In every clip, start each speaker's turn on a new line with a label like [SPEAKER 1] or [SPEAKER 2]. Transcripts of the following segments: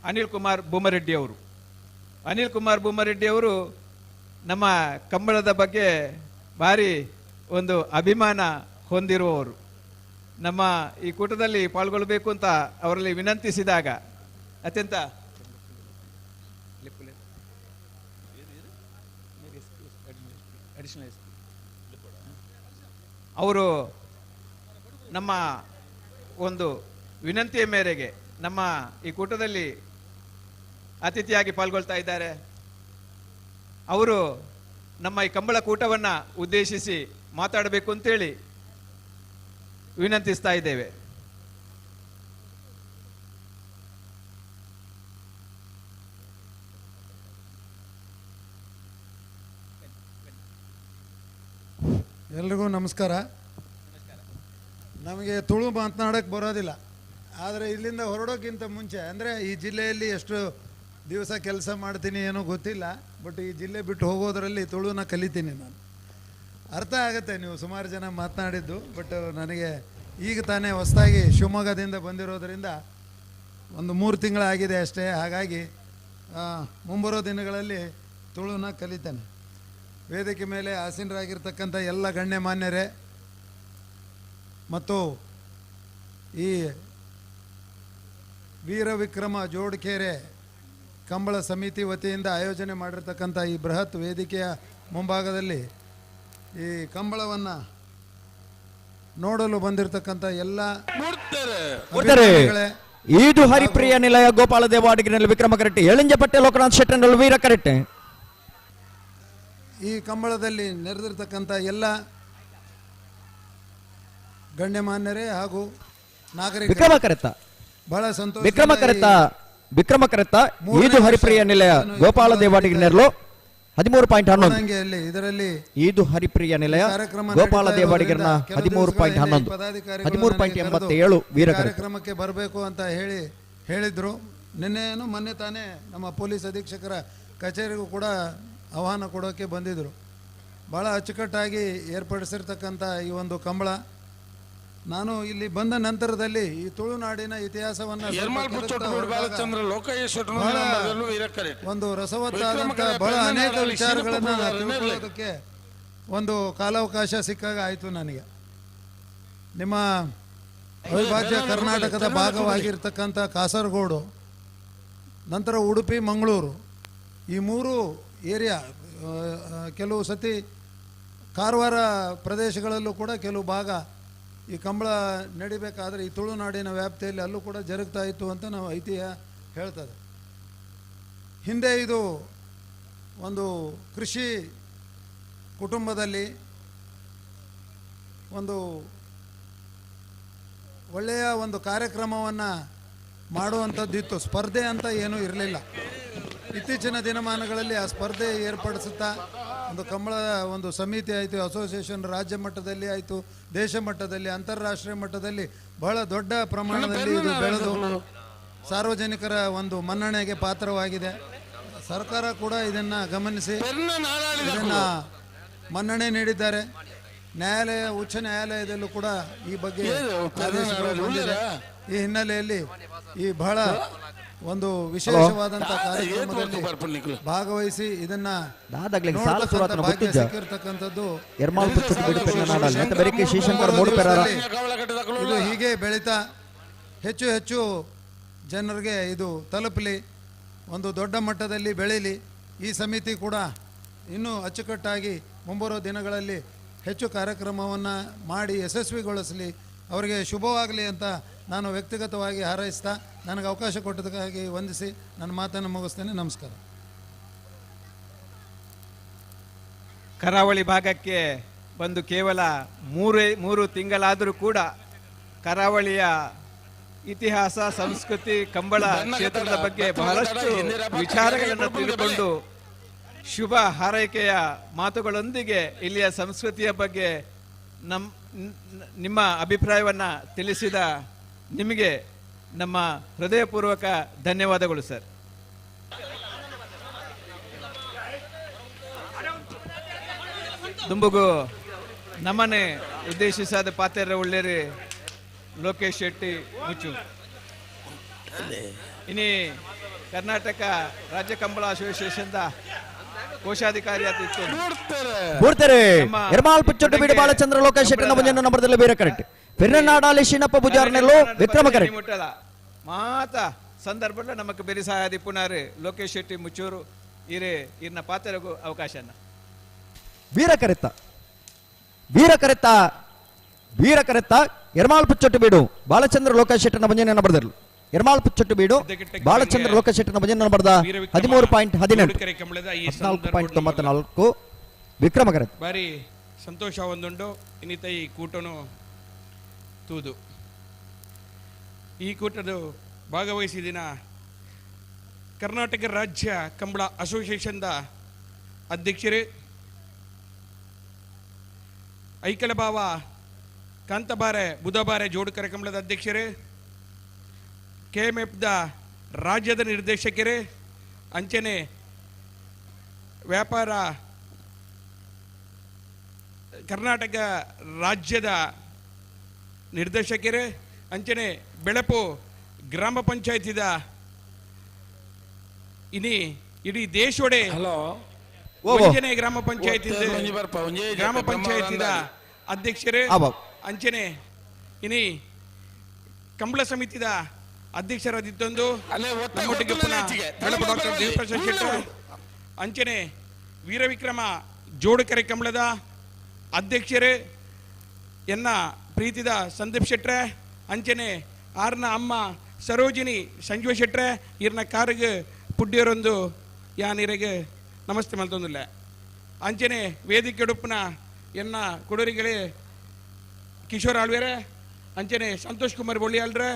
[SPEAKER 1] ಅನಿಲ್ ಕುಮಾರ್ ಬೊಮ್ಮರೆಡ್ಡಿ ಅವರು. ಅನಿಲ್ ಕುಮಾರ್ ಬೊಮ್ಮರೆಡ್ಡಿ ಅವರು ನಮ್ಮ ಕಂಬಳದ ಬಗ್ಗೆ ಭಾರಿ ಒಂದು ಅಭಿಮಾನ ಹೊಂದಿರುವವರು. ನಮ್ಮ ಈ ಕೂಟದಲ್ಲಿ ಪಾಲ್ಗೊಳ್ಳಬೇಕು ಅಂತ ಅವರಲ್ಲಿ ವಿನಂತಿಸಿದಾಗ ಅತ್ಯಂತ ಅವರು ನಮ್ಮ ಒಂದು ವಿನಂತಿಯ ಮೇರೆಗೆ ನಮ್ಮ ಈ ಕೂಟದಲ್ಲಿ ಅತಿಥಿಯಾಗಿ ಪಾಲ್ಗೊಳ್ತಾ ಇದ್ದಾರೆ. ಅವರು ನಮ್ಮ ಈ ಕಂಬಳ ಕೂಟವನ್ನು ಉದ್ದೇಶಿಸಿ ಮಾತಾಡಬೇಕು ಅಂತೇಳಿ ವಿನಂತಿಸ್ತಾ ಇದ್ದೇವೆ.
[SPEAKER 2] ಎಲ್ರಿಗೂ ನಮಸ್ಕಾರ. ನಮಗೆ ತುಳು ಮಾತನಾಡೋಕ್ಕೆ ಬರೋದಿಲ್ಲ, ಆದರೆ ಇಲ್ಲಿಂದ ಹೊರಡೋಕ್ಕಿಂತ ಮುಂಚೆ, ಅಂದರೆ ಈ ಜಿಲ್ಲೆಯಲ್ಲಿ ಎಷ್ಟು ದಿವಸ ಕೆಲಸ ಮಾಡ್ತೀನಿ ಏನೋ ಗೊತ್ತಿಲ್ಲ, ಬಟ್ ಈ ಜಿಲ್ಲೆ ಬಿಟ್ಟು ಹೋಗೋದರಲ್ಲಿ ತುಳುನ ಕಲಿತೀನಿ ನಾನು. ಅರ್ಥ ಆಗುತ್ತೆ ನೀವು ಸುಮಾರು ಜನ ಮಾತನಾಡಿದ್ದು, ಬಟ್ ನನಗೆ ಈಗ ತಾನೇ ಹೊಸದಾಗಿ ಶಿವಮೊಗ್ಗದಿಂದ ಬಂದಿರೋದರಿಂದ ಒಂದು 3 ತಿಂಗಳಾಗಿದೆ ಅಷ್ಟೇ. ಹಾಗಾಗಿ ಮುಂಬರೋ ದಿನಗಳಲ್ಲಿ ತುಳುನ ಕಲಿತೇನೆ. ವೇದಿಕೆ ಮೇಲೆ ಆಸೀನರಾಗಿರ್ತಕ್ಕಂಥ ಎಲ್ಲ ಗಣ್ಯಮಾನ್ಯರೇ ಮತ್ತು ಈ ವೀರ ವಿಕ್ರಮ ಜೋಡ್ಕೆರೆ ಕಂಬಳ ಸಮಿತಿ ವತಿಯಿಂದ ಆಯೋಜನೆ ಮಾಡಿರ್ತಕ್ಕಂಥ ಈ ಬೃಹತ್ ವೇದಿಕೆಯ ಮುಂಭಾಗದಲ್ಲಿ ಈ ಕಂಬಳವನ್ನು ನೋಡಲು ಬಂದಿರತಕ್ಕಂಥ ಎಲ್ಲ
[SPEAKER 3] ಈದು ಹರಿಪ್ರಿಯ ನಿಲಯ ಗೋಪಾಲ ದೇವಾಡಿಗಿನಲ್ಲಿ ವಿಕ್ರಮ ಕರೆಕ್ಟ್, ಎಳಿಂಜಪಟ್ಟೆ ಲೋಕನಾಥ್ ಶೆಟ್ಟನಲ್ಲಿ ವೀರ ಕರೆಕ್ಟ್.
[SPEAKER 2] ಈ ಕಂಬಳದಲ್ಲಿ ನೆರೆದಿರ್ತಕ್ಕಂಥ ಎಲ್ಲ ಗಣ್ಯಮಾನ್ಯರೇ ಹಾಗೂ ನಾಗರಿಕ
[SPEAKER 3] ವಿಕ್ರಮ ಕರೆತ
[SPEAKER 2] ಬಹಳ ಸಂತೋಷ.
[SPEAKER 3] ವಿಕ್ರಮ ಕರೆತ ವಿಕ್ರಮ ಕರೆತ ಈದು ಹರಿಪ್ರಿಯ ನಿಲಯ ಗೋಪಾಲ ದೇವಾಡಿಗೆ ನೆರಳು 13.11.
[SPEAKER 2] ಇದರಲ್ಲಿ
[SPEAKER 3] ಈದು ಹರಿಪ್ರಿಯ ನಿಲಯ ಗೋಪಾಲ ದೇವಾಡಿಗರನ 13.11, 13.87 ವೀರ ಕರೆತ.
[SPEAKER 2] ಕಾರ್ಯಕ್ರಮಕ್ಕೆ ಬರಬೇಕು ಅಂತ ಹೇಳಿದ್ರು. ನಿನ್ನೆನು ಮೊನ್ನೆ ತಾನೇ ನಮ್ಮ ಪೊಲೀಸ್ ಅಧೀಕ್ಷಕರ ಕಚೇರಿಗೂ ಕೂಡ ಆಹ್ವಾನ ಕೊಡೋಕ್ಕೆ ಬಂದಿದ್ದರು. ಭಾಳ ಅಚ್ಚುಕಟ್ಟಾಗಿ ಏರ್ಪಡಿಸಿರ್ತಕ್ಕಂಥ ಈ ಒಂದು ಕಂಬಳ, ನಾನು ಇಲ್ಲಿ ಬಂದ ನಂತರದಲ್ಲಿ ಈ ತುಳುನಾಡಿನ ಇತಿಹಾಸವನ್ನು ಒಂದು ರಸವತ್ತಾದಂಥ ಬಹಳ ಅನೇಕ ವಿಚಾರಗಳನ್ನು ತಿಳ್ಕೊಳ್ಳೋದಕ್ಕೆ ಒಂದು ಕಾಲಾವಕಾಶ ಸಿಕ್ಕಾಗ ಆಯಿತು ನನಗೆ. ನಿಮ್ಮ ಅವಿಭಾಜ್ಯ ಕರ್ನಾಟಕದ ಭಾಗವಾಗಿರ್ತಕ್ಕಂಥ ಕಾಸರಗೋಡು, ನಂತರ ಉಡುಪಿ, ಮಂಗಳೂರು, ಈ 3 ಏರಿಯಾ, ಕೆಲವು ಸತಿ ಕಾರವಾರ ಪ್ರದೇಶಗಳಲ್ಲೂ ಕೂಡ ಕೆಲವು ಭಾಗ ಈ ಕಂಬಳ ನಡಿಬೇಕಾದರೆ ಈ ತುಳುನಾಡಿನ ವ್ಯಾಪ್ತಿಯಲ್ಲಿ ಅಲ್ಲೂ ಕೂಡ ಜರುಗ್ತಾ ಇತ್ತು ಅಂತ ನಾವು ಐತಿಹ್ಯ ಹೇಳ್ತದೆ. ಹಿಂದೆ ಇದು ಒಂದು ಕೃಷಿ ಕುಟುಂಬದಲ್ಲಿ ಒಂದು ಒಳ್ಳೆಯ ಒಂದು ಕಾರ್ಯಕ್ರಮವನ್ನು ಮಾಡುವಂಥದ್ದಿತ್ತು. ಸ್ಪರ್ಧೆ ಅಂತ ಏನೂ ಇರಲಿಲ್ಲ. ಇತ್ತೀಚಿನ ದಿನಮಾನಗಳಲ್ಲಿ ಆ ಸ್ಪರ್ಧೆ ಏರ್ಪಡಿಸುತ್ತಾ ಒಂದು ಕಂಬಳ ಒಂದು ಸಮಿತಿ ಆಯಿತು, ಅಸೋಸಿಯೇಷನ್ ರಾಜ್ಯ ಮಟ್ಟದಲ್ಲಿ ಆಯಿತು, ದೇಶ ಮಟ್ಟದಲ್ಲಿ, ಅಂತಾರಾಷ್ಟ್ರೀಯ ಮಟ್ಟದಲ್ಲಿ ಬಹಳ ದೊಡ್ಡ ಪ್ರಮಾಣದಲ್ಲಿ ಇದು ಬೆಳೆದು ಸಾರ್ವಜನಿಕರ ಒಂದು ಮನ್ನಣೆಗೆ ಪಾತ್ರವಾಗಿದೆ. ಸರ್ಕಾರ ಕೂಡ ಇದನ್ನು ಗಮನಿಸಿ ಇದನ್ನು ಮನ್ನಣೆ ನೀಡಿದ್ದಾರೆ. ನ್ಯಾಯಾಲಯ, ಉಚ್ಚ ನ್ಯಾಯಾಲಯದಲ್ಲೂ ಕೂಡ ಈ ಬಗ್ಗೆ ಆದೇಶಗಳು ಬಂದಿದೆ. ಈ ಹಿನ್ನೆಲೆಯಲ್ಲಿ ಈ ಬಹಳ ಒಂದು ವಿಶೇಷವಾದಂಥ ಕಾರ್ಯಕ್ರಮದಲ್ಲಿ ಭಾಗವಹಿಸಿ ಇದನ್ನ ಸಿಕ್ಕಿರ್ತಕ್ಕಂಥದ್ದು ಇದು ಹೀಗೆ ಬೆಳೀತಾ ಹೆಚ್ಚು ಹೆಚ್ಚು ಜನರಿಗೆ ಇದು ತಲುಪಲಿ, ಒಂದು ದೊಡ್ಡ ಮಟ್ಟದಲ್ಲಿ ಬೆಳೀಲಿ. ಈ ಸಮಿತಿ ಕೂಡ ಇನ್ನೂ ಅಚ್ಚುಕಟ್ಟಾಗಿ ಮುಂಬರುವ ದಿನಗಳಲ್ಲಿ ಹೆಚ್ಚು ಕಾರ್ಯಕ್ರಮವನ್ನು ಮಾಡಿ ಯಶಸ್ವಿಗೊಳಿಸಲಿ, ಅವರಿಗೆ ಶುಭವಾಗಲಿ ಅಂತ ನಾನು ವ್ಯಕ್ತಿಗತವಾಗಿ ಹಾರೈಸ್ತಾ ನನಗೆ ಅವಕಾಶ ಕೊಟ್ಟದಕ್ಕಾಗಿ ವಂದಿಸಿ ನನ್ನ ಮಾತನ್ನು ಮುಗಿಸ್ತೇನೆ. ನಮಸ್ಕಾರ.
[SPEAKER 1] ಕರಾವಳಿ ಭಾಗಕ್ಕೆ ಬಂದು ಕೇವಲ 3 ತಿಂಗಳಾದರೂ ಕೂಡ ಕರಾವಳಿಯ ಇತಿಹಾಸ, ಸಂಸ್ಕೃತಿ, ಕಂಬಳ ಕ್ಷೇತ್ರದ ಬಗ್ಗೆ ಬಹಳಷ್ಟು ವಿಚಾರಗಳನ್ನು ತಿಳಿದುಕೊಂಡು ಶುಭ ಹಾರೈಕೆಯ ಮಾತುಗಳೊಂದಿಗೆ ಇಲ್ಲಿಯ ಸಂಸ್ಕೃತಿಯ ಬಗ್ಗೆ ನಿಮ್ಮ ಅಭಿಪ್ರಾಯವನ್ನು ತಿಳಿಸಿದ ನಿಮಗೆ ನಮ್ಮ ಹೃದಯಪೂರ್ವಕ ಧನ್ಯವಾದಗಳು ಸರ್. ದುಂಬುಗು ನಮ್ಮನೆ ಉದ್ದೇಶಿಸಾದ ಪಾತ್ರ ಒಳ್ಳೇರಿ ಲೋಕೇಶ್ ಶೆಟ್ಟಿ ಮುಚ್ಚು. ಇನಿ ಕರ್ನಾಟಕ ರಾಜ್ಯ ಕಂಬಳ ಅಸೋಸಿಯೇಷನ್ ಕೋಶಾಧಿಕಾರಿ ಆದಿತ್ತು.
[SPEAKER 3] ಬೂರ್ತೆರೆ.
[SPEAKER 1] ನಮ್ಮ
[SPEAKER 3] ಎರ್ಮಾಲ್ ಪುಚ್ಚೊಟ್ಟು ಬೀಡು ಬಾಲಚಂದ್ರ ಲೋಕೇಶ್ ಶೆಟ್ಟನ ಒಂಜನೆ ನಂಬರ್ದಲ್ಲಿ ವೀರ ಕರೆಕ್ಟ್. ಪೆರ್ನನಾಡಾಲಿ ಶೀನಪ್ಪ ಪೂಜಾರ್ನೆಲ್ಲು ವಿಕ್ರಮ ಕರೆಕ್ಟ್.
[SPEAKER 1] ಮುಟ್ಟಲ ಮಾತ ಸಂದರ್ಭದ ನಮಕ್ ಬೆರಿ ಸಹಾಯ ಪುನಾರು ಲೋಕೇಶ್ ಶೆಟ್ಟಿ ಮುಚ್ಚೂರು ಇರೆ ಇರ್ನ ಪಾತ್ರಗೂ ಅವಕಾಶನ.
[SPEAKER 3] ವೀರ ಕರೆತ್ತ, ವೀರ ಕರೆತ್ತ, ವೀರ ಕರೆತ್ತ. ಎರ್ಮಾಲ್ ಪುಚ್ಚೊಟ್ಟು ಬೀಡು ಬಾಲಚಂದ್ರ ಲೋಕೇಶ್ ಶೆಟ್ಟನ ಒಂಜನೆ ನಂಬರ್ದಲ್ಲಿ. ಎರ್ಮಾಲ್ ಪುಚ್ಚೊಟ್ಟು ಬೀಡು ಬಾಲಚಂದ್ರ ಲೋಕೇಶ್ ಶೆಟ್ಟನ ಒಂಜನೆ ನಂಬರ್ದ 13.18.
[SPEAKER 4] ಜೋಡುಕೆರೆ ಕಂಬಳದ ಈ
[SPEAKER 3] 14.94 ವಿಕ್ರಮ ಕರೆತ್ತ.
[SPEAKER 4] ಬಾರಿ ಸಂತೋಷ ಒಂದುಂಡು ಇನ್ನಿತ ಈ ಕೂಟನು ತೂದು. ಈ ಕೂಟದ ಭಾಗವಹಿಸಿದಿನ ಕರ್ನಾಟಕ ರಾಜ್ಯ ಕಂಬಳ ಅಸೋಸಿಯೇಷನ್ದ ಅಧ್ಯಕ್ಷರು ಐಕಲಬಾವ ಕಾಂತಬಾರೆ ಬುಧಬಾರೆ ಜೋಡುಕರೆ ಕಂಬಳದ ಅಧ್ಯಕ್ಷರು, ಕೆ ಎಮ್ ಎಫ್ದ ರಾಜ್ಯದ ನಿರ್ದೇಶಕರು, ಅಂಚನೆ ವ್ಯಾಪಾರ ಕರ್ನಾಟಕ ರಾಜ್ಯದ ನಿರ್ದೇಶಕರು, ಅಂಚನೆ ಬೆಳಪು ಗ್ರಾಮ ಪಂಚಾಯತಿದ ಇನಿ ಇಡೀ ದೇಶೋಡೆ
[SPEAKER 5] ಹಲೋ.
[SPEAKER 3] ಓ, ಓ.
[SPEAKER 4] ಒಂಜನೆ ಗ್ರಾಮ ಪಂಚಾಯತಿ
[SPEAKER 5] ಒಂಜಿ ಬರ್ಪ, ಒಂಜೇ ಜತೆ
[SPEAKER 4] ಗ್ರಾಮ ಪಂಚಾಯತಿದ ಅಧ್ಯಕ್ಷರೇ,
[SPEAKER 3] ಆವ.
[SPEAKER 4] ಅಂಚನೆ ಇನಿ ಕಂಬಳ ಸಮಿತಿದ ಅಧ್ಯಕ್ಷರಾದಿತ್ತೊಂದು
[SPEAKER 5] ಅಲ್ಲೇ ಒತ್ತ
[SPEAKER 4] ನಮ್ಮೊಟ್ಟಿಗೆ
[SPEAKER 5] ಒತ್ತುನ
[SPEAKER 4] ಪುನಃ
[SPEAKER 5] ಹೆಚ್ಚಿಗೆ.
[SPEAKER 4] ಬೆಳಪು ಡಾಕ್ಟರ್ ದೇವಪ್ರಸಾದ್ ಶೆಟ್ಟರ್, ಅಂಚನೆ ವೀರವಿಕ್ರಮ ಜೋಡುಕೆರೆ ಕಂಬಳದ ಅಧ್ಯಕ್ಷರೇ ಎನ್ನ ಪ್ರೀತಿದ ಸಂದೀಪ್ ಶೆಟ್ರೆ, ಅಂಚನೆ ಆರ್ನ ಅಮ್ಮ ಸರೋಜಿನಿ ಸಂಜೀವ ಶೆಟ್ರೆ, ಇರ್ನ ಕಾರಿಗೆ ಪುಡ್ಡಿಯರೊಂದು ಯಾನಿರೆಗೆ ನಮಸ್ತೆ ಮಲ್ತೊಂದಿಲ್ಲ. ಅಂಚನೆ ವೇದಿಕೆ ಉಡುಪನ ಎನ್ನ ಕೊಡೂರಿಗಳೇ ಕಿಶೋರ್ ಆಳ್ವೇರೆ, ಅಂಚನೆ ಸಂತೋಷ್ ಕುಮಾರ್ ಬೊಳ್ಳಿಯಾಳ್ರೆ,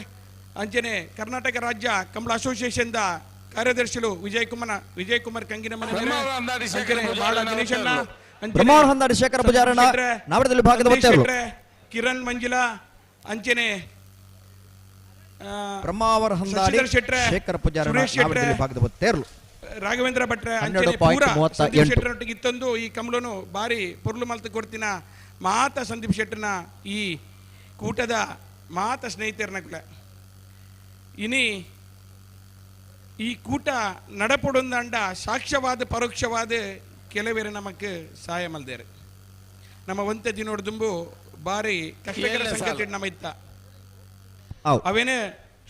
[SPEAKER 4] ಅಂಚನೆ ಕರ್ನಾಟಕ ರಾಜ್ಯ ಕಂಬಳ ಅಸೋಸಿಯೇಷನ್ದ ಕಾರ್ಯದರ್ಶಿಗಳು ವಿಜಯ್ ಕುಮಾರ್, ವಿಜಯ್ ಕುಮಾರ್ ಕಂಗಿನಮನೆ,
[SPEAKER 5] ಬ್ರಹ್ಮಾವರ ಅಂದಾಡಿ ಶೇಖರ
[SPEAKER 4] ಅಂಚನೆ ಬಾಳ ದಿನೇಶಣ್ಣ, ಅಂಚನೆ
[SPEAKER 3] ಬ್ರಹ್ಮಾವರ ಹಂದಾಡಿ ಶೇಖರ ಪೂಜಾರಣ್ಣ
[SPEAKER 4] ಸಂದೀಪ್ ಶೆಟ್ರೆ,
[SPEAKER 3] ನಾವಡದಲ್ಲಿ ಭಾಗದ
[SPEAKER 4] ಸಂದೀಪ್
[SPEAKER 3] ಒತ್ತೆರಳು.
[SPEAKER 4] ಶೆಟ್ರೆ, ಕಿರಣ್ ಮಂಜಿಲಾ, ಅಂಚನೆ
[SPEAKER 3] ಬ್ರಹ್ಮಾವರ ಹಂದಾಡಿ
[SPEAKER 4] ಶಶಿಧರ್ ಶೆಟ್ರೆ,
[SPEAKER 3] ಶೇಖರ ಪೂಜಾರಣ್ಣ
[SPEAKER 4] ಸುರೇಶ್ ಶೆಟ್ರೆ,
[SPEAKER 3] ನಾವಡದಲ್ಲಿ ಭಾಗದ ಒತ್ತೆರಳು.
[SPEAKER 4] ರಾಘವೇಂದ್ರ ಭಟ್ರೆ,
[SPEAKER 3] ಹನ್ನೆರಡು
[SPEAKER 4] ಅಂಚನೆ
[SPEAKER 3] ಪಾಯಿಂಟ್
[SPEAKER 4] ಪೂರ
[SPEAKER 3] ಮೂವತ್ತ
[SPEAKER 4] ಸಂದೀಪ್
[SPEAKER 3] ಎಂಟು.
[SPEAKER 4] ಶೆಟ್ಟರೊಟ್ಟಿಗೆ ಇತ್ತೊಂದು ಈ ಕಮಲನು ಬಾರಿ ಪೊರ್ಲು ಮಲ್ತು ಕೊಡ್ತಿನ ಮಾತ ಸಂದೀಪ್ ಶೆಟ್ಟರ್ನ ಈ ಕೂಟದ ಮಾತ ಸ್ನೇಹಿತರನ ಕುಲ. ಇನಿ ಈ ಕೂಟ ನಡಪೊಡೊಂದಂಡ ಸಾಕ್ಷ್ಯವಾದ ಪರೋಕ್ಷವಾದ ಕೆಲವೇರು ನಮಕ್ ಸಹಾಯ ಮಲ್ದೇರು. ನಮ್ಮ ಒಂತೆ ದಿನೋಡು ದುಂಬು ಬಾರಿ ಕಷ್ಟಕರ
[SPEAKER 5] ಏಳನೇ
[SPEAKER 4] ಸಂಗತಿ
[SPEAKER 5] ಸಾಲು.
[SPEAKER 4] ನಮ್ಮ ಇತ್ತ
[SPEAKER 3] ಆವ್.
[SPEAKER 4] ಅವೇನೇ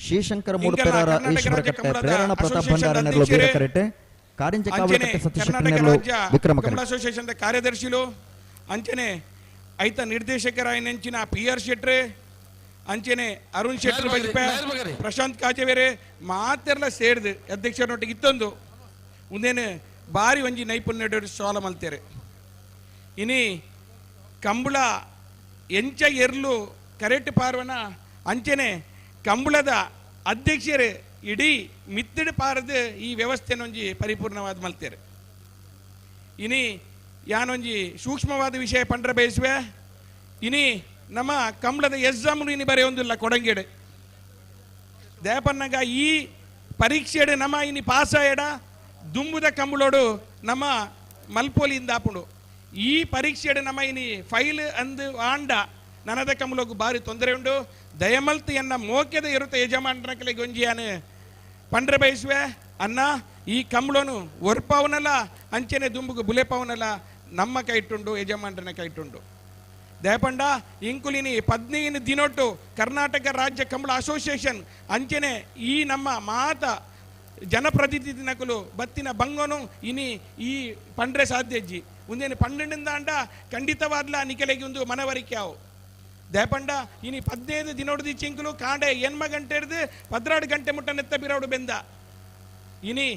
[SPEAKER 3] ಶ್ರೀಶಂಕರ
[SPEAKER 4] ಇಂಕಲ್ಲ
[SPEAKER 3] ಮೂಡುಪೆರಾರ
[SPEAKER 4] ಕರ್ನಾಟಕ
[SPEAKER 3] ಈಶ್ವರ
[SPEAKER 4] ರಾಜ್ಯ
[SPEAKER 3] ಕಟ್ಟೆ
[SPEAKER 4] ಕಂಬಳದ
[SPEAKER 3] ಪ್ರೇರಣಾ ಪ್ರತಾಪ್
[SPEAKER 4] ಅಸೋಸಿಯೇಷನ್
[SPEAKER 3] ಭಂಡಾರ ನೆರಳು
[SPEAKER 4] ಅಧ್ಯಕ್ಷರೇ,
[SPEAKER 3] ವೀರ ಕರೆಟೆ. ಕಾರಿಂಜ
[SPEAKER 4] ಅಂಚನೆ
[SPEAKER 3] ಕಾವಲಕಟ್ಟೆ ಸತೀಶ್ ಶೆಟ್ಟರ್
[SPEAKER 4] ಕರ್ನಾಟಕ
[SPEAKER 3] ನೆರಳು
[SPEAKER 4] ರಾಜ್ಯ
[SPEAKER 3] ವಿಕ್ರಮ
[SPEAKER 4] ಕಮಲ
[SPEAKER 3] ಕರೆಟೆ.
[SPEAKER 4] ಅಸೋಸಿಯೇಷನ್ ಕಾರ್ಯದರ್ಶಿಲು ಅಂಚನೆ ಐತ ನಿರ್ದೇಶಕರಾಯನೆಂಚಿನ ಪಿ ಆರ್ ಶೆಟ್ರೆ, ಅಂಚನೆ ಅರುಣ್ ಶೆಟ್ಟರ್
[SPEAKER 5] ಮೇಲ್ ಬಗ್ರಿ,
[SPEAKER 4] ಬಜ್ಪೆ,
[SPEAKER 5] ಮೇಲ್ ಬಗ್ರಿ.
[SPEAKER 4] ಪ್ರಶಾಂತ್ ಕಾಜವೇರೆ ಮಾತೆರ್ಲ ಸೇರ್ದು ಅಧ್ಯಕ್ಷರೊಟ್ಟಿಗೆ ಇತ್ತೊಂದು ಉಂದೇನು ಬಾರಿ ಒಂಜಿ ನೈಪುಣ್ಯ ಸಾಲ ಮಲ್ತೇರೆ. ಇನಿ ಕಂಬಳ ಎಂಚ ಎರ್ಲು ಕರೆಕ್ಟ್ ಪಾರ್ವನ ಅಂಚನೆ ಕಂಬಳದ ಅಧ್ಯಕ್ಷರೇ ಇಡೀ ಮಿತ್ತಿಡು ಪಾರದು ಈ ವ್ಯವಸ್ಥೆನೊಂಜಿ ಪರಿಪೂರ್ಣವಾದ ಮಲ್ತೇರೆ. ಇನಿ ಯಾನೊಂಜಿ ಸೂಕ್ಷ್ಮವಾದ ವಿಷಯ ಪಂಡ್ರ ಬಯಸುವೆ. ಇನಿ ನಮ್ಮ ಕಂಬಳದ ಎಕ್ಸಾಮ್ನು ಇನಿ ಬರೆಯೊಂದಿಲ್ಲ ಕೊಡಂಗೇಡು ದೇಪನ್ನಗ ಈ ಪರೀಕ್ಷೆಡು ನಮ್ಮ ಇನಿ ಪಾಸಾಯಡ ದುಂಬುದ ಕಂಬಳೋಡು ನಮ್ಮ ಮಲ್ಪೋಲಿಂದ ಆಪುಂಡು. ಈ ಪರೀಕ್ಷೆಡು ನಮ್ಮ ಇನಿ ಫೈಲ್ ಅಂದು ಆಂಡ ನನದ ಕಂಬಳೋಗು ಬಾರಿ ತೊಂದರೆ ಉಂಡು. ದಯಮಲ್ತು ಎನ್ನ ಮೋಕ್ಯದ ಇರುತ್ತೆ ಯಜಮಾನರ ಕಲೆ ಗೊಂಜಿಯಾನು ಪಂಡ್ರೆ ಬಯಸುವೆ ಅನ್ನ ಈ ಕಂಬಳೋನು ಒರ್ಪವನಲ್ಲ ಅಂಚನೆ ದುಂಬುಗು ಬುಲೆಪವನಲ್ಲ ನಮ್ಮ ಕೈಟುಂಡು ಯಜಮಾನರನ ಕೈಟುಂಡು. ದಯಪಂಡ ಇಂಕುಲಿನಿ 15 ದಿನೊಟ್ಟು ಕರ್ನಾಟಕ ರಾಜ್ಯ ಕಂಬಳ ಅಸೋಸಿಯೇಷನ್ ಅಂಚನೆ ಈ ನಮ್ಮ ಮಾತ ಜನಪ್ರತಿನಿಧಿ ನಕಲು ಬತ್ತಿನ ಬಂಗೋನು ಇನಿ ಈ ಪಂಡ್ರೆ ಸಾಧ್ಯಜ್ಜಿ ಒಂದೇನು ಪಂಡೆಂದಾಂಡ ಖಂಡಿತವಾದ್ಲ ನಿಕೆಲೆಗೆ ಒಂದು ಮನವರಿಕೆ ಅವು. ದಯಪಂಡ ಇನಿ 15 ದಿನೊಡ್ದು ಚಿಂಕುಲು ಕಾಂಡೆ ಎನ್ಮ ಗಂಟೆ ಹಿಡ್ದು 12 ಗಂಟೆ ಮುಟ್ಟ ನೆತ್ತ ಬಿರೌಡು ಬೆಂದ. ಇನಿ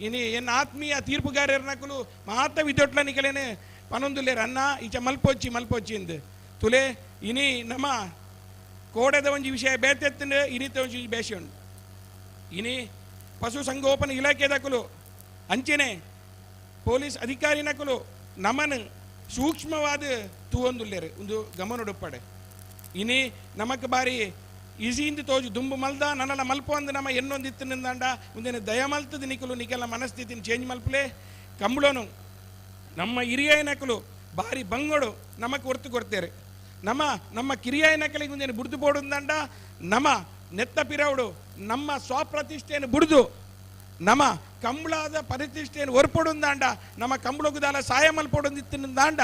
[SPEAKER 4] ಇನಿ ಎನ್ನ ಆತ್ಮೀಯ ತೀರ್ಪುಗಾರರ ನಕಲು ಮಾತ ವಿದೊಟ್ಲ ನಿಕಲೇನೆ ಪನೊಂದುಲ್ಲೇರು ಅನ್ನ ಈಚ ಮಲ್ಪೊಚ್ಚಿ ಮಲ್ಪೊಚ್ಚಿ ಇಂದು ತುಲೆ ಇನಿ ನಮ್ಮ ಕೋಡೆದ ಒಂಜಿ ವಿಷಯ ಬೇತೆತ್ತಿನ ಇನಿತ ಒಂಜಿ ಬೇಷ ಉಂಡು. ಇನಿ ಪಶು ಸಂಗೋಪನೆ ಇಲಾಖೆ ನಕಲು ಅಂಚನೆ ಪೊಲೀಸ್ ಅಧಿಕಾರಿ ನಕಲು ನಮನ್ ಸೂಕ್ಷ್ಮವಾದ ತೂವೊಂದುಲ್ಲೇರು ಒಂದು ಗಮನೊಡುಪ್ಪಡೆ. ಇನಿ ನಮಕ್ ಬಾರಿ ಈಸಿಯಿಂದ ತೋಜು ದುಂಬು ಮಲ್ದ ನನ್ನಲ್ಲ ಮಲ್ಪ ಅಂದು ನಮ್ಮ ಎನ್ನೊಂದು ಇತ್ತು ನಿಂದಾಂಡ ಒಂದೇನು ದಯ ಮಲ್ತದ ನಿಕಲು ನಿಕೆಲ್ಲ ಮನಸ್ಥಿತಿನ ಚೇಂಜ್ ಮಲ್ಪಲೆ. ಕಂಬಳೋನು ನಮ್ಮ ಹಿರಿಯ ನಕಲು ಬಾರಿ ಬಂಗೋಡು ನಮಕ್ ಹೊರ್ತು ಕೊಡ್ತೇರೆ. ನಮ್ಮ ನಮ್ಮ ಕಿರಿಯ ನಕಲಿಗೆ ಒಂದೇನು ಬುಡ್ದು ಬೋಡುಂದಂಡ ನಮ್ಮ ನೆತ್ತ ಪಿರವುಡು ನಮ್ಮ ಸ್ವಪ್ರತಿಷ್ಠೆಯನ್ನು ಬುಡ್ದು ನಮ್ಮ ಕಂಬಳದ ಪರಿತಿಷ್ಠೆಯನ್ನು ಒರ್ಪೊಡುಂದಾಂಡ ನಮ್ಮ ಕಂಬಳಗುದಾಲ ಸಾಯ ಮಲ್ಪೊಡೊಂದಿತ್ತಿನದಾಂಡ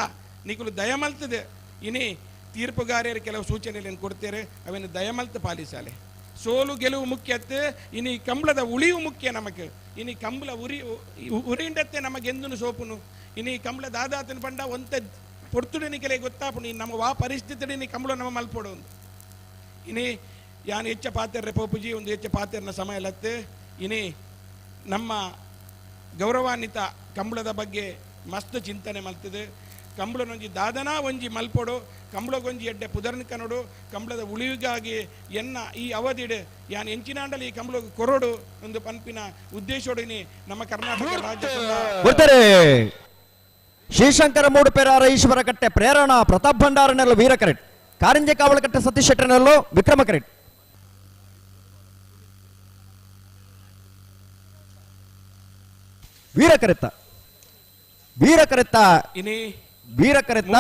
[SPEAKER 4] ನಿಕುಲು ದಯಮಲ್ತದೆ. ಇನಿ ತೀರ್ಪುಗಾರರು ಕೆಲವು ಸೂಚನೆಗಳನ್ನು ಕೊಡ್ತೇವೆ, ಅವನ್ನು ದಯಮಲ್ತು ಪಾಲಿಸಾಲೆ. ಸೋಲು ಗೆಲುವು ಮುಖ್ಯತ್ತೆ, ಇನಿ ಕಂಬಳದ ಉಳಿವು ಮುಖ್ಯ ನಮಗೆ. ಇನಿ ಕಂಬಳ ಉರಿ ಉರಿಂಡತ್ತೆ ನಮಗೆಂದನು ಸೋಪುನು. ಇನಿ ಕಂಬಳ ದಾದಾತನ ಪಂಡ ಒಂತೆ ಪೊರ್ತುಡು ನಿಕಲೆ ಗೊತ್ತಾಪುನು ನಮ್ಮ ವಾ ಪರಿಸ್ಥಿತಿ ನೀ ಕಂಬಳ ನಮ್ಮ ಮಲ್ಪೊಡು. ಇನಿ ಯಾನ್ ಹೆಚ್ಚ ಪಾತೆರ್ರೆ ಪೋಪುಜಿ, ಒಂದು ಹೆಚ್ಚ ಪಾತೆರ್ನ ಸಮಯ ಲತ್ತೆ. ಇನಿ ನಮ್ಮ ಗೌರವಾನ್ವಿತ ಕಂಬಳದ ಬಗ್ಗೆ ಮಸ್ತ್ ಚಿಂತನೆ ಮಲ್ತದೆ. ಕಂಬಳನೊಂಜಿ ದಾದನಾ ಒಂಜಿ ಮಲ್ಪೊಡು, ಕಂಬಳಗೊಂಜಿ ಎಡ್ಡೆ ಪುದರ್ನ ಕನೋಡು, ಕಂಬಳದ ಉಳಿವಿಗಾಗಿ ಎನ್ನ ಈ ಅವಧಿಡು ಯಾನ್ ಎಂಚಿನಾಂಡಲಿ ಈ ಕಂಬಳಗ್ ಕೊರೊಡು ಒಂದು ಪನ್ಪಿನ ಉದ್ದೇಶೋಡಿನಿ ನಮ್ಮ ಕರ್ನಾಟಕ ರಾಜ್ಯ.
[SPEAKER 3] ಶ್ರೀಶಂಕರ ಮೂಡುಪೆರಾರ ಈಶ್ವರ ಕಟ್ಟೆ ಪ್ರೇರಣಾ ಪ್ರತಾಪ್ ಭಂಡಾರನೆಲ್ಲ ವೀರ ಕರೆಟ್, ಕಾರಂಜೆ ಕಾವಲಕಟ್ಟೆ ಸತೀಶ್ ಶೆಟ್ಟರ್ನಲ್ಲೋ ವಿಕ್ರಮ ಕರೆಟ್. ವೀರ ಕರೆತ್ತ ವೀರ ಕರೆತ್ತ
[SPEAKER 4] ಇನಿ
[SPEAKER 3] ವೀರ ಕರೆತ್ತ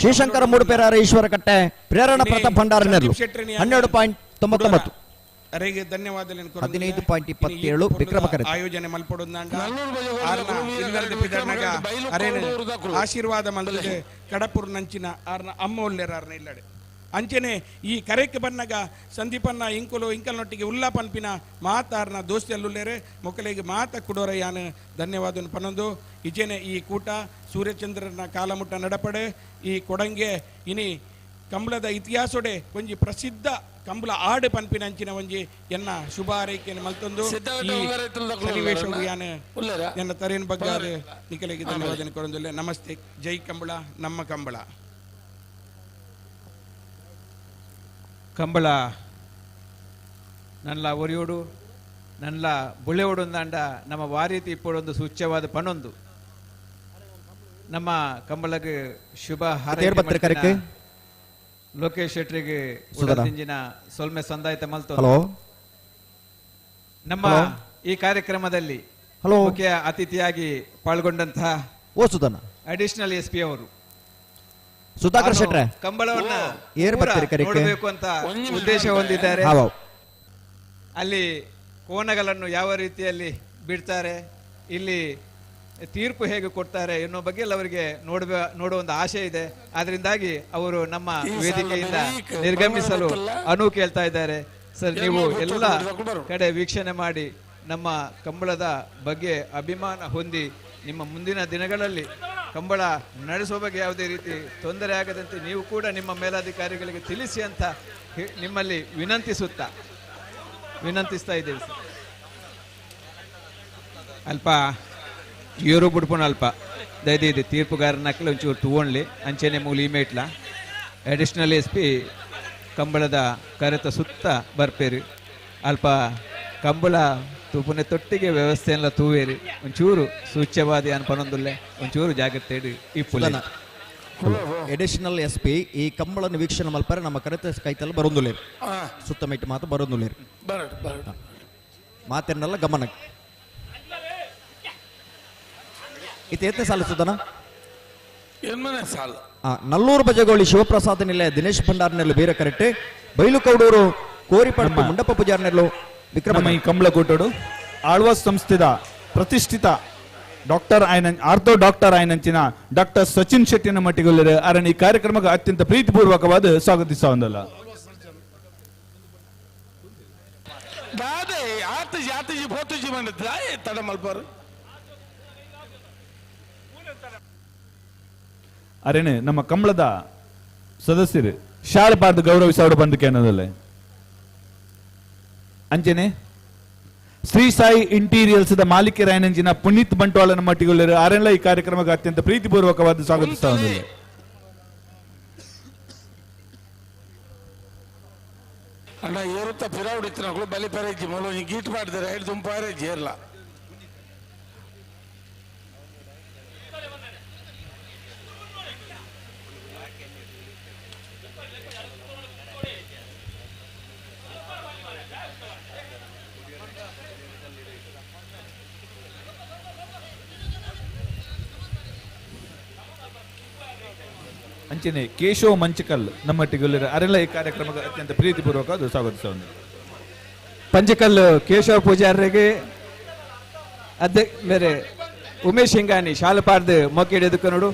[SPEAKER 3] ಶ್ರೀಶಂಕರ ಮೂಡುಪೆರಾರ ಈಶ್ವರ ಕಟ್ಟೆ ಪ್ರೇರಣಾ ಪ್ರತಾಪ್ ಭಂಡಾರನೆಲ್ಲ 12.99
[SPEAKER 4] ಅರೆಗೆ ಧನ್ಯವಾದ.
[SPEAKER 3] 15.27 ವಿಕ್ರಮ ಕರೆತ್ತ.
[SPEAKER 4] ಆಯೋಜನೆ ಮಲ್ಪೊಡುಂದಾಂಡ ಆಶೀರ್ವಾದ ಮಲ್ತದೆ ಕಡಪುರ್ ನಂಚಿನ ಆರ್ನ ಅಮ್ಮ ಒಲ್ಲೆರ ಆರ್ನ ಇಲ್ಲಡೆ. ಅಂಚನೆ ಈ ಕರೆಕ್ ಬನ್ನಗ ಸಂದೀಪನ್ನ ಇಂಕುಲು ಇಂಕಲ್ನೊಟ್ಟಿಗೆ ಉಲ್ಲಾ ಪನ್ಪಿನ ಮಾತಾರ್ನ ದೋಸ್ತಿಯಲ್ಲುಲ್ಲೇರೆ ಮೊಕ್ಕಲಿಗೆ ಮಾತ ಕುಡೋರ ಯಾನು ಧನ್ಯವಾದ ಪನ್ನೊಂದು. ಇಚೆನೆ ಈ ಕೂಟ ಸೂರ್ಯಚಂದ್ರನ ಕಾಲಮುಟ್ಟ ನಡಪಡೆ ಈ ಕೊಡಂಗೆ ಇನಿ ಕಂಬಳದ ಇತಿಹಾಸೊಡೆ ಒಂಜಿ ಪ್ರಸಿದ್ಧ ಕಂಬಳ ಆಡು ಪನ್ಪಿನ ಅಂಚಿನ ಒಂಜಿ ಎನ್ನ ಶುಭ ಹಾರೈಕೆಯನ್ನು ಮಲ್ತೊಂದು ಈ ಸನ್ನಿವೇಶವು ಯಾನು ನನ್ನ ತರೇನ್ ಬಗ್ಗೆ ನಿಕಲಿಗೆ ಧನ್ಯವಾದ ಕೊರೊಂದುಲ್ಲೆ. ನಮಸ್ತೆ, ಜೈ ಕಂಬಳ, ನಮ್ಮ ಕಂಬಳ.
[SPEAKER 1] ಕಂಬಳ ನಲ್ಲ ಒರಿಯೋಡು ನಲ್ಲ ಬುಳೆಯೋಡು ಅಂದಾಂಡ ನಮ್ಮ ವಾರೀತಿ ಇಪ್ಪೊಡೊಂದು ಸೂಚ್ಯವಾದ ಪಣೊಂದು ನಮ್ಮ ಕಂಬಳಗೆ ಶುಭ ಹಾರೈಕೆ ಲೋಕೇಶ್ ಶೆಟ್ಟರಿಗೆ ಉಡದಿಂಜಿನ ಸೊಲ್ಮೆ ಸಂದಾಯಿತ ಮಲ್ತು. ನಮ್ಮ ಈ ಕಾರ್ಯಕ್ರಮದಲ್ಲಿ ಮುಖ್ಯ ಅತಿಥಿಯಾಗಿ ಪಾಲ್ಗೊಂಡಂತಹ ಅಡಿಷನಲ್ ಎಸ್ ಪಿ ಅವರು
[SPEAKER 3] ಸುಧಾಕರ್ ಶೆಟ್ರೆ
[SPEAKER 1] ಕಂಬಳವನ್ನ ನೋಡಬೇಕು ಅಂತ ಉದ್ದೇಶ ಹೊಂದಿದ್ದಾರೆ. ಅಲ್ಲಿ ಕೋನಗಳನ್ನು ಯಾವ ರೀತಿಯಲ್ಲಿ ಬಿಡ್ತಾರೆ, ಇಲ್ಲಿ ತೀರ್ಪು ಹೇಗೆ ಕೊಡ್ತಾರೆ ಎನ್ನುವ ಬಗ್ಗೆ ಎಲ್ಲ ಅವರಿಗೆ ನೋಡುವ ಒಂದು ಆಸೆ ಇದೆ. ಆದ್ರಿಂದಾಗಿ ಅವರು ನಮ್ಮ ವೇದಿಕೆಯಿಂದ ನಿರ್ಗಮಿಸಲು ಅನುವು ಕೇಳ್ತಾ ಇದ್ದಾರೆ. ಸರ್, ನೀವು ಎಲ್ಲ ಕಡೆ ವೀಕ್ಷಣೆ ಮಾಡಿ ನಮ್ಮ ಕಂಬಳದ ಬಗ್ಗೆ ಅಭಿಮಾನ ಹೊಂದಿ ನಿಮ್ಮ ಮುಂದಿನ ದಿನಗಳಲ್ಲಿ ಕಂಬಳ ನಡೆಸುವ ಬಗ್ಗೆ ಯಾವುದೇ ರೀತಿ ತೊಂದರೆ ಆಗದಂತೆ ನೀವು ಕೂಡ ನಿಮ್ಮ ಮೇಲಾಧಿಕಾರಿಗಳಿಗೆ ತಿಳಿಸಿ ಅಂತ ನಿಮ್ಮಲ್ಲಿ ವಿನಂತಿಸ್ತಾ ಇದ್ದೇವೆ ಸರ್. ಅಲ್ಪ ಏರು ಬುಡ್ಪುಣ ಅಲ್ಪ ದಯದೀದಿ ತೀರ್ಪುಗಾರನಕ್ಲೆ ಒಂಚೂರು ತೂವೊಂಡ್ಲಿ ಅಂಚೆನೆ ಮೂಲು ಇಮೇಟ್ಲ ಅಡಿಷನಲ್ ಎಸ್ ಪಿ ಕಂಬಳದ ಕರೆತ ಸುತ್ತ ಬರ್ಪೇರಿ ಅಲ್ಪ ಕಂಬಳ ತೂಪುನೆ ತೊಟ್ಟಿಗೆ ವ್ಯವಸ್ಥೆಯೆಲ್ಲ ತೂವೇರಿ ಒಂಚೂರು ಸೂಚ್ಯವಾದಿ ಅನ್ಪನೊಂದುಲ್ಲೆ ಒಂಚೂರು ಜಾಗ್ರತೆ ಇಪ್ಪುಲೆ.
[SPEAKER 3] ಅಡಿಷನಲ್ ಎಸ್ ಪಿ ಈ ಕಂಬಳನ ವೀಕ್ಷಣೆ ಮಲ್ಪರೆ ನಮ್ಮ ಕರೆತ ಕೈತಲ್ಲ ಬರೊಂದುಲ್ಲೇರು, ಸುತ್ತಮಿಟ್ಟು ಮಾತು ಬರೊಂದುಲ್ಲೇರು, ಮಾತೆನ್ನೆಲ್ಲ ಗಮನ ಇತ್ತ ಸಾಲು ಸುಧನ ನಲ್ಲೂರು ಬಜಗೋಳಿ ಶಿವಪ್ರಸಾದ ನಿಲಯ ದಿನೇಶ್ ಭಂಡಾರ್ನೆಲ್ಲು ಬೀರ ಕರೆಟ್ಟೆ, ಬೈಲುಕೌಡೂರು ಕೋರಿಪಡಪು ಮುಂಡಪ್ಪ ಪೂಜಾರ್ನೆಲ್ಲು ವಿಕ್ರಮ.
[SPEAKER 6] ಈ ಕಂಬಳಕೂಟಡು ಆಳ್ವಾಸ್ ಸಂಸ್ಥೆದ ಪ್ರತಿಷ್ಠಿತ ಡಾಕ್ಟರ್ ಆಯ್ನ ಆರ್ಥೋ ಡಾಕ್ಟರ್ ಆಯ್ನಂಚಿನ ಡಾಕ್ಟರ್ ಸಚಿನ್ ಶೆಟ್ಟಿನ ಮಟ್ಟಿಗುಲ್ಲರು ಅರಣ ಈ ಕಾರ್ಯಕ್ರಮಕ್ಕೆ ಅತ್ಯಂತ ಪ್ರೀತಿಪೂರ್ವಕವಾದ ಸ್ವಾಗತಿಸುವಂದಲ್ಲ. ಅರೇನೆ ನಮ್ಮ ಕಂಬಳದ ಸದಸ್ಯರು ಶಾಲೆ ಪಾರ್ದು ಗೌರವಿಸವರು ಬಂದಕ್ಕೆ ಅನ್ನೋದಲ್ಲೇ. ಅಂಚನೆ ಶ್ರೀ ಸಾಯಿ ಇಂಟೀರಿಯಲ್ಸ್ the ಮಾಲೀಕರಾಯನಂಚಿನ ಪುನೀತ್ ಬಂಟ್ವಾಳನ ಮಟ್ಟಿಗುಲ್ಲರು ಆರೆಲ್ಲ ಈ ಕಾರ್ಯಕ್ರಮಕ್ಕೆ ಅತ್ಯಂತ ಪ್ರೀತಿಪೂರ್ವಕವಾದ ಸ್ವಾಗತಿಸ್ತಾ ಹೊಂದಿದೆ.
[SPEAKER 5] ಅಣ್ಣ ಏರುತ್ತ ಪಿರಾವುಡಿತ್ತಿನಗಳು ಬಲಿ ಪೆರೇಜಿ ಮೊಲ ಗೀಟ್ ಮಾಡಿದರೆ ಹೇಳಿ ದುಂಪಾರೆ ಜೇರ್ಲ.
[SPEAKER 6] ಅಂಚನೆ ಕೇಶವ ಮಂಚಕಲ್ ನಮ್ಮಟ್ಟಿಗುಲ್ಲರು ಅರೆಲ್ಲ ಈ ಕಾರ್ಯಕ್ರಮಕ್ಕೆ ಅತ್ಯಂತ ಪ್ರೀತಿಪೂರ್ವಕ ಸ್ವಾಗತಿಸ್ತಾ ಹೊಂದಿದೆ.
[SPEAKER 1] ಪಂಚಕಲ್ಲು ಕೇಶವ ಪೂಜಾರರಿಗೆ ಅದೇ ಬೇರೆ ಉಮೇಶ್ ಹಿಂಗಾನಿ ಶಾಲಪಾರ್ದು ಮೊಕ್ಕಿಡಿದುಕನುಡು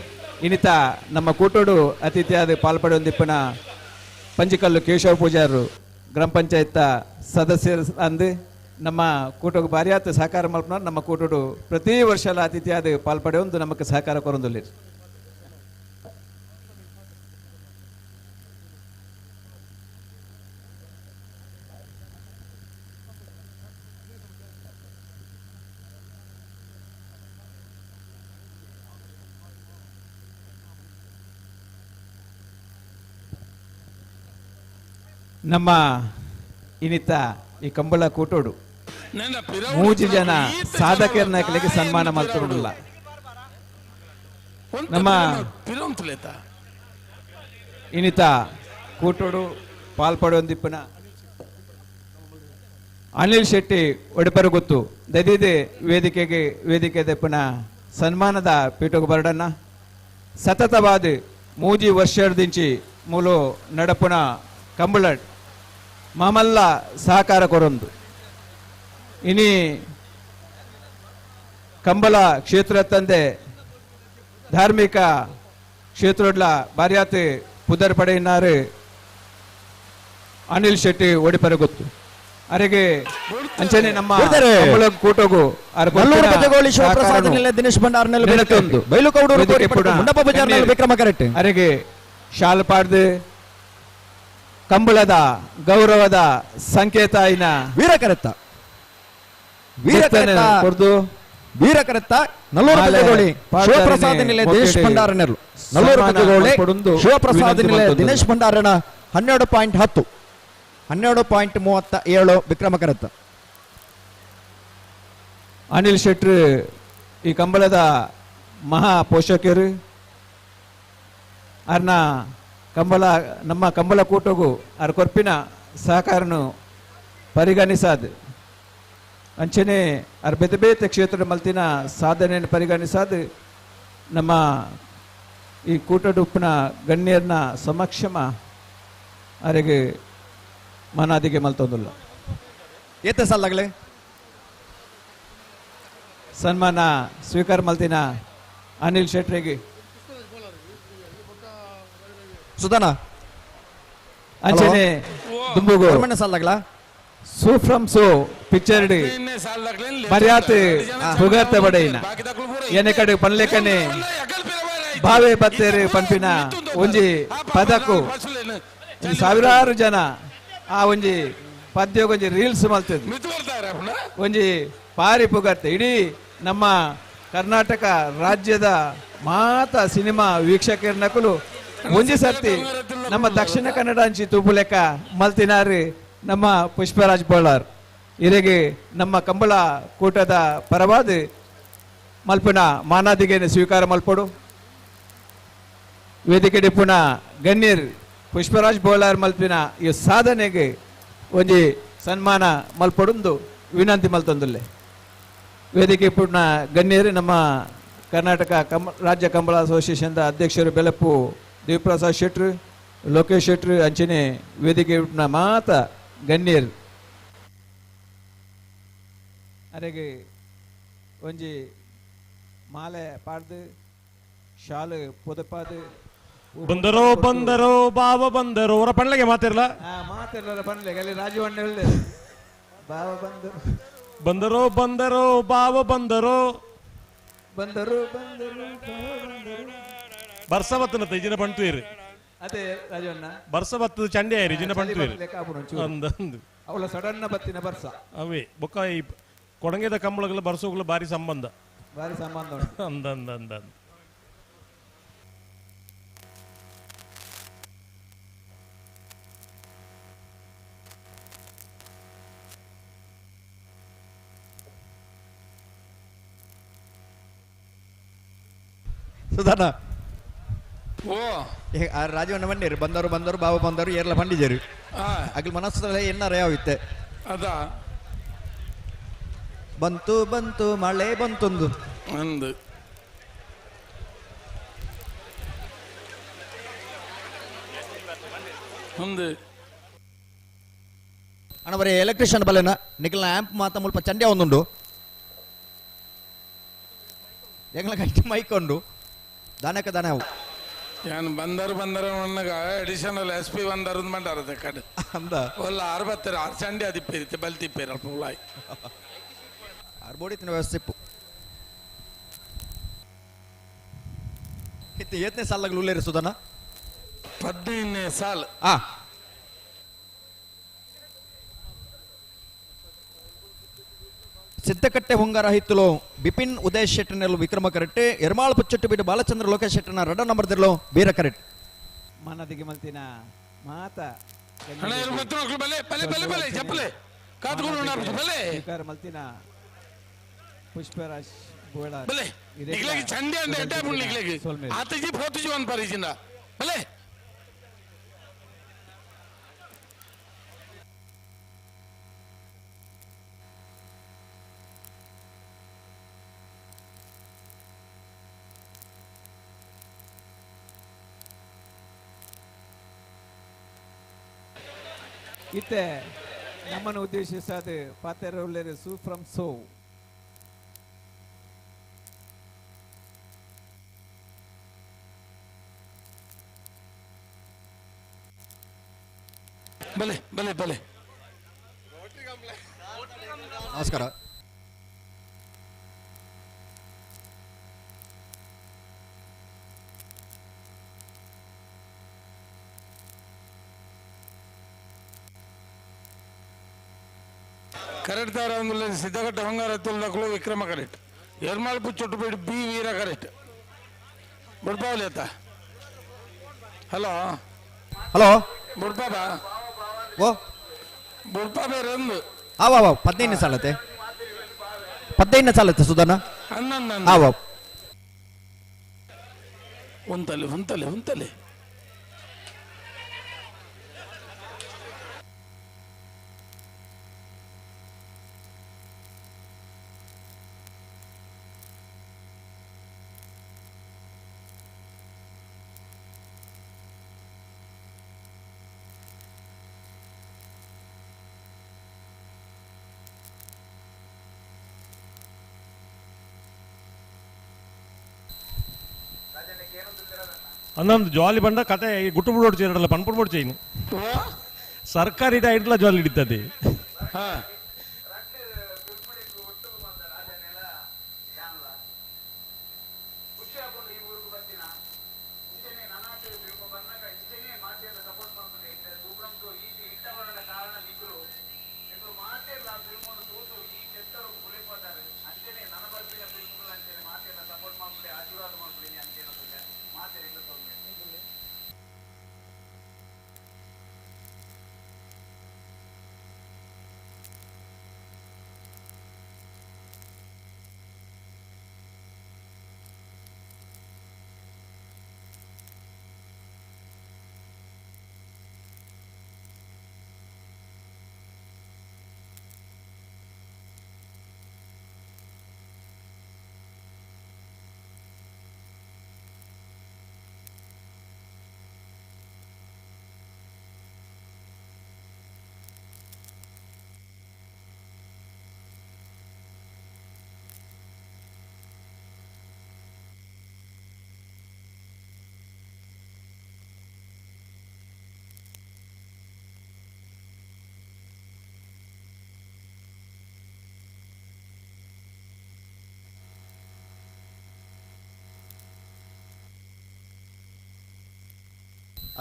[SPEAKER 1] ಇನಿತ ನಮ್ಮ ಕೂಟೋಡು ಅತಿಥಿಯಾದ ಪಾಲ್ಪಡೊಂದಿಪ್ಪನ ಪಂಚಕಲ್ಲು ಕೇಶವ ಪೂಜಾರರು ಗ್ರಾಮ ಪಂಚಾಯತ್ ಸದಸ್ಯರು ಅಂದು ನಮ್ಮ ಕೂಟಕ್ಕೆ ಭಾರಿಯಾತ ಸಹಕಾರ ಮಲ್ಪನ ನಮ್ಮ ಕೂಟೋಡು ಪ್ರತಿ ವರ್ಷ ಅತಿಥಿಯಾದ ಪಾಲ್ಪಡೆಯೊಂದು ನಮಗೆ ಸಹಕಾರ ಕೊರೊಂದುಲ್ಲ. ನಮ್ಮ ಇನಿತ ಈ ಕಂಬಳ ಕೂಟೋಡು ಮೂಜಿ ಜನ ಸಾಧಕರನ್ನ ಸನ್ಮಾನ ಮಾಡ್ತಿರಲಿಲ್ಲ. ನಮ್ಮ ಇನಿತ ಕೂಟೋಡು ಪಾಲ್ಪಡೊಂದಿಪ್ಪನ ಅನಿಲ್ ಶೆಟ್ಟಿ ಒಡಪರು ಗೊತ್ತು ದದಿದೆ ವೇದಿಕೆಗೆ ವೇದಿಕೆ ದಪ್ಪನ ಸನ್ಮಾನದ ಪೀಠకు ಬರಡನ್ನ ಸತತವಾದ ಮೂಜಿ ವರ್ಷದಿಂಚಿ ಮೂಲು ನಡಪುನ ಕಂಬಳ ಮಾಮಲ್ಲ ಸಹಕಾರ ಕೊರೊಂದು ಇನಿ ಕಂಬಳ ಕ್ಷೇತ್ರ ತಂದೆ ಧಾರ್ಮಿಕ ಕ್ಷೇತ್ರಡ್ಲ ಬಾರ್ಯಾತ್ ಪುದರ್ ಪಡೆಯಿನಾರು ಅನಿಲ್ ಶೆಟ್ಟಿ ಒಡಿಪರ ಗೊತ್ತು ಅರೆಗೆ ಅಂಚನೆ ನಮ್ಮ ಕೂಟಗು
[SPEAKER 3] ದಿನೇಶ್ ಭಂಡಾರ್
[SPEAKER 1] ಅರೆಗೆ ಶಾಲ್ ಪಾಡ್ದು ಕಂಬಳದ ಗೌರವದ ಸಂಕೇತ ಇನ
[SPEAKER 3] ವೀರಕರೆತ್ತ ವೀರಕರೆತ್ತ
[SPEAKER 1] ಕೊರ್ದು
[SPEAKER 3] ವೀರಕರೆತ್ತ ನಲ್ಲೂರು ಪಂಜಗೋಳಿ ಶಿವಪ್ರಸಾದ್ ನಿಲೆ ದಿನೇಶ್ ಭಂಡಾರನೆರ್ಲು ನಲ್ಲೂರು ಪಂಜಗೋಳಿ ಶಿವಪ್ರಸಾದ್ ನಿಲೆ ದಿನೇಶ್ ಭಂಡಾರನ 12.10 12.37 ವಿಕ್ರಮ ಕರೆತ್ತ.
[SPEAKER 1] ಅನಿಲ್ ಶೆಟ್ರು ಈ ಕಂಬಳದ ಮಹಾ ಪೋಷಕರು ಅರ್ನ ಕಂಬಳ ನಮ್ಮ ಕಂಬಳ ಕೂಟಗೂ ಅರ್ ಕೊರ್ಪಿನ ಸಹಕಾರನು ಪರಿಗಣಿಸಾದ್ ಅಂಚನೆ ಅರ್ ಬೇತೆ ಬೇತೆ ಕ್ಷೇತ್ರ ಮಲ್ತಿನ ಸಾಧನೆಯನ್ನು ಪರಿಗಣಿಸಾದ್ ನಮ್ಮ ಈ ಕೂಟಡುಪ್ಪನ ಗಣ್ಯರ್ನ ಸಮಕ್ಷಮ ಅರೆಗೆ ಮನಾದಿಗೆ ಮಲ್ತೊಂದುಲ್ಲ.
[SPEAKER 3] ಏತೆ ಸಲ್ಲಗಲೇ
[SPEAKER 1] ಸನ್ಮಾನ ಸ್ವೀಕಾರ ಮಲ್ತಿನ ಅನಿಲ್ ಶೆಟ್ರಿಗೆ
[SPEAKER 3] ಸುಧಾನ
[SPEAKER 1] ಅಂಚನೆ ದುಂಬುಗು
[SPEAKER 3] ಸಲ್ಲಗಲ
[SPEAKER 1] ಸು ಫ್ರಮ್ ಸೋ ಪಿಕ್ಚರ್ ಮರ್ಯಾತೆ ಪುಗರ್ತೆ ಬಡೆಯಿನ ಎನೆ ಕಡೆ ಪನ್ಲೇಕನೆ ಭಾವೆ ಬತ್ತೇರು ಪನ್ಪಿನ ಒಂಜಿ ಪದಕು ಸಾವಿರಾರು ಜನ ಆ ಒಂಜಿ ಪದ್ಯ ಒಂಜಿ ರೀಲ್ಸ್ ಮಲ್ತದೆ ಒಂಜಿ ಪಾರಿ ಪುಗರ್ತೆ ಇಡೀ ನಮ್ಮ ಕರ್ನಾಟಕ ರಾಜ್ಯದ ಮಾತ ಸಿನಿಮಾ ವೀಕ್ಷಕರ ನಕಲು ಒಂಜಿ ಸರ್ತಿ ನಮ್ಮ ದಕ್ಷಿಣ ಕನ್ನಡ ಅಂಚಿ ತೂಪುಲೆಕ್ಕ ಮಲ್ತಿನಾರು ನಮ್ಮ ಪುಷ್ಪರಾಜ್ ಬೋಳಾರ್ ಇರೆಗೆ ನಮ್ಮ ಕಂಬಳ ಕೂಟದ ಪರವಾದ ಮಲ್ಪುನ ಮಾನಾದಿಗೆ ಸ್ವೀಕಾರ ಮಲ್ಪಡು ವೇದಿಕೆ ಡಿಪ್ಪುನ ಗಣ್ಯರ್ ಪುಷ್ಪರಾಜ್ ಬೋಳಾರ್ ಮಲ್ಪಿನ ಈ ಸಾಧನೆಗೆ ಒಂಜಿ ಸನ್ಮಾನ ಮಲ್ಪಡುಂದು ವಿನಂತಿ ಮಲ್ತೊಂದುಲ್ಲೆ. ವೇದಿಕೆ ಪುಣ್ಣ ಗಣ್ಯರು ನಮ್ಮ ಕರ್ನಾಟಕ ರಾಜ್ಯ ಕಂಬಳ ಅಸೋಸಿಯೇಷನ್ದ ಅಧ್ಯಕ್ಷರು ಬೆಲಪ್ಪು ದೇವಪ್ರಸಾದ್ ಶೆಟ್ರು, ಲೋಕೇಶ್ ಶೆಟ್ರು ಅಂಚನೆ ವೇದಿಕೆ ಮಾತ ಗಣ್ಯರು ಅರೆಗೆ ಒಂಜಿ ಮಾಲೆ ಪಾಡ್ದು ಶಾಲು ಪೊದಪಾದು
[SPEAKER 7] ಬಂದರೋ ಬಂದರೋ ಬಾವ ಬಂದರೋ ಅವರ ಪಣ್ಲೆಗೆ ಮಾತಿರ್ಲ
[SPEAKER 1] ಮಾತಿರ್ಲ ಪಣ್ಲೆಗೆ ಅಲ್ಲಿ ರಾಜೀವಣ್ಣ ಹೇಳಿದೆ ಬಾವ ಬಂದರು
[SPEAKER 7] ಬಂದರೋ ಬಂದರೋ ಬಾವ ಬಂದರೋ
[SPEAKER 1] ಬಂದರು ಬಂದರು ಬಂದರು
[SPEAKER 7] ಬರ್ಸ ಬತ್ತನ ಇಜಿನ ಪಂಟುವೇರು
[SPEAKER 1] ಅದೇ ರಾಜವಣ್ಣ
[SPEAKER 7] ಬರ್ಸ ಬತ್ತದ ಚಂಡೆ ಆಯ್ರಿ ಇಜಿನ ಪಂಟುವೇರು ಅಂದಂದು
[SPEAKER 1] ಅವಳ ಸಡನ್ ಬತ್ತಿನ ಬರ್ಸ
[SPEAKER 7] ಅವೇ ಬೊಕ್ಕ ಈ ಕೊಡಂಗೆದ ಕಂಬಳಗಳ ಬರ್ಸೋಗಳ ಭಾರಿ ಸಂಬಂಧ
[SPEAKER 1] ಭಾರಿ ಸಂಬಂಧ
[SPEAKER 7] ಅಂದಂದ ಅಂದಂದು.
[SPEAKER 3] ಸುಧಾನ ಓ ರಾಜವಣ್ಣ ಬಂದಿರು ಬಂದವರು ಬಂದರು ಬಾಬು ಬಂದರು ಏರ್ಲ ಬಂಡಿಜರು ಅಗ್ಲ ಮನಸ್ಸಲ್ಲ ಎನ್ನಾರ ಯಾವಿತ್ತೆ
[SPEAKER 5] ಅದ
[SPEAKER 3] ಬಂತು ಬಂತು ಮಳೆ ಬಂತೊಂದು
[SPEAKER 5] ಅಂದು ಒಂದು
[SPEAKER 3] ಅಣ್ಣ ಬರೀ ಎಲೆಕ್ಟ್ರಿಷಿಯನ್ ಬಲ್ಲೆನ ನಿಖಲ್ನ ಆ್ಯಂಪ್ ಮಾತ ಮುಲ್ಪ ಚಂಡೆ ಒಂದುಂಡು ಎಂಗ್ಲ ಕಟ್ಟಿ ಮೈಕೊಂಡು ದಾನಕ ದಾನ ಅವು
[SPEAKER 5] ಯಾನ್ ಬಂದರು ಬಂದರು ಅಣ್ಣಗ ಅಡಿಷನಲ್ ಎಸ್ ಪಿ ಬಂದರು ಮಂಡಾರ ಕಡೆ
[SPEAKER 3] ಅಂದ
[SPEAKER 5] ಒಲ್ಲ ಆರು ಬತ್ತಾರೆ ಆರು ಚಂಡಿ ಅದಿಪ್ಪೇರಿತ್ತೆ ಬಲ್ತಿಪ್ಪೇರು ಅಲ್ಪ ಉಳಾಯಿ
[SPEAKER 3] ಆರು ಬೋಡಿ ತಿನ್ನ ವ್ಯವಸ್ಥೆ ಇಪ್ಪು ಇತ್ತು ಏತ್ನೇ ಸಾಲಾಗಲು ಉಲ್ಲೇರಿ ಸುಧನ
[SPEAKER 5] 15ನೇ ಸಾಲ್
[SPEAKER 3] ಆ ಸಿದ್ದಕಟ್ಟೆ ಹೊಂಗಾರ ಹಿತ್ತಲು ಬಿಪಿನ್ ಉದಯ್ ಶೆಟ್ಟನೆಲ್ಲ ವಿಕ್ರಮ ಕರೆಕ್ಟ್ ಎರ್ಮಾಳ್ ಪುಚ್ಚಟ್ಟು ಬಿಟ್ಟು ಬಾಲಚಂದ್ರ ಲೋಕೇಶ್ ಶೆಟ್ಟನ ರಡ ನಂಬರ್ ದಿರ್ಲು ಬೀರ ಕರೆಕ್ಟ್
[SPEAKER 1] ಮನದಿಗೆ ಮಲ್ತಿನ ಮಾತ
[SPEAKER 5] ಅಣ್ಣ ಇವ್ರು ಮತ್ತೆ ಮಕ್ಳು ಬಲೆ ಬಲೆ ಬಲೆ ಬಲೆ ಚಪ್ಪಲೆ ಕಾತ್ಕೊಂಡು ಉಣ್ಣಾರ್ಬಿಟ್ಟು ಬಲೆ
[SPEAKER 1] ಸ್ವೀಕಾರ ಮಲ್ತಿನ ಪುಷ್ಪರಾಜ್ ಬೋಳ
[SPEAKER 5] ಬಲೆ ನಿಗ್ಲಗಿ ಚಂಡಿ ಅಂದ್ರೆ ಎಡ್ಡೆ ಪುಂಡು ನಿಗ್ಲಗಿ ಆತಜಿ ಪೋತಜಿ ಒಂದು ಪರಿಚಿಂದ ಬಲೆ
[SPEAKER 1] ಇತ್ತೆ ನಮ್ಮನ್ನು ಉದ್ದೇಶಿಸಾದ ಪಾತೆರ ಸು ಫ್ರಮ್ ಸೋ
[SPEAKER 5] ಬಲೆ ಬಲೆ ಬಲೆ
[SPEAKER 3] ನಮಸ್ಕಾರ
[SPEAKER 5] ಕರೆಕ್ಟ್ ದಾರ ಸಿದ್ದಘಟ್ಟ ಹೊಂಗಾರ ತುಲ್ದಕ್ಲು ವಿಕ್ರಮ ಕರೆಕ್ಟ್ ಎರ್ಮಾಳ್ ಪುಚ್ಚೊಟ್ಟು ಬಿಡು ಬಿ ವೀರ ಕರೆಕ್ಟ್ ಬುಡ್ಪಾವಲಿ ಅತ್ತ ಹಲೋ
[SPEAKER 3] ಹಲೋ
[SPEAKER 5] ಬುಡ್ಪಾಬಾ
[SPEAKER 3] ಓ
[SPEAKER 5] ಬುಡ್ಪಾ ಬೇರೆ ಒಂದು
[SPEAKER 3] ಆವ ಆವ 15 ಸಾಲತ್ತೆ 15 ಸಾಲತ್ತೆ ಸುಧನ
[SPEAKER 5] ಹನ್ನೊಂದು
[SPEAKER 3] ಆವ
[SPEAKER 5] ಉಂತಲೆ ಉಂತಲೆ ಉಂತಲೆ
[SPEAKER 7] ಅನ್ನೊಂದು ಜಾಲಿ ಬಂಡ ಕತೆ ಈ ಗುಟ್ಟು ಬಿಡೋಡು ಚೇರಡಲ್ಲ ಪನ್ಪುಡ್ ಬೋಡ್ చేయను ಸರ್ಕಾರಿ ಇಡ್ಲ ಜಾಲಿ ಹಿಡಿತದೆ.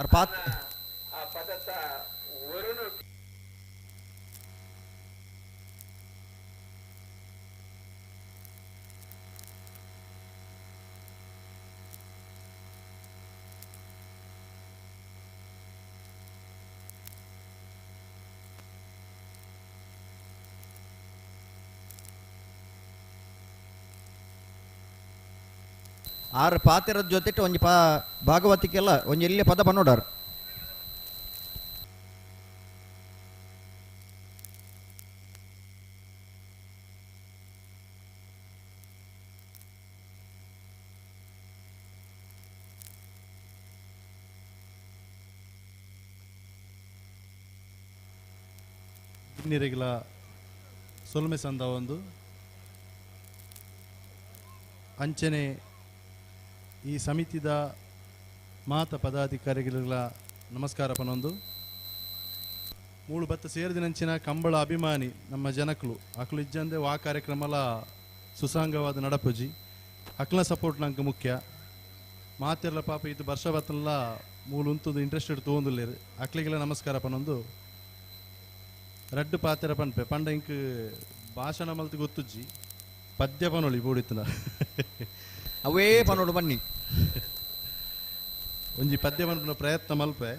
[SPEAKER 3] ಅರ್ಪಾತ್ ಆರು ಪಾತಿರದ ಜೊತೆ ಒಂಜಿ ಪಾ ಭಾಗವತಿಕೆಲ್ಲ ಒಂಜಿ ಎಲ್ಲಿ ಪದ ಪನ್ನೋಡಾರು.
[SPEAKER 8] ನೀರೆಗ್ಲ ಸೊಲ್ಮೆ ಸಂದ ಒಂದು ಅಂಚನೆ ಈ ಸಮಿತಿದ ಮಾತ ಪದಾಧಿಕಾರಿಗಳ ನಮಸ್ಕಾರ ಪನೊಂದು ಮೂಳು ಬತ್ತ ಸೇರಿದಿನಂಚಿನ ಕಂಬಳ ಅಭಿಮಾನಿ ನಮ್ಮ ಜನಕಲು ಅಕ್ಲು ಇಜ್ಜಂದೆ ವಾ ಕಾರ್ಯಕ್ರಮಲ ಸುಸಾಂಗವಾದ ನಡಪುಜಿ ಅಕ್ಲ ಸಪೋರ್ಟ್ ನಂಗೆ ಮುಖ್ಯ ಮಾತೆಲ್ಲ ಪಾಪ ಇದು ವರ್ಷ ಬತ್ತಲ್ಲ ಮೂಲು ಉಂತುದು ಇಂಟ್ರೆಸ್ಟೆಡ್ ತೋಂದುಲ್ಲೇರು ಅಕ್ಲಿಗೆಲ್ಲ ನಮಸ್ಕಾರ ಪನೊಂದು ರಡ್ಡು ಪಾತೆರ ಪನ್ಪೆ ಪಂಡ ಇಂಕ್ ಭಾಷಣ ಮಲ್ತು ಗೊತ್ತುಜ್ಜಿ ಪದ್ಯ ಪನೊಳಿ ಬೋಡಿತ್ತನ
[SPEAKER 3] ಅವೇ ಪನೋಡು ಬನ್ನಿ
[SPEAKER 8] ಒಂಜಿ ಪದ್ಯ ಪನ್ಪುನ ಪ್ರಯತ್ನ ಮಲ್ಪೆ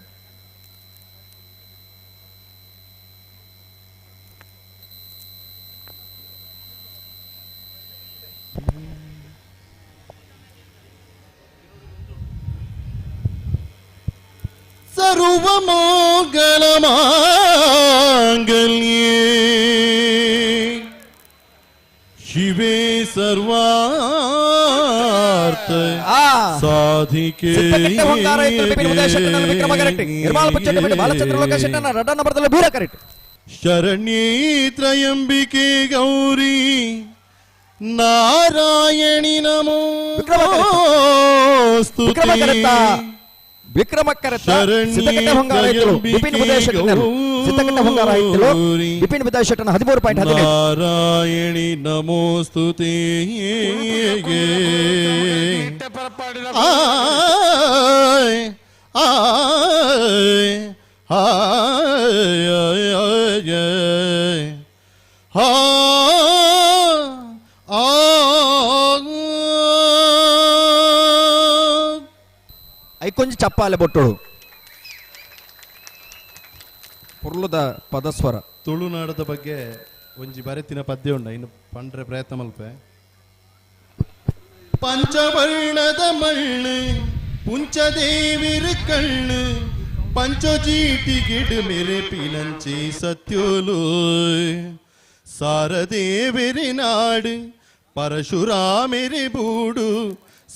[SPEAKER 8] ಸರ್ವ ಮಂಗಲ ಮಾಂಗಲ್ಯೇ ಶಿವೆ ಸರ್ವಾರ್ಥ ಸಾಧಿಕೆ ಶರಣ್ಯೇ ತ್ರಯಂಬಿಕೆ ಗೌರಿ ನಾರಾಯಣಿ ನಮೋ
[SPEAKER 3] ವಿಕ್ರಮ ಕರೆತ ಸಿದ್ದಕಟ್ಟೆ ಹೊಂಗಾರ ರೈತರು ಬಿಪಿನ್ ಉದಯ ಶೆಟ್ಟನರು ಸಿದ್ದಕಟ್ಟೆ ಹೊಂಗಾರ ರೈತರು ಬಿಪಿನ್ ಉದಯ ಶೆಟ್ಟನ 13.15
[SPEAKER 8] ನಾರಾಯಣಿ ನಮೋಸ್ತುತೇ ಆಯ್ ಆಯ್ ಆಯ್ ಆಯ್ ಹಾ ಆ
[SPEAKER 3] ಐಕೊಂಜಿ ಚಪ್ಪಾಲೆ ಬೊಟ್ಟೋಡು ಪುರ್ಲುದ ಪದಸ್ವರ
[SPEAKER 8] ತುಳುನಾಡದ ಬಗ್ಗೆ ಒಂಜಿ ಬರೆತಿನ ಪದ್ಯ ಉಂಡ ಇನ್ನು ಪಂಡ್ರೆ ಪ್ರಯತ್ನ ಮಲ್ಪೆ ಪಂಚವರ್ಣದ ಮಣ್ಣು ಪುಂಚದೇವಿರ ಕಣ್ಣು ಪಂಚಜೀಟಿಗಿಡು ಮೆರೆಪಿನಂಚಿ ಸತ್ಯೋಲು ಸಾರದೇವಿರಿ ನಾಡು ಪರಶುರಾಮೆರಿ ಬೂಡು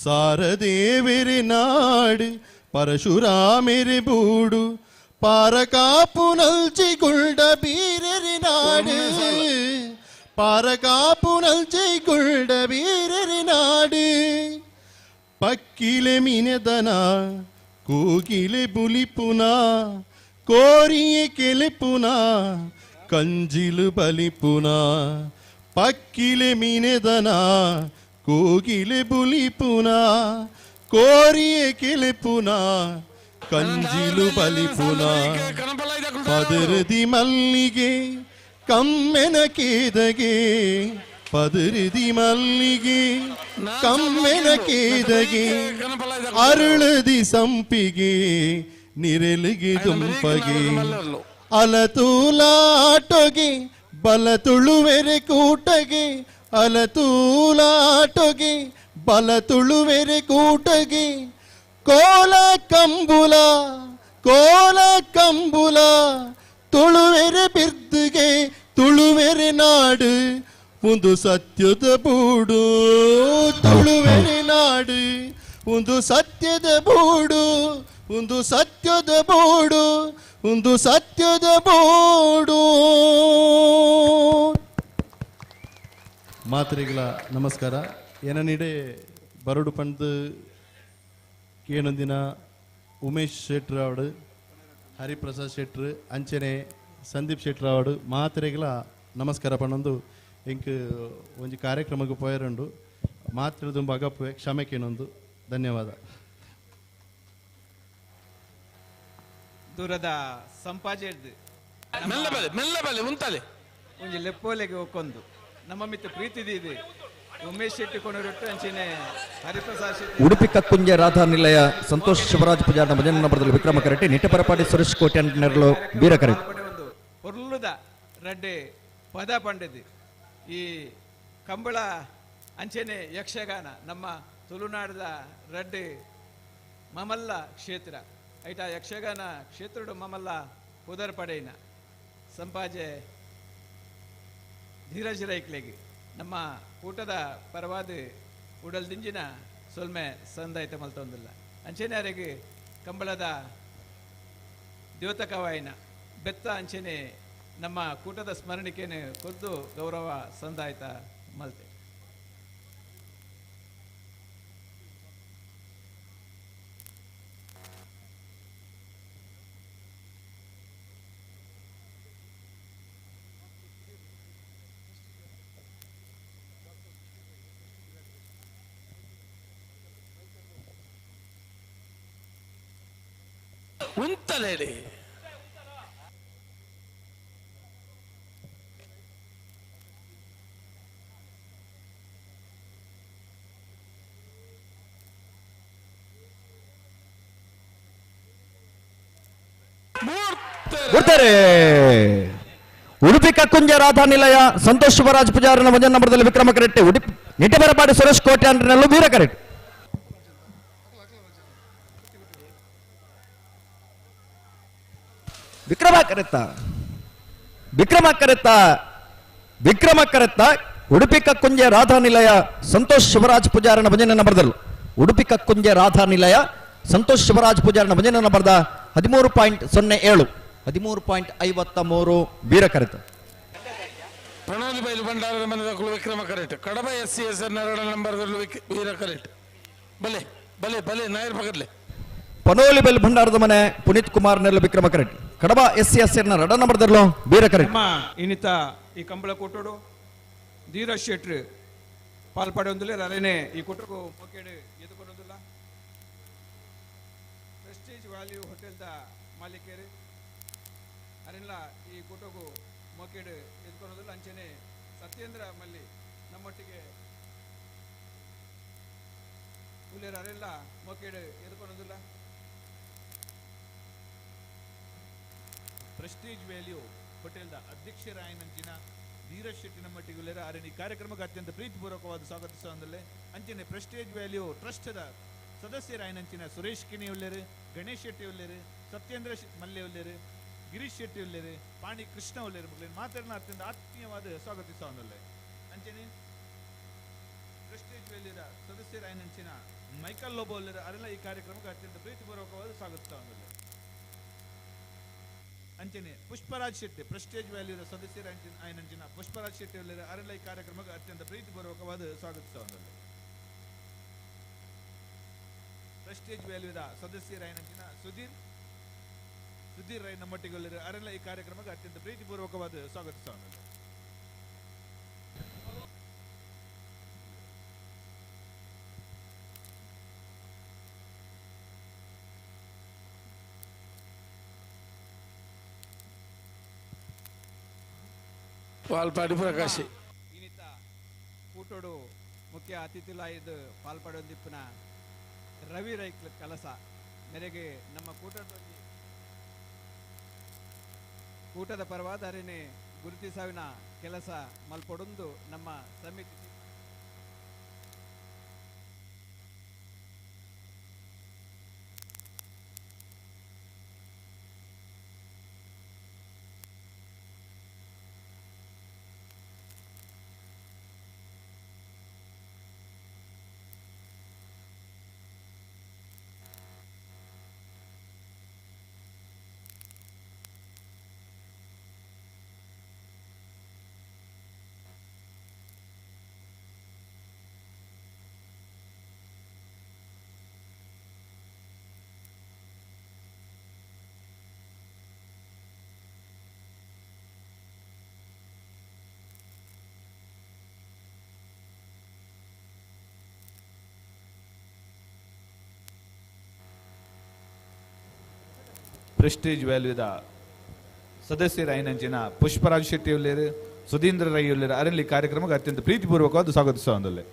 [SPEAKER 8] ಸಾರದೇವಿರಿ ನಾಡು ಪರಶುರಾಮೆರಿ ಬೂಡು ಪಾರಕಾಪು ನಲ್ಚಿಗುಳ್ಡ ಬೀರರಿ ನಾಡು ಪಾರಕಾಪು ನಲ್ಚಿಗುಳ್ಡ ಬೀರರಿ ನಾಡು ಪಕ್ಕಿಲೆ ಮಿನೆದನ ಕೋಗಿಲೆ ಬುಲಿಪುನ ಕೋರಿಯೆ ಕೆಲೆಪುನ ಕಂಜಿಲು ಬಲಿಪುನ ಪಕ್ಕಿಲೆ ಮಿನೆದನ ಕೋಗಿಲೆ ಬುಲಿಪುನ ಕೋರಿಯೆ ಕೆಲೆಪುನ ಕಂಜಿಲು ಬಲಿಪುನ ಪದರದಿ ಮಲ್ಲಿಗೆ ಕಮ್ಮೆನ ಕೇದಗೆ ಪದರದಿ ಮಲ್ಲಿಗೆ ಕಮ್ಮೆನ ಕೇದಗೆ ಅರುಳದಿ ಸಂಪಿಗೆ ನಿರೆಲಿಗೆ ದುಂಪಗೆ ಅಲತೂಲಾಟೊಗೆ ಬಲ ತುಳುವೆರೆ ಕೂಟಗೆ ಅಲತೂಲಾಟೊಗೆ ಬಲ ತುಳುವೆರೆ ಕೂಟಗೆ ಕೋಲ ಕಂಬುಲ ಕೋಲ ಕಂಬುಲ ತುಳುವೆರೆ ಬಿರ್ದುಗೆ ತುಳುವೆರೆ ನಾಡು ಒಂದು ಸತ್ಯದ ಬೂಡು ತುಳುವೆರೆ ನಾಡು ಒಂದು ಸತ್ಯದ ಬೂಡು ಒಂದು ಸತ್ಯದ ಬೂಡು ಒಂದು ಸತ್ಯದ ಬೂಡು. ಮಾತ್ರೆಗಳ ನಮಸ್ಕಾರ. ಏನನಿಡೆ ಬರಡು ಪಂದು ಏನೊಂದಿನ ಉಮೇಶ್ ಶೆಟ್ರಾವಡು, ಹರಿಪ್ರಸಾದ್ ಶೆಟ್ರು, ಅಂಚನೆ ಸಂದೀಪ್ ಶೆಟ್ರಾವಡು ಮಾತ್ರೆಗಳ ನಮಸ್ಕಾರ ಪಣ್ಣೊಂದು ಇಂಕ್ ಒಂಜಿ ಕಾರ್ಯಕ್ರಮಕ್ಕೆ ಪೋಯರುಂಡು ಮಾತ್ರೆ ತುಂಬ ಅಗಪ್ಪುವೆ ಕ್ಷಮೆಕೇನೊಂದು ಧನ್ಯವಾದ.
[SPEAKER 1] ದೂರದ ಸಂಪಾಜೆಡ್ದು
[SPEAKER 5] ಮೆಲ್ಲ ಬಲೆ ಉಂತಲೆ
[SPEAKER 1] ಒಂಜಿ ಲೆಪ್ಪೋಲೆಗೆ ಒಕ್ಕೊಂದು ನಮ್ಮ ಮಿತ್ತ ಪ್ರೀತಿ ಇದೆ ಉಮೇಶ್ ಶೆಟ್ಟಿ ಕೊನರೊಟ್ಟು ಅಂಚನೆ ಹರಿಪ್ರಸಾದ್ ಶೆಟ್ಟಿ.
[SPEAKER 3] ಉಡುಪಿ ಕಕ್ಕುಂಜೆ ರಾಧಾ ನಿಲಯ ಸಂತೋಷ್ ಶಿವರಾಜ್ ಪೂಜಾರ್ನ ಭಜನೆ ನಂಬರದಲ್ಲಿ ವಿಕ್ರಮ ಕರೆಟ್ಟಿ, ನಿಟ್ಟಪರಪಾಡಿ ಸುರೇಶ್ ಕೋಟೆ ನೆರಳು ವೀರ ಕರೆಟ್ಟಿ.
[SPEAKER 1] ಒಂದು ಪೊರ್ಲುದ ರಡ್ಡೆ ಪದ ಪಂಡದು ಈ ಕಂಬಳ ಅಂಚನೆ ಯಕ್ಷಗಾನ ನಮ್ಮ ತುಳುನಾಡದ ರಡ್ಡೆ ಮಮಲ್ಲ ಕ್ಷೇತ್ರ ಐಟ ಯಕ್ಷಗಾನ ಕ್ಷೇತ್ರಡು ಮಮಲ್ಲ ಪುದರ್ ಪಡೆಯಿನ ಸಂಪಾಜೆ ಧೀರಜ್ ರೈಕ್ಲೆಗೆ ನಮ್ಮ ಕೂಟದ ಪರವಾದ ಉಡಲ್ದಿಂಜಿನ ಸೊಲ್ಮೆ ಸಂದಾಯ್ತ ಮಲ್ತೊಂದಿಲ್ಲ. ಅಂಚನೆ ಅರೆಗೆ ಕಂಬಳದ ದ್ಯೋತಕವಾಯಿನ ಬೆತ್ತ ಅಂಚನೆ ನಮ್ಮ ಕೂಟದ ಸ್ಮರಣಿಕೆಯನ್ನು ಕೊದ್ದು ಗೌರವ ಸಂದಾಯ್ತ ಮಲ್ತೆ.
[SPEAKER 5] ಉಂತಲೇಡಿ
[SPEAKER 3] ಬರ್ತಾರೆ. ಉಡುಪಿ ಕಕ್ಕುಂಜ ರಾಧಾ ನಿಲಯ ಸಂತೋಷ್ ಶಿವರಾಜ್ ಪೂಜಾರನ ಭಜನ್ ನಂಬರದಲ್ಲಿ ವಿಕ್ರಮ ಕರೆಟ್ಟಿ. ಉಡುಪಿ ನಿಟ್ಟೆಬರಪಾಡಿ ಸುರೇಶ್ ಕೋಟೆ ಅಂಡ್ರಿನಲ್ಲೂ ವೀರ ಕರೆಟ್ಟಿ. ವಿಕ್ರಮ ಕರೆತ್ತ ವಿಕ್ರಮ ಕರೆತ್ತ ವಿಕ್ರಮ ಕರೆತ್ತ ಉಡುಪಿ ಕಕ್ಕುಂಜೆ ರಾಧಾ ನಿಲಯ ಸಂತೋಷ್ ಶಿವರಾಜ್ ಪೂಜಾರನ ಭಜನೆ ಬರೆದರು. ಉಡುಪಿ ಕಕ್ಕುಂಜೆ ರಾಧಾ ನಿಲಯ ಸಂತೋಷ್ ಶಿವರಾಜ್ ಪೂಜಾರನ ಭಜನೆ ಬರೆದ 13.07 13.53 ವೀರ ಕರೆತ.
[SPEAKER 5] ಪ್ರಣೋದಿ ಬೈಲು ಭಂಡಾರದ ಮನದ Vikrama correct. Kadaba S C S N ಎರಡನೇ ನಂಬರ್ದಲ್ಲಿ ವೀರ ಕರೆಕ್ಟ್. ಬಲೆ ಬಲೆ ಬಲೆ ನಾಯರ್ ಪಕ್ಕದಲೆ.
[SPEAKER 3] ಪನೋಲಿ ಬೆಲ್ ಭಂಡಾರದ ಮನೆ ಪುನೀತ್ ಕುಮಾರ್ ನೆಲ್ಲ Vikrama correct. Kadaba S C S N ಎರಡ ನಂಬರ್ದಲ್ಲೂ ವೀರ ಕರೆಕ್ಟ್.
[SPEAKER 1] ನಮ್ಮ ಇನ್ನಿತ ಈ ಕಂಬಳ ಕೊಟ್ಟೋಡು ಧೀರಜ್ ಶೆಟ್ರು ಪಾಲ್ಪಡೊಂದಿಲ್ಲ ಅರೇನೆ ಈ ಕೊಟ್ಟರು ಮೊಕೇಡು ಎದುಕೊಡೊಂದಿಲ್ಲ. ಪ್ರೆಸ್ಟೀಜ್ ವ್ಯಾಲ್ಯೂ ಹೋಟೆಲ್ದ ಮಾಲೀಕರು ಅರೆಲ್ಲ ಈ ಕೂಟಗೂ ಮೊಕೇಡು ಎದುಕೊಡೋದಿಲ್ಲ. ಅಂಚನೆ ಸತ್ಯೇಂದ್ರ ಮಲ್ಲಿ ನಮ್ಮೊಟ್ಟಿಗೆ ಉಲ್ಲೇರು ಅರೆಲ್ಲ ಮೊಕೇಡು ಎದುಕೊಡೋದಿಲ್ಲ.
[SPEAKER 6] ಪ್ರೆಸ್ಟೀಜ್ ವ್ಯಾಲ್ಯೂ ಹೋಟೆಲ್ದ ಅಧ್ಯಕ್ಷರಾಯನಂಚಿನ ಧೀರಜ್ ಶೆಟ್ಟಿ ನಮ್ಮಟ್ಟಿಗುಲ್ಲೇರ ಅರಣಿ ಕಾರ್ಯಕ್ರಮಕ್ಕೆ ಅತ್ಯಂತ ಪ್ರೀತಿಪೂರ್ವಕವಾದ ಸ್ವಾಗತಿಸುವಂದಲ್ಲೇ ಅಂಚನೆ ಪ್ರೆಸ್ಟೀಜ್ ವ್ಯಾಲ್ಯೂ ಟ್ರಸ್ಟ್ದ ಸದಸ್ಯರಾಯನಂಚಿನ ಸುರೇಶ್ ಕಿಣಿ ಉಲ್ಲೇರು, ಗಣೇಶ್ ಶೆಟ್ಟಿ ಉಲ್ಲೇರು, ಸತ್ಯೇಂದ್ರ ಮಲ್ಯ ಉಲ್ಲೇರು, ಗಿರೀಶ್ ಶೆಟ್ಟಿ ಉಲ್ಲೇರು, ಪಾಣಿ ಕೃಷ್ಣ ಉಲ್ಲೇರು ಮಕ್ಕಳಿಗೆ ಮಾತಾಡಿನ ಅತ್ಯಂತ ಆತ್ಮೀಯವಾದ ಸ್ವಾಗತಿಸುವಂದಲ್ಲೇ ಅಂಚನೆ ಪ್ರೆಸ್ಟೀಜ್ ವ್ಯಾಲ್ಯೂದ ಸದಸ್ಯರಾಯನಂಚಿನ ಮೈಕಲ್ ಲೋಬೋ ಉಲ್ಲೇರು ಅರೆಲ್ಲ ಈ ಕಾರ್ಯಕ್ರಮಕ್ಕೆ ಅತ್ಯಂತ ಪ್ರೀತಿಪೂರ್ವಕವಾದ ಸ್ವಾಗತಿಸುವಂದಲ್ಲೇ ಅಂಚನೆ ಪುಷ್ಪರಾಜ್ ಶೆಟ್ಟಿ ಪ್ರೆಸ್ಟೇಜ್ ವ್ಯಾಲ್ಯೂದ ಸದಸ್ಯರ ಆಯನಂಚಿನ ಪುಷ್ಪರಾಜ್ ಶೆಟ್ಟಿ ಉಲ್ಲೇರು ಅರೆಲ್ಲ ಈ ಕಾರ್ಯಕ್ರಮಕ್ಕೆ ಅತ್ಯಂತ ಪ್ರೀತಿಪೂರ್ವಕವಾದ ಸ್ವಾಗತಿಸುವಂದಲ್ಲೇ ಪ್ರೆಸ್ಟೇಜ್ ವ್ಯಾಲ್ಯೂದ ಸದಸ್ಯರ ಆಯನಂಚಿನ ಸುಧೀರ್ ಸುಧೀರ್ ರೈ ನಮ್ಮೊಟ್ಟಿಗೆ ಅರೆಲ್ಲ ಈ ಕಾರ್ಯಕ್ರಮಕ್ಕೆ ಅತ್ಯಂತ ಪ್ರೀತಿಪೂರ್ವಕವಾದ ಸ್ವಾಗತಿಸುವಂದಲ್ಲೇ.
[SPEAKER 5] ವಾಲ್ಪಾಡಿ ಪ್ರಕಾಶ್
[SPEAKER 1] ಇನ್ನಿತ ಕೂಟೋಡು ಮುಖ್ಯ ಅತಿಥಿಲಾಯ್ದು ಪಾಲ್ಪಡೊಂದಿಪ್ಪನ ರವಿ ರೈಕ್ಲ ಕಲಸ ಮೇರೆಗೆ ನಮ್ಮ ಕೂಟದಲ್ಲಿ ಕೂಟದ ಪರವಾದ ಅರಿಣೆ ಗುರುತಿಸಾವಿನ ಕೆಲಸ ಮಲ್ಪೊಡೊಂದು ನಮ್ಮ ಸಮಿತಿ.
[SPEAKER 6] ಪ್ರೆಸ್ಟೀಜ್ ವ್ಯಾಲ್ಯೂದ ಸದಸ್ಯರಾಯನಂಚಿನ ಪುಷ್ಪರಾಜ್ ಶೆಟ್ಟಿ ಉಲ್ಲೇರು, ಸುಧೀಂದ್ರ ರೈ ಉಲ್ಲೇರು ಅರಲ್ಲಿ ಕಾರ್ಯಕ್ರಮಕ್ಕೆ ಅತ್ಯಂತ ಪ್ರೀತಿಪೂರ್ವಕವಾದ ಸ್ವಾಗತಿಸುವಂದಲ್ಲೇ.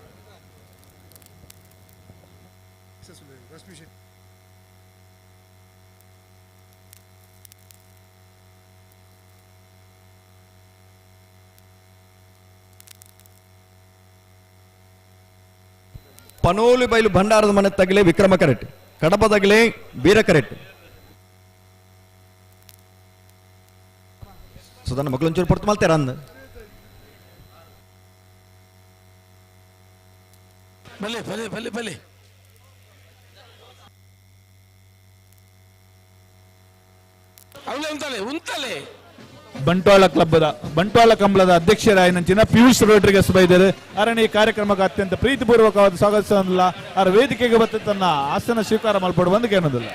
[SPEAKER 3] ಪನೋಲಿ ಬೈಲು ಭಂಡಾರದ ಮನೆ ತಗಲಿ ವಿಕ್ರಮ ಕರೆಟ್, ಕಡಬ ತಗಲಿ ವೀರ ಕರೆಟ್. ಸುಧಾನ ಮಕ್ಕಳು ಒಂಚೂರು ಪೊರ್ತು ಮಲ್ತೇರ ಅಂದ್.
[SPEAKER 5] ಬಲೆ ಬಲೆ ಬಲೆ ಬಲೆ ಅವಳೆ ಉಂತಲೆ ಉಂತಲೆ.
[SPEAKER 6] ಬಂಟ್ವಾಳ ಕ್ಲಬ್ದ ಬಂಟ್ವಾಳ ಕಂಬಳದ ಅಧ್ಯಕ್ಷರಾಯಿನಂಚಿನ ಪಿಯೂಷ್ ರೋಡ್ರಿಗಸ್ ಬೈದರು. ಅರಣ್ಯ ಈ ಕಾರ್ಯಕ್ರಮಕ್ಕೆ ಅತ್ಯಂತ ಪ್ರೀತಿಪೂರ್ವಕವಾದ ಸ್ವಾಗತಿಸಲ್ಲ. ಅವರ ವೇದಿಕೆಗೆ ಬತ್ತ ತನ್ನ ಆಸನ ಸ್ವೀಕಾರ ಮಲ್ಪಡು ಒಂದು ಕೇಳೋದಿಲ್ಲ.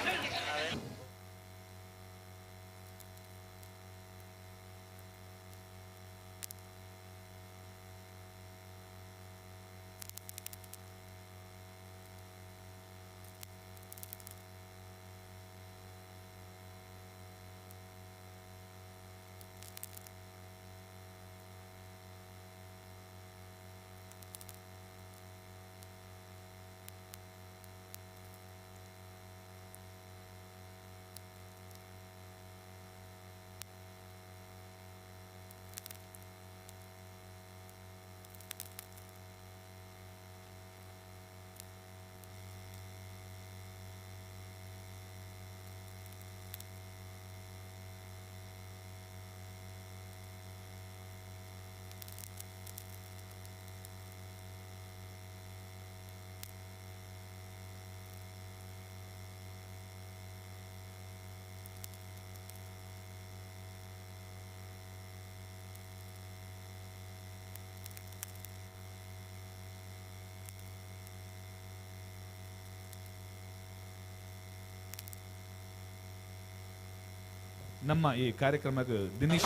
[SPEAKER 6] ನಮ್ಮ ಈ ಕಾರ್ಯಕ್ರಮಕ್ಕೆ ದಿನೇಶ್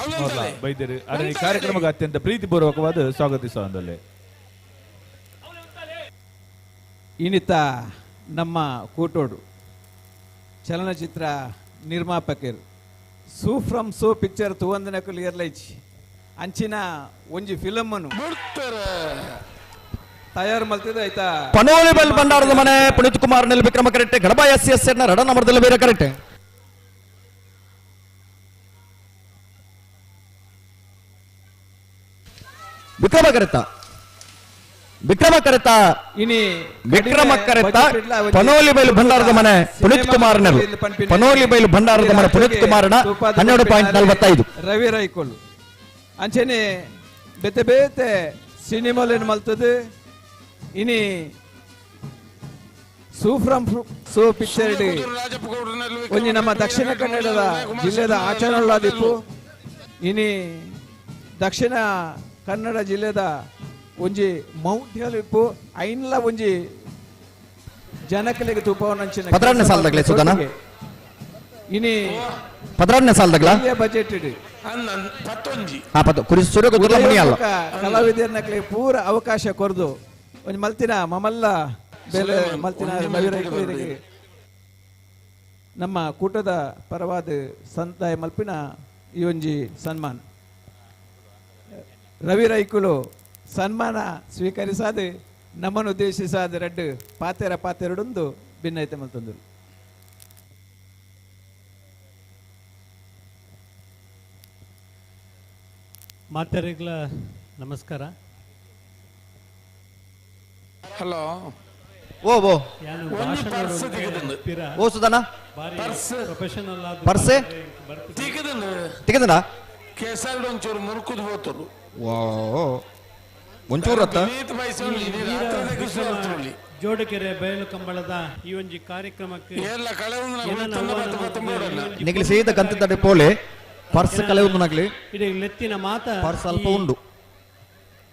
[SPEAKER 6] ಬೈದರು. ಆದರೆ ಈ ಕಾರ್ಯಕ್ರಮಕ್ಕೆ ಅತ್ಯಂತ ಪ್ರೀತಿಪೂರ್ವಕವಾದ ಸ್ವಾಗತಿಸುವಂದಲ್ಲಿ
[SPEAKER 1] ಇನ್ನಿತ ನಮ್ಮ ಕೂಟೋಡು ಚಲನಚಿತ್ರ ನಿರ್ಮಾಪಕರು ಸೂ ಫ್ರಮ್ ಸೋ ಪಿಕ್ಚರ್ ತುವಂದನಕುಲು ಎರ್ಲೈಚಿ ಅಂಚಿನ ಒಂಜಿ ಫಿಲಮ್ ಅನ್ನು ತಯಾರು ಮಲ್ತಿದ್ದು ಆಯ್ತಾ.
[SPEAKER 3] ಪನೋಲಿ ಬೆಲ್ ಭಂಡಾರದ ಮನೆ ಪುನೀತ್ ಕುಮಾರ್ ನೆಲ್ ವಿಕ್ರಮ ಕರೆಕ್ಟ್. ಗಡಬ ಎಸ್ ಎಸ್ ಎನ್ ರಡ ನಮರದಲ್ಲಿ ಬೇರೆ ಕರೆಕ್ಟ್. ವಿಕ್ರಮ ಕರೆತ ವಿಕ್ರಮ ಕರೆತ
[SPEAKER 1] ಇನಿ
[SPEAKER 3] ವಿಕ್ರಮ ಕರೆತ ಪನೋಲಿ ಬೈಲು ಭಂಡಾರದ ಮನೆ ಪುನೀತ್ ಕುಮಾರ್ ನೆಲ್ ಪನೋಲಿ ಬೈಲು ಭಂಡಾರದ ಮನೆ ಪುನೀತ್ ಕುಮಾರ್ನ 12.45.
[SPEAKER 1] ರವಿ ರೈಕೋಲು ಅಂಚನೆ ಬೇತೆ ಬೇತೆ ಸಿನಿಮಾಲೇನು ಮಲ್ತದೆ. ಇನಿ ಸೂ ಫ್ರಮ್ ಸೋ ಪಿಕ್ಚರ್ ಒಂಜಿ ನಮ್ಮ ದಕ್ಷಿಣ ಕನ್ನಡದ ಜಿಲ್ಲೆದ ಆಚರಣೆದಿಪ್ಪು. ಇನಿ ದಕ್ಷಿಣ ಕನ್ನಡ ಜಿಲ್ಲೆದ ಒಂಜಿ ಮೌಢ್ಯಲಿಪ್ಪು ಐನ್ಲ ಒಂಜಿ ಜನಕಲಿಗೆ ತೂಪವನಂಚಿನ
[SPEAKER 3] ಪದರನ್ನೇ ಸಾಲದಾಗ್ಲೆ ಸುಧನ?
[SPEAKER 1] ಇನಿ
[SPEAKER 3] ಪದರನ್ನೇ ಸಾಲದಾಗ್ಲ
[SPEAKER 1] ಬಜೆಟ್ ಕಲಾವಿದರ್ನಕ್ಲೆ ಪೂರ ಅವಕಾಶ ಕೊರ್ದು ಒಂಜಿ ಮಲ್ತಿನ ಮಮಲ್ಲ ಬೇಲೆ ಮಲ್ತಿನ ರವಿ ನಮ್ಮ ಕೂಟದ ಪರವಾದ ಸಂತಾಯ ಮಲ್ಪಿನ ಈ ಒಂಜಿ ಸನ್ಮಾನ. ರವಿ ರೈಕುಲು ಸನ್ಮಾನ ಸ್ವೀಕರಿಸಾದ ನಮ್ಮನ್ನು ಉದ್ದೇಶಿಸಾದ ರಡ್ಡು ಪಾತೆರ ಪಾತೆರಡೊಂದು ಭಿನ್ನೈತೆ ಮಲ್ತಂದರು.
[SPEAKER 9] ಮಾತೆರೆಗ್ಲ ನಮಸ್ಕಾರ.
[SPEAKER 5] ಹಲೋ
[SPEAKER 3] ಓ ಓ ಓ ಸುಧನ ಪರ್ಸೆ ತೆಗೆದನಾ
[SPEAKER 5] ಕೇಸರ್ಡ್ ಒಂಚೂರು ಮುರುಕುದು ಹೋತರು.
[SPEAKER 3] ವಾ ಒಂಚೂರು ಅತ್ತ
[SPEAKER 9] ಜೋಡಕೆರೆ ಬಯಲು ಕಂಬಳದ ಈ ಒಂಜಿ ಕಾರ್ಯಕ್ರಮಕ್ಕೆ
[SPEAKER 3] ನಿಗಲಿ ಸೀದ ಕಂತಿದ್ದಡೆ ಪೋಲೆ ಪರ್ಸ್ ಕಲೆ ನಗಲಿ
[SPEAKER 9] ಇಡೀ ಲೆತ್ತಿನ ಮಾತ
[SPEAKER 3] ಪರ್ಸ್ ಅಲ್ಪ ಉಂಡು.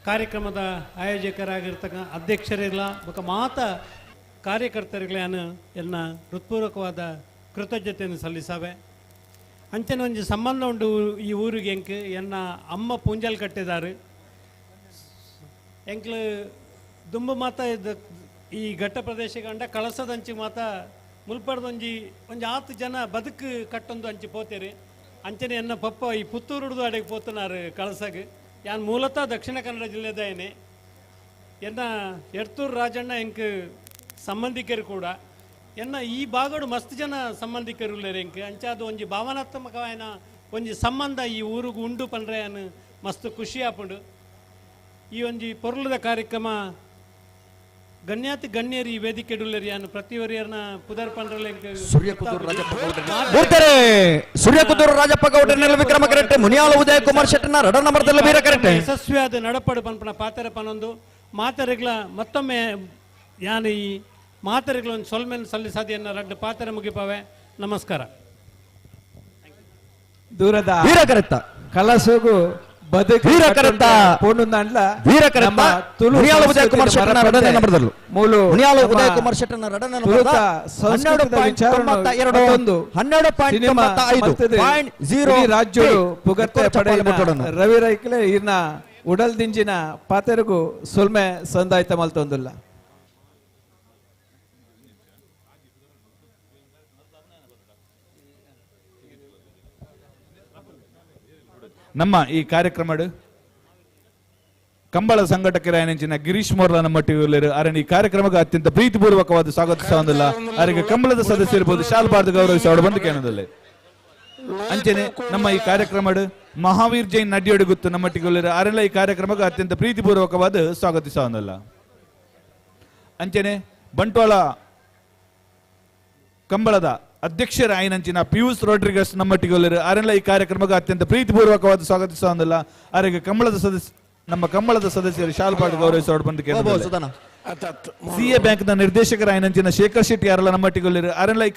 [SPEAKER 9] ಕಾರ್ಯಕ್ರಮದ ಆಯೋಜಕರಾಗಿರ್ತಕ್ಕ ಅಧ್ಯಕ್ಷರಿಲ್ಲ ಬೊಕ ಮಾತ ಕಾರ್ಯಕರ್ತರುಗಳನ್ನು ಎಲ್ಲ ಹೃತ್ಪೂರ್ವಕವಾದ ಕೃತಜ್ಞತೆಯನ್ನು ಸಲ್ಲಿಸಾವೆ. ಅಂಚನೆ ಒಂಜಿ ಸಂಬಂಧ ಉಂಡು ಈ ಊರಿಗೆ. ಎಂಕ್ ಎನ್ನ ಅಮ್ಮ ಪೂಂಜಲ್ ಕಟ್ಟಿದ್ದಾರೆ. ಎಂಕ್ಲು ದುಂಬು ಮಾತ ಈ ಘಟ್ಟ ಪ್ರದೇಶ ಕಂಡ ಕಳಸದಂಚಿ ಮಾತ ಮುಲ್ಪಡ್ದೊಂಜಿ ಒಂಜಿ ಆತು ಜನ ಬದುಕು ಕಟ್ಟೊಂದು ಅಂಚಿ ಪೋತೇರಿ. ಅಂಚನೆ ಎನ್ನ ಪಪ್ಪ ಈ ಪುತ್ತೂರುಡ್ದು ಅಡೆಗೆ ಪೋತನಾರು ಕಳಸಗ್. ಯಾನ್ ಮೂಲತಃ ದಕ್ಷಿಣ ಕನ್ನಡ ಜಿಲ್ಲೆದಾಯನೆ. ಎನ್ನ ಎಡ್ತೂರು ರಾಜಣ್ಣ ಎಂಕ್ ಸಂಬಂಧಿಕರು ಕೂಡ. ಎನ್ನ ಈ ಭಾಗಡು ಮಸ್ತ್ ಜನ ಸಂಬಂಧಿಕರು ಉಲ್ಲೇರು ಎಂಕ್. ಅಂಚ ಅದು ಒಂಜಿ ಭಾವನಾತ್ಮಕವಾಯಿನ ಒಂಜಿ ಸಂಬಂಧ ಈ ಊರುಗು ಉಂಡು ಪಂಡ್ರೆ ಅನ್ ಮಸ್ತ್ ಖುಷಿ ಆಪುಂಡು. ಈ ಒಂಜಿ ಪೊರ್ಲದ ಕಾರ್ಯಕ್ರಮ ಗಣ್ಯಾತಿ ಗಣ್ಯರು ಈ ವೇದಿಕೆ ಡುಲ್ಲೇರಿ ಪ್ರತಿವರಿಯರ್ನ ಪುದರ್ ಪಂಡ್ರಲೆ
[SPEAKER 3] ಸೂರ್ಯಕುದೂರು ರಾಜಪ್ಪ ಗೌಡರನ್ನೆಲ್ಲ ವಿಕ್ರಮ ಕರೆಕ್ಟ್. ಮುನಿಯಾಲ ಉದಯ ಕುಮಾರ್ ಶೆಟ್ಟನ ರಡ ನಂಬರ್ದಲ್ಲಿ ವೀರ ಕರೆಕ್ಟ್.
[SPEAKER 9] ಯಶಸ್ವಿಯಾದ ನಡಪಡು ಪನ್ಪನ ಪಾತೆರ ಪನೊಂದು ಮಾತೆರೆಗ್ಲ ಮತ್ತೊಮ್ಮೆ ಯಾನ್ ಈ ಮಾತೆರೆಗ್ಲ ಒಂದು ಸೊಲ್ಮೆನ್ ಸಲ್ಲಿಸಾದಿಯನ್ನ ರಡ್ಡು ಪಾತೆರ ಮುಗಿಪವೆ. ನಮಸ್ಕಾರ.
[SPEAKER 1] ದೂರದ
[SPEAKER 3] ವೀರ ಕರೆಕ್ತ
[SPEAKER 1] ಕಲಸುಗು ಬದುಕು
[SPEAKER 3] ವೀರ ಕರೆತ
[SPEAKER 1] ಪೋಂಡುಂದಾಂಡ್ಲ
[SPEAKER 3] ವೀರ ಕರೆತ
[SPEAKER 1] ನಮ್ಮ ತುಳು
[SPEAKER 3] ಮುನಿಯಾಲ ಉದಯ ಕುಮಾರ್
[SPEAKER 1] ಸಂಸ್ಕೃತಿದ
[SPEAKER 3] ಶೆಟ್ಟನ ರಡನೆ
[SPEAKER 1] ಮರಪಂದೆ
[SPEAKER 3] ನಂಬರ್ದಲ್ಲು.
[SPEAKER 1] ಮೂಲು
[SPEAKER 3] ಮುನಿಯಾಲ
[SPEAKER 1] ನಮ್ಮ
[SPEAKER 3] ಉದಯ ಕುಮಾರ್ ಶೆಟ್ಟನ ರಡನೆ
[SPEAKER 1] ತುಳುತ
[SPEAKER 3] ನಂಬರ್ದ
[SPEAKER 1] ಸಂಸ್ಕೃತಿದ ವಿಚಾರವನ್ನು
[SPEAKER 3] 12.92
[SPEAKER 1] ಮತ್ತೊಂದು ಸಿನಿಮಾ
[SPEAKER 3] 12.95
[SPEAKER 1] ಮಲ್ತದು
[SPEAKER 3] ಪಾಯಿಂಟ್ ಜೀರೋ
[SPEAKER 1] ಇಡೀ ರಾಜ್ಯಡು ಪುಗರ್ತೆ
[SPEAKER 3] ಚಪ್ಪಾಳೆ
[SPEAKER 1] ಪಡೆಯಿನ ರವಿ ರೈಕ್ಲೆ ಇರ್ನ ಉಡಲ್ ದಿಂಜಿನ ಪಾತೆರಗು ಸೊಲ್ಮೆ ಸಂದಾಯ್ತ ಮಲ್ತೊಂದುಲ್ಲ.
[SPEAKER 6] ನಮ್ಮ ಈ ಕಾರ್ಯಕ್ರಮಡು ಕಂಬಳ ಸಂಘಟಕರಾಯನಂಚಿನ ಗಿರೀಶ್ ಮೋರ್ಲ ನಮ್ಮ ಟಿವಿಯಲ್ಲಿರು ಅರಣ್ಯ ಈ ಕಾರ್ಯಕ್ರಮಕ್ಕೆ ಅತ್ಯಂತ ಪ್ರೀತಿಪೂರ್ವಕವಾದ ಸ್ವಾಗತಿಸುವುದಿಲ್ಲ. ಅವರಿಗೆ ಕಂಬಳದ ಸದಸ್ಯರಿರ್ಬೋದು ಶಾಲ್ಬಾರ್ದು ಗೌರವಿಸಿ ಅವರು ಬಂದು ಕೇಳದಲ್ಲಿ. ಅಂಚನೆ ನಮ್ಮ ಈ ಕಾರ್ಯಕ್ರಮಡು ಮಹಾವೀರ್ ಜೈನ್ ನಡ್ಡಿಯೋಡು ಗೊತ್ತು ನಮ್ಮ ಟಿವಿಯಲ್ಲಿರು ಅರಣ್ಯ ಈ ಕಾರ್ಯಕ್ರಮಕ್ಕೆ ಅತ್ಯಂತ ಪ್ರೀತಿಪೂರ್ವಕವಾದ ಸ್ವಾಗತಿಸುವುದಿಲ್ಲ. ಅಂಚನೆ ಬಂಟ್ವಾಳ ಕಂಬಳದ ಅಧ್ಯಕ್ಷರ ಆಯನಂಚಿನ ಪಿಯೂಷ್ ರೋಡ್ರಿಗಸ್ ನಮ್ಮ ಟಿಗೋಲರು ಅರೆಲ್ಲ ಈ ಕಾರ್ಯಕ್ರಮಕ್ಕೆ ಅತ್ಯಂತ ಪ್ರೀತಿಪೂರ್ವಕವಾದ ಸ್ವಾಗತಿಸುವುದಿಲ್ಲ. ಅವರಿಗೆ ಕಂಬಳದ ಸದಸ್ಯ ನಮ್ಮ ಕಂಬಳದ ಸದಸ್ಯರು ಶಾಲ್ಪಾಡು ಗೌರವಿಸೋಡು ಬಂದು ಸಿಎ ಬ್ಯಾಂಕ್ ನ ನಿರ್ದೇಶಕರ ಆಯನಂಚಿನ ಶೇಖರ್ ಶೆಟ್ಟಿ ಯಾರಲ್ಲ ನಮ್ಮ ಟಿಗೋಲರು ಅರೆಲ್ಲ ಈ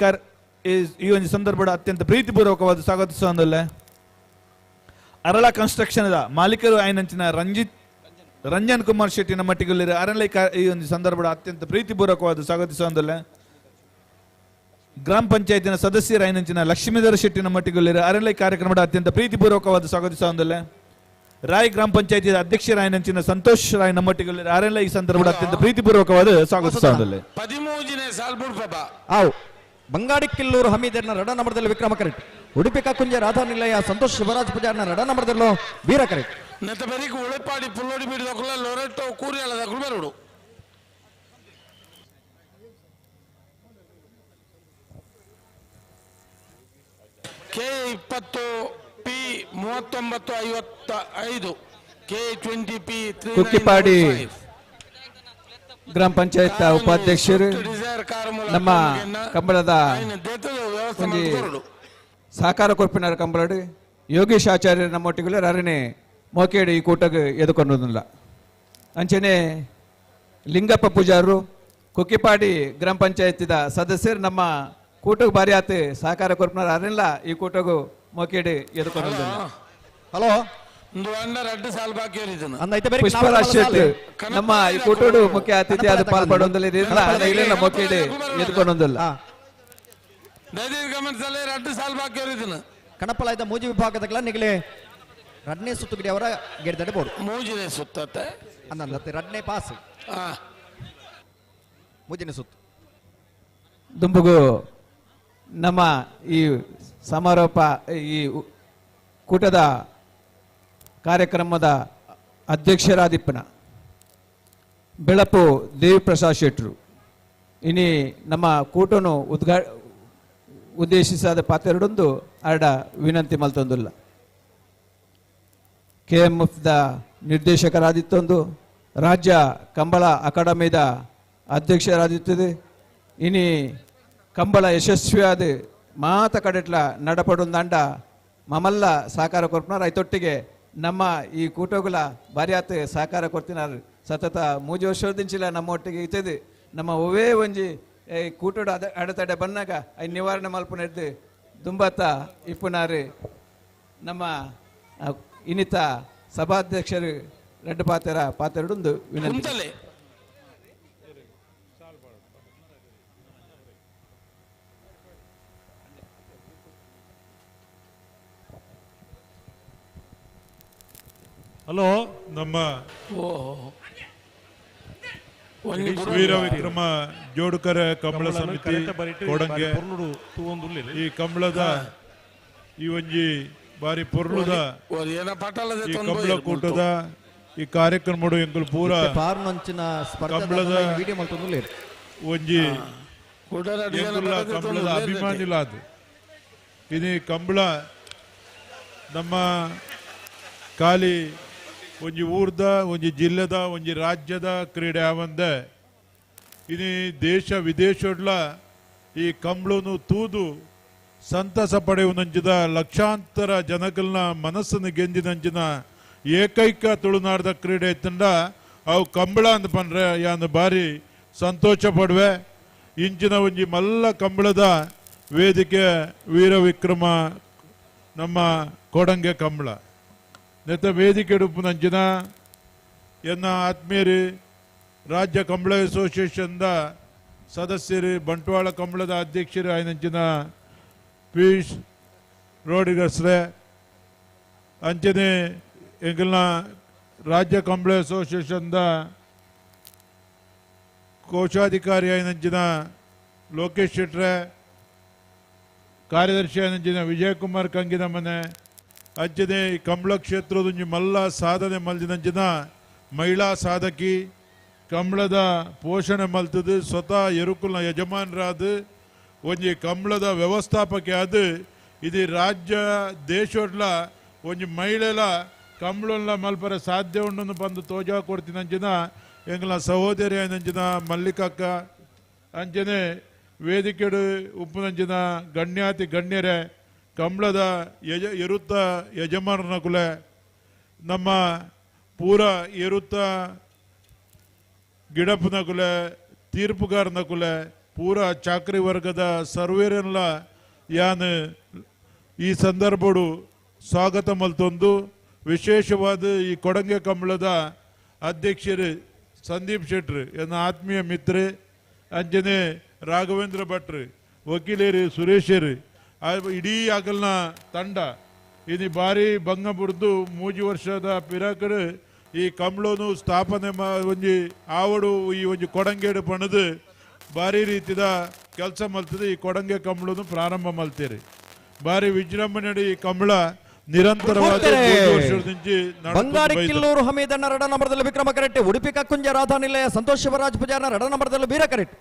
[SPEAKER 6] ಈ ಒಂದು ಸಂದರ್ಭದ ಅತ್ಯಂತ ಪ್ರೀತಿಪೂರ್ವಕವಾದ ಸ್ವಾಗತಿಸುವುದಿಲ್ಲ. ಅರಳ ಕನ್ಸ್ಟ್ರಕ್ಷನ್ ಮಾಲೀಕರು ಆಯನಂಚಿನ ರಂಜನ್ ಕುಮಾರ್ ಶೆಟ್ಟಿ ನಮ್ಮ ಟಿಗೋಲರು ಅರೆಲ್ಲ ಈ ಒಂದು ಸಂದರ್ಭದ ಅತ್ಯಂತ ಪ್ರೀತಿಪೂರ್ವಕವಾದ ಸ್ವಾಗತಿಸುವುದಿಲ್ಲ. ಗ್ರಾಮ ಪಂಚಾಯತಿನ ಸದಸ್ಯರ ಐನಂಚಿನ ಲಕ್ಷ್ಮೀಧರ ಶೆಟ್ಟಿ ನಮ್ಮ ಟಿಗೊಲ್ಲಿರು ಅರೆಲ್ಲ ಈ ಕಾರ್ಯಕ್ರಮದ ಅತ್ಯಂತ ಪ್ರೀತಿಪೂರ್ವಕವಾದ ಸ್ವಾಗತಿಸುವುದಿಲ್ಲ. ರಾಯ್ ಗ್ರಾಮ ಪಂಚಾಯತಿಯ ಅಧ್ಯಕ್ಷರ ಐನಂಚಿನ ಸಂತೋಷ್ ರಾಯ್ ನಮ್ಮ ಟಿಗೊಲ್ಲಿರು ಅರೆಲ್ಲ ಈ ಸಂದರ್ಭದ ಅತ್ಯಂತ ಪ್ರೀತಿಪೂರ್ವಕವಾದ ಸ್ವಾಗತಿಸುವುದಿಲ್ಲ.
[SPEAKER 3] ಬಂಗಾಡಿ ಕಿಲ್ಲೂರು ಹಮೀದರ್ನ ರಡ ನಂಬರ್ದಲ್ಲಿ ವಿಕ್ರಮ ಕರೆಕ್ಟ್. ಉಡುಪಿ ಕಾಕುಂಜ ರಾಧಾ ನಿಲಯ ಸಂತೋಷ್ ಶಿವರಾಜ್ ಪೂಜಾರ್ನ ರಡ ನಂಬರ್ದಲ್ಲೂ ವೀರ correct.
[SPEAKER 5] K 20 P 39 55 K 20 P
[SPEAKER 1] Kukkipadi ಗ್ರಾಮ ಪಂಚಾಯತ್ ಉಪಾಧ್ಯಕ್ಷರು ನಮ್ಮ ಕಂಬಳದ ಒಂಜಿ ಸಹಕಾರ ಕೊರ್ಪಿನಾರ ಕಂಬಳಡು ಯೋಗೇಶ್ ಆಚಾರ್ಯರ ನಮ್ಮೊಟ್ಟಿಗೆ ಅರನೆ ಮೋಕೇಡು ಈ ಕೂಟಗ್ ಎದುಕೊಂಡಿಲ್ಲ. ಅಂಚನೆ ಲಿಂಗಪ್ಪ ಪೂಜಾರರು ಕುಕ್ಕಿಪಾಡಿ ಗ್ರಾಮ ಪಂಚಾಯತಿದ ಸದಸ್ಯರು ನಮ್ಮ ಕೂಟಗ್ ಬಾರಿ ಆತ ಸಹಕಾರ ಕೊರ್ಪಿನಾರ ಅರೆಲ್ಲ ಈ ಕೂಟಗು ಮೋಕೇಡು ಎದುಕೊಂಡಿಲ್ಲ.
[SPEAKER 3] ಹಲೋ
[SPEAKER 1] ಪುಷ್ಪರಾಜ್ ಶೆಟ್ಟಿ ನಮ್ಮ ಈ ಕೂಟೋಡು ಮುಖ್ಯ ಅತಿಥಿ ಆದ ಪಾಲ್ಪಡೊಂದಿಲ್ಲ ಮೋಕೇಡು ಎದುಕೊಂಡೊಂದಿಲ್ಲ.
[SPEAKER 3] ಕಣಪಲಾಯದ ಮೂಜಿ ವಿಭಾಗದ ನಿಗಲೆ ರಡ್ನೇ ಸುತ್ತುಗಡಿ ಅವರ ಗೆಡ್ದಡೆ ಬೋರ್ಡ್
[SPEAKER 5] ಮೂಜಿನೇ ಸುತ್ತತ್ತೆ
[SPEAKER 3] ಅಂದ ರಡ್ನೇ ಪಾಸ್ ಮೂಜಿನೇ ಸುತ್ತು.
[SPEAKER 1] ದುಂಬುಗು ನಮ್ಮ ಈ ಸಮಾರೋಪ ಈ ಕೂಟದ ಕಾರ್ಯಕ್ರಮದ ಅಧ್ಯಕ್ಷರಾದಿಪ್ಪನ ಬೆಳಪು ದೇವಿಪ್ರಸಾದ್ ಶೆಟ್ಟರು ಇನಿ ನಮ್ಮ ಕೂಟನು ಉದ್ದೇಶಿಸಾದ ಪಾತೆರಡೊಂದು ಅರಡ ವಿನಂತಿ ಮಲ್ತೊಂದುಲ್ಲ. ಕೆ ಎಂ ಎಫ್ the ನಿರ್ದೇಶಕರಾದಿತ್ತೊಂದು ರಾಜ್ಯ ಕಂಬಳ ಅಕಾಡೆಮಿದ ಅಧ್ಯಕ್ಷರಾದಿತ್ತದೆ. ಇನಿ ಕಂಬಳ ಯಶಸ್ವಿಯಾದ ಮಾತ ಕಡೆಟ್ಲ ನಡಪಡೊಂದಂಡ ಮಮಲ್ಲ ಸಹಕಾರ ಕೊರ್ಪುನಾರ್ ಐತೊಟ್ಟಿಗೆ ನಮ್ಮ ಈ ಕೂಟಗುಲ ಬಾರ್ಯಾತ ಸಹಕಾರ ಕೊಡ್ತಿನಾರು. ಸತತ ಮೂಜಿ ವರ್ಷದಿಂಚಿಲ್ಲ ನಮ್ಮ ಒಟ್ಟಿಗೆ ಇತ್ತದು ನಮ್ಮ ಒವೇ ಒಂಜಿ ಕೂಟೋಡು ಅದ ಅಡೆತಡೆ ಬನ್ನಾಗ I ನಿವಾರಣೆ ಮಲ್ಪುನೆದ್ದು ದುಂಬತ್ತ ಇಪ್ಪುನಾರು ನಮ್ಮ ಇನ್ನಿತ ಸಭಾಧ್ಯಕ್ಷರು ರೆಡ್ಡು ಪಾತೆರ ಪಾತೆರಡೊಂದು ವಿನಂತಿ.
[SPEAKER 7] ಹಲೋ
[SPEAKER 10] ನಮ್ಮ ವೀರ ವಿಕ್ರಮ ಜೋಡುಕರ ಕಂಬಳ ಸಮಿತಿ ಕೊಡಂಗೆ ಈ ಕಂಬಳದ ಈ ಒಂಜಿ ಬಾರಿ ಪೊರ್ಲುದ ಈ ಕಂಬಳ ಕೂಟದ ಈ ಕಾರ್ಯಕ್ರಮ ಎಂಕುಲು ಪೂರ ಕಂಬಳದ ಒಂಜಿ ಕಂಬಳದ ಅಭಿಮಾನಿಲಾದ ಇನಿ ಕಂಬಳ ನಮ್ಮ ಖಾಲಿ ಒಂಜಿ ಊರ್ದ ಒಂಜಿ ಜಿಲ್ಲೆದ ಒಂಜಿ ರಾಜ್ಯದ ಕ್ರೀಡೆ ಆವಂದೆ ಇನಿ ದೇಶ ವಿದೇಶಡ್ಲ ಈ ಕಂಬಳನು ತೂದು ಸಂತಸ ಪಡೆಯುವಂಚಿದ ಲಕ್ಷಾಂತರ ಜನಕಲ್ನ ಮನಸ್ಸನ್ನು ಗೆಂದಿನಂಚಿನ ಏಕೈಕ ತುಳುನಾಡದ ಕ್ರೀಡೆ ಇತ್ತಂಡ ಅವು ಕಂಬಳ ಅಂತ ಪಂಡ್ರೆ ಯಾನು ಭಾರಿ ಸಂತೋಷ ಪಡುವೆ. ಇಂಚಿನ ಒಂಜಿ ಮಲ್ಲ ಕಂಬಳದ ವೇದಿಕೆ ವೀರ ವಿಕ್ರಮ ನಮ್ಮ ಕೋಡಂಗೆ ಕಂಬಳ. ನೆತ್ತ ವೇದಿಕೆ ಉಪ್ಪುನಂಚಿನ ಎನ್ನ ಆತ್ಮೀಯರು ರಾಜ್ಯ ಕಂಬಳ ಅಸೋಸಿಯೇಷನ್ದ ಸದಸ್ಯರು ಬಂಟ್ವಾಳ ಕಂಬಳದ ಅಧ್ಯಕ್ಷರು ಆಯ್ನಂಚಿನ ಪಿಯೂಷ್ ರೋಡಿಗಸ್ರೆ ಅಂಚನೆ ಎಂಕಲ್ನ ರಾಜ್ಯ ಕಂಬಳ ಅಸೋಸಿಯೇಷನ್ದ ಕೋಶಾಧಿಕಾರಿ ಆಯ್ನಂಚಿನ ಲೋಕೇಶ್ ಶೆಟ್ರೆ ಕಾರ್ಯದರ್ಶಿ ಆಯ್ನಂಚಿನ ವಿಜಯಕುಮಾರ್ ಕಂಗಿನ ಮನೆ ಅಂಚನೆ ಕಂಬಳ ಕ್ಷೇತ್ರದೊಂಜಿ ಮಲ್ಲ ಸಾಧನೆ ಮಲ್ದಿನಂಚಿನ ಮಹಿಳಾ ಸಾಧಕಿ ಕಂಬಳದ ಪೋಷಣೆ ಮಲ್ತದು ಸ್ವತಃ ಎರುಕುಲ್ನ ಯಜಮಾನರಾದ ಒಂಜಿ ಕಂಬಳದ ವ್ಯವಸ್ಥಾಪಕಿ ಆದ ಇದು ರಾಜ್ಯ ದೇಶೊಡ್ಲ ಒಂಜಿ ಮಹಿಳೆಲ ಕಂಬಳಲ್ಲ ಮಲ್ಪರ ಸಾಧ್ಯ ಉಂಡನ್ನು ಬಂದು ತೋಜಾ ಕೊಡ್ತೀನಂಚಿನ ಎಂಗ್ಲ ಸಹೋದರಿ ಆಯ್ನಂಚಿನ ಮಲ್ಲಿಕಕ್ಕ ಅಂಚನೆ ವೇದಿಕೆಡು ಉಪ್ಪುನಂಚಿನ ಗಣ್ಯಾತಿ ಗಣ್ಯರೇ ಕಂಬಳದ ಎರುತ್ತ ಯಜಮಾನನ ಕುಲೆ ನಮ್ಮ ಪೂರ ಎರುತ್ತ ಗಿಡಪ್ಪನ ಕುಲೆ ತೀರ್ಪುಗಾರನ ಕುಲೆ ಪೂರ ಚಾಕ್ರಿ ವರ್ಗದ ಸರ್ವೇರೆಲ್ಲ ಯಾನ್ ಈ ಸಂದರ್ಭಡು ಸ್ವಾಗತ ಮಲ್ತೊಂದು ವಿಶೇಷವಾದ ಈ ಕೊಡಂಗೆ ಕಂಬಳದ ಅಧ್ಯಕ್ಷರು ಸಂದೀಪ್ ಶೆಟ್ರು ಎನ್ನ ಆತ್ಮೀಯ ಮಿತ್ರೆ ಅಂಜನೆ ರಾಘವೇಂದ್ರ ಭಟ್ರು ವಕೀಲರು ಸುರೇಶರು ಇಡೀ ಅಗಲ್ನ ತಂಡ ಇದು ಭಾರಿ ಭಂಗ ಬುಡ್ದು ಮೂಜಿ ವರ್ಷದ ಪಿರಾಕಡು ಈ ಕಂಬಳನು ಸ್ಥಾಪನೆ ಒಂಜಿ ಆವಡು ಈ ಒಂಜಿ ಕೊಡಂಗೇಡು ಪಣದು ಭಾರಿ ರೀತಿದ ಕೆಲಸ ಮಲ್ತದೆ. ಈ ಕೊಡಂಗೆ ಕಂಬಳನು ಪ್ರಾರಂಭ ಮಲ್ತೀರಿ ಭಾರಿ ವಿಜೃಂಭಣೆ ಈ ಕಂಬಳ ನಿರಂತರವಾದ
[SPEAKER 3] ಬಂಗಾರಿ ಕಿಲ್ಲೂರು ಹಮೀದಣ್ಣ ರಡ ನಂಬರದಲ್ಲಿ ವಿಕ್ರಮ ಕರೆಟ್ಟಿ, ಉಡುಪಿ ಕಕ್ಕುಂಜ ರಾಧಾ ನಿಲಯ ಸಂತೋಷ್ ಶಿವರಾಜ್ ಪೂಜಾರ ರಡ ನಂಬರದಲ್ಲಿ ವೀರ ಕರೆಟ್ಟಿ.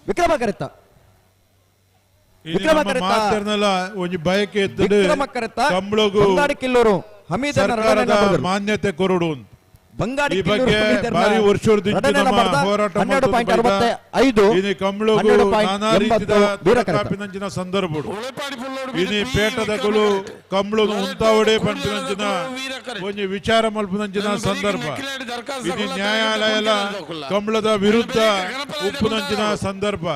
[SPEAKER 3] ವಿಕ್ರಮ ಕರೆತ್ತ ವಿಕ್ರಮ ಕರೆತ್ತ
[SPEAKER 10] ಒಂಜಿ ಬಯಕೆ
[SPEAKER 3] ವಿಕ್ರಮ ಕರೆತ್ತ
[SPEAKER 10] ಕಂಬಳಗು
[SPEAKER 3] ಬಂಗಾಡಿ ಕಿಲ್ಲೂರು ಹಮೀದಣ್ಣ
[SPEAKER 10] ಸರ್ಕಾರದ ಮಾನ್ಯತೆ ಕೊರಡು
[SPEAKER 3] ಬಂಗಾಡಿ
[SPEAKER 10] ಈ ಬಗ್ಗೆ ಭಾರಿ ವರ್ಷದಿಂದ ನಮ್ಮ ಹೋರಾಟ
[SPEAKER 3] 12.65
[SPEAKER 10] ಕಂಬಳಗು ನಾನಾ ರೀತಿಯ ಕಾಪಿನಂಚಿನ ಸಂದರ್ಭ ಇನಿ ಪೇಟದಕುಲು ಕಂಬಳನು ಉಂತಾವಡೆ ಪಂಪಿನಂಚಿನ ಒಂಜಿ ವಿಚಾರ ಮಲ್ಪುನಂಚಿನ ಸಂದರ್ಭ ಇದು ನ್ಯಾಯಾಲಯಲ ಕಂಬಳದ ವಿರುದ್ಧ ಉಪ್ಪುನಂಚಿನ ಸಂದರ್ಭ.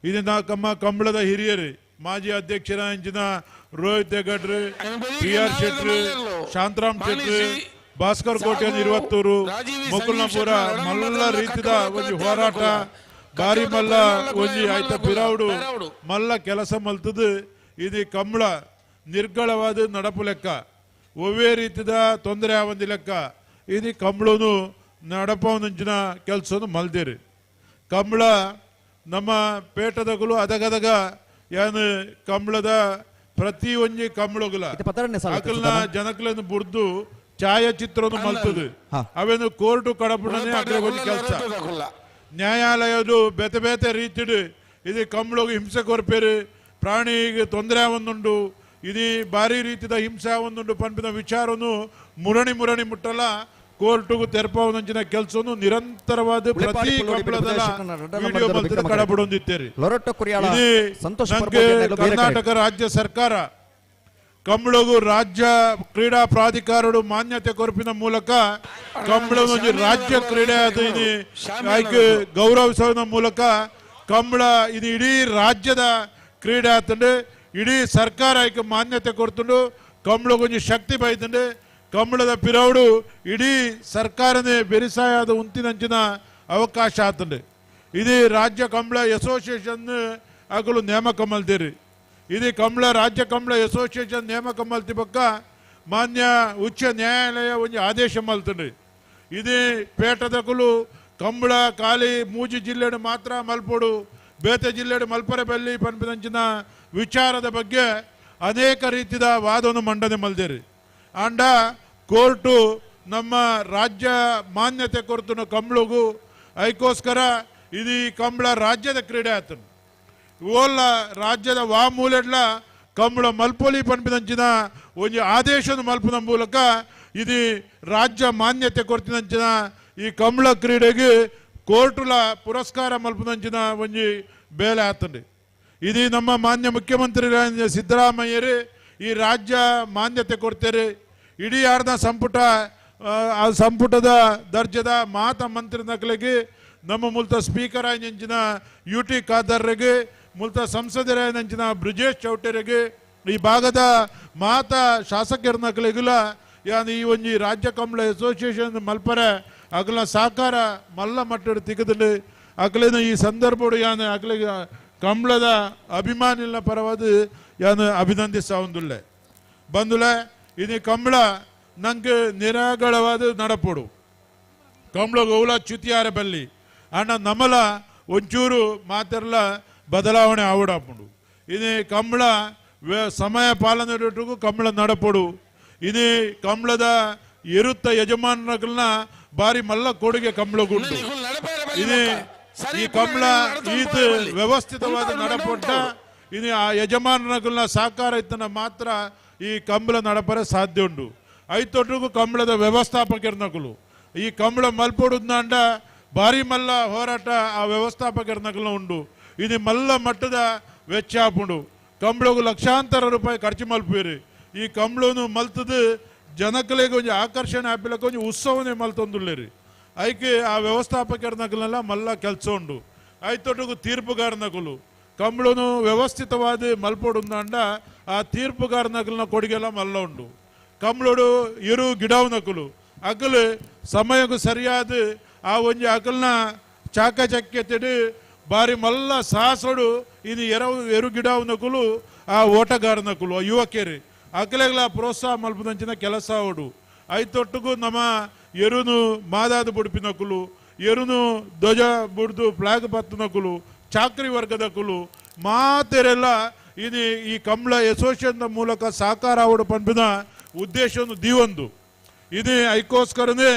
[SPEAKER 10] ಇದು ನಮ್ಮ ಕಂಬಳದ ಹಿರಿಯರು ಮಾಜಿ ಅಧ್ಯಕ್ಷರ ಅಂಚಿನ ರೋಹಿತ್ ಹೆಗಡ್ರು, ಪಿ ಆರ್ ಶೆಟ್ರು, ಶಾಂತರಾಮ್ ಶೆಟ್ರು, ಭಾಸ್ಕರ್ ಕೋಟೆಯನ್ನು ಇರುವತ್ತೂರು ಮುಕುಲ್ನಪುರ ಮಲ್ಲ ರೀತಿದ ಒಂಜಿ ಹೋರಾಟ ಬಾರಿ ಮಲ್ಲ ಒಂಜಿ ಆಯ್ತ ಪಿರಾವುಡು ಮಲ್ಲ ಕೆಲಸ ಮಲ್ತದು. ಇದು ಕಂಬಳ ನಿರ್ಗಳವಾದ ನಡಪು ಲೆಕ್ಕ ಒವ್ವೇ ರೀತಿದ ತೊಂದರೆ ಆವಂದಿ ಲೆಕ್ಕ ಇದು ಕಂಬಳನು ನಡಪವನಂಚಿನ ಕೆಲಸನು ಮಲ್ದಿರಿ. ಕಂಬಳ ನಮ್ಮ ಪೇಟದಗಳು ಅದಗದಗ ಏನು ಕಂಬಳದ ಪ್ರತಿ ಒಂಜಿ ಕಂಬಳಗುಲ ಅಕಲ್ನ ಜನಕಲನ್ನು ಬುರ್ದು ಛಾಯಾಚಿತ್ರವನ್ನು ಮಲ್ತದು ಅವೇನು ಕೋರ್ಟು ಕಡಪುಣನೆ ಅಗ್ರಗೊಂದು ಕೆಲಸ. ನ್ಯಾಯಾಲಯದು ಬೇತೆ ಬೇತೆ ರೀತಿಡು ಇದು ಕಂಬಳಗು ಹಿಂಸೆ ಕೊರ್ಪೇರು, ಪ್ರಾಣಿಗೆ ತೊಂದರೆ ಒಂದುಂಡು, ಇದು ಭಾರಿ ರೀತಿದ ಹಿಂಸೆ ಒಂದುಂಡು ಪನ್ಪಿನ ವಿಚಾರನು ಮುರಣಿ ಮುರಣಿ ಮುಟ್ಟಲ್ಲ ಕೋರ್ಟುಗು ತೆರಪವನಂಚಿನ ಕೆಲಸವನ್ನು ನಿರಂತರವಾದ ಪ್ರತಿ ಕಂಬಳದ ವಿಡಿಯೋ ಮಲ್ತದ ಕಡಬಡೊಂದಿತ್ತೇರಿ. ಕರ್ನಾಟಕ ರಾಜ್ಯ ಸರ್ಕಾರ ಕಂಬಳಗು ರಾಜ್ಯ ಕ್ರೀಡಾ ಪ್ರಾಧಿಕಾರರು ಮಾನ್ಯತೆ ಕೊರಪಿನ ಮೂಲಕ ಕಂಬಳನೊಂದು ರಾಜ್ಯ ಕ್ರೀಡೆ ಅದು ಇದು ಆಯ್ಕೆ ಗೌರವಿಸುವ ಮೂಲಕ ಕಂಬಳ ಇದು ಇಡೀ ರಾಜ್ಯದ ಕ್ರೀಡೆ ಆತಂಡು ಇಡೀ ಸರ್ಕಾರ ಆಯ್ಕೆ ಮಾನ್ಯತೆ ಕೊಡ್ತುಂಡು ಕಂಬಳಗೊಂಜಿ ಶಕ್ತಿ ಬೈತಂಡು ಕಂಬಳದ ಪಿರೌಡು ಇಡೀ ಸರ್ಕಾರನೇ ಬೆರಿಸಾಯದ ಉಂತಿನಂಚಿನ ಅವಕಾಶ ಆತಂಡು. ಇದು ರಾಜ್ಯ ಕಂಬಳ ಅಸೋಸಿಯೇಷನ್ ಆಗಲು ನೇಮಕ ಮಲ್ದಿರಿ. ಇದು ಕಂಬಳ ರಾಜ್ಯ ಕಂಬಳ ಅಸೋಸಿಯೇಷನ್ ನೇಮಕ ಮಲ್ತಿ ಪಕ್ಕ ಮಾನ್ಯ ಉಚ್ಚ ನ್ಯಾಯಾಲಯ ಒಂದು ಆದೇಶ ಮಲ್ತಂಡ್ರಿ. ಇದು ಪೇಟದಕುಲು ಕಂಬಳ ಖಾಲಿ ಮೂಜಿ ಜಿಲ್ಲೆಡು ಮಾತ್ರ ಮಲ್ಪೋಡು ಬೇತೆ ಜಿಲ್ಲೆಡು ಮಲ್ಪರೆ ಬಲ್ಲಿ ಪನ್ಪಿನಂಚಿನ ವಿಚಾರದ ಬಗ್ಗೆ ಅನೇಕ ರೀತಿಯ ವಾದವನ್ನು ಮಂಡನೆ ಮಲ್ದಿರಿ. ಆಂಡ ಕೋರ್ಟು ನಮ್ಮ ರಾಜ್ಯ ಮಾನ್ಯತೆ ಕೊರತನು ಕಂಬಳಗು ಅದಕ್ಕೋಸ್ಕರ ಇದು ಈ ಕಂಬಳ ರಾಜ್ಯದ ಕ್ರೀಡೆ ಆತನು ಓಲ್ಲ ರಾಜ್ಯದ ವಾ ಮೂಲೆಡ್ಲ ಕಂಬಳ ಮಲ್ಪೊಲಿ ಪನ್ಪಿನಂಚಿನ ಒಂದು ಆದೇಶದ ಮಲ್ಪನ ಮೂಲಕ ಇದು ರಾಜ್ಯ ಮಾನ್ಯತೆ ಕೊಡ್ತಿನಂಚಿನ ಈ ಕಂಬಳ ಕ್ರೀಡೆಗೆ ಕೋರ್ಟುಲ ಪುರಸ್ಕಾರ ಮಲ್ಪನಂಚಿನ ಒಂಜಿ ಬೇಲೆ ಆತಂಡಿ. ಇದು ನಮ್ಮ ಮಾನ್ಯ ಮುಖ್ಯಮಂತ್ರಿ ಸಿದ್ದರಾಮಯ್ಯರು ಈ ರಾಜ್ಯ ಮಾನ್ಯತೆ ಕೊಡ್ತಾರೆ. ಇಡೀ ಅರ್ಧ ಸಂಪುಟ ಆ ಸಂಪುಟದ ದರ್ಜದ ಮಾತ ಮಂತ್ರಿ ನಕಲಿಗೆ ನಮ್ಮ ಮೂಲತ ಸ್ಪೀಕರ್ ಆಯ್ನ ಯು ಟಿ ಖಾದರ್ರಿಗೆ ಮುಲ್ತ ಸಂಸದರಾಯನಂಚಿನ ಬ್ರಿಜೇಶ್ ಚೌಟರಿಗೆ ಈ ಭಾಗದ ಮಾತಾ ಶಾಸಕರನಕಲಿಗುಲ ಯಾನ್ ಈ ಒಂಜಿ ರಾಜ್ಯ ಕಂಬಳ ಅಸೋಸಿಯೇಷನ್ ಮಲ್ಪರೆ ಅಗಲ ಸಹಕಾರ ಮಲ್ಲ ಮಟ್ಟಡ್ ತಿಕ್ಕದಲ್ಲಿ ಅಗಲಿನ ಈ ಸಂದರ್ಭಡು ಯಾನ್ ಅಗಲಿಗೆ ಕಂಬಳದ ಅಭಿಮಾನಿನ ಪರವಾದ ಯಾನ್ ಅಭಿನಂದಿಸಾವುಂದುಲ್ಲೆ. ಬಂದುಲೆ ಇನಿ ಕಂಬಳ ನಂಗೆ ನಿರಾಗಳವಾದ ನಡಪೋಡು ಕಂಬಳ ಗೌಲ ಚ್ಯುತಿಯಾರ ಬಲ್ಲಿ ಅಣ್ಣ ನಮಲ ಒಂಚೂರು ಮಾತೆರ್ಲ ಬದಲಾವಣೆ ಆವಡಾಪುಂಡು. ಇನಿ ಕಂಬಳ ಸಮಯ ಪಾಲನೆ ಕಂಬಳ ನಡಪೋಡು. ಇನಿ ಕಂಬಳದ ಎರುತ್ತ ಯಜಮಾನರಗಳನ್ನ ಬಾರಿ ಮಲ್ಲ ಕೊಡುಗೆ ಕಂಬಳಗುಂಡು. ಇನಿ ಈ ಕಂಬಳ ಈತ ವ್ಯವಸ್ಥಿತವಾದ ನಡಪೊಟ್ಟ ಇನಿ ಆ ಯಜಮಾನರಗಳನ್ನ ಸಹಕಾರ ಇತ್ತನ ಮಾತ್ರ ಈ ಕಂಬಳ ನಡಪರೆ ಸಾಧ್ಯ ಉಂಡು. ಐತೊಟ್ಟಿಗೂ ಕಂಬಳದ ವ್ಯವಸ್ಥಾಪಕರ್ನಕಲು ಈ ಕಂಬಳ ಮಲ್ಪೊಡುದ್ನಾಂಡ ಭಾರಿ ಮಲ್ಲ ಹೋರಾಟ ಆ ವ್ಯವಸ್ಥಾಪಕರ್ನಕಲ್ನ ಉಂಡು. ಇದು ಮಲ್ಲ ಮಟ್ಟದ ವೆಚ್ಚ ಆಪುಂಡು. ಕಂಬಳಗು ಲಕ್ಷಾಂತರ ರೂಪಾಯಿ ಖರ್ಚು ಮಲ್ಪೀರಿ. ಈ ಕಂಬಳನು ಮಲ್ತದ ಜನಕಲಿಗೆ ಒಂಜಿ ಆಕರ್ಷಣೆ ಆಪಿಲಕ್ಕೆ ಒಂಜಿ ಉತ್ಸವನೇ ಮಲ್ತೊಂದುಲ್ಲೇರಿ. ಐಕೆ ಆ ವ್ಯವಸ್ಥಾಪಕರ್ನಕಲ್ನೆಲ್ಲ ಮಲ್ಲ ಕೆಲಸ ಉಂಡು. ಐತೊಟ್ಟಿಗೂ ತೀರ್ಪುಗಾರನಕಲು ಕಂಬಳನು ವ್ಯವಸ್ಥಿತವಾದ ಮಲ್ಪೊಡುಂದಾಂಡ ಆ ತೀರ್ಪುಗಾರನಕಲ್ನ ಕೊಡುಗೆಲ್ಲ ಮಲ್ಲ ಉಂಡು. ಕಂಬಳೋಡು ಇರು ಗಿಡವನಕಲು ಅಗಲು ಸಮಯಕ್ಕೂ ಸರಿಯಾದ ಆ ಒಂಜಿ ಅಗಲ್ನ ಚಾಕಚಕ್ಯತೆಡು ಬಾರಿ ಮಲ್ಲ ಸಾಹಸೋಡು ಇದು ಎರು ಗಿಡವನಕಲು ಆ ಓಟಗಾರನಕಲು ಆ ಯುವಕರು ಅಗಲೆಗಳ ಪ್ರೋತ್ಸಾಹ ಮಲ್ಪದಂಚಿನ ಕೆಲಸ ಅವಡು. ಐತೊಟ್ಟಿಗೂ ನಮ್ಮ ಎರುನು ಮಾದಾದ ಬುಡುಪಿನಕುಲು ಎರುನು ಧ್ವಜ ಬುಡ್ದು ಫ್ಲಾಗ್ ಪತ್ತನಕುಲು ಚಾಕ್ರಿ ವರ್ಗದಕುಲು ಮಾತೆರೆಲ್ಲ ಇದು ಈ ಕಂಬಳ ಅಸೋಸಿಯೇಷನ್ ಮೂಲಕ ಸಹಕಾರ ಅವಡು ಪಂಪಿನ ಉದ್ದೇಶವನ್ನು ದೀವೊಂದು. ಇದು ಐಕೋಸ್ಕರನೇ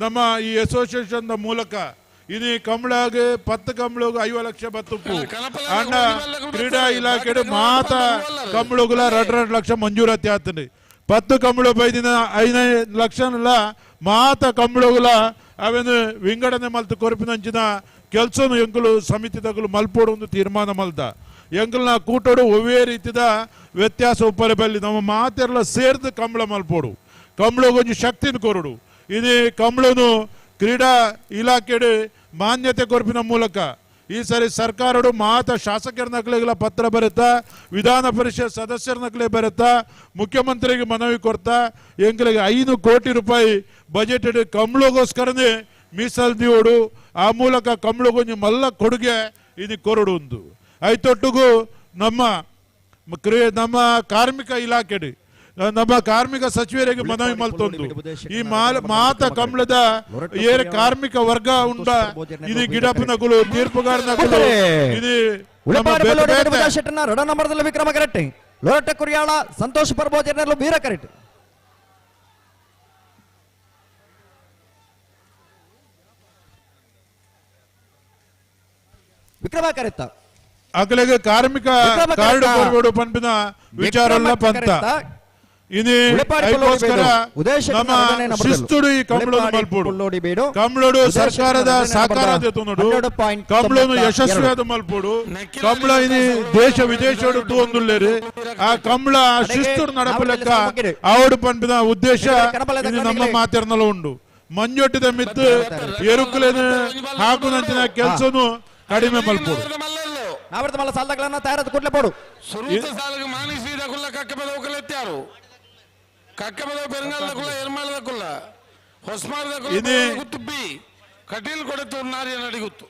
[SPEAKER 10] ನಮ್ಮ ಈ ಅಸೋಸಿಯೇಷನ್ ಮೂಲಕ ಇದು ಕಂಬಳಗೆ 10 ಕಂಬಳಗೆ 50 ಲಕ್ಷ ಬತ್ತುಪ್ಪು ಅಂಡ ಕ್ರೀಡಾ ಇಲಾಖೆ ಮಾತಾ ಕಂಬಳಗುಲ 2 ಲಕ್ಷ ಮಂಜೂರಾತಿ ಆತಂడి. 10 ಕಂಬಳು ಬೈದಿನ 5 ಲಕ್ಷನಲ್ಲ ಮಾತಾ ಕಂಬಳಗುಲ ಅವೇನು ವಿಂಗಡಣೆ ಮಲ್ತು ಕೊರಪಿನಂಚಿನ ಕೆಲಸನು ಎಂಕುಲು ಸಮಿತಿ ತಗಲು ಮಲ್ಪೋಡು ಒಂದು ತೀರ್ಮಾನ ಮಲ್ದ. ಎಂಕಲ್ನ ಕೂಟೋಡು ಒವ್ವೇ ರೀತಿದ ವ್ಯತ್ಯಾಸ ಉಪ್ಪರೆ ಬಲ್ಲಿ ನಮ್ಮ ಮಾತೆಲ್ಲ ಸೇರ್ದು ಕಂಬಳ ಮಲ್ಪೋಡು. ಕಂಬಳಗೊಂಜಿ ಶಕ್ತಿನ ಕೊರಡು. ಇದು ಕಂಬಳನು ಕ್ರೀಡಾ ಇಲಾಖೆ ಮಾನ್ಯತೆ ಕೊರಪಿನ ಮೂಲಕ ಈ ಸರಿ ಸರ್ಕಾರಡು ಮಾತ ಶಾಸಕರ ನಕಲಿಗೆಲ್ಲ ಪತ್ರ ಬರೆತಾ, ವಿಧಾನ ಪರಿಷತ್ ಸದಸ್ಯರ ನಕಲೆ ಬರೆತಾ, ಮುಖ್ಯಮಂತ್ರಿಗೆ ಮನವಿ ಕೊಡ್ತಾ ಎಂಕಲಿಗೆ 5 ಕೋಟಿ ರೂಪಾಯಿ ಬಜೆಟ್ ಕಂಬಳಗೋಸ್ಕರನೇ ಮೀಸಲು ದಿಯೋಡು. ಆ ಮೂಲಕ ಕಂಬಳಗೊಂಜಿ ಮಲ್ಲ ಕೊಡುಗೆ ಇದು ಕೊರಡು ಒಂದು. ಐತೊಟ್ಟಿಗೂ ನಮ್ಮ ನಮ್ಮ ಕಾರ್ಮಿಕ ಇಲಾಖೆ ನಮ್ಮ ಕಾರ್ಮಿಕ ಸಚಿವರಿಗೆ ಮನವಿ ಮಲ್ತೊಂದು ಈ ಮಾತ ಕಂಬಳದ ಏರ್ ಕಾರ್ಮಿಕ ವರ್ಗ ಉಂಡ ಇದು ಗಿಡಪ್ಪನಕುಲು ತೀರ್ಪುಗಾರನಕುಲು ಇದು
[SPEAKER 3] ವಿಕ್ರಮ ಕರೆಕ್ಟ್ ಲೋರಟ್ಟ ಕುರಿಯಾಳ ಸಂತೋಷ್ ಪರ್ಬೋಜನರು ವೀರ ಕರೆಕ್ಟ್. ವಿಕ್ರಮ ಕರೆಕ್ಟ್
[SPEAKER 10] ಅಗಲಿಗೆ ಕಾರ್ಮಿಕ ಕಾರ್ಡ್ ಕೊರಬೇಡು ಪಂಪಿನ ವಿಚಾರ ಪಂತ ಇನಿ ಐಕೋಸ್ಕರ ನಮ್ಮ ಶಿಸ್ತುಡು ಈ ಕಂಬಳನು ಮಲ್ಪೋಡು. ಕಂಬಳೋಡು ಸರ್ಕಾರದ ಸಹಕಾರ ದೇತುನೋಡು ಕಂಬಳನು ಯಶಸ್ವಿಯಾದ ಮಲ್ಪೋಡು. ಕಂಬಳ ಇನಿ ದೇಶ ವಿದೇಶಡು ತೂವೊಂದುಲ್ಲೇರಿ. ಆ ಕಂಬಳ ಶಿಸ್ತುಡು ನಡಪಲೆಕ್ಕ ಆವಡು ಪನ್ಪಿನ ಉದ್ದೇಶ ಇದು ನಮ್ಮ ಮಾತೆರ್ನಲ ಉಂಡು. ಮಂಜೊಟ್ಟಿದ ಮಿತ್ತು ಎರುಕುಲೇನು ಹಾಕುನಂಚಿನ ಕೆಲಸನು ಕಡಿಮೆ ಮಲ್ಪೋಡು.
[SPEAKER 3] ನಾವರ್ತ ಸಾಲಗಳನ್ನ ತಯಾರಾದ ಕೂಡಲೇ ಪೋಡು.
[SPEAKER 5] ಸುರೂತ ಸಾಲಗೆ ಮಾನಿಸಿದ ಕುಲ್ಲ ಕಕ್ಕಬದ ಒಕಲೆತ್ತಾರು ಕಕ್ಕಬದ ಪೆರಂಗಾಲದ ಕುಲ್ಲ ಎರ್ಮಾಲದ ಕುಲ್ಲ ಹೊಸ್ಮಾರದ ಕುಲ್ಲ ಗುತ್ತು ಬಿ ಕಟೀಲ್ ಕೊಡೆತು ನಾರಿಯ ನಡಿಗುತ್ತು.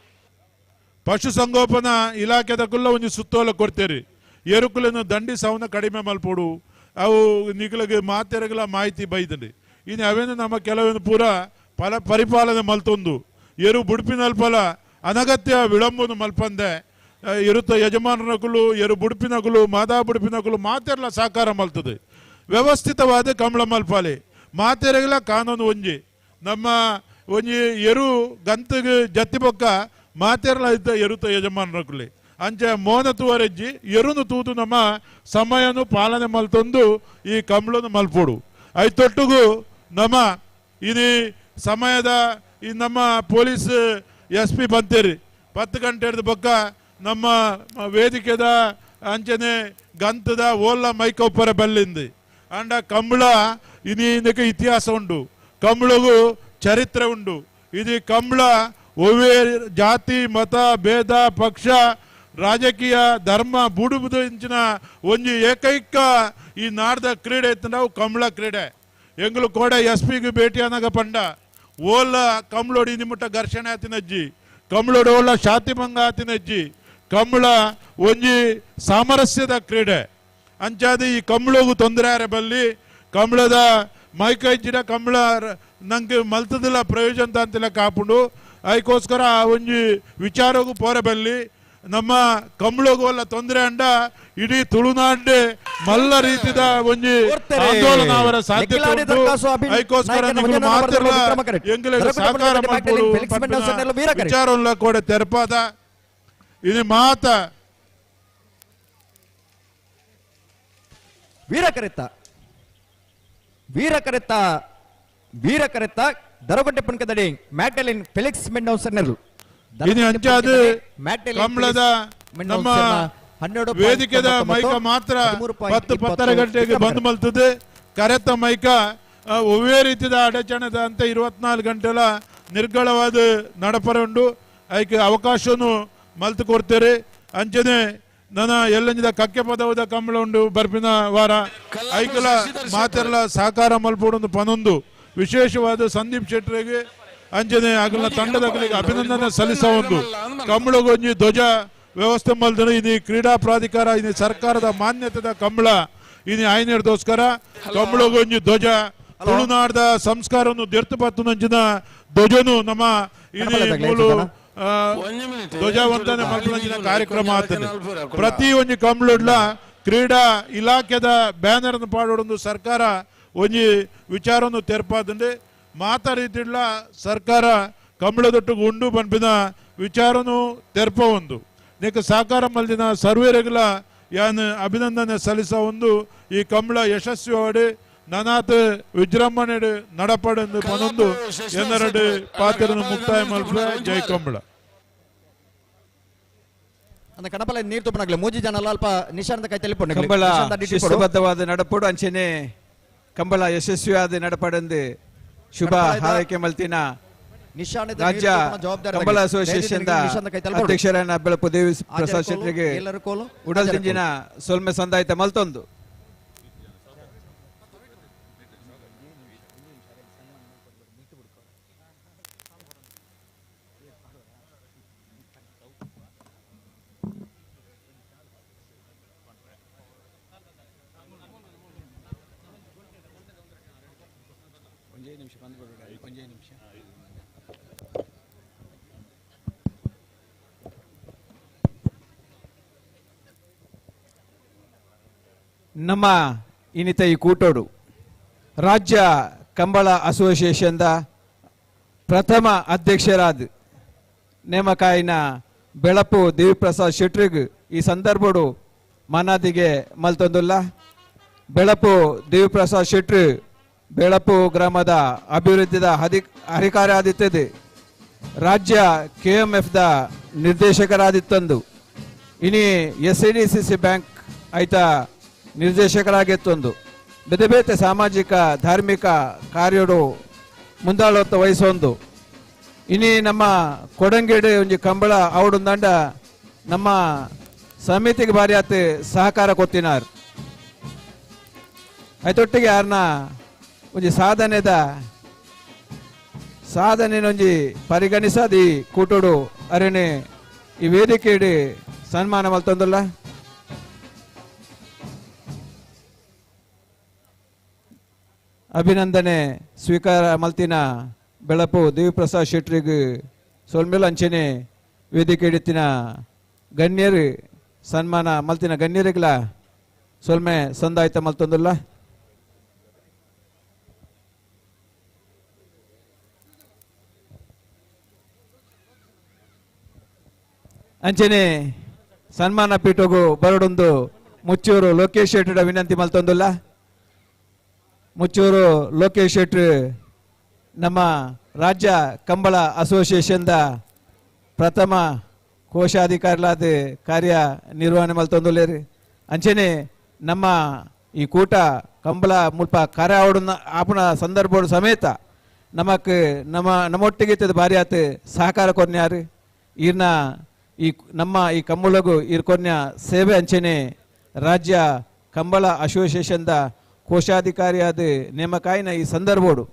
[SPEAKER 10] ಪಶುಸಂಗೋಪನಾ ಇಲಾಖೆದ ಕುಲ್ಲ ಒಂದು ಸುತ್ತೋಲ ಕೊಡ್ತೇರಿ. ಎರುಕುలను ದಂಡಿಸವನ್ನ ಕಡಿಮೆ ಮಲ್ಪೋಡು. ಅವು ನಿಗಲಿಗೆ ಮಾತೆರಗಲ ಮಾಹಿತಿ ಬೈದಂడి. ಇನ್ನು ಅವೇನು ನಮ್ಮ ಕೆಲವೇನು ಪೂರ ಫಲ ಪರಿಪಾಲನೆ ಮಲ್ತೊಂದು ಎರು ಬುಡುಪಿನಲ್ಪಲ ಅನಗತ್ಯ ವಿಳಂಬನು ಮಲ್ಪಂದೆ ಇರುತ್ತ ಯಜಮಾನರಕುಲು ಎರು ಬುಡುಪಿನಕುಲು ಮಾದಾ ಬುಡುಪಿನಕುಲು ಮಾತೆರ್ಲ ಸಹಕಾರ ಮಲ್ತದೆ. ವ್ಯವಸ್ಥಿತವಾದ ಕಂಬಳ ಮಲ್ಪಾಲಿ ಮಾತೆರಗಲ ಕಾನೂನು ಒಂಜಿ ನಮ್ಮ ಒಂಜಿ ಎರು ಗಂತಗೆ ಜತ್ತಿ ಬೊಕ್ಕ ಮಾತೆರ್ಲ ಇದ್ದ ಎರುತ ಯಜಮಾನರಕುಲಿ ಅಂಚೆ ಮೋನ ತೂವರೆಜ್ಜಿ ಎರುನು ತೂತು ನಮ್ಮ ಸಮಯನು ಪಾಲನೆ ಮಲ್ತೊಂದು ಈ ಕಂಬಳನು ಮಲ್ಪೋಡು. ಐತೊಟ್ಟಿಗೂ ನಮ್ಮ ಇನಿ ಸಮಯದ ಈ ನಮ್ಮ police S P ಬಂತೇರಿ 10 ಗಂಟೆ ಹಿಡಿದ ಬೊಕ್ಕ ನಮ್ಮ ವೇದಿಕೆದ ಅಂಚನೆ ಗಂತದ ಓಲ್ಲ ಮೈಕೊಪ್ಪರ ಬಲ್ಲಿಂದು ಅಂಡ ಕಂಬಳ ಇನಿ ಇದಕ್ಕೆ ಇತಿಹಾಸ ಉಂಡು, ಕಂಬಳಗೂ ಚರಿತ್ರೆ ಉಂಡು. ಇದು ಕಂಬಳ ಒವ್ವೇ ಜಾತಿ ಮತ ಭೇದ ಪಕ್ಷ ರಾಜಕೀಯ ಧರ್ಮ ಬೂಡುಬುದಿಂಚಿನ ಒಂಜಿ ಏಕೈಕ ಈ ನಾಡ್ದ ಕ್ರೀಡೆ ಇತ್ತು ನಾವು ಕಂಬಳ ಕ್ರೀಡೆ. ಎಂಗ್ಲು ಕೋಡೆ ಎಸ್ ಪಿಗೆ ಭೇಟಿ ಅನ್ನಾಗ ಪಂಡ ಓಲ ಕಂಬಳೋಡಿ ನಿಮ್ಮಟ್ಟ ಘರ್ಷಣೆ ಆತಿನಜ್ಜಿ, ಕಂಬಳೋಡಿ ಓಲ ಶಾತಿಭಂಗ ಆತಿನಜ್ಜಿ. ಕಂಬಳ ಒಂಜಿ ಸಾಮರಸ್ಯದ ಕ್ರೀಡೆ. ಅಂಚಾದ ಈ ಕಂಬಳಗೂ ತೊಂದರೆ ಆರೆ ಬಲ್ಲಿ ಕಂಬಳದ ಮೈಕೈಜಿಡ ಕಂಬಳ ನಂಗೆ ಮಲ್ತದಿಲ್ಲ ಪ್ರಯೋಜನ ಅಂತೆಲ್ಲ ಕಾಪುಂಡು. ಅದಕ್ಕೋಸ್ಕರ ಆ ಒಂಜಿ ವಿಚಾರಗೂ ಪೋರೆ ಬಲ್ಲಿ ನಮ್ಮ ಕಂಬಳಗೂ ಅಲ್ಲ ತೊಂದರೆ ಅಂಡ ಇಡೀ ತುಳುನಾಡೆ ಮಲ್ಲ ರೀತಿದ ಒಂಜಿ ಆಂದೋಲನ ಅವರ ಸಾಧ್ಯತೆ ಉಂಟು. ಅದಕ್ಕೋಸ್ಕರ ನೀವು ಮಾತಿರಲ್ಲ ಎಂಗ್ಲಿಗೆ ಸಹಕಾರ ಮಲ್ಪೊಡು ವಿಚಾರವನ್ನ ಕೂಡ ತೆರಪಾದ ಇದು ಮಾತ.
[SPEAKER 3] ವೀರ ಕರೆತ ವೀರ ಕರೆತ ವೀರ ಕರೆತ ದರಗೊಂಡೆ ಪುನ್ಕದಡಿ ಮ್ಯಾಟಲಿನ್ ಫೆಲಿಕ್ಸ್ ಮೆಂಡೋನ್ಸನ್
[SPEAKER 10] ಇದು ಅಂಚಾದ ಕಂಬಳದ ನಮ್ಮ ವೇದಿಕೆದ ಮೈಕ ಮಾತ್ರ 10-10 ಗಂಟೆಗೆ ಬಂದ್ ಮಲ್ತದೆ. ಕರೆತ ಮೈಕ ಒವ್ವೇ ರೀತಿಯ ಅಡಚಣೆದ ಅಂತ 24 ಗಂಟೆಲ ನಿರ್ಗಳವಾದ ನಡಪರ ಉಂಡು. ಅದಕ್ಕೆ ಅವಕಾಶನು ಮಲ್ತು ಕೊಡ್ತೇವೆ. ಅಂಚನೆ ನನ್ನ ಎಲ್ಲಂಜಿದ ಕಕ್ಕೆ ಪದವದ ಕಂಬಳ ಉಂಡು ಬರ್ಪಿನ ವಾರ ಐಕಲ ಮಾತೆಲ್ಲ ಸಹಕಾರ ಮಲ್ಪೊಡೊಂದು ಪನೊಂದು ವಿಶೇಷವಾದ ಸಂದೀಪ್ ಶೆಟ್ಟರಿಗೆ ಅಂಚನೆ ಅಗಲ ತಂಡದ ಅಭಿನಂದನೆ ಸಲ್ಲಿಸ ಒಂದು ಕಂಬಳಗೊಂಜಿ ಧ್ವಜ ವ್ಯವಸ್ಥೆ ಮಲ್ದನು. ಇನಿ ಕ್ರೀಡಾ ಪ್ರಾಧಿಕಾರ ಇನಿ ಸರ್ಕಾರದ ಮಾನ್ಯತೆದ ಕಂಬಳ ಇನಿ ಆಯ್ನೇರ್ದೋಸ್ಕರ ಕಂಬಳಗೊಂಜಿ ಧ್ವಜ ತುಳುನಾಡದ ಸಂಸ್ಕಾರವನ್ನು ದೆರ್ತು ಪತ್ತುನಂಚಿನ ಧ್ವಜನು ನಮ್ಮ ಇನಿ ಮೂಲು ಧ್ವಜವಂದನೆ ಮಲ್ಪುನಂಚಿನ ಕಾರ್ಯಕ್ರಮ ಆತದೆ. ಪ್ರತಿ ಒಂಜಿ ಕಂಬಳಡ್ಲ ಕ್ರೀಡಾ ಇಲಾಖೆದ ಬ್ಯಾನರ್ ಪಾಡೋಡೊಂದು ಸರ್ಕಾರ ಒಂಜಿ ವಿಚಾರವನ್ನು ತೆರಪಾದಂಡೆ ಮಾತಾ ರೀತಿಡ್ಲ ಸರ್ಕಾರ ಕಂಬಳದೊಟ್ಟಿಗೆ ಉಂಡು ಪನ್ಪಿನ ವಿಚಾರನು ತೆರಪ ಒಂದು ನೀಕ ಸಹಕಾರ ಮಲ್ದಿನ ಸರ್ವೇರೆಗ್ಲ ಯಾನ್ ಅಭಿನಂದನೆ ಸಲ್ಲಿಸ ಒಂದು ಈ ಕಂಬಳ ಯಶಸ್ವಿ ನನಾತ್ ವಿಜೃಂಭಣೆ ನಡಪಡೆಂದು ಪನೊಂದು ಎನ್ನೆರಡು ಪಾತ್ರನ ಮುಕ್ತಾಯ ಮಲ್ಪೆ. ಜೈ ಕಂಬಳ.
[SPEAKER 3] ಕಣಪಲ ನೀರು ತುಪ್ಪನಾಗ್ಲಿ ಮೂಜಿ ಜನ ಅಲ್ಪ ನಿಶಾಂತ ಕೈ ತೆಲಿಪೊಂಡು
[SPEAKER 1] ಕಂಬಳ ಶಿಸ್ತುಬದ್ಧವಾದ ನಡಪಡು ಅಂಚನೆ ಕಂಬಳ ಯಶಸ್ವಿಯಾದ ನಡಪಡೆಂದು ಶುಭ ಹಾರೈಕೆ ಮಲ್ತಿನ ರಾಜ್ಯ ಕಂಬಳ ಅಸೋಸಿಯೇಷನ್ ಅಧ್ಯಕ್ಷರಾದ ಬೆಳಪು ದೇವಿ ಪ್ರಸಾದ್ ಶೆಟ್ಟರಿಗೆ ಉಡಲ್ ದಿಂಜಿನ ಸೊಲ್ಮೆ ಸಂದಾಯಿತ ಮಲ್ತೊಂದು. ನಮ್ಮ ಇನ್ನಿತ ಈ ಕೂಟೋಡು ರಾಜ್ಯ ಕಂಬಳ ಅಸೋಸಿಯೇಷನ್ದ ಪ್ರಥಮ ಅಧ್ಯಕ್ಷರಾದ ನೇಮಕಾಯಿನ ಬೆಳಪು ದೇವಿಪ್ರಸಾದ್ ಶೆಟ್ರಿಗ್ ಈ ಸಂದರ್ಭಡು ಮನಾದಿಗೆ ಮಲ್ತೊಂದುಲ್ಲ. ಬೆಳಪು ದೇವಿಪ್ರಸಾದ್ ಶೆಟ್ರು ಬೆಳಪು ಗ್ರಾಮದ ಅಭಿವೃದ್ಧಿದ ಅಧಿಕಾರಿ ರಾಜ್ಯ K M F the ನಿರ್ದೇಶಕರಾದಿತ್ತಂದು ಇನಿ S I D C C bank ಐತ ನಿರ್ದೇಶಕರಾಗಿತ್ತೊಂದು ಬೇತೆ ಬೇತೆ ಸಾಮಾಜಿಕ ಧಾರ್ಮಿಕ ಕಾರ್ಯಡು ಮುಂದಾಳತ್ವ ವಹಿಸೊಂದು ಇನಿ ನಮ್ಮ ಕೊಡಂಗೇಡು ಒಂಜಿ ಕಂಬಳ ಅವಡುಂದಂಡ ನಮ್ಮ ಸಮಿತಿಗೆ ಭಾರಿ ಆತ ಸಹಕಾರ ಕೊತ್ತಿನಾರ್. ಐತೊಟ್ಟಿಗೆ ಯಾರನ್ನ ಒಂಜಿ ಸಾಧನೆದ ಸಾಧನೆನೊಂಜಿ ಪರಿಗಣಿಸದಿ ಕೂಟೋಡು ಅರಣೆ ಈ ವೇದಿಕೆಯಡಿ ಸನ್ಮಾನ ಮಲ್ತೊಂದುಲ್ಲ. ಅಭಿನಂದನೆ ಸ್ವೀಕಾರ ಮಲ್ತಿನ ಬೆಳಪು ದೇವಿಪ್ರಸಾದ್ ಶೆಟ್ರಿಗೆ ಸೊಲ್ಮೇಲ್ ಅಂಚನೆ ವೇದಿಕೆ ಹಿಡಿತಿನ ಗಣ್ಯರು ಸನ್ಮಾನ ಮಲ್ತಿನ ಗಣ್ಯರಿಗ್ಲ ಸೊಲ್ಮೆ ಸಂದಾಯ್ತ ಮಲ್ತೊಂದುಲ್ಲ. ಅಂಚನೆ ಸನ್ಮಾನ ಪೀಠಗೂ ಬರಡೊಂದು ಮುಚ್ಚೂರು ಲೋಕೇಶ್ ಶೆಟ್ಟರ ವಿನಂತಿ ಮಲ್ತೊಂದುಲ್ಲ. ಮುಚ್ಚೂರು ಲೋಕೇಶ್ ಶೆಟ್ರು ನಮ್ಮ ರಾಜ್ಯ ಕಂಬಳ ಅಸೋಸಿಯೇಷನ್ದ ಪ್ರಥಮ ಕೋಶಾಧಿಕಾರಿಲಾದ ಕಾರ್ಯ ನಿರ್ವಹಣೆ ಮಲ್ತೊಂದುಲ್ಲೇರಿ. ಅಂಚನೆ ನಮ್ಮ ಈ ಕೂಟ ಕಂಬಳ ಮುಲ್ಪ ಕಾರ್ಯ ಆಪುನ ಸಂದರ್ಭ ಸಮೇತ ನಮಕ್ ನಮ್ಮ ನಮ್ಮೊಟ್ಟಿಗೆ ಇತ್ತದ ಭಾರಿ ಆತ ಸಹಕಾರ ಕೊರ್ನ್ಯಾರು. ಈರ್ನ ಈ ನಮ್ಮ ಈ ಕಂಬಳಗು ಇರ್ಕೊನ್ಯ ಸೇವೆ ಅಂಚನೆ ರಾಜ್ಯ ಕಂಬಳ ಅಸೋಸಿಯೇಷನ್ದ ಕೋಶಾಧಿಕಾರಿಯಾದ ನೇಮಕಾಯಿನ ಈ ಸಂದರ್ಭೋಡು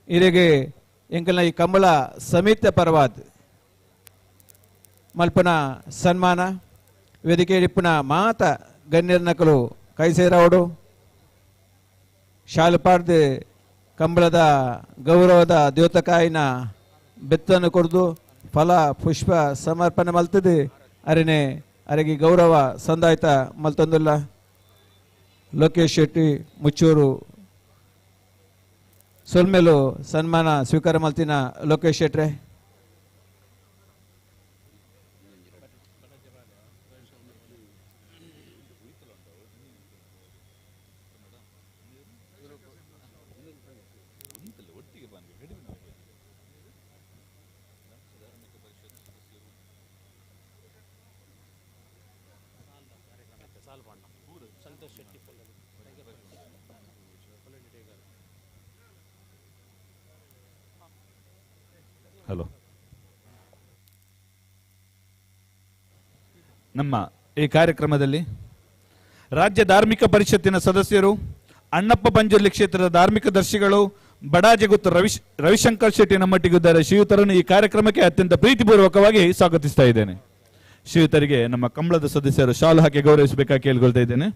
[SPEAKER 1] ಇರೆಗೆ ಎಂಕಲ್ನ ಈ ಕಂಬಳ ಸಮಿತಿ ಪರವಾದ ಮಲ್ಪನ ಸನ್ಮಾನ ವೇದಿಕೆ ಇಪ್ಪುನ ಮಾತ ಗಣ್ಯರ್ನಕಲು ಕೈ ಸೇರಾವಡು ಶಾಲುಪಾಡ್ದು ಕಂಬಳದ ಗೌರವದ ದ್ಯೋತಕಾಯಿನ ಬೆತ್ತನ್ನು ಕೊಡ್ದು ಫಲ ಪುಷ್ಪ ಸಮರ್ಪಣೆ ಮಲ್ತದೆ ಅರೆನೆ ಅರೆಗೆ ಗೌರವ ಸಂದಾಯ್ತ ಮಲ್ತೊಂದುಲ್ಲ. ಲೋಕೇಶ್ ಶೆಟ್ಟಿ ಮುಚ್ಚೂರು ಸೊಲ್ಮೆಲು ಸನ್ಮಾನ ಸ್ವೀಕಾರ ಮಲ್ತಿನ ಲೋಕೇಶ್ ಶೆಟ್ರೆ.
[SPEAKER 6] ಹಲೋ, ನಮ್ಮ ಈ ಕಾರ್ಯಕ್ರಮದಲ್ಲಿ ರಾಜ್ಯ ಧಾರ್ಮಿಕ ಪರಿಷತ್ತಿನ ಸದಸ್ಯರು, ಅಣ್ಣಪ್ಪ ಪಂಜುರ್ಲಿ ಕ್ಷೇತ್ರದ ಧಾರ್ಮಿಕ ದರ್ಶಿಗಳು ಬಡಾಜೆಗುತ್ತು ರವಿಶಂಕರ್ ಶೆಟ್ಟಿ ನಮ್ಮೊಟ್ಟಿಗಿದ್ದಾರೆ. ಶ್ರೀಯುತರನ್ನು ಈ ಕಾರ್ಯಕ್ರಮಕ್ಕೆ ಅತ್ಯಂತ ಪ್ರೀತಿಪೂರ್ವಕವಾಗಿ ಸ್ವಾಗತಿಸ್ತಾ ಇದ್ದೇನೆ. ಶ್ರೀಯುತರಿಗೆ ನಮ್ಮ ಕಂಬಳದ ಸದಸ್ಯರು ಶಾಲು ಹಾಕಿ ಗೌರವಿಸಬೇಕಾಗಿ ಕೇಳಿಕೊಳ್ತಾ ಇದ್ದೇನೆ.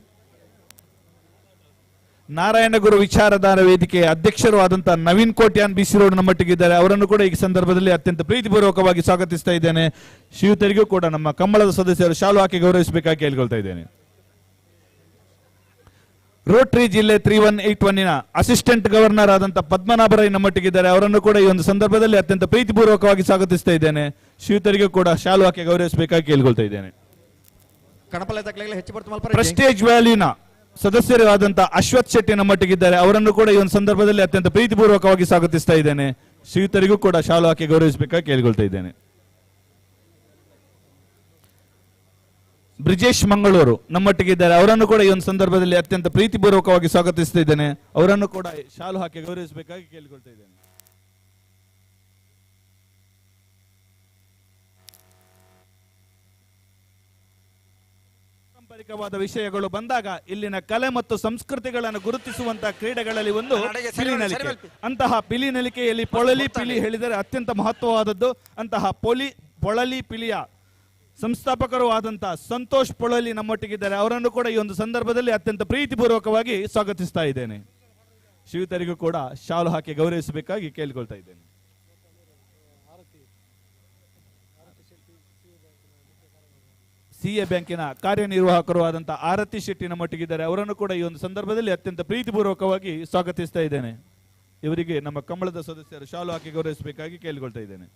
[SPEAKER 6] ನಾರಾಯಣಗುರು ವಿಚಾರಧಾರ ವೇದಿಕೆಯ ಅಧ್ಯಕ್ಷರು ಆದಂತಹ ನವೀನ್ ಕೋಟ್ಯಾನ್ ಬಿಸಿ ರೋಡ್ ನಮ್ಮೊಟ್ಟಿಗಿದ್ದಾರೆ. ಅವರನ್ನು ಕೂಡ ಈ ಸಂದರ್ಭದಲ್ಲಿ ಅತ್ಯಂತ ಪ್ರೀತಿಪೂರ್ವಕವಾಗಿ ಸ್ವಾಗತಿಸ್ತಾ ಇದ್ದೇನೆ. ಶ್ರೀಯುತರಿಗೂ ಕೂಡ ನಮ್ಮ ಕಂಬಳದ ಸದಸ್ಯರು ಶಾಲು ಹಾಕಿ ಗೌರವಿಸಬೇಕಾಗಿ ಕೇಳಿಕೊಳ್ತಾ ಇದ್ದೇನೆ. ರೋಟರಿ ಜಿಲ್ಲೆ 3181 ಅಸಿಸ್ಟೆಂಟ್ ಗವರ್ನರ್ ಆದಂತಹ ಪದ್ಮನಾಭ ರೈ ನಮ್ಮೊಟ್ಟಿಗಿದ್ದಾರೆ. ಅವರನ್ನು ಕೂಡ ಈ ಒಂದು ಸಂದರ್ಭದಲ್ಲಿ ಅತ್ಯಂತ ಪ್ರೀತಿಪೂರ್ವಕವಾಗಿ ಸ್ವಾಗತಿಸ್ತಾ ಇದ್ದೇನೆ. ಶ್ರೀಯುತರಿಗೂ ಕೂಡ ಶಾಲು ಹಾಕಿ ಗೌರವಿಸಬೇಕಾಗಿ ಕೇಳಿಕೊಳ್ತಾ ಇದ್ದೇನೆ. ಪ್ರೆಸ್ಟೇಜ್ ವ್ಯಾಲ್ಯೂನ ಸದಸ್ಯರು ಆದಂತಹ ಅಶ್ವಥ್ ಶೆಟ್ಟಿ ನಮ್ಮೊಟ್ಟಿಗಿದ್ದಾರೆ. ಅವರನ್ನು ಕೂಡ ಈ ಒಂದು ಸಂದರ್ಭದಲ್ಲಿ ಅತ್ಯಂತ ಪ್ರೀತಿಪೂರ್ವಕವಾಗಿ ಸ್ವಾಗತಿಸ್ತಾ ಇದ್ದೇನೆ. ಶ್ರೀಯುತರಿಗೂ ಕೂಡ ಶಾಲು ಹಾಕಿ ಗೌರವಿಸಬೇಕಾಗಿ ಕೇಳಿಕೊಳ್ತಾ ಇದ್ದೇನೆ. ಬ್ರಿಜೇಶ್ ಮಂಗಳೂರು ನಮ್ಮೊಟ್ಟಿಗಿದ್ದಾರೆ. ಅವರನ್ನು ಕೂಡ ಈ ಒಂದು ಸಂದರ್ಭದಲ್ಲಿ ಅತ್ಯಂತ ಪ್ರೀತಿಪೂರ್ವಕವಾಗಿ ಸ್ವಾಗತಿಸ್ತಾ ಇದ್ದೇನೆ. ಅವರನ್ನು ಕೂಡ ಶಾಲು ಹಾಕಿ ಗೌರವಿಸಬೇಕಾಗಿ ಕೇಳಿಕೊಳ್ತಾ ಇದ್ದೇನೆ. ಪಾರಂಪರಿಕವಾದ ವಿಷಯಗಳು ಬಂದಾಗ ಇಲ್ಲಿನ ಕಲೆ ಮತ್ತು ಸಂಸ್ಕೃತಿಗಳನ್ನು ಗುರುತಿಸುವಂತಹ ಕ್ರೀಡೆಗಳಲ್ಲಿ ಒಂದು ಪಿಲಿ ನಲಿಕೆ. ಅಂತಹ ಪಿಲಿ ನಲಿಕೆಯಲ್ಲಿ ಪೊಳಲಿ ಪಿಲಿ ಹೇಳಿದರೆ ಅತ್ಯಂತ ಮಹತ್ವವಾದದ್ದು. ಅಂತಹ ಪೊಳಲಿ ಪಿಲಿಯ ಸಂಸ್ಥಾಪಕರು ಆದಂತಹ ಸಂತೋಷ್ ಪೊಳಲಿ ನಮ್ಮೊಟ್ಟಿಗಿದ್ದಾರೆ. ಅವರನ್ನು ಕೂಡ ಈ ಒಂದು ಸಂದರ್ಭದಲ್ಲಿ ಅತ್ಯಂತ ಪ್ರೀತಿಪೂರ್ವಕವಾಗಿ ಸ್ವಾಗತಿಸ್ತಾ ಇದ್ದೇನೆ. ಶ್ರೀಯುತರಿಗೂ ಕೂಡ ಶಾಲು ಹಾಕಿ ಗೌರವಿಸಬೇಕಾಗಿ ಕೇಳಿಕೊಳ್ತಾ ಇದ್ದೇನೆ. ಸಿಎ ಬ್ಯಾಂಕಿನ ಕಾರ್ಯನಿರ್ವಾಹಕರು ಆದಂತಹ ಆರತಿ ಶೆಟ್ಟಿ ನಮ್ಮೊಟ್ಟಿಗಿದ್ದಾರೆ. ಅವರನ್ನು ಕೂಡ ಈ ಒಂದು ಸಂದರ್ಭದಲ್ಲಿ ಅತ್ಯಂತ ಪ್ರೀತಿಪೂರ್ವಕವಾಗಿ ಸ್ವಾಗತಿಸ್ತಾ ಇದ್ದೇನೆ. ಇವರಿಗೆ ನಮ್ಮ ಕಂಬಳದ ಸದಸ್ಯರು ಶಾಲು ಹಾಕಿ ಗೌರವಿಸಬೇಕಾಗಿ ಕೇಳಿಕೊಳ್ತಾ ಇದ್ದೇನೆ.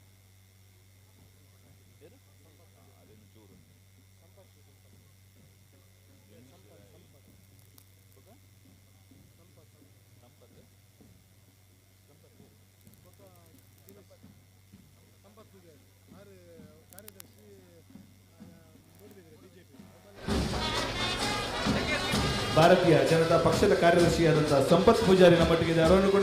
[SPEAKER 6] ಭಾರತೀಯ ಜನತಾ ಪಕ್ಷದ ಕಾರ್ಯದರ್ಶಿಯಾದಂತಹ ಸಂಪತ್ ಪೂಜಾರಿ ನಮ್ಮೊಟ್ಟಿಗೆ ಅವರನ್ನು ಕೂಡ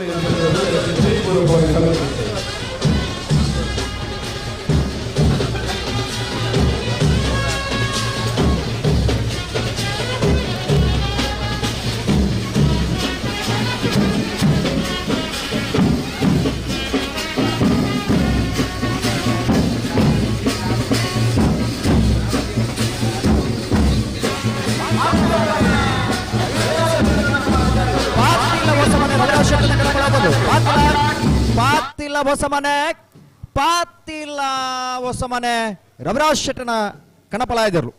[SPEAKER 3] ಹೊಸಮನೆ ಪಾತಿಲ ಹೊಸಮನೆ ರವಿರಾಜ್ ಶೆಟ್ಟನ ಕಣಪಲಾಯದರು.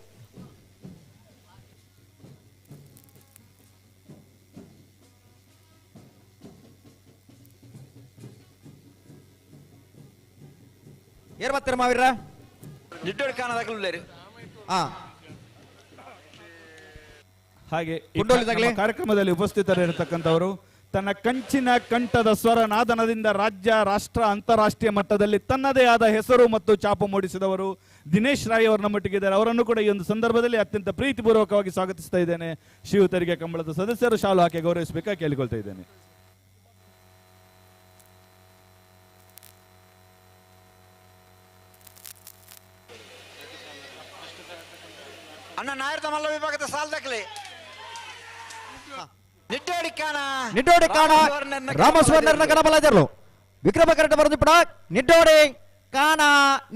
[SPEAKER 3] ಏರ್ ಬರ್ತೀರ ಮಾವೀರ?
[SPEAKER 6] ಹಾಗೆ ಕಾರ್ಯಕ್ರಮದಲ್ಲಿ ಉಪಸ್ಥಿತರಿರತಕ್ಕಂಥವರು ತನ್ನ ಕಂಚಿನ ಕಂಠದ ಸ್ವರ ನಾದನದಿಂದ ರಾಜ್ಯ, ರಾಷ್ಟ್ರ, ಅಂತಾರಾಷ್ಟ್ರೀಯ ಮಟ್ಟದಲ್ಲಿ ತನ್ನದೇ ಆದ ಹೆಸರು ಮತ್ತು ಛಾಪು ಮೂಡಿಸಿದವರು ದಿನೇಶ್ ರಾಯ್ ಅವರು ನಮ್ಮೊಟ್ಟಿಗಿದ್ದಾರೆ. ಅವರನ್ನು ಕೂಡ ಈ ಒಂದು ಸಂದರ್ಭದಲ್ಲಿ ಅತ್ಯಂತ ಪ್ರೀತಿಪೂರ್ವಕವಾಗಿ ಸ್ವಾಗತಿಸ್ತಾ ಇದ್ದೇನೆ. ಶ್ರೀಯುತರಿಗೆ ಕಂಬಳದ ಸದಸ್ಯರು ಶಾಲು ಹಾಕಿ ಗೌರವಿಸಬೇಕಾಗಿ ಕೇಳಿಕೊಳ್ತಾ ಇದ್ದೇನೆ.
[SPEAKER 11] ಅಣ್ಣ ನಾಯರ್ದ ಮಲ್ಲ ವಿಭಾಗದ ಸಾಲದಕ್ಲೆ ನಿಟ್ಟೋಡಿ ಕಾಣ
[SPEAKER 3] ನಿಟ್ಟೋಡಿ ಕಾಣ ರಾಮಸುವರ್ಣರ್ನ ಕನಪಲಾಜರ್ಲು ವಿಕ್ರಮ ಕರೆಟ ಬರೆದು ನಿಟ್ಟೋಡಿ ಕಾಣ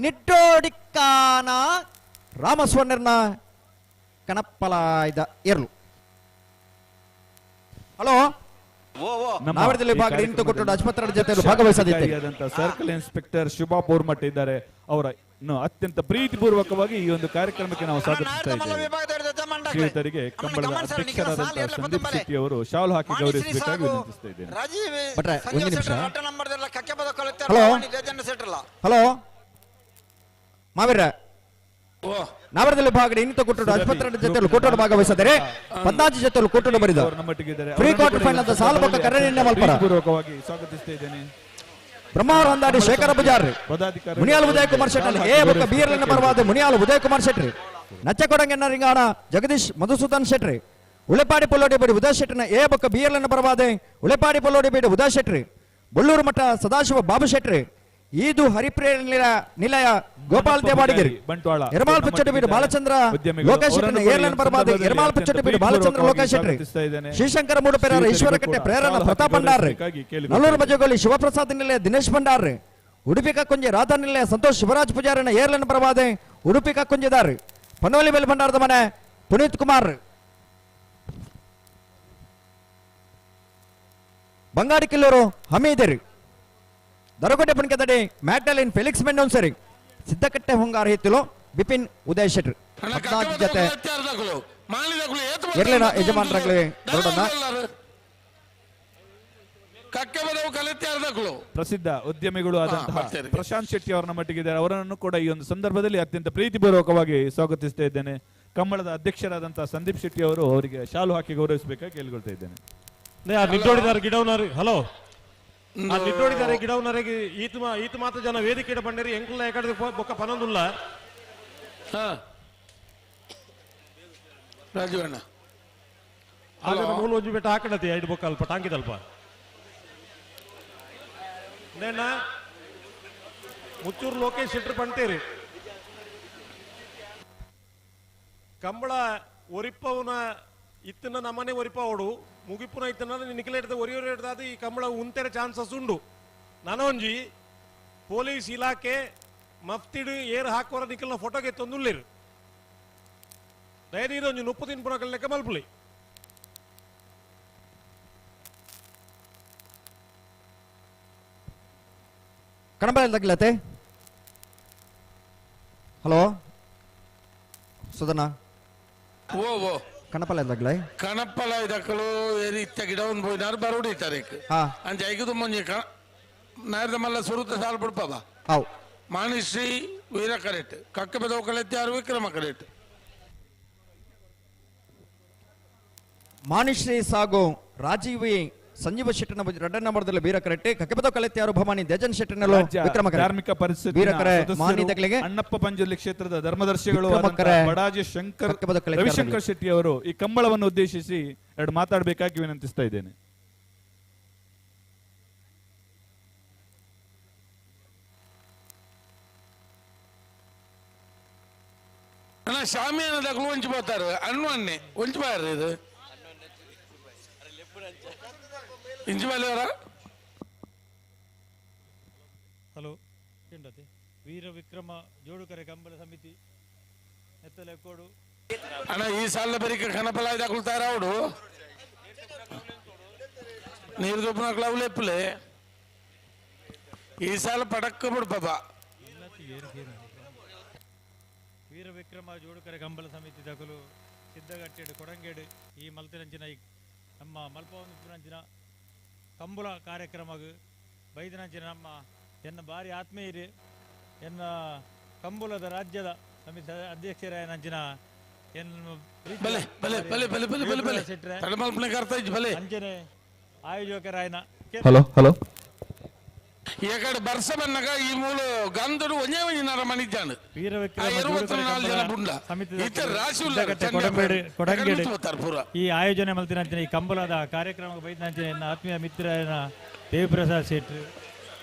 [SPEAKER 3] ನಿಟ್ಟೋಡಿ ಕಾಣ ರಾಮಸುವರ್ಣರ್ನ ಕಣಪ್ಪಲಾಯ್ದ ಎರ್ಲು. ಹಲೋ, ನಾವರದಲ್ಲಿ ಭಾಗ ಇಂತು ಕೊಟ್ಟು ಆಸ್ಪತ್ರೆ ಜೊತೆ ಭಾಗವಹಿಸದಿದ್ದೆ
[SPEAKER 6] ಸರ್ಕಲ್ ಇನ್ಸ್ಪೆಕ್ಟರ್ ಶುಭಾ ಬೋರ್ಮಠ್ ಇದ್ದಾರೆ. ಅವರ ಅತ್ಯಂತ ಪ್ರೀತಿಪೂರ್ವಕವಾಗಿ ಈ ಒಂದು ಕಾರ್ಯಕ್ರಮಕ್ಕೆ ನಾವು ಸ್ವಾಗತಿಸ್ತಾ ಇದ್ದೇವೆ. ಶ್ರೀಯುತರಿಗೆ ಕಂಬಳದ ಅಧ್ಯಕ್ಷರಾದಂತಹ ಸಂದೀಪ್ ಶೆಟ್ಟಿ ಅವರು ಶಾಲು ಹಾಕಿ ಗೌರವಿಸಬೇಕಾಗಿ ವಿನಂತಿಸ್ತಾ ಇದ್ದೇನೆ.
[SPEAKER 3] ಹಲೋ ಮಾವೀರ, ನಾವರದಲ್ಲಿ ಭಾಗಡೆ ಇನ್ನಿತ ಕೊಟ್ಟರು ಆಸ್ಪತ್ರೆ ಜೊತೆ ಕೊಟ್ಟರು ಭಾಗವಹಿಸಿದರೆ 14 ಜೊತೆ ಕೊಟ್ಟರು ಬರಿದ ಪ್ರೀ ಕ್ವಾರ್ಟರ್ ಫೈನಲ್ ಅಂತ ಸಾಲು ಬೊಕ್ಕ ಕರೆನಿನ್ನೆ ಮಲ್ಪರ
[SPEAKER 6] ಪೂರ್ವಕವಾಗಿ ಸ್ವಾಗತಿಸ್ತಾ ಇದ್ದೇನೆ.
[SPEAKER 3] ಬ್ರಹ್ಮಾವರ ಹೊಂದಾಡಿ ಶೇಖರ ಪೂಜಾರಿ ಮುನಿಯಾಲು ಉದಯ ಕುಮಾರ್ ಶೆಟ್ಟಿ ಎ ಬೊಕ್ಕ ಬಿ ಎಲ್ ಪರವಾದ ಮುನಿಯಾಲು ಉದಯ ಕುಮಾರ್ ಶೆಟ್ಟಿ, ನಚ್ಚಕೊಡಂಗೆನ್ನ ರಿಂಗಾಣ ಜಗದೀಶ್ ಮಧುಸೂದನ್ ಶೆಟ್ಟಿ, ಉಳೆಪಾಡಿ ಪೊಲ್ಲೋಡಿ ಬೇಡಿ ಉದಯ ಶೆಟ್ಟಿನ ಎ ಬೊಕ್ಕ ಬಿ ಎಲ್ ಪರವಾದೆ ಉಳೆಪಾಡಿ ಪೊಲ್ಲೋಡಿ ಬೇಡಿ ಉದಯ ಶೆಟ್ಟಿ, ಬೊಳ್ಳೂರು ಮಠ ಸದಾಶಿವ ಬಾಬು ಶೆಟ್ಟಿ, ಈದು ಹರಿಪ್ರಿಯ ನಿಲಯ ಗೋಪಾಲ್ ದೇವಾಡಿಗಿರಿ, ಎರ್ಮಾಲ್ ಪುಚ್ಚಟ್ಟಿ ಬಾಲಚಂದ್ರ ಲೋಕೇಶ್ ಶೆಟ್ಟಿನ ಏರ್ಲನ್ ಪರವಾದ ಎರ್ಮಾಲ್ ಪುಚ್ಚಟ್ಟಿ ಬಾಲಚಂದ್ರ ಲೋಕೇಶ್ ಶೆಟ್ಟಿ, ಶ್ರೀಶಂಕರ ಮೂಡುಪೆರಾರ ಈಶ್ವರಕಟ್ಟೆ ಪ್ರೇರಣ ಪ್ರತಾಪ್ ಭಂಡಾರ್, ನಲ್ಲೂರು ಮಜಗೋಲಿ ಶಿವಪ್ರಸಾದ್ ನಿಲಯ ದಿನೇಶ್ ಭಂಡಾರ್, ಉಡುಪಿ ಕಕ್ಕುಂಜೆ ರಾಧಾ ನಿಲಯ ಸಂತೋಷ್ ಶಿವರಾಜ್ ಪೂಜಾರಿನ ಏರ್ಲನ್ ಪರವಾದೆ ಉಡುಪಿ ಕಕ್ಕುಂಜೆದಾರ್, ಪನೋಲಿ ಬೆಲ್ ಭಂಡಾರದ ಮನೆ ಪುನೀತ್ ಕುಮಾರ್, ಬಂಗಾಡಿ ಕಿಲ್ಲೂರು ಹಮೀದರಿ, ದರಗೋಟೆ ಪುಣ್ಕೆದಡಿ ಮ್ಯಾಗ್ಡಲಿನ್ ಫೆಲಿಕ್ಸ್ ಮೆಂಡೋನ್ಸರಿ, ಸಿದ್ದಕಟ್ಟೆ ಹೊಂಗಾರ ಹಿತ್ತಲು ಬಿಪಿನ್ ಉದಯ್ ಶೆಟ್ಟಿ 14 ಜೊತೆ ಎರ್ಲಿನ ಯಜಮಾನರಾಗಲಿ ದೊಡ್ಡಣ್ಣ.
[SPEAKER 6] ಪ್ರಸಿದ್ಧ ಉದ್ಯಮಿಗಳು ಆದಂತಹ ಪ್ರಶಾಂತ್ ಶೆಟ್ಟಿ ಅವರ ಮಟ್ಟಿಗಿದ್ದಾರೆ. ಅವರನ್ನು ಕೂಡ ಈ ಒಂದು ಸಂದರ್ಭದಲ್ಲಿ ಅತ್ಯಂತ ಪ್ರೀತಿಪೂರ್ವಕವಾಗಿ ಸ್ವಾಗತಿಸ್ತಾ ಇದ್ದೇನೆ. ಕಂಬಳದ ಅಧ್ಯಕ್ಷರಾದಂತಹ ಸಂದೀಪ್ ಶೆಟ್ಟಿ ಅವರು ಅವರಿಗೆ ಶಾಲು ಹಾಕಿ ಗೌರವಿಸಬೇಕಾಗಿ ಕೇಳಿಕೊಳ್ತಾ ಇದ್ದೇನೆ.
[SPEAKER 7] ಹಲೋ, ನಿಟ್ಟೋಡಿದ್ದಾರೆ ಗಿಡವನರೆಗೆ ಈತ ಈತ ಮಾತ್ರ ಜನ ವೇದಿಕೆ ಬಂಡೇರಿ ಎಂಕುಲ್ಲ ಎಕಡೆ ಬೊಕ್ಕ ಪನೊಂದುಲ್ಲ.
[SPEAKER 5] ರಾಜೀವಣ್ಣ
[SPEAKER 7] ಆಗ ಮೂಲ ಒಂಜಿ ಬೆಟ್ಟ ಹಾಕಣತಿ ಐದು ಬೊಕ್ಕ ಅಲ್ಪ ಟಾಂಕಿದಲ್ಪ ನೇನ ಮುಚ್ಚೂರು ಲೋಕೇಶ್ ಶೆಟ್ರು ಪಂತೇರಿ ಕಂಬಳ ಒರಿಪ್ಪವನ ಇತ್ತನ ನಮ್ಮನೆ ಒರಿಪವಡು ಮುಗಿಪುನ ಇತ್ತನ ನಿಖಿಲ ಒರಿಯೋರು ಹಿಡ್ದಾದ ಈ ಕಂಬಳ ಉಂತೆರ ಚಾನ್ಸಸ್ ಉಂಡು. ನನೊಂಜಿ ಪೊಲೀಸ್ ಇಲಾಖೆ ಮಫ್ತಿಡು ಏರ್ ಹಾಕೋರ ನಿಖಲ್ನ ಫೋಟೋಗೆ ತೊಂದುಳ್ಳಿರು ದಯದೀರ ಒಂಜಿ 30 ತಿನ್ಪುನ ಲೆಕ್ಕ ಮಲ್ಪುಲಿ.
[SPEAKER 3] ಕಣಬಲ ತಗ್ಲತೆ. ಹಲೋ ಸುಧನ,
[SPEAKER 5] ಓ ಓ
[SPEAKER 3] ಕಣಪಲ ತಗ್ಲೈ
[SPEAKER 5] ಕಣಪಲ ಇದಕ್ಕಲು ಇತ್ತ ಗಿಡ ಒಂದು ಪೋಯಿನಾರು ಬರೋಡಿ ತಾರೀಕು ಅಂಚ ಐದು ಮುಂಜಿ ನಾಯರ್ದ ಮಲ್ಲ ಸುರುತ ಸಾಲು ಬಿಡ್ಪದ
[SPEAKER 3] how
[SPEAKER 5] Manishree Veera correct ಕಕ್ಕ ಬೆದವು ಕಲೆತ್ಯಾರು ವಿಕ್ರಮ ಕರೆಕ್ಟ್
[SPEAKER 3] ಮಾಣಿಶ್ರೀ ಸಾಗು ರಾಜೀವಿ ಸಂಜೀವ ಶೆಟ್ಟಿನ ಎರಡನೇ ನಂಬರ್ದಲ್ಲಿ ವೀರ ಕರೆಟ್ಟಿ ಕಕ್ಕೆಬದ ಕಲೆತ್ಯಾರು ಭವಾನಿ ದೇಜನ್ ಶೆಟ್ಟಿನಲ್ಲೂ ವಿಕ್ರಮ
[SPEAKER 6] ಧಾರ್ಮಿಕ ಪರಿಸ್ಥಿತಿ ಅಣ್ಣಪ್ಪ ಪಂಜುರ್ಲಿ ಕ್ಷೇತ್ರದ ಧರ್ಮದರ್ಶಿಗಳು ಬಡಾಜಿ ಶಂಕರ್ ರವಿಶಂಕರ್ ಶೆಟ್ಟಿ ಅವರು ಈ ಕಂಬಳವನ್ನು ಉದ್ದೇಶಿಸಿ ಎರಡು ಮಾತಾಡಬೇಕಾಗಿ ವಿನಂತಿಸ್ತಾ ಇದ್ದೇನೆ.
[SPEAKER 5] ಶಾಮಿಯಾನ ದಕ್ಕಲು ಒಂಚು పోతారు ಅಣ್ಣು ಅಣ್ಣೆ ಒಂಚು ಬಾರು ಇದು
[SPEAKER 9] ಹಲೋ ఏంటది ವೀರ ವಿಕ್ರಮ ಜೋಡುಕರೆ ಕಂಬಳ ಸಮಿತಿ ಎತ್ತಲೆಕೋಡು
[SPEAKER 5] ಅಣ್ಣ ಈ ಸಾಲ ಬರೀಕ ಕಣಪಲ ಇದಾಕುಲ್ತಾರ ಅವಡು ನೀರು ದೊಬ್ಬನ ಲೆಪ್ಪಲೆ ಈ ಸಾಲ ಪಡಕ್ಕ ಬಿಡು ಪಾಪ.
[SPEAKER 9] ವೀರ ವಿಕ್ರಮ ಜೋಡುಕರೆ ಕಂಬಳ ಸಮಿತಿ ದಕಲು ಸಿದ್ದಗಟ್ಟೆಡು ಕೊಡಂಗೇಡು ಈ ಮಲ್ತಿನಂಚಿನ ನಮ್ಮ ಮಲ್ಪವಂಚಿನ ಕಂಬಳ ಕಾರ್ಯಕ್ರಮಗ್ ಬೈದನಂಚಿನ ನಮ್ಮ ಎನ್ನ ಭಾರಿ ಆತ್ಮೀಯರು ಎನ್ನ ಕಂಬುಲದ ರಾಜ್ಯದ ಸಮಿತಿ ಅಧ್ಯಕ್ಷರಾಯನಂಚಿನ ಅಂಚನೆ ಆಯೋಜಕರಾಯನ.
[SPEAKER 3] ಹಲೋ ಹಲೋ
[SPEAKER 5] ಎಕಡೆ ಬರ್ಸ ಬನ್ನಗ ಈ ಮೂಲ ಗಂಧಡು ಒಂಜೇ ಒಂಜಿ ನರ ಮನಿಜಾನು
[SPEAKER 9] ಕೊಡಂಗೇಡು ಈ ಆಯೋಜನೆ ಮಲ್ತಿನಂಚಿನ ಈ ಕಂಬಳದ ಕಾರ್ಯಕ್ರಮ ಬೈದನಂಚಿನ ಎನ್ನ ಆತ್ಮೀಯ ಮಿತ್ರರಾಯನ ದೇವಿಪ್ರಸಾದ್ ಶೆಟ್ರು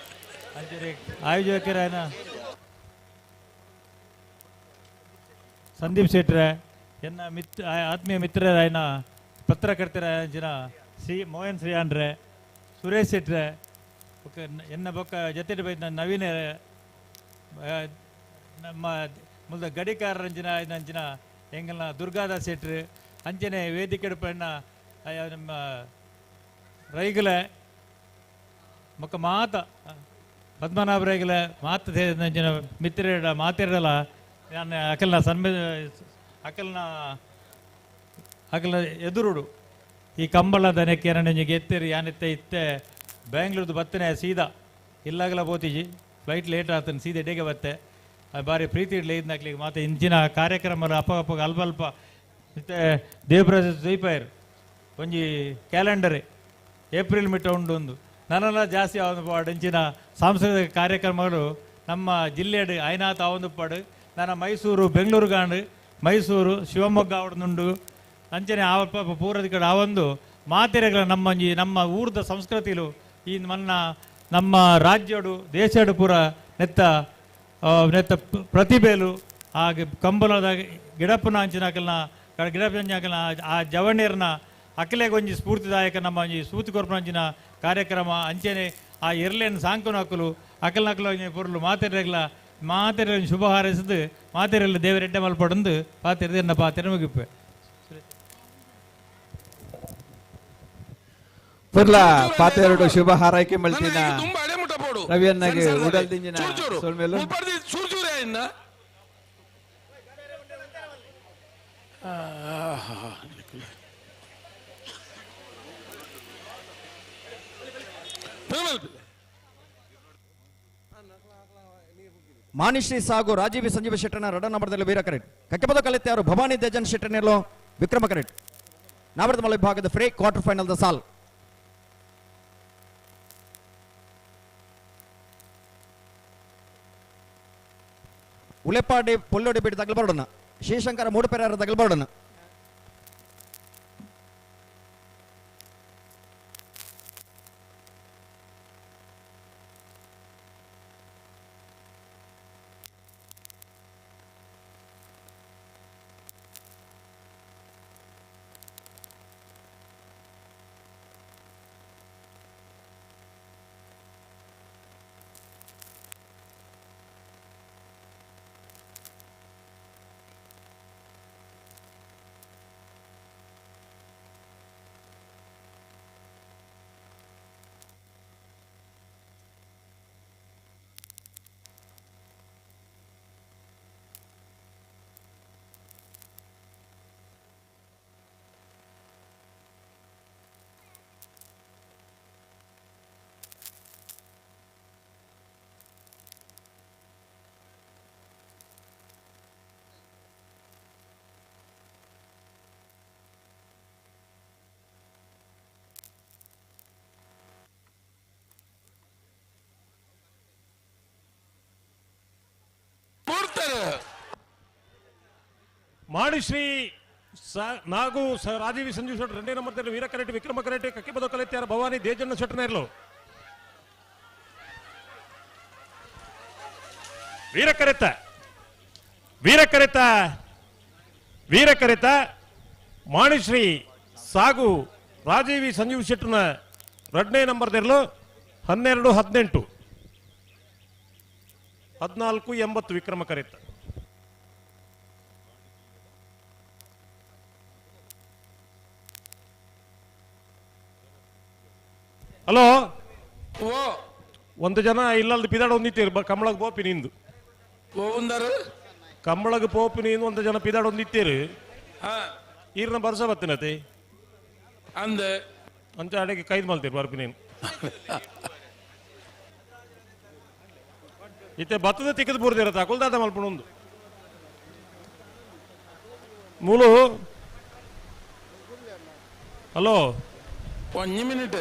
[SPEAKER 9] ಅಂಚನೆ ಆಯೋಜಕರಾಯನ ಸಂದೀಪ್ ಶೆಟ್ರೆ
[SPEAKER 12] ಎನ್ನ ಮಿತ್ರ ಆತ್ಮೀಯ ಮಿತ್ರರಾಯನ ಪತ್ರಕರ್ತರ ಜನ ಶ್ರೀ ಮೋಹನ್ ಶ್ರೀಯಾನ್ರೆ, ಸುರೇಶ್ ಶೆಟ್ರೆ, ಬೊಕ್ಕ ಎನ್ನ ಬೊಕ್ಕ ಜೊತೆ ಬೈದ ನವೀನ, ನಮ್ಮ ಮುಲ್ದ ಗಡಿಕಾರರಂಜಿನ ಅಂಚಿನ ಎಂಗಲ್ನ ದುರ್ಗಾದಾಸ್ ಶೆಟ್ರು, ಅಂಚನೆ ವೇದಿಕೆ ಪಣ್ಣ ನಮ್ಮ ರೈಗಲೆ ಬೊಕ್ಕ ಮಾತ ಪದ್ಮನಾಭ ರೈಗಲೆ ಮಾತ ಅಂಚಿನ ಮಿತ್ರರ ಮಾತಿರಲ್ಲ ನಾನು ಅಕಲ್ನ ಸನ್ಮೆ ಅಕಲ್ನ ಅಕಲ್ನ ಎದುರುಡು ಈ ಕಂಬಳದ ನೆಕ್ಕೆ ಎರಡಂಜಿಗೆ ಎತ್ತಿರಿ ಯಾನಿತ್ತೆ ಇತ್ತೆ ಬೆಂಗ್ಳೂರ್ದು ಬತ್ತನೆ ಸೀದಾ ಇಲ್ಲಾಗಲ ಪೋತಿಜಿ ಫ್ಲೈಟ್ ಲೇಟ್ ಆತನ ಸೀದಾ ಎಡೆಗೆ ಬತ್ತೆ ಬಾರಿ ಪ್ರೀತಿ ಇಡ್ಲಿ ಇದ್ನಾಕ್ಲಿಗೆ ಮಾತೆ ಇಂಚಿನ ಕಾರ್ಯಕ್ರಮ ಅಪ್ಪ ಅಪ್ಪ ಅಲ್ಪ ಅಲ್ಪ ಇತ್ತೆ ದೇವರಾಜ ದೀಪಾಯರು ಒಂಜಿ ಕ್ಯಾಲೆಂಡರೇ ಏಪ್ರಿಲ್ ಮಿಟ್ಟ ಉಂಡು ಒಂದು ನನ್ನೆಲ್ಲ ಜಾಸ್ತಿ ಆವೊಂದು ಪಾಡು ಇಂಚಿನ ಸಾಂಸ್ಕೃತಿಕ ಕಾರ್ಯಕ್ರಮಗಳು ನಮ್ಮ ಜಿಲ್ಲೆಡು ಐನಾಥ ಆವೊಂದು ಪಾಡು ನನ್ನ ಮೈಸೂರು ಬೆಂಗಳೂರು ಗಾಂಡು ಮೈಸೂರು ಶಿವಮೊಗ್ಗ ಆವಡ್ದುಂಡು ಅಂಚನೆ ಆವಪ್ಪ ಪೂರದ ಕಡೆ ಆವೊಂದು ಮಾತೆರೆಗಳ ನಮ್ಮ ಒಂಜಿ ನಮ್ಮ ಊರ್ದ ಸಂಸ್ಕೃತಿಲು ಈ ಮನ್ನ ನಮ್ಮ ರಾಜ್ಯಡು ದೇಶಡು ಪೂರ ನೆತ್ತ ನೆತ್ತ ಪ್ರತಿಭೆಲು ಹಾಗೆ ಕಂಬಳದ ಗಿಡಪ್ಪನ ಅಂಚಿನ ಅಕಲ್ನ ಗಿಡಪ್ಪನ ಅಕಲ್ನ ಆ ಜವಣ್ಯರನ್ನ ಅಕಲೆಗೆ ಒಂಜಿ ಸ್ಫೂರ್ತಿದಾಯಕ ನಮ್ಮ ಒಂಜಿ ಸ್ಫೂರ್ತಿ ಕೊರ್ಪುನ ಅಂಚಿನ ಕಾರ್ಯಕ್ರಮ ಅಂಚನೆ ಆ ಎರ್ಲೇನ್ ಸಾಂಕುನ ಅಕಲು ಅಕಲ್ನಕಲು ಒಂಜಿ ಪೊರ್ಲು ಮಾತೆರೆಗ್ಲ ಮಾತೆರೆ ಶುಭ ಹಾರೈಸಿದು ಮಾತೆರೆಲ್ಲ ದೇವರೆಡ್ಡೆ ಮಲ್ಪಡಂದು ಪಾತೆರೆದ ಎನ್ನ ಪಾತೆರೆ ಮುಗಿಪ್ಪೆ.
[SPEAKER 1] ಪುರ್ಲ ಪಾತೆರಡು ಶುಭ ಹಾರೈಕೆ ಮಲ್ತಿನ ರವಿಯನ್ನಾಗಿ ಉಡಲ್ ದಿಂಜಿನ ಸೊಲ್ಮೇಲು
[SPEAKER 3] ಮಾನಿಶ್ರೀ ಸಾಗು ರಾಜೀವ್ ಸಂಜೀವ ಶೆಟ್ಟನ ರಡ ನಂಬರ್ದಲ್ಲಿ ವೀರ ಕರೆಟ್ ಕಕ್ಕೆಪದ ಕಲಿತ್ಯಾರು ಭವಾನಿ ದೇಜನ್ ಶೆಟ್ಟನೆಲ್ಲೋ ವಿಕ್ರಮ ಕರೆಟ್ ನಾವರದ ಮಲ ವಿಭಾಗದ free quarter final the ಸಾಲ್. ಉಲೆಪಾಡಿ ಪೊಲ್ಲೊಡಿ ಬಿಟ್ಟು ತಗಲ್ಬಾರ್ಡನ ಶ್ರೀಶಂಕರ ಮೂಡುಪೆರಾರ ತಗಲ್ಬಾರ್ಡನ.
[SPEAKER 7] ಮಾಣಿಶ್ರೀ ನಾಗು ರಾಜೀವ್ ಸಂಜೀವ್ ಶೆಟ್ಟರ್ రెండే ನಂಬರ್ ವೀರ ಕರೆಟ್ ವಿಕ್ರಮ ಕರೆಟ್ ಕಕ್ಕಿಬದ ಕಲೆತ್ಯಾರ ಭವಾನಿ ದೇಜಣ್ಣ ಶೆಟ್ಟನೇರ್ಲು ವೀರ ಕರೆತ ವೀರ ಕರೆತ ವೀರ ಕರೆತ ಮಾಣಿಶ್ರೀ ಸಾಗು ರಾಜೀವಿ ಸಂಜೀವ್ ಶೆಟ್ಟನ ಎರಡನೇ ನಂಬರ್ ತೆರಲು 12 18 14 80 ವಿಕ್ರಮ ಕರೆತ. ಹಲೋ ಒಂದು ಜನ ಇಲ್ಲಲ್ದು ಪಿದಾಡ ಒಂದಿತ್ತೀರು ಕಮಳಗ್ ಪೋಪಿ ನಿಂದು ಕಮಳಗ್ ಪೋಪಿ ನೀನು ಒಂದು ಜನ ಪಿದಾಡ ಒಂದಿತ್ತೀರು ಈರ್ನ ಬರ್ಸ ಬತ್ತಿನತಿ
[SPEAKER 5] ಅಂದ
[SPEAKER 7] ಅಂಚ ಅಡಿಗೆ ಕೈದು ಮಲ್ತೀರಿ ಬರ್ಪಿ ನೀನು ಇತ್ತೆ ಬತ್ತದ ತಿಕ್ಕದ ಪೂರ್ತಿರತ್ತ ಅಕುಲ್ದಾದ ಮಲ್ಪುಣೊಂದು ಮೂಲು. ಹಲೋ
[SPEAKER 5] ಒಂಜಿ ಮಿನಿಟ್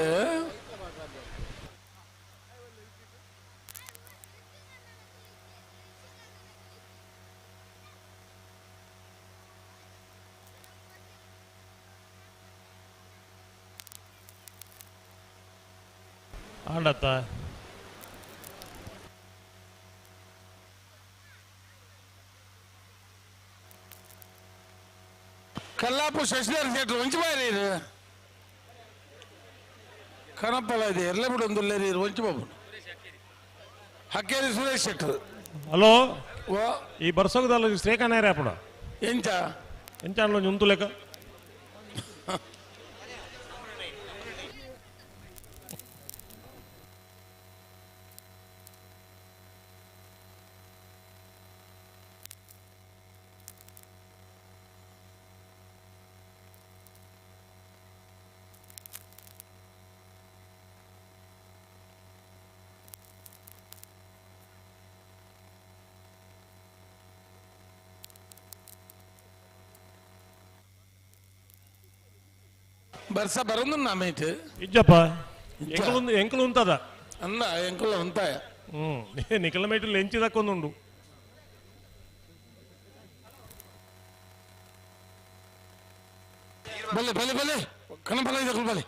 [SPEAKER 7] ಆಂಡತ್ತ
[SPEAKER 5] ಕಲ್ಲಾಪು ಶಶಿಧರ್ ಶೆಟ್ರು ಒಂಚಿ ಬಾರಿ ಕನಪಲ ಇದೆ ಎಲ್ಲ ಬಿಡು ಒಂದು ಒಂಚಿ ಬಾಬು ಹಕ್ಕೇರಿ ಸುರೇಶ್ ಶೆಟ್ರು.
[SPEAKER 7] ಹಲೋ ಈ ಬರ್ಸೋಗದಲ್ಲ ಶ್ರೀಕಾಂತ್ ಅಪ್ಪಣ
[SPEAKER 5] ಎಂಚ
[SPEAKER 7] ಎಂಚ ಅನ್ಲೊಂಜಿ ಉಂತು ಲೆಕ್ಕ
[SPEAKER 5] ಬರ್ಸ ಬರೋದು ನಾಮೇಟ್
[SPEAKER 7] ಇಜ್ಜಪ್ಪ ಎಂಕಲು ಉಂತದ
[SPEAKER 5] ಅಂದ ಎಂಕುಲ ಉಂತಾಯ
[SPEAKER 7] ನಿಕಲ ಮೇಟು ಲೆಂಚಿದಕ್ಕೊಂದುಂಡು.
[SPEAKER 5] ಬಲೆ ಬಲೆ ಬಲೆ ಕಣಬಲ ಇದಕ್ಕೂ ಬಲೆ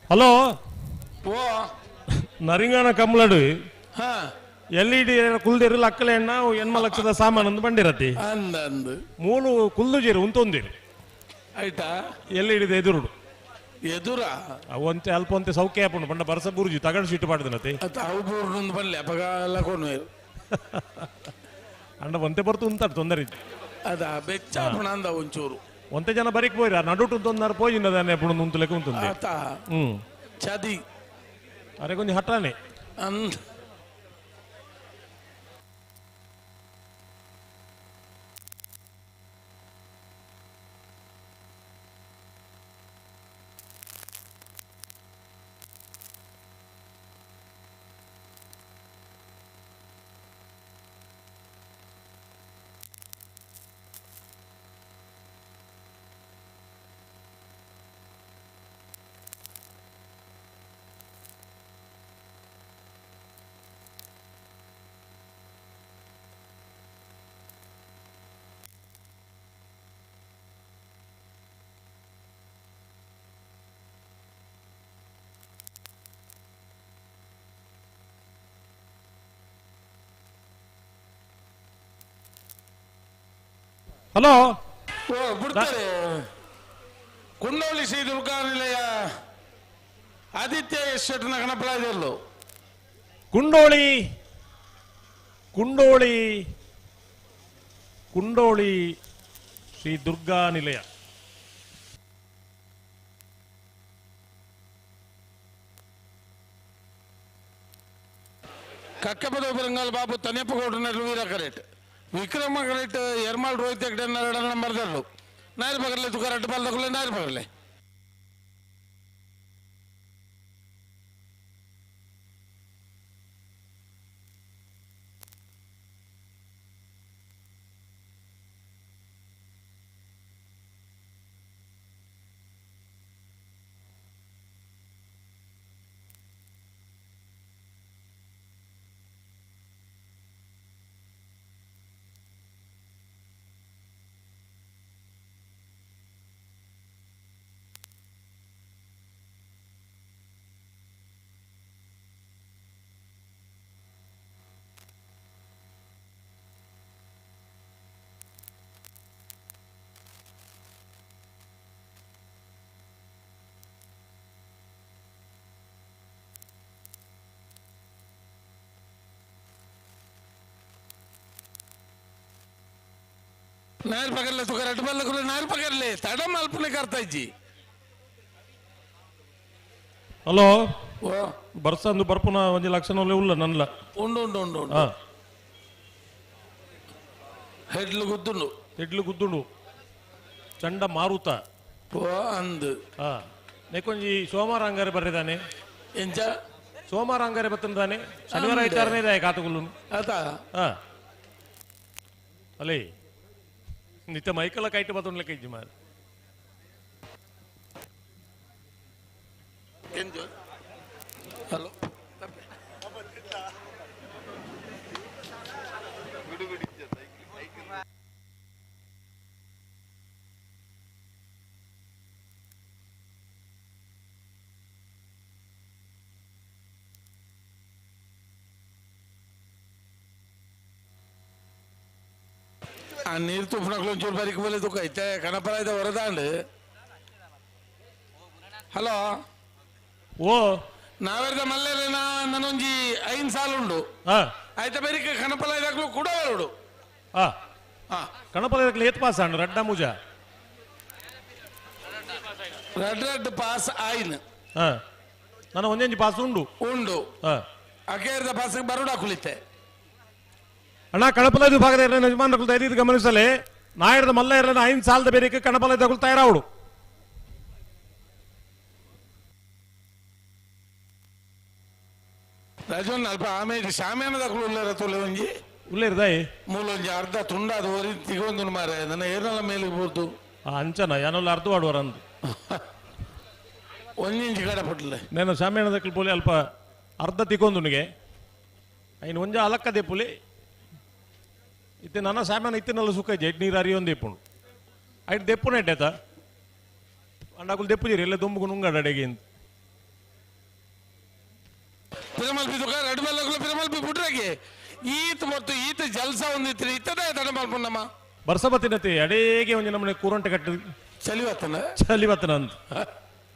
[SPEAKER 7] ಹಲೋ ನರಿಂಗಾನ ಕಮ್ಲಡು ಎಲ್ ಇ ಡಿ ಕುಲ್ದಿರಲ್ಲ ಅಕ್ಕಲೆ ಎಣ್ಣ ಎಣ್ಮ ಲಕ್ಷದ ಸಾಮಾನು ಅಂದು ಬಂಡಿರತಿ ಮೂಲು ಕುಲ್ದುಜೇರು ಉಂತೊಂದಿರು
[SPEAKER 5] ಆಯ್ತಾ
[SPEAKER 7] ಎಲ್ ಇ ಡಿ ಎದುರುಡು
[SPEAKER 5] ಎದುರ
[SPEAKER 7] ಅವಂತೆ ಅಲ್ಪ ಒಂತೆ ಸೌಖ್ಯ ಆಪುಂಡು ಪಂಡ ಬರ್ಸ ಬುರುಜಿ ತಗಡು ಶೀಟ್ ಪಾಡ್ದಿನತಿ
[SPEAKER 5] ಅವು ಬೂರ್ನೊಂದು ಬಲ್ಲೆ ಅಪಗ ಎಲ್ಲ ಕೊನು
[SPEAKER 7] ಅಂಡ ಒಂತೆ ಬರ್ತು ಉಂತಾಡು ತೊಂದರೆ
[SPEAKER 5] ಅದ ಬೆಚ್ಚ ಅಂದ ಒಂಚೂರು
[SPEAKER 7] ಒಂತೆ ಜನ ಬರಿಕ್ ಪೋಯಿರ ನಡುಟು ತೊಂದರೆ ಪೋಯಿನ ದಾನೆ ಪುಣ ಉಂತುಲೆಕ ಉಂತುಂದೆ
[SPEAKER 5] ಚದಿ
[SPEAKER 7] ಅರೆ ಕೊಂಚ ಹಟ್ರಾನೆ
[SPEAKER 5] ಅಂದ
[SPEAKER 7] ಹಲೋ
[SPEAKER 5] ಬಿಡ್ತಾರೆ ಕುಂಡೋಳಿ ಶ್ರೀ ದುರ್ಗಾ ನಿಲಯ ಆದಿತ್ಯ ಎಸ್ಟೇಟ್ನ ಗಣಪರಾಜಲ್ಲു
[SPEAKER 7] ಕುಂಡೋಳಿ ಕುಂಡೋಳಿ ಕುಂಡೋಳಿ ಶ್ರೀ ದುರ್ಗಾ ನಿಲಯ
[SPEAKER 5] ಕಕ್ಕಪದ ಬೆರಂಗಾಲ್ ಬಾಬು ತನಿಯಪ್ಪಗೌಡನ ವೀರ ಕರೆಕ್ಟ್ ವಿಕ್ರಮ ಕರೆಕ್ಟ್ ಎರ್ಮಾಲ್ ರೋಹಿತ್ ಹೆಗ್ಡೆ ನಂಬರ್ ದರ್ಲು ನಾಯರ್ ಪಗರ್ಲೆ ತುಕಾರ ಅಡ್ಡ ಬಾಲ್ ನಾಯರ್ ಪಗರ್ಲೆ नायर पकडले तुका रेट बल्ल कुले नायर पकडले तಡ ಮಲ್ಪನೆ ಕರ್ತಾ ಇಜ್ಜಿ.
[SPEAKER 7] ಹಲೋ ಬರ್ಸಂದು ಬರ್ಪುನ ಒಂಜಿ ಲಕ್ಷಣ ಉಲ್ಲ ನನ್ಲ
[SPEAKER 5] ಉಂಡು ಉಂಡು ಉಂಡು ಉಂಡು ಹೆಡ್ಲು ಗುದ್ದುಂಡು
[SPEAKER 7] ಹೆಡ್ಲು ಗುದ್ದುಂಡು ಚಂಡ ಮಾರುತ
[SPEAKER 5] ಓ ಅಂದು
[SPEAKER 7] ಹಾ. ನೆಕೊಂಜಿ ಸೋಮವಾರ ಅಂಗಾರೆ ಬರ್ರಿದಾನೆ
[SPEAKER 5] ಎಂಚ
[SPEAKER 7] ಸೋಮವಾರ ಅಂಗಾರೆ ಬತ್ತಂದಾನೆ ಶನಿವಾರ ಐತಾರನೇ ಇದೆ ಕಾತುಗುಲ್ಲು
[SPEAKER 5] ಆತ
[SPEAKER 7] ಹಾ ಅಲೇ ನಿತ್ಯ ಮೈಕಲ್ಲ ಕೈಟ್ ಬತ್ತೊಂಡ್ಲೆಕ್ಕ ಇಜ್ಜಿ ಮಾರ್
[SPEAKER 5] ಹಲೋ ಆ ನೀರು ತುಪ್ಪನಕ್ಲು ಒಂಚೂರು ಬರಿಕ್ ಬಲೆ ತುಕ್ಕ ಇತ್ತೆ ಕಣಪರ ಇದೆ ಹೊರದಾಂಡ್ ಹಲೋ
[SPEAKER 7] ಓ
[SPEAKER 5] ನಾವೆರ್ದ ಮಲ್ಲೇನ ನನೊಂಜಿ ಐನ್ ಸಾಲ ಉಂಡು ಆಯ್ತಾ ಬೇರಿಕೆ ಕಣಪಲ ಇದಾಗ್ಲು ಕೂಡ ಬರೋಡು
[SPEAKER 7] ಕಣಪಲ ಇದಾಗ್ಲು ಏತ್ ಪಾಸ್ ಆಂಡು ರಡ್ಡ ಮುಜ
[SPEAKER 5] ರಡ್ ರಡ್ ಪಾಸ್ ಆಯ್ನ
[SPEAKER 7] ನಾನು ಒಂದೊಂಜಿ ಪಾಸ್ ಉಂಡು
[SPEAKER 5] ಉಂಡು ಅಕೇರ್ದ ಪಾಸ್ ಬರೋಡ ಕುಳಿತೆ
[SPEAKER 7] ಅಣ್ಣ ಕಣಪಲ ವಿಭಾಗದ ಯಜಮಾನರು ಧೈರ್ಯ ಗಮನಿಸಲೇ ನಾಯರದ ಮಲ್ಲ ಇರಲಿಲ್ಲ ಐನ್ ಸಾಲದ ಬೇರೆ ಕಣಪಲ ಇದ್ದಾಗಲು ತಯಾರಾವಡು
[SPEAKER 5] ರಾಜವನ್ನ ಅಲ್ಪ ಆಮೇಲೆ ಶಾಮಿಯಾನ ದಕ್ಕಲು ಉಳ್ಳೇರ ತುಲೆ ಒಂಜಿ
[SPEAKER 7] ಉಳ್ಳೇರ್ದಾಯಿ
[SPEAKER 5] ಮೂಲೊಂಜಿ ಅರ್ಧ ತುಂಡ ಅದು ಒರಿ ತಿಗೊಂದು ಮಾರೆ ನನ್ನ ಏರ್ನಲ್ಲ ಮೇಲೆ ಬೋರ್ದು
[SPEAKER 7] ಅಂಚನ ಯಾನಲ್ಲ ಅರ್ಧ ವಾಡುವರ ಅಂದು
[SPEAKER 5] ಒಂಜಿಂಚಿ ಕಡೆ ಪಟ್ಲೆ
[SPEAKER 7] నేను ಶಾಮಿಯಾನ ದಕ್ಕಲು ಪೋಲಿ ಅಲ್ಪ ಅರ್ಧ ತಿಕೊಂದುನಿಗೆ ಐನ್ ಒಂಜ ಅಲಕ್ಕ ದೆಪ್ಪುಲಿ ಇತ್ತೆ ನನ್ನ ಸಾಮಾನ ಇತ್ತಿನಲ್ಲ ಸುಖ ಇಜ್ಜೆ ನೀರು ಅರಿಯೊಂದು ದೆಪ್ಪುಂಡು ಐಟ್ ದೆಪ್ಪುನ ಇಡ್ಡೇತ ಅಂಡಾಕುಲು ದೆಪ್ಪು ಜೀರಿ ಎಲ್ಲ ದೊಂಬುಗು ನುಂಗಾಡ ಅಡೆಗೆ ಅಂತ
[SPEAKER 5] ಪಿರಮಲ್ಪಿ ದುಃಖ ರಡ್ ಮಲ್ಲಗುಲ ಪಿರಮಲ್ಪಿ ಬಿಟ್ರಾಗೆ ಈತ ಮತ್ತು ಈತ ಜಲ್ಸ ಒಂದಿತ್ತು ಇತ್ತದೇ ತಡ ಮಲ್ಪುಂಡಮ್ಮ
[SPEAKER 7] ಬರ್ಸಬತ್ತಿನತಿ ಅಡೇಗೆ ಒಂಜಿ ನಮ್ಮನೆ ಕೂರಂಟೆ ಕಟ್ಟು
[SPEAKER 5] ಚಲಿವತ್ತನ
[SPEAKER 7] ಚಲಿವತ್ತನ ಅಂತ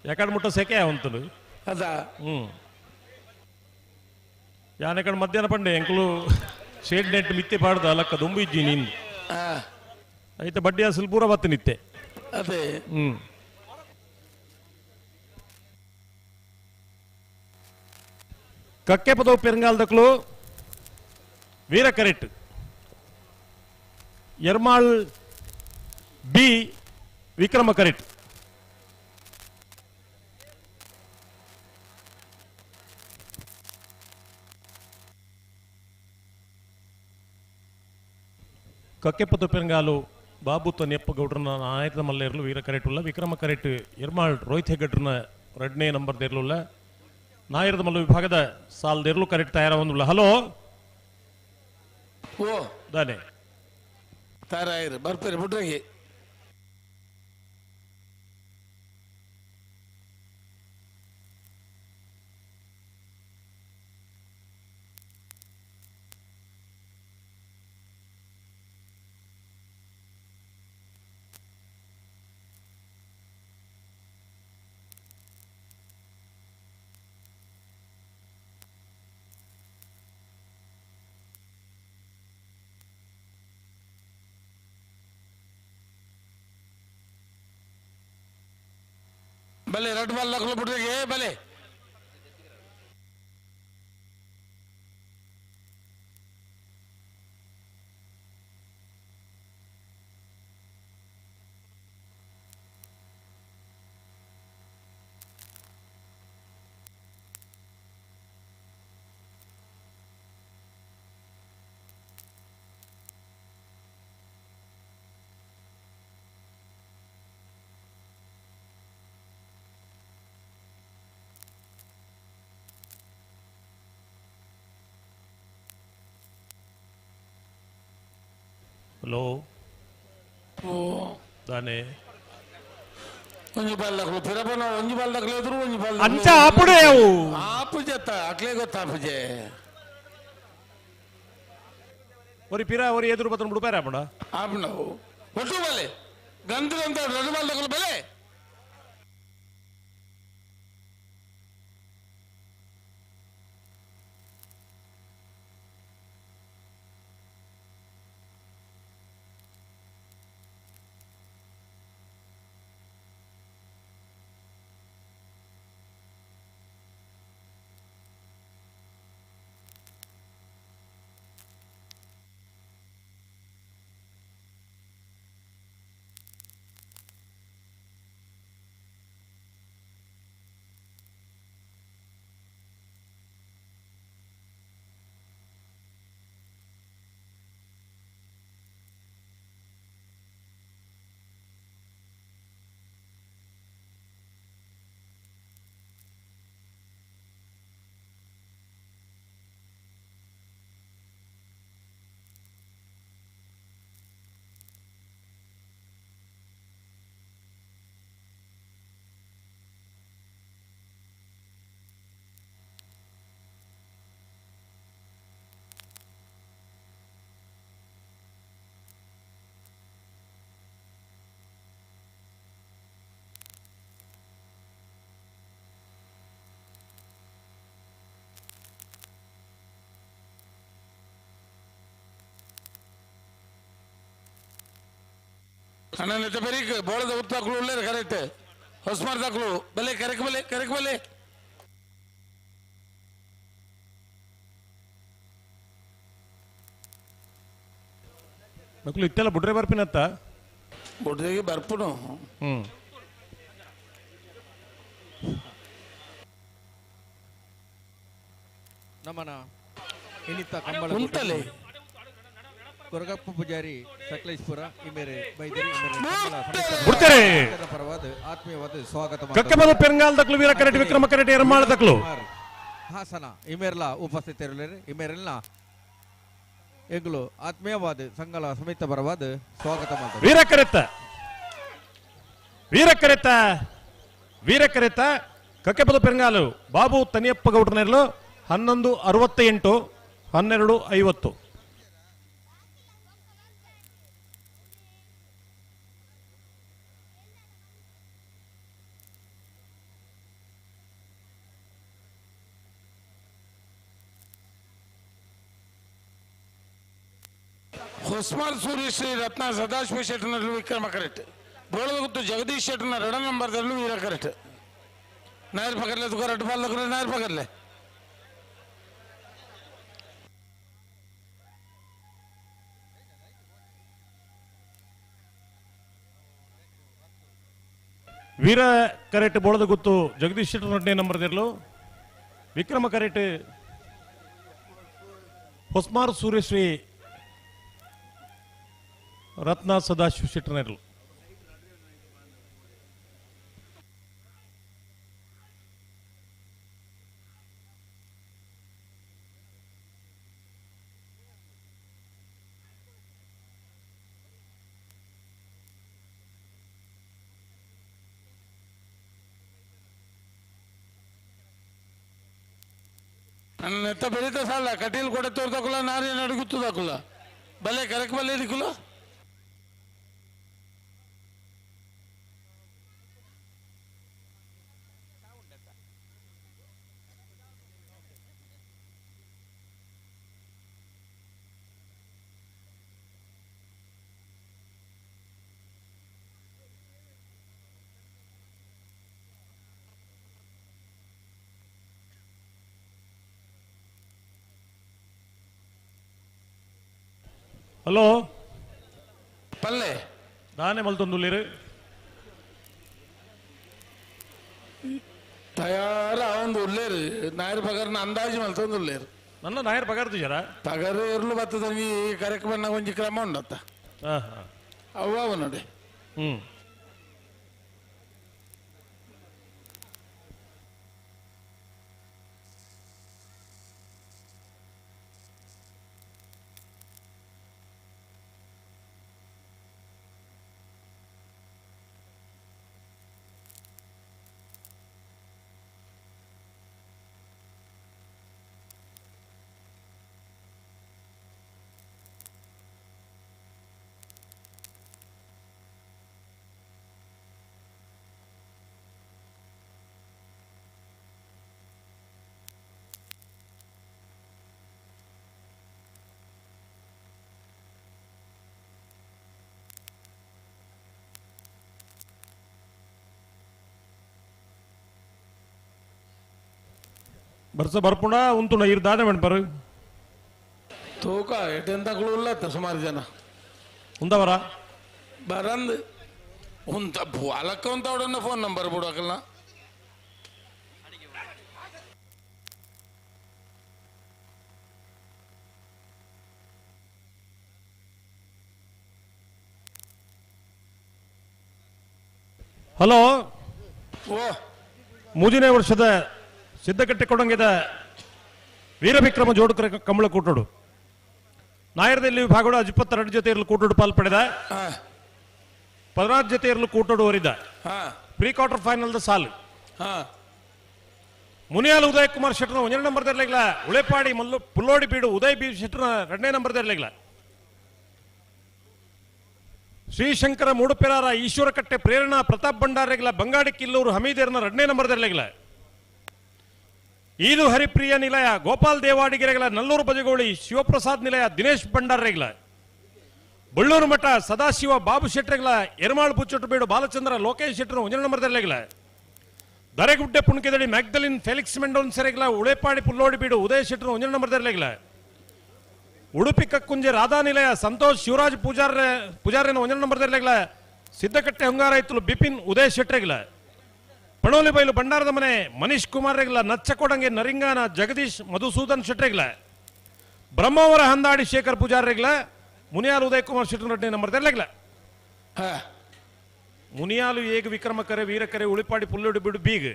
[SPEAKER 7] ಯಾಕಡೆ ಮುಟ್ಟ ಸೆಕೆ ಅವಂತನು
[SPEAKER 5] ಅದ
[SPEAKER 7] ಹ್ಞೂ ಯಾನೆ ಕಡೆ ಮಧ್ಯಾಹ್ನ ಪಂಡೆ ಎಂಕುಲು ಶೇಡ್ ನೆಟ್ ಮಿತ್ತೆ ಪಾಡ್ದ ಅಲಕ್ಕ ದೊಂಬು ಇಜ್ಜಿ ನೀನು ಐತೆ ಬಡ್ಡಿ ಅಸಲು ಪೂರ ಬತ್ತು ನಿತ್ತೆ
[SPEAKER 5] ಅದೇ
[SPEAKER 7] ಹ್ಞೂ ಕಕ್ಕೆ ಪದವು ಪೆರಂಗಾಲ್ದಕ್ಲು ವೀರ ಕರೆಕ್ಟ್ ಎರ್ಮಾಳ್ ಬಿ ವಿಕ್ರಮ ಕರೆಕ್ಟ್ ಕಕ್ಕೆಪತ್ತು ಪೆರಂಗಾಲು ಬಾಬು ತನ್ಯಪ್ಪ ಗೌಡ್ರನ ನಾಯಕನ ಮಲ್ಲೇರ್ಲು ವೀರ ಕರೆಟುಲ್ಲ ವಿಕ್ರಮ ಕರೆಟ್ ಎರ್ಮಾಳ್ ರೋಹಿತ್ ಹೆಗ್ಗಡ್ರನ ಎರಡನೇ ನಂಬರ್ ದೇರ್ಲುಲ್ಲ ನಾಯರದ ಮಲ್ಲ ವಿಭಾಗದ ಸಾಲ್ ದೇರ್ಲು ಕರೆಕ್ಟ್ ತಯಾರ ಹಲೋ
[SPEAKER 5] ಓ
[SPEAKER 7] ದಾನೆ
[SPEAKER 5] ತಯಾರಾಯಿರು ಬರ್ತಾರೆ ಬಿಟ್ರಾಗಿ ಬಲೆ ರಡ್ ಬಾಲ್ ಲಕ್ಲು ಬಿಟ್ರಿಗೆ ಬಲೆ
[SPEAKER 7] ಹಲೋ
[SPEAKER 5] ಓ
[SPEAKER 7] ದಾನೆ
[SPEAKER 5] ಒಂಜಿ ಬಾಲ್ ಲಕ್ಲು ಪಿರಪನ ಒಂಜಿ ಬಾಲ್ ಲಕ್ಲು ಎದುರು ಒಂಜಿ ಬಾಲ್
[SPEAKER 7] ಅಂಚ ಆಪುಡೆ ಅವು.
[SPEAKER 5] ಆಪುಜೆ ಅಕ್ಲೇ ಗೊತ್ತಾಪುಜೆ
[SPEAKER 7] ಒರಿ ಪಿರ ಒರಿ ಎದುರು ಬತ್ತನ ಬಿಡುಪಾರ ಆಪುಂಡ
[SPEAKER 5] ಆಪುಂಡವು ಒಟ್ಟು ಬಲೆ ಗಂಧದಂತ ರಡ್ ಬಾಲ್ ಲಕ್ಲು ಬಲೆ ಅಣ್ಣನ ಬರೀಕ್ ಬೋಳದ ಉತ್ತಾಕ್ಲು ಉಳ್ಳೇರು ಕರೆಕ್ಟ್ ಹೊಸ್ಮಾರ್ದಾಕ್ಲು ಬಲೆ ಕರೆಕ್ ಬಲೆ ಕರೆಕ್ ಬಲೆ.
[SPEAKER 7] ಮಕ್ಕಳು ಇತ್ತೆಲ್ಲ ಬುಡ್ರೆ ಬರ್ಪಿನತ್ತ
[SPEAKER 5] ಬುಡ್ರೆಗೆ ಬರ್ಪುನು.
[SPEAKER 1] ನಮನ ಇನಿತ ಕಂಬಳ
[SPEAKER 5] ಉಂಟಲೆ
[SPEAKER 1] ಕೊರಗಪ್ಪ ಪೂಜಾರಿ ಸಕಲೇಶ್ಪುರ ಇಮೇರೆ ಬೈದರಿ
[SPEAKER 7] ಬುಡ್ತಾರೆ.
[SPEAKER 1] ಪರವಾದ ಆತ್ಮೀಯವಾದ ಸ್ವಾಗತ
[SPEAKER 7] ಕಕ್ಕೆಬದ ಪೆರಂಗಾಲ್ ದಕ್ಲು ವೀರ ಕರೆಟ್ ವಿಕ್ರಮ ಕರೆಟ್ ಎರ್ಮಾಳ ದಕ್ಲು
[SPEAKER 1] ಹಾಸನ ಇಮೇರ್ಲ ಉಪಸ್ಥಿತರಿರಲಿ. ಇಮೇರೆಲ್ಲ ಎಂಗಳು ಆತ್ಮೀಯವಾದ ಸಂಘಲ ಸಮಿತ ಪರವಾದ ಸ್ವಾಗತ ಮಾಡ್ತಾರೆ.
[SPEAKER 7] ವೀರ ಕರೆತ ವೀರ ಕರೆತ ವೀರ ಕರೆತ ಕಕ್ಕೆಬದ ಪೆರಂಗಾಲು ಬಾಬು ತನಿಯಪ್ಪ ಗೌಡ್ರನೆರ್ಲು 11:68 12:50.
[SPEAKER 5] ಹೊಸ್ಮಾರ್ ಸೂರ್ಯಶ್ರೀ ರತ್ನ ಸದಾಶಿವ ಶೆಟ್ಟನಲ್ಲಿ ವಿಕ್ರಮ ಕರೆಕ್ಟ್. ಬೋಳಗುತ್ತು ಜಗದೀಶ್ ಶೆಟ್ಟನ ಎರಡ ನಂಬರ್ದಲ್ಲೂ ವೀರ ಕರೆಕ್ಟ್. ನಾಯರ್ ಪಕರ್ಲೆ ತುಕ ರಟ್ಟು ಬಾಲ್ ತಕರೆ ನಾಯರ್ ಪಕರ್ಲೆ.
[SPEAKER 7] ವೀರ ಕರೆಕ್ಟ್ ಬೋಳದಗುತ್ತು ಜಗದೀಶ್ ಶೆಟ್ಟರ್ ಎರಡನೇ ನಂಬರ್ದಿರಲು ವಿಕ್ರಮ ಕರೆಕ್ಟ್ ಹೊಸ್ಮಾರ್ ಸೂರ್ಯಶ್ರೀ ರತ್ನ ಸದಾಶಿವ ಶೆಟ್ಟರ್ನೆರ್ಲು.
[SPEAKER 5] ನನ್ನ ಎತ್ತ ಬೆಳೀತಾ ಸಾಲ ಕಟೀಲ್ ಕೊಡೆ ತೋರ್ದಕ್ಕಲ್ಲ ನಾರೇನು ಅಡಗುತ್ತದಕ್ಕಲ್ಲ ಬಲೆ ಕರೆಕ್ ಬಲೆ ಇದಕ್ಕಲ್ಲ.
[SPEAKER 7] ಹಲೋ
[SPEAKER 5] ಪಲ್ಲೆ
[SPEAKER 7] ನಾನೇ ಮಲ್ತೊಂದುಲ್ಲಿರು
[SPEAKER 5] ತಯಾರ ಒಂದು ಉಳ್ಳೇರು ನಾಯರ್ ಪಗರ್ನ ಅಂದಾಜು ಮಲ್ತೊಂದು ಉಳ್ಳೇರು
[SPEAKER 7] ನನ್ನ ನಾಯರ್ ಪಗಾರ್ದು ಜರ
[SPEAKER 5] ಪಗರು ಇರ್ಲು ಬರ್ತದ ಈ ಕಾರ್ಯಕ್ರಮ ಒಂಜಿ ಕ್ರಮ ಉಂಡತ್ತ ಅವ್ವ ನೋಡಿ.
[SPEAKER 7] ಬರ್ಸ ಬರ್ಪುಣ ಉಂತುಣ ಇರ್ ದಾದ ಮೆಣ್ಪರು
[SPEAKER 5] ತೂಕ ಎಟೆಂತಗಳು ಉಳ್ಳತ್ತ ಸುಮಾರು ಜನ
[SPEAKER 7] ಉಂದವರ
[SPEAKER 5] ಬರಂದ್ ಉಂತ ಅಲಕ್ಕ ಉಂತ ಅವಡನ್ನ ಫೋನ್ ನಂಬರ್ ಬಿಡೋಕಲ್ಲ.
[SPEAKER 7] ಹಲೋ
[SPEAKER 5] ಓ
[SPEAKER 7] ಮೂರನೇ ವರ್ಷದ ಸಿದ್ದಕಟ್ಟೆ ಕೊಡಂಗಿದ ವೀರವಿಕ್ರಮ ಜೋಡುಕರ ಕಂಬಳ ಕೂಟೋಡು ನಾಯರದಲ್ಲಿ ವಿಭಾಗಡು 22 ಜೊತೆ ಇರಲು ಕೂಟೋಡು ಪಾಲ್ಪಡೆದ 16 ಜೊತೆ ಇರಲು ಕೂಟೋಡು ಓರಿದ pre quarter final the ಸಾಲು ಮುನಿಯಾಲ ಉದಯ್ ಕುಮಾರ್ ಶೆಟ್ಟರ್ನ ಒಂದನೇ ನಂಬರ್ ಇರಲಿಲ್ಲ. ಉಳೆಪಾಡಿ ಮಲ್ಲು ಪುಲ್ಲೋಡಿ ಬೀಡು ಉದಯ್ ಬಿ ಶೆಟ್ಟರ್ನ ಎರಡನೇ ನಂಬರ್ ಇರಲಿಲ್ಲ. ಶ್ರೀಶಂಕರ ಮೂಡುಪೆರಾರ ಈಶ್ವರಕಟ್ಟೆ ಪ್ರೇರಣಾ ಪ್ರತಾಪ್ ಭಂಡಾರೆಗಳ ಬಂಗಾಡಿ ಕಿಲ್ಲೂರು ಹಮೀದೇರ್ನ ಎರಡನೇ ನಂಬರ್ ಇರಲಿಲ್ಲ. ಈದು ಹರಿಪ್ರಿಯ ನಿಲಯ ಗೋಪಾಲ್ ದೇವಾಡಿಗೆರೆಗಳ ನಲ್ಲೂರು ಬಜಗೋಳಿ ಶಿವಪ್ರಸಾದ್ ನಿಲಯ ದಿನೇಶ್ ಭಂಡಾರೆಗಳ ಬಳ್ಳೂರು ಮಠ ಸದಾಶಿವ ಬಾಬು ಶೆಟ್ಟರ್ಗಳ ಎರ್ಮಾಳು ಪುಚ್ಚೊಟ್ಟು ಬೀಡು ಬಾಲಚಂದ್ರ ಲೋಕೇಶ್ ಶೆಟ್ಟರು ಒಂಜನೇ ನಂಬರ್ ದರ್ಲೆಗಳ ದರೆಗುಡ್ಡೆ ಪುಣ್ಕೆದಡಿ ಮ್ಯಾಗ್ದಲಿನ್ ಫೆಲಿಕ್ಸ್ ಮೆಂಡೋನ್ ಸೆರೆಗಳ ಉಳೇಪಾಡಿ ಪುಲ್ಲೋಡಿ ಬೀಡು ಉದಯ ಶೆಟ್ಟರು ಒಂಜನೇ ನಂಬರ್ ದರ್ಲೆಗಳ ಉಡುಪಿ ಕಕ್ಕುಂಜೆ ರಾಧಾನಿಲಯ ಸಂತೋಷ್ ಶಿವರಾಜ್ ಪೂಜಾರ್ಯನ ಒಂಜನೇ ನಂಬರ್ ದರ್ಲೆಗಳ ಸಿದ್ದಕಟ್ಟೆ ಹೊಂಗಾರಾಯ್ತಲು ಬಿಪಿನ್ ಉದಯ ಶೆಟ್ಟರ್ಗಳ ಪಣೋಲಿ ಬೈಲು ಭಂಡಾರದ ಮನೆ ಮನೀಶ್ ಕುಮಾರ್ ರೆಗ್ಲ ನಚ್ಚಕೊಡಂಗೆ ನರಿಂಗಾನ ಜಗದೀಶ್ ಮಧುಸೂದನ್ ಶೆಟ್ಟರ್ಗಳ ಬ್ರಹ್ಮಾವರ ಹಂದಾಡಿ ಶೇಖರ್ ಪೂಜಾರ್ ರೆಗ್ಲ ಮುನಿಯಾಲು ಉದಯ್ ಕುಮಾರ್ ಶೆಟ್ಟರ್ ನಂಬರ್ ದರ್ಲೆಗಳ ಮುನಿಯಾಲು ಏಗ ವಿಕ್ರಮಕರೆ ವೀರಕರೆ ಉಳಿಪಾಡಿ ಪುಲ್ಲುಡಿ ಬಿಡು ಬೀಗ್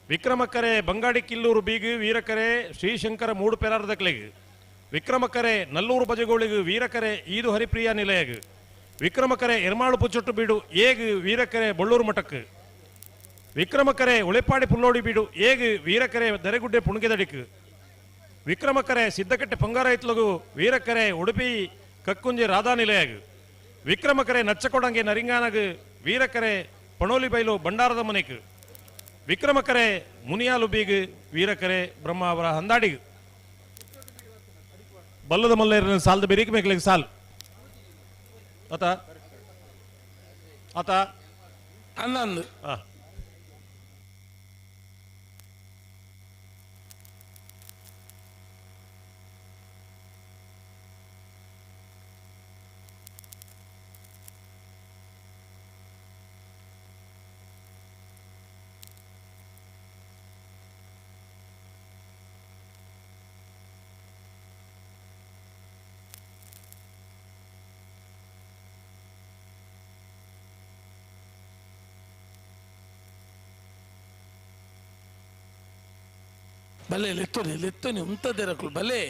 [SPEAKER 7] ವಿಕ್ರಮಕರೆ ಬಂಗಾಡಿ ಕಿಲ್ಲೂರು ಬೀಗ್ ವೀರಕರೆ ಶ್ರೀಶಂಕರ ಮೂಡು ಪೆರಾರ್ದಕ್ಲೆಗ್ ವಿಕ್ರಮಕರೆ ನಲ್ಲೂರು ಬಜಗೋಳಿಗು ವೀರಕರೆ ಈದು ಹರಿಪ್ರಿಯ ನಿಲಯಗ್ ವಿಕ್ರಮಕರೆ ಎರ್ಮಾಳು ಪುಚ್ಚೊಟ್ಟು ಬೀಡು ಏಗ್ ವೀರಕರೆ ಬಳ್ಳೂರು ಮಠಕ್ ವಿಕ್ರಮಕರೆ ಉಳೆಪಾಡಿ ಪುಲ್ಲೋಡಿ ಬೀಡು ಏಗ್ ವೀರಕರೆ ದರೆಗುಡ್ಡೆ ಪುಣ್ಗೆದಡಿಕ್ ವಿಕ್ರಮಕರೆ ಸಿದ್ದಕಟ್ಟೆ ಪೊಂಗಾರೈತ್ಲಗು ವೀರಕರೆ ಉಡುಪಿ ಕಕ್ಕುಂಜೆ ರಾಧಾನಿಲಯಗ್ ವಿಕ್ರಮಕರೆ ನಚ್ಚಕೊಡಂಗೆ ನರಿಂಗಾನಗ್ ವೀರಕರೆ ಪಣೋಲಿ ಬೈಲು ಭಂಡಾರದ ಮನೆಕ್ ವಿಕ್ರಮಕರೆ ಮುನಿಯಾಲು ಬೀಗ್ ವೀರಕರೆ ಬ್ರಹ್ಮಾವರ ಹಂದಾಡಿಗ್ ಬಲ್ಲದ ಮಲ್ಲೇರಿನ ಸಾಲದ ಬೆರಿಕೆ ಮೇಕಲಿಗೆ ಸಾಲ್ ಆತ ಆತ
[SPEAKER 5] ಅಂದಂದು ಬಲೆ ಲೆತ್ತೋನಿ ಲೆತ್ತೋನಿ ಉಂತದಿರಕುಲು ಬಲೆ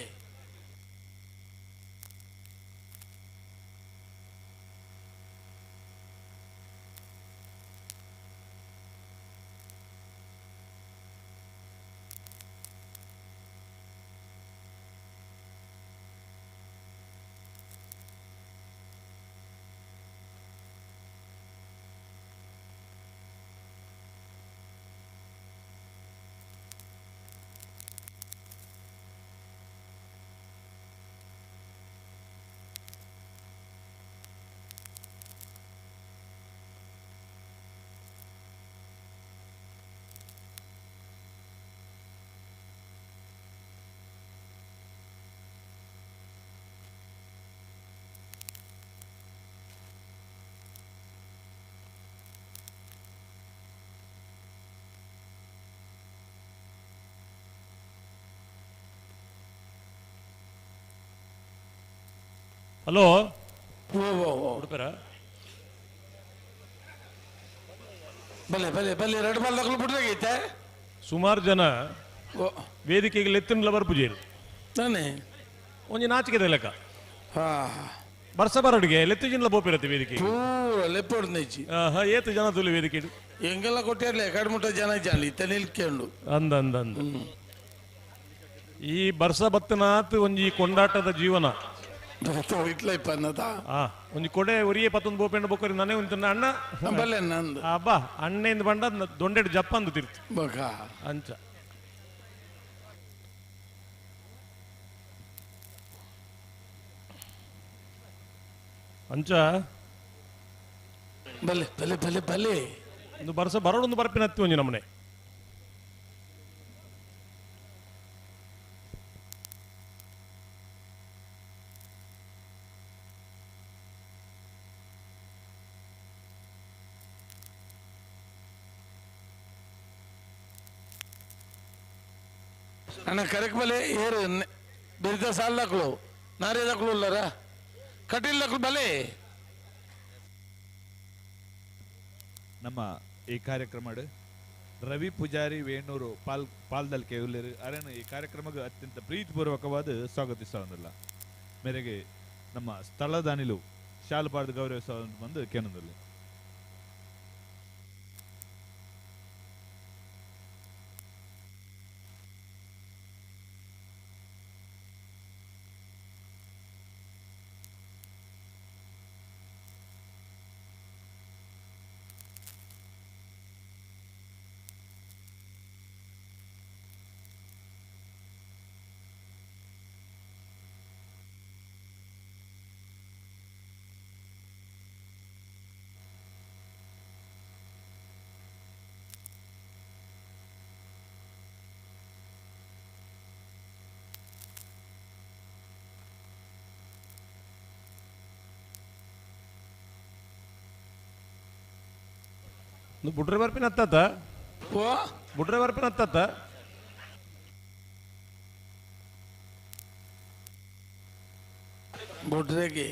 [SPEAKER 7] ಹಲೋ ಉಡುಪರ
[SPEAKER 5] ಬಲೆ ಬಲೆ ಬಲೆ ಎರಡು ಬಾಲ್ ತಗೊಳ್ಳು ಬಿಡ್ದಾಗೈತೆ.
[SPEAKER 7] ಸುಮಾರು ಜನ ವೇದಿಕೆಗೆ ಲೆತ್ತಿನ ಬರ್ಪುಜೇರು
[SPEAKER 5] ನಾನೇ
[SPEAKER 7] ಒಂಜಿ ನಾಚಿಕೆ ಲೆಕ್ಕ ಬರ್ಸ ಬರಡಿಗೆ ಲೆತ್ತು ಜಿನ್ಲ ಬೋಪಿರತ್ತೆ ವೇದಿಕೆ
[SPEAKER 5] ಪೂರ ಲೆಪ್ಪೊಡು ನೈಚಿ.
[SPEAKER 7] ಏತು ಜನ ತುಲಿ ವೇದಿಕೆ
[SPEAKER 5] ಎಂಗೆಲ್ಲ ಕೊಟ್ಟಿರ್ಲಿ ಕಡ್ಮುಟ್ಟ ಜನ ಜಾಲಿ ಇತ್ತ ನಿಲ್ಕೊಂಡು
[SPEAKER 7] ಅಂದ ಅಂದ ಅಂದ ಈ ಬರ್ಸ ಬತ್ತನಾತ್ ಒಂಜಿ ಕೊಂಡಾಟದ ಜೀವನ ಒಂಜಿ ಕೊಡೆ ಒರಿಯೇ ಪತ್ತೊಂದು ಬೋಪೆಂಡ ಬೊಕ್ಕರಿ ನಾನೇ ಒಂದು ಅಣ್ಣ
[SPEAKER 5] ಬಲ್ಲೆ ನಂದು
[SPEAKER 7] ಅಬ್ಬಾ ಅಣ್ಣೆಂದು ಬಂಡ ದೊಂಡೆಡ್ ಜಪ್ಪಂದು ತಿರ್ತು
[SPEAKER 5] ಬೊಕ
[SPEAKER 7] ಅಂಚ ಅಂಚ
[SPEAKER 5] ಬಲ್ಲೆ ಬಲ್ಲೆ ಬಲ್ಲೆ ಬಲ್ಲೆ
[SPEAKER 7] ಒಂದು ಬರ್ಸ ಬರೋಡೊಂದು ಬರ್ಪಿನ ಹತ್ತಿ ಒಂಜಿ ನಮ್ಮನೆ
[SPEAKER 5] ಅಣ್ಣ ಕರೆಕ್ ಬಲೆ ಏರು ಬೆರಿದ ಸಾಲ್ ದಾಖಲು ನಾರೇ ದಾಖಲು ಉಳ್ಳಾರ ಕಟೀಲ್ ದಾಖಲು ಬಲೆ.
[SPEAKER 6] ನಮ್ಮ ಈ ಕಾರ್ಯಕ್ರಮ ರವಿ ಪೂಜಾರಿ ವೇಣೂರು ಪಾಲ್ ಪಾಲ್ದಲ್ಕೆ ಉಳ್ಳೇರು ಅರೇನು ಈ ಕಾರ್ಯಕ್ರಮಕ್ಕೆ ಅತ್ಯಂತ ಪ್ರೀತಿಪೂರ್ವಕವಾದ ಸ್ವಾಗತಿಸೋದಿಲ್ಲ ಮೇರೆಗೆ ನಮ್ಮ ಸ್ಥಳದಾನಿಲು ಶಾಲುಪಾಡ್ದು ಗೌರವಿಸ ಬಂದು ಕೇನದಲ್ಲಿ.
[SPEAKER 7] ಬುಡ್ರೆ ಬರ್ಪಿನ ಹತ್ತತ್ತ
[SPEAKER 5] ಓ
[SPEAKER 7] ಬುಡ್ರೆ ಬರ್ಪಿನ ಹತ್ತತ್ತ
[SPEAKER 5] ಬುಡ್ರೆಗೆ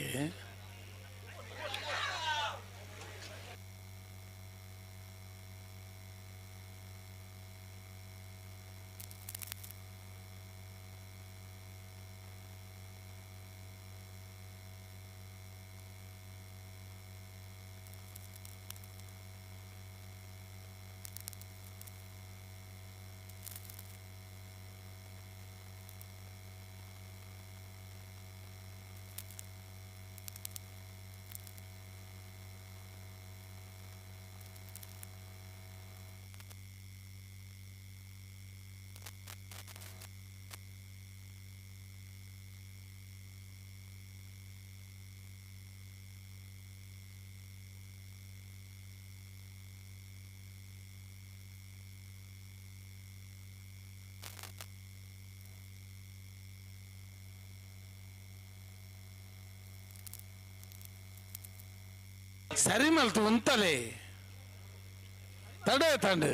[SPEAKER 5] ಸರಿ ಮಲ್ತು ಉಂತಲೆ ತಡೆ ತಂಡು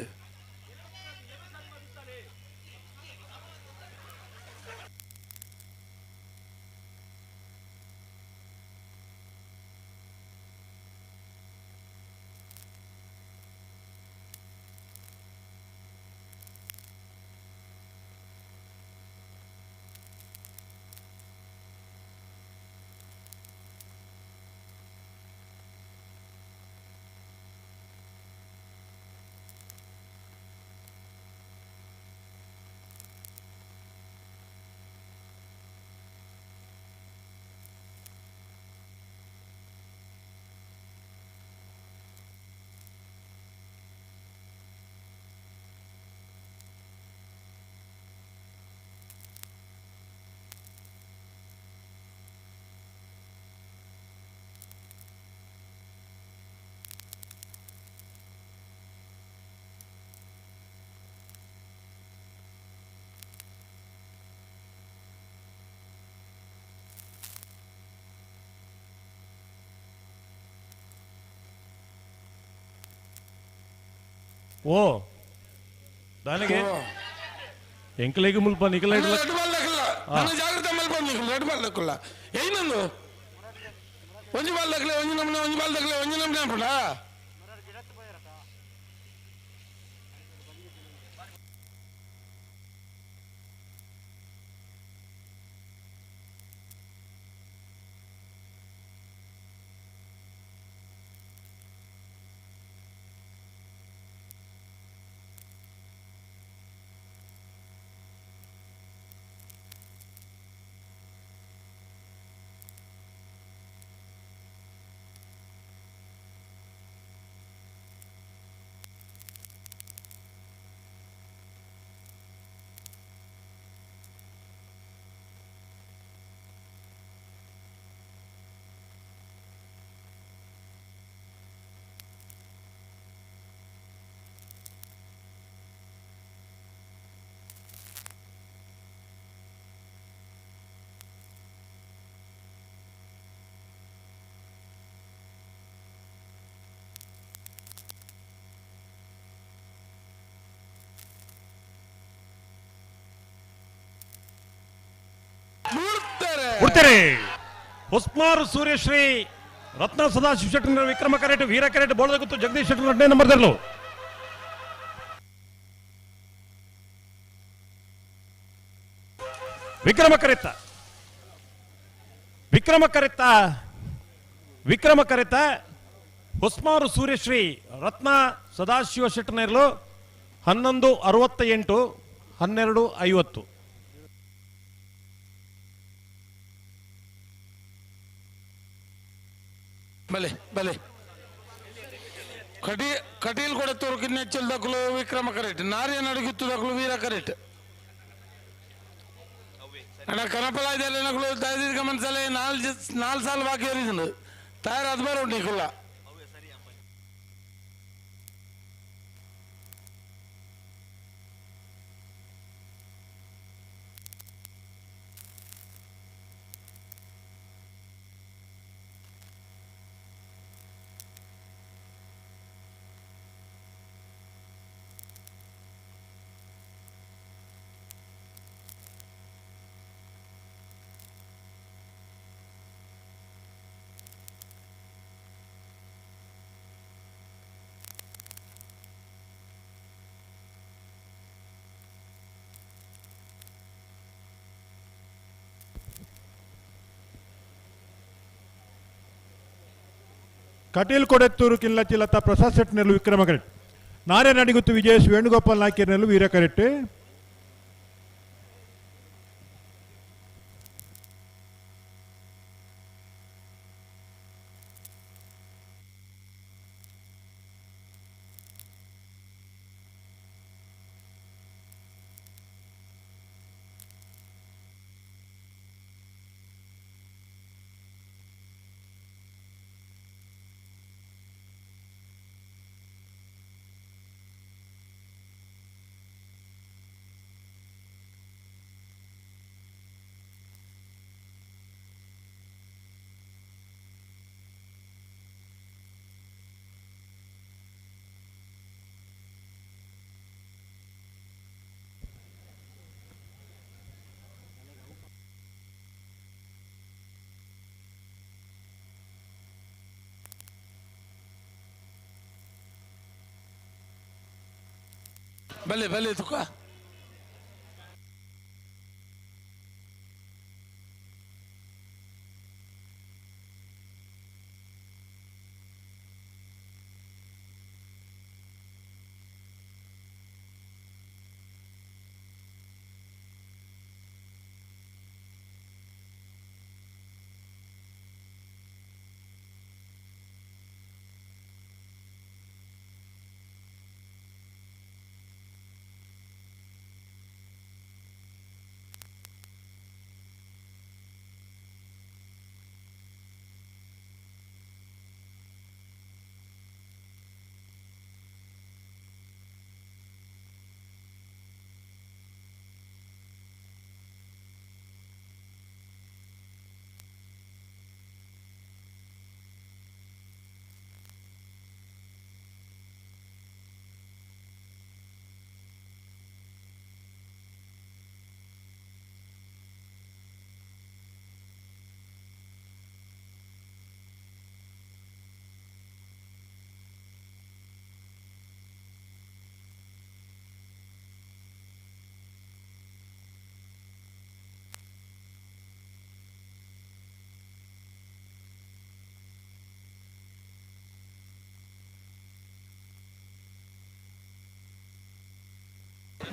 [SPEAKER 7] ಓ ದಾನಿಗೆ ಎಂಕಲೆಗೆ ಮುಲ್ಪ ನಿಕಲ
[SPEAKER 5] ಜಾಗ್ರತೆ ಮಲ್ಪ ನಿಕಲ ರೆಡ್ ಬಾಲ್ ದಕ್ಕಲ್ಲ ಏನಂದು ಒಂಜಿ ಬಾಲ್ ದಕ್ಕಲೆ ಒಂಜಿ ನಮ್ನೆ ಒಂಜಿ ಬಾಲ್ ದಕ್ಕಲೆ ಒಂಜಿ ನಮ್ನೆ ಅನ್ಪುಂಡ
[SPEAKER 7] ಉಡ್ತಾರೆ ಹೊಸ್ಮಾರು ಸೂರ್ಯಶ್ರೀ ರತ್ನ ಸದಾಶಿವ ಶೆಟ್ಟರ್ ವಿಕ್ರಮ ಕರೆಟ್ ವೀರ ಕರೆಟ್ ಬೋಳದಗುತ್ತು ಜಗದೀಶ್ ಶೆಟ್ಟರ್ 15 ನಂಬರ್ದಲ್ಲೂ ವಿಕ್ರಮ ಕರೆತ ವಿಕ್ರಮ ಕರೆತ ವಿಕ್ರಮ ಕರೆತ ಹೊಸ್ಮಾರು ಸೂರ್ಯಶ್ರೀ ರತ್ನ ಸದಾಶಿವ ಶೆಟ್ಟರ್ನರ್ಲು 11:68 12:50.
[SPEAKER 5] ಬಲೆ ಬಲೆ ಕಟೀಲ್ ಕೂಡ ತೋರ್ಕಿನ ದಕ್ಕಲು ವಿಕ್ರಮ ಕರೆಕ್ಟ್ ನಾರಿಯ ನಡುಗಿತ್ತು ದಕ್ಕಲು ವೀರ ಕರೆಕ್ಟ್ ಅಣ್ಣ ಕನಪಲ ಇದೆಲ್ಲ ನಕಲು ದೀರ್ಘ ಮನಸಲೆ 4 ಸಾಲ ಬಾಕಿ ಏರಿದ್ರು ತಯಾರು ಅದು ಬರೋ ನಿಕುಲ್ಲ
[SPEAKER 10] ಕಟೀಲ್ ಕೊಡೆತ್ತೂರು ಕಿಲ್ಲಚಿಲತ ಪ್ರಸಾದ್ ಶೆಟ್ಟಿನಲ್ಲೂ ವಿಕ್ರಮ ಕರೆಕ್ಟ್. ನಾರೇ ನಡಿಗುತ್ತು ವಿಜಯೇಶ್ ವೇಣುಗೋಪಾಲ್ ನಾಯ್ಕರ್ನಲ್ಲೂ ವೀರ ಕರೆಕ್ಟ್.
[SPEAKER 5] ಬಲೆ ಬಲೆ ತುಕ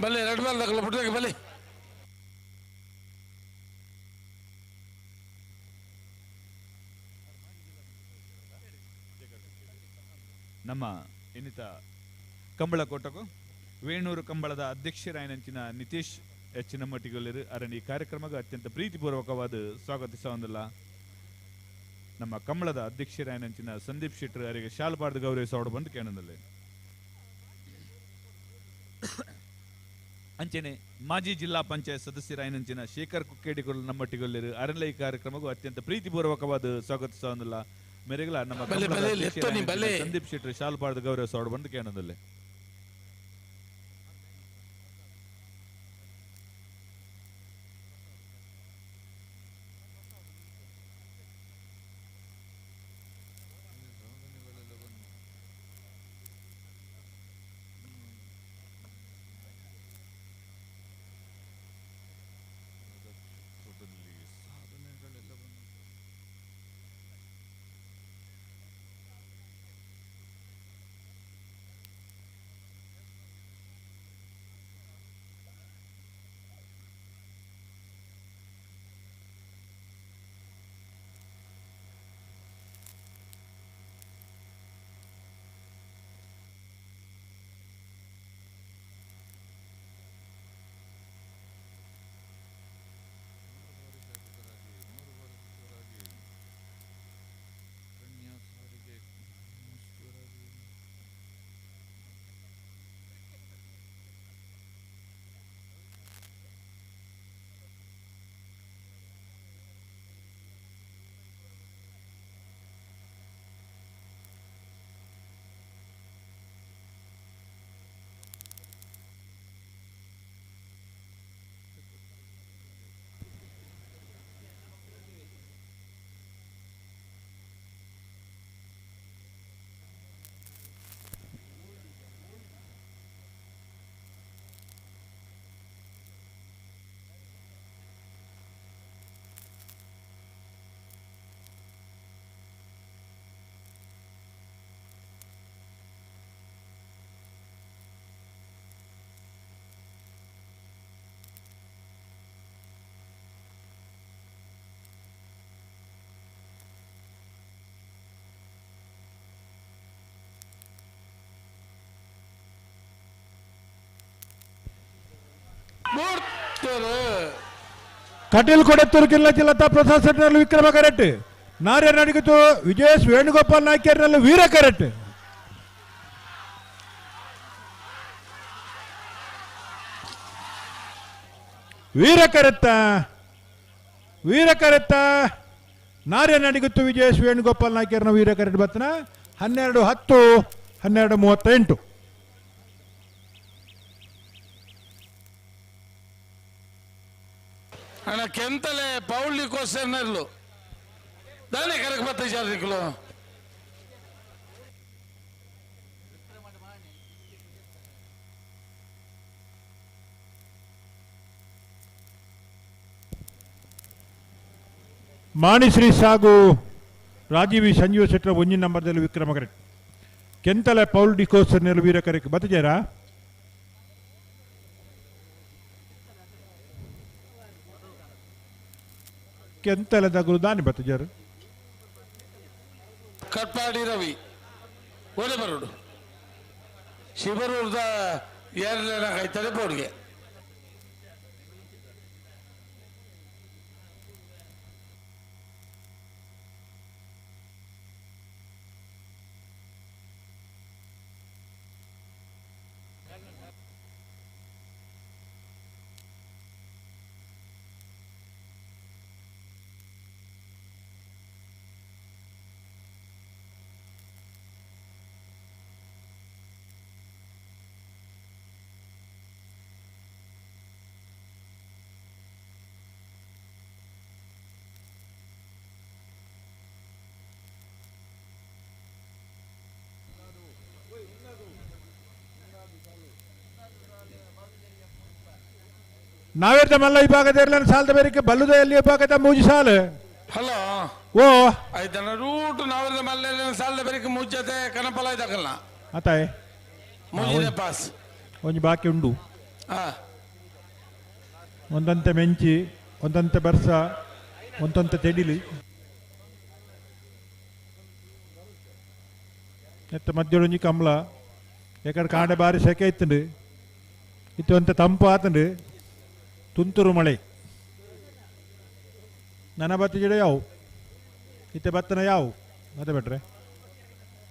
[SPEAKER 5] ಬಲೆ ಎರಡು ಬಾಲ್ ತಗೊಳ್ಳ ಬಿಟ್ಟಕ್ಕೆ ಬಲೆ.
[SPEAKER 6] ನಮ್ಮ ಇನ್ನಿತ ಕಂಬಳ ಕೋಟಕು ವೇಣೂರು ಕಂಬಳದ ಅಧ್ಯಕ್ಷರಾಯನಂಚಿನ ನಿತೀಶ್ ಎಚ್ ನಮ್ಮಟ್ಟಿಗೊಲ್ಲರು ಅರಣಿ ಕಾರ್ಯಕ್ರಮಕ್ಕೆ ಅತ್ಯಂತ ಪ್ರೀತಿಪೂರ್ವಕವಾದ ಸ್ವಾಗತಿಸೋದಲ್ಲ. ನಮ್ಮ ಕಂಬಳದ ಅಧ್ಯಕ್ಷರಾಯನಂಚಿನ ಸಂದೀಪ್ ಶೆಟ್ಟರ್ ಅವರಿಗೆ ಶಾಲ್ಬಾರ್ದು ಗೌರವಿಸೋಡು ಬಂದು ಕೇಳದಲ್ಲಿ. ಅಂಚನೆ ಮಾಜಿ ಜಿಲ್ಲಾ ಪಂಚಾಯತ್ ಸದಸ್ಯರಾಯನಂಚಿನ ಶೇಖರ್ ಕುಕ್ಕೇಡಿಗಳು ನಮ್ಮಟ್ಟಿಗೊಲ್ಲರು ಅರಣ್ಯ ಕಾರ್ಯಕ್ರಮಕ್ಕೂ ಅತ್ಯಂತ ಪ್ರೀತಿಪೂರ್ವಕವಾದ ಸ್ವಾಗತಿಸೋದಲ್ಲ. ಮೆರೆಗಳ ನಮ್ಮ ಸಂದೀಪ್ ಶೆಟ್ಟರ್ ಶಾಲ್ಬಾರ್ದು ಗೌರವಿಸೋಡು ಬಂದು ಕೇಳದಲ್ಲಿ.
[SPEAKER 5] ಬೂರ್ತರು
[SPEAKER 10] ಕಟೀಲ್ ಕೊಡತ್ತೂರು ಕಿಲ್ಲ ಜಿಲ್ಲಾ ಪ್ರಸಾದ್ ಸೆಟ್ನಲ್ಲಿ ವಿಕ್ರಮ ಕರೆಕ್ಟ್ ನಾರ್ಯ ನಡಿಗಿತು ವಿಜಯೇಶ್ ವೇಣುಗೋಪಾಲ್ ನಾಯ್ಕರ್ನಲ್ಲಿ ವೀರ ಕರೆಕ್ಟ್ ವೀರ ಕರೆತ್ತ ವೀರ ಕರೆತ್ತ ನಾರ್ಯ ನಡಿಗುತ್ತು ವಿಜಯೇಶ್ ವೇಣುಗೋಪಾಲ್ ನಾಯ್ಕರ್ನ ವೀರ ಕರೆಕ್ಟ್ ಬತ್ತನ 12 10 12 38.
[SPEAKER 5] ಅಣ್ಣ ಕೆಂತಲೆ ಪೌಳ್ಳಿ ಕೋಸರ್ನರ್ಲು ದಾನೆ ಕರಕ್ ಬತ್ತ ಜಾರಿಕಲು
[SPEAKER 10] ಮಾಣಿಶ್ರೀ ಸಾಗು ರಾಜೀವಿ ಸಂಜೀವ ಶೆಟ್ಟರ ಒಂಜಿನ ನಂಬರ್ದಲ್ಲಿ ವಿಕ್ರಮ ಕರೆಕ್ಟ್ ಕೆಂತಲೆ ಪೌಲ್ ಡಿಕೋಸರ್ನೆಲ್ ವೀರ ಕರೆಕ್ಟ್ ಬತ್ತಜೇರಾ ಕೆಂತಲೆ ದಗುರು ದಾನಿ ಬತ್ತಜೇರು
[SPEAKER 5] ಕಟ್ಪಾಡಿ ರವಿ ಓಲೆ ಬರೋಡು ಶಿಬರೂರ್ದ ಎರಡನೇ ಕಾಯ್ತಾರೆ ಬೋರ್ಡ್ಗೆ
[SPEAKER 10] ನಾವೇರ್ದ ಮಲ್ಲ ವಿಭಾಗದ ಇರಲಿಲ್ಲ ಸಾಲದ ಬೇರೆ ಬಲ್ಲುದ ಎಲ್ಲಿ ವಿಭಾಗದ ಮೂಜಿ ಸಾಲು
[SPEAKER 5] ಹಲೋ
[SPEAKER 10] ಓ
[SPEAKER 5] ಆಯ್ತಣ್ಣ ರೂಟ್ ನಾವೇರ್ದ ಮಲ್ಲ ಸಾಲದ ಬೇರೆ ಮುಜ್ಜತೆ ಕನಪಲ ಇದಾಕಲ್ಲ
[SPEAKER 10] ಆತಾಯ್
[SPEAKER 5] ಮೂಜಿನೆ ಪಾಸ್
[SPEAKER 10] ಒಂಜಿ ಬಾಕಿ ಉಂಡು
[SPEAKER 5] ಹಾ
[SPEAKER 10] ಒಂದಂತೆ ಮೆಂಚಿ ಒಂದಂತೆ ಬರ್ಸ ಒಂದಂತೆ ತೆಡಿಲಿ ಎತ್ತ ಮಧ್ಯೊಂಜಿ ಕಮಲ ಎಕಡೆ ಕಾಂಡೆ ಬಾರಿ ಸೆಕೆ ಇತ್ತುಂಡು ಇತ್ತು ಅಂತೆ ತಂಪು ಆತಂಡು ತುಂತುರು ಮಳೆ ನನ್ನ ಬತ್ತ ಗಿಡ ಯಾವು ಇತ್ತೆ ಬತ್ತನ ಯಾವು ಅದೇ ಬಿಟ್ರೆ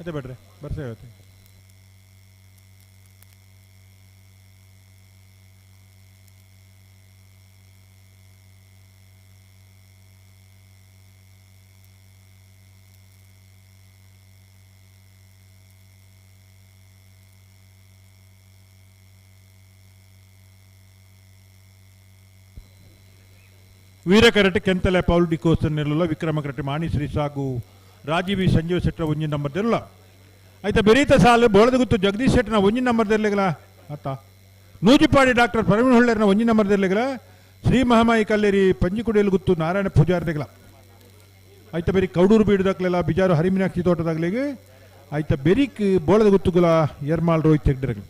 [SPEAKER 10] ಅದೇ ಬಿಟ್ರೆ ಬರ್ಸ ಹೇಳ್ತೆ ವೀರ ಕರಟೆ ಕೆಂತಲೆ ಪೌಲ್ ಡಿಕೋಸನ್ ನಿಲ್ಲುಲ್ಲ ವಿಕ್ರಮ ಕರಟೆ ಮಾಣಿಶ್ರೀ ಸಾಗು ರಾಜೀವಿ ಸಂಜೀವ ಶೆಟ್ಟರ ಒಂಜಿನ ನಂಬರ್ ದಿರಲ್ಲ ಆಯ್ತಾ ಬೆರೀತ ಸಾಲು ಬೋಳದಗುತ್ತು ಜಗದೀಶ್ ಶೆಟ್ಟನ ಒಂಜಿನ ನಂಬರ್ ದಿರ್ಲಿಗಲ ಅತ್ತ ನೂಜಿಪಾಡಿ ಡಾಕ್ಟರ್ ಪ್ರವೀಣ್ ಹೊಳ್ಳೇರ್ನ ಒಂಜಿನ ನಂಬರ್ ದಿರ್ಲಿಗಲ ಶ್ರೀ ಮಹಾಮಾಯಿ ಕಲ್ಲೇರಿ ಪಂಜಿಕುಡಿಯಲ್ಲಿ ಗುತ್ತು ನಾರಾಯಣ ಪೂಜಾರಿ ದಿಗಲ ಆಯ್ತಾ ಬೇರಿ ಕೌಡೂರು ಬೀಡುದಾಕ್ಲೆಲ್ಲ ಬಿಜಾರು ಹರಿಮೀನಾಕ್ಷಿ ತೋಟದಾಗ್ಲಿಗೆ ಆಯ್ತಾ ಬೆರಿಕ್ ಬೋಳದಗುತ್ತುಗುಲ ಎರ್ಮಾಲ್ ರೋಹಿತ್ ಹೆಗ್ಡಿರಗಲ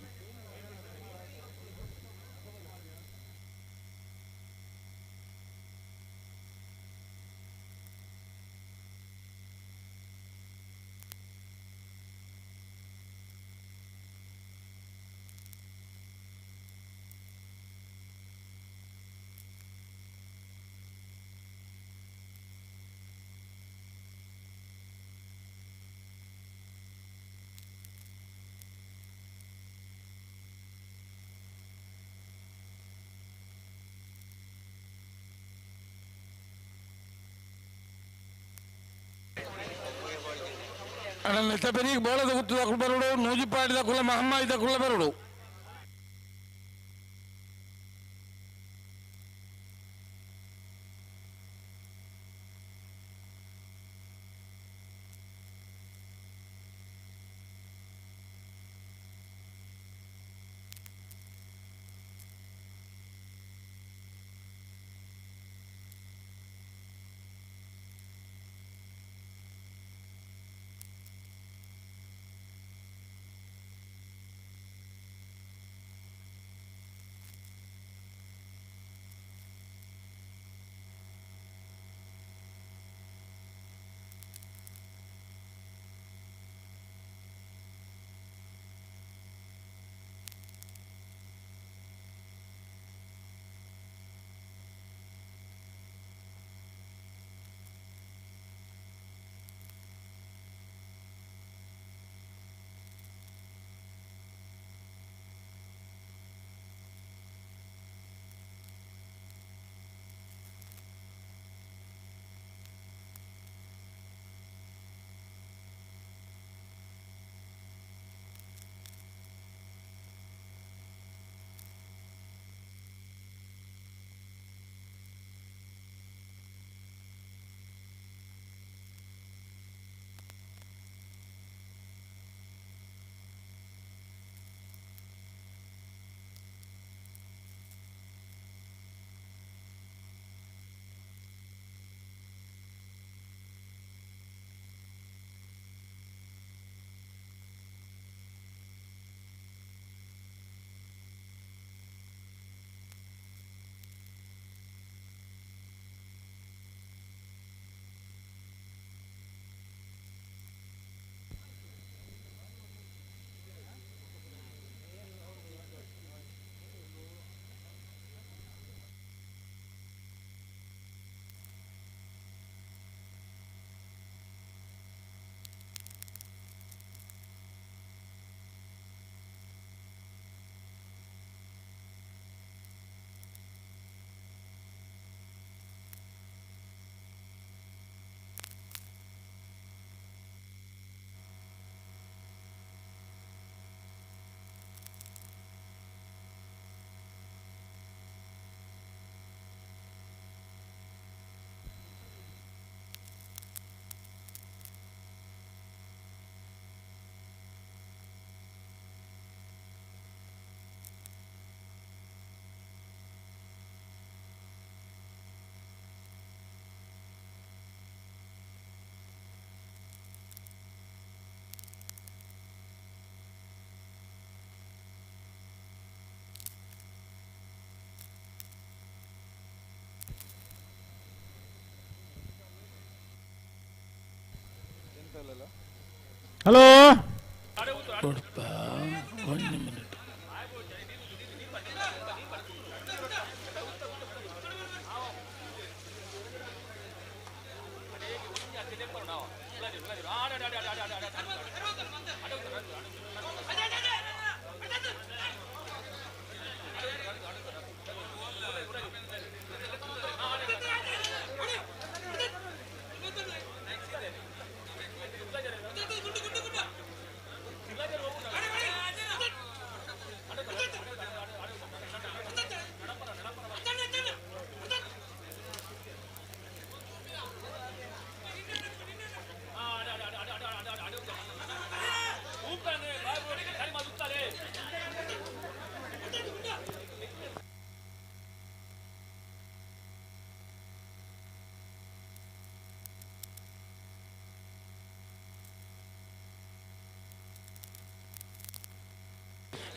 [SPEAKER 5] ಅಣ್ಣ ನೆತ್ತ ಬೋಳದ ಗುತ್ತದ ಬರುಡು ನೂಜಿಪಾಡಿದ ಕುಲ ಮಹಮ್ಮಾಯಿದ ಕುಲ ಬರುಡು
[SPEAKER 7] ಹಲೋ
[SPEAKER 5] ಒಂದು ಮಿನಿಟ್.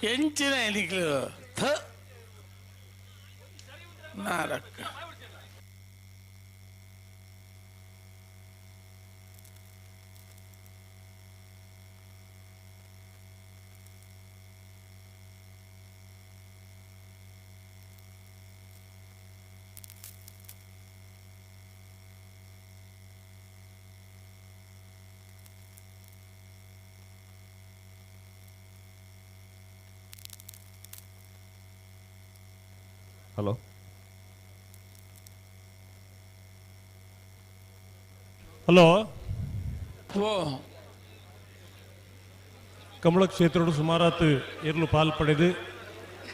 [SPEAKER 5] ಎಂಚಿನ ಎನಿಕ್ಲು ಥ ನಾರಕ್ಕ
[SPEAKER 6] ಹಲೋ
[SPEAKER 7] ಹಲೋ
[SPEAKER 5] ಓ
[SPEAKER 7] ಕಮಲ ಕ್ಷೇತ್ರಡು ಸುಮಾರಾತ್ ಎರ್ಲು ಪಾಲ್ ಪಡೆದು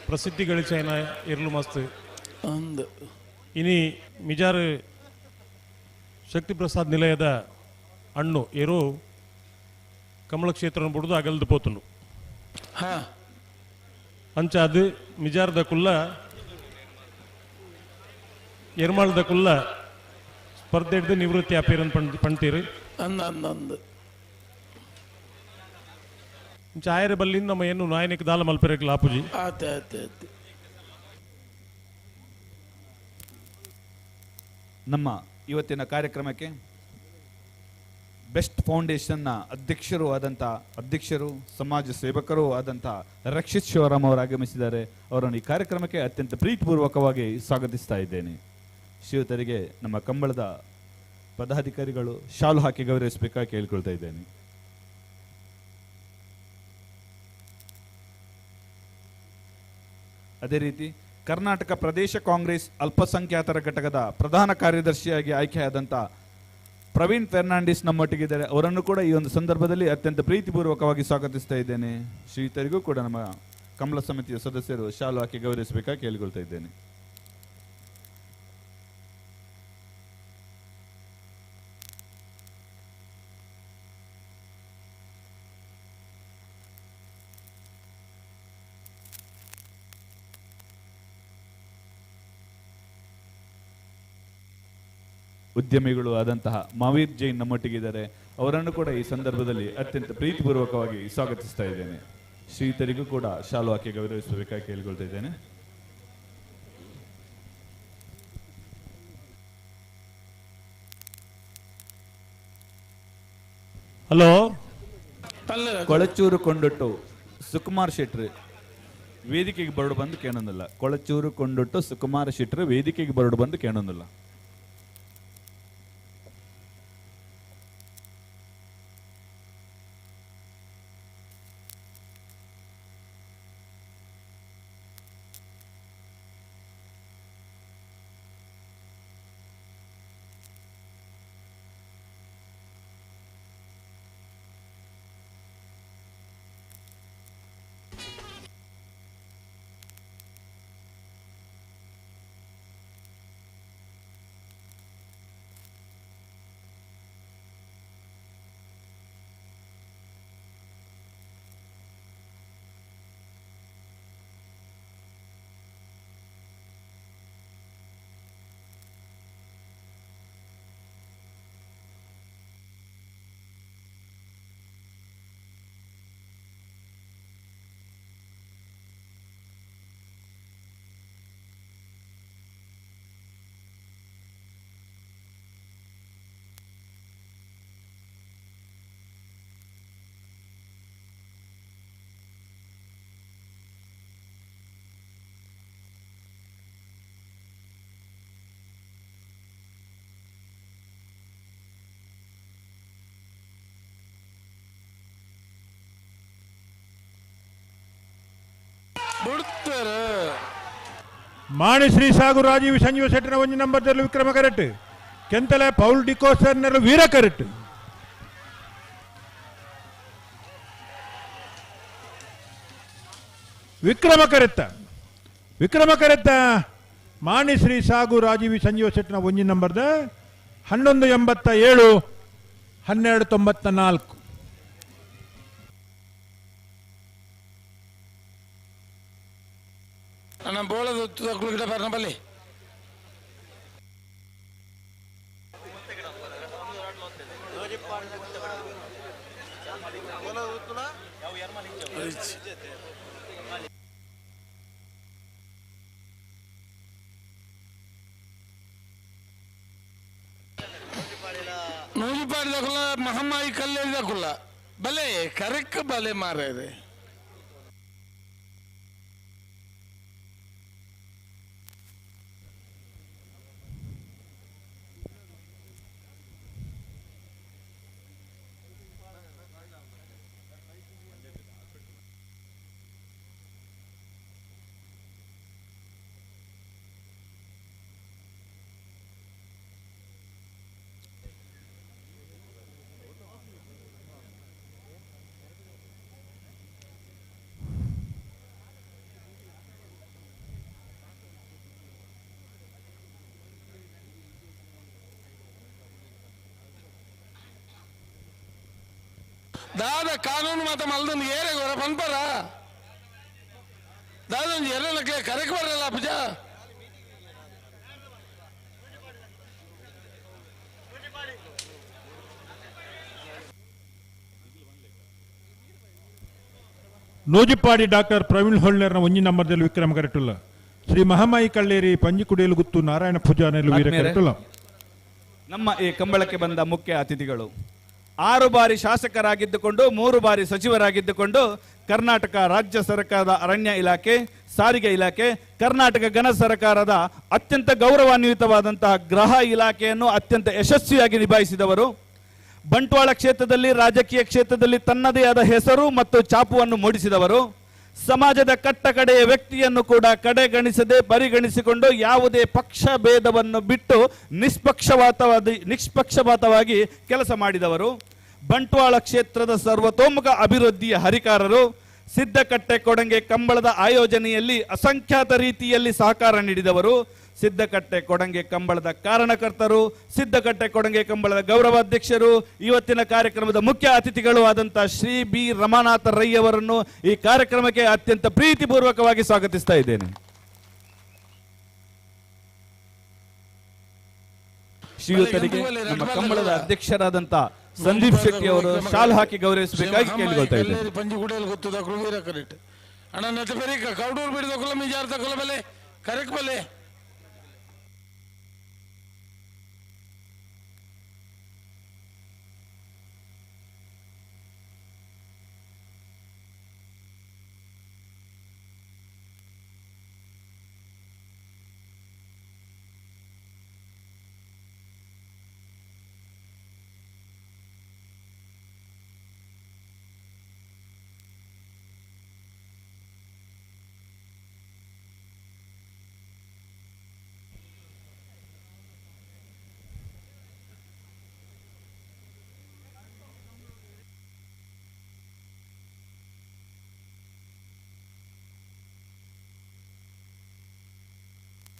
[SPEAKER 7] ಪ್ರಸಿದ್ಧಿ ಗಳಿಸೈನ ಎರ್ಲು ಮಸ್ತ್
[SPEAKER 5] ಅಂದು
[SPEAKER 7] ಇನಿ ಮಿಜಾರು ಶಕ್ತಿ ಪ್ರಸಾದ್ ನಿಲಯದ ಅಣ್ಣು ಏರು ಕಮಲ ಕ್ಷೇತ್ರ ಬುಡುದು ಅಗಲ್ದು ಪೋತುಂಡು.
[SPEAKER 5] ಹಾ
[SPEAKER 7] ಅಂಚಾದು ಮಿಜಾರ್ದ ಕುಲ್ಲ ಎರ್ಮಾಳ್ದ ಕುಲ್ಲ ಸ್ಪರ್ಧೆ ಹಿಡ್ದು ನಿವೃತ್ತಿ ಅಪೇರನ್ ಪಣ್ತೀರಿ.
[SPEAKER 5] ಅಂದ ಅಂದ ಅಂದು
[SPEAKER 7] ಇಂಚ ಆಯರ ಬಲ್ಲಿಂದ ನಮ್ಮ ಏನು ನಾಯನಿಕ ದಾಲ ಮಲ್ಪೆರಕ್ ಲಾಪುಜಿ.
[SPEAKER 5] ಆತ ಆತ ಆತ.
[SPEAKER 6] ನಮ್ಮ ಇವತ್ತಿನ ಕಾರ್ಯಕ್ರಮಕ್ಕೆ ಬೆಸ್ಟ್ ಫೌಂಡೇಶನ್ನ ಅಧ್ಯಕ್ಷರು ಆದಂಥ ಅಧ್ಯಕ್ಷರು ಸಮಾಜ ಸೇವಕರು ಆದಂಥ ರಕ್ಷಿತ್ ಶಿವರಾಮ್ ಅವರು ಆಗಮಿಸಿದ್ದಾರೆ. ಅವರನ್ನು ಈ ಕಾರ್ಯಕ್ರಮಕ್ಕೆ ಅತ್ಯಂತ ಪ್ರೀತಿಪೂರ್ವಕವಾಗಿ ಸ್ವಾಗತಿಸ್ತಾ ಇದ್ದೇನೆ. ಶ್ರೀಯುತರಿಗೆ ನಮ್ಮ ಕಂಬಳದ ಪದಾಧಿಕಾರಿಗಳು ಶಾಲು ಹಾಕಿ ಗೌರವಿಸಬೇಕಾಗಿ ಕೇಳಿಕೊಳ್ತಾ ಇದ್ದೇನೆ. ಅದೇ ರೀತಿ ಕರ್ನಾಟಕ ಪ್ರದೇಶ ಕಾಂಗ್ರೆಸ್ ಅಲ್ಪಸಂಖ್ಯಾತರ ಘಟಕದ ಪ್ರಧಾನ ಕಾರ್ಯದರ್ಶಿಯಾಗಿ ಆಯ್ಕೆಯಾದಂಥ ಪ್ರವೀಣ್ ಫೆರ್ನಾಂಡಿಸ್ ನಮ್ಮೊಟ್ಟಿಗಿದ್ದಾರೆ. ಅವರನ್ನು ಕೂಡ ಈ ಒಂದು ಸಂದರ್ಭದಲ್ಲಿ ಅತ್ಯಂತ ಪ್ರೀತಿಪೂರ್ವಕವಾಗಿ ಸ್ವಾಗತಿಸ್ತಾ ಇದ್ದೇನೆ. ಶ್ರೀಯುತರಿಗೂ ಕೂಡ ನಮ್ಮ ಕಮಲ ಸಮಿತಿಯ ಸದಸ್ಯರು ಶಾಲು ಹಾಕಿ ಗೌರವಿಸಬೇಕಾಗಿ ಕೇಳಿಕೊಳ್ತಾ ಇದ್ದೇನೆ. ಉದ್ಯಮಿಗಳು ಆದಂತಹ ಮಾವೀರ್ ಜೈನ್ ನಮ್ಮೊಟ್ಟಿಗಿದ್ದಾರೆ. ಅವರನ್ನು ಕೂಡ ಈ ಸಂದರ್ಭದಲ್ಲಿ ಅತ್ಯಂತ ಪ್ರೀತಿಪೂರ್ವಕವಾಗಿ ಸ್ವಾಗತಿಸ್ತಾ ಇದ್ದೇನೆ. ಶ್ರೀಯುತರಿಗೂ ಕೂಡ ಶಾಲು ಹಾಕಿ ಗೌರವಿಸಬೇಕಾಗಿ ಕೇಳಿಕೊಳ್ತಾ ಇದ್ದೇನೆ.
[SPEAKER 7] ಹಲೋ
[SPEAKER 6] ಕೊಳಚೂರು ಕೊಂಡೊಟ್ಟು ಸುಕುಮಾರ್ ಶೆಟ್ರು ವೇದಿಕೆಗೆ ಬರಡು ಬಂದು ಕೇಳೊಂದಿಲ್ಲ. ಕೊಳಚೂರು ಕೊಂಡೊಟ್ಟು ಸುಕುಮಾರ್ ಶೆಟ್ರು ವೇದಿಕೆಗೆ ಬರಡು ಬಂದು ಕೇಳೊಂದಿಲ್ಲ.
[SPEAKER 5] ಬುಡ್ತರು.
[SPEAKER 10] ಮಾಣಿ ಶ್ರೀ ಸಾಗು ರಾಜೀವ್ ಸಂಜೀವ ಶೆಟ್ಟಿನ ಒಂಜಿ ನಂಬರ್ ದೆರ್ಲು ವಿಕ್ರಮ ಕರೆಕ್ಟ್. ಕೆಂತಲೆ ಪೌಲ್ ಡಿಕೋಸ್ಟರ್ ನೆರ್ಲು ವೀರ ಕರೆಕ್ಟ್. ವಿಕ್ರಮ ಕರೆತ್ತ ವಿಕ್ರಮ ಕರೆತ್ತ ಮಾಣಿ ಶ್ರೀ ಸಾಗು ರಾಜೀವ್ ಸಂಜೀವ ಶೆಟ್ಟಿನ ಒಂಜಿ ನಂಬರ್ದ 11.87 12.94.
[SPEAKER 5] ಅಣ್ಣ ಬೋಳದ ಗಿಡ ಬರ್ನ ಬಲ್ಲಿ. ನೂಜಿಪಾಡಿದಕುಲ್ಲ ಮಹಮ್ಮಾಯಿ ಕಲ್ಲೇರಿದಕುಲ್ಲ ಬಲೆ ಕರೆಕ್ ಬಲೆ ಮಾರೇದೆ. ದಾದ ಕಾನೂನು ಮಾತ ಮಲ್ದೊಂದು ಏರೆ ಗೊರ ಪನ್ಪರ ದಾದ ಒಂಜಿ ಎರಡಕ್ಕೆ ಕರೆಕ್ ಬರಲ್ಲ ಪೂಜಾ.
[SPEAKER 10] ನೂಜಿಪಾಡಿ ಡಾಕ್ಟರ್ ಪ್ರವೀಣ್ ಹೊಳ್ನೇರ್ನ ಒಂಜಿ ನಂಬರ್ದಲ್ಲಿ ವಿಕ್ರಮ ಕರೆಟುಲ್ಲ. ಶ್ರೀ ಮಹಾಮಾಯಿ ಕಳ್ಳೇರಿ ಪಂಜಿಕುಡಿಯಲು ಗುತ್ತು ನಾರಾಯಣ ಪೂಜಾನೆಲು ವೀರ ಕರೆಟುಲ್ಲ.
[SPEAKER 1] ನಮ್ಮ ಈ ಕಂಬಳಕ್ಕೆ ಬಂದ ಮುಖ್ಯ ಅತಿಥಿಗಳು 6 ಬಾರಿ ಶಾಸಕರಾಗಿದ್ದುಕೊಂಡು 3 ಬಾರಿ ಸಚಿವರಾಗಿದ್ದುಕೊಂಡು ಕರ್ನಾಟಕ ರಾಜ್ಯ ಸರ್ಕಾರದ ಅರಣ್ಯ ಇಲಾಖೆ, ಸಾರಿಗೆ ಇಲಾಖೆ, ಕರ್ನಾಟಕ ಘನ ಸರ್ಕಾರದ ಅತ್ಯಂತ ಗೌರವಾನ್ವಿತವಾದಂತಹ ಗೃಹ ಇಲಾಖೆಯನ್ನು ಅತ್ಯಂತ ಯಶಸ್ವಿಯಾಗಿ ನಿಭಾಯಿಸಿದವರು, ಬಂಟ್ವಾಳ ಕ್ಷೇತ್ರದಲ್ಲಿ ರಾಜಕೀಯ ಕ್ಷೇತ್ರದಲ್ಲಿ ತನ್ನದೇ ಆದ ಹೆಸರು ಮತ್ತು ಛಾಪುವನ್ನು ಮೂಡಿಸಿದವರು, ಸಮಾಜದ ಕಟ್ಟಕಡೆಯ ವ್ಯಕ್ತಿಯನ್ನು ಕೂಡ ಕಡೆಗಣಿಸದೆ ಪರಿಗಣಿಸಿಕೊಂಡು ಯಾವುದೇ ಪಕ್ಷ ಭೇದವನ್ನು ಬಿಟ್ಟು ನಿಷ್ಪಕ್ಷಪಾತವಾಗಿ ಕೆಲಸ ಮಾಡಿದವರು, ಬಂಟ್ವಾಳ ಕ್ಷೇತ್ರದ ಸರ್ವತೋಮುಖ ಅಭಿವೃದ್ಧಿಯ ಹರಿಕಾರರು, ಸಿದ್ದಕಟ್ಟೆ ಕೊಡಂಗೆ ಕಂಬಳದ ಆಯೋಜನೆಯಲ್ಲಿ ಅಸಂಖ್ಯಾತ ರೀತಿಯಲ್ಲಿ ಸಹಕಾರ ನೀಡಿದವರು, ಸಿದ್ದಕಟ್ಟೆ ಕೊಡಂಗೆ ಕಂಬಳದ ಕಾರಣಕರ್ತರು, ಸಿದ್ದಕಟ್ಟೆ ಕೊಡಂಗೆ ಕಂಬಳದ ಗೌರವಾಧ್ಯಕ್ಷರು, ಇವತ್ತಿನ ಕಾರ್ಯಕ್ರಮದ ಮುಖ್ಯ ಅತಿಥಿಗಳು ಆದಂಥ ಶ್ರೀ ಬಿ ರಮಾನಾಥ ರೈ ಅವರನ್ನು ಈ ಕಾರ್ಯಕ್ರಮಕ್ಕೆ ಅತ್ಯಂತ ಪ್ರೀತಿಪೂರ್ವಕವಾಗಿ ಸ್ವಾಗತಿಸ್ತಾ ಇದ್ದೇನೆ. ಶ್ರೀಯುತರಿಗೆ ನಮ್ಮ ಕಂಬಳದ ಅಧ್ಯಕ್ಷರಾದಂಥ ಸಂದೀಪ್ ಶೆಟ್ಟಿ ಅವರು ಶಾಲ್ ಹಾಕಿ ಗೌರವಿಸಬೇಕಾಗಿ ಕೇಳಿಕೊಳ್ತಾ ಇದ್ದೇನೆ.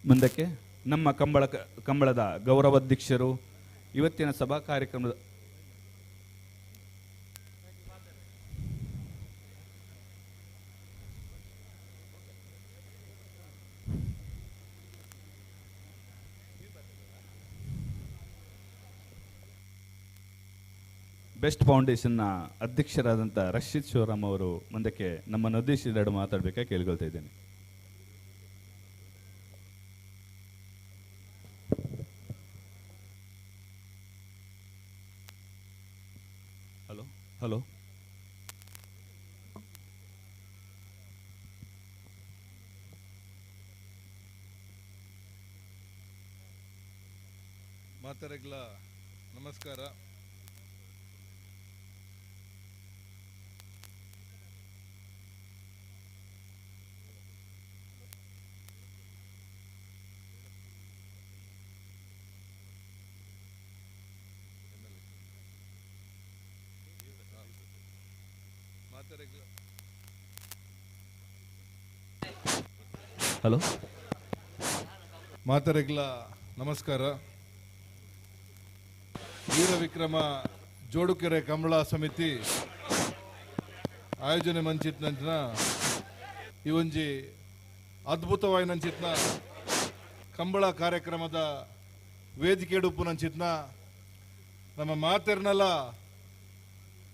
[SPEAKER 1] ಮುಂದಕ್ಕೆ ನಮ್ಮ ಕಂಬಳದ ಗೌರವಾಧ್ಯಕ್ಷರು ಇವತ್ತಿನ ಸಭಾ ಕಾರ್ಯಕ್ರಮದ ಬೆಸ್ಟ್ ಫೌಂಡೇಶನ್ನ ಅಧ್ಯಕ್ಷರಾದಂಥ ರಶೀದ್ ಶಿವರಾಮ್ ಅವರು ಮುಂದಕ್ಕೆ ನಮ್ಮನ್ನು ಉದ್ದೇಶಿಸಿ ಎರಡು ಮಾತಾಡಬೇಕಾಗಿ ಕೇಳಿಕೊಳ್ತಾ ಇದ್ದೇನೆ. ಹಲೋ ಹಲೋ
[SPEAKER 13] ಮಾತರೆಗ್ಲ ನಮಸ್ಕಾರ. ಹಲೋ ಮಾತರೆಗ್ಲ ನಮಸ್ಕಾರ. ವೀರ ವಿಕ್ರಮ ಜೋಡುಕೆರೆ ಕಂಬಳ ಸಮಿತಿ ಆಯೋಜನೆ ಮಂಚಿತ್ನಂಚಿನ ಈ ಒಂಜಿ ಅದ್ಭುತವಾಯಿನಂಚಿತ್ನ ಕಂಬಳ ಕಾರ್ಯಕ್ರಮದ ವೇದಿಕೆಡುಪ್ಪುನಂಚಿತ್ನ ನಮ್ಮ ಮಾತೆರ್ನಲ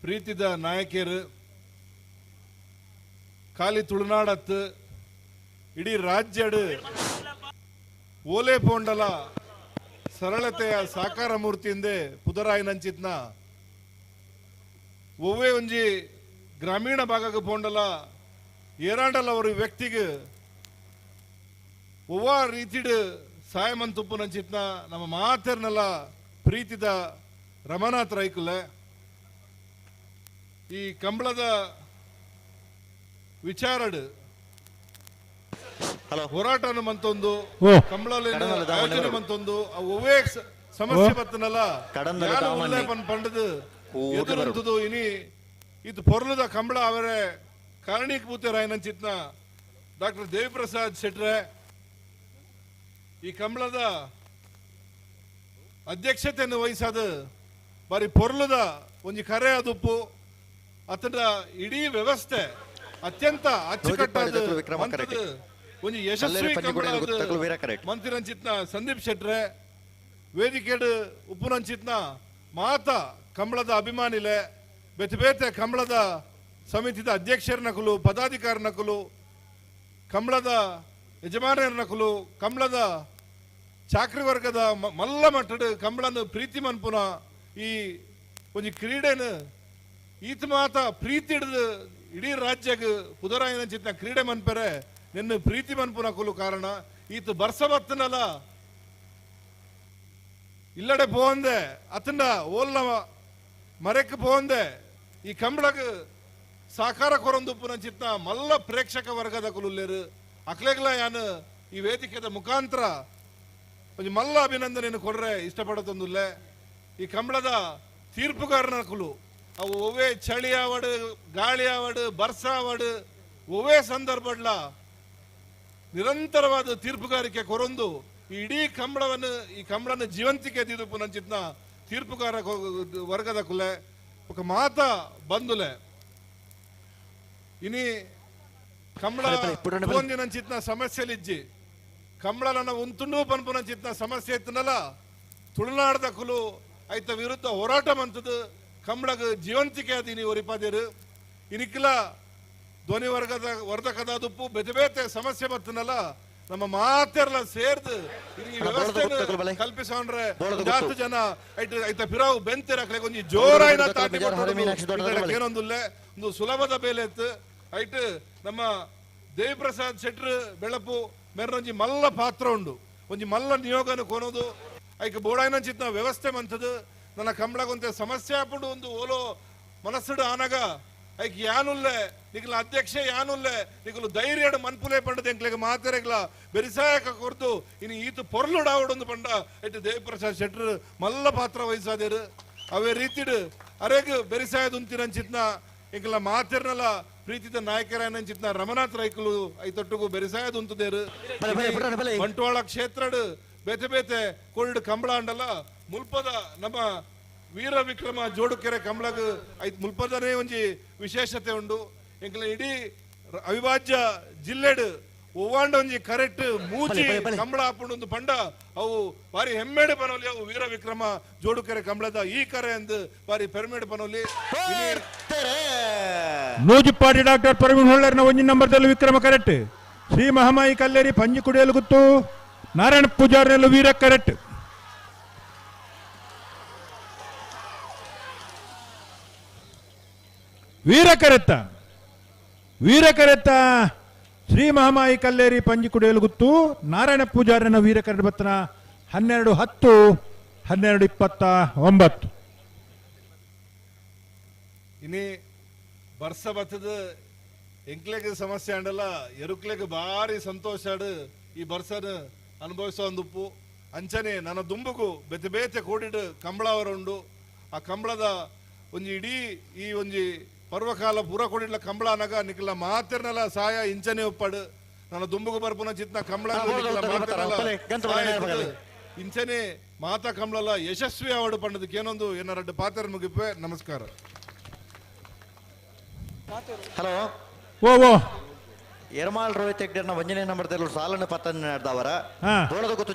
[SPEAKER 13] ಪ್ರೀತಿದ ನಾಯಕಿಯರು ಖಾಲಿ ತುಳುನಾಡತ್ತು ಇಡೀ ರಾಜ್ಯಡು ಓಲೆ ಪೋಂಡಲ ಸರಳತೆಯ ಸಾಕಾರ ಮೂರ್ತಿಯಿಂದೆ ಪುದರಾಯಿನಂಚಿತ್ನ ಒವ್ವೇ ಒಂಜಿ ಗ್ರಾಮೀಣ ಭಾಗಕ್ಕೆ ಪೋಂಡಲ ಏರಾಂಡಲ ಅವರು ವ್ಯಕ್ತಿಗೆ ಒವ್ವ ರೀತಿಡು ಸಾಯಮಂತುಪ್ಪುನಂಚಿತ್ನ ನಮ್ಮ ಮಾತೆರ್ನೆಲ್ಲ ಪ್ರೀತಿದ ರಮನಾಥ್ ರೈಕುಲೆ ಈ ಕಂಬಳದ ವಿಚಾರಡು ಹೋರಾಟನ ಮಂತೊಂದು ಕಂಬಳಲ್ಲಿ ಆಯೋಜನೆ ಮಂತೊಂದು ಒವ್ವೇ ಸಮಸ್ಯೆ ಬತ್ತನಲ್ಲ ಪಂಡದು ಎದುರುಂತದು ಇನಿ ಇದು ಪೊರ್ಲದ ಕಂಬಳ ಅವರೇ ಕಾರಣೀಭೂತರಾಯನಂಚಿತ್ನ ಡಾಕ್ಟರ್ ದೇವಿಪ್ರಸಾದ್ ಶೆಟ್ರೆ ಈ ಕಂಬಳದ ಅಧ್ಯಕ್ಷತೆಯನ್ನು ವಹಿಸಾದ ಬಾರಿ ಪೊರ್ಲದ ಒಂಜಿ ಕರೆ ಅದುಪ್ಪು ಅತನ ಇಡೀ ವ್ಯವಸ್ಥೆ ಅತ್ಯಂತ ಅಚ್ಚುಕಟ್ಟಾದ ಒಂಜಿ ಯಶಸ್ವಿ ಮಂತ್ರಿರಂಚಿತ್ನ ಸಂದೀಪ್ ಶೆಟ್ರೆ ವೇದಿಕೆಡು ಉಪ್ಪುನಂಚಿತ್ನ ಮಾತಾ ಕಂಬಳದ ಅಭಿಮಾನಿಲೆ ಬೇತೆ ಬೇತೆ ಕಂಬಳದ ಸಮಿತಿದ ಅಧ್ಯಕ್ಷರ ನಕಲು ಪದಾಧಿಕಾರಿ ನಕಲು ಕಂಬಳದ ಯಜಮಾನರ ನಕಲು ಕಂಬಳದ ಚಾಕ್ರಿ ವರ್ಗದ ಮಲ್ಲ ಮಟ್ಟದ ಕಂಬಳನ ಪ್ರೀತಿ ಮನ್ಪುನ ಈ ಒಂಜಿ ಕ್ರೀಡೆನು ಈತ ಮಾತ ಪ್ರೀತಿ ಹಿಡಿದು ಇಡೀ ರಾಜ್ಯಕ್ಕೆ ಪುದರಾಯನ ಚಿತ್ನ ಕ್ರೀಡೆ ಮನ್ಪೆರೆ ನಿನ್ನ ಪ್ರೀತಿ ಮನ್ಪುನ ಕುಲು ಕಾರಣ ಈತ ಬರ್ಸ ಬತ್ತನಲ್ಲ ಇಲ್ಲಡೆ ಪೋಂದೆ ಅತನ ಓಲ್ನ ಮರಕ್ಕೆ ಪೋಂದೆ ಈ ಕಂಬಳಕ್ಕೆ ಸಾಕಾರ ಕೊರೊಂದುಪ್ಪುನ ಚಿತ್ನ ಮಲ್ಲ ಪ್ರೇಕ್ಷಕ ವರ್ಗದ ಕುಲುಲ್ಲೇರು ಅಕ್ಲೆಗ್ಲ ಯಾನು ಈ ವೇದಿಕೆದ ಮುಖಾಂತರ ಒಂಜಿ ಮಲ್ಲ ಅಭಿನಂದನೆಯನ್ನು ಕೊಡ್ರೆ ಇಷ್ಟಪಡತೊಂದುಲ್ಲೆ. ಈ ಕಂಬಳದ ತೀರ್ಪುಗಾರನ ಕುಲು ಅವು ಒವ್ವೇ ಚಳಿ ಆವಡು ಗಾಳಿ ಆವಡು ಬರ್ಸ ಆವಡು ಒವ್ವೇ ಸಂದರ್ಭಡ್ಲ ನಿರಂತರವಾದ ತೀರ್ಪುಗಾರಿಕೆ ಕೊರೊಂದು ಈ ಇಡೀ ಕಂಬಳವನ್ನು ಈ ಕಂಬಳನ ಜೀವಂತಿಕೆ ದಿದುಪುನಂಚಿತ್ನ ತೀರ್ಪುಗಾರ ವರ್ಗದ ಕುಲೆ ఒక ಮಾತ ಬಂದುಲೆ ಇನಿ ಕಂಬಳ ಒಂದಿನಂಚಿತ್ನ ಸಮಸ್ಯೆಲಿಜ್ಜಿ ಕಂಬಳನ ಉಂತುಂಡು ಪನ್ಪುನಂಚಿತ್ನ ಸಮಸ್ಯೆ ಇತ್ತನಲ್ಲ ತುಳುನಾಡದ ಕುಲು ಐತ ವಿರುದ್ಧ ಹೋರಾಟ ಮಂತದ್ದು ಕಂಬಳಗ ಜೀವಂತಿಕೆ ಅದೀನಿ ಒರಿಪಾದೇರು ಇನಿಕ್ಲ ಧ್ವನಿ ವರ್ಗದ ವರ್ಧಕದ ದುಪ್ಪು ಬೇತೆ ಬೇತೆ ಸಮಸ್ಯೆ ಬರ್ತನಲ್ಲ ನಮ್ಮ ಮಾತೆಲ್ಲ ಸೇರ್ದು ಈ ವ್ಯವಸ್ಥೆ ಕಲ್ಪಿಸೋಣ್ರೆ ಜಾಸ್ತಿ ಜನ ಐತ ಪಿರಾವು ಬೆಂತಿರಕ್ಲೆ ಒಂಜಿ ಜೋರಾಯಿನ ತಾಟಿ ಏನೊಂದುಲ್ಲೆ ಒಂದು ಸುಲಭದ ಬೇಲೆ ಇತ್ತು. ಐಟ್ ನಮ್ಮ ದೇವಿಪ್ರಸಾದ್ ಶೆಟ್ರು ಬೆಳಪು ಮೇರೊಂಜಿ ಮಲ್ಲ ಪಾತ್ರ ಉಂಡು ಒಂಜಿ ಮಲ್ಲ ನಿಯೋಗನ ಕೊನೋದು ಐಕ್ ಬೋಡಾಯಿನ ಚಿತ್ನ ವ್ಯವಸ್ಥೆ ಮಂತದ್ದು ನನ್ನ ಕಂಬಳಗೊಂತೆ ಸಮಸ್ಯೆ ಆಪುಂಡು ಒಂದು ಓಲೋ ಮನಸ್ಸುಡು ಆನಗ ಐಕ್ ಯಾನುಲ್ಲೆ ನಿಕ್ಲ ಅಧ್ಯಕ್ಷ ಯಾನುಲ್ಲೆ ನಿಕ್ಲು ಧೈರ್ಯಡು ಮನ್ಪುಲೆ ಪಂಡದ ಎಂಕ್ಲೆಗ್ ಮಾತೆರೆಗ್ಲ ಬೆರಿಸಾಯಕ ಕೊರ್ದು ಇನ್ನು ಈತ ಪೊರ್ಲುಡಾವಡೊಂದು ಪಂಡ ಐಟ್ ದೇವಿಪ್ರಸಾದ್ ಶೆಟ್ರು ಮಲ್ಲ ಪಾತ್ರ ವಹಿಸಾದೇರು. ಅವೇ ರೀತಿಡು ಅರೆಗ್ ಬೆರಿಸಾಯದುಂತಿನಂಚಿತ್ನ ಎಂಕ್ಲ ಮಾತೆರ್ನಲ ಪ್ರೀತಿದ ನಾಯಕರಾಯನಂಚಿತ್ನ ರಮನಾಥ್ ರೈಕುಲು ಐತೊಟ್ಟುಗು ಬೆರಿಸಾಯದುಂತುದೇರು. ಬಂಟ್ವಾಳ ಕ್ಷೇತ್ರಡು ಬೇತೆ ಬೇತೆ ಕೋಲ್ಡ್ ಕಂಬಳ ಅಂಡಲ ಮುಲ್ಪದ ನಮ್ಮ ವೀರ ವಿಕ್ರಮ ಜೋಡುಕೆರೆ ಕಂಬಳಗ್ ಐತ್ ಮುಲ್ಪದನೇ ಒಂಜಿ ವಿಶೇಷತೆ ಉಂಡು. ಎಂಕ್ಲ ಇಡೀ ಅವಿಭಾಜ್ಯ ಜಿಲ್ಲೆಡ್ ಒವ್ವಾಂಡ ಒಂಜಿ ಕರೆಕ್ಟ್ ಮೂಜಿ ಕಂಬಳ ಆಪುಂಡು ಪಂಡ ಅವು ಬಾರಿ ಹೆಮ್ಮೆಡೆ ಪನೋಲಿ ಅವು ವೀರ ವಿಕ್ರಮ ಜೋಡುಕೆರೆ ಕಂಬಳದ ಈ ಕರೆ ಅಂದ್ ಬಾರಿ ಪೆರ್ಮೆಡ್ ಪನೋಲಿ.
[SPEAKER 14] ನೂಜಿಪ್ಪಾಡಿ ಡಾಕ್ಟರ್ ಪ್ರವೀಣ್ ಹೊಳ್ಳರ್ನ ಒಂಜಿ ನಂಬರ್ದಲ್ಲಿ ವಿಕ್ರಮ ಕರೆಕ್ಟ್. ಶ್ರೀ ಮಹಾಮಾಯಿ ಕಲ್ಲೇರಿ ಪಂಜಿ ಕುಡಿಯಲು ಗುತ್ತು ನಾರಾಯಣ ಪೂಜಾರಿನಲ್ಲೂ ವೀರ ಕರೆಕ್ಟ್. ವೀರ ಕರೆತ್ತ ವೀರ ಕರೆತ್ತ ಶ್ರೀ ಮಹಾಮಾಯಿ ಕಲ್ಲೇರಿ ಪಂಜಿ ಕುಡಿಯಲು ಗುತ್ತು ನಾರಾಯಣ ಪೂಜಾರನ ವೀರ ಕರೆಟ್ ಬತ್ತನ 12:10 12:29.
[SPEAKER 13] ಇನಿ ಬರ್ಸ ಬತ್ತದ ಎಂಕ್ಲೆಗ್ ಸಮಸ್ಯೆ ಅಂಡಲ್ಲ ಎರುಕ್ಲೆಗ್ ಭಾರಿ ಸಂತೋಷ ಈ ಬರ್ಸನ ಅನುಭವಿಸೋ ಒಂದುಪ್ಪು. ಅಂಚನೆ ನನ್ನ ದುಂಬುಗು ಬೇತೆ ಬೇತೆ ಕೋಡಿಡು ಕಂಬಳವರುಂಡು. ಆ ಕಂಬಳದ ಒಂಜಿ ಇಡೀ ಈ ಒಂಜಿ ಪರ್ವಕಾಲ ಪೂರ ಕೊಡಿಡ್ಲ ಕಂಬಳನಗ ನಿಕ್ಲ ಮಾತಿರ್ನಲ ಸಾಯ ಇಂಚನೆ ಒಪ್ಪಡು ನನ್ನ ದುಂಬುಗು ಬರ್ಪುನ ಚಿತ್ನ ಕಂಬಳ ಇಂಚನೆ ಮಾತಾ ಕಂಬಳಲ ಯಶಸ್ವಿ ಅವಡು ಪಂಡದಕ್ಕೆ ಏನೊಂದು ಏನಾರಡ್ಡು ಪಾತ್ರ ಮುಗಿಪೆ. ನಮಸ್ಕಾರ.
[SPEAKER 11] ಹಲೋ
[SPEAKER 14] ಓ ಓ
[SPEAKER 11] ಎರ್ಮಾಳ್ ರೋಹಿತ್ ಹೆಗ್ಡೆರ್ನ ಒಂಜನೇ ನಂಬರ್ ಸಾಲನ್ನು ಪತ್ತನ್ನೆಡ್ದವರ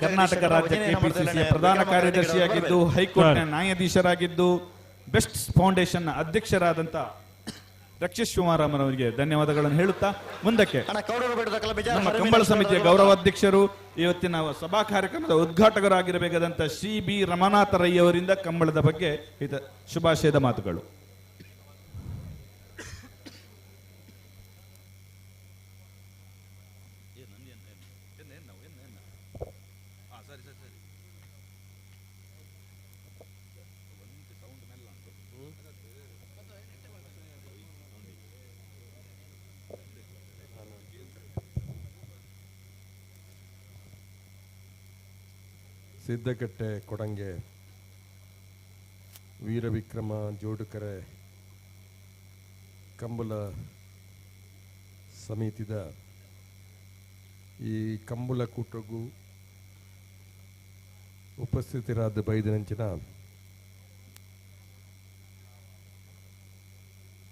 [SPEAKER 6] ಕರ್ನಾಟಕ ರಾಜ್ಯ ಕೆಪಿಸಿಸಿಯ ಪ್ರಧಾನ ಕಾರ್ಯದರ್ಶಿಯಾಗಿದ್ದು ಹೈಕೋರ್ಟ್ನ ನ್ಯಾಯಾಧೀಶರಾಗಿದ್ದು ಬೆಸ್ಟ್ ಫೌಂಡೇಶನ್ ಅಧ್ಯಕ್ಷರಾದಂಥ ರಕ್ಷೇಶ್ ಶಿವರಾಮರವರಿಗೆ ಧನ್ಯವಾದಗಳನ್ನು ಹೇಳುತ್ತಾ ಮುಂದಕ್ಕೆ ನಮ್ಮ ಕಂಬಳ ಸಮಿತಿಯ ಗೌರವಾಧ್ಯಕ್ಷರು ಇವತ್ತಿನ ಸಭಾ ಕಾರ್ಯಕ್ರಮದ ಉದ್ಘಾಟಕರಾಗಿರಬೇಕಾದಂಥ ಶ್ರೀ ಬಿ ರಮನಾಥ ರೈ ಅವರಿಂದ ಕಂಬಳದ ಬಗ್ಗೆ ಶುಭಾಶಯದ ಮಾತುಗಳು.
[SPEAKER 15] ಸಿದ್ದಕಟ್ಟೆ ಕೊಡಂಗೆ ವೀರವಿಕ್ರಮ ಜೋಡುಕರೆ ಕಂಬಳ ಸಮಿತಿದ ಈ ಕಂಬಳ ಕೂಟಗೂ ಉಪಸ್ಥಿತರಾದ ಬೈದನಂಚಿನ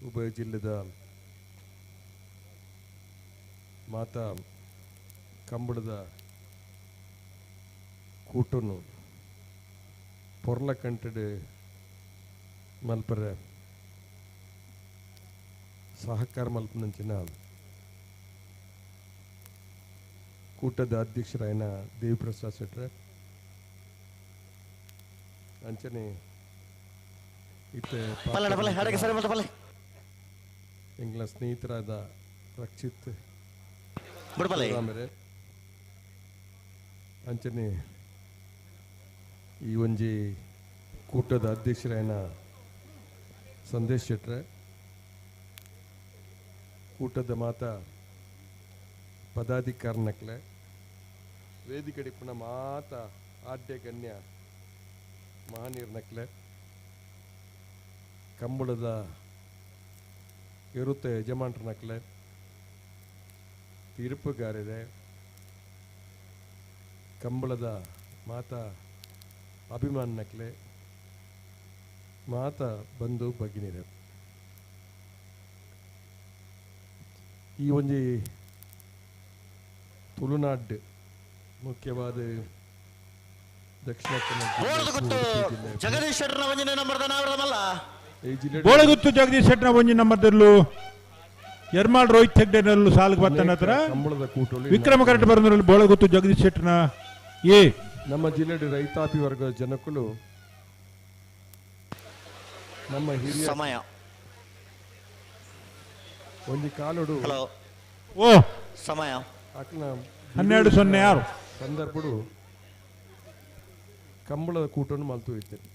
[SPEAKER 15] ಉಭಯ ಜಿಲ್ಲೆದ ಮಾತಾ ಕಂಬಳದ ಕೂಟನು ಪೊರ್ಲಕಂಟೆಡ್ ಮಲ್ಪರೆ ಸಹಕಾರ ಮಲ್ಪನಂಚಿನ ಕೂಟದ ಅಧ್ಯಕ್ಷರಾಯನ ದೇವಿಪ್ರಸಾದ್ ಶೆಟ್ರೆ ಅಂಚನೆ ಇತ್ತೆ ಎಂಗ್ಲ ಸ್ನೇಹಿತರಾದ ರಕ್ಷಿತ್ ಅಂಚನೆ ಈ ಒಂಜಿ ಕೂಟದ ಅಧ್ಯಕ್ಷರಾಯನ ಸಂದೇಶ್ ಶೆಟ್ರೆ ಕೂಟದ ಮಾತಾ ಪದಾಧಿಕಾರನಕ್ಲೆ ವೇದಿಕೆ ಪುನಃ ಮಾತಾ ಆದ್ಯ ಗಣ್ಯ ಮಹನೀರ್ನಕ್ಲೆ ಕಂಬಳದ ಇರುತ್ತೆ ಯಜಮಾನ್ರನಕ್ಲೆ ತೀರ್ಪುಗಾರರೆ ಕಂಬಳದ ಮಾತಾ ಅಭಿಮಾನಕ್ಲೆ ಮಾತಾ ಬಂಧು ಭಗಿನಿರೆ ಈ ಒಂಜಿ ತುಳುನಾಡು ಮುಖ್ಯವಾದ ದಕ್ಷಿಣ ಕನ್ನಡ
[SPEAKER 11] ಜಗದೀಶ್ ಶೆಟ್ಟರ್ನ ಒಂಜನೇ ನಂಬರ್ದ ನಾವರದಮಲ್ಲ
[SPEAKER 14] ಬೋಳಗುತ್ತು ಜಗದೀಶ್ ಶೆಟ್ಟರ್ನ ಒಂಜಿ ನಂಬರ್ದಲ್ಲೂ ಎರ್ಮಾಳ್ ರೋಹಿತ್ ಹೆಗ್ಡೆನಲ್ಲೂ ಸಾಲ್ಗೆ ಬರ್ತಾನೆ ಹತ್ರ
[SPEAKER 15] ಕಂಬಳದ ಕೂಟಲ್ಲಿ
[SPEAKER 14] ವಿಕ್ರಮ ಕರೆಕ್ಟ್ ಬರೋದ್ರಲ್ಲಿ ಬೋಳಗುತ್ತು ಜಗದೀಶ್ ಶೆಟ್ಟರ್ನ ಎ
[SPEAKER 15] ನಮ್ಮ ಜಿಲ್ಲೆಯ ರೈತಾಪಿ ವರ್ಗದ ಜನಕ್ಕೂ ನಮ್ಮ ಹಿರಿಯ
[SPEAKER 11] ಸಮಯ
[SPEAKER 15] ಒಂದು ಕಾಲೋಡು
[SPEAKER 11] ಹಲೋ
[SPEAKER 14] ಓ
[SPEAKER 11] ಸಮಯ
[SPEAKER 14] 12:06
[SPEAKER 15] ಸಂದರ್ಭಡು ಕಂಬಳದ ಕೂಟವನ್ನು ಮಲ್ತು ಇದ್ದೇನೆ.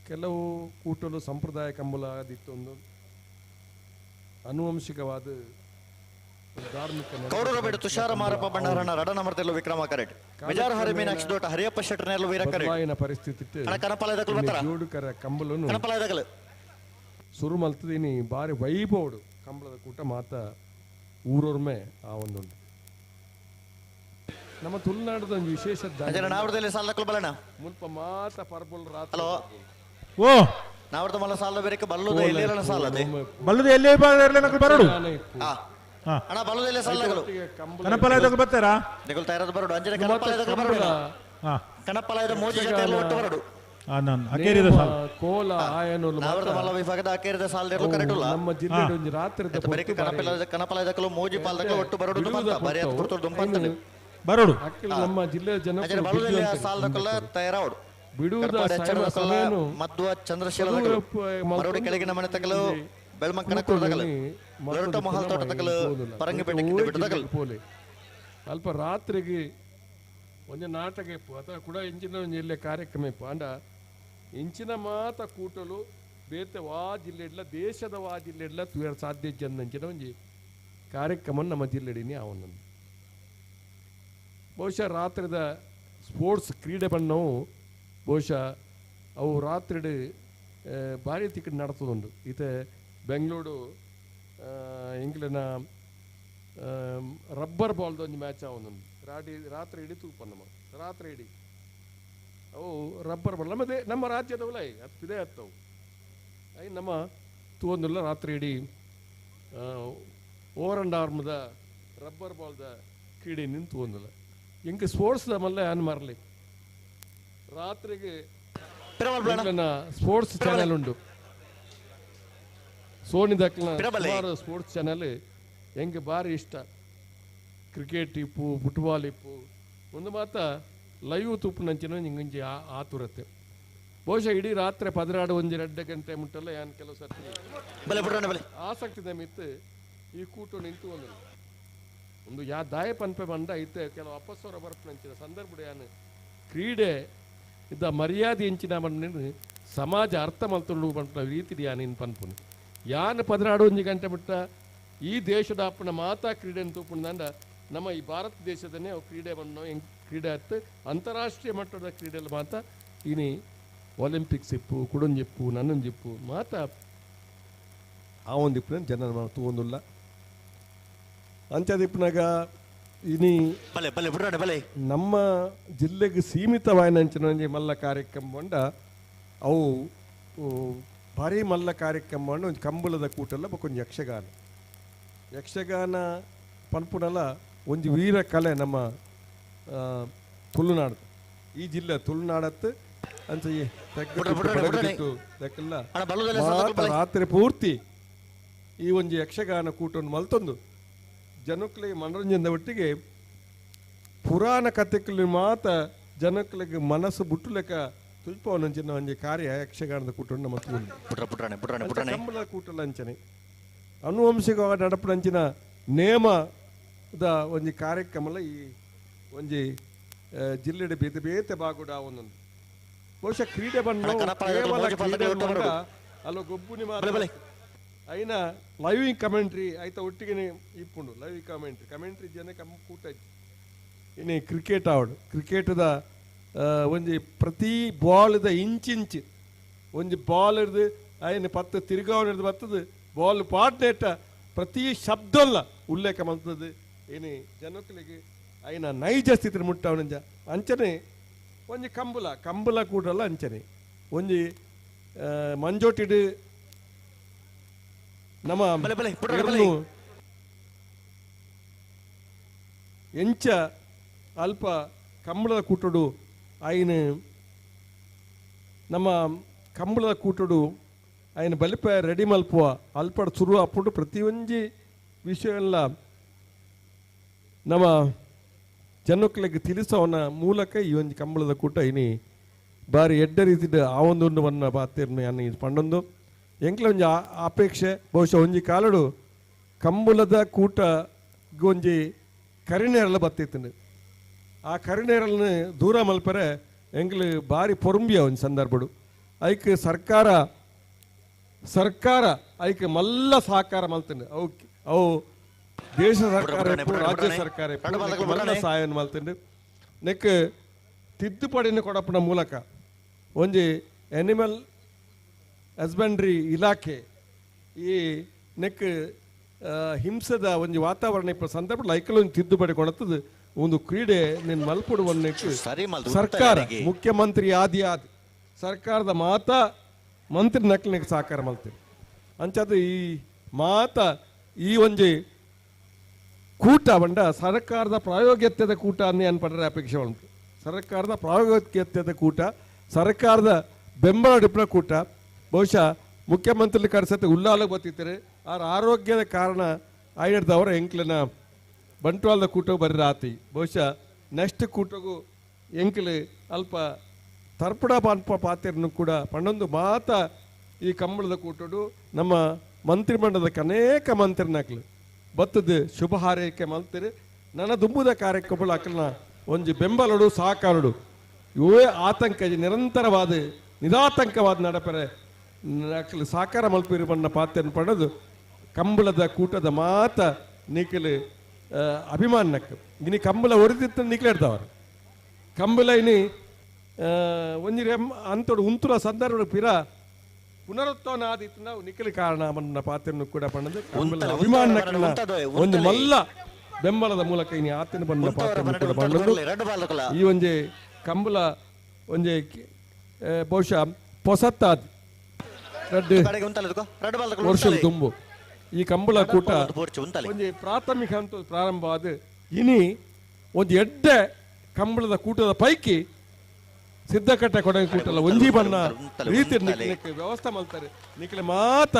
[SPEAKER 15] ಕೆಲವು ಕೂಟಲು ಸಂಪ್ರದಾಯ ಕಂಬಳ ಆದಿತ್ತೊಂದು ಆನುವಂಶಿಕವಾದ ಧಾರ್ಮಿಕ
[SPEAKER 11] ಕೌರವಬೇಡು ತುಷಾರ ಮಾರಪ್ಪ ಭಂಡಾರನ ರಡ ನಂಬರ್ದಲ್ಲೂ ವಿಕ್ರಮ ಕರೆಟ್ ಬಿಜಾರ ಹರಿ ಮೀನಾಕ್ಷಿ ದೋಟ ಹರಿಯಪ್ಪ ಶೆಟ್ಟರ್ನೆಲ್ಲ ವೀರ ಕರೆಟ್
[SPEAKER 15] ಬದಲಾಯಿನ ಪರಿಸ್ಥಿತಿ ಜೋಡುಕರ ಕಂಬಳನು ಸುರು ಮಲ್ತದೀನಿ ಬಾರಿ ವೈಭವಡು ಕಂಬಳದ ಕೂಟ ಮಾತ ಊರೊರ್ಮೆ ಆ ಒಂದುಂಟು. ನಮ್ಮ ತುಳುನಾಡದ ಒಂದು ವಿಶೇಷ
[SPEAKER 11] ಮುಲ್ಪ
[SPEAKER 15] ಮಾತ ಪರ್ಬಲ್ ರಾತ್ರಿ
[SPEAKER 14] ಓ
[SPEAKER 11] ನಾವರ್ದ ಮಲ್ಲ ಸಾಲ ಬೇರೆ ಬಲ್ಲುದ ಎಲ್ಲೇರನ ಸಾಲದೆ
[SPEAKER 14] ಬಲ್ಲುದ ಎಲ್ಲೇ ಇರಲಿ ಬರಡು
[SPEAKER 11] ಅಣ್ಣ ಬಲ್ಲುದ ಎಲ್ಲೇ ಸಾಲಗಳು
[SPEAKER 14] ಕನಪಲಯದಾಗ ಬರ್ತಾರಾ
[SPEAKER 11] ನಿಗುಲ್ ತಯಾರದ ಬರಡು ಅಂಜನೆ ಕನಪಲಯದಾಗ ಬರಡು ಕನಪಲಯದ ಮೋಜಿ ಜೊತೆ ಎಲ್ಲ ಒಟ್ಟು ಬರಡು
[SPEAKER 14] ಅಕೇರಿದ ಸಾಲ
[SPEAKER 15] ಕೋಲ ಆಯನೋಲು
[SPEAKER 11] ನಾವರ್ದ ಮಲ್ಲ ವಿಭಾಗದ ಅಕೇರಿದ ಸಾಲದಿರಲು ಕರೆಕ್ಟ್ ಇಲ್ಲ
[SPEAKER 15] ನಮ್ಮ ಜಿಲ್ಲೆಡ್ ಒಂದು ರಾತ್ರಿದ
[SPEAKER 11] ಬರೀ ಕನಪಲಯದ ಕನಪಲಯದಕಲು ಮೋಜಿ ಪಾಲದಕಲು ಒಟ್ಟು ಬರಡು ದುಂಬಂತ ಬರೀ ಹತ್ತು ಕೊಡ್ತೋಡು ದುಂಬಂತಾನೆ
[SPEAKER 14] ಬರಡು
[SPEAKER 15] ನಮ್ಮ ಜಿಲ್ಲೆಯ ಜನ
[SPEAKER 11] ಬಲ್ಲುದ ಸಾಲದಕಲ್ಲ ತಯಾರಾವಡು
[SPEAKER 15] ಬಿಡುವುದ
[SPEAKER 11] ಮಧ್ವ ಚಂದ್ರಶೀಲ ಮರಡಿ ಕೆಳಗಿನ ಮನೆ ತಕಲು ಬೆಳ್ಮಕ್ಕನ ಕೂಡದಕಲು ಲೊರಟ ಮಹಲ್ ತೋಟ ತಕಲು ಪರಂಗಿಪೇಟೆ ಬಿಟ್ಟು ತಕಲು
[SPEAKER 15] ಪೋಲೆ ಅಲ್ಪ ರಾತ್ರಿಗೆ ಒಂಜಿ ನಾಟಕ ಇಪ್ಪು ಅಥವಾ ಕೂಡ ಇಂಚಿನ ಒಂಜಿ ಎಲ್ಲೆ ಕಾರ್ಯಕ್ರಮ ಇಪ್ಪು ಅಂಡ ಇಂಚಿನ ಮಾತ ಕೂಟಲು ಬೇತೆ ವಾ ಜಿಲ್ಲೆ ದೇಶದ ವಾ ಜಿಲ್ಲೆ ತೂಯರ ಸಾಧ್ಯ ಜನ ಒಂಜಿ ಕಾರ್ಯಕ್ರಮ ನಮ್ಮ ಜಿಲ್ಲೆಡಿನಿ ಅವನನ್ನು ಬಹುಶಃ ರಾತ್ರಿದ ಸ್ಪೋರ್ಟ್ಸ್ ಕ್ರೀಡೆ ಬಣ್ಣವು ಬಹುಶಃ ಅವು ರಾತ್ರಿ ಭಾರಿ ತಿಕ್ಕಡ್ ನಡತದುಂಡು ಇತ್ತೆ ಬೆಂಗಳೂರು ಎಂಕ್ಲೆನ ರಬ್ಬರ್ ಬಾಲ್ದ ಒಂಜಿ ಮ್ಯಾಚ್ ಆವೊಂದುಂಡು ರಾಡಿ ರಾತ್ರಿ ಇಡೀ ತೂಪ ನಮ್ಮ ರಾತ್ರಿ ಇಡೀ ಅವು ರಬ್ಬರ್ ಬಾಲ್ ನಮ್ಮದೇ ನಮ್ಮ ರಾಜ್ಯದವಲ್ಲ ಅದು ಪಿದೆ ಹತ್ತವು I ನಮ್ಮ ತೂವೊಂದುಲ್ಲ ರಾತ್ರಿ ಇಡೀ ಓವರ್ ಅಂಡ್ ಆರ್ಮ್ದ ರಬ್ಬರ್ ಬಾಲ್ದ ಕ್ರೀಡೆ ನಿಂತು ಒಂದಿಲ್ಲ ಎಂಕ್ ಸ್ಪೋರ್ಟ್ಸ್ ಮಲ್ಲ ಆನ್ ಮಾರ್ಲಿ ರಾತ್ರಿಗೆ ಸ್ಪೋರ್ಟ್ಸ್ ಚಾನೆಲ್ ಉಂಡು ಸೋನಿ ದಕ್ಲ ಸುಮಾರು ಸ್ಪೋರ್ಟ್ಸ್ ಚಾನೆಲ್ ಎಂಕ್ ಭಾರಿ ಇಷ್ಟ ಕ್ರಿಕೆಟ್ ಇಪ್ಪು ಫುಟ್ಬಾಲ್ ಇಪ್ಪು ಒಂದು ಮಾತ ಲೈವ್ ತೂಪುನಂಚಿನ ಇಂಗೊಂಜಿ ಆತುರತೆ ಬಹುಶಃ ಇಡೀ ರಾತ್ರಿ 12 1 2 ಗಂಟೆ ಮುಟ್ಟಲ್ಲ ಯಾನ್ ಕೆಲವು ಸರ್ತಿ ಆಸಕ್ತಿ ನಮಿತ್ತು ಈ ಕೂಟ ನಿಂತು ಒಂದು ಒಂದು ಯಾ ದಾಯ ಪನ್ಪೆ ಬಂಡ ಐತೆ ಕೆಲವು ಅಪಸ್ವರ ಬರ್ಪನಂಚಿನ ಸಂದರ್ಭ ಯಾನ್ ಕ್ರೀಡೆ ಇದ್ದ ಮರ್ಯಾದೆ ಎಂಚಿನ ಬಂಡ ಸಮಾಜ ಅರ್ಥ ಮಲ್ತೊಂಡು ಬಂಟ ರೀತಿ ಯಾನ್ ಇನ್ ಪನ್ಪುನು ಯಾನ್ 12 1 ಗಂಟೆ ಬಿಟ್ಟ ಈ ದೇಶದ ಅಪ್ಪನ ಮಾತಾ ಕ್ರೀಡೆಯನ್ನು ತೂಪುಂಡ ನಮ್ಮ ಈ ಭಾರತ ದೇಶದನ್ನೇ ಅವು ಕ್ರೀಡೆ ಬಣ್ಣೋ ಹೆಂಗೆ ಕ್ರೀಡೆ ಆಯ್ತು ಅಂತಾರಾಷ್ಟ್ರೀಯ ಮಟ್ಟದ ಕ್ರೀಡೆಯಲ್ಲಿ ಮಾತಾ ಇನಿ ಒಲಿಂಪಿಕ್ಸ್ ಇಪ್ಪು ಕುಡೊಂಜಿಪ್ಪು ನನ್ನೊಂಜಿಪ್ಪು ಮಾತಾ
[SPEAKER 16] ಆ ಒಂದು ಇಪ್ಪು ಜನ ತೂವೊಂದುಲ್ಲ ಅಂಚದಿಪ್ಪನಾಗ ಇನಿ ನಮ್ಮ ಜಿಲ್ಲೆಗೆ ಸೀಮಿತವಾಯಿನಂಚಿನ ಒಂಜಿ ಮಲ್ಲ ಕಾರ್ಯಕ್ರಮ ಬಂಡ ಅವು ಭಾರಿ ಮಲ್ಲ ಕಾರ್ಯಕ್ರಮ ಒಂಜಿ ಕಂಬಳದ ಕೂಟಲ್ಲ ಬೊಕ್ಕೊಂಜಿ ಯಕ್ಷಗಾನ ಯಕ್ಷಗಾನ ಪನ್ಪುನಲ ಒಂಜಿ ವೀರ ಕಲೆ ನಮ್ಮ ತುಳುನಾಡು ಈ ಜಿಲ್ಲೆ ತುಳುನಾಡತ್ತು ಅಂಚ ರಾತ್ರಿ ಪೂರ್ತಿ ಈ ಒಂಜಿ ಯಕ್ಷಗಾನ ಕೂಟವನ್ನು ಮಲ್ತೊಂದು ಜನಕ್ಲಿಗೆ ಮನೋರಂಜನೆ ಒಟ್ಟಿಗೆ ಪುರಾಣ ಕಥೆಗಳು ಮಾತ ಜನಕ್ಲಿಗೆ ಮನಸ್ಸು ಬುಟ್ಟು ಲೆಕ್ಕ ತುಲ್ಪವನಂಚಿನ ಒಂಜಿ ಕಾರ್ಯ ಯಕ್ಷಗಾನದ ಕೂಟವನ್ನು ನಮ್ಮ ಕಂಬಳದ ಕೂಟಲ ಅಂಚನೆ ಅನುವಂಶಿಕವಾಗಿ ನಡಪುನಂಚಿನ ನೇಮದ ಒಂಜಿ ಕಾರ್ಯಕ್ರಮಲ ಈ ಒಂಜಿ ಜಿಲ್ಲೆಡೆ ಬೇತೆ ಬೇತೆ ಬಾಗುಡ ಒಂದೊಂದು ಬಹುಶಃ ಕ್ರೀಡೆ ಬಣ್ಣ ಕೇವಲ ಕ್ರೀಡೆ ಅಲ್ಲ ಗೊಬ್ಬುನಿ ಮಾತ್ರ ಐನ ಲೈವ್ ಕಮೆಂಟ್ರಿ ಆಯ್ತಾ ಒಟ್ಟಿಗೆ ಇಪ್ಪುಂಡು ಲೈವ್ ಕಮೆಂಟ್ರಿ ಕಮೆಂಟ್ರಿ ಜನ ಕಮ್ ಕೂಟ ಇನ್ನು ಕ್ರಿಕೆಟ್ ಆವಡು ಕ್ರಿಕೆಟ್ದ ಒಂಜಿ ಪ್ರತಿ ಬಾಲ್ದ ಇಂಚಿಂಚ್ ಒಂಜಿ ಬಾಲ್ ಹಿಡ್ದು ಐನ ಪತ್ತು ತಿರುಗಾವಣ ಹಿಡ್ದು ಬರ್ತದೆ ಬಾಲ್ ಪಾಟ್ನೇಟ ಪ್ರತಿ ಶಬ್ದಲ್ಲ ಉಲ್ಲೇಖ ಮಾಡ್ತದೆ ಏನೇ ಜನಕ್ಕಲಿಗೆ ಐನ ನೈಜ ಸ್ಥಿತಿ ಮುಟ್ಟವನಂಜ ಅಂಚನೆ ಒಂಜಿ ಕಂಬಳ ಕಂಬಳ ಕೂಡಲ್ಲ ಅಂಚನೆ ಒಂಜಿ ಮಂಜೋಟಿಡು ನಮ್ಮ ಎಂಚ ಅಲ್ಪ ಕಂಬಳದ ಕೂಟಡು ಐನ ನಮ್ಮ ಕಂಬಳದ ಕೂಟಡು ಐನ ಬಲಿಪ ರೆಡಿ ಮಲ್ಪುವ ಅಲ್ಪಡ ಸುರು ಅಪ್ಪುಡು ಪ್ರತಿಯೊಂಜಿ ವಿಷಯ ಎಲ್ಲ ನಮ್ಮ ಜನಕ್ಕಲಿಗೆ ತಿಳಿಸೋನ ಮೂಲಕ ಈ ಒಂಜಿ ಕಂಬಳದ ಕೂಟ ಇನಿ ಬಾರಿ ಎಡ್ಡ ರೀತಿದ ಆ ಒಂದೊಂದು ಬನ್ನ ಪಾತಿರ್ನು ಯಾನ್ ಪಂಡೊಂದು ಎಂಕ್ಲ ಒಂಜಿ ಅಪೇಕ್ಷೆ ಬಹುಶಃ ಒಂಜಿ ಕಾಲಡು ಕಂಬಳದ ಕೂಟ ಒಂಜಿ ಕರಿನೇರಲ ಬತ್ತಿತ್ತು ಆ ಕರಿನೇರಲ್ನ ದೂರ ಮಲ್ಪರೆ ಎಂಕ್ಲು ಬಾರಿ ಪೊರುಂಬಿಯ ಒಂಜಿ ಸಂದರ್ಭಡು ಐಕ್ ಸರ್ಕಾರ ಸರ್ಕಾರ ಐಕ್ ಮಲ್ಲ ಸಹಕಾರ ಮಲ್ತಂಡು ಅವು ಅವು ದೇಶ ಸರ್ಕಾರ ರಾಜ್ಯ ಸರ್ಕಾರ ಮಲ್ಲ ಸಹಾಯ ಮಲ್ತಂಡು ನೆಕ್ ತಿದ್ದುಪಡಿನ ಕೊಡಪನ ಮೂಲಕ ಒಂಜಿ ಅನಿಮಲ್ ಹಸ್ಬೆಂಡ್ರಿ ಇಲಾಖೆ ಈ ನೆಕ್ ಹಿಂಸದ ಒಂಜಿ ವಾತಾವರಣ ಇಪ್ಪ ಸಂದರ್ಭ ಐಕಲ್ ಒಂದು ತಿದ್ದುಪಡಿ ಕೊಡತದ ಒಂದು ಕ್ರೀಡೆ ನಿನ್ ಮಲ್ಪುಡುವ ಸರ್ಕಾರ ಮುಖ್ಯಮಂತ್ರಿ ಆದಿ ಆದಿ ಸರ್ಕಾರದ ಮಾತಾ ಮಂತ್ರಿ ನಕಲಿಗೆ ಸಹಕಾರ ಮಲ್ತೀರಿ ಅಂಚಾದ ಈ ಮಾತ ಈ ಒಂಜಿ ಕೂಟ ಬಂಡ ಸರ್ಕಾರದ ಪ್ರಾಯೋಗ್ಯತ್ಯದ ಕೂಟ ಅನ್ನೇ ಅನ್ಪಡ್ರೆ ಅಪೇಕ್ಷೆ ಉಂಟು. ಸರ್ಕಾರದ ಪ್ರಾಯೋಗ್ಯತ್ಯದ ಕೂಟ, ಸರ್ಕಾರದ ಬೆಂಬಲ ಡಿಪ್ಲ ಕೂಟ. ಬಹುಶಃ ಮುಖ್ಯಮಂತ್ರಿ ಕರೆಸತ್ತೆ ಉಲ್ಲಾಲ ಬತ್ತಿತ್ತಾರೆ ಆರ ಆರೋಗ್ಯದ ಕಾರಣ ಆಯ್ದವರ ಎಂಕ್ಲಿನ ಬಂಟ್ವಾಳದ ಕೂಟ ಬರ್ರಿ ಆತಿ. ಬಹುಶಃ ನೆಕ್ಸ್ಟ್ ಕೂಟಗೂ ಎಂಕ್ಲಿ ಅಲ್ಪ ತರ್ಪಡ ಪಾನ್ಪ ಪಾತಿರ್ನು ಕೂಡ ಪನ್ನೊಂದು ಮಾತ ಈ ಕಂಬಳದ ಕೂಟಡು ನಮ್ಮ ಮಂತ್ರಿಮಂಡಲಕ್ಕೆ ಅನೇಕ ಮಂತ್ರಿನಾಕ್ಲು ಬತ್ತದ ಶುಭ ಹಾರೈಕೆ ಮಲ್ತಿರು. ನನ್ನ ದುಂಬುದ ಕಾರ್ಯಕ್ರಮ ಅಕ್ಕಲ್ನ ಒಂಜಿ ಬೆಂಬಲಡು ಸಹಕಾರಡು ಇವೇ ಆತಂಕ ನಿರಂತರವಾದ ನಿರಾತಂಕವಾದ ನಡಪರೆ ಅಕ್ಕಲು ಸಹಕಾರ ಮಲ್ಪಿರು ಬಣ್ಣ ಪಾತ್ರೆಯನ್ನು ಪಡೆದು ಕಂಬಳದ ಕೂಟದ ಮಾತ ನೀಕಲು ಅಭಿಮಾನಕ್ಕೆ ಇನಿ ಕಂಬಳ ಒರಿದಿತ್ತ ನೀಕಲೇಡ್ದವರು ಕಂಬಳ ಇನಿ ಒಂಜಿ ಅಂತೋಡು ಉಂತುರ ಸಂದರ್ಭ ಪಿರ ಪುನರುತ್ಥಾನ ಆದಿತ್ತು ನಿಖಿಲ ಕಾರಣ ಮನ್ನ ಪಾತ್ರನು ಕೂಡ ಪಣ್ಣದು ಅಭಿಮಾನ ಒಂದು ಮಲ್ಲ ಬೆಂಬಲದ ಮೂಲಕ ಇನಿ ಆತನ ಬಣ್ಣ ಪಾತ್ರನು ಕೂಡ ಪಣ್ಣದು ಈ ಒಂಜಿ ಕಂಬಳ ಒಂಜಿ ಬಹುಶಃ ಪೊಸತ್ತಾದ ವರ್ಷದ ತುಂಬು ಈ ಕಂಬಳ ಕೂಟ ಒಂಜಿ ಪ್ರಾಥಮಿಕ ಹಂತ ಪ್ರಾರಂಭ ಆದ ಇನಿ ಒಂದು ಎಡ್ಡೆ ಕಂಬಳದ ಕೂಟದ ಪೈಕಿ ಸಿದ್ಧಕಟ್ಟೆ ಕೊಡಗಿ ಕೂಟಲ್ಲ ಒಂಜಿ ಬಣ್ಣ ರೀತಿ ವ್ಯವಸ್ಥೆ ಮಾಡ್ತಾರೆ ನಿಖಿಲ ಮಾತ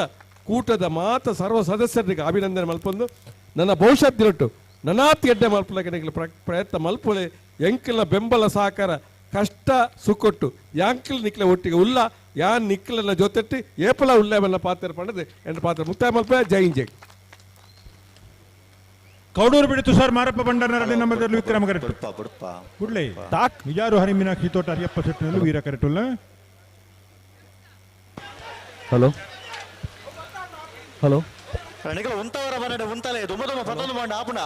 [SPEAKER 16] ಕೂಟದ ಮಾತ ಸರ್ವ ಸದಸ್ಯರಿಗೆ ಅಭಿನಂದನೆ ಮಲ್ಪೊಂದು ನನ್ನ ಭವಿಷ್ಯತ್ ದಿನಟ್ಟು ನನಾತಿ ಎಡ್ಡೆ ಮಲ್ಪಲಕ್ಕೆ ನಿಖಿಲ ಪ್ರಯತ್ನ ಮಲ್ಪೊಳೆ ಎಂಕಿಲ್ನ ಬೆಂಬಲ ಸಹಕಾರ ಕಷ್ಟ ಸುಕೊಟ್ಟು ಯಾಂಕಿಲ್ ನಿಖಿಲ ಒಟ್ಟಿಗೆ ಉಲ್ಲ ಯಾನ್ ನಿಖಿಲನ ಜೊತೆಟ್ಟಿ ಏಪಲ ಉಲ್ಲ ಪಾತ್ರ ಪಂಡದು ಎಂಟು ಪಾತ್ರ ಮುಕ್ತಾಯ ಮಲ್ಪ ಜೈ ಜೈ.
[SPEAKER 14] ಕೌಡೂರು ಬಿಡಿತು ಸರ್ ಮಾರಪ್ಪ ಬಂಡಾರನಲ್ಲಿ ನಮ್ಮದಲ್ಲಿ ವಿಕ್ರಮ ಕರೆಕ್ಟ್ ಕೂಡಲೇ ತಾಕ್ ನಿಜಾರು ಹರಿಮೀನಾಕ್ಷಿ ತೋಟ ಹರಿಯಪ್ಪ ಸೆಟ್ಟಿನಲ್ಲಿ ವೀರ ಕರೆಟುಲ್ಲ.
[SPEAKER 3] ಹಲೋ ಹಲೋ
[SPEAKER 11] ಉಂತವರ ಬನ್ನಡ ಉಂತಲೆ ದುಮ್ಮ ದುಮ್ಮ ಪತ್ತೊಂದು ಮಂಡ ಆಪುಣ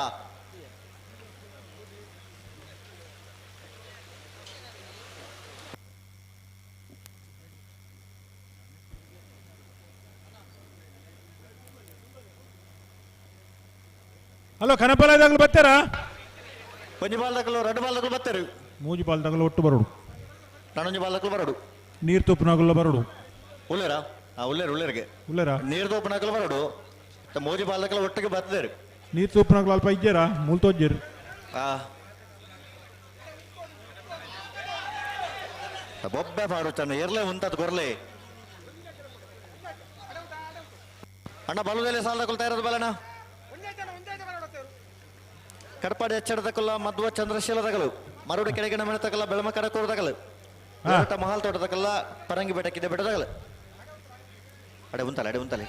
[SPEAKER 14] ಹಲೋ ಕನಪಲದಾಗಲು ಬರ್ತಾರಾ?
[SPEAKER 11] ಒಂಜಿ ಬಾಲ್ದಕಲು ಎರಡು ಬಾಲ್ದಕಲು ಬರ್ತಾರೆ,
[SPEAKER 14] ಮೂಜಿ ಬಾಲ್ದಕಲು ಒಟ್ಟು ಬರೋಡು,
[SPEAKER 11] ನಾನೊಂಜಿ ಬಾಲ್ದಕಲು ಬರೋಡು,
[SPEAKER 14] ನೀರು ತೂಪನಾಗಲ್ಲ ಬರೋಡು,
[SPEAKER 11] ಉಲ್ಲೇರಾ? ಉಲ್ಲೇರು ಉಲ್ಲೇರಿಗೆ
[SPEAKER 14] ಉಲ್ಲೇರಾ?
[SPEAKER 11] ನೀರು ತೂಪನಾಗಲು ಬರೋಡು, ಮೂಜಿ ಬಾಲ್ದಕಲು ಒಟ್ಟಿಗೆ ಬರ್ತಿದ್ದಾರೆ.
[SPEAKER 14] ನೀರು ತೂಪನಾಗಲು ಅಲ್ಪ ಇಜ್ಜಾರಾ ಮೂಲ್ ತೋಜ್ಜೇರು.
[SPEAKER 11] ಬೊಬ್ಬೆ ಪಾಡು ಚನ್ನ ಇರ್ಲೆ ಉಂತದ್ ಕೊರ್ಲೆ ಅಣ್ಣ ಬಲುದಲ್ಲೇ ಸಾಲದಕಲು ತಯಾರದ ಬಲಣ್ಣ ಕಡಪಾಡಿ ಎಚ್ಚಡದಕಲ್ಲ ಮಧ್ವ ಚಂದ್ರಶೀಲದಗಲು ಮರುಡಿ ಕೆಳಗಿನ ಮನೆ ತಕಲ್ಲ ಬೆಳಮ ಕಡಕೂರದಗಲು ಮಹಾಲ್ ತೋಟದಕಲ್ಲ ಪರಂಗಿ ಬೆಟ್ಟಕ್ಕಿದೆ ಬೆಟ್ಟದಗಲು ಅಡೆ ಉಂತಲೆ ಅಡೆ ಉಂತಲೆ.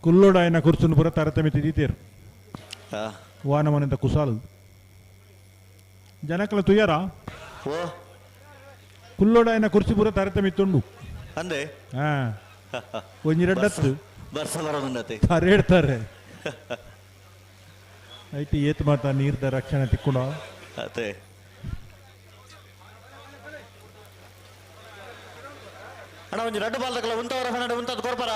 [SPEAKER 14] ಕುಲ್ಲೋಡ ఆయన ಕುರ್ಸುನು ಪುರ ತಾರತಮ್ಯ ತಿದ್ದೀತೇರು ವಾನಮನಿಂದ ಕುಸಾಲು ಜನಕಲ ತುಯ್ಯಾರ ಕುಲ್ಲೋಡ ఆయన ಕುರ್ಸಿ ಪೂರ ತಾರತಮ್ಯ ತುಂಡು
[SPEAKER 11] ಅಂದೆ
[SPEAKER 14] ಒಂಜಿ ರಡ್ಡತ್ತು
[SPEAKER 11] ತಾರೆ
[SPEAKER 14] ಹೇಳ್ತಾರೆ ಐತಿ ಏತ್ ಮಾತಾ ನೀರ್ದ ರಕ್ಷಣೆ ತಿಕ್ಕುಣ
[SPEAKER 11] ಅದೇ ಅಣ್ಣ ಒಂಜಿ ರಡ್ಡು ಬಾಲ್ದಕಲ ಉಂತವರ ಫನಡ ಉಂತದ್ ಕೊರ್ಪರ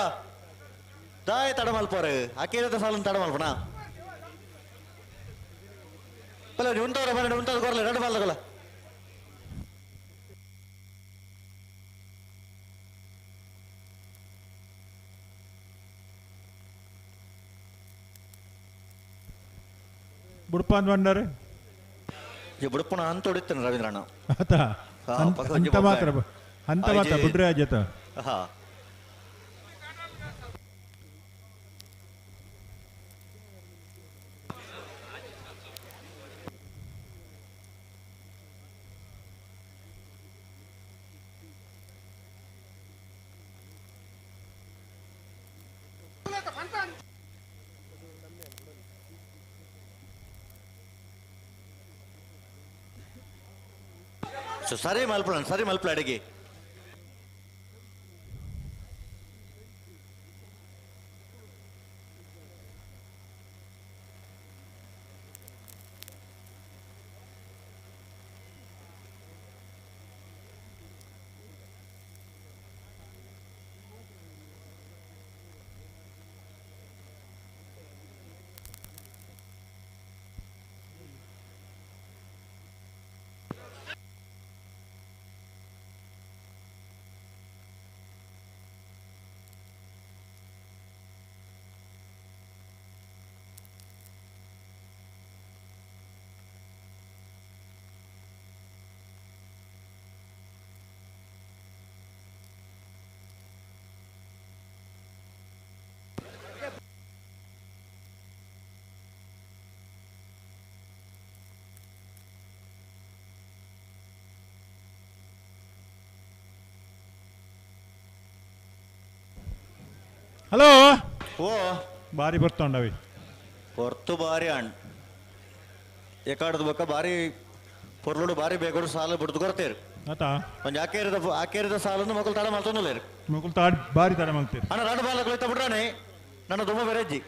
[SPEAKER 11] ದಾಯ ತಡ ಮಲ್ಪೋರು ಅಕೇರದ ಸಾಲನ್ ತಡ ಮಲ್ಪಣ ಬಲ್ಲ ಉಂತವರ ಫನಡ ಉಂತದ್ ಕೊರ್ಲೆ ರಡ್ಡು ಬಾಲ್ದಕಲ.
[SPEAKER 14] ಬುಡಪ್ಪ ಅಂತ ಬಂಡಾರೆ
[SPEAKER 11] ಬುಡಪ್ಪನ ಅಂತ ಹೊಡಿತಾನೆ ರವೀಂದ್ರಣ್ಣ
[SPEAKER 14] ಆತ ಅಂತ ಮಾತ್ರ ಅಂತ ಮಾತ್ರ ಬಿಡ್ರೆ ಆಜತ.
[SPEAKER 11] ಸರಿ ಮಲ್ಪಣ ಸರಿ ಮಲ್ಪಲ ಅಡಿಗೆ
[SPEAKER 14] ಹಲೋ
[SPEAKER 11] ಓ
[SPEAKER 14] ಬಾರಿ ಬರ್ತೊಂಡವಿ
[SPEAKER 11] ಹೊರ್ತು ಬಾರಿ ಅಣ್ ಎಕಾಡದ ಬೊಕ್ಕ ಬಾರಿ ಪೊರ್ಲುಡು ಬಾರಿ ಬೇಗಡು ಸಾಲ ಬಿಡ್ದು ಕೊರ್ತೇರು
[SPEAKER 14] ಆತ
[SPEAKER 11] ಒಂಜಿ ಆಕೇರಿದ ಆಕೇರಿದ ಸಾಲನ್ನು ಮಕ್ಕಳು ತಡ ಮಲ್ತೊಂದುಲ್ಲೇರು
[SPEAKER 14] ಮಕ್ಕಳು ತಾಡ್ ಬಾರಿ ತಡ ಮಲ್ತೇರು
[SPEAKER 11] ಅಣ್ಣ ರಡು ಬಾಲ ಕುಳಿತ ಬಿಡ್ರಾನೆ ನನ್ನ ದುಮ್ಮ ಬೆರೆಜ್ಜಿ.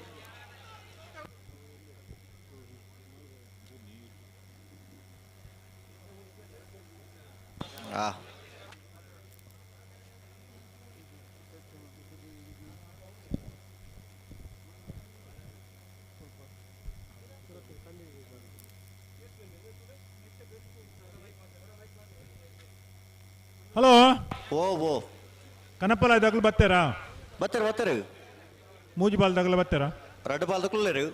[SPEAKER 14] ಹಲೋ
[SPEAKER 11] ಓ ಓ
[SPEAKER 14] ಕನಪಲ ದಗಲು ಬತ್ತೇರಾ?
[SPEAKER 11] ಬತ್ತೇರು ಬತ್ತೇರು.
[SPEAKER 14] ಮೂಜಿ ಬಾಲ್ ದಗಲ ಬತ್ತೇರಾ?
[SPEAKER 11] ರಡ್ಡು ಬಾಲ್ ದಕುಲ್ಲೇರು.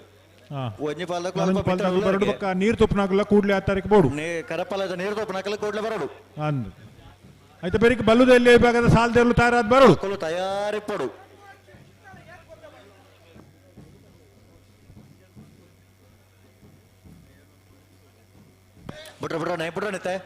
[SPEAKER 11] ಒಂಜಿ ಬಾಲ್
[SPEAKER 14] ದಕುಲು ಬರಡು ಬಕ್ಕ ನೀರು ತುಪ್ಪನಾಗಲ್ಲ ಕೂಡ್ಲೆ ಆ ತಾರೀಕು ಬೋಡು.
[SPEAKER 11] ಕರಪಲದ ನೀರು ತುಪ್ಪನಾಗಲ್ಲ ಕೂಡ್ಲೆ ಬರಡು.
[SPEAKER 14] ಅಂದು ಆಯ್ತು ಬೆರಿಕ್ ಬಲ್ಲುದ ಎಲ್ಲಿ ವಿಭಾಗದ ಸಾಲದಲ್ಲೂ ತಯಾರಾದ ಬರಡು.
[SPEAKER 11] ತಯಾರಿಪ್ಪಡು. ಬಿಡ್ರ ಬಿಡ್ರ ಬಿಡ್ರ ನಿತ್ತೆ.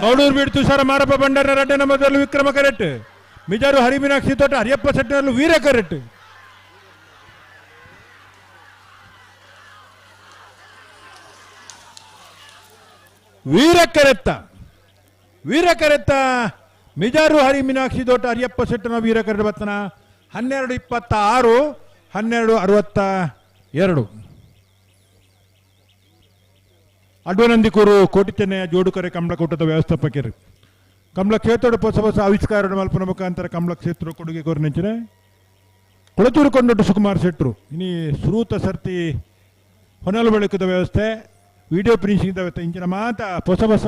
[SPEAKER 14] ಕೌಡೂರು ಬಿಡ್ತು ಸರ ಮಾರಪ್ಪ ಬಂಡಾರ ರಡ್ಡೆ ನಂಬರ್ದಲ್ಲಿ ವಿಕ್ರಮ ಕರೆಕ್ಟ್, ಮಿಜಾರು ಹರಿಮೀನಾಕ್ಷಿ ತೋಟ ಹರಿಯಪ್ಪ ಸೆಟ್ಟಿನಲ್ಲಿ ವೀರ ಕರೆಕ್ಟ್. ವೀರ ಕರೆತ್ತ ವೀರ ಕರೆತ್ತ ಮಿಜಾರು ಹರಿ ಮೀನಾಕ್ಷಿ ತೋಟ ಹರಿಯಪ್ಪ ಸೆಟ್ಟನ ವೀರ ಕರೆಕ್ಟ್ ಬತ್ತನ 12:26 12:62. ಅಡ್ವನಂದಿಕೂರು ಕೋಟಿ ಚೆನ್ನಯ್ಯ ಜೋಡುಕರೆ ಕಮಲಕೂಟದ ವ್ಯವಸ್ಥಾಪಕರು ಕಮಲ ಕ್ಷೇತ್ರದ ಹೊಸ ಹೊಸ ಆವಿಷ್ಕಾರ ಮಲ್ಪನ ಮುಖಾಂತರ ಕಮಲ ಕ್ಷೇತ್ರ ಕೊಡುಗೆ ಕೋರಿನೆಂಚಿನ ಕೊಳತೂರು ಕೊಂಡೊಟ್ಟು ಸುಕುಮಾರ್ ಶೆಟ್ಟರು ಇನಿ ಸುರೂತ ಸರ್ತಿ ಹೊನಲು ಬೆಳಕದ ವ್ಯವಸ್ಥೆ ವಿಡಿಯೋ ಪ್ರಿಂಟಿಂಗ್ ವ್ಯವಸ್ಥೆ ಇಂಚಿನ ಮಾತ ಹೊಸ ಹೊಸ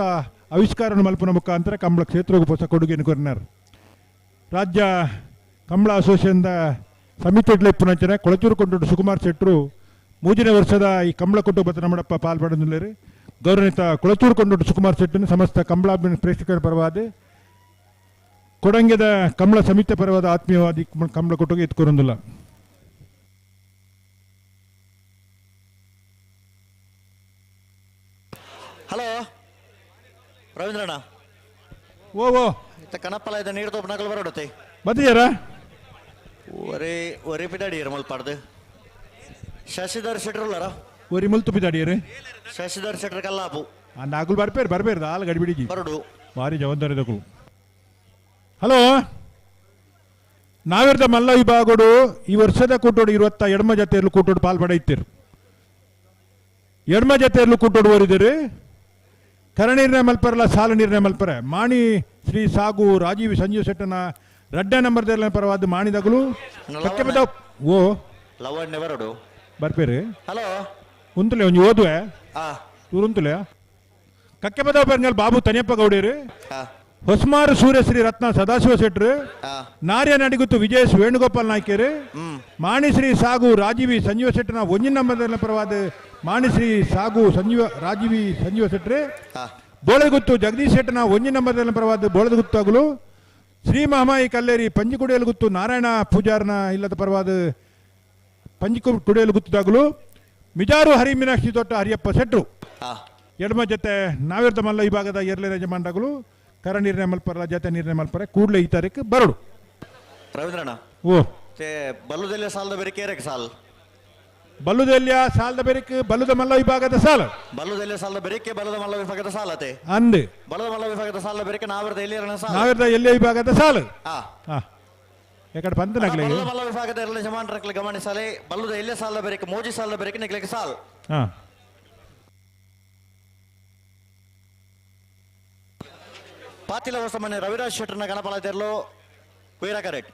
[SPEAKER 14] ಆವಿಷ್ಕಾರ ಮಲ್ಪನ ಮುಖಾಂತರ ಕಮಲ ಕ್ಷೇತ್ರಕ್ಕೆ ಹೊಸ ಕೊಡುಗೆಯನ್ನು ಕೋರಿನಾರು. ರಾಜ್ಯ ಕಮಲ ಅಸೋಸಿಯೇಷನ್ದ ಸಮಿತಿ ಪುನಂಚನೆ ಕೊಳಚೂರು ಕೊಂಡೊಟ್ಟು ಸುಕುಮಾರ್ ಶೆಟ್ಟರು ಮೂರನೇ ವರ್ಷದ ಈ ಕಮಲ ಕುಟುಂಬದ ನಮ್ಮಡಪ್ಪ ಪಾಲ್ಪಡೆದಿಲ್ಲರಿ. ಗೌರವಾನ್ವಿತ ಕೊಳಚೂರು ಕೊಂಡೊಟ್ಟು ಸುಕುಮಾರ್ ಶೆಟ್ಟನ್ನು ಸಮಸ್ತ ಕಮಲ ಪ್ರೇಕ್ಷಕರ ಪರವಾದ ಕೊಡಂಗೆದ ಕಮಲ ಸಮಿತಿ ಪರವಾದ ಆತ್ಮೀಯವಾದಿ ಕಮಲ ಕೊಟ್ಟಿಗೆ ಎತ್ಕೊರೊಂದಿಲ್ಲ.
[SPEAKER 11] ಹಲೋ ರವೀಂದ್ರಣ್ಣ.
[SPEAKER 14] ಓ ಓ
[SPEAKER 11] ಕಣಪ್ಪಲ ಇದೆ ನೀರು ತೋಪನಾಗಲು ಬರೋಡುತ್ತೆ
[SPEAKER 14] ಬತ್ತಿಯಾರ
[SPEAKER 11] ಒರೇ ಒರೇ ಪಿದಾಡಿಯರ್ ಮಲ್ಪಾಡ್ದು ಶಶಿಧರ್ ಶೆಟ್ರುಲ್ಲಾರ
[SPEAKER 14] ಒರಿ ಮುಲ್ತು ಪಿದಾಡಿಯರ್
[SPEAKER 11] ಶಶಿಧರ್ ಶೆಟ್ರ್ ಕಲ್ಲಾಪು
[SPEAKER 14] ನಾಗುಲ್ ಬರ್ಪೇರು ಬರ್ಬೇರು ಆಲ್ ಗಡಿಬಿಡಿಜಿ
[SPEAKER 11] ಬರಡು
[SPEAKER 14] ಭಾರಿ ಜವಾಬ್ದಾರಿ ದಕ್ಕಲು. ಹಲೋ ನಾವಿರ್ದ ಮಲ್ಲ ವಿಭಾಗಡು ಈ ವರ್ಷದ ಕೂಟೋಡು ಇರುವತ್ತ ಎಡಮ ಜತೆಯಲ್ಲೂ ಕೂಟೋಡು ಪಾಲ್ಪಡ ಇತ್ತಿರು ಎಡಮ ಜತೆಯಲ್ಲೂ ಕೂಟೋಡು ಓರಿದಿರಿ. ಕರ ನಿರ್ಣಯ ಮಲ್ಪರಲ್ಲ ಸಾಲ ನಿರ್ಣಯ ಮಲ್ಪರೆ ಮಾಣಿ ಶ್ರೀ ಸಾಗು ರಾಜೀವ್ ಸಂಜೀವ್ ಶೆಟ್ಟನ ರಡ್ಡ ನಂಬರ್ದಲ್ಲ ಪರವಾದ ಮಾಣಿದಗಲು ಓ
[SPEAKER 11] ಲವಣ್ಯ ಬರಡು
[SPEAKER 14] ಬರ್ಪೇರಿ.
[SPEAKER 11] ಹಲೋ
[SPEAKER 14] ಉಂತಲೆ ಒಂಜಿ ಓದುವೆ ಉಂತಲೆ ಕಕ್ಕೆ ಬದವ ಪೆರ್ಂಗಲ್ ಬಾಬು ತನಿಯಪ್ಪ ಗೌಡೇರು ಹೊಸ್ಮಾರು ಸೂರ್ಯಶ್ರೀ ರತ್ನ ಸದಾಶಿವ ಶೆಟ್ರು ನಾರ್ಯ ನಡಿಗುತ್ತು ವಿಜಯ್ ವೇಣುಗೋಪಾಲ್ ನಾಯ್ಕರು ಮಾಣಿಶ್ರೀ ಸಾಗು ರಾಜೀವಿ ಸಂಜೀವ ಶೆಟ್ಟನ ಒಂಜಿನ ನಂಬರ್ದಲ್ಲ ಪರವಾದ ಮಾಣಿಶ್ರೀ ಸಾಗು ಸಂಜೀವ ರಾಜೀವಿ ಸಂಜೀವ ಶೆಟ್ರು ಬೋಳಗುತ್ತು ಜಗದೀಶ್ ಶೆಟ್ಟನ ಒಂಜಿನ ನಂಬರ್ದಲ್ಲ ಪರವಾದ ಬೋಳಗುತ್ತಾಗಲು ಶ್ರೀ ಮಹಾಮಾಯಿ ಕಲ್ಲೇರಿ ಪಂಜಿಕುಡಿಯಲು ಗುತ್ತು ನಾರಾಯಣ ಪೂಜಾರನ ಇಲ್ಲದ ಪರವಾದ ಪಂಜಿಕು ಕುಡಿಯಲು ಗುತ್ತುದಾಗಲು ಮಿಜಾರು ಹರಿ ಮೀನಾಕ್ಷಿ ತೋಟ ಹರಿಯಪ್ಪ ಶೆಟ್ರು ಎಡಮ ಜೊತೆ ನಾವಿರ್ದ ಮಲ್ಲ ವಿಭಾಗದ ಎರಡನೇ ಯಜಮಾನಗಳು ಕರ ನಿರ್ಣಯ ಮಲ್ಪರಲ್ಲ ಜೊತೆ ನಿರ್ಣಯ ಮಲ್ಪರೆ ಕೂಡಲೇ ಈ ತಾರೀಕು ಬರಡು.
[SPEAKER 11] ರವೀಂದ್ರಣ್ಣ
[SPEAKER 14] ಓ
[SPEAKER 11] ಬಲ್ಲುದೆಲ್ಲ ಸಾಲದ ಬೆರಿಕೆ ಸಾಲ್
[SPEAKER 14] ಬಲ್ಲುದೆಲ್ಲ ಸಾಲದ ಬೆರಿಕೆ ಬಲ್ಲುದ ಮಲ್ಲ ವಿಭಾಗದ ಸಾಲ
[SPEAKER 11] ಬಲ್ಲುದೆಲ್ಲ ಸಾಲದ ಬೆರಿಕೆ ಬಲ್ಲದ ಮಲ್ಲ ವಿಭಾಗದ ಸಾಲ ಅತೆ
[SPEAKER 14] ಅಂದು
[SPEAKER 11] ಬಲ್ಲದ ಮಲ್ಲ ವಿಭಾಗದ ಸಾಲದ ಬೆರಿಕೆ ನಾವಿರ್ದ ಎಲ್ಲಿ ಸಾಲ
[SPEAKER 14] ನಾವಿರ್ದ ಎಲ್ಲಿ ವಿಭಾಗದ ಸಾಲ ಯಾಕಡೆ ಪಂತನಾಗ್ಲಿ
[SPEAKER 11] ಬಲ್ಲದ ಮಲ್ಲ ವಿಭಾಗದ ಎರಡನೇ ಯಜಮಾನರಕ್ಲೆ ಗಮನಿಸಲೆ ಬಲ್ಲುದ ಎಲ್ಲೇ ಸಾಲದ ಬೆರಿಕೆ ಮೋಜಿ ಸಾಲದ ಬೆರಿಕೆ ನಿಗ್ಲಿಕ್ಕೆ ಸಾಲ್. ಪಾತಿಲ ಹೊಸಮನೆ ರವಿರಾಜ್ ಶೆಟ್ಟರ್ನ ಗಣಪಲಾದಿರ್ಲು ವೀರ ಕರೆಕ್ಟ್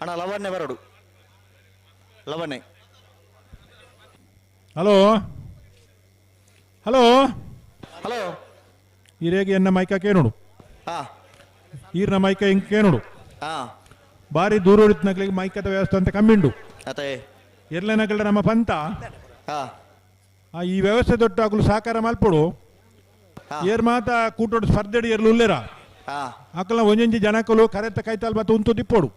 [SPEAKER 11] ಅಣ್ಣ ಲವಣ್ಯ ಬರಡು ಲವಣ್ಯ.
[SPEAKER 14] ಹಲೋ ಹಲೋ
[SPEAKER 11] ಹಲೋ
[SPEAKER 14] ಈ ರೇಗೆ ಎನ್ನ ಮೈಕ ಕೇನೋಡು ಈರ್ನ ಮೈಕ ಹಿಂಗ್ ಕೇನೋಡು ಬಾರಿ ದೂರ ಹೊಡಿತನಗ್ಲಿಗೆ ಮೈಕದ ವ್ಯವಸ್ಥೆ ಅಂತ ಕಮ್ಮಿಂಡು ಎರ್ಲೆನಗಲ ನಮ್ಮ ಪಂತ ಈ ವ್ಯವಸ್ಥೆ ದೊಡ್ಡ ಆಗಲು ಸಹಕಾರ ಮಲ್ಪಡು ಏರ್ ಮಾತ ಕೂಟೋಡು ಸ್ಪರ್ಧೆಡು ಎರ್ಲು ಉಲ್ಲೇರ ಅಕಲ್ನ ಒಂಜೊಂಜಿ ಜನಕುಲು ಕರೆತ್ತ ಕೈತಾಲ್ ಬತ್ತ ಉಂತು ದಿಪ್ಪೋಡು.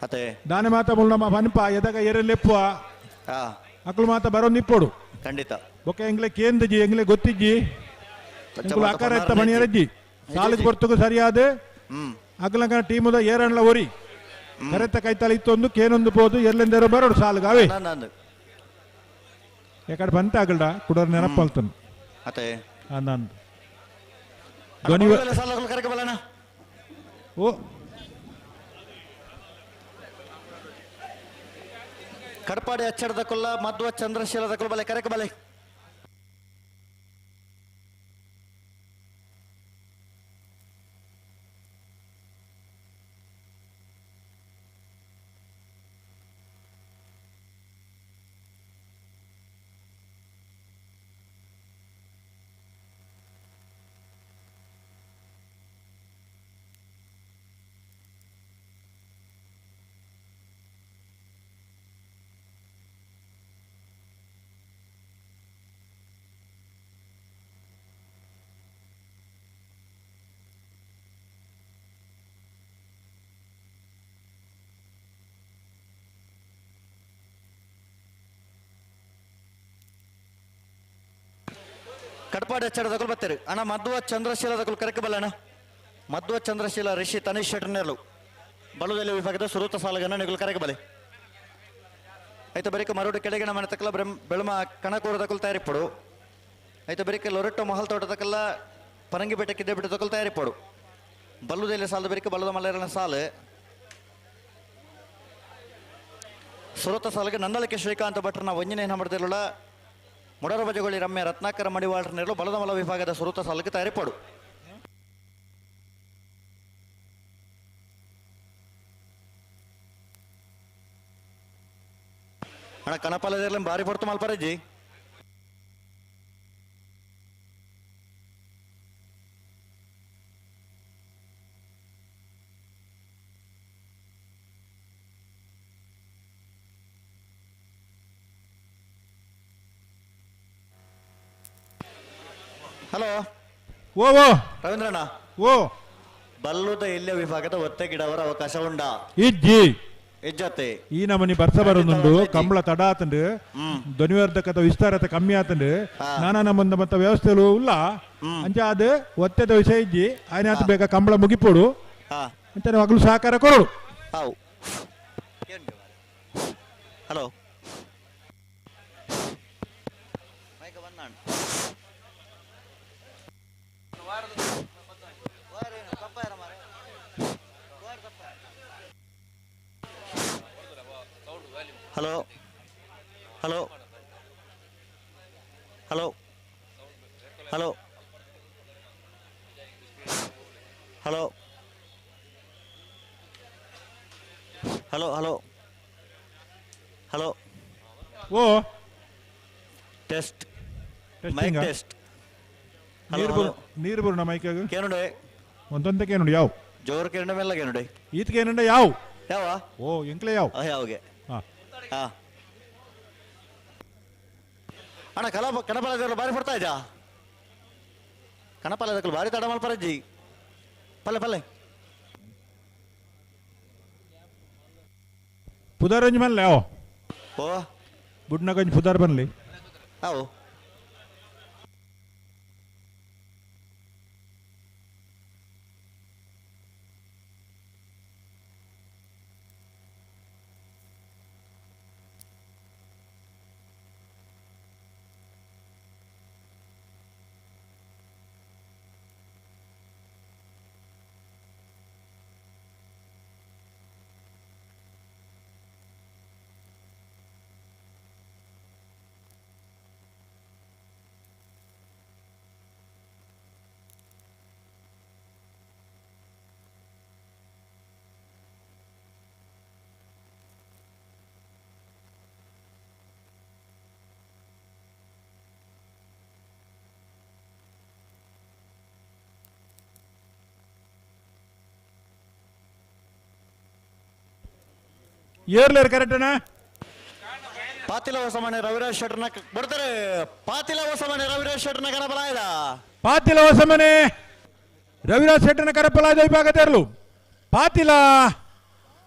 [SPEAKER 11] ಅತೆ
[SPEAKER 14] ದಾನೆ ಮಾತ ಮುಲ್ ನಮ್ಮ ಪನ್ಪ ಎದಗ ಎರೆಲೆಪ್ಪುವ ಅಕುಲು ಮಾತ ಬರೋನ್ ದಿಪ್ಪೋಡು.
[SPEAKER 11] ಖಂಡಿತ.
[SPEAKER 14] ಬೊಕ್ಕ ಎಂಗ್ಲೆ ಕೇಂದ್ರಜಿ ಎಂಗ್ಲೆ ಗೊತ್ತಿಜ್ಜಿ ಎಂಕುಲು ಆಕಾರ ಎತ್ತ ಮಣಿಯರಜ್ಜಿ ಸಾಲಿಗೆ ಬರ್ತುಗು ಸರಿಯಾದ ಅಕಲಂಕ ಟೀಮುದ ಏರಣ್ಲ ಒರಿ ಕರೆತ್ತ ಕೈತಾಲ್ ಇತ್ತೊಂದು ಕೇನೊಂದು ಪೋದು ಎಲ್ಲೆಂದೇರೋ ಬರೋಡು ಸಾಲುಗಾವೆ ಯಾಕಡೆ ಬಂತ ಆಗಲ್ಡ ಕುಡರ್ ನೆನಪಲ್ತನು.
[SPEAKER 11] ಅತೆ
[SPEAKER 14] ನಾನು ಧ್ವನಿ ಓ
[SPEAKER 11] ಕಡಪಾಡಿ ಅಚ್ಚರದ ಕೊಲ್ಲ ಮಧ್ವ ಚಂದ್ರಶೀಲದ ಕೊಲ್ಲ ಬಲೆ ಕರೆಕ ಬಲೆ. ಕಡಪಾಡಿ ಅಚ್ಚಡದಕುಲು ಬರ್ತಾರೆ ಅಣ್ಣ. ಮಧ್ವ ಚಂದ್ರಶೀಲದಕುಲು ಕರೆಕ ಬಲ್ಲಣ್ಣ. ಮಧ್ವ ಚಂದ್ರಶೀಲ ರಿಷಿ ತನೀಶ್ ಶೆಟ್ಟರ್ನೇರ್ಲು ಬಲುದೆಲೆ ವಿಭಾಗದ ಸುರೂತ ಸಾಲಗನ್ನ ನಿಗುಲು ಕರೆಕ ಬಲೆ. ಆಯ್ತು ಬರೀಕ ಮರುಡು ಕೆಳಗಿನ ಮನೆ ತಕ್ಕಲ ಬೆಳಮ ಕಣಕೂರದಕುಲು ತಯಾರಿಪಡು. ಆಯ್ತು ಬರೀಕ ಲೊರೆಟ್ಟೋ ಮಹಲ್ ತೋಟದಕ್ಕೆಲ್ಲ ಪರಂಗಿ ಬೆಟ್ಟಕ್ಕಿದ್ದೆ ಬಿಟ್ಟು ತಕಲು ತಯಾರಿಪಡು. ಬಲ್ಲುದೆಲೆ ಸಾಲದ ಬರೀಕ ಬಲ್ಲದ ಮಲೆರನ ಸಾಲು ಸುರೂತ ಸಾಲಿಗೆ ನಂದಳಿಕೆ ಶ್ರೀಕಾಂತ ಭಟ್ರನ ವಂಜನೆ ಮಾಡ್ತಿರಲ್ಲ ಮುಡರ ಬಜಗೊಳ್ಳಿ ರಮ್ಯ ರತ್ನಾಕರ ಮಡಿವಾಳರನೆರಲು ಬಲದಮಲ ವಿಭಾಗದ ಸುರೂತ ಸಾಲಕ್ಕೆ ತಯಾರಿಪಡು. ಅಣ್ಣ ಕನಪಾಲದಲ್ಲಿ ಭಾರಿ ಪಡ್ತು ಮಲ್ಪರಜ್ಜಿ. ಹಲೋ
[SPEAKER 14] ಓ ಓ
[SPEAKER 11] ರವೀಂದ್ರಣ್ಣ
[SPEAKER 14] ಓ
[SPEAKER 11] ಬಲ್ಲುದ ಎಲ್ಯ ವಿಭಾಗದ ಒತ್ತೆ ಗಿಡವರ ಅವಕಾಶ ಉಂಡ
[SPEAKER 14] ಇಜ್ಜಿ
[SPEAKER 11] ಇಜ್ಜತೆ
[SPEAKER 14] ಈ ನಮನಿ ಬರ್ಸ ಬರೋದುಂಡು ಕಂಬಳ ತಡ ಆತಂಡು ಧ್ವನಿವರ್ಧಕದ ವಿಸ್ತಾರತೆ ಕಮ್ಮಿ ಆತಂಡು ನಾನಾ ನಮ್ಮಂದ ಮತ್ತ ವ್ಯವಸ್ಥೆಲು ಉಲ್ಲ ಅಂಚ ಅದು ಒತ್ತೆದ ವಿಷಯ ಇಜ್ಜಿ ಆಯ್ನಾತ್ ಬೇಗ ಕಂಬಳ ಮುಗಿಪೋಡು ಅಂತ ಅಗಲು ಸಹಕಾರ ಕೊರಡು.
[SPEAKER 11] Hello hello hello hello hello hello hello hello hello
[SPEAKER 14] oh
[SPEAKER 11] test mic test.
[SPEAKER 14] ನೀರು ಬರೋಣ ಮೈಕಾಗ
[SPEAKER 11] ಕೇನುಡೆ
[SPEAKER 14] ಒಂದೊಂದೇ ಕೇನುಡಿ ಯಾವ
[SPEAKER 11] ಜೋರು ಕೇನುಡೆ ಮೆಲ್ಲ ಕೇನುಡೆ
[SPEAKER 14] ಈತ್ ಕೇನುಡೆ ಯಾವ
[SPEAKER 11] ಯಾವ
[SPEAKER 14] ಓ ಎಂಕ್ಲೆ ಯಾವ
[SPEAKER 11] ಯಾವಗೆ ಹಾ ಅಣ್ಣ ಕಲಾ ಕಣಪಾಲದವರು ಬಾರಿ ಪಡ್ತಾ ಇದ್ದ ಕಣಪಾಲದಕ್ಕಲು ಭಾರಿ ತಡ ಮಲ್ಪರಜ್ಜಿ ಪಲ್ಲೆ ಪಲ್ಲೆ
[SPEAKER 14] ಪುದಾರಂಜ್ ಮನ್ಲೆ ಯಾವ
[SPEAKER 11] ಓ
[SPEAKER 14] ಬುಡ್ನಗಂಜ್ ಪುದಾರ್ ಬನ್ಲಿ
[SPEAKER 11] ಅವು
[SPEAKER 14] ಏರ್ಲೇರ್ ಕರೆಕ್ಟನಾ?
[SPEAKER 11] ಪಾತಿಲ ಹೊಸಮನೆ ರವಿರಾಜ್ ಶೆಟ್ಟರ್ನ ಬರ್ತಾರೆ. ಪಾತಿಲ ಹೊಸಮನೆ ರವಿರಾಜ್ ಶೆಟ್ಟರ್ನ ಕರಬಲಾಯದ
[SPEAKER 14] ಪಾತಿಲ ಹೊಸಮನೆ ರವಿರಾಜ್ ಶೆಟ್ಟನ ಕರಪಲಾದ ವಿಭಾಗದರ್ಲು ಪಾತಿಲ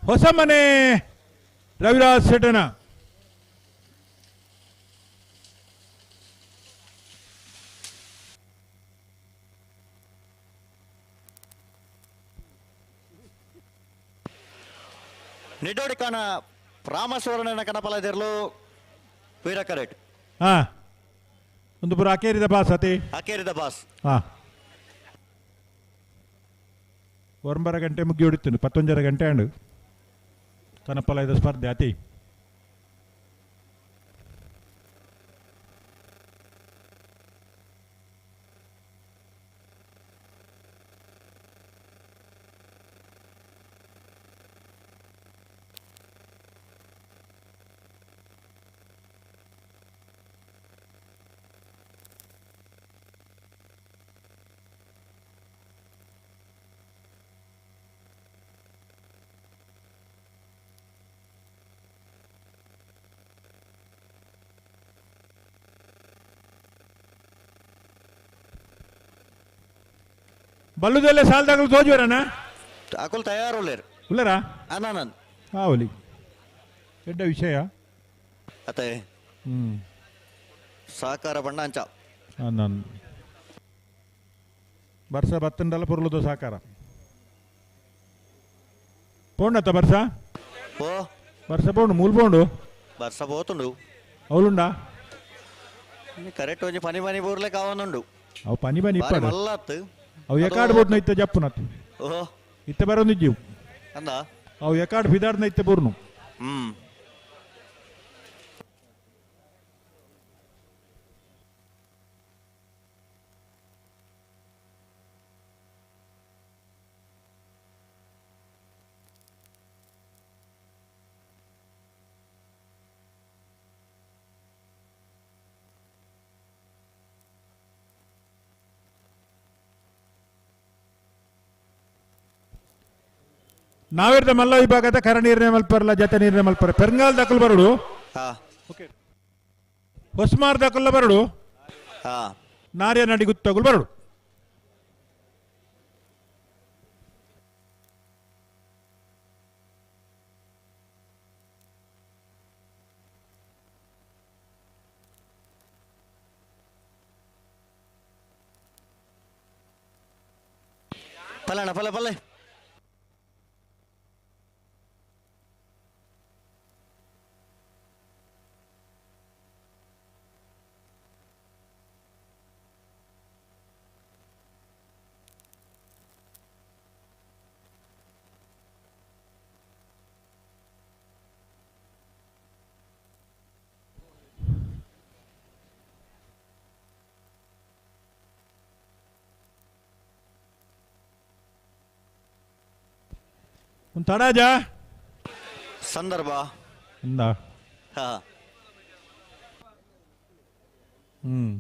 [SPEAKER 14] ಹೊಸಮನೆ ರವಿರಾಜ್ ಶೆಟ್ಟನ
[SPEAKER 11] ನಿಡೋಡಿಕಾನ ರಾಮಸ್ವರಣ ಕನಪಲದಿರ್ಲು ವೀರ ಕರೆಟ್
[SPEAKER 14] ಹಾ ಒಂದು ಪುರ ಅಕೇರಿದ ಬಾಸ್ ಅತಿ
[SPEAKER 11] ಅಕೇರಿದ ಬಾಸ್
[SPEAKER 14] ಹಾ ಒಂಬರ ಗಂಟೆ ಮುಗಿ ಹೊಡಿತೀನಿ ಪತ್ತೊಂಜರ ಗಂಟೆ ಅಂಡು ಕನಪಲದ ಸ್ಪರ್ಧೆ ಅತಿ ಬಲ್ಲುದಲ್ಲೇ ಸಾಲದಾಗಲು ತೋಜುವರಣ್ಣ
[SPEAKER 11] ಅಕುಲ್ ತಯಾರು ಉಳ್ಳೇರು
[SPEAKER 14] ಉಳ್ಳರಾ
[SPEAKER 11] ಅನಾನಂದ್
[SPEAKER 14] ಹಾವಲಿ ಎಡ್ಡ ವಿಷಯ
[SPEAKER 11] ಅತ್ತೆ
[SPEAKER 14] ಹ್ಮ್
[SPEAKER 11] ಸಹಕಾರ ಬಣ್ಣ ಅಂಚ
[SPEAKER 14] ನಾನು ಬರ್ಸ ಬತ್ತಂಡಲ್ಲ ಪೊರ್ಲುದ ಸಾಕಾರ ಪೋಂಡತ್ತ ಬರ್ಸ
[SPEAKER 11] ಓ
[SPEAKER 14] ಬರ್ಸ ಪೋಂಡು ಮೂಲ್ ಪೋಂಡು
[SPEAKER 11] ಬರ್ಸ ಪೋತುಂಡು
[SPEAKER 14] ಅವಳುಂಡಾ
[SPEAKER 11] ಕರೆಕ್ಟ್ ಒಂಜಿ ಪನಿ ಪನಿ ಬೂರ್ಲೆ ಕಾವೊಂದುಂಡು
[SPEAKER 14] ಅವು ಪನಿ ಪನಿ
[SPEAKER 11] ಬಾರಿ
[SPEAKER 14] ಇಪ್ಪಡು
[SPEAKER 11] ಮಲ್ಲತ್ತು
[SPEAKER 14] ಅವು ಎಕಾಡ್ ಬೋಟ್ನ ಇತ್ತ ಜಪ್ಪುನತ್ತು
[SPEAKER 11] ಓಹೋ
[SPEAKER 14] ಇತ್ತ ಬರೋದಿಜ್ಜಿವು
[SPEAKER 11] ಅಂದ
[SPEAKER 14] ಅವು ಎಕಾಡ್ ಫಿದಾಡ್ನ ಇತ್ತ ಬೂರ್ನು
[SPEAKER 11] ಹ್ಮ್
[SPEAKER 14] ನಾವಿರ್ದ ಮಲ್ಲ ವಿಭಾಗದ ಕರ ನೀರಿನ ಮಲ್ಪರಲ್ಲ ಜತೆ ನೀರಿನ ಮಲ್ಪರ ಪೆರ್ಂಗಾಲ್ ದಕಲ್ ಬರಡು
[SPEAKER 11] ಹಾ
[SPEAKER 14] ಹೊಸ್ಮಾರ್ ದಕಲ್ಲ ಬರಡು
[SPEAKER 11] ಹಾ
[SPEAKER 14] ನಾರ್ಯ ನಡಿಗುತ್ತಗುಲ್ ಬರಡು
[SPEAKER 11] ಪಲ್ಲಣ್ಣ ಪಲ್ಲೆ ಪಲ್ಲೆ
[SPEAKER 14] ಒಂದು ತಡಾಜ
[SPEAKER 11] ಸಂದರ್ಭ
[SPEAKER 14] ಇಂದ
[SPEAKER 11] ಹಾ
[SPEAKER 14] ಹ್ಮ್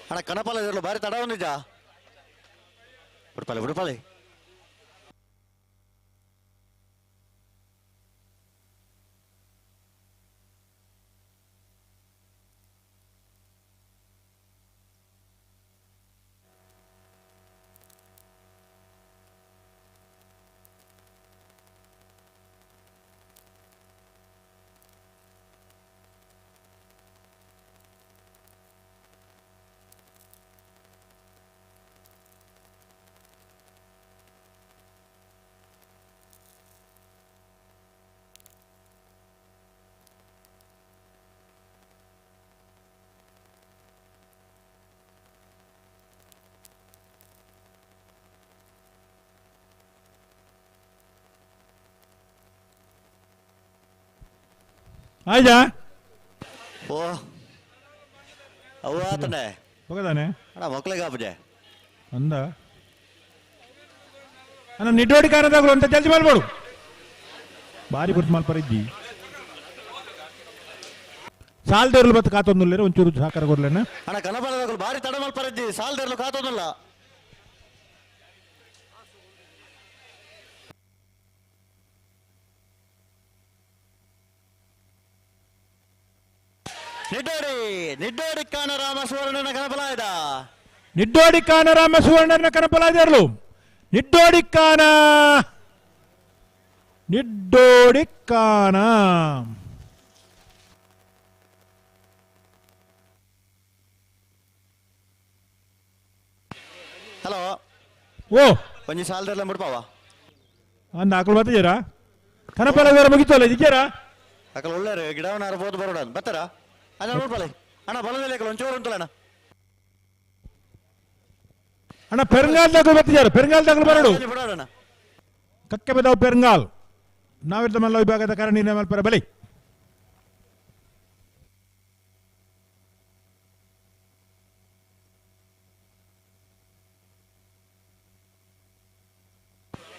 [SPEAKER 11] ಅಣ್ಣ ಕನಪಾಲ ಇದ್ರಲ್ಲ ಬಾರಿ ತಡ ಒಂದಿದ್ದ ಬಿಡ್ಪಾಲೆ ಬಿಡ್ಪಾಲೆ
[SPEAKER 14] ಆಯ್ತಾ
[SPEAKER 11] ಓ ಅವು ಆತನೆ
[SPEAKER 14] ಹೋಗದಾನೆ
[SPEAKER 11] ಅಣ್ಣ ಮಕ್ಳಿಗೆ ಆಪಜೆ
[SPEAKER 14] ಅಂದ ಅಣ್ಣ ನಿಡ್ಡೋಡಿ ಕಾರಣದಾಗಲು ಅಂತ ಜಲ್ದಿ ಮಾಡ್ಬೋಡು ಬಾರಿ ಗುರ್ತು ಮಲ್ಪರ ಇದ್ದಿ ಸಾಲ್ದೇರ್ಲು ಬತ್ತು ಕಾತೊಂದುಲ್ಲೇರು ಒಂಚೂರು ಸಹಕಾರ ಕೊಡ್ಲೇನ
[SPEAKER 11] ಅಣ್ಣ ಕನಪಲದಗಳು ಬಾರಿ ತಡ ಮಲ್ಪರ ಇದ್ದಿ ಸಾಲ್ದೇರ್ಲು ಕಾತೊಂದಿಲ್ಲ. ನಿಡ್ಡೋಡಿ ನಿಡ್ಡೋಡಿ ಕಾನರಾಮ ಸುವರ್ಣನ ಕನಪಲಾಯ್ದ
[SPEAKER 14] ನಿಡ್ಡೋಡಿ ಕಾನರಾಮ ಸುವರ್ಣನ ಕನಪಲಾಯ್ದರ್ಲು ನಿಡ್ಡೋಡಿ ಕಾನ ನಿಡ್ಡೋಡಿ ಕಾನ
[SPEAKER 11] ಹಲೋ
[SPEAKER 14] ಓ
[SPEAKER 11] ಒಂಜಿ ಸಾಲದಲ್ಲ ಮುಡ್ಪಾವ
[SPEAKER 14] ಅಂದ ಆಕಳು ಬತ್ತಿದ್ದೀರಾ ಕನಪಲಾಯ್ದಾರ ಮುಗಿತಲ್ಲ ಇದ್ದೀರಾ
[SPEAKER 11] ಅಕಲ್ ಒಳ್ಳೆ ಗಿಡವನ್ನ ಬೋದು ಬರೋಣ ಬರ್ತಾರ ಅಣ್ಣ ನೋಡ್ಬಾಲೆ ಅಣ್ಣ ಬಲದಲ್ಲಿ ಅಕಲ್ ಒಂಚೂರು ಉಂಟಲ್ಲ ಅಣ್ಣ
[SPEAKER 14] ಅಣ್ಣ ಪೆರಂಗಾಲ್ ದಾಖಲು ಬರ್ತಿದ್ದಾರೆ ಪೆರಂಗಾಲ್ ದಾಖಲು ಬರಡು
[SPEAKER 11] ಬಿಡೋಣ
[SPEAKER 14] ಕಕ್ಕೆ ಬದಾವ್ ಪೆರಂಗಾಲ್ ನಾವಿರ್ದ ಮಲ್ಲ ವಿಭಾಗದ ಕಾರಣ ನಿರ್ಣಯ ಮಲ್ಪರ ಬಲಿ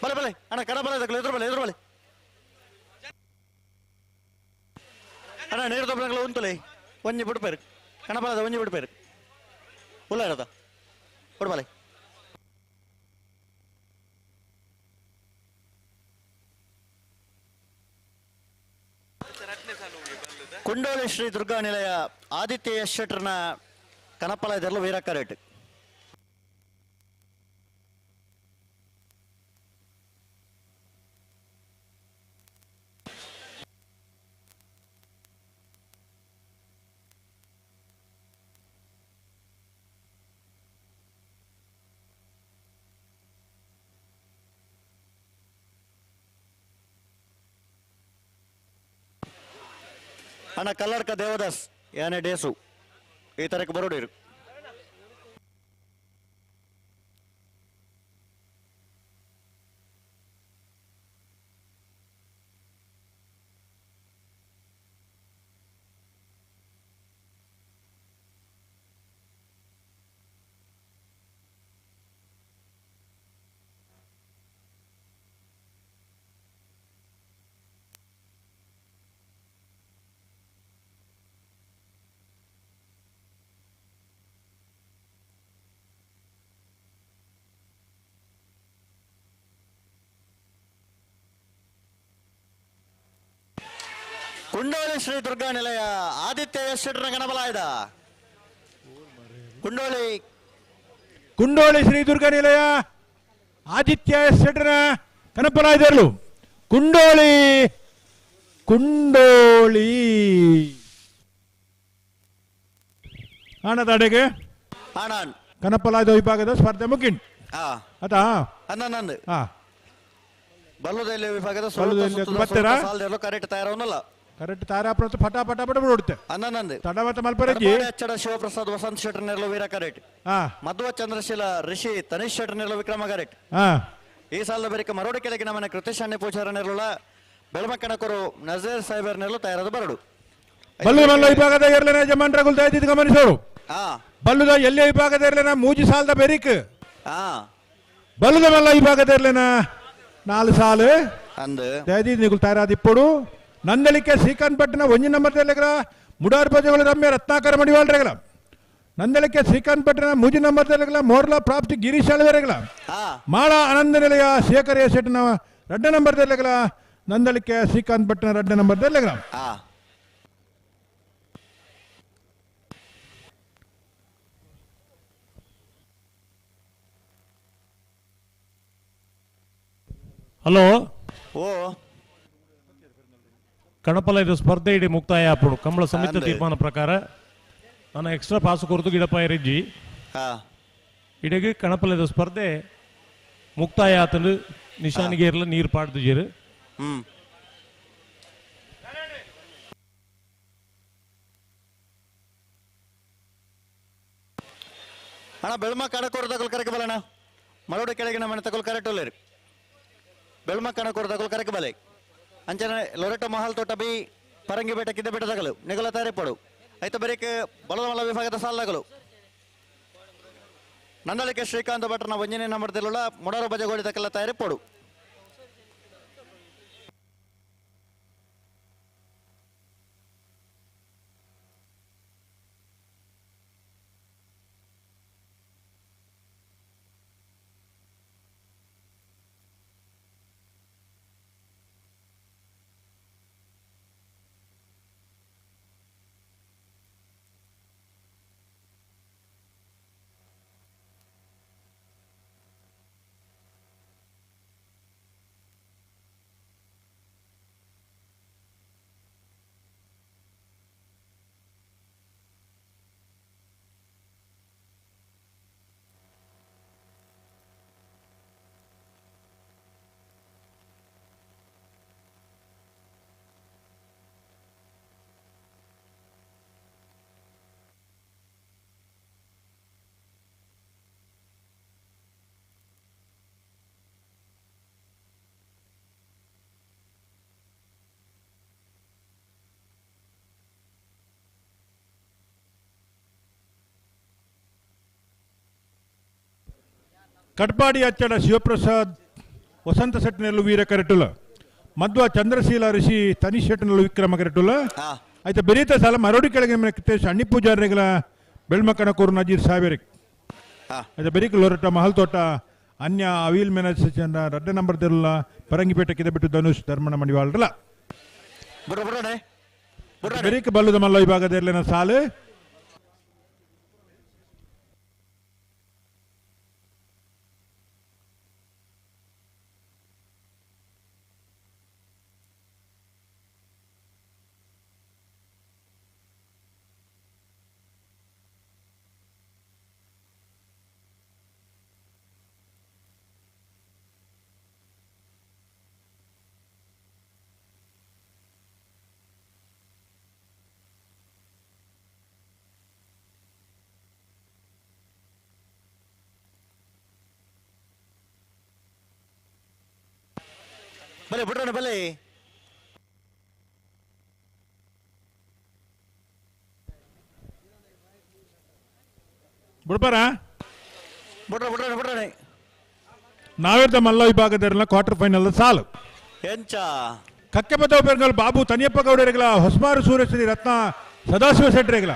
[SPEAKER 11] ಬಲೆ ಬಲೆ ಅಣ್ಣ ಕಡ ಬಲ ಎದುರು ಬಲೆ ಎದುರು ಬಲೆ ಅಣ್ಣ ನೀರು ದೊಬ್ಬನಗಳ ಉಂಟುಲೆ ಒಂಜಿ ಬಿಡ್ಪೇರು ಕಣ ಬಲದ ಒಂಜಿ ಬಿಡ್ಪೇರು ಉಲ್ಲ ಇರದ ಕೊಡ್ಬಲೆ ಕುಂಡೋಳಿ ಶ್ರೀ ದುರ್ಗಾ ನಿಲಯ ಆದಿತ್ಯ ಎಸ್ ಶೆಟ್ಟರ್ನ ಕನಪಲ ಇದರಲು ವೀರಕ್ಕ ರೇಟ್. ಅಣ್ಣ ಕಲ್ಲಡ್ಕ ದೇವದಾಸ್ ಯಾನೆ ಡೇಸು ಈ ತರಕ್ಕೆ ಬರೋಡಿರು. ಕುಂಡೋಳಿ ಶ್ರೀ ದುರ್ಗಾ ನಿಲಯ ಆದಿತ್ಯ ಎಸ್ ಶೆಟ್ಟರ ಗಣಬಲಾಯ್ದ ಕುಂಡೋಳಿ
[SPEAKER 14] ಕುಂಡೋಳಿ ಶ್ರೀ ದುರ್ಗಾ ನಿಲಯ ಆದಿತ್ಯ ಎಸ್ ಶೆಟ್ಟರ ಕನಪಲಾಯ್ದರ್ಲು ಕುಂಡೋಳಿ ಕುಂಡೋಳಿ ಹಣದ ಅಡೆಗೆ ಕನಪಲಾಯ್ದ ವಿಭಾಗದ ಸ್ಪರ್ಧೆ ಮುಗಿಂಡ್ ಆತಾ
[SPEAKER 11] ಹನ್ನೊಂದು
[SPEAKER 14] ಹಾ
[SPEAKER 11] ಬಲ್ಲುದೆಲೆ ವಿಭಾಗದ
[SPEAKER 14] ಬರ್ತೀರಾ?
[SPEAKER 11] ಕರೆಕ್ಟ್ ತಯಾರವನ್ನಲ್ಲ
[SPEAKER 14] ಕರೆಕ್ಟ್ ತಾರಾಪುರ ಪಟ ಪಟ ಪಟ ಬಿಡುತ್ತೆ
[SPEAKER 11] ಹನ್ನೊಂದು
[SPEAKER 14] ತಡವತ್ತ ಮಲ್ಪರಜ್ಜಿ
[SPEAKER 11] ಅಚ್ಚಡ ಶಿವಪ್ರಸಾದ್ ವಸಂತ್ ಶೆಟ್ಟರ್ ನೆರಳು ವೀರ ಕರೆಕ್ಟ್
[SPEAKER 14] ಹಾ
[SPEAKER 11] ಮಧ್ವ ಚಂದ್ರಶೀಲ ಋಷಿ ತನಿಷ್ ಶೆಟ್ಟರ್ ನೆರಳು ವಿಕ್ರಮ ಕರೆಕ್ಟ್
[SPEAKER 14] ಹಾ
[SPEAKER 11] ಈ ಸಾಲದ ಬಳಿಕ ಮರೋಡಿ ಕೆಳಗಿನ ಮನೆ ಕೃತಿಶ್ ಅಣ್ಣೆ ಪೂಜಾರ ನೆರಳುಳ ಬೆಳಮಕ್ಕಣಕರು ನಜೀರ್ ಸಾಹೇಬರ್ ನೆರಳು ತಯಾರಾದ ಬರಡು
[SPEAKER 14] ಬಲ್ಲು ಮಲ್ಲ ವಿಭಾಗದ ಎರ್ಲೆನ ಯಜಮಾನ್ರ ಗುಲ್ದಾಯ್ತಿದ್ದು ಗಮನಿಸೋರು
[SPEAKER 11] ಹಾ
[SPEAKER 14] ಬಲ್ಲುದ ಎಲ್ಲೇ ವಿಭಾಗದ ಎರ್ಲೆನ ಮೂಜಿ ಸಾಲದ ಬೆರಿಕ್
[SPEAKER 11] ಹಾ
[SPEAKER 14] ಬಲ್ಲುದ ಮಲ್ಲ ವಿಭಾಗದ ಎರ್ಲೆನ ನಾಲು ಸಾಲು
[SPEAKER 11] ಅಂದು
[SPEAKER 14] ದಯದೀದ್ ನಿಗುಲ್ ತಯಾರಾದ ಇಪ್ಪಡು ನಂದಳಿಕೆ ಶ್ರೀಕಾಂತ್ ಭಟ್ನ ಒಂಜಿ ನಂಬರ್ ತೆಲೆಗ್ರ ಮುಡಾರ್ ಪಜಗಳು ರಮ್ಯ ರತ್ನಾಕರ ಮಡಿವಾಳ್ರೆಗಳ ನಂದಳಿಕೆ ಶ್ರೀಕಾಂತ್ ಭಟ್ನ ಮೂಜಿ ನಂಬರ್ ತೆಲೆಗ್ಲ ಮೋರ್ಲಾ ಪ್ರಾಪ್ತಿ ಗಿರೀಶ್ ಅಳವೆರೆಗಳ ಮಾಳ ಆನಂದ ನಿಲಯ ಶೇಖರ್ ಎ ಶೆಟ್ಟನ ರಡ್ಡ ನಂಬರ್ ತೆಲೆಗ್ಲ ನಂದಳಿಕೆ ಶ್ರೀಕಾಂತ್ ಭಟ್ನ ರಡ್ಡ ನಂಬರ್ ತೆಲೆಗ್ಲ
[SPEAKER 11] ಹಾ
[SPEAKER 7] ಹಲೋ
[SPEAKER 11] ಓ
[SPEAKER 7] ಕಣಪಲ ಇದು ಸ್ಪರ್ಧೆ ಇಡೀ ಮುಕ್ತಾಯ ಆಪುಡು ಕಂಬಳ ಸಮಿತಿ
[SPEAKER 11] ಅಂದ್.
[SPEAKER 7] ತೀರ್ಮಾನ ಪ್ರಕಾರ ನಾನು ಎಕ್ಸ್ಟ್ರಾ ಪಾಸ್ ಕೊರತು ಗಿಡಪ್ಪ ಇರಿಜ್ಜಿ
[SPEAKER 11] ಹಾ
[SPEAKER 7] ಇಡೀ ಕಣಪಲ ಇದು ಸ್ಪರ್ಧೆ ಮುಕ್ತಾಯ ಆತಂದು ನಿಶಾನಿಗೆ ಇರಲ ನೀರು ಪಾಡ್ದು
[SPEAKER 11] ಹ್ಮ್ ಅಣ್ಣ ಬೆಳ್ಮ ಕಣಕೋರ್ ತಗೊಳ್ ಕರೆಕ್ ಬಲಣ್ಣ ಮರೋಡಿ ಕೆಳಗಿನ ಮನೆ ತಗೊಳ್ ಕರೆಕ್ಟ್ ಒಲ್ಲೇರಿ ಬೆಳ್ಮ ಕಣಕೋರ್ ತಗೊಳ್ ಕರೆಕ್ ಬಲೆ ಅಂಚನೆ ಲೊರೆಟೊ ಮಹಲ್ ತೋಟ ಬಿ ಪರಂಗಿಪೇಟೆ ಕಿದ್ದಪೇಟೆ ನಿಗಲ ತಯಾರಿಪಡು ಐತ ಬರೀಕ್ ಬಲದ ವಿಭಾಗದ ಸಾಲಗಳು ನಂದಳಿಕೆ ಶ್ರೀಕಾಂತ ಭಟ್ರನ ಒಂಜನೇ ನಂಬರ್ ದಿಲ್ಲುಳ ಮುಡಾರು ಬಜಗೋಡಿ ದಕಲ ತಯಾರಿಪಡು
[SPEAKER 14] ಕಟ್ಪಾಡಿ ಅಚ್ಚಡ ಶಿವಪ್ರಸಾದ್ ವಸಂತ ಸೆಟ್ನಲ್ಲೂ ವೀರ ಕರೆಟುಲ ಮಧ್ವ ಚಂದ್ರಶೀಲ ಋಷಿ ತನಿಷ್ ಶೆಟ್ನಲ್ಲೂ ವಿಕ್ರಮ ಕರೆಟುಲ ಆಯ್ತಾ ಬೆರೀತ ಸಾಲ ಮರೋಡಿ ಕೆಳಗೆ ಅಣ್ಣಿ ಪೂಜಾರಿಗಳ ಬೆಳ್ಮಕನಕೂರು ನಜೀರ್ ಸಾವೇರಿ ಆಯ್ತಾ ಬೆರಿಕ್ ಲೊರಟ ಮಹಲ್ ತೋಟ ಅನ್ಯ ಅವಿಲ್ ಮೆನಜ್ ರಡ್ಡ ನಂಬರ್ ದಿರಲ್ಲ ಪರಂಗಿಪೇಟೆ ಕಿದಬಿಟ್ಟು ಧನುಷ್ ಧರ್ಮಣ ಮಣಿವಾಳ್ರಲ್ಲ ಬೆರಿಕ್ ಬಲ್ಲುದ ಮಲ್ಲ ವಿಭಾಗದ ಸಾಲು
[SPEAKER 11] ಬಲೆ ಬಿಡ್ರೋಣ ಬಲೆ
[SPEAKER 14] ಬಿಡ್ಬಾರ
[SPEAKER 11] ಬಿಡ್ರ ಬಿಡ್ರೋಣ ಬಿಡ್ರೋಣ
[SPEAKER 14] ನಾವೇರ್ದ ಮಲ್ಲ ವಿಭಾಗದ ಕ್ವಾರ್ಟರ್ ಫೈನಲ್ ಸಾಲು
[SPEAKER 11] ಎಂಚ
[SPEAKER 14] ಕಕ್ಕೆಪದ ಪೆರ್ಗಲ್ ಬಾಬು ತನಿಯಪ್ಪ ಗೌಡರಿಗಳ ಹೊಸ್ಮಾರು ಸೂರ್ಯಶ್ರೀ ರತ್ನ ಸದಾಶಿವ ಶೆಟ್ಟರಿಗಳ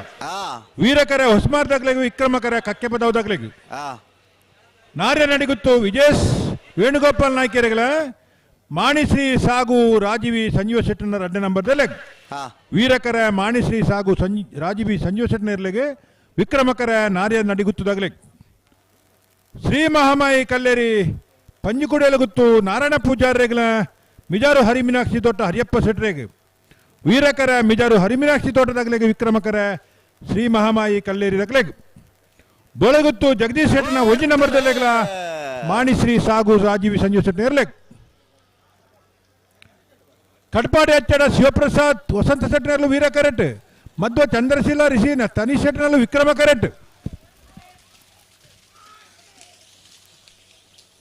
[SPEAKER 14] ವೀರಕರೆ ಹೊಸ್ಮಾರ್ ದಾಖಲೆಗೆ ವಿಕ್ರಮಕರೆ ಕಕ್ಕೆಪದವ್ ದಾಖಲೆಗೆ ನಾರ್ಯ ನಡಿಗುತ್ತು ವಿಜೇಶ್ ವೇಣುಗೋಪಾಲ್ ನಾಯ್ಕರಿಗಳ ಮಾಣಿಶ್ರೀ ಸಾಗು ರಾಜೀವಿ ಸಂಜೀವ ಶೆಟ್ಟನ ರಡ್ಡ ನಂಬರ್ದಲ್ಲಿ ವೀರಕರ ಮಾಣಿಶ್ರೀ ಸಾಗು ರಾಜೀವಿ ಸಂಜೀವ ಶೆಟ್ಟನಿರ್ಲಿಗೆ ವಿಕ್ರಮಕರ ನಾರ್ಯ ನಡಿಗುತ್ತದಾಗಲಿ ಶ್ರೀ ಮಹಾಮಾಯಿ ಕಲ್ಲೇರಿ ಪಂಜಿಕುಡಿಯಲಗುತ್ತು ನಾರಾಯಣ ಪೂಜಾರಿಗಳ ಮಿಜಾರು ಹರಿಮೀನಾಕ್ಷಿ ತೋಟ ಹರಿಯಪ್ಪ ಶೆಟ್ಟರಿಗೆ ವೀರಕರ ಮಿಜಾರು ಹರಿಮೀನಾಕ್ಷಿ ತೋಟದಾಗಲಿಗೆ ವಿಕ್ರಮಕರ ಶ್ರೀ ಮಹಾಮಾಯಿ ಕಲ್ಲೇರಿ ದಗಲೆಗೆ ಬೋಳಗುತ್ತು ಜಗದೀಶ್ ಶೆಟ್ಟನ ಒಂಜಿ ನಂಬರ್ದಲ್ಲೆಗಳ ಮಾಣಿಶ್ರೀ ಸಾಗು ರಾಜೀವಿ ಸಂಜೀವ ಶೆಟ್ಟನಿರ್ಲಿಗೆ ಕಟ್ಪಾಡಿ ಅಚ್ಚಡ ಶಿವಪ್ರಸಾದ್ ವಸಂತ ಶೆಟ್ಟನಲ್ಲೂ ವೀರ ಕರೆಟ್ ಮಧ್ವ ಚಂದ್ರಶೀಲ ಋಷಿ ತನಿಷ್ ಶೆಟ್ಟನಲ್ಲೂ ವಿಕ್ರಮ ಕರೆಟ್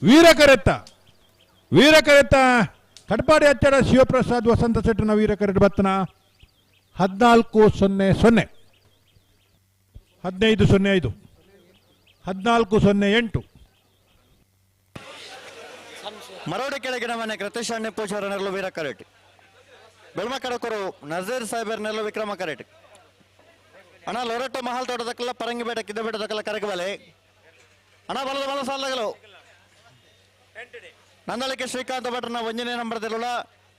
[SPEAKER 14] ವೀರ ಕರೆತ್ತ ವೀರ ಕರೆತ್ತ ಕಟ್ಪಾಡಿ ಅಚ್ಚಡ ಶಿವಪ್ರಸಾದ್ ವಸಂತ ಶೆಟ್ಟನ ವೀರ ಕರೆಟ್ ಬತ್ತನ 14-0-0 15-05 14-08.
[SPEAKER 11] ಮರೋಡಿ ಕೆಳಗಿನ ಮನೆ ಕೃತೇಶ್ ಅಣ್ಣೆ ಪೂಜಾರನಲ್ಲೂ ವೀರ ಕರೆಟ್ ಬೆಳ್ಮಕಡಕರು ನಜೀರ್ ಸಾಹೇಬರ್ನೆಲ್ಲ ವಿಕ್ರಮ ಕರೆಟ್ ಅಣ್ಣ ಲೊರಟೊ ಮಹಲ್ ತೋಟದಕ್ಕೆಲ್ಲ ಪರಂಗಿಪೇಟೆ ಕಿದ್ದಪೇಟದಕ್ಕೆಲ್ಲ ಕರಕಬಲೆ ಅಣ್ಣ ಬಲದ ಬಲ ಸಾಲಗಳು ನಂದಳಿಕೆ ಶ್ರೀಕಾಂತ ಭಟ್ರನ ಒಂಜನೇ ನಂಬರ್ ದಿಲ್ಲುಳ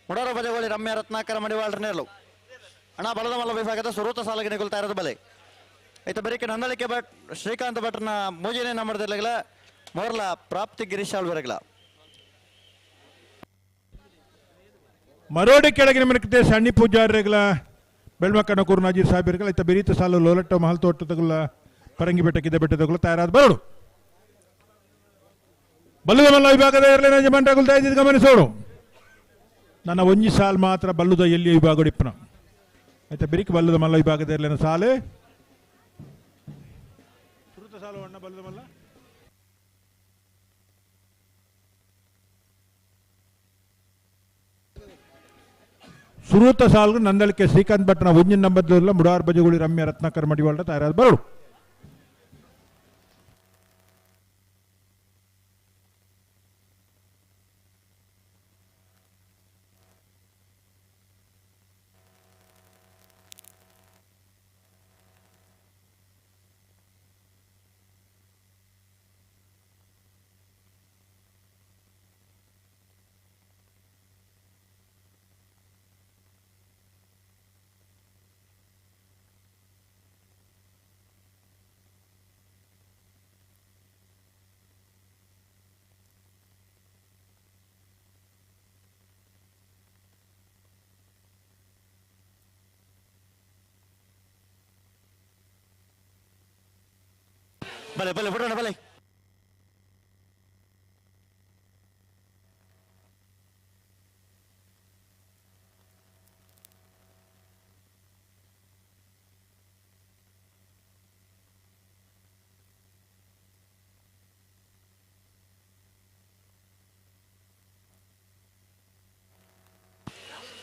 [SPEAKER 11] ಮುಡಾರ ಬಜಗೋಳಿ ರಮ್ಯ ರತ್ನಾಕರ ಮಡಿವಾಳ್ರನೇರ್ಲು ಅಣ್ಣ ಬಲದ ಮಲ್ಲ ವಿಭಾಗದ ಸುರೂತ ಸಾಲಗೆ ನಿಗುಲ್ತಾ ಇರೋದು ಬಲೆ ಆಯ್ತು ಬರೀಕೆ ನಂದಳಿಕೆ ಭಟ್ ಶ್ರೀಕಾಂತ ಭಟ್ರನ ಮೂಜನೇ ನಂಬರ್ ದಿಲ್ಲಗಳ ಮೊರಲ ಪ್ರಾಪ್ತಿ ಗಿರೀಶ್ ಆಳ್ವರೆಗಳ
[SPEAKER 14] ಮರೋಡಿ ಕೆಳಗಿನ ಮನಕತೆ ಸಣ್ಣ ಪೂಜಾರಿಗಳ ಬೆಳ್ಮಕನಕೂರು ನಜೀರ್ ಸಾಹೇಬರ್ಗಳ ಇತ್ತ ಬೆರೀತ ಸಾಲು ಲೋಲಟ್ಟ ಮಹಲ್ ತೋಟದಗುಲ ಪರಂಗಿ ಬೆಟ್ಟಕ್ಕಿದ್ದ ಬೆಟ್ಟದಗುಲ ತಯಾರಾದ ಬರೋಡು ಬಲ್ಲುದ ಮಲ್ಲ ವಿಭಾಗದ ಎರಡನೇ ಯಜಮಾನರಾಗುಲ್ ಇದ್ದಿದ್ದು ಗಮನಿಸೋಡು ನನ್ನ ಒಂಜಿ ಸಾಲು ಮಾತ್ರ ಬಲ್ಲುದ ಎಲ್ಲಿಯ ವಿಭಾಗ ಇಪ್ಪನ ಆಯ್ತಾ ಬೆರಿಕ್ ಬಲ್ಲುದ ಮಲ್ಲ ವಿಭಾಗದ ಎರಡನೇ ಸಾಲು ಸಾಲು ಅಣ್ಣ ಬಲ್ಲುದ ಮಲ್ಲ ಸುರೂತ ಸಾಲ್ಗು ನಂದಳಿಕೆ ಶ್ರೀಕಾಂತ್ ಭಟ್ನ ಒಂಜಿನ ನಂಬರ್ಲ ಮುಡಾರ್ ಬಜಗುಳಿ ರಮ್ಯ ರತ್ನಾಕರ್ ಮಡಿವಾಳ ತಯಾರಾದ ಬರಡು.
[SPEAKER 11] ಬಲೆ ಬಲೆ ಬಿಡೋಣ ಬಲೆ.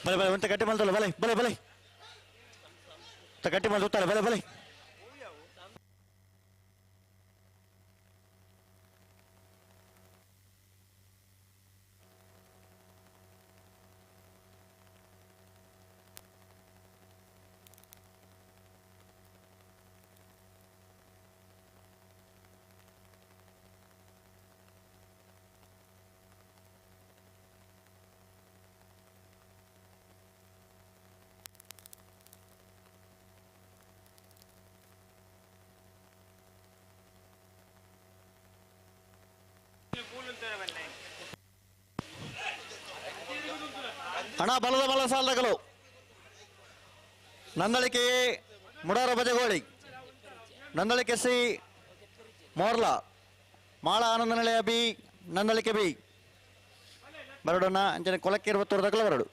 [SPEAKER 11] ಬಲೆ ಬಲೆ ಒಂತ ಗಟ್ಟಿ ಮಲ್ತಲ್ಲ ಬಲೆ ಬಲೆ ಬಲೆ ಗಟ್ಟಿ ಮಲ್ತಾರೆ ಬಲೆ ಬಲೆ. ಅಣ್ಣ ಬಲದ ಬಲ ಸಾಲದಗಲು Nandalike Mudar Bajagoli, Nandalike C Morla, Mala Ananda Nilaya B, Nandalike B. ಬರಡೋಣ ಅಂಚನೆ ಕೊಲಕ್ಕೆ ಇರುವ ತೋರದಗಲ ಬರಡು.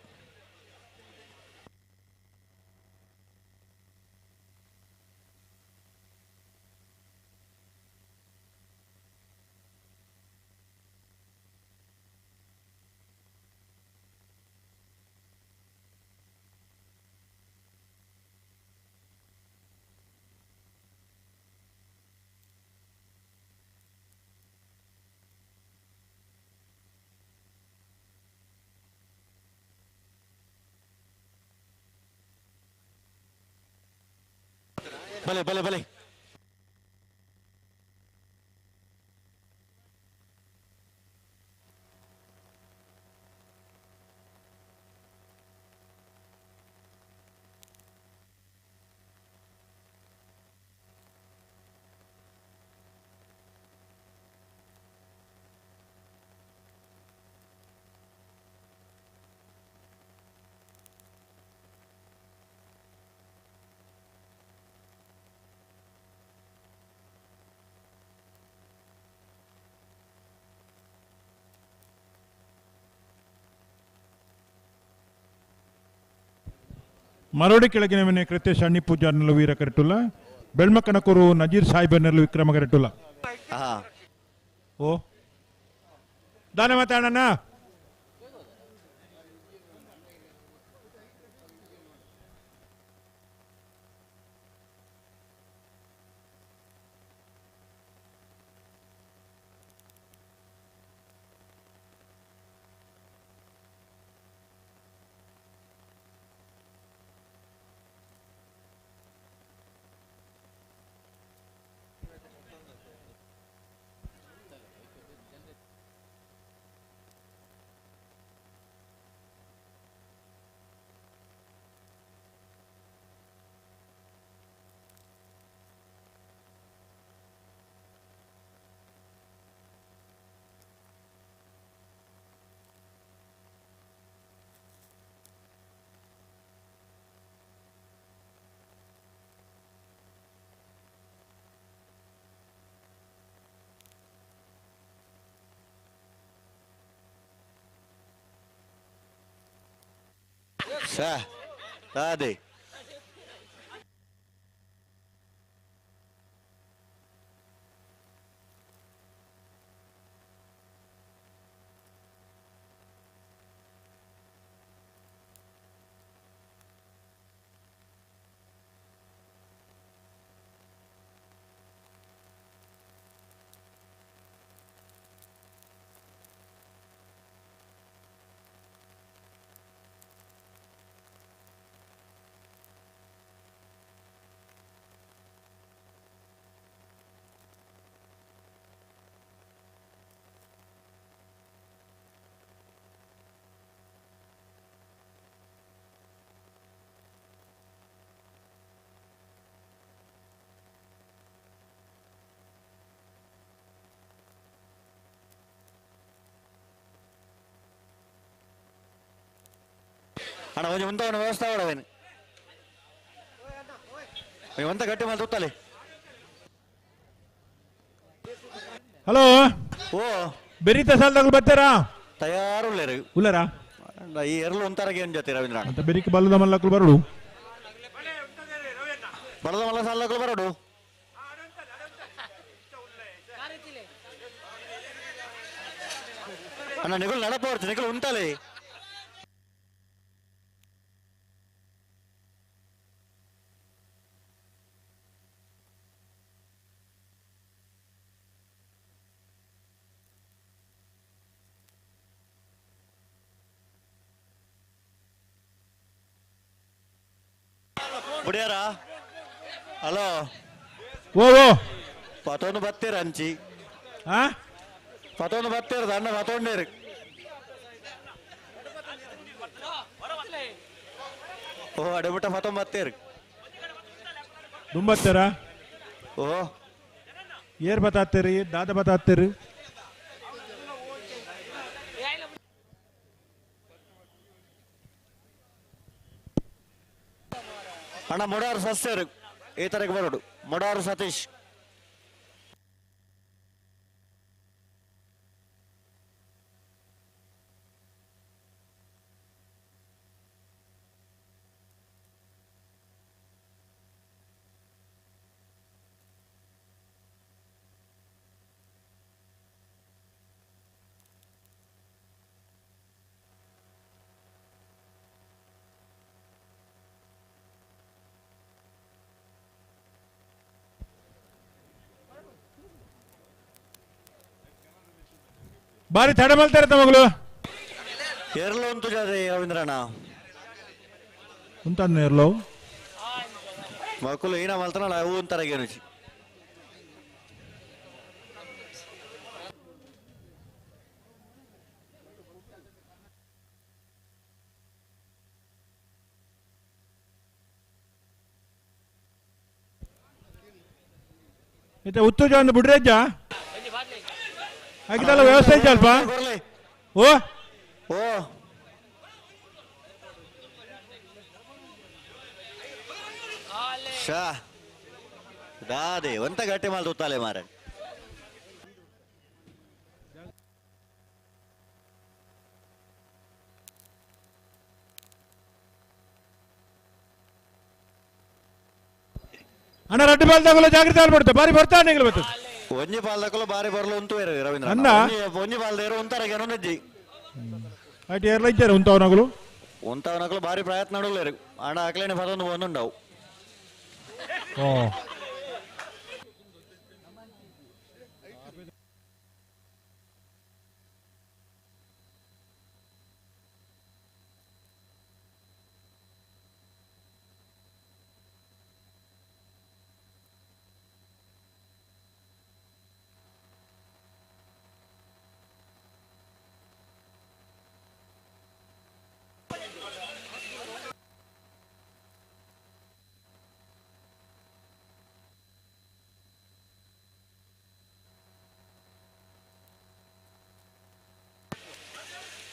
[SPEAKER 11] ಬಲೆ ಬಲೆ ಬಲೆ.
[SPEAKER 14] ಮರೋಡಿ ಕೆಳಗಿನ ಮನೆ ಕೃತೇಶ್ ಅಣ್ಣಿ ಪೂಜಾರ್ನಲ್ಲ ವೀರ ಕರೆಟುಲ್ಲ, ಬೆಳ್ಮಕನಕೂರು ನಜೀರ್ ಸಾಹಿಬರ್ನಲ್ಲ ವಿಕ್ರಮ ಕರೆಟುಲ್ಲ. ಓ ದಾನೆ ಮಾತಾಡೋಣ.
[SPEAKER 11] ಅದೇ ಅಣ್ಣ ಒಂಜಿ ಉಂತವನ ವ್ಯವಸ್ಥೆ ಆವಡವೇನು ಒಂತ ಗಟ್ಟಿ ಮೇಲೆ ತುತ್ತಲೆ.
[SPEAKER 14] ಹಲೋ
[SPEAKER 11] ಓ
[SPEAKER 14] ಬೆರಿತ ಸಾಲದಾಗ ಬರ್ತಾರಾ?
[SPEAKER 11] ತಯಾರು ಉಳ್ಳೇರು
[SPEAKER 14] ಉಲ್ಲರಾ?
[SPEAKER 11] ಈ ಎರಲು ಒಂತಾರಗೆ ಏನ್ ಜೊತೆ ರವೀಂದ್ರ
[SPEAKER 14] ಅಂತ ಬೆರಿಕೆ ಬಲ್ಲದ ಮಲ್ಲಕ್ಕಲು ಬರಡು.
[SPEAKER 11] ಬಲದ ಮಲ್ಲ ಸಾಲಕ್ಕಲು ಬರಡು. ಅಣ್ಣ ನಿಗುಲ್ ನಡಪೋರ್ಚು ನಿಗುಲ್ ಉಂಟಲೆ. ಬುಡಿಯಾರ ಹಲೋ
[SPEAKER 14] ಓ ಓ
[SPEAKER 11] ಪತೊಂದು ಬತ್ತೀರ ಅಂಚಿ
[SPEAKER 14] ಆ
[SPEAKER 11] ಪತೊಂದು ಬತ್ತೀರ ಅಣ್ಣ ಪತೊಂಡೇರು. ಓ ಅಡೆಬಿಟ್ಟ ಪತೊಂದು ಬತ್ತೀರು
[SPEAKER 14] ದುಂಬತ್ತೀರ?
[SPEAKER 11] ಓ
[SPEAKER 14] ಏರ್ ಬತ್ತಾತ್ತೀರಿ ದಾದ ಬತ್ತಾತ್ತೀರಿ?
[SPEAKER 11] ಅಣ್ಣ ಮೊಡಾರು ಸಸ್ಯರು ಈ ತರಕ್ಕೆ ಬರೋಡು ಮೊಡಾರು ಸತೀಶ್.
[SPEAKER 14] ಬಾರಿ ತಡ ಮಲ್ತಾರೆ ತಮಗಳು.
[SPEAKER 11] ಎರಲು ಉಂಟು ಜಾದೆ ರವೀಂದ್ರಣ್ಣ
[SPEAKER 14] ಉಂಟನ್ನ ಎರಲು
[SPEAKER 11] ಮಕ್ಕಳು ಏನ ಮಲ್ತಾನಲ್ಲ ಅವು ಅಂತಾರೆ ಏನು.
[SPEAKER 14] ಇತ್ತೆ ಉತ್ತುಜ ಒಂದು ಬುಡ್ರೇಜ ಹಾಕಿದಲ್ಲ ವ್ಯವಸ್ಥೆ ಇಜ್ಜ ಅಲ್ಪ? ಓ
[SPEAKER 11] ಓ ಶಾ ದಾದೆ ಒಂತ ಗಟ್ಟಿ ಮಾಲ್ ತೂತಾಲೆ ಮಾರ.
[SPEAKER 14] ಅಣ್ಣ ರಡ್ಡು ಬಾಲ್ದಾಗಲ್ಲ ಜಾಗ್ರತೆ ಆಗ್ಬಿಡುತ್ತೆ ಬಾರಿ ಬರ್ತಾ ಅಣ್ಣ ಬರ್ತದೆ.
[SPEAKER 11] ಒಂಜಿ ಬಾಲ್ದಕ್ಕಲು ಬಾರಿ ಬರಲು ಉಂಟು ರವೀಂದ್ರ
[SPEAKER 14] ಅಣ್ಣ?
[SPEAKER 11] ಒಂಜಿ ಬಾಲ್ದೇರು ಉಂತಾರ ಏನೊಂದಿಜ್ಜಿ
[SPEAKER 14] ಅಟ್ ಏರ್ಲ ಇದ್ದಾರೆ ಉಂತವನಗಳು
[SPEAKER 11] ಉಂತವನಗಳು ಬಾರಿ ಪ್ರಯತ್ನ ನಡುಲೇರು ಅಣ್ಣ ಅಕ್ಲೇನೆ ಪದೊಂದು ಒಂದುಂಡವು.
[SPEAKER 14] ಓ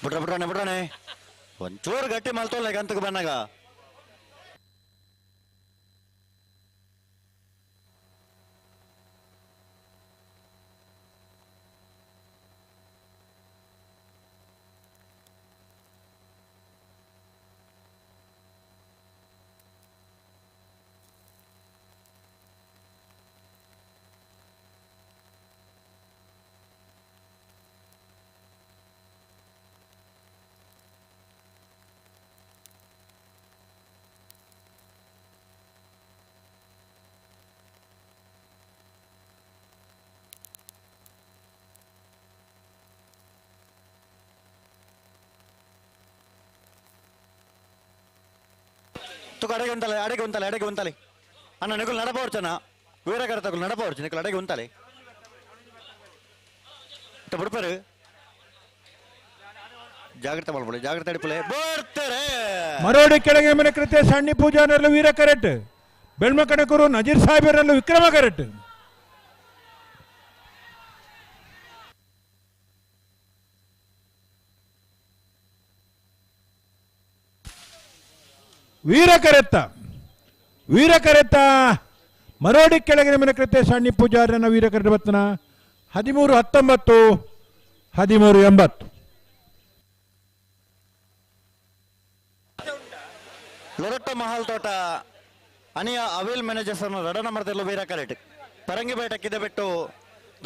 [SPEAKER 11] ಬಿಟ್ರ ಬಿಟ್ರಾನೆ ಬಿಟ್ರಾನೆ ಒಂಚೂರು ಗಟ್ಟಿ ಮಲ್ತೋಲ್ಲ ಗಂತಕ್ಕೆ ಬಂದಾಗ. ತುಕ ಅಡಗೆ ಉಂಟಲೆ ಅಡಗೆ ಉಂಟಲೆ ಅಡಗೆ ಉಂಟಲೆ ಅಣ್ಣ ನಿಕುಲ್ ನಡಪೋರ್ಚನ ವೀರಕರ ತಗುಲ್ ನಡಪೋರ್ಚು ನಿಕುಲ್ ಅಡಗೆ ಉಂಟಲೆ ಬಿಡ್ಪಾರು ಜಾಗ್ರತೆ ಮಾಡ್ಕೊಳ್ಳಿ ಜಾಗ್ರತೆ ಅಡಿಪುಲೆ ಬರ್ತಾರೆ.
[SPEAKER 14] ಮರೋಡಿ ಕೆಳಗೆ ಮನೆ ಕೃತ್ಯ ಸಣ್ಣ ಪೂಜಾನರಲು ವೀರ ಕರೆಟ್ ಬೆಳ್ಮ ಕಡಕರು ನಜೀರ್ ಸಾಹೇಬರಲ್ಲೂ ವಿಕ್ರಮ ಕರೆಟ್. ವೀರಕರೆತ್ತ ವೀರಕರೆತ್ತ ಮರೋಡಿ ಕೆಳಗಿನ ಮನಕೃತ್ಯ ಸಣ್ಣ ಪೂಜಾರನ ವೀರಕರೆಟ ಬತ್ತನ 13-19 13-80.
[SPEAKER 11] ಲೊರಟ್ಟ ಮಹಲ್ ತೋಟ ಅನಿಯ ಅವಿಲ್ ಮ್ಯಾನೇಜರ್ಸ್ ಅನ್ನು ರಡ ನಂಬರ್ದಲ್ಲೂ ವೀರ ಕರೆಟ್ ಪರಂಗಿ ಬೇಟಕ್ಕಿದೆ ಬಿಟ್ಟು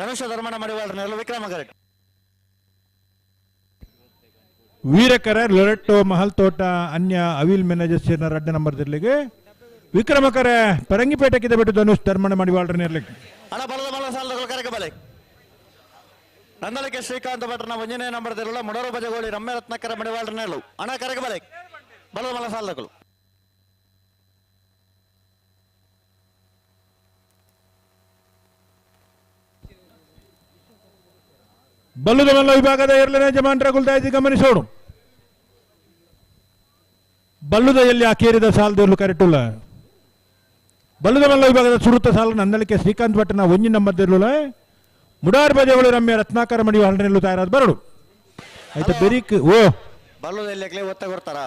[SPEAKER 11] ಧನುಷ ಧರ್ಮಣ ಮಡಿವಾಳರನ್ನೆಲ್ಲ ವಿಕ್ರಮ ಕರೆಟ್.
[SPEAKER 14] ವೀರಕರ ಲೊರೆಟ್ಟೋ ಮಹಲ್ ತೋಟ ಅನ್ಯ ಅವಿಲ್ ಮ್ಯಾನೇಜರ್ಸ್ ರಡ್ಡ ನಂಬರ್ ಜಿಲ್ಲೆಗೆ ವಿಕ್ರಮಕರ ಪರಂಗಿಪೇಟೆಕ್ಕಿದೆ ಬಿಟ್ಟು ಧನುಷ್ ಧರ್ಮಣ ಮಡಿವಾಳರನ್ನೆಲ್ಲ.
[SPEAKER 11] ಅಣ್ಣ ಬಲದ ಮಲ್ಲ ಸಾಲದಗಳು ಕರೆಕ ಬಲೆ ನಂದಲಿಕೆ ಶ್ರೀಕಾಂತ ಭಟ್ರನ ಒಂಜನೇ ನಂಬರ್ ದಿರಲ್ಲ ಮುಡರು ಬಜಗೋಳಿ ರಮ್ಯ ರತ್ನಾಕರ ಮಡಿವಾಳರನ್ನೆಲ್ಲ ಅಣ್ಣ ಕರೆಕ ಬಲೆ ಬಲದ ಮಲ್ಲ ಸಾಲದಗಳು.
[SPEAKER 14] ಬಲ್ಲುದ ಮಲ್ಲ ವಿಭಾಗದ ಎರಡನೇ ಜಮಾನ್ರ ಗುಲ್ದಾಯಿಸಿ ಗಮನಿಸೋಣ. ಬಲ್ಲುದ ಎಲ್ಲಿ ಅಕೇರಿದ ಸಾಲದಲ್ಲೂ ಕರೆಟುಲ್ಲ. ಬಲ್ಲುದ ಮಲ್ಲ ವಿಭಾಗದ ಸುರುತ ಸಾಲ ನಂದಳಿಕೆ ಶ್ರೀಕಾಂತ್ ಭಟ್ಟನ ಒಂಜಿ ನಂಬರ್ದಿರ್ಲುಲ ಮುಡಾರ್ ಬಜೆಗಳು ರಮ್ಯ ರತ್ನಾಕರ ಮಡಿಯು ಹಳ್ಳನೆಲ್ಲು ತಯಾರಾದ ಬರಡು ಆಯ್ತಾ ಬೆರಿಕ್ ಓ
[SPEAKER 11] ಬಲ್ಲುದ ಎಲ್ಲಿ ಒತ್ತ ಕೊಡ್ತಾರ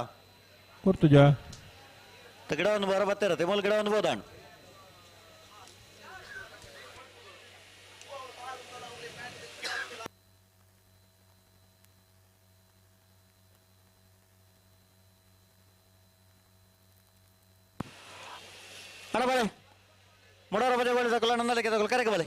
[SPEAKER 14] ಕೊರ್ತುಜ
[SPEAKER 11] ಗಿಡ ಒಂದು ಬರ ಬತ್ತಿರ ತಿಮಲ್ ಗಿಡ ಒಂದು ಬೋದಾಣ್ ಅಣ್ಣ ಬಲೆ ಮುಡಾರ ಬಜೆಗಳು ತಗೊಳ್ಳ ನಂದಲಿಕೆ ತಗೊಳ್ಳ ಕರೆಕ ಬಲೆ.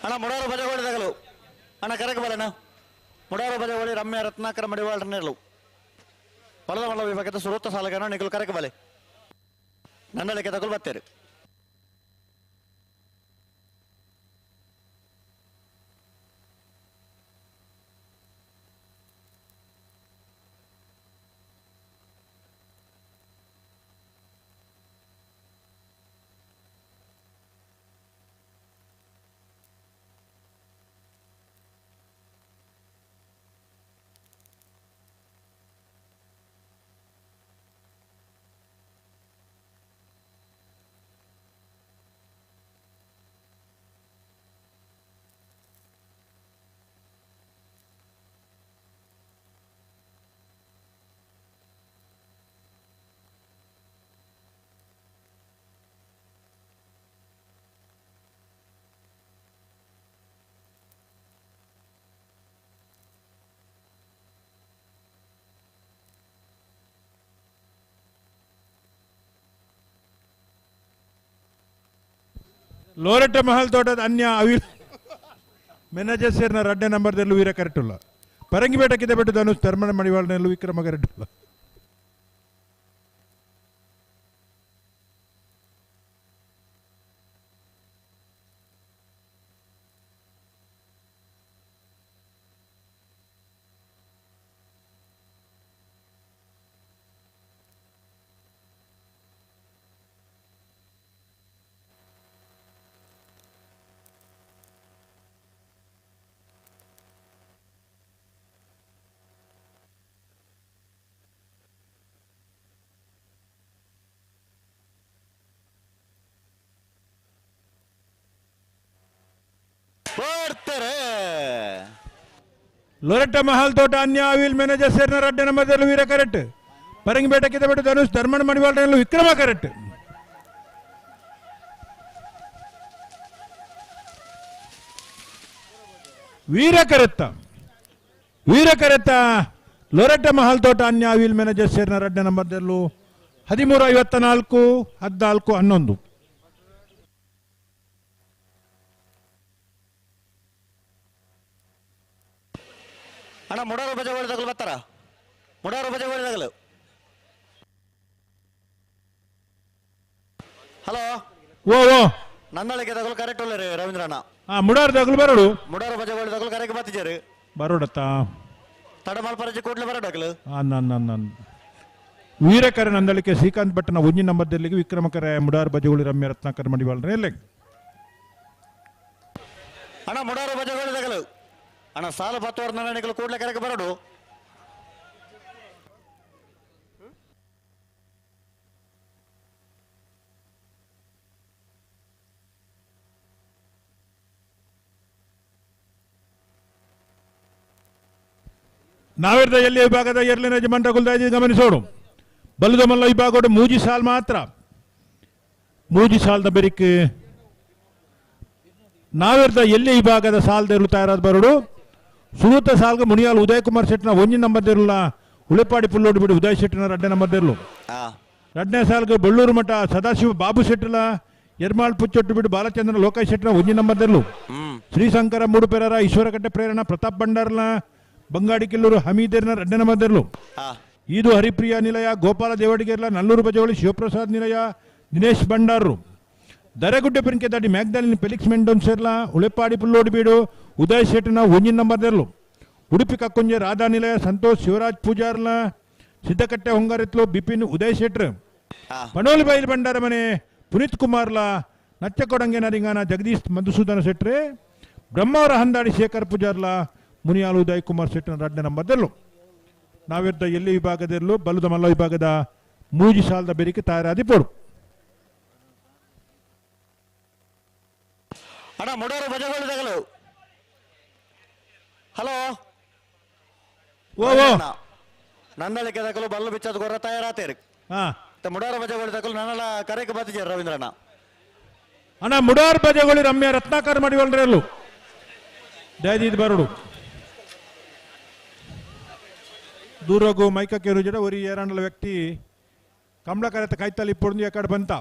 [SPEAKER 11] ಅಣ್ಣ ಮುಡಾರು ಬಜಗೋಳಿ ತಗಲು ಅಣ್ಣ ಕರೆಕ ಬಲಣ್ಣ ಮುಡಾರು ಬಜಗೋಳಿ ರಮ್ಯ ರತ್ನಾಕರ ಮಡಿವಾಳರನ್ನೆಲ್ಲು ಬಲದ ಮಲ್ಲ ವಿಭಾಗದ ಸುರೂತ ಸಾಲಗನ ನಿಕಲು ಕರೆಕ ಬಲೆ ನನ್ನಲಿಕೆ ತಗಲು ಬತ್ತೇರು.
[SPEAKER 14] ಲೋರೆಟ್ಟ ಮಹಲ್ ತೋಟದ ಅನ್ಯ ಅವಿಲ್ ಮ್ಯಾನೇಜರ್ ಸೇರ್ನ ರಡ್ಡೆ ನಂಬರ್ದಲ್ಲೂ ವೀರ ಕರೆಟುಲ್ಲ ಪರಂಗಿಪೇಟಕ್ಕಿದೆ ಬಿಟ್ಟು ಧನುಷ್ ಧರ್ಮಣ ಮಡಿವಾಳನಲ್ಲೂ ವಿಕ್ರಮ ಕರೆಟುಲ್ಲ.
[SPEAKER 11] ಬರ್ತಾರೆ
[SPEAKER 14] ಲೊರೆಟ್ಟ ಮಹಲ್ ತೋಟ ಅನ್ಯ ಅವಿಲ್ ಮ್ಯಾನೇಜರ್ ಸೇರ್ನ ರಡ್ಡೆ ನಂಬರ್ದಲ್ಲೂ ವೀರ ಕರೆಕ್ಟ್ ಪರಂಗಿಪೇಟಕ್ಕಿದೆ ಬಿಟ್ಟು ಧನುಷ್ ಧರ್ಮಣ ಮಡಿವಾಳನಲ್ಲೂ ವಿಕ್ರಮ ಕರೆಕ್ಟ್. ವೀರ ಕರೆತ್ತ ವೀರ ಕರೆತ್ತ ಲೊರೆಟ್ಟ ಮಹಲ್ ತೋಟ ಅನ್ಯ ಅವಿಲ್ ಮ್ಯಾನೇಜರ್ ಸೇರ್ನ ರಡ್ಡೆ ನಂಬರ್ದಲ್ಲೂ 13-54 14-11.
[SPEAKER 11] ಅಣ್ಣ ಮುಡಾರು ಬಜೆ ತಗಲು ಬರ್ತಾರ ಮುಡಾರು ಬಜೆ ತಗಲು. ಹಲೋ
[SPEAKER 14] ಓ ಓ
[SPEAKER 11] ನಂದಳಿಕೆ ತಗಲು ಕರೆಕ್ಟ್ ಉಳ್ಳರಿ ರವೀಂದ್ರಣ್ಣ.
[SPEAKER 14] ಹಾ ಮುಡಾರು ತಗಲು ಬರೋಡು
[SPEAKER 11] ಮುಡಾರು ಬಜೆ ತಗಲು ಕರೆಕ್ಟ್ ಬತ್ತಿಜಾರು
[SPEAKER 14] ಬರೋಡತ್ತ
[SPEAKER 11] ತಡಮಲ್ಪರಜಿ ಕೂಡ್ಲೆ ಬರೋಡಗಲು.
[SPEAKER 14] ನನ್ನ ವೀರಕರ ನಂದಳಿಕೆ ಶ್ರೀಕಾಂತ್ ಭಟ್ಟನ ಒಂಜಿ ನಂಬರ್ದಲ್ಲಿ ವಿಕ್ರಮಕರ ಮುಡಾರು ಬಜೆಗಳು ರಮ್ಯ ರತ್ನಾಕರ್ ಮಡಿವಾಳ್ರೆ ಎಲ್ಲ.
[SPEAKER 11] ಅಣ್ಣ ಮುಡಾರು ಬಜೆಗಳು ತಗಲು ಅಣ್ಣ ಸಾಲು ಬತ್ತವರ್ ನನ್ನ ಕೂಡ್ಲೆ ಕರೆಗೆ ಬರೋಡು.
[SPEAKER 14] ನಾವಿರ್ದ ಎಲ್ಲಿ ವಿಭಾಗದ ಎರಡನೇ ಯಜಮಾನರ ಗಮನಿಸೋಡು. ಬಲ್ಲದ ಮಲ್ಲ ವಿಭಾಗ ಮೂಜಿ ಸಾಲ್ ಮಾತ್ರ ಮೂಜಿ ಸಾಲದ ಬೆರಿಕ್ ನಾವಿರ್ದ ಎಲ್ಲಿ ವಿಭಾಗದ ಸಾಲದಿರಲು ತಯಾರಾದ ಬರೋಡು. ಸುರೂತ ಸಾಲ್ಗ ಮುನಿಯಾಲ್ ಉದಯ್ ಕುಮಾರ್ ಶೆಟ್ಟಿನ ಒಂಜಿ ನಂಬರ್ದಿರಲ್ಲ ಉಳಿಪಾಡಿ ಪುಲ್ಲೋಡು ಬಿಡಿ ಉದಯ್ ಶೆಟ್ಟಿನ ರಡ್ಡೆ ನಂಬರ್ದಿರಲು. ಎರಡನೇ ಸಾಲ್ಗ ಬಳ್ಳೂರು ಮಠ ಸದಾಶಿವ ಬಾಬು ಶೆಟ್ಟಿಲ ಎರ್ಮಾಳ್ ಪುಚ್ಚೊಟ್ಟು ಬಿಡು ಬಾಲಚಂದ್ರ ಲೋಕೇಶ್ ಶೆಟ್ಟಿನ ಒಂಜಿ ನಂಬರ್ದಿರಲು. ಶ್ರೀಶಂಕರ ಮೂಡುಪೆರರ ಈಶ್ವರಕಟ್ಟೆ ಪ್ರೇರಣ ಪ್ರತಾಪ್ ಭಂಡಾರ್ಲ ಬಂಗಾಡಿ ಕಿಲ್ಲೂರು ಹಮೀದೇರ್ನ ರಡ್ಡೆ ನಂಬರ್ದಿರಲು. ಈದು ಹರಿಪ್ರಿಯ ನಿಲಯ ಗೋಪಾಲ ದೇವಡಿಗೆರ್ಲ ನಲ್ಲೂರು ಬಜವಳಿ ಶಿವಪ್ರಸಾದ್ ನಿಲಯ ದಿನೇಶ್ ಭಂಡಾರರು. ದರೆಗುಡ್ಡೆ ಪೆನ್ಕೆ ದಾಟಿ ಮ್ಯಾಗ್ದಾಲಿನ ಫೆಲಿಕ್ಸ್ ಮೆಂಡೋನ್ಸೆರ್ಲ ಉಳೆಪಾಡಿ ಪುಲ್ಲೋಡು ಬೀಡು ಉದಯ್ ಶೆಟ್ಟಿನ ಒಂಜಿನ ನಂಬರ್ದೆರ್ಲು. ಉಡುಪಿ ಕಕ್ಕುಂಜೆ ರಾಧಾ ನಿಲಯ ಸಂತೋಷ್ ಶಿವರಾಜ್ ಪೂಜಾರ್ಲ ಸಿದ್ದಕಟ್ಟೆ ಹೊಂಗಾರೆತ್ಲು ಬಿಪಿನ್ ಉದಯ್ ಶೆಟ್ರ್. ಪಣೋಲಿ ಬೈಲ್ ಭಂಡಾರ ಮನೆ ಪುನೀತ್ ಕುಮಾರ್ಲ ನಚ್ಚಕೊಡಂಗೆ ನರಿಂಗಾನ ಜಗದೀಶ್ ಮಧುಸೂದನ ಶೆಟ್ರೆ. ಬ್ರಹ್ಮಾವರ ಹಂದಾಡಿ ಶೇಖರ್ ಪೂಜಾರ್ಲ ಮುನಿಯಾಲು ಉದಯ್ ಕುಮಾರ್ ಶೆಟ್ಟಿನ ರಡ್ಡೆ ನಂಬರ್ದೆರ್ಲು. ನಾವಿರ್ದ ಎಲ್ಲಿ ವಿಭಾಗದಿರಲು ಬಲ್ಲದ ಮಲ್ಲ ವಿಭಾಗದ ಮೂಜಿ ಸಾಲದ ಬೆರಿಕೆ ತಯಾರಾದಿ ಪೋಡು.
[SPEAKER 11] ಅಣ್ಣ ಮುಡೋರು ಬಜೆಗಳು ತಗಲು. ಹಲೋ
[SPEAKER 14] ಓ ಓ
[SPEAKER 11] ನಂದಳಿಕೆ ತಗಲು ಬಲ್ಲು ಬಿಚ್ಚದ ಗೊರ ತಯಾರಾತೇರಿ. ಮುಡಾರು ಬಜೆಗಳು ತಗಲು ನನ್ನೆಲ್ಲ ಕರೆಗೆ ಬತ್ತಿಜಾರ ರವೀಂದ್ರಣ್ಣ.
[SPEAKER 14] ಅಣ್ಣ ಮುಡಾರು ಬಜೆಗಳು ರಮ್ಯ ರತ್ನಾಕರ್ ಮಾಡಿವಲ್ರಲ್ಲು ದಯದೀದ್ ಬರೋಡು. ದೂರಗು ಮೈಕ ಕೇರುಜಡ ಒರಿ ಏರಾಂಡಲ ವ್ಯಕ್ತಿ ಕಮಲಕರತ ಕೈತಲ್ಲಿ ಪೊಡ್ದು ಎಕಡೆ ಬಂತ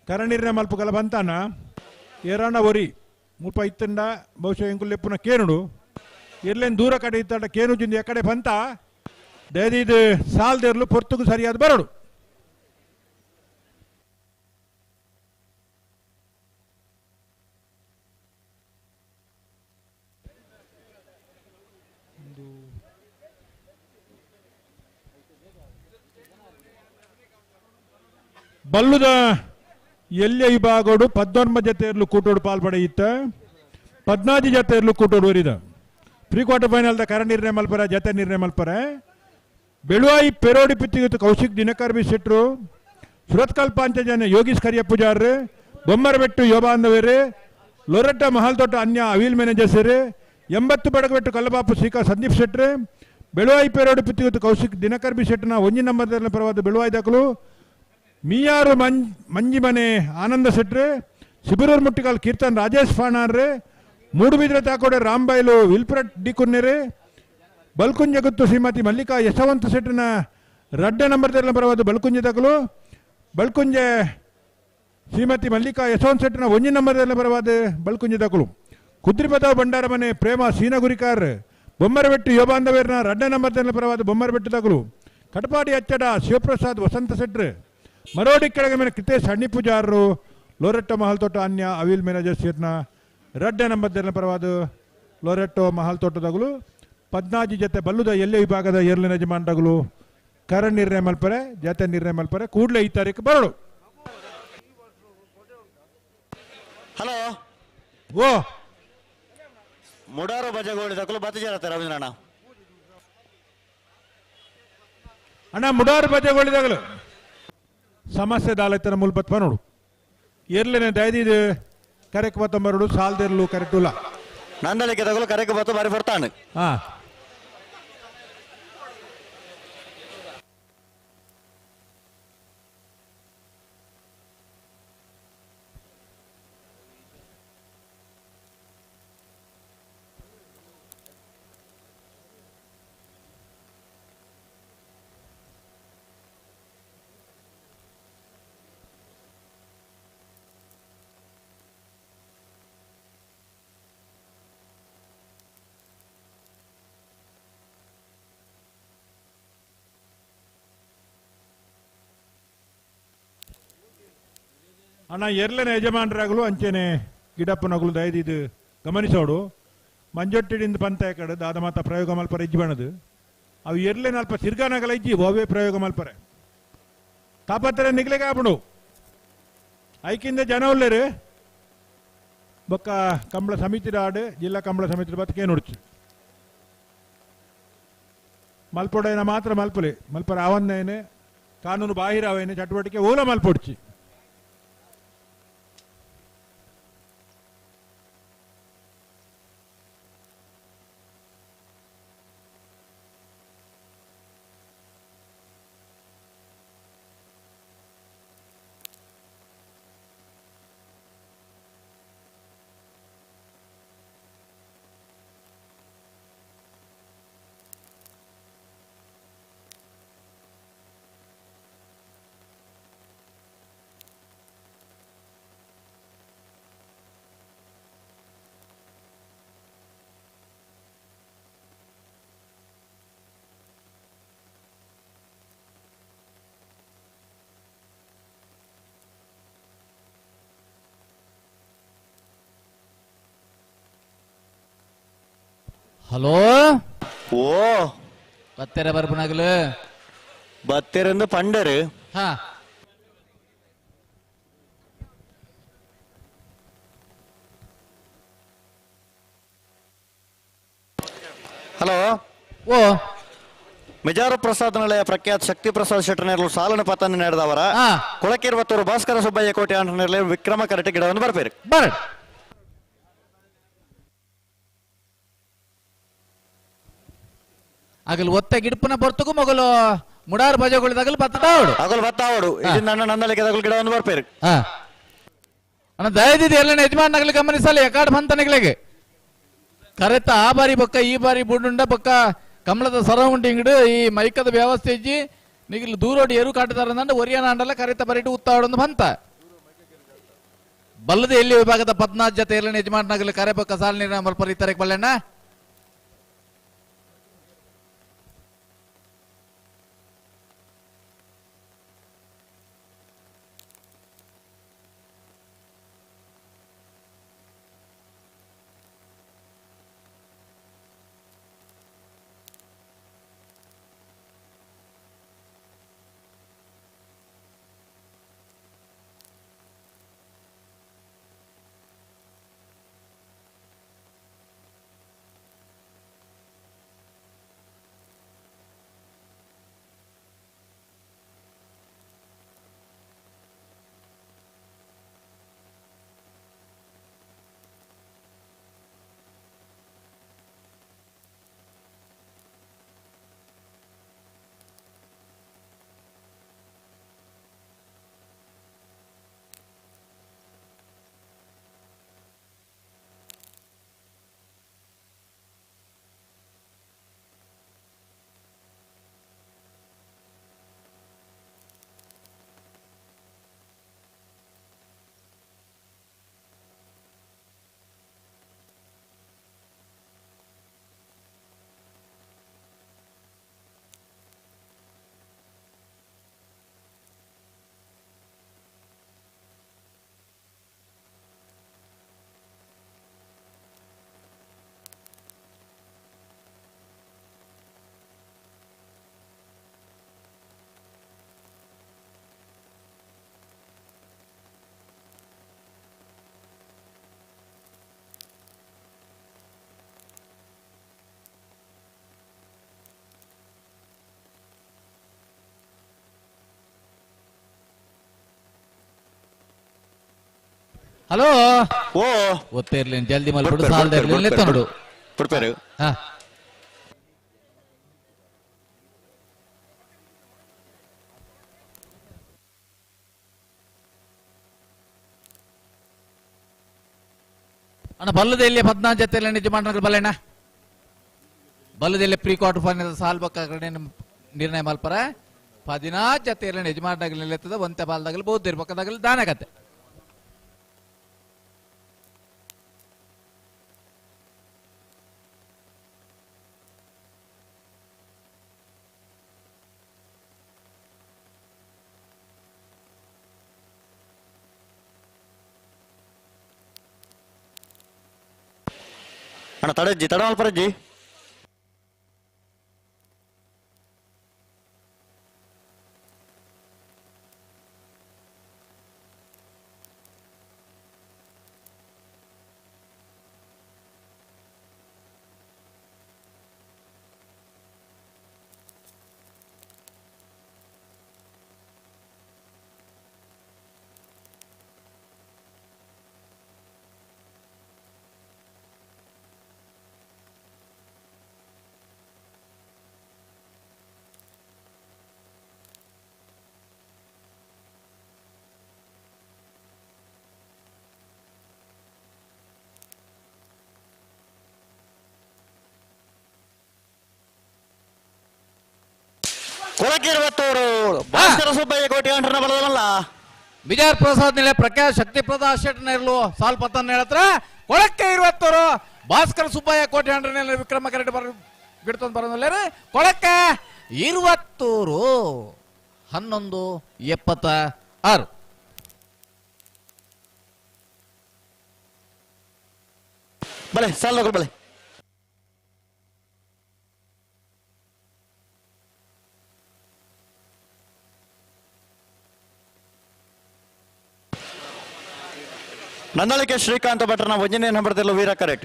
[SPEAKER 14] ಕರಣಿರ್ನೆ ಮಲ್ಪುಗಲ ಬಂತಾನ ಏರಾಂಡ ಒರಿ ಮುಲ್ಪ ಇತ್ತಂಡ ಬಹುಶಃ ಎಂಕುಲೆಪ್ಪುನ ಕೇನುಡು ಎರ್ಲೇನು ದೂರ ಕಡೆ ಇತ್ತಾಡ ಕೇನುಜಿಂದ ಎಕಡೆ ಬಂತ ದಯದೀದ್ ಸಾಲ್ದೇರ್ಲು ಪೊರ್ತುಗು ಸರಿಯಾದ ಬರೋಡು. ಬಲ್ಲುದ ಎಲ್ಲಿಯ ವಿಭಾಗೋಡು 19 ಜತೆಯರ್ಲು ಕೂಟೋಡು ಪಾಲ್ಪಡೆಯಿತ್ತ 14 ಜತೆಯರ್ಲು ಕೂಟೋಡು ಒರಿದ. ಪ್ರೀ ಕ್ವಾರ್ಟರ್ ಫೈನಲ್ದ ಕರ ನಿರ್ಣಯ ಮಲ್ಪರ ಜತೆ ನಿರ್ಣಯ ಮಲ್ಪರ. ಬೆಳುವಾಯಿ ಪೆರೋಡಿ ಪಿತ್ತಿಗಿತ್ತು ಕೌಶಿಕ್ ದಿನಕರ್ ಬಿ ಶೆಟ್ರು ಸುರತ್ಕಲ್ ಪಾಂಚಜನ ಯೋಗೀಶ್ ಕರಿಯ ಪೂಜಾರ್ ಬೊಮ್ಮರಬೆಟ್ಟು ಯೋಬಾಂಧವೇರು ಲೊರೆಟ್ಟ ಮಹಲ್ತೋಟ ಅನ್ಯ ಅವೀಲ್ ಮ್ಯಾನೇಜರ್ ಸೇರಿ 80 ಬಡಗಬೆಟ್ಟು ಕಲ್ಲಬಾಪು ಶ್ರೀಕಾ ಸಂದೀಪ್ ಶೆಟ್ರು. ಬೆಳುವಾಯಿ ಪೆರೋಡಿ ಪಿತ್ತಿಗಿತ್ತು ಕೌಶಿಕ್ ದಿನಕರ್ ಬಿ ಶೆಟ್ಟನ ಒಂಜಿ ನಂಬರ್ ಪರವಾದ ಬೆಳುವಾಯಿ ದಾಖಲು. ಮೀಯಾರು ಮಂಜಿಮನೆ ಆನಂದ ಶೆಟ್ರು ಶಿಬಿರೂರು ಮುಟ್ಟಿಕಾಲ್ ಕೀರ್ತನ್ ರಾಜೇಶ್ ಫಾಣಾರ್ರೆ ಮೂಡುಬಿದ್ರೆ ತಾಕೋಡೆ ರಾಂಬೈಲು ವಿಲ್ಪ್ರಟ್ ಡಿ ಕುನ್ನೆರೆ ಬಲ್ಕುಂಜಗುತ್ತು ಶ್ರೀಮತಿ ಮಲ್ಲಿಕಾ ಯಶವಂತ ಶೆಟ್ಟನ ರಡ್ಡೆ ನಂಬರ್ ತೆರಳ ಪರವಾದ ಬಲ್ಕುಂಜೆ ತಕಲು. ಬಲ್ಕುಂಜೆ ಶ್ರೀಮತಿ ಮಲ್ಲಿಕಾ ಯಶವಂತ ಶೆಟ್ಟನ ಒಂಜಿ ನಂಬರ್ ತೆರಳ ಪರವಾದ ಬಲ್ಕುಂಜೆ ತಕಲು. ಕುದ್ರಿಪದ ಭಂಡಾರ ಮನೆ ಪ್ರೇಮ ಸೀನಗುರಿಕಾರ್ ಬೊಮ್ಮರಬೆಟ್ಟು ಯೋಬಾಂಧವೇರ್ನ ರಡ್ಡೆ ನಂಬರ್ ತೆರಳ ಪರವಾದ ಬೊಮ್ಮರಬೆಟ್ಟು ತಕಲು. ಕಟಪಾಡಿ ಅಚ್ಚಡ ಶಿವಪ್ರಸಾದ್ ವಸಂತ ಶೆಟ್ರು ಮರೋಡಿ ಕೆಳಗೆ ಮೇಲೆ ಕಿತೇಶ್ ಹಣ್ಣಿ ಪೂಜಾರರು ಲೋರೆಟ್ಟೋ ಮಹಲ್ ತೋಟ ಅನ್ಯ ಅವಿಲ್ ಮ್ಯಾನೇಜರ್ ಸೇರ್ನ ರಡ್ಡೆ ನಂಬರ್ ಪರವಾದ ಲೋರೆಟ್ಟೋ ಮಹಲ್ ತೋಟದಗಳು. 14 ಜತೆ ಬಲ್ಲುದ ಎಲ್ಲೆ ವಿಭಾಗದ ಎರಡನೇ ಯಜಮಾನಗಳು ಕರ ನಿರ್ಣಯ ಮಲ್ಪರೆ ಜತೆ ನಿರ್ಣಯ ಮಲ್ಪರೆ ಕೂಡಲೇ ಈ ತಾರೀಕು ಬರೋಡು.
[SPEAKER 11] ಹಲೋ
[SPEAKER 14] ಓ
[SPEAKER 11] ಮುಡಾರು ಬಜೆಗಳು ತಗಲು ಬತ್ತಿಜಾರತ್ತ ರವೀಂದ್ರಣ್ಣ.
[SPEAKER 14] ಅಣ್ಣ ಮುಡಾರು ಬಜೆಗಳಿದಾಗಲು ಸಮಸ್ಯೆ ದಾಲೈತನ ಮುಲ್ಪತ್ವ ನೋಡು. ಎರ್ಲೇನೆ ದಯದೀದು ಕರೆಕ್ ಬತ್ತಂಬರುಡು ಸಾಲ್ದಿರ್ಲು ಕರೆಕ್ಟುಲ್ಲ.
[SPEAKER 11] ನಂದಳಿಕೆ ತಗಲು ಕರೆಕ್ ಬತ್ತು ಬಾರಿ ಬರ್ತಾನೆ.
[SPEAKER 14] ಹಾ ಅಣ್ಣ ಎರ್ಲೆನ ಯಜಮಾನರಾಗಲು ಅಂಚೆನೆ ಗಿಡಪ್ಪನಗಲು ದಯದಿದ್ದು ಗಮನಿಸೋಡು ಮಂಜೊಟ್ಟಿಡಿಂದ ಪಂತ ಕಡೆ ದಾದ ಮಾತ ಪ್ರಯೋಗ ಮಲ್ಪರೆ ಇಜ್ಜಿ ಬಣದು ಅವು ಎರ್ಲೆನ ಅಲ್ಪ ಸಿರ್ಗಾನಗಲ ಇಜ್ಜಿ ಓವೇ ಪ್ರಯೋಗ ಮಲ್ಪರೆ ತಾಪತ್ರೆ ನಿಗ್ಲೆಗೆ ಆಪುಂಡು ಐಕಿಂದ ಜನ ಉಲ್ಲೇರು ಬೊಕ್ಕ ಕಂಬಳ ಸಮಿತಿ ಆಡು ಜಿಲ್ಲಾ ಕಂಬಳ ಸಮಿತಿ ಬತ್ತಕ್ಕೆ ನೋಡ್ಚು ಮಲ್ಪೊಡೈನ ಮಾತ್ರ ಮಲ್ಪಲೆ ಮಲ್ಪರ ಆವನ್ನೇನೆ ಕಾನೂನು ಬಾಹಿರ ಅವೇನೆ ಚಟುವಟಿಕೆ ಓಲ ಮಲ್ಪೊಡ್ಚಿ
[SPEAKER 17] ಹಲೋ
[SPEAKER 11] ಓ
[SPEAKER 17] ಬತ್ತೆರ ಬರ್ಪುನಗಲು
[SPEAKER 11] ಬತ್ತೆರಂದು ಪಂಡರು
[SPEAKER 17] ಹಾ
[SPEAKER 11] ಹಲೋ
[SPEAKER 17] ಓ
[SPEAKER 11] ಮಿಜಾರು ಪ್ರಸಾದ್ ನಳೆಯ ಪ್ರಖ್ಯಾತ ಶಕ್ತಿ ಪ್ರಸಾದ್ ಶೆಟ್ಟರ್ನೇರ್ಲು ಸಾಲನ ಪತನ ನಡೆದವರ ಕೊಳಕಿರುವತ್ತೂರು ಭಾಸ್ಕರ ಸುಬ್ಬಯ್ಯ ಕೋಟೆ ಆಂಟನೇರ್ಲೆ ವಿಕ್ರಮ ಕರಟೆ ಗಿಡವನ್ನು ಬರ್ಪೇರು
[SPEAKER 17] ಬರ ಅಗಲ್ ಒತ್ತ ಗಿಡಪನ ಬರ್ತಗೂ ಮೊಗಲು ಮುಡಾರ್ ಬಜಗಳಿದಾಗಲು ಬತ್ತಾವಡು
[SPEAKER 11] ಅಗಲ್ ಬತ್ತಾವಡು ಇದು ನನ್ನ ನಂದಳಿಕೆ ತಗಲು ಗಿಡವನ್ನು ಬರ್ಪೇರು
[SPEAKER 17] ಅಣ್ಣ ದಯದಿದ್ದು ಎಲ್ಲ ಯಜಮಾನಗಲು ಗಮನಿಸಲ್ಲ ಎಕಾಡ್ ಬಂತನಗಳಿಗೆ ಕರೆತ ಆ ಬಾರಿ ಬೊಕ್ಕ ಈ ಬಾರಿ ಬುಂಡುಂಡ ಬೊಕ್ಕ ಕಮಲದ ಸರೌಂಡಿಂಗ್ ಈ ಮೈಕದ ವ್ಯವಸ್ಥೆ ಇಜ್ಜಿ ನಿಗಿಲ್ ದೂರೋಡಿ ಎರು ಕಾಟುದಾರ ಅಂದ ಒರಿಯನ ಅಂಡಲ್ಲ ಕರೆತ ಬರಿಟು ಉತ್ತಾಡೊಂದು ಬಂತ ಬಲ್ಲದ ಎಲ್ಲಿ ವಿಭಾಗದ ಪದ್ನಾಥ್ ಜೊತೆ ಎಲ್ಲ ಯಜಮಾನಗಲು ಕರೆ ಬೊಕ್ಕ ಸಾಲ ನೀರಿನ ಮಲ್ಪರ ಇತ್ತರಕ್ಕೆ ಬಲ್ಲೆಣ್ಣ ಹಲೋ
[SPEAKER 11] ಓ
[SPEAKER 17] ಒತ್ತೇ ಇರ್ಲಿ ಜಲ್ದಿ ಮಲ್ಬಿಡು ಸಾಲದ ಇರ್ಲಿ ನೋಡು
[SPEAKER 11] ಪ್ರಿಪೇರ್
[SPEAKER 17] ಹಾ ಅಣ್ಣ ಬಲ್ಲದ ಎಲ್ಲಿ ಪದ್ನಾಲ್ಕು ಜೊತೆ ಯಜಮಾನರು ಬಲ್ಲಣ್ಣ ಬಲ್ಲದೆಲ್ಲಿ ಪ್ರೀ ಕ್ವಾರ್ಟರ್ ಫೈನಲ್ ಸಾಲ್ ಬಕ್ಕ ನಿರ್ಣಯ ಮಲ್ಪರ 14 ಜೊತೆ ಯಜಮಾನರಾಗಲಿ ನಿಲ್ಲುತ್ತದೆ ಒಂತೆ ಬಾಲ್ದಾಗಲಿ ಬೌದ್ಧ ಇರ್ಬೇಕಾದಾಗಲಿ ದಾನಗತ್ತೆ.
[SPEAKER 11] ಅಣ್ಣ ತಡಜ್ಜಿ ತಡ ಮಲ್ಪರಜ್ಜಿ ಕೊಳಕಿರುವತ್ತೂರು ಭಾಸ್ಕರ ಸುಬ್ಬಯ್ಯ ಕೋಟಿ ಅಂಟನ ಬಲದಲ್ಲ
[SPEAKER 17] ಬಿಜಾರ್ ಪ್ರಸಾದ್ ನಿಲೆ ಪ್ರಖ್ಯಾತ ಶಕ್ತಿ ಪ್ರದಾಸ್ ಶೆಟ್ಟನ ಸಾಲ್ ಪತ್ತನ್ ಹೇಳತ್ರ ಕೊಳಕ್ಕೆ ಇರುವತ್ತೂರು ಭಾಸ್ಕರ ಸುಬ್ಬಯ್ಯ ಕೋಟಿ ಅಂಡ್ರನ ವಿಕ್ರಮ ಕರೆಕ್ಟ್ ಬರ ಬಿಡ್ತೊಂದು ಬರೋದಿಲ್ಲ ಕೊಳಕ್ಕೆ ಇರುವತ್ತೂರು 11:76.
[SPEAKER 11] ಬಲೆ ಸಾಲ್ ಬಲೆ ನಂದಳಿಕೆ ಶ್ರೀಕಾಂತ ಭಟ್ರನ ಒಂಜನೇ ನಂಬರ್ದಲ್ಲೂ ವೀರ ಕರೆಕ್ಟ್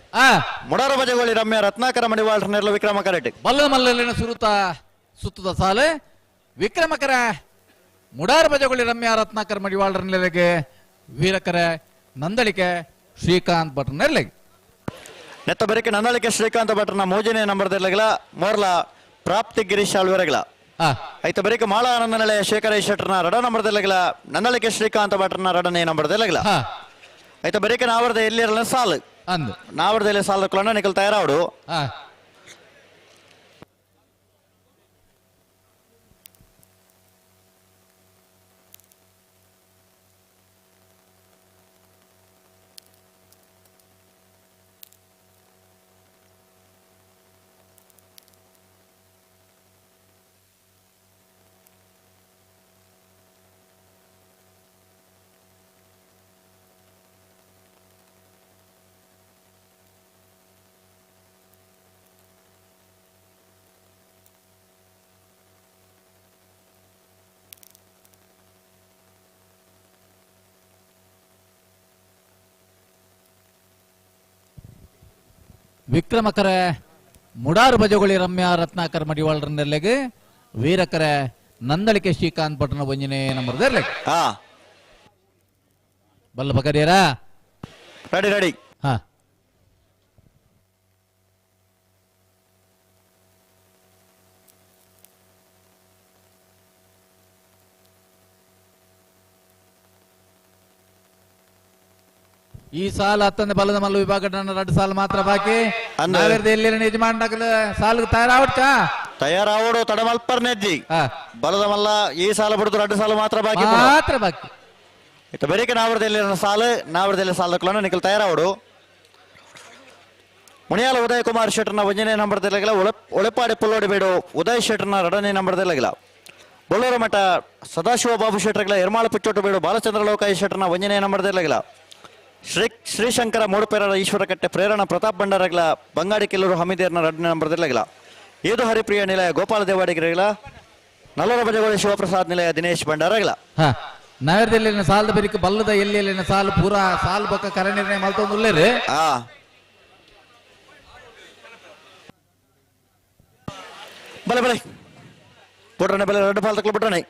[SPEAKER 11] ಮುಡಾರ ಬಜಗೋಳಿ ರಮ್ಯ ರತ್ನಾಕರ ಮಡಿವಾಳ್ರನೆಲ್ಲ ವಿಕ್ರಮ ಕರೆಕ್ಟ್
[SPEAKER 17] ಬಲ್ಲ ಮಲ್ಲಲ್ಲಿನ ಸುರುತ ಸುತ್ತದ ಸಾಲೆ ವಿಕ್ರಮಕರ ಮುಡಾರ ಬಜಗೋಳಿ ರಮ್ಯ ರತ್ನಾಕರ ಮಡಿವಾಳ್ರನೆಲೆಗೆ ವೀರಕರ ನಂದಳಿಕೆ ಶ್ರೀಕಾಂತ್ ಭಟ್ರನೆಲೆಗೆ
[SPEAKER 11] ನೆತ್ತ ಬರಿಕೆ ನಂದಳಿಕೆ ಶ್ರೀಕಾಂತ ಭಟ್ರನ ಮೂಜನೇ ನಂಬರ್ದೆಲ್ಲಗಳ ಮೋರ್ಲ ಪ್ರಾಪ್ತಿ ಗಿರೀಶ್ ಆಳ್ವೆರಗಳ ಐತ ಬರಿಕೆ ಮಾಳ ಆನಂದ ನೆಲೆಯ ಶೇಖರ ಶೆಟ್ಟರ್ನ ರಡ ನಂಬರ್ದೆಲ್ಲಗಳ ನಂದಳಿಕೆ ಶ್ರೀಕಾಂತ ಭಟ್ರನ ರಡನೇ ನಂಬರ್ದೆಲ್ಲಗಳ ಐತ ಬರೀಕೆ ನಾವರ್ದ ಎಲ್ಲಿರಲ್ಲ ಸಾಲು
[SPEAKER 17] ಅಂದು
[SPEAKER 11] ನಾವರ್ದ ಎಲ್ಲಿ ಸಾಲು ಕುಲನ ನಿಕಲ್ ತಯಾರಾವಡು
[SPEAKER 17] ವಿಕ್ರಮಕರ ಮುಡಾರು ಬಜಗೋಳಿ ರಮ್ಯಾ ರತ್ನಾಕರ್ ಮಡಿವಾಳರನ್ನೆಲೆಗೆ ವೀರಕರ ನಂದಳಿಕೆ ಶ್ರೀಕಾಂತ್ ಭಟ್ನ ಒಂಜನೇ ನಂಬರ್ದೆಲೆ ಬಲ್ಲ ಬಕರಿಯರ
[SPEAKER 11] ರೆಡಿ ರೆಡಿ
[SPEAKER 17] ಹಾ ಈ ಸಾಲ ಅತ್ತಂದೆ ಬಲದ ಮಲ್ಲ ವಿಭಾಗ ಎರಡು ಸಾಲ ಮಾತ್ರ ಬಾಕಿ. ಯಜಮಾನ್ ಸಾಲು ತಯಾರಾವಡ್ಚ
[SPEAKER 11] ತಯಾರಾವಡು ತಡಮಲ್ಪರ್ನೆಜ್ಜಿ ಬಲದ ಮಲ್ಲ ಈ ಸಾಲ ಬಿಡುದು ಎರಡು ಸಾಲು ಮಾತ್ರ ಬಾಕಿ
[SPEAKER 17] ಮಾತ್ರ ಬಾಕಿ.
[SPEAKER 11] ಇತ್ತ ಬೆರಿಕೆ ನಾವರದಲ್ಲಿ ಸಾಲು ನಾವರದಲ್ಲಿ ಸಾಲ ನಿಖಲ್ ತಯಾರಾವಡು. ಮುನಿಯಾಲ ಉದಯ್ ಕುಮಾರ್ ಶೆಟ್ಟರ್ನ ಒಂದನೇ ನಂಬರ್ದಲ್ಲಾಗಿಲ್ಲ. ಒಳೆಪಾಡಿ ಪುಲ್ಲೋಡಿ ಬೇಡು ಉದಯ್ ಶೆಟ್ಟರ್ನ ಎರಡನೇ ನಂಬರ್ದಲ್ಲಾಗಿಲ್ಲ. ಬೊಳ್ಳೂರು ಮಠ ಸದಾಶಿವ ಬಾಬು ಶೆಟ್ಟರ್ಗಳ ಎರ್ಮಾಳ ಪಿಚ್ಚೋಟು ಬೇಡು ಬಾಲಚಂದ್ರ ಲೋಕಾಯಿ ಶೆಟ್ಟರ್ನ ಒಂದನೇ ನಂಬರ್ದಲ್ಲಾಗಿಲ್ಲ. ಶ್ರೀ ಶ್ರೀಶಂಕರ ಮೂಡುಪೇರರ ಈಶ್ವರಕಟ್ಟೆ ಪ್ರೇರಣಾ ಪ್ರತಾಪ್ ಭಂಡಾರಗಳ ಬಂಗಾಡಿ ಕೆಲ್ಲೂರು ಹಮೀದೇರ್ನ ಎರಡನೇ ನಂಬರ್ದಲ್ಲಾಗಿಲ್ಲ. ಏದು ಹರಿಪ್ರಿಯ ನಿಲಯ ಗೋಪಾಲ ದೇವಾಡಿಗರಿಗಳ ನಲ್ಲೂರ ಬಜಗೋಳಿ ಶಿವಪ್ರಸಾದ್ ನಿಲಯ ದಿನೇಶ್ ಭಂಡಾರಗಳ.
[SPEAKER 17] ನಗರದಲ್ಲಿ ಸಾಲದ ಬೆರಿಕೆ ಬಲ್ಲದ ಎಲ್ಲಿ ಸಾಲು ಪೂರಾ ಸಾಲು ಬಕ್ಕ ಕರೆ ನಿರ್ಣಯ ಮಲ್ತೊಂದುಲ್ಲೇರಿ.
[SPEAKER 11] ಬಲೆ ಬಲೆ ಬಿಟ್ರನೆ ಬಲೆ ಎರಡು ಪಾಲ್ ತಕ್ಕಲು ಬಿಟ್ರನೆ.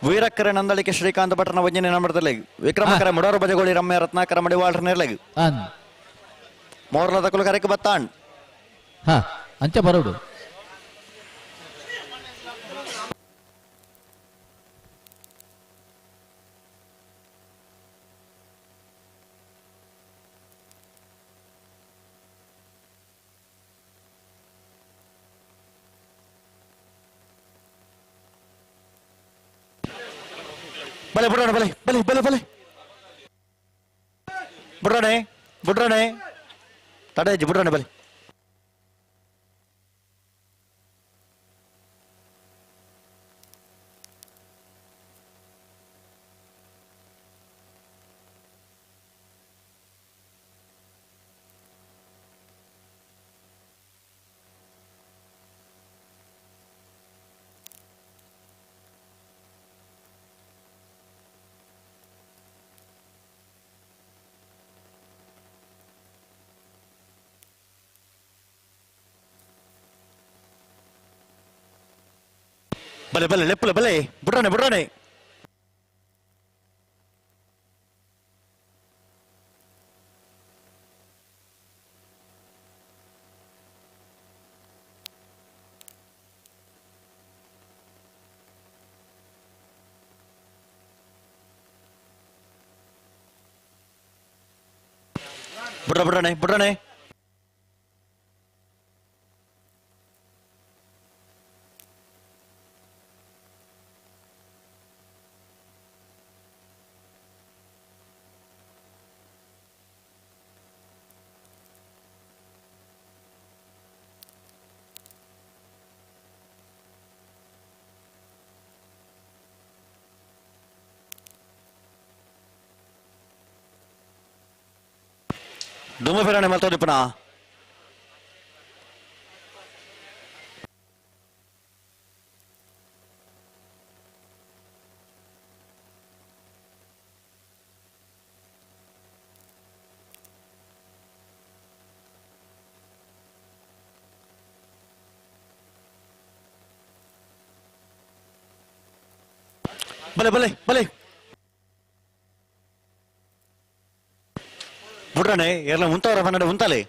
[SPEAKER 11] ವೀರಕ್ಕರೆ ನಂದಳಿಕೆ ಶ್ರೀಕಾಂತ ಭಟ್ರನ ಒಂಜನೇ ನಂಬರ್ದಲ್ಲಿ ವಿಕ್ರಮಕರ ಮುಡಾರು ಬಜಗೋಳಿ ರಮ್ಯ ರತ್ನಾಕರ ಮಡಿವಾಳ್ರ ನೇರ್ಲಗಿ ಮೋರ್ಲ ತಕ್ಕಲು ಕರೆಕ್ ಬತ್ತಾಣ್
[SPEAKER 17] ಅಂಚೆ ಬರೋಡು.
[SPEAKER 11] ಬಲೆ ಬಿಡೋಣ ಬಲೆ ಬಲೆ ಬಲೆ ಬಲೆ ಬಿಡ್ರಣೆ ಬಿಡ್ರಣೆ ತಡೆಜ್ಜಿ ಬಿಡ್ರಣೆ ಬಲೆ. ಬಲೆ ಬಲೆ ಲೆಪ್ಪಲೆ ಬಲೆ ಬುಡ್ರಾನೆ ಬುಡ್ರಾನೆ ಬುಡ್ರ ಬುಡ್ರಾನೆ ಬುಡ್ರಾನೆ ದುಮ್ಮ ಫಿರಾಣೆ ಮಲ್ತೋದಿ ಪುನಃ ಬಲೆ ಬಲೆ ಬಲೆ ಬುಡ್ರಾಣೆ ಎಲ್ಲ ಉಂತವರ ಬನ್ನಡ ಉಂತಾಲೆ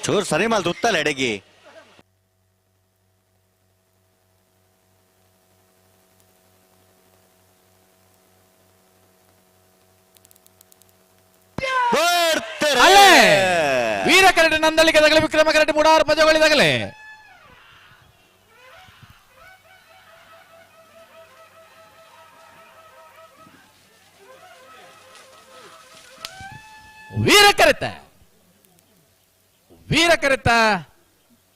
[SPEAKER 11] ಚೂರ್ ಸರಿ ಮಾಲ್ ತುತ್ತಲೆ ಎಡಗಿ
[SPEAKER 17] ಅಲ್ಲೇ ವೀರ ಕರಡಿ ನಂದಳಿಕೆ ತಗಲೆ ವಿಕ್ರಮ ಕರಡಿ ಮೂಡಾರು ಪಜಗೊಳಿ ತಗಲೆ ವೀರ ಕರೆತ ವೀರ ಕರೆತ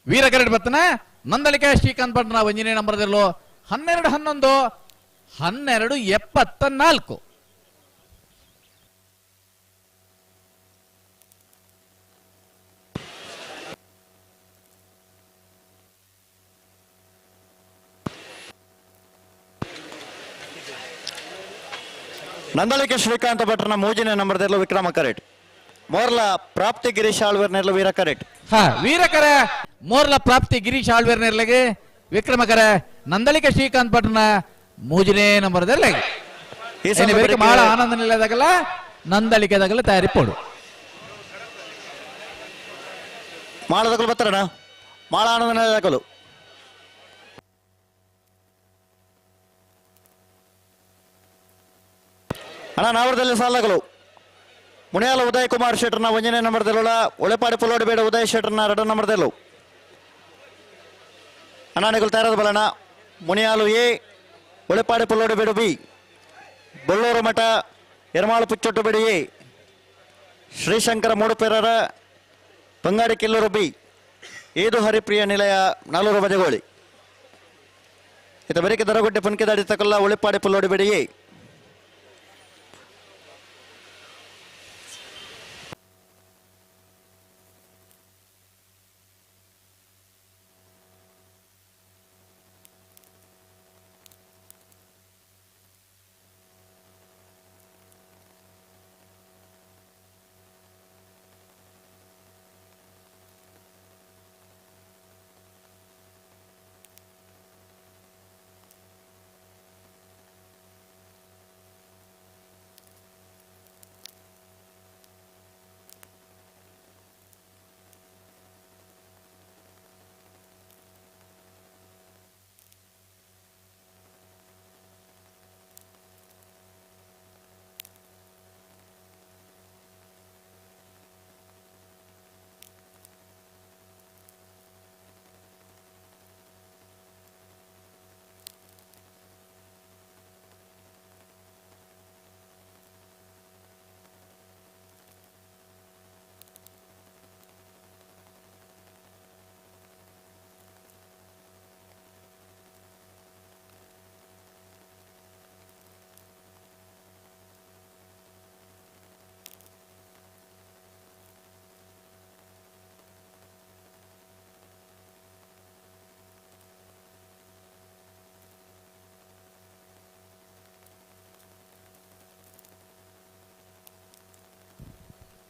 [SPEAKER 17] ವೀರ ಕರಡಿ ಬತ್ತನ ನಂದಳಿಕೆ ಶ್ರೀಕಾಂತ್ ಭಟ್ನ ಒಂಜನೇ ನಂಬರ್ದಲ್ಲೋ 12 11 12 74.
[SPEAKER 11] ನಂದಳಿಕೆ ಶ್ರೀಕಾಂತ ಭಟ್ರನ ಮೂಜನೇ ನಂಬರ್ದಲ್ಲೂ ವಿಕ್ರಮ ಕರೆಟ್ ಮೋರ್ಲ ಪ್ರಾಪ್ತಿ ಗಿರೀಶ್ ಆಳ್ವೇರ್ ನೆರ್ಲು ವೀರ ಕರೆಟ್.
[SPEAKER 17] ಹಾ ವೀರಕರ ಮೋರ್ಲ ಪ್ರಾಪ್ತಿ ಗಿರೀಶ್ ಆಳ್ವೇರ್ ನೆರ್ಲಗೆ ವಿಕ್ರಮಕರ ನಂದಳಿಕೆ ಶ್ರೀಕಾಂತ್ ಭಟ್ರನ ಮೂಜನೇ ನಂಬರ್ದಲ್ಲಗೆ
[SPEAKER 11] ಈ ಸಂದರ್ಭದಲ್ಲಿ
[SPEAKER 17] ಬಹಳ ಆನಂದ ನಿಲ್ಲದಾಗಲ್ಲ ನಂದಳಿಕೆದಾಗಲ್ಲ ತಯಾರಿ ಪೋಡು
[SPEAKER 11] ಮಾಳದಕಲು ಬರ್ತಾರಣ ಮಾಳ ಆನಂದ ನಿಲ್ಲದಾಗಲು ಅಣ್ಣ ನಾವರದಲ್ಲಿ ಸಾಲಗಳು ಮುನಿಯಾಲ ಉದಯ್ ಕುಮಾರ್ ಶೆಟ್ಟರ್ನ ಒಂದನೇ ನಂಬರ್ದಲ್ಲುಳ ಒಳೆಪಾಡಿ ಪುಲೋಡಿ ಬೇಡ ಉದಯ್ ಶೆಟ್ಟರ್ನ ಎರಡು ನಂಬರ್ದಲ್ಲೂ ಅಣ್ಣ ನಿಗಲ್ ತಯಾರದ ಬಲಣ್ಣ ಮುನಿಯಾಲು ಎ ಒಳೆಪಾಡಿ ಪುಲೋಡಿ ಬೇಡು ಬಿ ಬೊಳ್ಳೂರು ಮಠ ಎರ್ಮಾಳು ಪುಚ್ಚೊಟ್ಟು ಬೇಡು ಎ ಶ್ರೀಶಂಕರ ಮೂಡುಪೆರರ ಬಂಗಾಡಿ ಕಿಲ್ಲೂರು ಬಿ ಏದು ಹರಿಪ್ರಿಯ ನಿಲಯ ನಾಲೂರು ಬಜಗೋಳಿ ಇತ ಬರಿಕೆ ದರಗುಡ್ಡೆ ಪುನ್ಕೆದಾಡಿ ತಕಲ್ಲ ಒಳೆಪಾಡಿ ಪುಲ್ಲೋಡಿ ಬೇಡಿ ಎ.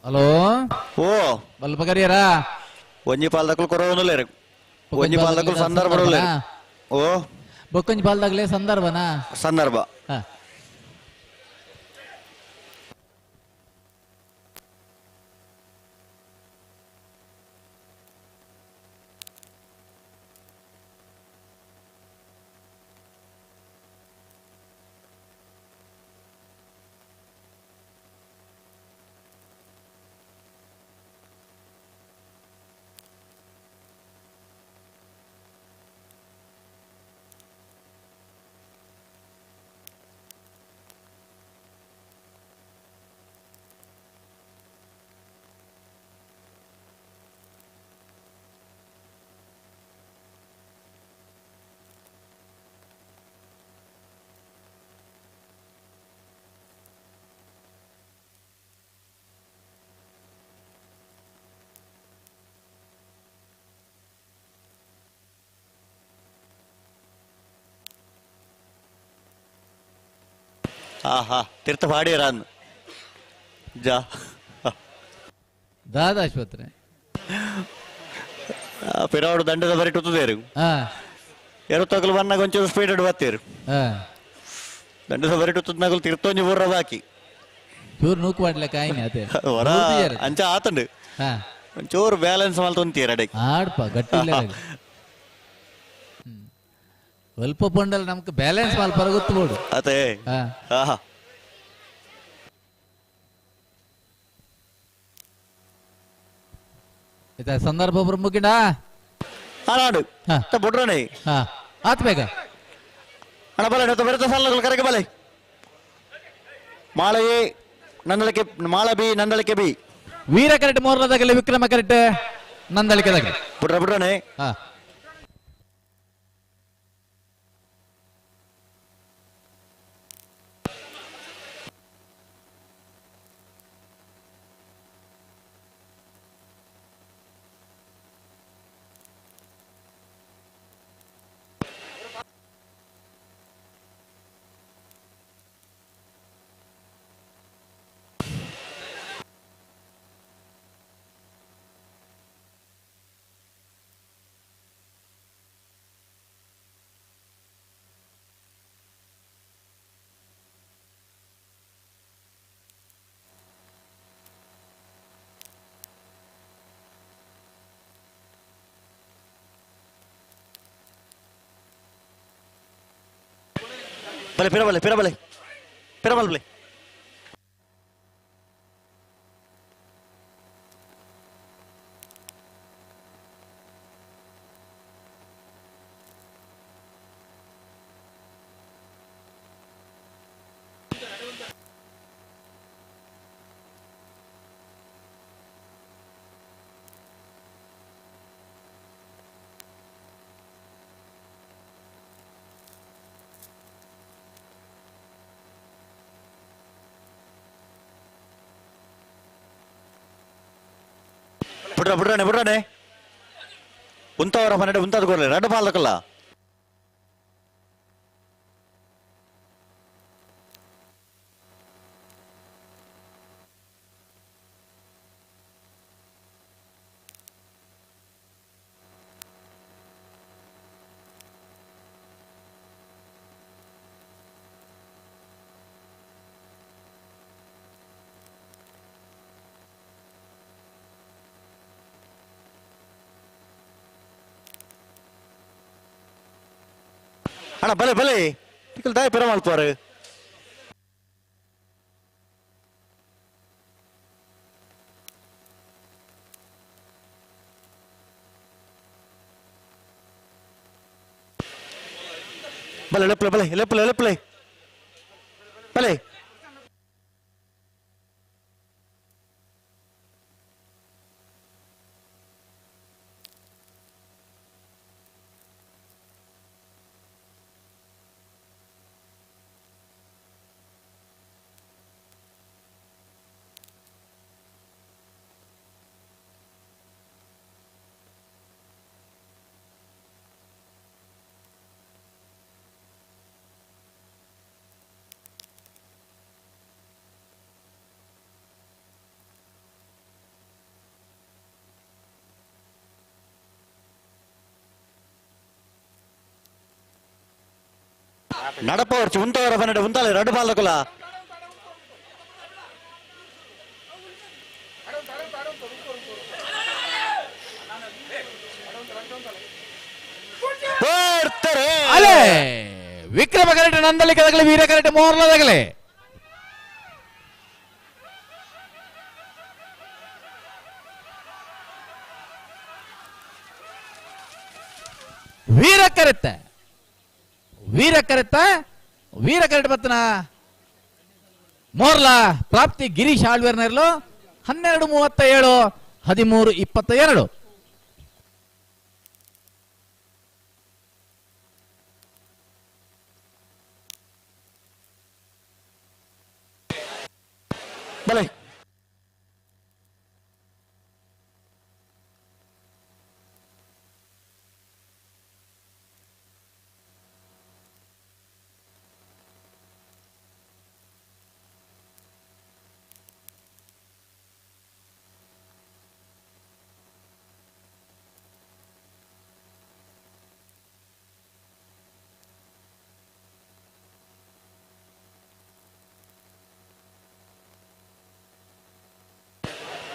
[SPEAKER 17] ಹಲೋ
[SPEAKER 11] ಓ
[SPEAKER 17] ಬಲ್ಪ ಕರಿಯರಾ
[SPEAKER 11] ಒಂಜಿ ಪಾಲ್ದಕುಲು ಕೊರವೊಂದುಲ್ಲೆರ್ ಒಂಜಿ ಪಾಲ್ದಕುಲು ಸಂದರ್ಭ ಉಲ್ಲೆರ್ ಓ
[SPEAKER 17] ಬೊಕ್ಕೊಂಜಿ ಪಾಲ್ದಾಗಲೇ ಸಂದರ್ಭನಾ
[SPEAKER 11] ಸಂದರ್ಭ ಆಹಾ ತೀರ್ಥ ಪಾಡಿಯರಾನ್ ಜಾ
[SPEAKER 17] ದಾದ ಆಸ್ಪತ್ರೆ
[SPEAKER 11] ಪಿರಾವಡು ದಂಡದ ಬರಿ ಟುತ್ತದೇರು ಎರತ್ತಗಲು ಬನ್ನಾಗ ಒಂಚೂರು ಸ್ಪೀಡ್ ಬತ್ತೀರು ದಂಡದ ಬರಿ ಟುತ್ತದ್ನಾಗಲು ತೀರ್ಥೊಂಜಿ ಬೂರ್ರ ಬಾಕಿ
[SPEAKER 17] ಚೂರು ನೂಕು ಮಾಡ್ಲಿಕ್ಕೆ ಆಯ್ನೆ ಅದೇ
[SPEAKER 11] ಹೊರ ಅಂಚ ಆತಂಡು ಒಂಚೂರು ಬ್ಯಾಲೆನ್ಸ್ ಮಲ್ತೊಂತೀರ ಅಡೆ
[SPEAKER 17] ಆಡ್ಪ ಗಟ್ಟಿ ಇಲ್ಲ ಸ್ವಲ್ಪ ಪಂಡಲ್ ನಮ್ಗೆ ಬ್ಯಾಲೆನ್ಸ್ ಮಲ್ಪ ಗೊತ್ತು
[SPEAKER 11] ಅದೇ ಆಹಾ
[SPEAKER 17] ಸಂದರ್ಭ ಒಬ್ರು ಮುಗಿಡ
[SPEAKER 11] ಆನಾಡು ಬುಡ್ರನೆ
[SPEAKER 17] ಆತ್ ಬೇಗ
[SPEAKER 11] ಅಣ್ಣ ಬಲೆ ಬೆರೆತ ಸಾಲಗಳು ಕರೆಗೆ ಬಲೆ ಮಾಳ ಎ ನಂದಳಿಕೆ ಮಾಳ ಬಿ ನಂದಳಿಕೆ ಬಿ
[SPEAKER 17] ವೀರ ಕರೆಕ್ಟ್ ಮೂರನೇದಾಗಲಿ ವಿಕ್ರಮ ಕರೆಕ್ಟ್ ನಂದಳಿಕೆದಾಗಲಿ
[SPEAKER 11] ಬುಡ್ರ ಬುಡ್ರನೆ ಬಲೆ ಪಿರಬಲೆ ಪಿರಬಲೆ ಪಿರಬಲ್ ಬಲೆ ಬುಡ್ರ ಬುಡ್ರಾನೆ ಬುಡ್ರಾನೆ ಉಂತವರ ಮನೆ ಉಂತಾದ ಗೋರ್ಲೆ ರಡ್ಡು ಪಾಲ್ದಕಲ್ಲ ಅಣ್ಣ ಬಲೆ ಬಲೆ ತಿಕ್ಕಲ್ ದಾಯ ಪಿರ ಮಲ್ಪುವಾರು ಬಲೆ ಲೆಪ್ಲೆ ಬಲೆ ಲೆಪ್ಲೆ ಲೆಪ್ಲೆ ಬಲೆ ನಡಪವರ್ಚಿ ಉಂತವರ ಬನ್ನಡೆ ಉಂತಾಲೆ ರಡ್ಡು ಬಾಲ್ದಕುಲ
[SPEAKER 17] ಅಲೆ ವಿಕ್ರಮ ಕರೆಕ್ಟ್ ನಂದಲಿಕೆ ತಗಲೆ ವೀರ ಕರೆಕ್ಟ್ ಮೋರ್ಲ ತಗಲೆ ವೀರ ಕರೆತ್ತ ವೀರ ಕರೆತ್ತ ವೀರ ಕರೆಕ್ಟ್ ಬತ್ತನ ಮೋರ್ಲ ಪ್ರಾಪ್ತಿ ಗಿರೀಶ್ ಆಳ್ವೇರ್ನರ್ಲು 12:37 13:22.
[SPEAKER 11] ಬಲೆ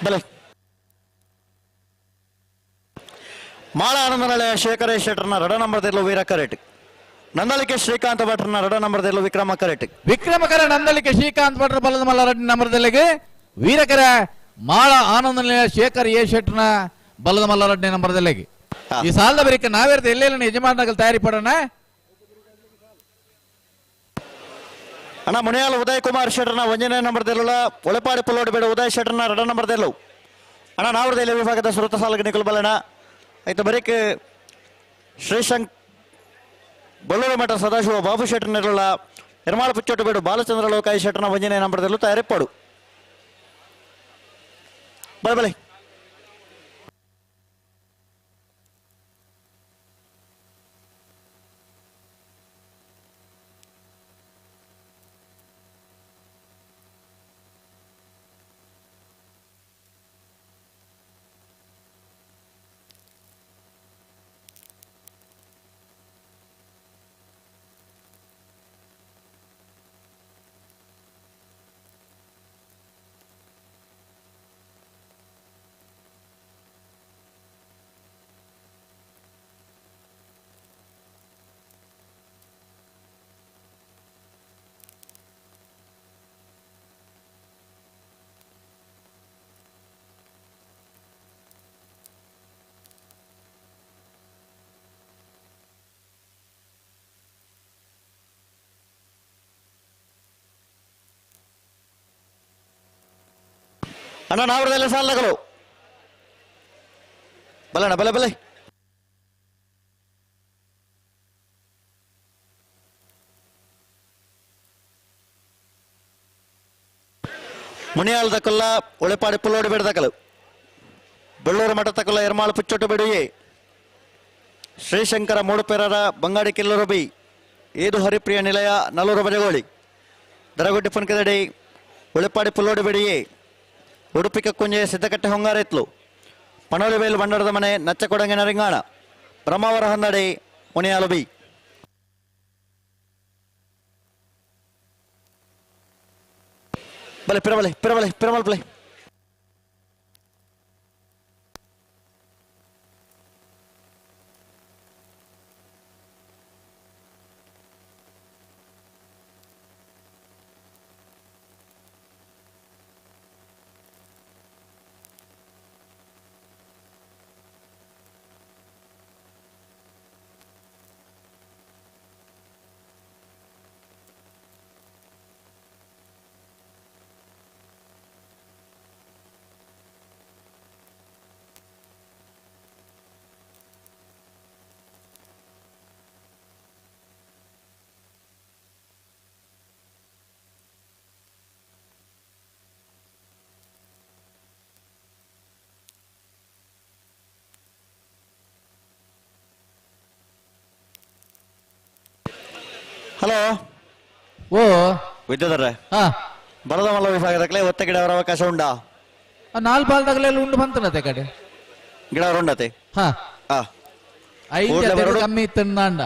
[SPEAKER 11] ಬಲೆ ಮಾಳ ಆನಂದನಳೆ ಶೇಖರ ಶೆಟ್ಟರ್ನ ರಡ ನಂಬರ್ ತೆರಲು ವೀರ ಕರೆಟ್ ನಂದಳಿಕೆ ಶ್ರೀಕಾಂತ ಭಟ್ರನ ರಡ ನಂಬರ್ ತೆರಲು ವಿಕ್ರಮ ಕರೆಟ್
[SPEAKER 17] ವಿಕ್ರಮಕರ ನಂದಳಿಕೆ ಶ್ರೀಕಾಂತ್ ಭಟ್ರ ಬಲದ ಮಲ್ಲ ರಡ್ಡ ನಂಬರ್ದಲ್ಲಿಗೆ ವೀರಕರ ಮಾಳ ಆನಂದನಳೆ ಶೇಖರ್ ಎ ಶೆಟ್ಟರ್ನ ಬಲದ ಮಲ್ಲ ರಡ್ಡ ನಂಬರ್ದಲ್ಲಿಗೆ ಈ ಸಾಲದ ಬರಿಕ ನಾವೇರ್ದ ಎಲ್ಲೆಲ್ಲ ಯಜಮಾನಗಳು ತಯಾರಿ ಪಡೋಣ.
[SPEAKER 11] ಅಣ್ಣ ಮುನಿಯಾಲ ಉದಯ್ ಕುಮಾರ್ ಶೆಟ್ಟರ್ನ ಒಂದನೇ ನಂಬರ್ ತೆರಲ ಒಳಪಾಡಿ ಪುಲ್ಲೋಡಿ ಬೇಡ ಉದಯ್ ಶೆಟ್ಟರ್ನ ರಡ ನಂಬರ್ ತೆರಲು ಅಣ್ಣ ನಾವರದೆಲೆ ವಿಭಾಗದ ಸುರತ ಸಾಲಗ ನಿಖಲ್ ಬಲಣ ಆಯ್ತು ಬರೀಕ್ ಶ್ರೀಶಂಕ್ ಬಳ್ಳೂರು ಮಠ ಸದಾಶಿವ ಬಾಬು ಶೆಟ್ಟರ್ನಿರಲ್ಲ ನಿರ್ಮಾಳ ಪುಚ್ಚೋಟು ಬೇಡು ಬಾಲಚಂದ್ರ ಲೋಕಾಯಿ ಶೆಟ್ಟರ್ನ ಒಂದನೇ ನಂಬರ್ ತೆರಲು ತಯಾರಿಪಾಡು ಬಲೆ ಬಲೆ ಅಣ್ಣ ನಾವ್ರದೆಲ್ಲ ಸಾಲಗಳು ಬಲಣ್ಣ ಬಲೆ ಬಲೆ ಮುನಿಯಾಲ್ ದಕ್ಕಲ್ಲ ಒಳೆಪಾಡಿ ಪುಲ್ಲೋಡಿ ಬೇಡ ದಕ್ಕಲು ಬೆಳ್ಳೂರು ಮಠ ತಕ್ಕಲ್ಲ ಎರ್ಮಾಳು ಪುಚ್ಚೊಟ್ಟು ಬೇಡುಯೆ ಶ್ರೀಶಂಕರ ಮೂಡುಪೆರರ ಬಂಗಾಡಿ ಕಿಲ್ಲೂರು ಬಿ ಏದು ಹರಿಪ್ರಿಯ ನಿಲಯ ನಲ್ಲೂರು ಬಜಗೋಳಿ ದರಗುಡ್ಡಿ ಪುನ್ಕದಡಿ ಒಳೆಪಾಡಿ ಪುಲ್ಲೋಡಿ ಬೇಡಿಯೇ ಉಡುಪಿ ಕಕ್ಕುಂಜೆ ಸಿದ್ದಕಟ್ಟೆ ಹೊಂಗಾರೆತ್ಲು ಪಣೋಲಿಬೇಲು ಬಂಡಾರದ ಮನೆ ನಚ್ಚಕೊಡಂಗಿನ ರಿಂಗಾಣ ಬ್ರಹ್ಮಾವರ ಹೊಂದಡಿ ಮುನಿಯಾಲು ಬಿ ಬಲೆ ಪಿರಬಲೆ ಪಿರಬಲೆ ಪಿರಮಲ್ ಪ್ಲೇ ಹಲೋ
[SPEAKER 17] ಓ
[SPEAKER 11] ವಿದ್ಯಾಧರ್ರೆ ಬಲದ ಮಲ್ಲ ವಿಭಾಗದಕ್ಲೆ ಒತ್ತ ಗಿಡವರ ಅವಕಾಶ ಉಂಡಾ?
[SPEAKER 17] ನಾಲ್ ಬಾಲ್ದಾಗಲೆಲ್ಲ ಉಂಡು ಬಂತನತೆ ಕಡೆ
[SPEAKER 11] ಗಿಡವರ ಉಂಡತೆ
[SPEAKER 17] ಹಾ
[SPEAKER 11] ಹಾ
[SPEAKER 17] ಐದು
[SPEAKER 11] ಕೂಡ್ಲೆ ಬರಡು.
[SPEAKER 17] ಕಮ್ಮಿ ಇತ್ತಂಡ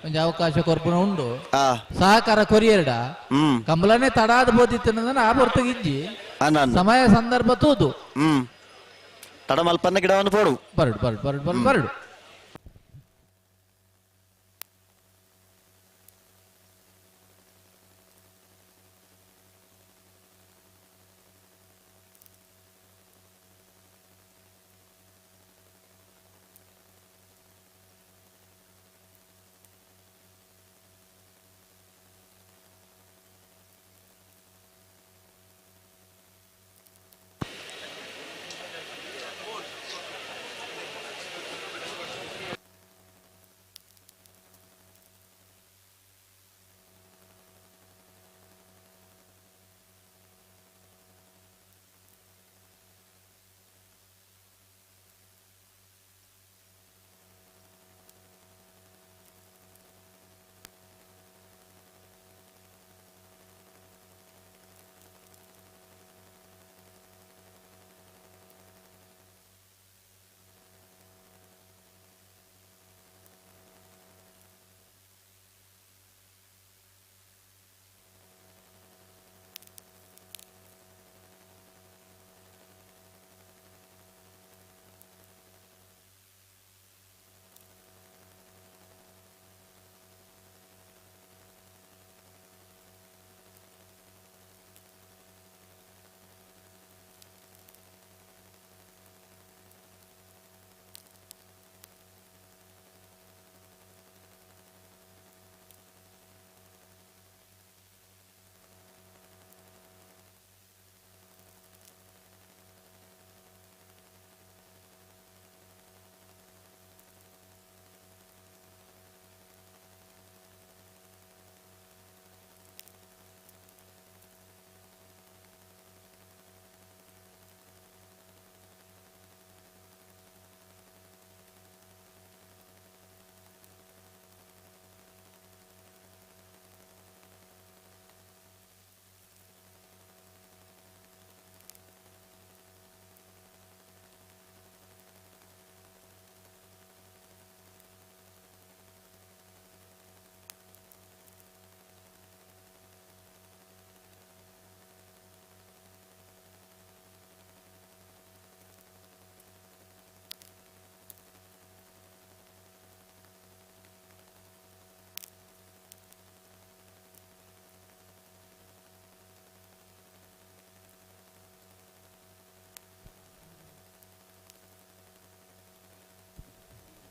[SPEAKER 17] ಒಂಜಿ ಅವಕಾಶ ಕೊರ್ಪುನ ಉಂಡು ಸಹಕಾರ ಕೊರಿಯರ್ಡ ಕಂಬಳನೆ ತಡಾದ ಬೋದಿತ್ತು ಆ ಹೊರತು ಇಜ್ಜಿ ಸಮಯ ಸಂದರ್ಭ ತೂದು
[SPEAKER 11] ತಡ ಮಲ್ಪನ್ನ ಗಿಡವನ್ನು ಪೋಡು
[SPEAKER 17] ಬರಡು ಬರಡು ಬರಡು ಬರಡು ಬರಡು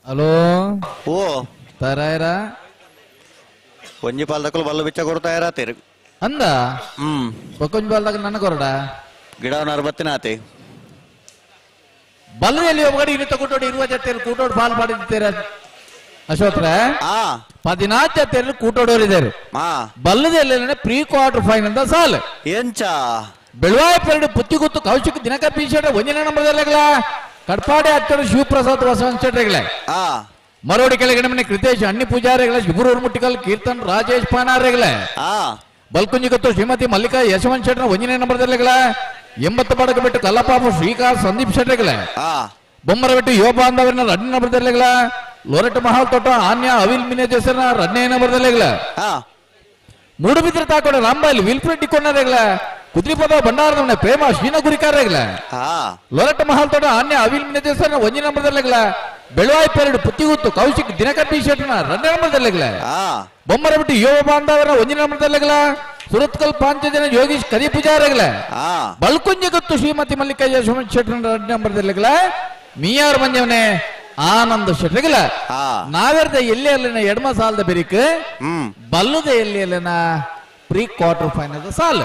[SPEAKER 17] ಹಲೋ
[SPEAKER 11] ಓ
[SPEAKER 17] ತರಾಯರ
[SPEAKER 11] ಒಂಜಿ ಪಾಲ್ದಕ್ಕಲು ಬಲ್ಲು ಬಿಚ್ಚ ಕೊಡ್ತಾ ಇರತ್ತೀರಿ
[SPEAKER 17] ಅಂದ ಬೊಕ್ಕೊಂಜಿ ಬಾಲ್ದಾಗ ನನ್ನ ಕೊರಡ
[SPEAKER 11] ಗಿಡ ಅರವತ್ತಿನ ಆತಿ
[SPEAKER 17] ಬಲ್ಲದಲ್ಲಿ ಒಬ್ಬಗಡೆ ಇನ್ನಿತ ಕೂಟೋಡು ಇರುವ ಜೊತೆಯಲ್ಲಿ ಕೂಟೋಡು ಬಾಲ್ ಮಾಡಿದ್ದೀರ ಅಶೋಕ್ರ 14 ಜೊತೆಯಲ್ಲಿ ಕೂಟೋಡೋರಿದ್ದಾರೆ ಬಲ್ಲದಲ್ಲಿ ಪ್ರೀ ಕ್ವಾರ್ಟರ್ ಫೈನಲ್ the ಸಾಲ್
[SPEAKER 11] ಎಂಚ
[SPEAKER 17] ಬೆಳವಾಯ ಪೆರಡು ಪುತ್ತಿಗುತ್ತು ಕೌಶಿಕ್ ದಿನಕ ಪೀಶೇಟ ಒಂದಿನ ನಂಬರ್ದಲ್ಲೆಗಳ ಕಡ್ಪಾಡಿ ಅಚ್ಚರು ಶಿವಪ್ರಸಾದ್ ವಸಂತ ಶೆಟ್ಟರ್ಗಳೇ ಮರೋಡಿ ಕೆಳಗಡೆ ಮನೆ ಕೃತೇಶ್ ಅಣ್ಣಿ ಪೂಜಾರಿಗಳ ಶಿಬರೂರು ಮುಟ್ಟಿಕಲ್ ಕೀರ್ತನ್ ರಾಜೇಶ್ ಪಾನಾರೆಗಳೇ ಬಲ್ಕುಂಜಿ ಗೊತ್ತು ಶ್ರೀಮತಿ ಮಲ್ಲಿಕಾ ಯಶವಂತ್ ಶೆಟ್ಟರ್ ಒಂದನೇ ನಂಬರ್ದಲ್ಲೆಗಳ 80 ಬಡಕ ಬಿಟ್ಟು ಕಲ್ಲಪಾಪು ಶ್ರೀಕಾಂತ್ ಸಂದೀಪ್ ಶೆಟ್ಟರ್ಗಳೇ ಬೊಮ್ಮರ ಬಿಟ್ಟು ಯುವ ಬಾಂಧವರನ್ನ ಎರಡನೇ ನಂಬರ್ದಲ್ಲೆಗಳ ಲೋರೆಟ್ ಮಹಾಲ್ ತೋಟ ಆನ್ಯಾ ಅವಿಲ್ ಮಿನೇಜಸ್ನ ಎರಡನೇ ನಂಬರ್ದಲ್ಲೆಗಳ ಮೂಡುಬಿದ್ರೆ ತಾಕೋಡ ರಾಂಬಾಯಿಲ್ ವಿಲ್ಫ್ರೆಡ್ ಡಿಕೊಂಡರೆಗಳ ಕುದ್ರಿಪದ ಭಂಡಾರದವನ ಪ್ರೇಮ ಶ್ರೀನ ಗುರಿಕಾರಗಳ ಲೊರೆಟ್ ಮಹಾಲ್ ತೋಟ ಆನ್ಯ ಅವಿಲ್ ಮಿನೇಜಸ್ನ ಒಂದನೇ ನಂಬರ್ದಲ್ಲೆಗಳ ಬೆಳವಾಯಿ ಪೆರಡು ಪುತ್ತಿಗುತ್ತು ಕೌಶಿಕ್ ದಿನಕರ್ ಪಿ ಶೆಟ್ಟರ್ನ ಎರಡನೇ ನಂಬರ್ದಲ್ಲೆಗಳ ಬೊಮ್ಮರ ಬಿಟ್ಟು ಯುವ ಬಾಂಧವರ ಒಂದನೇ ನಂಬರ್ದಲ್ಲೆಗಳ ಸುರತ್ಕಲ್ ಪಾಂಚಜನ ಯೋಗೀಶ್ ಕರಿ ಪೂಜಾರಿಗಳ ಬಲ್ಕುಂಜಿ ಗೊತ್ತು ಶ್ರೀಮತಿ ಮಲ್ಲಿಕಾ ಯಶವಂತ್ ಶೆಟ್ಟರ್ನ ಎರಡನೇ ನಂಬರ್ದಲ್ಲೆಗಳ ಮಿಯಾರ್ ಮಂಜವನೇ ಆನಂದ ಶೆಟ್ಟರ್ಗಳ ನಾವೆರ್ದ ಎಲ್ಲಿ ಅಲ್ಲಿನ ಎಡಮ ಸಾಲದ ಬೆರಿಕ್ ಬಲ್ಲದ ಎಲ್ಲಿ ಅಲ್ಲಿನ ಪ್ರೀ ಕ್ವಾರ್ಟರ್ ಫೈನಲ್ ಸಾಲ್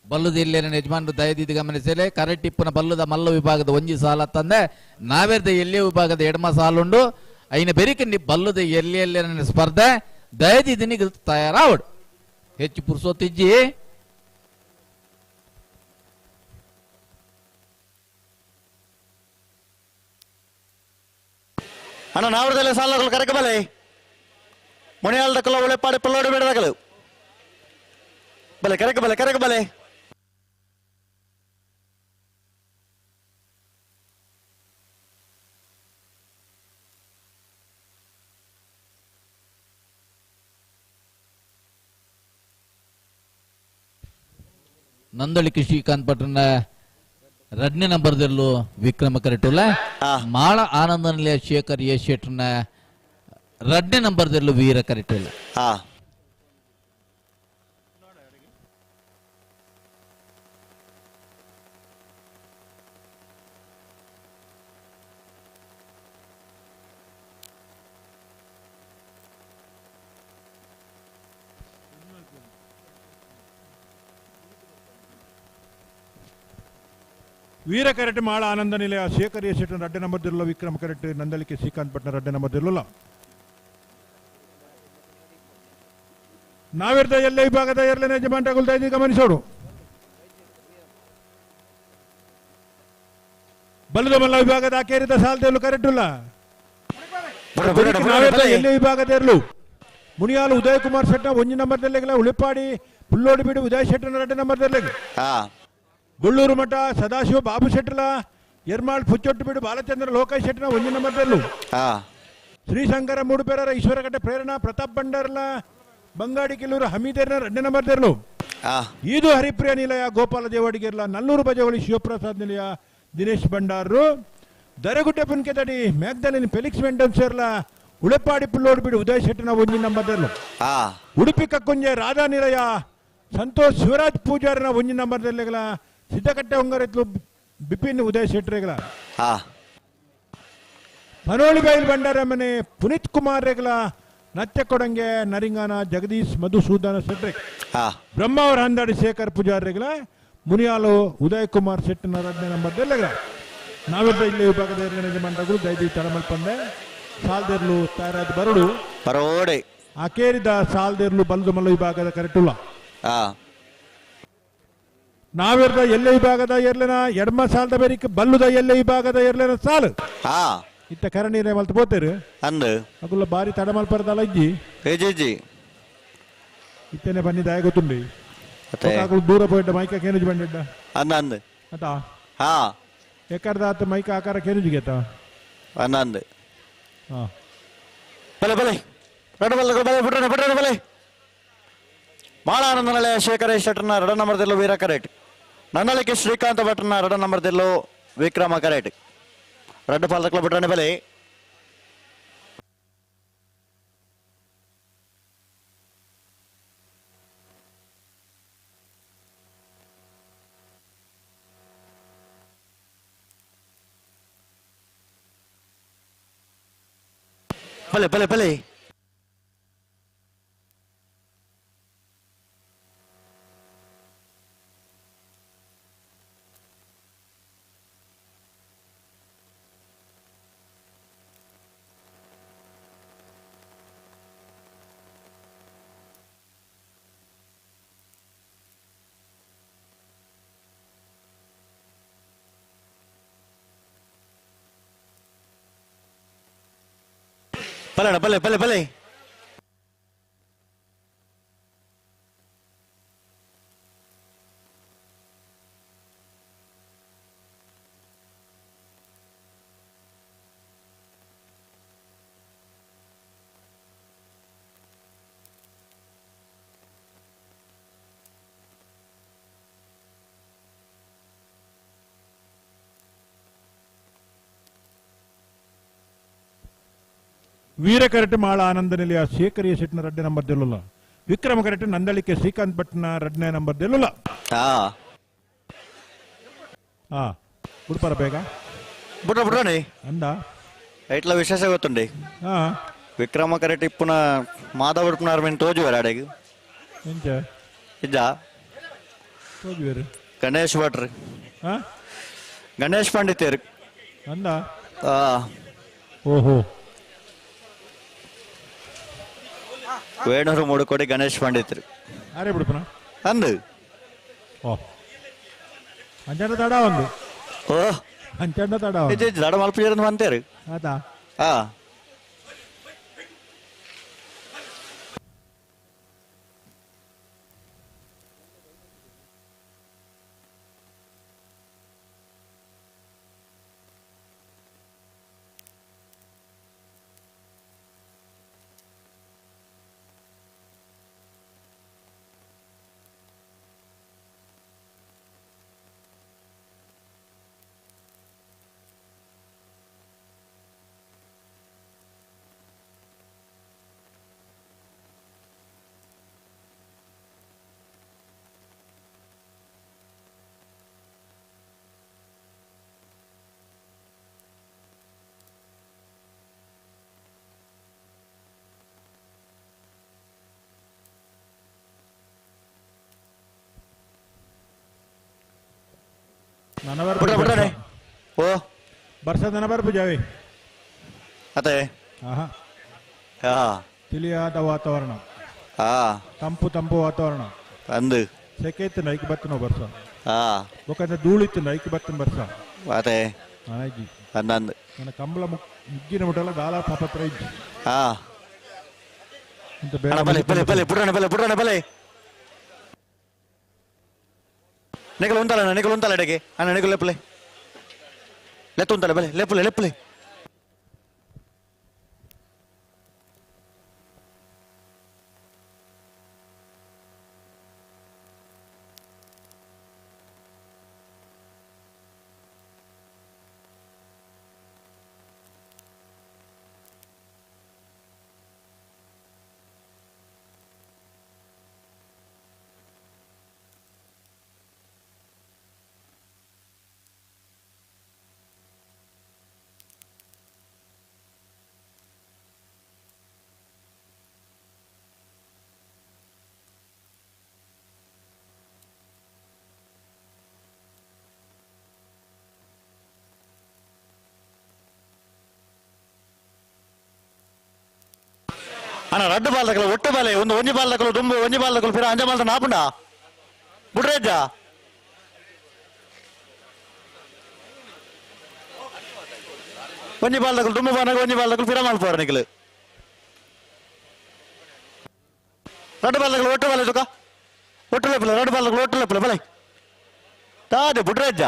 [SPEAKER 17] ಬಲ್ಲದ ಎಲ್ಲಿನ ಯಜಮಾನರು ದಯದಿದ್ದು ಗಮನಿಸಲೇ ಕರೆಟಿಪ್ಪನ ಬಲ್ಲದ ಮಲ್ಲ ವಿಭಾಗದ ಒಂಜಿ ಸಾಲ ತಂದೆ ನಾವೆರ್ದ ಎಲ್ಲಿ ವಿಭಾಗದ ಎಡಮ ಸಾಲುಂಡು ಐನ ಬೆರಿಕಂಡಿ ಬಲ್ಲದ ಎಲ್ಲಿ ಎಲ್ಲಿನ ಸ್ಪರ್ಧೆ ದಯದಿದ್ದು ತಯಾರಾವಡು ಹೆಚ್ಚು ಪುರುಸೊತ್ತಿಜ್ಜಿ
[SPEAKER 11] ಅಣ್ಣ ನಾವ್ರದಲ್ಲೇ ಸಾಲಗಳು ಕರೆಕ ಬಲೆ ಮುನಿಯಾಲ್ದಕ್ಕಲ್ಲ ಒಳ್ಳೆಪಾಡಿ ಪಲ್ಲೋಡು ಬೇಡದಾಗಲು ಬಲೆ ಕರೆಕ ಬಲೆ ಕರೆಕ ಬಲೆ.
[SPEAKER 17] ನಂದಳಿಕೆ ಶ್ರೀಕಾಂತ್ ಭಟ್ರನ ರಡ್ನೇ ನಂಬರ್ ದೆರ್ಲು ವಿಕ್ರಮ ಕರೆಟುಲ್ಲ ಮಾಳ ಆನಂದ ನಿಲಯ ಶೇಖರ್ ಎ ಶೆಟ್ರನ ರಡ್ನೇ ನಂಬರ್ ದೆರ್ಲು ವೀರ ಕರೆಟುಲ್ಲ.
[SPEAKER 14] ವೀರ ಕರೆಟ್ ಮಾಳ ಆನಂದ ನಿಲಯ ಶೇಖರ್ ಎ ಶೆಟ್ಟನ ರಡ್ಡೆ ನಂಬರ್ ದಿರಲ್ಲ ವಿಕ್ರಮ ಕರೆಟ್ ನಂದಳಿಕೆ ಶ್ರೀಕಾಂತ್ ಭಟ್ನ ರಡ್ಡೆ ನಂಬರ್ ದಿರಲ್ಲ. ನಾವಿರ್ದ ಎಲ್ಲ ವಿಭಾಗದ ಎರಡನೇ ಯಜಮಾನಗಳು ಇದು ಗಮನಿಸೋಡು. ಬಲದ ಮಲ್ಲ ವಿಭಾಗದ ಆಕೇರಿದ ಸಾಲದಲ್ಲೂ ಕರೆಟುಲ್ಲ. ನಾವಿರ್ದ ಎಲ್ಲ ವಿಭಾಗದ ಎರಲು ಮುನಿಯಾಲು ಉದಯ್ ಕುಮಾರ್ ಶೆಟ್ಟ ಒಂಜಿ ನಂಬರ್ ದೆಲ್ಲೆಗಲ ಉಳಿಪಾಡಿ ಪುಲ್ಲೋಡಿ ಬಿಡು ಉದಯ್ ಶೆಟ್ಟನ ರಡ್ಡೆ ನಂಬರ್ ದೆಲ್ಲೆಗೆ. ಗೊಳ್ಳೂರು ಮಠ ಸದಾಶಿವ ಬಾಬು ಶೆಟ್ಟಲ ಎರ್ಮಾಳ್ ಪುಚ್ಚೊಟ್ಟು ಬೀಡು ಬಾಲಚಂದ್ರ ಲೋಕೇಶ್ ಶೆಟ್ಟನ ಒಂಜಿ ನಂಬರ್ ದೆಲ್ಲು. ಶ್ರೀಶಂಕರ ಮೂಡುಪೇರರ ಈಶ್ವರಘಟ್ಟ ಪ್ರೇರಣಾ ಪ್ರತಾಪ್ ಬಂಡರ್ಲ ಬಂಗಾಡಿ ಕಿಲ್ಲೂರು ಹಮೀದೇರ್ನ ಎರಡನೇ ನಂಬರ್ ದೆರ್ಲು. ಇದು ಹರಿಪ್ರಿಯ ನಿಲಯ ಗೋಪಾಲ ದೇವಡಿಗೆರ್ಲ ನಲ್ಲೂರು ಬಜವಳಿ ಶಿವಪ್ರಸಾದ್ ನಿಲಯ ದಿನೇಶ್ ಭಂಡಾರರು. ದರಗುಡ್ಡೆ ಪುನ್ಕೆದಡಿ ಮ್ಯಾಗ್ದಲಿನ್ ಫೆಲಿಕ್ಸ್ ಮೆಂಡನ್ಸರ್ಲ ಉಳೆಪಾಡಿ ಪುಲ್ಲೋಡು ಬೀಡು ಉದಯ್ ಶೆಟ್ಟನ ಒಂಜಿ ನಂಬರ್ ದೆರ್ಲು. ಉಡುಪಿ ಕಕ್ಕುಂಜೆ ರಾಧಾ ನಿಲಯ ಸಂತೋಷ್ ಶಿವರಾಜ್ ಪೂಜಾರನ ಒಂಜಿ ನಂಬರ್ ದೆಲ್ಲೆಗಲ ಸಿದ್ದಕಟ್ಟೆ ಹೊಂಗರೆತ್ಲು ಬಿಪಿನ್ ಉದಯ್ ಶೆಟ್ಟರೆಗಲ. ಪನೋಳಿ ಬೈಲ್ ಭಂಡಾರ ಮನೆ ಪುನೀತ್ ಕುಮಾರ್ ರೆಗಲ ನತ್ಯ ಕೊಡಂಗೆ ನರಿಂಗಾನ ಜಗದೀಶ್ ಮಧುಸೂದನ ಶೆಟ್ರೆ. ಬ್ರಹ್ಮಾವರ ಹಂದಾಡಿ ಶೇಖರ್ ಪೂಜಾರ್ ರೆಗಲ ಮುನಿಯಾಲು ಉದಯ್ ಕುಮಾರ್ ಶೆಟ್ಟನ ರಡ್ನೇ ನಂಬರ್ ದೆಲ್ಲೆಗಲ. ನಾವೆಲ್ಲ ಇಲ್ಲಿ ವಿಭಾಗದ ಎರಡನೇ ಯಜಮಾನರು ದೈದಿ ತಳಮಲ್ಪಂದೆ ಸಾಲ್ದೆರ್ಲು ತಯಾರಾದ ಬರಡು
[SPEAKER 11] ಬರೋಡೆ
[SPEAKER 14] ಆಕೇರಿದ ಸಾಲ್ದೆರ್ಲು ಬಲ್ದು ಮಲ್ಲ ವಿಭಾಗದ ಕರೆಟುಲ್ಲ. ನಾವಿರ್ದ ಎಲ್ಲೆ ವಿಭಾಗದ ಎರ್ಲೆನ ಎಡಮ ಸಾಲದ ಬೇರಿಕ್ ಬಲ್ಲುದ ಎಲ್ಲೆ ವಿಭಾಗದ ಎರ್ಲೆನ ಸಾಲು ಇತ್ತ ಕರಣೀರೆ ಮಲ್ತ ಪೋತೇರು
[SPEAKER 11] ಅಂದು
[SPEAKER 14] ಅಗುಲ್ಲ ಬಾರಿ ತಡಮಲ್ಪರದಲ್ಲ ಇಜ್ಜಿ
[SPEAKER 11] ಏಜಿ
[SPEAKER 14] ಇತ್ತನೆ ಬನ್ನಿ ದಾಯ ಗೊತ್ತುಂಡಿ ಅಗುಲು ದೂರ ಪೋಯಿಟ್ಟ ಮೈಕ ಕೇನುಜಿ ಬಂಡಿಡ್ಡ
[SPEAKER 11] ಅಂದ ಅಂದ
[SPEAKER 14] ಅತಾ ಎಕ್ಕರ್ದ ಆತ ಮೈಕ ಆಕಾರ ಕೇನುಜಿಗೆ ಆತ
[SPEAKER 11] ಅಂದ ಅಂದ ಬಲೆ ಬಲೆ ರಡ ಬಲ್ಲ ಬಲೆ ಬಿಟ್ರೆ ಬಿಟ್ರೆ ಬಲೆ ಮಾಳಾನಂದ ನಿಲಯ ಶೇಖರ ಶೆಟ್ಟರ್ನ ರಡ ನಂಬರ್ ದೆಲ್ಲು ವೀರ ಕರೆಟ್. ನನ್ನಲಿಕೆ ಶ್ರೀಕಾಂತ ಭಟ್ರನ ರಡ ನಂಬರ್ ದೆಲ್ಲು ವಿಕ್ರಮ ಕರೆಟ್. ರಡ್ಡು ಪಾಲ್ದಕ್ಲ ಬಿಟ್ರನೆ ಬಲೆ. ಬಲೆ ಬಲೆ ಬಲೆ ಬಲೆ ಬಲೆ ಬಲೆ ಬಲೆ
[SPEAKER 14] ವೀರ ಕರೆಟ್ ಮಾಳ ಆನಂದ ನಿಲಯ ಶೇಖರ್ ಎ ಶೆಟ್ಟನ ರಡ್ಡೆ ನಂಬರ್ ದೆಲ್ಲುಲ್ಲ. ವಿಕ್ರಮ ಕರೆಟ್ ನಂದಳಿಕೆ ಶ್ರೀಕಾಂತ್ ಭಟ್ನ ರಡ್ನೇ ನಂಬರ್ ದೆಲ್ಲುಲ್ಲ. ಉಡುಪರ ಬೇಗ
[SPEAKER 11] ಬುಡ್ರ ಬುಡ್ರಣಿ
[SPEAKER 14] ಅಂದ
[SPEAKER 11] ಐಟ್ಲ ವಿಶೇಷ ಗೊತ್ತುಂಡಿ. ವಿಕ್ರಮ ಕರೆಟ್ ಇಪ್ಪುನ ಮಾಧವ ಉಡುಪುನ ಅರ್ಮಿನ್ ತೋಜುವೆರ್ ಆಡೆಗ್
[SPEAKER 14] ಎಂಚ
[SPEAKER 11] ಇಜ್ಜ
[SPEAKER 14] ತೋಜುವೆರ್
[SPEAKER 11] ಗಣೇಶ್ ಭಟ್ರು ಗಣೇಶ್ ಪಂಡಿತೇರು
[SPEAKER 14] ಅಂದ ಓಹೋ
[SPEAKER 11] ವೇಣೂರು ಮೂಡುಕೋಡಿ ಗಣೇಶ್ ಪಂಡಿತರು
[SPEAKER 14] ಅರೆ ಬಿಡುಪನ
[SPEAKER 11] ಅಂದು
[SPEAKER 14] ಓ ಅಂಚಂಡ ತಡ ಒಂದು
[SPEAKER 11] ಓ
[SPEAKER 14] ಅಂಚಂಡ ತಡ
[SPEAKER 11] ದಡ ಮಲ್ಪು ಅಂತೇರು
[SPEAKER 14] ಆತಾ
[SPEAKER 11] ಬುಡ್ರ ಓ
[SPEAKER 14] ಬರ್ಸ ನನ ಬರ್ಪು ಜಾವೆ
[SPEAKER 11] ಅದೇ
[SPEAKER 14] ಆಹಾ
[SPEAKER 11] ಹಾ
[SPEAKER 14] ತಿಳಿಯಾದ ವಾತಾವರಣ
[SPEAKER 11] ಹಾ
[SPEAKER 14] ತಂಪು ತಂಪು ವಾತಾವರಣ
[SPEAKER 11] ಅಂದು
[SPEAKER 14] ಸೆಕೆ ಇತ್ತು ಐಕ್ ಬತ್ತನ ಬರ್ಸ
[SPEAKER 11] ಹಾ
[SPEAKER 14] ಬೊಕ್ಕಂತ ಧೂಳಿತ್ತು ಐಕ್ ಬತ್ತನ ಬರ್ಸ
[SPEAKER 11] ಅದೇ
[SPEAKER 14] ಆಯ್ತು
[SPEAKER 11] ಅಂದಂದು
[SPEAKER 14] ನನ್ನ ಕಂಬಳ ಮುಗ್ಗಿನ ಮುಟ್ಟಲ್ಲ ದಾಲ ಪಾಪತ್ರ ಇಜ್ಜಿ
[SPEAKER 11] ಹಾ
[SPEAKER 14] ಅಂತ ಬೇಡ
[SPEAKER 11] ಬಲೆ ಬಲೆ ಬಲೆ ಬುಡ್ರಣ ಬಲೆ ಬುಡ್ರಣ ಬಲೆ ನಿಗಲು ಉಂತಲ್ಲ ನಿಗಲು ಉಂತಲ್ಲ ಅಡಿಗೆ ಅಣ್ಣ ನಿಗಲು ಲೆಪ್ಪಲೆ ಲೆತ್ತು ಉಂತಲ್ಲ ಬಲೆ ಲೆಪ್ಪಲೆ ಲೆಪ್ಪಲೆ ಅಣ್ಣ ರಡ್ಡು ಬಾಲ್ ತಕಲ ಒಟ್ಟು ಬಾಲೆ ಒಂದು ಒಂಜಿ ಬಾಲ್ ತಕಲು ದುಂಬು ಒಂಜಿ ಬಾಲ್ ತಕಲು ಪಿರ ಅಂಜ ಬಾಲ್ ನಾಪುಂಡ ಬುಡ್ರೇಜ ಒಂಜಿ ಬಾಲ್ ತಕಲು ದುಂಬು ಬಾನಗ ಒಂಜಿ ಬಾಲ್ ತಕಲು ಪಿರ ಮಾಲ್ಪೋರ ನಿಕಲು ರಡ್ಡು ಬಾಲ್ ತಕಲು ಒಟ್ಟು ಬಾಲೆ ತುಕ ಒಟ್ಟು ಲೆಪ್ಪಲೆ ರಡ್ಡು ಬಾಲ್ ತಕಲು ಒಟ್ಟು ಲೆಪ್ಪಲೆ ಬಲೆ ತಾದೆ ಬುಡ್ರೇಜ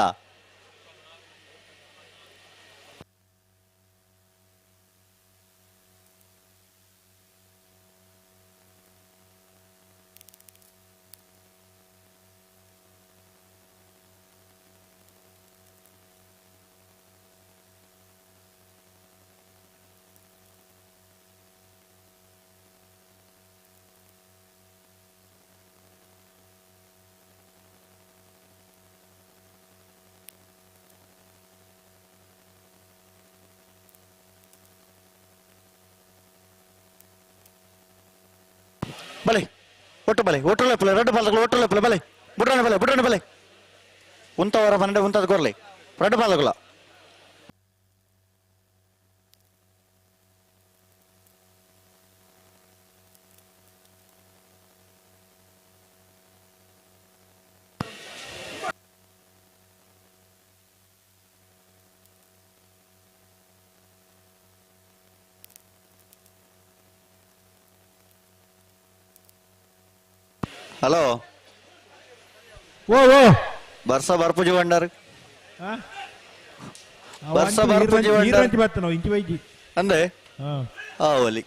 [SPEAKER 11] ಬಲೆ ಒಟ್ಟು ಬಲೆ ಒಟ್ಟು ಲೆಪ್ಪಲೆ ರಡ್ಡು ಬಾಲ್ ತಕಲು ಒಟ್ಟು ಲೆಪ್ಪಲೆ ಬಲೆ ಬುಡ್ರಣ ಬಲೆ ಬುಡ್ರಣ ಬಲೆ ಉಂತವರ ಪನ್ನೆಂಡು ಉಂತದ ಕೊರ್ಲೆ ರಡ್ಡು ಬಾಲ್ ತಕಲ ಹಲೋ
[SPEAKER 14] ಓ ಓ
[SPEAKER 11] ಬರ್ಸ ಬರ್ಪುಜಿ ಬಂಡಾರು ಬರ್ಸ ಬರ್ಪುಜಿ ಬಂಡಾರು
[SPEAKER 14] ಇಂಚಿ ಬತ್ತನ ಇಂಚಿ ಬೈಜಿ
[SPEAKER 11] ಅಂದೆ
[SPEAKER 14] ಹಾ
[SPEAKER 11] ಆವಲಿ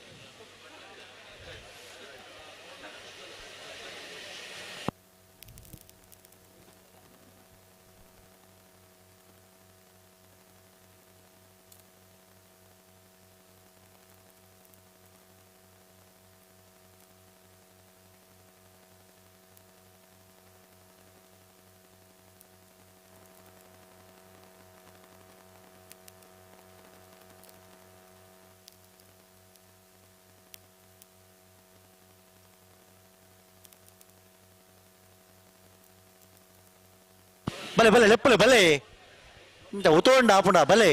[SPEAKER 11] ಬಲೆ ಬಲೆ ಲೆಪ್ಪಲೆ ಬಲೆ ಇಂತ ಉತೋಂಡ ಆಪುಂಡ ಬಲೆ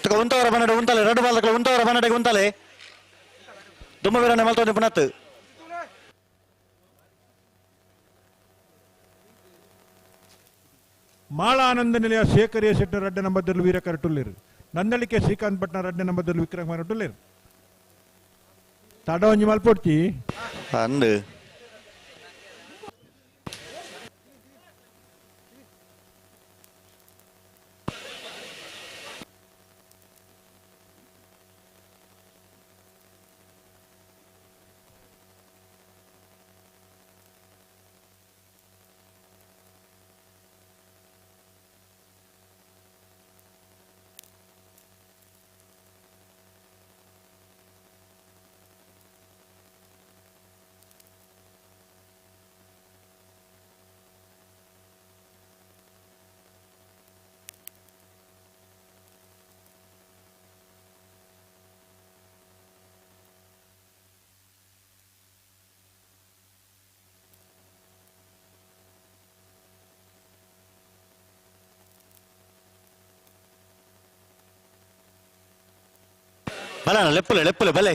[SPEAKER 11] ತುಕ ಉಂತವರ ಬನ್ನಡೆ ಉಂತಲೆ ರಡ್ಡು ಬಾಲಕಲು ಉಂತವರ ಬನ್ನಡೆಗೆ ಉಂತಲೆ ದುಮ್ಮ ವೀರನೆ ಮಲ್ತೊಂದು ಪುನತ್ತು
[SPEAKER 14] ಮಾಳ ಆನಂದ ನಿಲಯ ಶೇಖರಿಯ ಶೆಟ್ಟರ್ ರಡ್ಡೆ ನಂಬರ್ದಲ್ಲಿ ವೀರಕರ ಟುಲ್ಲೇರು ನಂದಳಿಕೆ ಶ್ರೀಕಾಂತ್ ಭಟ್ನ ರಡ್ಡೆ ನಂಬರ್ದಲ್ಲಿ ವಿಕ್ರಮ್ ಕುಮಾರ್ ಟುಲ್ಲೇರು ತಡ ಒಂಜಿ ಮಲ್ಪೊಡ್ಚಿ
[SPEAKER 11] ಅಂದು ಬಲ ಲೆಪ್ಪುಲೆ ಲೆಪ್ಪುಲೆ ಬಲೆ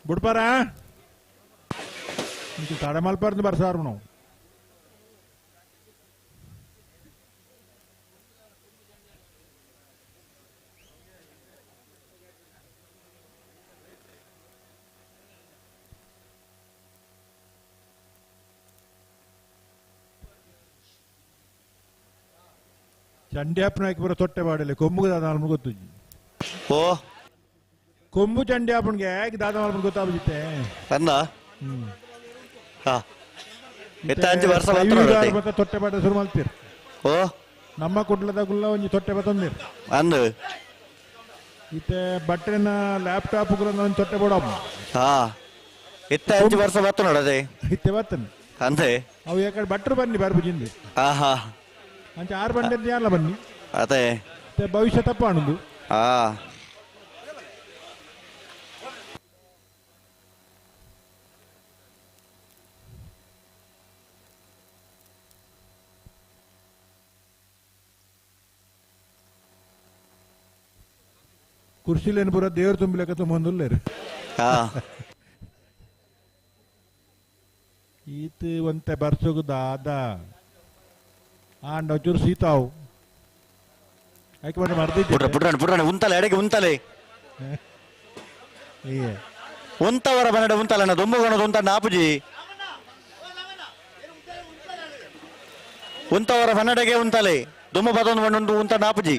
[SPEAKER 14] ಬುಡ್ಪಾರ నీకు తడమల్పారుంది బరసారు నువ్వు ಚಂಡ್ಯಾಪನ ಪೂರ ತೊಟ್ಟೆ ಬಾಡಲೆ ಕೊಂಬುಗೆ ದಾದ ಮಾಲ್ಪನ ಗೊತ್ತು
[SPEAKER 11] ಓ
[SPEAKER 14] ಕೊಂಬು ಚಂಡ್ಯಾಪನ್ಗೆ ದಾದ ಮಾಲ್ಪನ ಗೊತ್ತಾಗುತ್ತೆ
[SPEAKER 11] ಅಂದ ಹಾ ಇತ್ತ ಅಂಚು ವರ್ಷ ಬತ್ತ
[SPEAKER 14] ತೊಟ್ಟೆ ಬಾಟ ಶುರು ಮಾಡ್ತೀರಿ
[SPEAKER 11] ಓ
[SPEAKER 14] ನಮ್ಮ ಕುಡ್ಲದ ಗುಲ್ಲ ಒಂಜಿ ತೊಟ್ಟೆ ಬತ್ತಂದಿರ್
[SPEAKER 11] ಅಂದು
[SPEAKER 14] ಇತ್ತೆ ಬಟ್ಟೆನ ಲ್ಯಾಪ್ಟಾಪ್ ಒಂದು ತೊಟ್ಟೆ ಬೋಡಮ್ಮ
[SPEAKER 11] ಹಾ ಇತ್ತ ಅಂಚು ವರ್ಷ ಬತ್ತ ನೋಡದೆ
[SPEAKER 14] ಇತ್ತೆ ಬತ್ತನೆ
[SPEAKER 11] ಅಂದೆ
[SPEAKER 14] ಅವು ಯಾಕಡೆ ಭಟ್ರು ಬನ್ನಿ ಬರ್ಬುಜಿಂది
[SPEAKER 11] ಹಾ ಹಾ
[SPEAKER 14] ಅಂಚೆ ಆರು ಬಂಡೆ ಯಾರಲ್ಲ ಬನ್ನಿ
[SPEAKER 11] ಅದೇ
[SPEAKER 14] ಭವಿಷ್ಯ ತಪ್ಪ ಅನ್ನೋದು
[SPEAKER 11] ಹಾ
[SPEAKER 14] ಕುರ್ಸಿಲೇನು ಪೂರ ದೇವ್ರು ತುಂಬಲಿಕ್ಕೆ ತುಂಬೊಂದುಲ್ಲೇರು
[SPEAKER 11] ಹಾ
[SPEAKER 14] ಈತ ಒಂತೆ ಬರ್ಸೋಗು ದಾದ ಆಂಡ ಒಂಚೂರು ಸೀತಾವು ಯಾಕೆ ಮಾಡಿ ಮರ್ದಿದ್ದೆ
[SPEAKER 11] ಪುಟ್ರ ಪುಟ್ರಣ ಪುಟ್ರಣ ಉಂತಲೆ ಎಡೆಗೆ ಉಂತಲೆ ಉಂತವರ ಬನ್ನಡ ಉಂತಲಣ್ಣ ದೊಂಬುಗಣದ ಉಂತ ನಾಪುಜಿ ಉಂತವರ ಬನ್ನಡೆಗೆ ಉಂತಲೆ ದೊಂಬು ಬದೊಂದು ಬಣ್ಣುಂಟು ಉಂತ ನಾಪುಜಿ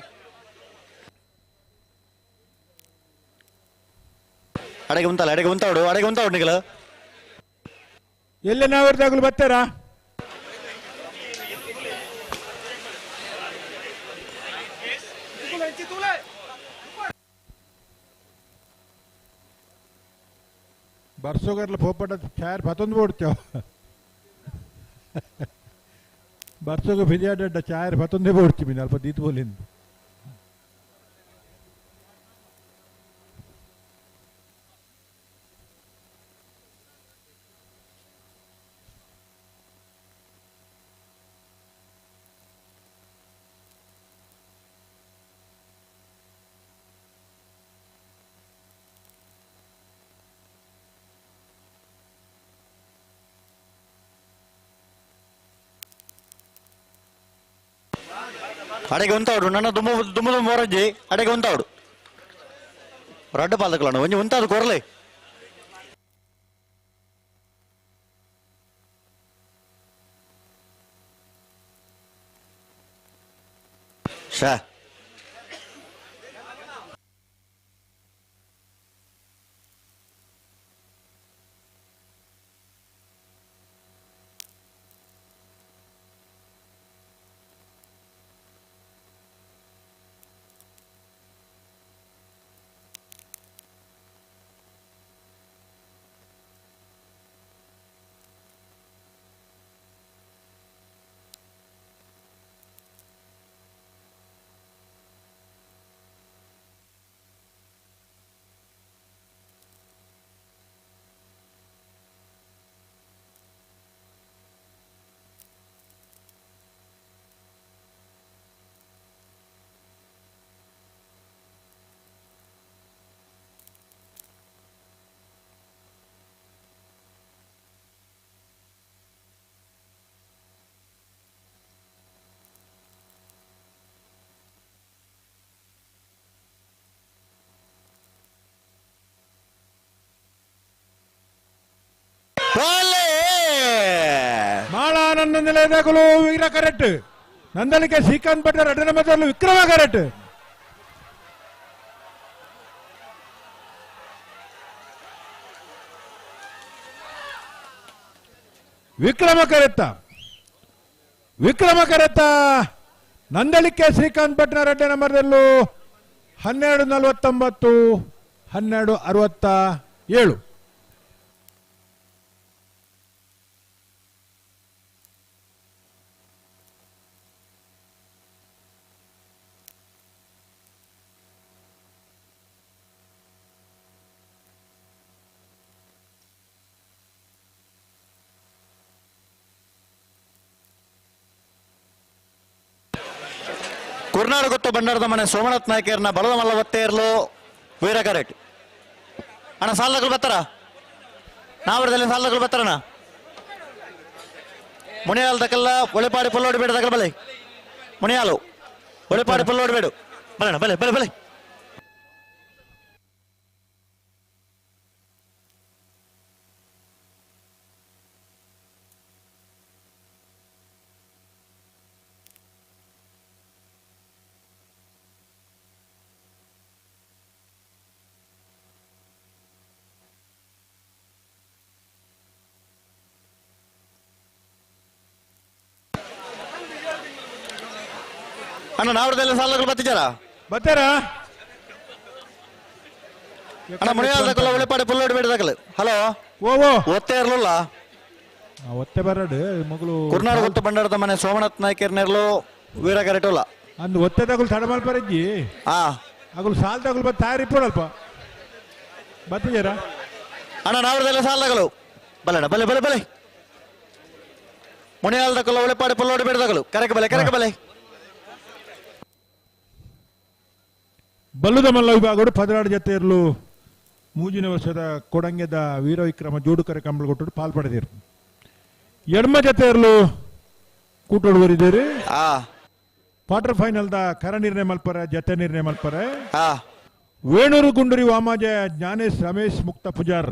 [SPEAKER 11] ಅಡೆಗೆ ಉಂತಲ್ಲ ಅಡೆಗೆ ಉಂತಾವಡು ಅಡೆಗೆ ಉಂತಾವಡು ನಿಗಲ
[SPEAKER 14] ಎಲ್ಲ ನಾವಿರ್ದಾಗಲು ಬರ್ತಾರಾ ಬರ್ಸೋಗರ್ಲ ಪೋಪಟ ಚಾರ್ ಪತೊಂದು ಬೋಡ್ತೇವ ಬರ್ಸೋಗ ಬಿಜಾಡ ಚಾರ್ ಪತೊಂದೇ ಬೋಡ್ತೀವಿ ಅಲ್ಪ ದೀತ್ ಬೋಲಿಂದ
[SPEAKER 11] ಅಡೆಗೆ ಉಂತಾವಡು ನನ್ನ ದುಮ್ಮ ದುಮ್ಮ ದುಮ್ಮ ಹೊರಜ್ಜಿ ಅಡೆಗೆ ಉಂತಾವಡು ರಡ್ಡ ಪಾದಕಲಣ್ಣ ಒಂಜಿ ಉಂತಾದು ಕೊರಲೆ ಶಾ
[SPEAKER 14] ನಿಲಯದಾಗಲು ವೀರ ಕರೆಕ್ಟ್ ನಂದಳಿಕೆ ಶ್ರೀಕಾಂತ್ ಭಟ್ ಎರಡನೇ ಮೊದಲು ವಿಕ್ರಮ ಕರೆಕ್ಟ್ ವಿಕ್ರಮ ಕರೆತ್ತ ವಿಕ್ರಮ ಕರೆತ್ತ ನಂದಳಿಕೆ ಶ್ರೀಕಾಂತ್ ಭಟ್ನ ಎರಡನೇ ನಂಬರ್ದಲ್ಲೂ 12:49 12:67.
[SPEAKER 11] ಕುರ್ನಾಡು ಗೊತ್ತು ಬಂಡಾರದ ಮನೆ ಸೋಮನಾಥ್ ನಾಯ್ಕರ್ನ ಬಲದ ಮಲ್ಲ ಒತ್ತೇರ್ಲು ವೀರ ಕರೆಕ್ಟ್. ಅಣ್ಣ ಸಾಲಗಳು ಬರ್ತಾರ? ನಾವರದಲ್ಲಿ ಸಾಲಗಳು ಬರ್ತಾರಣ್ಣ? ಮುನಿಯಾಲ್ ದಕಲ್ಲ ಒಳೆಪಾಡಿ ಪಲ್ಲೋಡಿ ಬೇಡ ದಕಲ್ ಬಲೆ. ಮುನಿಯಾಲು ಒಳೆಪಾಡಿ ಪಲ್ಲೋಡಿ ಬೇಡು ಬಲಣ್ಣ ಬಲೆ ಬಲೆ ಬಲೆ. ಅಣ್ಣ ನಾವರದಲ್ಲಿ ಸಾಲಗಳು ಬರ್ತಿದ್ದಾರಾ?
[SPEAKER 14] ಬರ್ತಾರಾ?
[SPEAKER 11] ಅಣ್ಣ ಮುನಿಯಾಲ್ ದಕಲ್ಲ ಒಳೆಪಾಡಿ ಪಲ್ಲೋಡಿ ಬೇಡ ದಕಲ್. ಹಲೋ ಒತ್ತೆ ಇರಲಿಲ್ಲ
[SPEAKER 14] ಒತ್ತೆ ಬರಡು ಮಗಳು
[SPEAKER 11] ಕುರ್ನಾಡು ಗೊತ್ತು ಬಂಡಾರದ ಮನೆ ಸೋಮನಾಥ್ ನಾಯ್ಕರ್ನೆರ್ಲು ವೀರ ಕರೆಟೋಲ್ಲ
[SPEAKER 14] ಅಂದು ಒತ್ತೆ ತಗುಲು ತಡ ಮಲ್ಪರಜ್ಜಿ ಅಗುಲು ಸಾಲ್ ತಗುಲು ಬತ್ತ ತಾರಿ ಪೋಡಲ್ಪ ಬರ್ತಿದ್ದೀರಾ?
[SPEAKER 11] ಅಣ್ಣ ನಾವರದಲ್ಲಿ ಸಾಲಗಳು ಬಲಣ್ಣ ಬಲೆ ಬಲೆ ಬಲೆ. ಮುನಿಯಾಲ್ ದಕಲ್ಲ ಒಳೆಪಾಡಿ ಪಲ್ಲೋಡಿ ಬೇಡ ದಕಲು ಕರೆಕ ಬಲೆ ಕರೆಕ ಬಲೆ.
[SPEAKER 14] ಬಲ್ಲುದ ಮಲ್ಲ ವಿಭಾಗಡು 16 ಜತೆ ಇರಲು ಮೂಜಿನ ವರ್ಷದ ಕೊಡಂಗೆದ ವೀರವಿಕ್ರಮ ಜೋಡುಕರೆ ಕಂಬಳಗೊಟ್ಟು ಪಾಲ್ ಪಡೆದಿರು. ಎಡ್ಮ ಜತೆ ಇರಲು ಕೂಟೋಡು ಬರಿದ್ದೀರಿ. ಕ್ವಾರ್ಟರ್ ಫೈನಲ್ the ಕರ ನಿರ್ಣಯ ಮಲ್ಪರೆ ಜತೆ ನಿರ್ಣಯ ಮಲ್ಪರೆ ವೇಣೂರು ಗುಂಡೂರಿ ವಾಮಾಜ ಜ್ಞಾನೇಶ್ ರಮೇಶ್ ಮುಕ್ತ ಪೂಜಾರ್,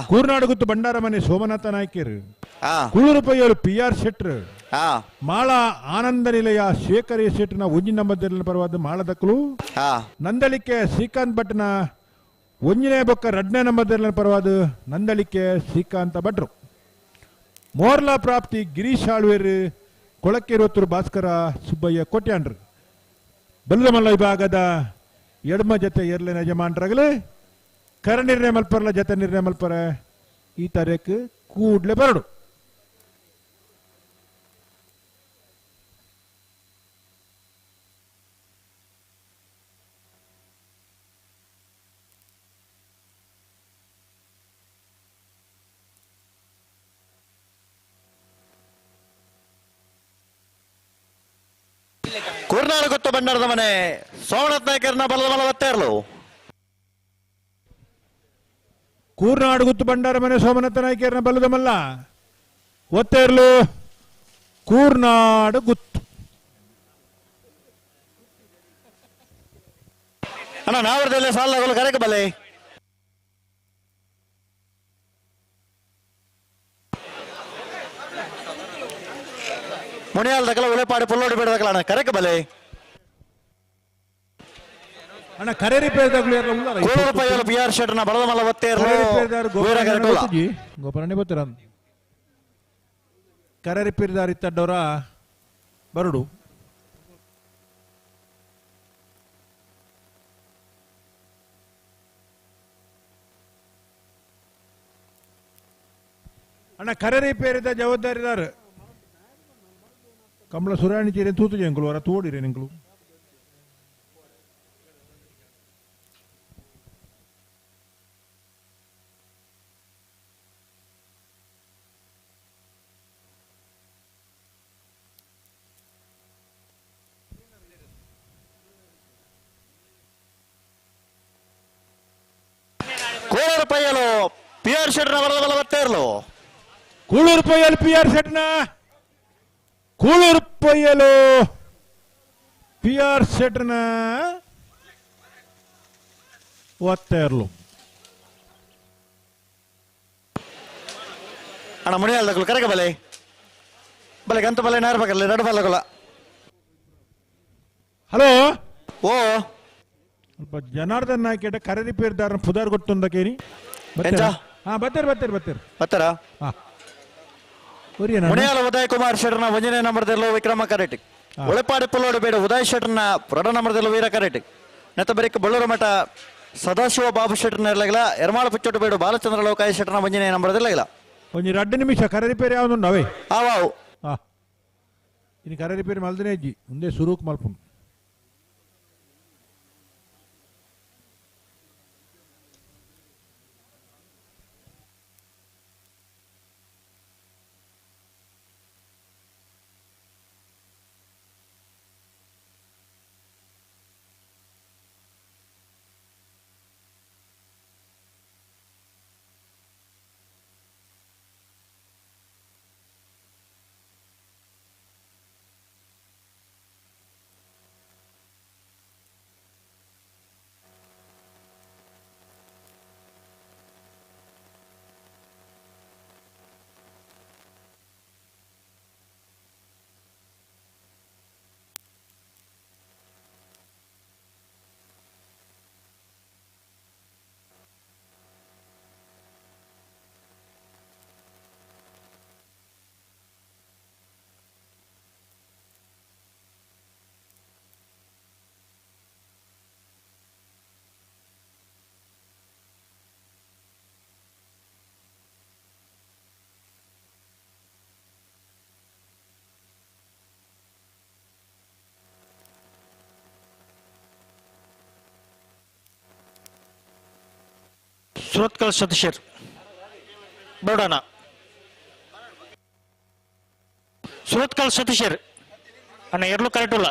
[SPEAKER 14] ಕೂರ್ನಾಡುಗುತ್ತು ಬಂಡಾರಮನೆ ಸೋಮನಾಥ ನಾಯ್ಕರ್, ಕುಳೂರು ಪೈಯರು ಪಿ ಆರ್ ಶೆಟ್ರ್, ಮಾಳ ಆನಂದ ನಿಲಯ ಶೇಖರ್ ಶೆಟ್ನ ಒಂಜಿನ ನಂಬರ್ ಪರವಾದ ಮಾಳದಕ್ಕಲು, ನಂದಳಿಕೆ ಶ್ರೀಕಾಂತ್ ಭಟ್ನ ಒಂಜನೇ ಬೊಕ್ಕ ಎರಡನೇ ನಂಬರ್ ಪರವಾದ ನಂದಳಿಕೆ ಶ್ರೀಕಾಂತ ಭಟ್ರು, ಮೋರ್ಲಾ ಪ್ರಾಪ್ತಿ ಗಿರೀಶ್ ಆಳ್ವೇರು, ಕೊಳಕ್ಕೆರೊತ್ತೂರು ಭಾಸ್ಕರ ಸುಬ್ಬಯ್ಯ ಕೋಟ್ಯಾಂಡ್ರು. ಬಲ್ಲಮಲ್ಲ ವಿಭಾಗದ ಎಡಮ ಜತೆ ಎರ್ಲಿನ ಯಜಮಾನ್ರಾಗಲಿ ಕರ ನಿರ್ಣಯ ಮಲ್ಪರಲ್ಲ ಜತೆ ನಿರ್ಣಯ ಮಲ್ಪರ ಈ ತಾರೀಕು ಕೂಡ್ಲೆ ಬರಡು.
[SPEAKER 11] ಕುರ್ನಾಡು ಗೊತ್ತು ಬಂಡಾರದ ಮನೆ ಸೋಮನಾಥ್ ನಾಯ್ಕರ್ನ ಬಲದ ಮಲ ಒತ್ತೇರ್ಲು.
[SPEAKER 14] ಕೂರ್ನಾಡು ಗುತ್ತು ಬಂಡಾರ ಮನೆ ಸೋಮನಾಥ ನಾಯ್ಕರ್ನ ಬಲದ ಮಲ್ಲ ಒತ್ತೇರ್ಲು ಕೂರ್ನಾಡು ಗುತ್ತು.
[SPEAKER 11] ಅಣ್ಣ ನಾವರದಲ್ಲಿ ಸಾಲಗಳು ಕರೆಕ ಬಲೆ. ಮುನಿಯಾಲ್ ದಕಲ ಉಳೆಪಾಡಿ ಪುಲ್ಲೋಡಿ ಬೇಡ ದಕಲ ಅಣ್ಣ ಕರೆಕ ಬಲೆ.
[SPEAKER 14] ಅಣ್ಣ ಕರೆ ರಿಪೇರ್
[SPEAKER 11] ಕೂಳೂರು ಪೈಯಲು ಪಿ ಆರ್ ಶೆಟ್ನ ಬಲದ ಮಲ್ಲ ಒತ್ತೇರ್ಲು ವೀರ ಕರೆಟೋಲ್ಲ.
[SPEAKER 14] ಗೋಪರಣ್ಣೆ ಬರ್ತಾರ ಕರೆ ರಿಪೇರ್ದಾರ್ ಇತ್ತಡ್ಡವರ ಬರಡು. ಅಣ್ಣ ಕರೆ ರಿಪೇರಿದ ಜವಾಬ್ದಾರಿದಾರ ಕಮಲ ಸುರಾಣಿ ಚೀರೆ ತೂತು ಜಂಕುಲು ಅವರ ತೋಡಿರೆ ನಿಂಕುಲು.
[SPEAKER 11] ಕೂಳೂರು ಪೈಯಲು ಪಿ ಆರ್ ಶೆಟ್ನ ಬಲದ ಬಲ ಒತ್ತೇರ್ಲು.
[SPEAKER 14] ಕೂಳೂರು ಪೈಯಲು ಪಿ ಆರ್ ಶೆಟ್ನ ಕೂಳೂರು ಪೈಯಲು ಪಿ ಆರ್ ಶೆಟ್ನ ಒತ್ತೇರ್ಲು.
[SPEAKER 11] ಅಣ್ಣ ಮುನಿಯಾಲ್ ದಕಲು ಕರೆಕ ಬಲೆ. ಬಲೆ ಗಂತ ಬಲೆ ನೇರ ಬಗಲ್ಲ ಎರಡು ಬಲ್ಲಗೊಲ್ಲ.
[SPEAKER 14] ಹಲೋ
[SPEAKER 11] ಓ
[SPEAKER 14] ಜನಾರ್ದನ್ ನಾಯ್ಕ ಕರೆ ರಿಪೇರ್ದಾರನ ಪುದಾರ್ ಗೊತ್ತುಂದ ಕೇರಿ.
[SPEAKER 11] ಎಂಚ?
[SPEAKER 14] ಹಾ ಬತ್ತೇರಿ ಬತ್ತೇರಿ ಬತ್ತೇರಿ
[SPEAKER 11] ಬತ್ತಾರ.
[SPEAKER 14] ಹಾ
[SPEAKER 11] ಮುನಿಯಾಲ ಉದಯ್ ಕುಮಾರ್ ಶೆಟ್ಟರ್ನ ಒಂದನೇ ನಂಬರ್ದಲ್ಲೂ ವಿಕ್ರಮ ಕರೆಟಿ. ಒಳಪಾಡಿ ಪುಲ್ಲೋಡು ಬೇಡ ಉದಯ್ ಶೆಟ್ಟರ್ನ ಎರಡು ನಂಬರ್ದಲ್ಲೂ ವೀರ ಕರೆಟಿ. ನೆತ್ತಬರಿಕ ಬಳ್ಳೂರು ಮಠ ಸದಾಶಿವ ಬಾಬು ಶೆಟ್ಟರ್ನ ಇರಲಾಗಿಲ್ಲ. ಎರ್ಮಾಳ ಪುಚ್ಚೊಟ್ಟು ಬೇಡು ಬಾಲಚಂದ್ರ ಲೋಕಾಯ ಶೆಟ್ಟರ್ನ ಒಂದನೇ ನಂಬರ್ದಿರಲಾಗಿಲ್ಲ.
[SPEAKER 14] ಒಂಜಿ 2 ನಿಮಿಷ ಕರೆ ರಿಪೇರಿ ಯಾವ್ದು ಅವೇ.
[SPEAKER 11] ಆವಾವು
[SPEAKER 14] ಹಾ ಇನ್ನು ಕರೆ ರಿಪೇರಿ ಮಲ್ದನೇ ಅಜ್ಜಿ ಮುಂದೆ ಸುರೂಕ್ ಮಲ್ಪುನು.
[SPEAKER 11] ಸುರತ್ಕಲ್ ಸತೀಶರ್ ಬೇಡೋಣ. ಸುರತ್ಕಲ್ ಸತೀಶರ್ ಅಣ್ಣ ಎರಲು ಕರೆಕ್ಟ್ ಇಲ್ಲ.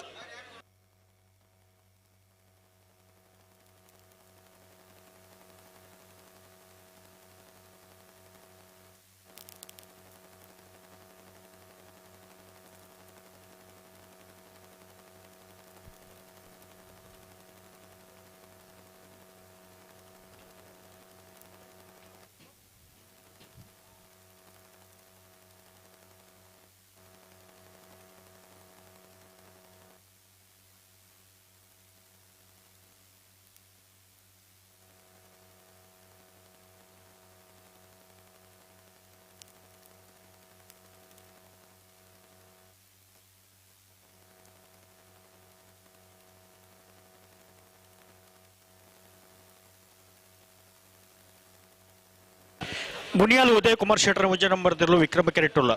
[SPEAKER 11] ಮುನಿಯಾಲು ಉದಯ್ ಕುಮಾರ್ ಶೆಟ್ಟರ್ ಒಂಜಿ ನಂಬರ್ ದಿರ್ಲು ವಿಕ್ರಮ ಕೆರೆಟುಲ್ಲ.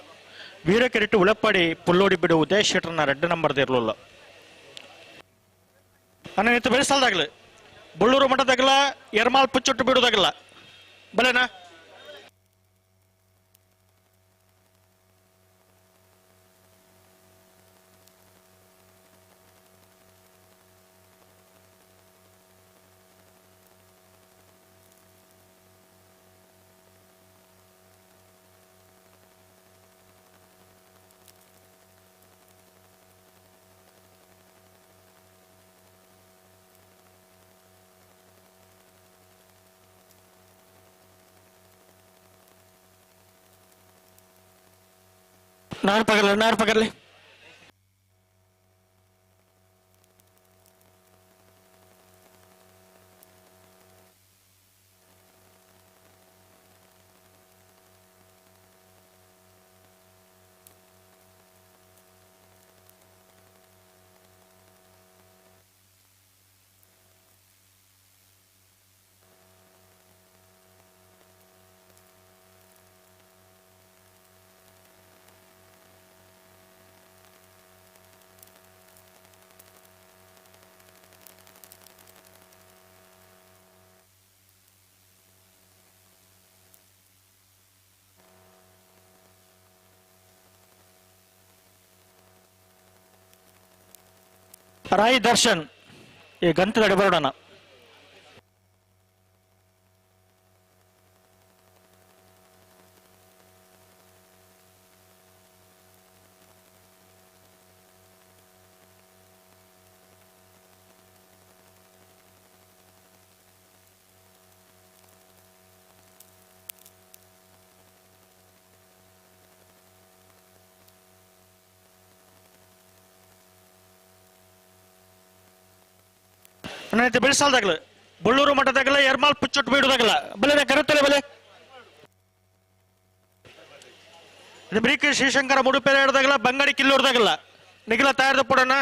[SPEAKER 11] ವೀರ ಕೆರೆಟು ಉಳಪ್ಪಾಡಿ ಪುಲ್ಲೋಡಿ ಬಿಡು ಉದಯ್ ಶೆಟ್ಟರ್ನ 2 ನಂಬರ್ ದಿರ್ಲುಲ್ಲ. ಅಣ್ಣ ನಿಂತು ಬೆಳೆಸಲ್ದಾಗಲಿ ಬಳ್ಳೂರು ಮಠದಾಗಲ ಎರ್ಮಾಲ್ ಪುಚ್ಚೊಟ್ಟು ಬಿಡುದಾಗಲ್ಲ ಬಲೇನಾ. नार पकड़ ले, नार पकड़ ले। ರಾಯ್ ದರ್ಶನ್ ಈ ಗಂತದಡಿ ಬರೋಣ. ಅಣ್ಣ ಬೆಳೆಸಾಲ್ದಾಗಲು ಬೊಳ್ಳೂರು ಮಠದಾಗಲ ಎರ್ಮಾಲ್ ಪುಚ್ಚೊಟ್ಟು ಬೀಡುದಾಗಲ ಬಲೆ ಕರೆತಲೆ ಬಲೆ ಬ್ರೀಕ್ ಶ್ರೀಶಂಕರ ಮುಡುಪೆರೆ ಹಿಡ್ದಾಗಲ ಬಂಗಾಡಿ ಕಿಲ್ಲೂರ್ದಾಗಲ್ಲ ನಿಖಿಲ ತಯಾರದ ಪುಡಣ್ಣ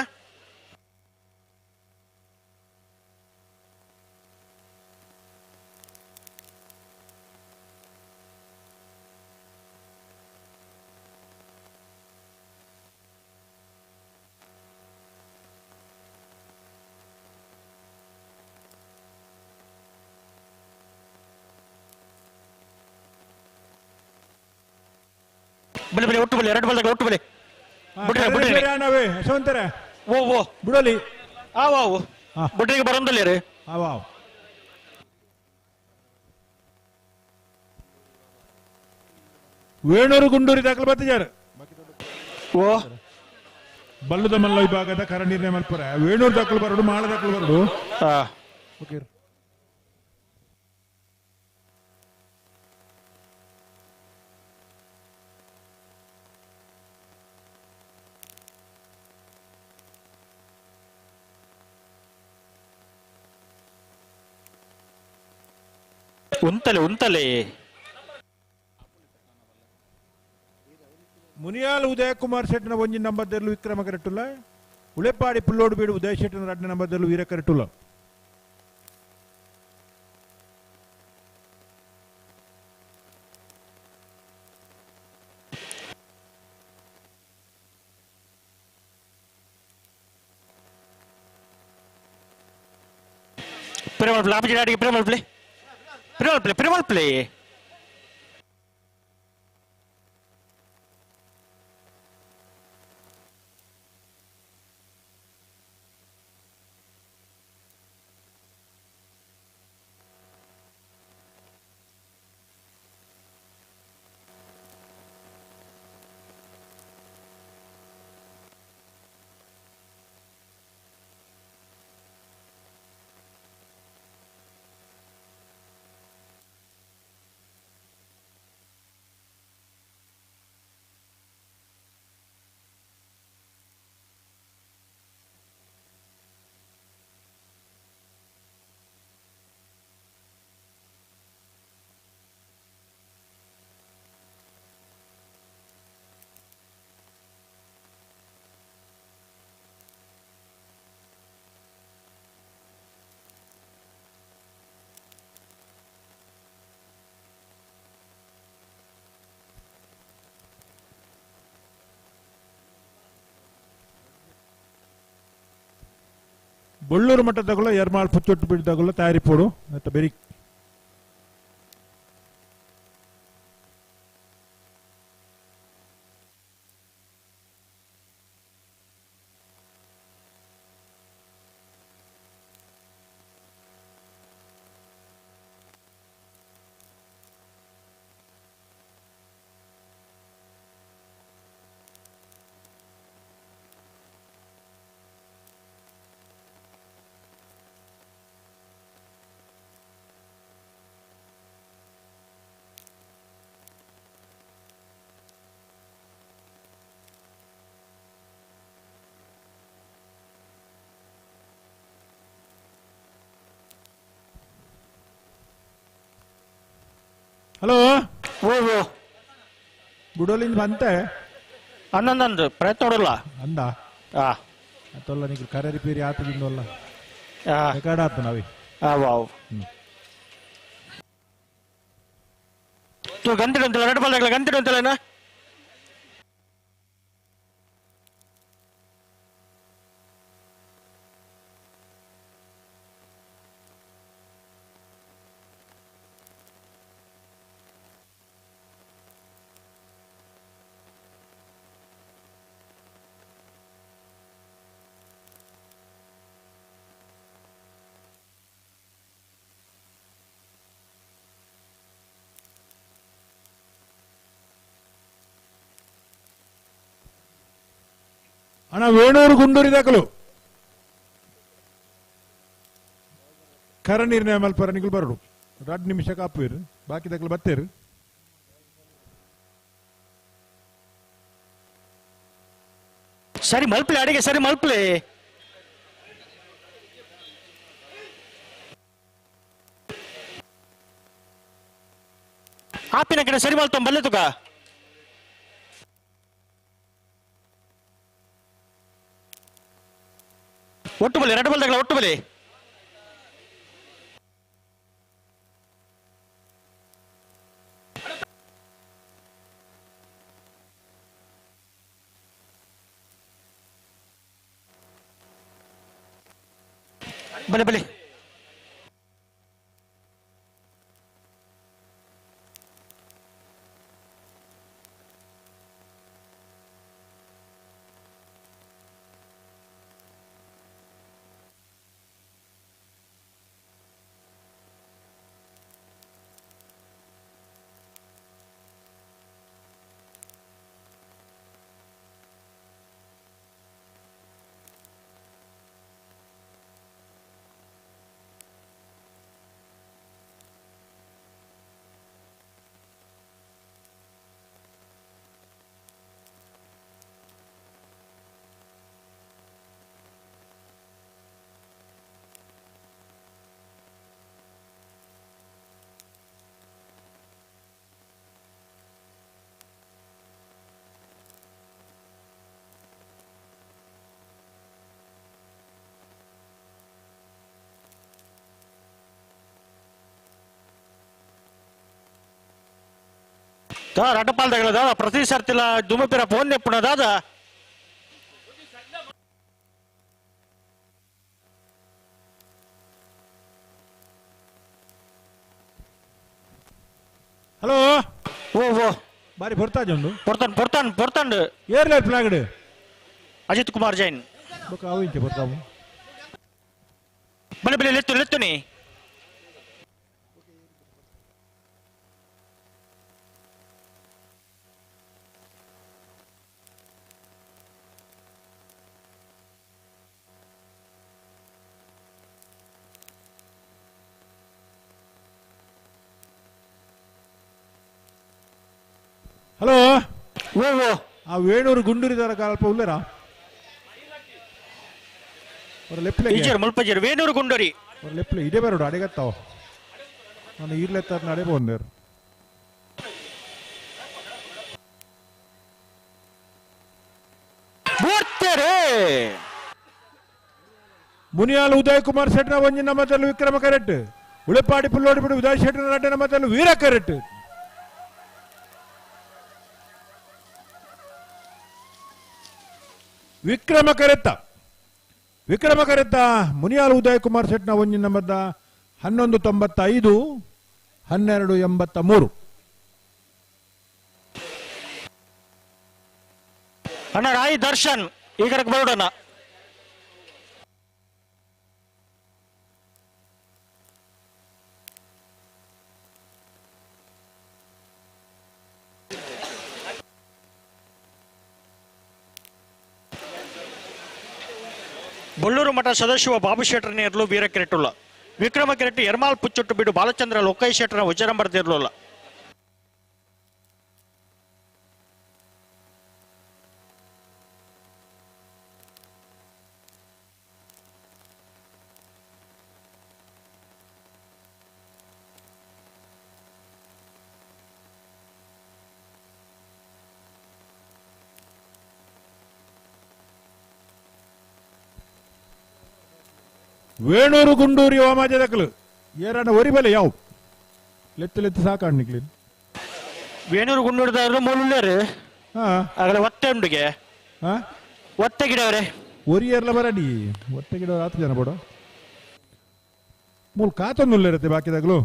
[SPEAKER 11] ಬಲೆ ಬಲೆ ಒಟ್ಟು ಬಲೆ ಎರಡು ಬಲ್ದಾಗ ಒಟ್ಟು ಬಲೆ ಬಿಡ್ರಿ ಬಿಡ್ರಿ
[SPEAKER 14] ಯಶವಂತರ
[SPEAKER 11] ಓ ಓ
[SPEAKER 14] ಬಿಡಲಿ
[SPEAKER 11] ಆವು ಆವು ಬಿಡ್ರಿಗೆ ಬರೋಂದಲ್ಲ ರೀ
[SPEAKER 14] ಆವು ಆವು ವೇಣೂರು ಗುಂಡೂರಿ ದಾಖಲು ಬತ್ತಿದ್ದಾರೆ
[SPEAKER 11] ಓ
[SPEAKER 14] ಬಲ್ಲದ ಮಲ್ಲ ವಿಭಾಗದ ಕರ ನಿರ್ಣಯ ಮಲ್ಪುರ ವೇಣೂರು ದಾಖಲು ಬರಡು ಮಾಳ ದಾಖಲು ಬರಡು ಓಕೆ
[SPEAKER 11] ಉಂತಲೆ ಉಂತಲೆ
[SPEAKER 14] ಮುನಿಯಾಲ್ ಉದಯ ಕುಮಾರ್ ಶೆಟ್ಟಿನ ಒಂಜಿ ನಂಬರ್ದಲ್ಲೂ ವಿಕ್ರಮ ಕರೆಟುಲ್ಲ ಉಳೆಪಾಡಿ ಪುಲ್ಲೋಡು ಬೀಡು ಉದಯ ಶೆಟ್ಟಿನ ರಡ್ಡ ನಂಬರ್ದಲ್ಲೂ ವೀರ ಕರೆಟುಲ್ಲ
[SPEAKER 11] ಪ್ರೇಮಲ್ ಪ್ಲೇ ಆಪೋಸಿಟ್ ಆಡಿಗೆ Premal play Premal play Premal play
[SPEAKER 14] Bollur ಮಠದಗುಲ ಎರ್ಮಾಳ್ ಪುಚ್ಚೊಟ್ಟು ಬೀಡ್ದಗುಲ ತಯಾರಿಪೋಡು ಮತ್ತು ಬೆರಿ ಹಲೋ
[SPEAKER 11] ಓ ಓ
[SPEAKER 14] ಗುಡೋಲಿಂದ ಬಂತೆ
[SPEAKER 11] ಅನ್ನಂದು ಪ್ರಯತ್ನ ನೋಡಲ್ಲ
[SPEAKER 14] ಅಂದ
[SPEAKER 11] ಆ
[SPEAKER 14] ಅತ್ತಲ್ಲ ನೀವು ಕರೆ ರಿಪೇರಿ ಆತದಿಂದಲ್ಲ
[SPEAKER 11] ಆ
[SPEAKER 14] ರೆಕಾರ್ಡ್ ಆತು ನಾವೇ
[SPEAKER 11] ಆ ವಾವ್ ತೂ ಗಂತಿಡು ಅಂತಲ್ಲ ರೆಡ್ ಬಾಲ್ ಗಂತಿಡು ಅಂತಲ್ಲ
[SPEAKER 14] ಅಣ್ಣ ವೇಣೂರು ಗುಂಡೂರಿ ದಾಖಲು ಕರ ನಿರ್ಣಯ ಮಲ್ಪರ ನಿಗುಲ್ ಬರಡು ರಡ್ ನಿಮಿಷ ಕಾಪುವಿರು ಬಾಕಿ ದಾಖಲು ಬತ್ತೇರು
[SPEAKER 11] ಸರಿ ಮಲ್ಪಲೆ ಅಡಿಗೆ ಸರಿ ಮಲ್ಪಲೆ ಆಪಿನ ಕಡೆ ಸರಿ ಮಲ್ತೊಂದು ಬಲ್ಲೆ ತುಕ ಒಟ್ಟು ಬಲಿ ಎರಡು ಬಲ್ದಗಳ ಒಟ್ಟು ಬಲಿ ಬಲೆ ಬಲೆ ರಡ್ಡಪಾಲ್ದಗಳ ದಾದ ಪ್ರತಿ ಸರ್ತಿಲ ದುಮಪಿರ ಫೋನ್ ನೆಪ್ಪುಣ ದಾದ
[SPEAKER 14] ಹಲೋ
[SPEAKER 11] ಓ ಓ
[SPEAKER 14] ಬಾರಿ ಪೊರ್ತಾಜ್ ಉಂಡು
[SPEAKER 11] ಪೊರ್ತಾನ್ ಪೊರ್ತಾನ್ ಪೊರ್ತಾಂಡ್
[SPEAKER 14] ಏರ್ಲೈಟ್ ಫ್ಲಾಗ್ಡ್
[SPEAKER 11] ಅಜಿತ್ ಕುಮಾರ್ ಜೈನ್
[SPEAKER 14] ಬೊಕ್ಕ ಅವು ಇಂಚೆ ಪೊರ್ತಾವು
[SPEAKER 11] ಬಲೆ ಬಲೆ ಲೆತ್ತು ಲೆತ್ತುನಿ
[SPEAKER 14] ಹಲೋ
[SPEAKER 11] ಓ ಓ
[SPEAKER 14] ಆ ವೇಣೂರು ಗುಂಡೂರಿದಾರ ಕಾಲ್ಪ ಉಲ್ಲೇರಾ ಅವರ ಲೆಪ್ಲೆ
[SPEAKER 11] ಟೀಚರ್ ಮುಲ್ಪಜರ್ ವೇಣೂರು ಗುಂಡೂರಿ
[SPEAKER 14] ಅವರ ಲೆಪ್ಲೆ ಇದೇ ಬರೋಡು ಅಡೆಗತ್ತಾವ ನಾನು ಈರ್ಲೆತ್ತಾರ ನಡೆ ಬಂದೇರು
[SPEAKER 11] ಬೋರ್ತಾರೆ
[SPEAKER 14] ಮುನಿಯಾಲ್ ಉದಯ್ ಕುಮಾರ್ ಶೆಟ್ಟನ ಒಂಜಿನ ಮತಲು ವಿಕ್ರಮ ಕರೆಕ್ಟ್ ಉಳೆಪಾಡಿ ಪುಲ್ಲೋಡಿಬಿಡು ಉದಯ್ ಶೆಟ್ಟನ ರಡ್ಡನ ಮತಲು ವೀರ ಕರೆಕ್ಟ್ ವಿಕ್ರಮ ಕರೆತ್ತ ವಿಕ್ರಮ ಕರೆತ್ತ ಮುನಿಯಾಲ್ ಉದಯ್ ಕುಮಾರ್ ಶೆಟ್ನ ಒಂಜಿನ ಮದ್ದ 11.95 12.83.
[SPEAKER 11] ಅಣ್ಣ ರಾಯ್ ದರ್ಶನ್ ಈಗ ಬರೋಣ. ಬೊಳ್ಳೂರು ಮಠ ಸದಾಶಿವ ಬಾಬು ಶೆಟ್ಟರ್ ನೇರ್ಲು ವೀರ ಕಿರೆಟುಲ್ಲ ವಿಕ್ರಮ ಕಿರೆಟ್ಟು ಎರ್ಮಾಲ್ ಪುಚ್ಚೊಟ್ಟು ಬಿಡು ಬಾಲಚಂದ್ರ ಲೋಕೈ ಶೆಟ್ಟರ ವಜರಂಬರ್ ದೇರ್ಲುಲ್ಲ.
[SPEAKER 14] ವೇಣೂರು ಗುಂಡೂರು ಯುವ ಏರಣ್ಣ ಒರಿಬಲೆ ಯಾವ ಲೆತ್ತು ಲೆತ್ತು ಸಾಕಾಣ್ಣಿಕ್ಲಿ
[SPEAKER 11] ವೇಣೂರು ಗುಂಡೂರುದವರು ಮೂಲುಳ್ಳೇರು ಆಗಲೇ ಒತ್ತೆ ಉಂಡುಗೆ ಒತ್ತೆ ಗಿಡವರೇ
[SPEAKER 14] ಒರಿಯರ್ಲ ಬರಡಿ ಒತ್ತೆ ಗಿಡ ಆತು ಜನ ಬೋಡ ಮೂಲ ಕಾತೊಂದುಳ್ಳೇರತ್ತೆ ಬಾಕಿದಾಗಲು.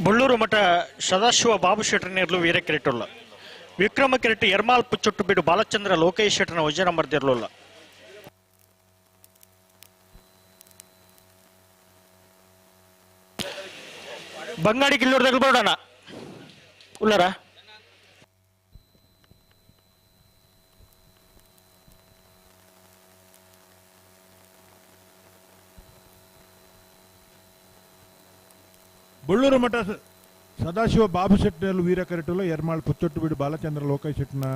[SPEAKER 11] Bollur ಮಠ ಸದಾಶಿವ ಬಾಬು ಶೆಟ್ಟರ್ನೇರ್ಲು ವೀರ ಕಿರೀಟುಲ್ಲ. ವಿಕ್ರಮ ಕಿರೀಟ ಎರ್ಮಾಲ್ ಪುಚ್ಚೊಟ್ಟು ಬೀಡು ಬಾಲಚಂದ್ರ ಲೋಕೇಶ್ ಶೆಟ್ಟರ್ನ ವಜನ ಮರ್ದಿರ್ಲುಲ್ಲ. ಬಂಗಾಡಿ ಕಿಲ್ಲೂರ್ದಾಗ ಬೋಡೋಣ ಉಲ್ಲರ.
[SPEAKER 14] ಬೊಳ್ಳೂರು ಮಠ ಸದಾಶಿವ ಬಾಬು ಶೆಟ್ಟಿನಲ್ಲಿ ವೀರ ಕರೆಟುಲ್ಲ. ಎರ್ಮಾಳ್ ಪುಚ್ಚೊಟ್ಟು ಬೀಡು ಬಾಲಚಂದ್ರ ಲೋಕೇಶ್ ಶೆಟ್ಟಿನ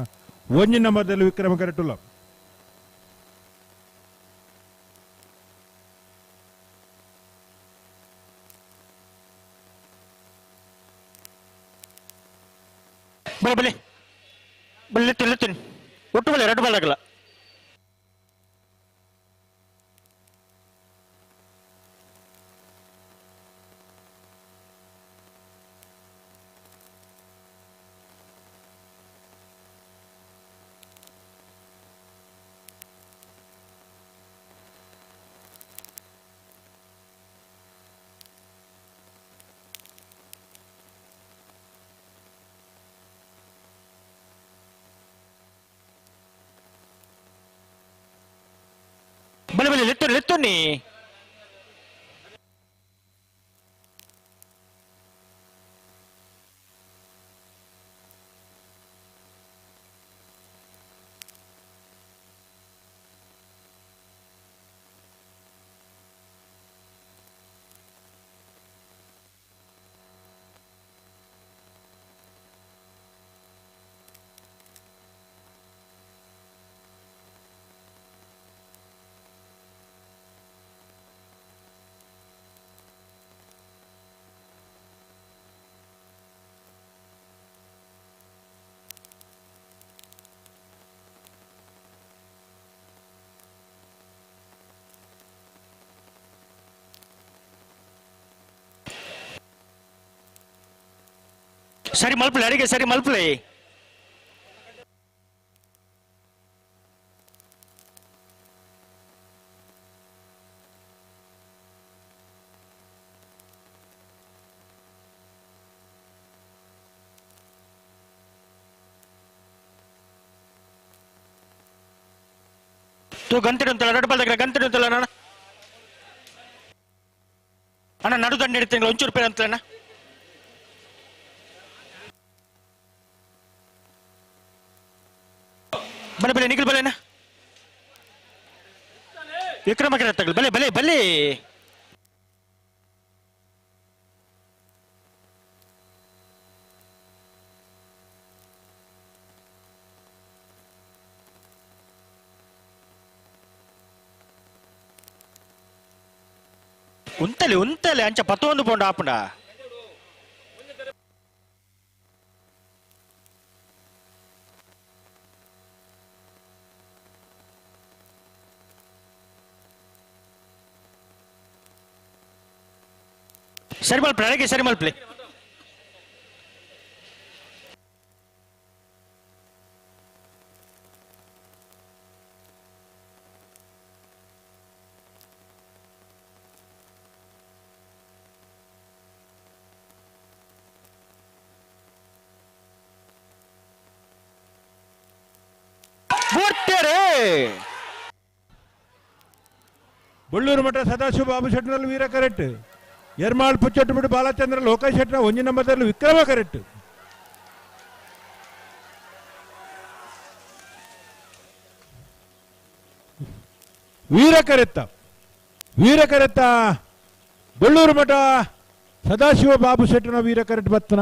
[SPEAKER 14] ಒಂಜಿ ನಂಬರ್ದಲ್ಲಿ ವಿಕ್ರಮ ಕರೆಟುಲ್ಲ.
[SPEAKER 11] ಬಲೆ ಬಲೆ ಬಲೆ ತಿಳ್ತೀನಿ ಒಟ್ಟು ಬಲೆ ಎರಡು ಬಾಲ್ ಆಗಲ್ಲ. ಬಲೆ ಬಲೆ ಲೆತ್ತು ಲೆತ್ತು ನೀ. ಸರಿ ಮಲ್ಪಲೆ ಅಡಿಗೆ ಸರಿ ಮಲ್ಪಲೆ. ತೂ ಗಂತಿಡು ಅಂತಲ್ಲ ಎರಡು ಬಾಲ್ ಗಂತಿಡು ಅಂತಲ್ಲ ಅಣ್ಣ. ಅಣ್ಣ ನಡು ದಂಡ ಹಿಡಿತೀನಿ ಒಂಚೂರು ರೂಪಾಯಿ ಅಂತಲ್ಲ ಅಣ್ಣ. ಬಲೆ ಬಲೆ ನಿಖಿಲ್ ಬಲೆನಾ ವಿಕ್ರಮ ತಗಲ್ ಬಲೆ ಬಲೆ ಬಲೆ. ಉಂತಲೆ ಉಂತಲೆ ಅಂಚ ಪತ್ತೊಂದು ಪೋಂಡ ಆಪುಂಡ. ಸರಿ ಮಲ್ಪಲೆ ಅಡಿಗೆ ಸರಿ ಮಲ್ಪಲೆ.
[SPEAKER 14] ಬೊಳ್ಳೂರು ಮಠ ಸದಾಶಿವ ಬಾಬು ಶೆಟ್ಟಿನಲ್ಲಿ ವೀರ ಕರೆಕ್ಟ್. ಎರ್ಮಾಳ್ ಪುಚ್ಚೊಟ್ಟು ಬಿಡು ಬಾಲಚಂದ್ರ ಲೋಕೇಶ್ ಶೆಟ್ಟರ ಒಂಜಿ ನಂಬರ್ದಲ್ಲಿ ವಿಕ್ರಮ ಕರೆಕ್ಟ್. ವೀರ ಕರೆತ್ತ ವೀರ ಕರೆತ್ತ ಬೊಳ್ಳೂರು ಮಠ ಸದಾಶಿವ ಬಾಬು ಶೆಟ್ಟನ ವೀರ ಕರೆಕ್ಟ್ ಬತ್ತನ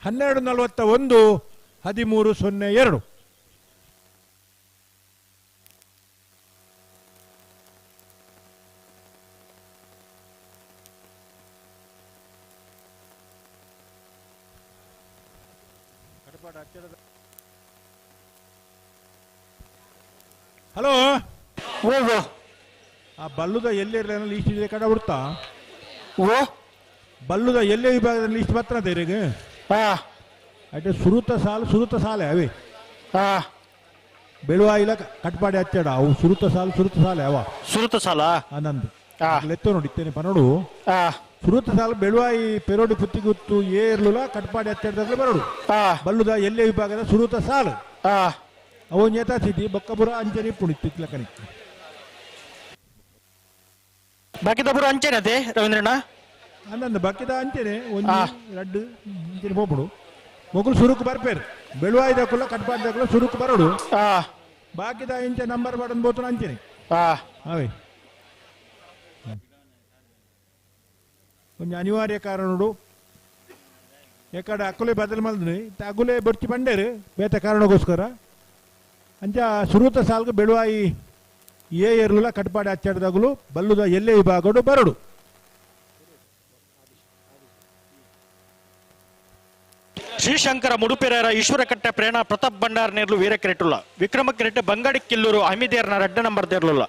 [SPEAKER 14] 12:41 13:02. ಹಲೋ, ಆ ಬಲ್ಲುದ ಎಲ್ಲಿ ಲೀಸ್ಟ್ ಇದೆ ಕಡ ಹುಡ್ತಾ
[SPEAKER 11] ಓ
[SPEAKER 14] ಬಲ್ಲುದ ಎಲ್ಲೇ ವಿಭಾಗದಲ್ಲಿ ಲೀಸ್ಟ್ ಬರ್ತದೆ ತೆರಿಗೆ ಅಟೆ ಸುರುತ ಸಾಲು ಸುರುತ ಸಾಲೆ ಅವೇ ಬೆಳುವಾಯಿಲ ಕಟ್ಪಾಡಿ ಹಚ್ಚಡ ಅವು ಸುರುತ ಸಾಲು ಸುರುತ ಸಾಲೆ ಅವ
[SPEAKER 11] ಸುರುತ ಸಾಲ
[SPEAKER 14] ಆನಂದ್ ಲೆತ್ತ ನೋಡಿ ಇತ್ತೇನೆ ಪನೋಡು ಸುರುತ ಸಾಲು ಬೆಳುವಾಯಿ ಪೆರೋಡು ಪುತ್ತಿಗುತ್ತು ಏರ್ಲುಲ ಕಟ್ಪಾಡಿ ಹತ್ತೆರಡು ಬರೋಡು ಬಲ್ಲುದ ಎಲ್ಲೆ ವಿಭಾಗದ ಸುರುತ ಸಾಲು ಅವು ನೇತಾ ಸಿದ್ದಿ ಬೊಕ್ಕಪುರ ಅಂಚನೆ ಪುಣಿ ತಿಕ್ಲಕನಿ
[SPEAKER 11] ಬಾಕಿದಪುರ ಅಂಚೆನೆ ಅದೇ ರವೀಂದ್ರಣ್ಣ
[SPEAKER 14] ಅಂದಂದು ಬಾಕಿದ ಅಂಚೆನೆ ಒಂಜಿ ರಡ್ಡು ಅಂಚನೆ ಪೋಪುಡು ಮೊಗುಲು ಸುರುಕು ಬರ್ಪೇರು ಬೆಳುವಾಯಿ ದಕ್ಕುಲ ಕಟ್ಪಾಡಿ ದಕ್ಕುಲ ಸುರುಕು ಬರೋಡು ಬಾಕಿದ ಇಂಚೆ ನಂಬರ್ ಬಡನ್ ಬೋತನ ಅಂಚೆನೆ ಅವೇ ಒಂಜಿ ಅನಿವಾರ್ಯ ಕಾರಣಡು ಎಕಡೆ ಅಕ್ಕುಲೆ ಬದಲು ಮಲ್ದನಿ ಅಗುಲೆ ಬೊರ್ಚಿ ಬಂಡೇರು ಬೇತ ಕಾರಣಕ್ಕೋಸ್ಕರ ಅಂಚ ಸುರುತ ಸಾಲ್ಗು ಬೆಳುವಾಯಿ ಏ ಎರುಲ ಕಟ್ಪಾಡಿ ಅಚ್ಚಾಡ್ದಾಗಲು ಬಲ್ಲುದ ಎಲ್ಲೆ ವಿಭಾಗಡು ಬರಡು.
[SPEAKER 11] ಶ್ರೀಶಂಕರ ಮುಡುಪೆರರ ಈಶ್ವರಕಟ್ಟೆ ಪ್ರೇರಣ ಪ್ರತಾಪ್ ಭಂಡಾರ್ ನೇರ್ಲು ವೀರ ಕ್ರೆಟುಲ್ಲ ವಿಕ್ರಮ ಕ್ರೆಟ್ ಬಂಗಾಡಿ ಕಿಲ್ಲೂರು ಅಹಮಿದೇರ್ನ ರಡ್ಡ ನಂಬರ್ ದೇರ್ಲುಲ್ಲ.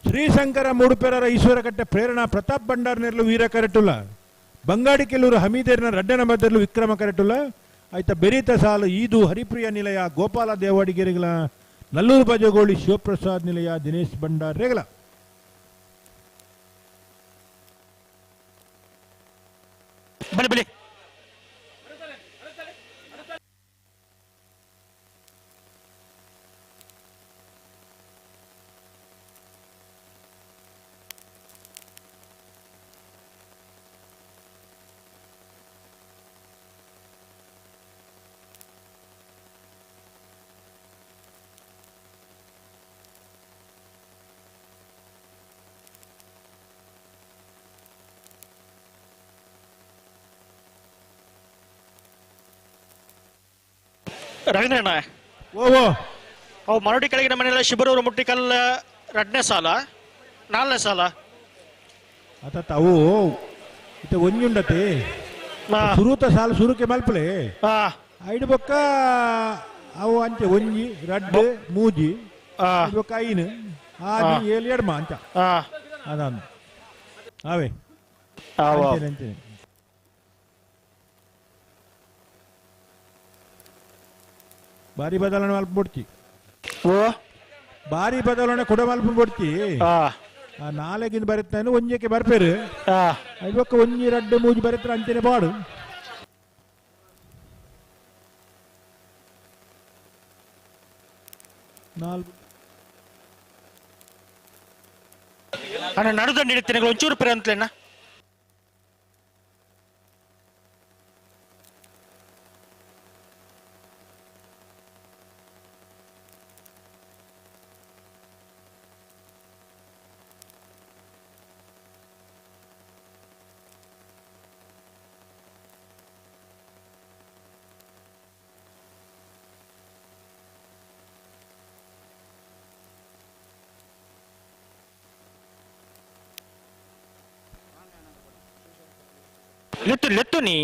[SPEAKER 14] ಶ್ರೀಶಂಕರ ಮೂಡುಪೆರರ ಈಶ್ವರಕಟ್ಟೆ ಪ್ರೇರಣಾ ಪ್ರತಾಪ್ ಭಂಡಾರ್ ನೇರ್ಲು ವೀರ ಕರೆಟುಲ್ಲ ಬಂಗಾಡಿ ಕೆಲವರು ಹಮೀದೇರ್ನ ರಡ್ಡ ನಂಬರ್ ವಿಕ್ರಮ ಕರೆಟುಲ್ಲ ಆಯ್ತ ಬೆರೀತ ಸಾಲು ಈದು ಹರಿಪ್ರಿಯ ನಿಲಯ ಗೋಪಾಲ ದೇವಾಡಿಗೆರೆಗಳ ನಲ್ಲೂರು ಬಜಗೋಳಿ ಶಿವಪ್ರಸಾದ್ ನಿಲಯ ದಿನೇಶ್ ಭಂಡಾರ್ ರೇಗಲ.
[SPEAKER 11] ಬಲಿ ಬಲಿ ರವೀಂದ್ರಣ್ಣ
[SPEAKER 14] ಓ
[SPEAKER 11] ಅವು ಮರಡಿ ಕೆಳಗಿನ ಮನೆಯಲ್ಲ ಶಿಬರೂರು ಮುಟ್ಟಿಕಲ್ಲ ಎರಡನೇ ಸಾಲ ನಾಲ್ನೇ ಸಾಲ
[SPEAKER 14] ಅತ ತಾವು ಇತ್ತ ಒಂಜುಂಡತೆ ಸುರುತ ಸಾಲ ಸುರುಕೆ ಮಲ್ಪಲೆ ಐಡು ಬೊಕ್ಕ ಅವು ಅಂಚೆ ಒಂಜಿ ರಡ್ಡು ಮೂಜಿ ಬೊಕ್ಕ ಐನು ಆದಿ ಏಳು ಎಡ್ಮ ಅಂಚ ಅದಾನು ಅವೇ ಅಂಚೆನೆ ಅಂಚೆನೆ. ಬಾರಿ ಬದಲಾವಣೆ ಮಲ್ಪ ಬಿಡ್ತಿ
[SPEAKER 11] ಓ
[SPEAKER 14] ಬಾರಿ ಬದಲಾವಣೆ ಕೊಡ ಮಲ್ಪ ಬಿಡ್ತಿ ನಾಲೆಗಿಂದ ಬರುತ್ತಾನು ಒಂಜಕ್ಕೆ ಬರ್ಪೇರು ಐವಕ್ಕ ಒಂಜಿ ರಡ್ಡು ಮೂಜಿ ಬರುತ್ತರ ಅಂಚೆನೆ ಬಾಡು. ನಾಲ್ಕು
[SPEAKER 11] ಅಣ್ಣ ನಡುದ ನೀಡುತ್ತೇನೆ ಒಂಚೂರು ಪೆರೆ ಅಂತಲೇನ ಲೆತ್ತು ಲೆತ್ತು ನೀ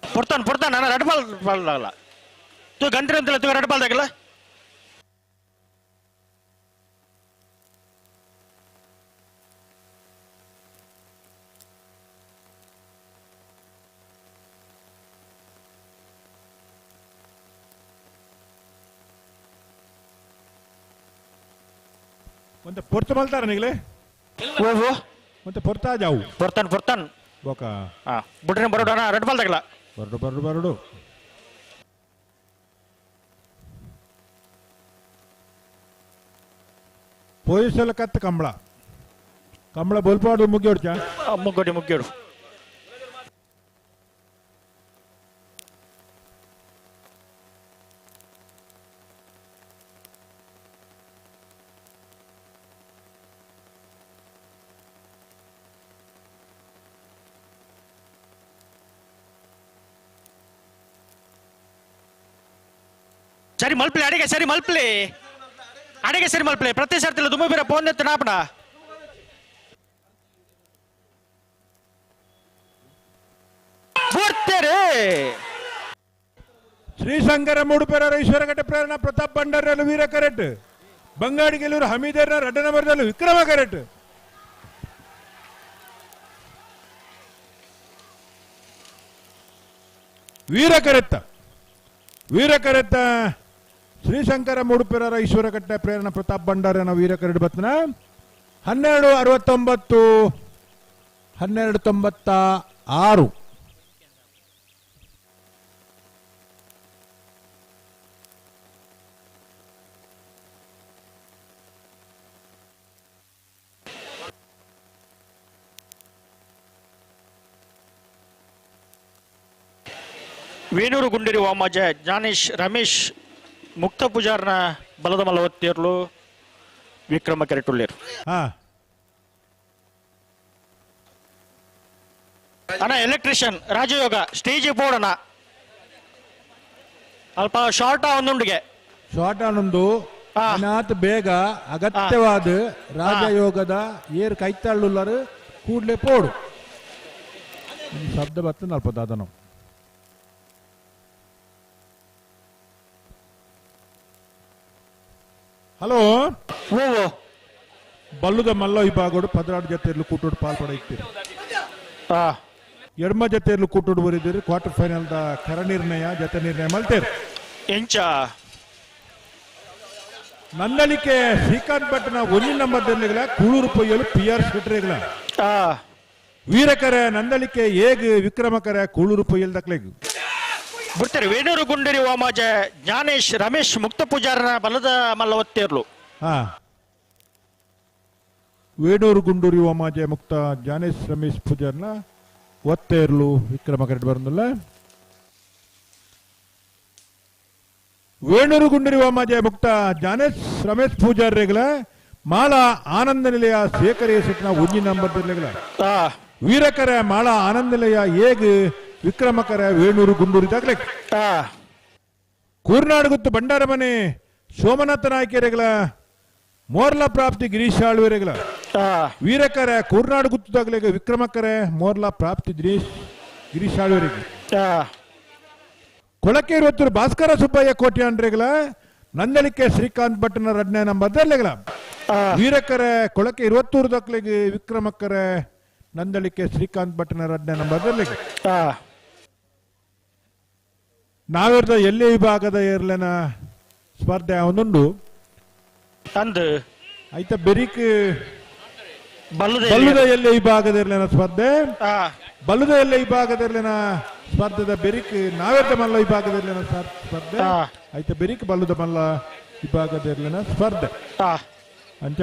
[SPEAKER 11] ಪೊರ್ತಾನ ಪೊರ್ತಾನ ನಾನು ರೆಡ್ ಬಾಲ್ ಬಾಲ್ ತೂ ಗಂಟ್ರಿ ಅಂತಲ್ಲ ತೂ ರೆಡ್ ಬಾಲ್ ದಾಗಲ್ಲ.
[SPEAKER 14] ಒಂತೆ ಪೊರ್ತು ಮಲ್ತಾರ ನಿಗಲೆ
[SPEAKER 11] ಓಹೋ
[SPEAKER 14] ಒಂತೆ ಪೊರ್ತಾ ಜಾವು
[SPEAKER 11] ಪೊರ್ತನ್ ಪೊರ್ತನ್
[SPEAKER 14] ಬೋಕ
[SPEAKER 11] ಹಾ ಬುಡ್ರೆ ಬರೋಡಣ ರೆಡ್ ಬಾಲ್ ತಗಲ
[SPEAKER 14] ಬರಡು ಬರಡು ಬರಡು ಪೊಲೀಸಲ ಕತ್ತ ಕಂಬಳ ಕಂಬಳ ಬೋಲ್ಪಾಡು ಮುಗಿಯೋಡ್ಚ
[SPEAKER 11] ಮುಗ್ಗೋಡಿ ಮುಗ್ಗೋಡು ಸರಿ ಮಲ್ಪ್ಲೆ ಅಡಿಗೆ ಸರಿ ಮಲ್ಪ್ಲೆ ಅಡಿಗೆ ಸರಿ ಮಲ್ಪ್ಲೆ ಪ್ರತಿ ಸರ್ತಿಲ್ಲ ದುಮ್ಮ ಬೇರೆ ಫೋನ್ ಎತ್ತು ನಾಪಣ ಬರ್ತಾರೆ
[SPEAKER 14] ಶ್ರೀಶಂಕರ ಮೂಡುಪೆರರ ಈಶ್ವರಘಟ್ಟ ಪ್ರೇರಣ ಪ್ರತಾಪ್ ಭಂಡಾರಲ್ಲೂ ವೀರ ಕರೆಟ್ ಬಂಗಾಡಿ ಗೆಲ್ಲೂರು ಹಮೀದರ್ನ ರಡ್ಡನಬರದಲ್ಲೂ ವಿಕ್ರಮ ಕರೆಟ್ ವೀರ ಕರೆತ್ತ ವೀರ ಕರೆತ್ತ ಶ್ರೀಶಂಕರ ಮೂಡುಪೆರರ ಈಶ್ವರಘಟ್ಟ ಪ್ರೇರಣ ಪ್ರತಾಪ್ ಭಂಡಾರನ ವೀರ ಕರೆಡ್ ಬತ್ನ 12:69 12:96.
[SPEAKER 11] ವೇಣೂರು ಗುಂಡಿರಿ ವಾಮಾಜ ಜ್ಞಾನೇಶ್ ರಮೇಶ್ ಮುಕ್ತ ಪೂಜಾರ್ನ ಬಲದ ಮಲವತ್ತೇರ್ಲು ವಿಕ್ರಮ ಕೆರೆಟುಳ್ಳೇರು. ಅಣ್ಣ ಎಲೆಕ್ಟ್ರಿಷಿಯನ್ ರಾಜಯೋಗ ಸ್ಟೇಜ್ ಬೋರ್ಡಣ ಅಲ್ಪ ಶಾರ್ಟ್ ಒಂದುಂಡಿಗೆ
[SPEAKER 14] ಶಾರ್ಟ್ ಆನೊಂದು ಅನಾಥ ಬೇಗ ಅಗತ್ಯವಾದ ರಾಜಯೋಗದ ಏರ್ ಕೈತಾಳುಳ್ಳರು ಕೂಡ್ಲೆ ಪೋಡು ಶಬ್ದ ಬತ್ತ ಅಲ್ಪ ದಾದನು. ಹಲೋ ಬಲ್ಲುದ ಮಲ್ಲ ವಿಭಾಗಡು 16 ಜೊತೆಯಲ್ಲೂ ಕೂಟೋಡು ಪಾಲ್ಪಡ ಇಕ್ತೀರಿ. ಎಡ್ಮ ಜೊತೆಯಲ್ಲೂ ಕೂಟೋಡು ಬರಿದ್ದೀರಿ. ಕ್ವಾರ್ಟರ್ ಫೈನಲ್ the ಕರ ನಿರ್ಣಯ ಜತೆ ನಿರ್ಣಯ ಮಲ್ತೇರಿ.
[SPEAKER 11] ಎಂಚ
[SPEAKER 14] ನಂದಳಿಕೆ ಶ್ರೀಕಾಂತ್ ಭಟ್ನ 1 ನಂಬರ್ ದಲ್ಲಿ ಕೂಳೂರು ಪೊಯ್ಯಲು ಪಿ ಆರ್ ಶೆಟ್ರೇಗಳ ವೀರಕರ ನಂದಳಿಕೆ ಏಗ್ ವಿಕ್ರಮಕರ ಕೂಳೂರು ಪೊಯ್ಯಲ್ ದಕ್ಲೆಗ್
[SPEAKER 11] ಬಿಡ್ತಾರೆ. ವೇಣೂರು ಗುಂಡಿರಿ ವಾಮಾಜ ಜ್ಞಾನೇಶ್ ರಮೇಶ್ ಮುಕ್ತ ಪೂಜಾರನ ಬಲದ ಮಲ್ಲವತ್ತೇರ್ಲು.
[SPEAKER 14] ವೇಣೂರು ಗುಂಡೂರಿ ವಾಮಾಜ ಮುಕ್ತ ಜ್ಞಾನೇಶ್ ರಮೇಶ್ ಪೂಜಾರ್ನ ಒತ್ತೇರ್ಲು ವಿಕ್ರಮ ಕರೆಕ್ಟ್ ಬರಂದಿಲ್ಲ. ವೇಣೂರು ಗುಂಡೂರಿ ವಾಮಾಜ ಮುಕ್ತ ಜ್ಞಾನೇಶ್ ರಮೇಶ್ ಪೂಜಾರ್ರೆಗಳ ಮಾಲಾ ಆನಂದ ನಿಲಯ ಶೇಖರ ಸೆಟ್ನ 1 ನಂಬರ್ ವೀರಕರ ಮಾಲಾ ಆನಂದ ನಿಲಯ ಏಗ್ ವಿಕ್ರಮಕರ ವೇಣೂರು ಗುಂಡೂರಿ ದಾಖಲೆ. ಕೂರ್ನಾಡುಗುತ್ತು ಭಂಡಾರಮನೆ ಸೋಮನಾಥ ನಾಯಕರೆಗಳ ಮೋರ್ಲ ಪ್ರಾಪ್ತಿ ಗಿರೀಶ್ ಆಳ್ವೆರೆಗಳ ವೀರಕರ ಕೂರ್ನಾಡುಗುತ್ತು ದಾಖಲೆ ವಿಕ್ರಮಕರ ಮೋರ್ಲ ಪ್ರಾಪ್ತಿ ಗಿರೀಶ್ ಆಳ್ವೆರೆಗೆ. ಕೊಳಕೆ ಇರುವತ್ತೂರು ಭಾಸ್ಕರ ಸುಬ್ಬಯ್ಯ ಕೋಟ್ಯಾಂಡ್ರೆಗಳ ನಂದಳಿಕೆ ಶ್ರೀಕಾಂತ್ ಭಟ್ಟನ 2ನೇ ನಂಬರ್ ದರ್ಲೆಗಳ ವೀರಕರ ಕೊಳಕೆ ಇರುವತ್ತೂರು ದಾಖಲೆಗೆ ವಿಕ್ರಮಕರ ನಂದಳಿಕೆ ಶ್ರೀಕಾಂತ್ ಭಟ್ಟನ 2ನೇ ನಂಬರ್ ದರ್ಲೆಗೆ. ನಾವಿರ್ದ ಎಲ್ಲೇ ವಿಭಾಗದ ಏರ್ಲೆನ ಸ್ಪರ್ಧೆ ಒಂದುಂಡು
[SPEAKER 11] ಅಂದು
[SPEAKER 14] ಆಯ್ತಾ ಬೆರಿಕ್ ಬಲ್ಲುದ ಎಲ್ಲೆ ವಿಭಾಗದ ಇರ್ಲೇನ ಸ್ಪರ್ಧೆ ಬಲ್ಲುದ ಎಲ್ಲೆ ವಿಭಾಗದ ಇರ್ಲೇನ ಸ್ಪರ್ಧೆದ ಬೆರಿಕ್ ನಾವೇರ್ದ ಮಲ್ಲ ವಿಭಾಗದ ಇರ್ಲೇನ ಸ್ಪರ್ಧೆ ಆಯ್ತಾ ಬೆರಿಕ್ ಬಲ್ಲುದ ಮಲ್ಲ ವಿಭಾಗದ ಇರ್ಲೇನ ಸ್ಪರ್ಧೆ. ಅಂಚ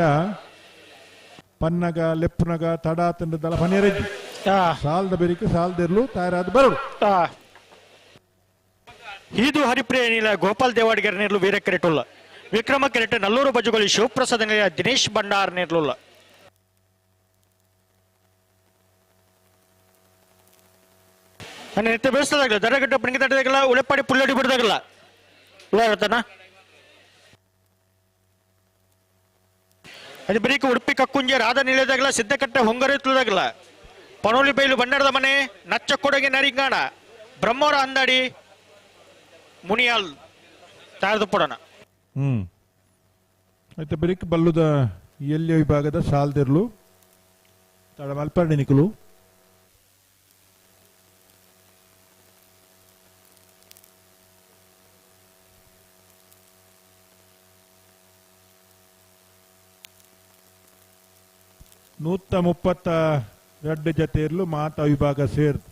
[SPEAKER 14] ಪನ್ನಗ ಲೆಪ್ಪುನಗ ತಡ ತಂಡದಲ್ಲ ಪನಿಯರೆಜ್ಜಿ ಸಾಲದ ಬೆರಿಕ್ ಸಾಲದಿರ್ಲು ತಯಾರಾದ ಬರಡು.
[SPEAKER 11] ಇದು ಹರಿಪ್ರಿಯ ನೀಲ ಗೋಪಾಲ್ ದೇವಾಡಿಗರ ನೀರ್ಲು ವೀರ ಕೆರೆಟುಲ್ಲ ವಿಕ್ರಮ ಕೆರೆಟ ನಲ್ಲೂರು ಬಜುಗಳಿ ಶಿವಪ್ರಸಾದ ನಿಲಯ ದಿನೇಶ್ ಭಂಡಾರ್ ನೀರ್ಲುಲ್ಲ. ನನ್ನ ನಿತ್ಯ ಬೇಯಿಸದಾಗಲ್ಲ ದರಗಡ್ಡ ಪಣಿಗೆ ತಟ್ಟದಾಗಲ್ಲ ಉಳೆಪಾಡಿ ಪುಲ್ಲಡಿ ಬಿಡದಾಗಲ್ಲ ಹೇಳ್ತಾನ. ಅದು ಬರೀಕ ಉಡುಪಿ ಕಕ್ಕುಂಜೆ ರಾಧ ನಿಲಯದಾಗಲ್ಲ ಸಿದ್ದಕಟ್ಟೆ ಹೊಂಗರೆ ತುಳದಾಗಲ್ಲ ಪಣೋಲಿ ಬೈಲು ಭಂಡಾರದ ಮನೆ ನಚ್ಚ ಕೊಡಗೆ ನರಿಂಗಾಣ ಬ್ರಹ್ಮೋರ ಅಂದಾಡಿ ಮುನಿಯಾಲ್ ತಯಾರದು ಪಡೋಣ.
[SPEAKER 14] ಆಯ್ತು ಬರೀಕ್ ಬಲ್ಲುದ ಎಲ್ಲಿಯ ವಿಭಾಗದ ಸಾಲ್ದಿರ್ಲು ತಡ ಮಲ್ಪರ್ಣಿ ನಿಕುಲು. 132 ಜತೆಯಲ್ಲೂ ಮಾತಾ ವಿಭಾಗ ಸೇರ್ದು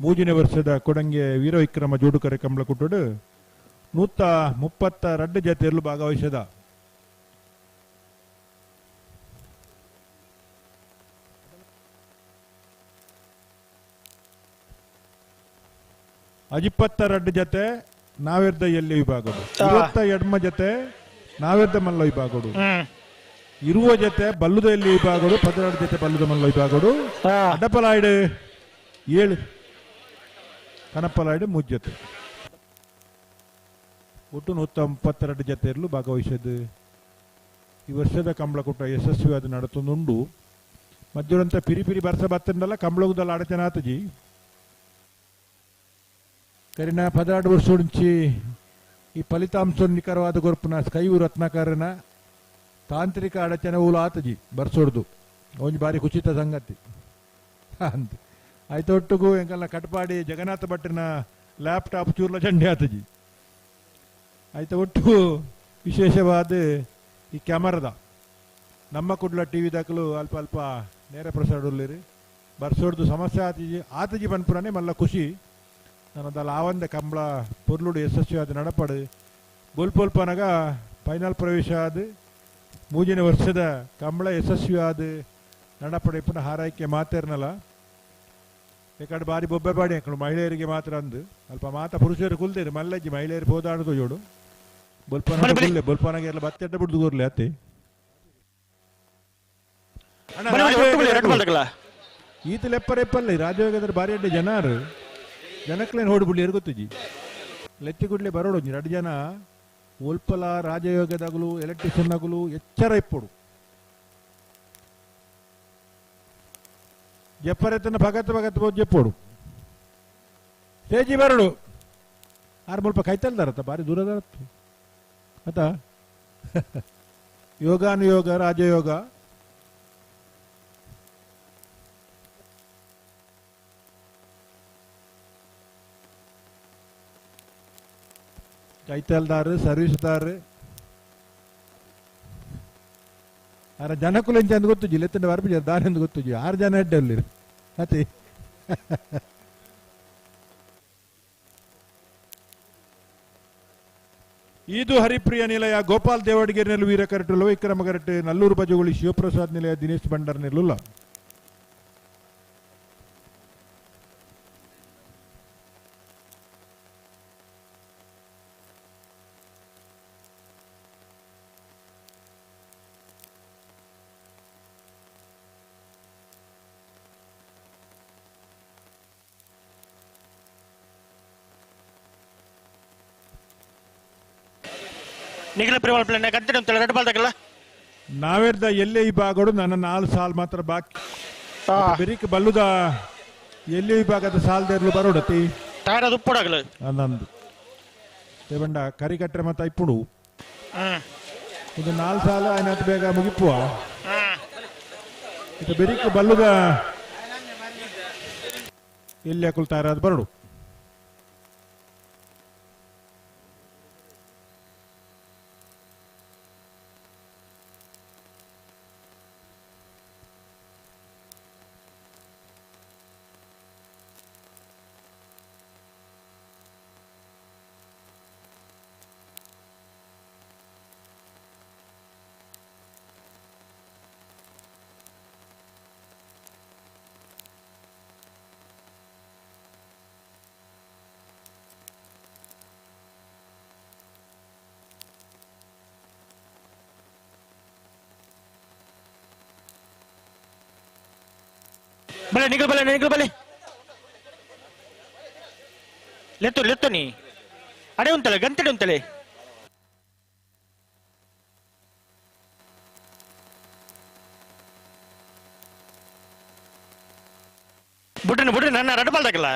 [SPEAKER 14] ಮೂರನೇ ವರ್ಷದ ಕೊಡಂಗೆ ವೀರವಿಕ್ರಮ ಜೋಡುಕರೆ ಕಂಬಳಕೂಟಡು 132 ಜತೆಯಲ್ಲೂ ಭಾಗವಹಿಸಿದ. ಅಜಿಪ್ಪತ್ತೆರಡು ಜತೆ ನಾವೆರ್ದ ಎಲ್ಲಿ ವಿಭಾಗಡು, 22 ಜತೆ ನಾವೆರ್ದ ಮಲ್ಲ ವಿಭಾಗಡು, ಇರುವ ಜೊತೆ ಬಲ್ಲುದ ಎಲ್ಲಿ ವಿಭಾಗಡು, 12 ಜೊತೆ ಬಲ್ಲುದ ಮಲ್ಲ ವಿಭಾಗಡು, ಅಡಪಲಾಯ್ಡು 7, ಕನಪಲಾಯ್ಡು 3 ಜೊತೆ, ಒಟ್ಟು 132 ಜೊತೆಯಲ್ಲೂ ಭಾಗವಹಿಸಿದ್ದು. ಈ ವರ್ಷದ ಕಂಬಳಕೂಟ ಯಶಸ್ವಿಯಾದ ನಡತೊಂದುಂಡು. ಮಧ್ಯುರಂತ ಪಿರಿ ಪಿರಿ ಬರ್ಸ ಬತ್ತಂಡಲ್ಲ ಕಂಬಳಗುದಲ್ಲ ಅಡಚನೆ ಆತಜಿ. ಕರಿನ 12 ವರ್ಷ ಈ ಫಲಿತಾಂಶ ನಿಖರವಾದ ಗೊರ್ಪುನ ಸ್ಕೈವು ರತ್ನಾಕರನ ತಾಂತ್ರಿಕ ಅಡಚನೆ ಊಲು ಆತಜಿ ಬರ್ಸೋಡ್ದು ಒಂಜಿ ಬಾರಿ ಕುಚಿತ ಸಂಗತಿ ಅಂತ ಆಯ್ತೊಟ್ಟಿಗೂ ಎಂಕಲ್ನ ಕಟ್ಪಾಡಿ ಜಗನ್ನಾಥ ಭಟ್ಟನ ಲ್ಯಾಪ್ಟಾಪ್ ಚೂರ್ಲ ಚಂಡಿ ಆತಜಿ. ಆಯ್ತ ಒಟ್ಟು ವಿಶೇಷವಾದ ಈ ಕ್ಯಾಮರದ ನಮ್ಮ ಕುಡ್ಲ ಟಿ ವಿ ದಾಖಲು ಅಲ್ಪ ಅಲ್ಪ ನೇರ ಪ್ರಸಾರ ಉಳ್ಳೇರಿ ಬರ್ಸೋಡ್ದು ಸಮಸ್ಯೆ ಆತಜಿ ಆತಜಿ ಪನ್ಪುರನೇ ಮಲ್ಲ ಖುಷಿ. ನನ್ನದಲ್ಲ ಆವಂದ ಕಂಬಳ ಪೊರ್ಲುಡು ಯಶಸ್ವಿಯಾದ ನಡಪಡು ಬೋಲ್ಪೋಲ್ಪನಗ ಫೈನಲ್ ಪ್ರವೇಶ ಆದ ಮೂರನೇ ವರ್ಷದ ಕಂಬಳ ಯಶಸ್ವಿಯಾದ ನಡಪಡೆ ಪುನಃ ಹಾರೈಕೆ ಮಾತೇರ್ನಲ್ಲ. ಯಾಕಂದ್ರೆ ಬಾರಿ ಬೊಬ್ಬೆ ಬಾಡಿ ಹಾಕೊಂಡು ಮಹಿಳೆಯರಿಗೆ ಮಾತ್ರ ಅಂದು ಅಲ್ಪ ಮಾತ ಪುರುಷರು ಕುಲ್ದೇರು ಮಲ್ಲಜ್ಜಿ ಮಹಿಳೆಯರು ಹೋದಾಡದು ಜೋಡು ಬೊಲ್ಪನ ಕುಲ್ಲೆ ಬೊಲ್ಪನಾಗ ಎಲ್ಲ ಬತ್ತೆಡ್ಡ ಬಿಡ್ದು ಕೂರ್ಲೆ ಅತ್ತೆ. ಈತ ಲೆಪ್ಪರೆಪ್ಪಲ್ಲ ರಾಜಯೋಗದ್ರ ಬಾರಿ ಅಡ್ಡ ಜನರು ಜನಕ್ಲೇನು ಹೊಡ್ಬಿಡ್ಲಿ ಗೊತ್ತುಜಿ ಲೆತ್ತಿ ಗುಡ್ಲೆ ಬರೋಡು ಎರಡು ಜನ ಒಲ್ಪಲ ರಾಜಯೋಗದಾಗಲು ಎಲೆಕ್ಟ್ರಿಷಿಯನ್ ಆಗಲು ಎಚ್ಚರ ಇಪ್ಪಡು ಜಪ್ಪರೆತನ ಭಗತ್ ಭಗತ್ ಬೋದು ಜಪ್ಪೋಡು ತೇಜಿ ಬರಡು ಆರು ಮುಲ್ಪ ಕೈತಲ್ದಾರತ್ತ ಬಾರಿ ದೂರದಾರತ್ತು ಅತ ಯೋಗಾನುಯೋಗ ರಾಜಯೋಗ. ಕೈತಲ್ದಾರು ಸರ್ವಿಸ್ದಾರು ಆರ ಜನಕುಲ ಎಂಚ ಅಂದ್ ಗೊತ್ತುಜಿ ಲೆತ್ತಂಡ ಬರ್ಪಿಜ ದಾರಿ ಎಂದು ಗೊತ್ತುಜಿ 6 ಜನ ಹೆಡ್ಡೆ ಅಲ್ಲಿ ಅತಿ. ಇದು ಹರಿಪ್ರಿಯ ನಿಲಯ ಗೋಪಾಲ್ ದೇವಡಿಗೆ ನೆಲು ವೀರ ಕರಟು ವಿಕ್ರಮ ಕರಟು ನಲ್ಲೂರು ಬಜಗುಳಿ ಶಿವಪ್ರಸಾದ್ ನಿಲಯ ದಿನೇಶ್ ಭಂಡಾರ್ ನೆಲ್ಲುಲ್ಲ. ನಾವೆರ್ದ ಎಲ್ಲೇ ಈ ಭಾಗಡು ನನ್ನ 4 ಸಾಲ್ ಮಾತ್ರ ಬಾಕಿ ಬೆರಿಕ್ ಬಲ್ಲುದ ಎಲ್ಲೇ ಈ ಭಾಗದ ಸಾಲ್ದೇರ್ಲು ಬರೋಡತಿ ನಂದು ದೇವಂಡ ಕರಿಕಟ್ರೆ ಮತ್ತ ಇಪ್ಪುಡು ಇದು 4 ಸಾಲ ಆಯ್ನಾತ್ ಬೇಗ ಮುಗಿಪುವ. ಇದು ಬೆರಿಕ್ ಬಲ್ಲುದ ಎಲ್ಲಿ ಹಾಕೊಳ್ತಾರ ಅದು ಬರೋಡು.
[SPEAKER 18] ಬಲೆ ನಿಗಲ್ ಬಲೆ ನಿಗಲ್ ಬಲೆ ಲೆತ್ತು ಲೆತ್ತು ನೀ ಅಡೆ ಉಂಟಲೆ ಗಂಟೆ ಉಂಟಲೆ ಬುಡ್ರಿ ಬುಡ್ರಿ ನನ್ನ ರಡ್ ಬಾಲ್ದಾಗಲ್ಲ.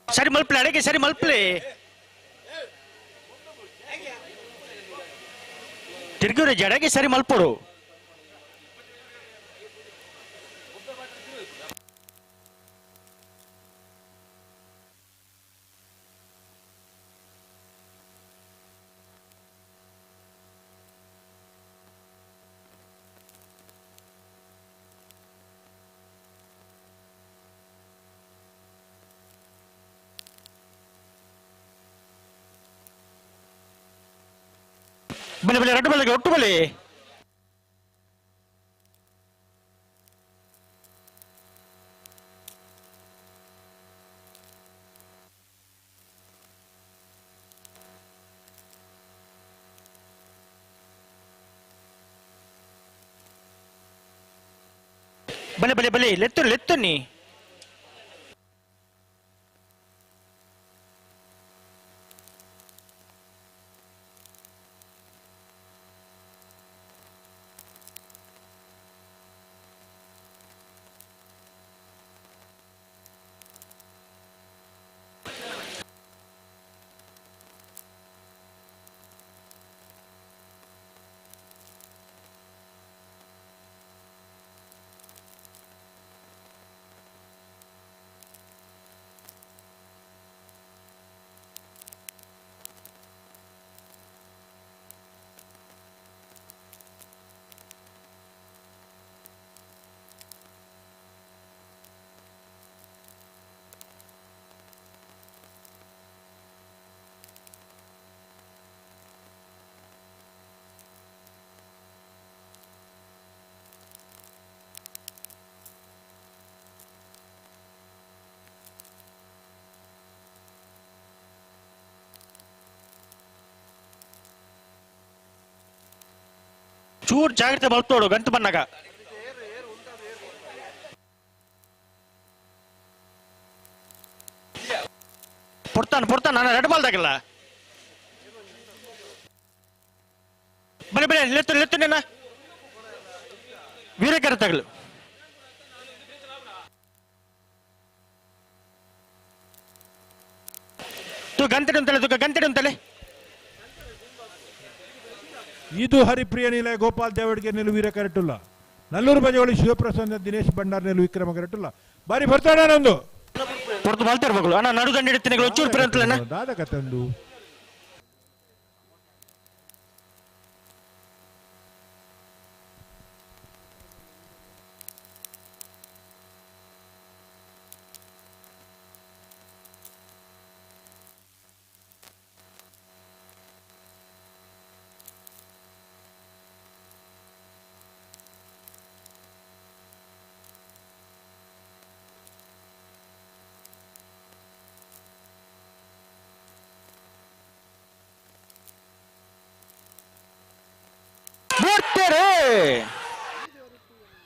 [SPEAKER 18] ಸರಿ ಮಲ್ಪ್ಲೆ ಅಡಗೆ ಸರಿ ಮಲ್ಪ್ಲೆ ತಿರ್ಗೂರು ಜಡಗೆ ಸರಿ ಮಲ್ಪೊಡು ಬಲೆ ಬಲೆ ರಡ್ಡು ಬಲೆಗೆ ಒಟ್ಟು ಬಲೆ ಬಲೆ ಬಲೆ ಬಲೆ ಲೆತ್ತು ಲೆತ್ತುನಿ ಚೂರ್ ಜಾಗ್ರತೆ ಬಲ್ತೋಡು ಗಂಟು ಬನ್ನಾಗ ಪೊರ್ತಾನ ಪೊರ್ತಾನ ನಾನು ರೆಡ್ ಬಾಲ್ದಾಗಲ್ಲ ಬನ್ನಿ ಬನ್ನಿ ಲೆತ್ತು ಲೆತ್ತು ನಿನ್ನ ವೀರಕರ ತಗಲು ತು ಗಂಟೆ ಅಂತಲೆ ತುಕ ಗಂಟೆ ಅಂತಲೆ
[SPEAKER 14] ಇದು ಹರಿಪ್ರಿಯ ನಿಲಯ ಗೋಪಾಲ್ ದೇವಡಿಗೆ ನಿಲು ವೀರ ಕರೆಟುಲ್ಲ ನಲ್ಲೂರು ಬಜವಳಿ ಶಿವಪ್ರಸನ್ನ ದಿನೇಶ್ ಭಂಡಾರ್ ನಿಲು ವಿಕ್ರಮ ಕರೆಟುಲ್ಲ ಬಾರಿ ಬರ್ತಾನೆ ನಂದು
[SPEAKER 18] ಪೊರ್ತು ಬಾಲ್ತಾರ ಮಗಳು ಅಣ್ಣ ನಡು ದಂಡ ಹಿಡಿತೀನಿ ಚೂರು ಪಿರ ಅಂತಲೆ
[SPEAKER 14] ದಾದ ಕತ್ತಂದು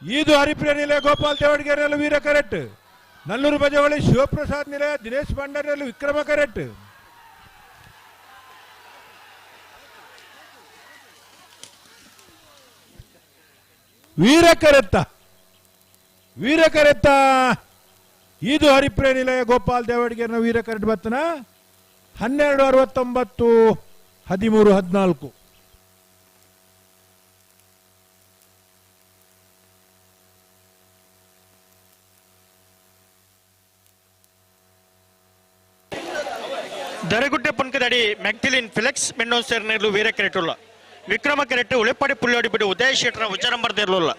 [SPEAKER 14] ಇದು ಹರಿಪ್ರಿಯ ನಿಲಯ ಗೋಪಾಲ್ ದೇವಡಿಗೆ ನಿಲು ವೀರ ಕರೆಕ್ಟ್ ನಲ್ಲೂರು ಬಜವಳಿ ಶಿವಪ್ರಸಾದ್ ನಿಲಯ ದಿನೇಶ್ ಭಂಡಾರ್ ನಿಲು ವಿಕ್ರಮ ಕರೆಕ್ಟ್ ವೀರ ಕರೆತ್ತ ವೀರ ಕರೆತ್ತ ಇದು ಹರಿಪ್ರಿಯ ನಿಲಯ ಗೋಪಾಲ್ ದೇವಡಿಗೆ ವೀರ ಕರೆಕ್ಟ್ ಬತ್ತನ 12:69 13:14.
[SPEAKER 18] ದರಗುಡ್ಡೆ ಪುನ್ಕದಡಿ ಮ್ಯಾಕ್ಟಿಲಿನ್ ಫಿಲೆಕ್ಸ್ ಮೆಂಡೋನ್ಸರ್ ನೇರ್ಲು ವೀರ ಕೆರೆಟುಲ್ಲ ವಿಕ್ರಮ ಕೆರೆಟು ಉಳೆಪಾಡಿ ಪುಳ್ಳೋಡಿ ಬಿಡು ಉದಯ ಶೆಟ್ಟರ ಉಜ್ಜನಂಬರ್ ದೇರ್ಲುಲ್ಲ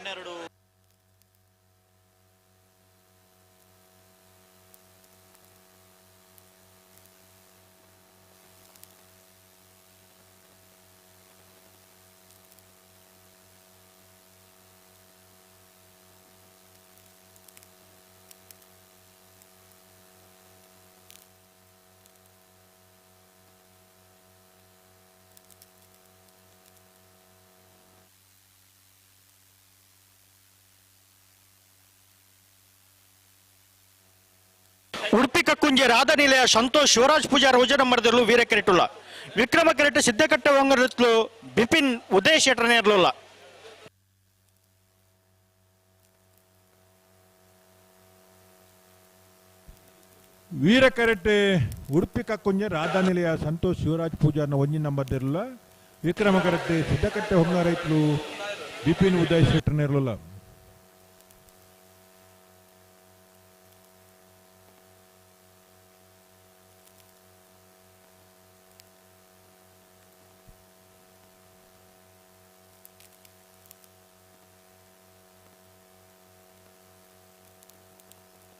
[SPEAKER 18] ಉಡುಪಿ ಕಕ್ಕುಂಜೆ ರಾಧಾ ನಿಲಯ ಸಂತೋಷ್ ಶಿವರಾಜ್ ಪೂಜಾರ್ ಉಜನ ಮರದಿರಲು ವೀರ ಕೆರೆಟುಲ್ಲ ವಿಕ್ರಮ ಕೆರೆಟು ಸಿದ್ದಕಟ್ಟೆ ಒಂಗರತ್ಲು ಬಿಪಿನ್ ಉದಯ ಶೆಟ್ಟರನೇ ಇರಲಿಲ್ಲ.
[SPEAKER 14] ವೀರ ಕರೆಟ್ ಉಡುಪಿ ಕಕ್ಕುಂಜೆ ರಾಧಾನಿಲಯ ಸಂತೋಷ್ ಶಿವರಾಜ್ ಪೂಜಾರ್ನ ಒಂಜಿ ನಂಬರ್ ಇರಲಿಲ್ಲ. ವಿಕ್ರಮ ಕರೆಟ್ ಸಿದ್ದಕಟ್ಟೆ ಹೊಂಗಾರೈತ್ಲು ಬಿಪಿನ್ ಉದಯ್ ಶೆಟ್ಟರ್ನ ಇರಲಿಲ್ಲ.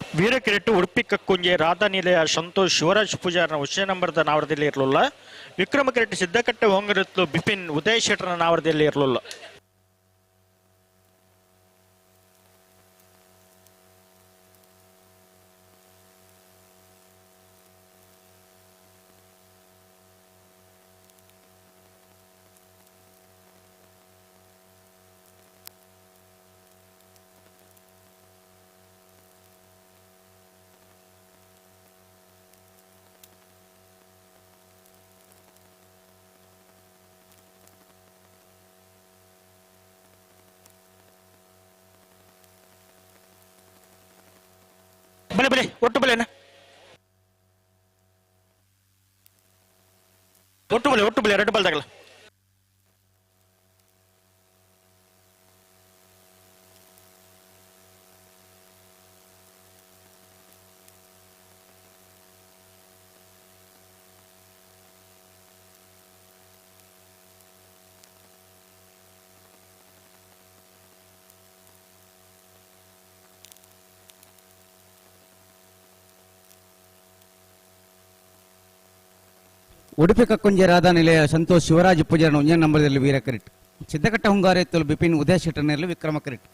[SPEAKER 18] ವೀರಕಿರೆಟ್ಟು ಉಡುಪಿ ಕಕ್ಕುಂಜೆ ರಾಧಾನಿಲಯ ಸಂತೋಷ್ ಶಿವರಾಜ್ ಪೂಜಾರ್ನ ಉಚ್ಚ ನಂಬರ್ದ ನಾವರದಲ್ಲಿ ಇರಲಿಲ್ಲ. ವಿಕ್ರಮ ಕಿರೆಟ್ಟು ಸಿದ್ದಕಟ್ಟೆ ಹೊಂಗರತ್ಲು ಬಿಪಿನ್ ಉದಯ್ ಶೆಟ್ಟರ್ನ ನಾವರದಲ್ಲಿ ಇರಲಿಲ್ಲ. ಬಲೆ ಬಲೆ ಒಟ್ಟು ಬಲೆನಾ ಒಟ್ಟು ಬಲೆ ಒಟ್ಟು ಬಲೆ ಎರಡು ಬಲ್ದಾಗಲ್ಲ.
[SPEAKER 19] ಉಡುಪಿ ಕಕ್ಕುಂಜೆ ರಾಧಾನಿಲಯ ಸಂತೋಷ್ ಶಿವರಾಜ್ ಪೂಜಾರನ ಒಂಜನೇ ನಂಬರ್ದಲ್ಲಿ ವೀರ ಕರಿಟ್. ಸಿದ್ದಕಟ್ಟ ಹುಂಗಾರೆತ್ತಲು ಬಿಪಿನ್ ಉದಯ ಶೆಟ್ಟರ್ನಲ್ಲಿ ವಿಕ್ರಮ ಕರಿಟ್.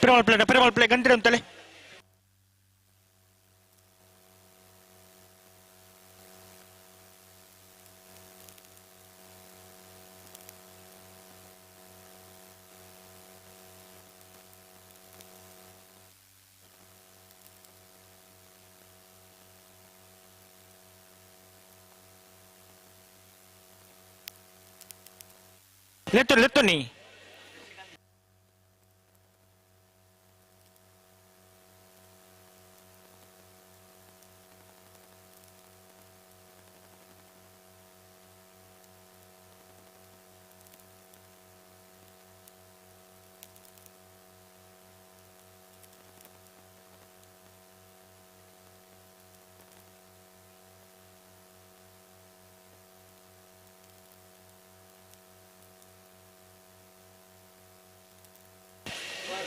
[SPEAKER 18] ಪೆರುಮಾಳ್ ಪ್ಲೇ ಪೆರುಮಾಳ್ ಪ್ಲೇ ಗಂಟೆ ಅಂತಲೇ ಲೆತ್ತು ಲೆತ್ತು ನೀ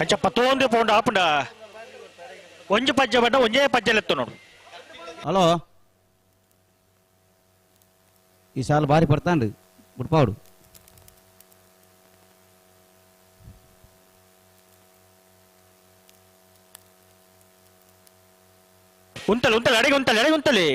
[SPEAKER 18] ಅಂಚ ಪತ್ತೊಂದು ಪೌಂಡ್ ಆಪುಂಡ ಒಂಜಿ ಪಜ್ಜೆ ಬಡ್ಡ ಒಂಜೇ ಪಜ್ಜೆಲೆತ್ತು ನೋಡು.
[SPEAKER 19] ಹಲೋ ಈ ಸಾಲ ಬಾರಿ ಪಡ್ತಾಂಡು ಬುಡ್ಪಾవుಡು.
[SPEAKER 18] ಉಂತಲೆ ಉಂತಲೆ ಅಡಿಗೆ ಉಂತಲೆ ಅಡಿಗೆ ಉಂತಲೆ.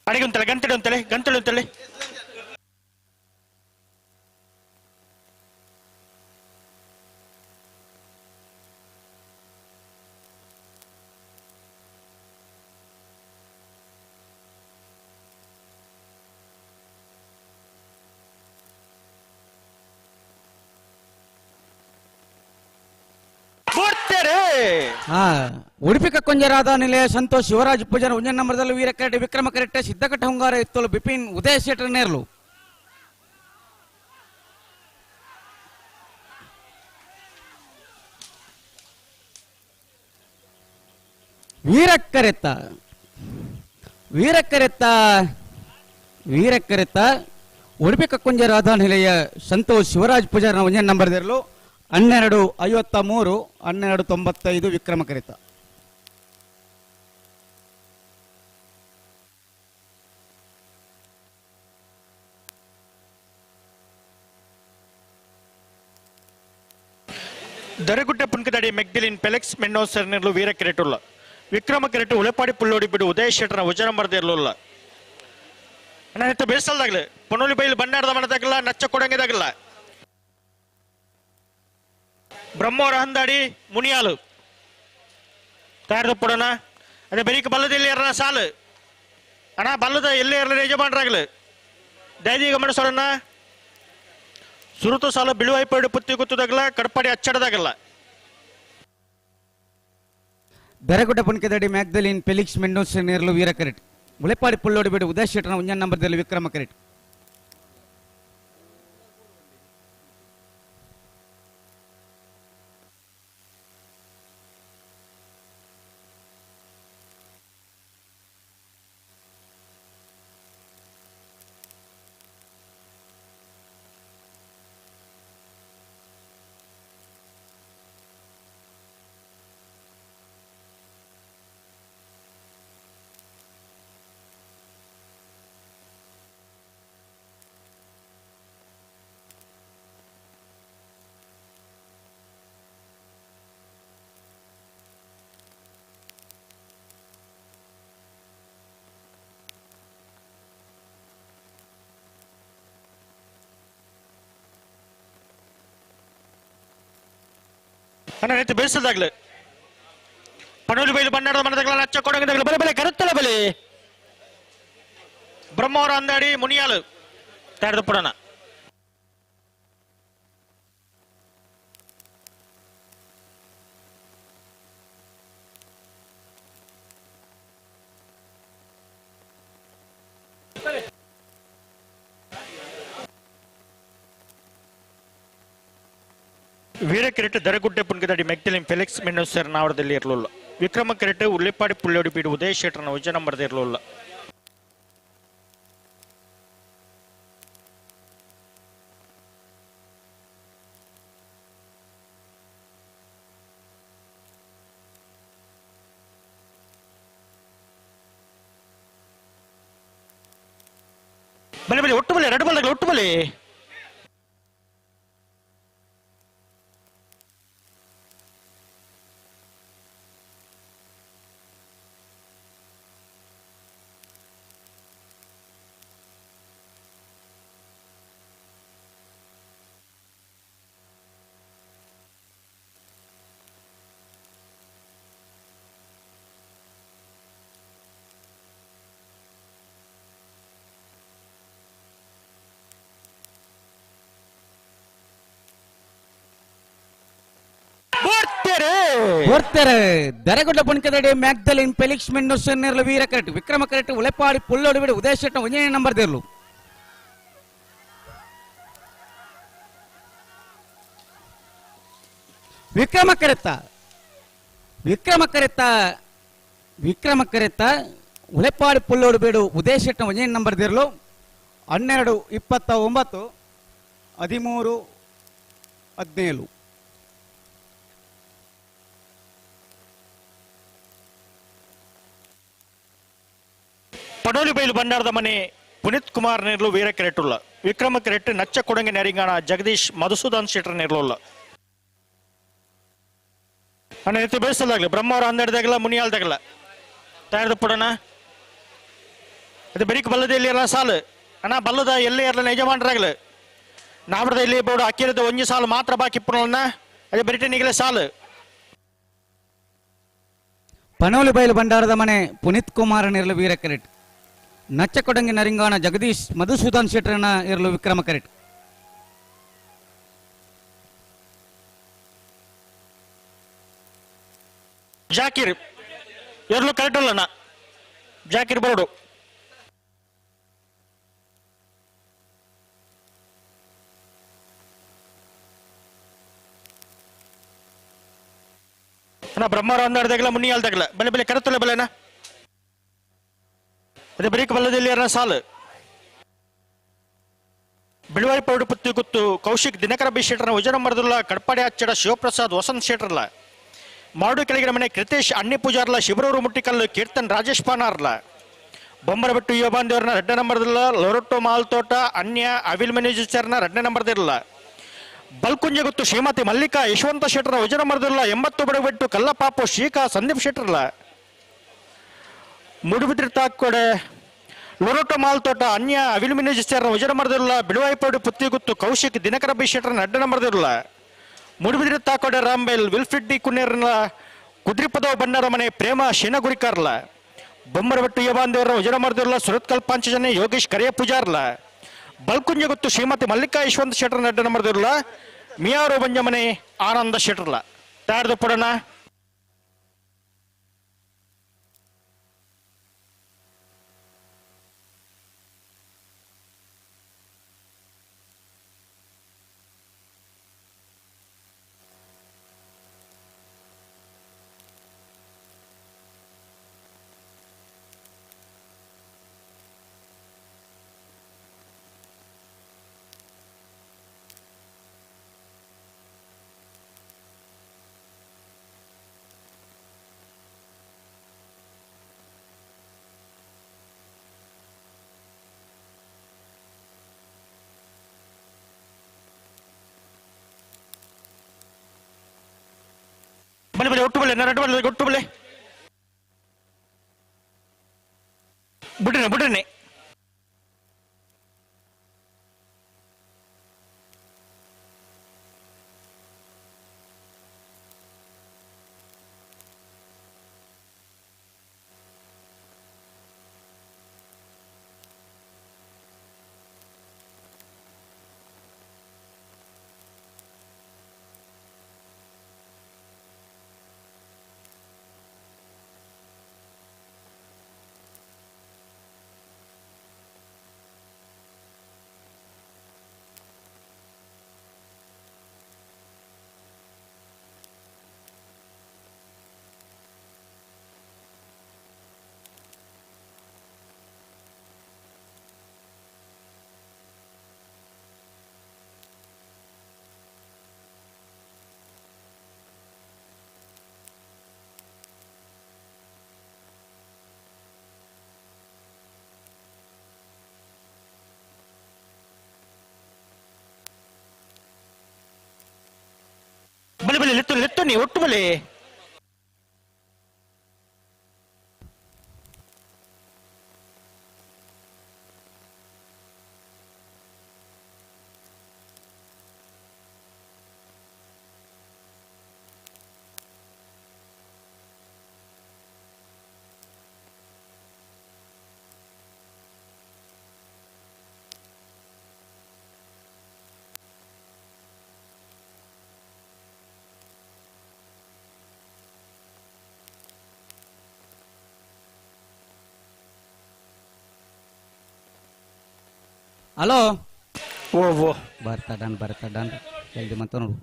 [SPEAKER 18] ಅಡಿಗೆ ಉಂತಲೆ ಗಂಟೆ ಉಂತಲೆ ಗಂಟೆ ಉಂತಲೆ. ಬರ್ತಾರೆ.
[SPEAKER 19] ಹಾ ಉಡುಪಿ ಕಕ್ಕೊಂಜೆ ರಾಧಾ ನಿಲಯ ಸಂತೋಷ್ ಶಿವರಾಜ್ ಪೂಜಾರ ಒಂಜನೇ ನಂಬರ್ದಲ್ಲಿ ವೀರ ಕರೆಟ್ ವಿಕ್ರಮ ಕರೆಟ್ ಸಿದ್ದಕಟ್ಟ ಹುಂಗಾರ ಇತ್ತಲು ಬಿಪಿನ್ ಉದಯ ಶೆಟ್ಟರ್ ನೇರ್ಲು. ವೀರಕ್ಕರೆತ್ತ ವೀರಕ್ಕರೆತ್ತ ವೀರಕ್ಕರೆತ್ತ ಉಡುಪಿ ಕಕ್ಕೊಂಜೆ ರಾಧಾ ನಿಲಯ ಸಂತೋಷ್ ಶಿವರಾಜ್ ಪೂಜಾರನ ಒಂಜನೇ ನಂಬರ್ದಿರಲು 12:53 12:95 ವಿಕ್ರಮ ಕರಿತ.
[SPEAKER 18] ದರಗುಡ್ಡ ಪುನ್ಕದಡಿ ಮೆಗ್ದಿಲಿನ್ ಪೆಲೆಕ್ಸ್ ಮೆನ್ನೋಸರ್ನಿರ್ಲು ವೀರ ಕೆರೆಟುಲ್ಲ ವಿಕ್ರಮ ಕೆರೆಟು ಉಳೆಪಾಡಿ ಪುಳ್ಳೋಡಿ ಬಿಡು ಉದಯ ಶೆಟ್ಟರ್ನ ವಜನ ಮರದಿರಲಿಲ್ಲ. ನನ್ನ ಬೇಸಲ್ದಾಗ್ಲೆ ಪೊನ್ನೋಲಿ ಬೈಲು ಬಣ್ಣಾಡದ ಮನದಾಗಲ್ಲ ನಚ್ಚ ಕೊಡಂಗಿದಾಗಲ್ಲ. ಬ್ರಹ್ಮೋರ ಹಂದಾಡಿ ಮುನಿಯಾಲು ತಯಾರದ ಪಡೋಣ ಅದೇ ಬೆರಿಕ ಬಲ್ಲದ ಎಲ್ಲಿ ಯಾರನ್ನ ಸಾಲು ಅಣ್ಣ ಬಲ್ಲದ ಎಲ್ಲಿ ಯಾರಲ್ಲ ಯಜಮಾನರಾಗ್ಲು ದಯದಿ ಗಮನಿಸೋಣ. ಸುರುತು ಸಾಲು ಬಿಳುವಾಯ್ಪಾಡು ಪುತ್ತಿ ಗೊತ್ತದಾಗಲ್ಲ ಕಡ್ಪಾಡಿ ಅಚ್ಚಡದಾಗಲ್ಲ.
[SPEAKER 19] ಬೆರಗುಡ್ಡ ಪುನ್ಕೆದಡಿ ಮ್ಯಾಗ್ದಲಿನ್ ಫೆಲಿಕ್ಸ್ ಮೆಂಡೋಸ್ ನೇರ್ಲು ವೀರ ಕರೆಟ್ ಉಳೆಪಾಡಿ ಪುಳ್ಳೋಡಿ ಬಿಡು ಉದಯ ಶೆಟ್ಟರ್ನ ಒಂಜನೇ ನಂಬರ್ದಲ್ಲಿ ವಿಕ್ರಮ ಕರೆಟ್.
[SPEAKER 18] ಅಣ್ಣ ರೈತ ಬೇಸದಾಗ್ಲೆ ಪಣೋಲಿ ಬೈಲು ಬಣ್ಣಾಡದ ಮನದಾಗಲ ನಚ್ಚ ಕೊಡಂಗಿದಾಗಲ ಬಲೆ ಬಲೆ ಕರುತ್ತಲ ಬಲೆ ಬ್ರಹ್ಮವರ ಅಂದಾಡಿ ಮುನಿಯಾಲು ತಯಾರದ ಪಡೋಣ. ವೀರ ಕೆರೆಟ್ ದರಗುಡ್ಡೆ ಪುನ್ಕದಡಿ ಮೆಗ್ದಲಿನ್ ಫೆಲಿಕ್ಸ್ ಮೆನ್ನೋಸರ್ ನಾವರದಲ್ಲಿ ಇರಲಿಲ್ಲ. ವಿಕ್ರಮ ಕೆರೆಟ್ ಉಳ್ಳಿಪಾಡಿ ಪುಳ್ಳೋಡಿ ಬೀಡು ಉದಯ ಶೆಟ್ಟರ್ನ ವಜ ನಂಬರ್ದ ಇರಲಿಲ್ಲ. ಬಲೆ ಬಲೆ ಒಟ್ಟು ಬಲೆ ಎರಡು ಬಲೆ ಒಟ್ಟು ಬಲೆ
[SPEAKER 19] ಬರ್ತಾರೆ ದರಗುಡ್ಡ ಪುನ್ಕದಡಿ ಮ್ಯಾಗ್ದಲಿನ್ ಫೆಲಿಕ್ಸ್ ಮೆಂಡೋಸನ್ ನೇರ್ಲು ವೀರ ಕರೆಟ್ ವಿಕ್ರಮ ಕರೆಟ್ ಉಳೆಪಾಡಿ ಪುಳ್ಳೋಡಿ ಬಿಡು ಉದಯ ಶೆಟ್ಟರ್ ಒಂಜನೇ ನಂಬರ್ ದೇರ್ಲು. ವಿಕ್ರಮ ಕರೆತ್ತ ವಿಕ್ರಮ ಕರೆತ್ತ ವಿಕ್ರಮ ಕರೆತ್ತ ಉಳೆಪಾಡಿ ಪುಳ್ಳೋಡು ಬೇಡು ಉದಯ ಶೆಟ್ಟರ್ ಒಂಜನೇ ನಂಬರ್ ದೇರ್ಲು 12:29 13:17.
[SPEAKER 18] ಪಡೋಲಿ ಬೈಲು ಭಂಡಾರದ ಮನೆ ಪುನೀತ್ ಕುಮಾರ್ ನೇರ್ಲು ವೀರ ಕೆರೆಟುಲ್ಲ ವಿಕ್ರಮ ಕೆರೆಟ್ ನಚ್ಚ ಕೊಡಂಗೆ ನೆರಿಂಗಾಣ ಜಗದೀಶ್ ಮಧುಸೂದನ್ ಶೆಟ್ಟರ್ ನೇರ್ಲುಲ್ಲ. ಅಣ್ಣ ಎತ್ತು ಬೇಸಲ್ದಾಗ್ಲಿ ಬ್ರಹ್ಮವರ ಹನ್ನೆರಡ್ದಾಗಲ್ಲ ಮುನಿಯಾಲ್ದಾಗಲ್ಲ ತಯಾರದ ಪಡೋಣ. ಅದು ಬೆರಿಕ್ ಬಲ್ಲದ ಎಲ್ಲಿ ಇರಲ್ಲ ಸಾಲು ಅಣ್ಣ ಬಲ್ಲದ ಎಲ್ಲೇ ಇರಲ್ಲ ಯಜಮಾನರಾಗ್ಲು ನಾವರದ ಇಲ್ಲಿ ಬೋರ್ಡ್ ಅಕ್ಕಿರದ ಒಂಜಿ ಸಾಲು ಮಾತ್ರ ಬಾಕಿ ಪುನಲ್ಲ ಅದೇ ಬೆರಿಟನಿಗಲೇ ಸಾಲು.
[SPEAKER 19] ಪನೋಲಿ ಬೈಲು ಭಂಡಾರದ ಮನೆ ಪುನೀತ್ ಕುಮಾರ್ ನೇರ್ಲು ವೀರ ಕೆರೆಟ್ ನಚ್ಚಕೊಡಂಗಿ ನರಿಂಗಾಣ ಜಗದೀಶ್ ಮಧುಸೂದನ್ ಶೆಟ್ಟರ್ನ ಇರಲು ವಿಕ್ರಮ ಕರೆಟ್.
[SPEAKER 18] ಜಾಕೀರ್ ಎರ್ಲು ಕರೆಕ್ಟ್ ಅಲ್ಲಣ್ಣ ಜಾಕೀರ್ ಬರೋಡು ಅಣ್ಣ ಬ್ರಹ್ಮರ ಒಂದಾಡ್ದಾಗಲ ಮುನ್ನಿಯಾಲ್ದಾಗಲ ಬಲೆ ಬಲೆ ಕರೆತಲ್ಲ ಬಲೆನಾ ಅದೇ ಬರೀಕ್ ಬಲ್ಲದಲ್ಲಿ ಅನ್ನ ಸಾಲು ಬಿಳುವಾಯಿ ಪೌಡು ಪುತ್ತಿ ಗುತ್ತು ಕೌಶಿಕ್ ದಿನಕರ ಬಿ ಶೆಟ್ಟರ್ನ ಉಜನ ಮರದುಲ್ಲ ಕಡ್ಪಾಡಿ ಅಚ್ಚಡ ಶಿವಪ್ರಸಾದ್ ವಸಂತ್ ಶೆಟ್ಟರ್ಲ ಮಾಡು ಕೆಳಗಿನ ಮನೆ ಕೃತೇಶ್ ಅಣ್ಣಿ ಪೂಜಾರ್ಲ ಶಿವರೂರು ಮುಟ್ಟಿಕಲ್ಲು ಕೀರ್ತನ್ ರಾಜೇಶ್ ಪಾನಾರ್ಲ ಬೊಮ್ಮರಬೆಟ್ಟು ಯುವಬಾಂದೇವ್ರನ್ನ ರಡ್ಡ ನಂಬರ್ದಿಲ್ಲ ಲೊರೊಟ್ಟೊ ಮಾಲ್ತೋಟ ಅನ್ಯ ಅವಿಲ್ ಮ್ಯಾನೇಜರ್ನ ರಡ್ಡ ನಂಬರ್ದಿರಲ್ಲ ಬಲ್ಕುಂಜ ಗುತ್ತು ಶ್ರೀಮತಿ ಮಲ್ಲಿಕಾ ಯಶವಂತ ಶೆಟ್ಟರ್ನ ಉಜನ ಮರದಿಲ್ಲ 80 ಬಡಗಬೆಟ್ಟು ಕಲ್ಲಪಾಪು ಶ್ರೀಕಾ ಸಂದೀಪ್ ಶೆಟ್ಟರ್ಲ ಮುಡುಬಿದ್ರಿ ತಾಕೊಡೆ ಲೊರೊಟ್ಟೊ ಮಾಲ್ತೋಟ ಅನ್ಯ ಅವಿಲ್ ಮ್ಯಾನೇಜರ್ನ ಉಜನ ಮರದಿಲ್ಲ ಬಿಳುವಾಯಿಪಾಡು ಪುತ್ತಿಗುತ್ತು ಕೌಶಿಕ್ ದಿನಕರ ಬಿ ಶೆಟ್ಟರ್ನ ಅಡ್ಡ ನಂಬರ್ದಿರಲ್ಲ ಮುಡುಬಿದ್ರಿ ತಾಕೊಡೆ ರಾಂಬೆಲ್ ವಿಲ್ಫ್ರಿಡ್ ಡಿ ಕುನ್ನೇರ್ನ ಕುದ್ರಿಪದವ ಬಣ್ಣರ ಮನೆ ಪ್ರೇಮ ಶೀನಗುರಿಕಾರ್ಲ ಬೊಮ್ಮರಬೆಟ್ಟು ಯಬಾಂದೇವರ ಉಜನ ಮರದಿರಲ್ಲ ಸುರತ್ಕಲ್ ಪಾಂಚಜನ್ಯ ಯೋಗೇಶ್ ಕರಿಯ ಪೂಜಾರ್ಲ ಬಲ್ಕುಂಜ ಗುತ್ತು ಶ್ರೀಮತಿ ಮಲ್ಲಿಕಾ ಯಶವಂತ ಶೆಟ್ಟರ್ನ ಅಡ್ಡ ನಂಬರ್ದಿರಲ್ಲ ಮಿಯಾರು ಬಂಜಮನೆ ಆನಂದ ಶೆಟ್ಟರ್ಲ ತಯಾರ್ದು ಪಡೋಣ. ಬಲೆ ಬಲೆ ಒಟ್ಟು ಬಲೆ ನರಡು ಬಲೆ ಒಟ್ಟು ಬಲೆ ಬಿಡ್ರಿ ಬಿಡ್ರಿ ಬಲೆ ಬಲೆ ಲೆತ್ತು ಲೆತ್ತು ನೀ ಒಟ್ಟು ಬಲೆ
[SPEAKER 19] ಹಲೋ
[SPEAKER 18] ಓ ಓ
[SPEAKER 19] ಬರ್ತಾ ಡನ್ ಬರ್ತಾ ಡನ್ ಜಲ್ದಿ ಮತ್ತೆ ನೋಡು.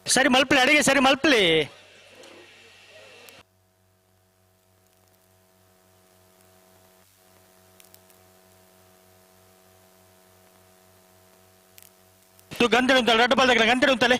[SPEAKER 18] ಸರಿ ಮಲ್ಪಲಿ ಅಡಿಗೆ ಸರಿ ಮಲ್ಪಲಿ. ತು ಗಂಧೆ ಉಂಟಲ್ಲ ರೆಡ್ ಬಾಲ್ ಗಂಧೆ ಉಂಟಲೆ.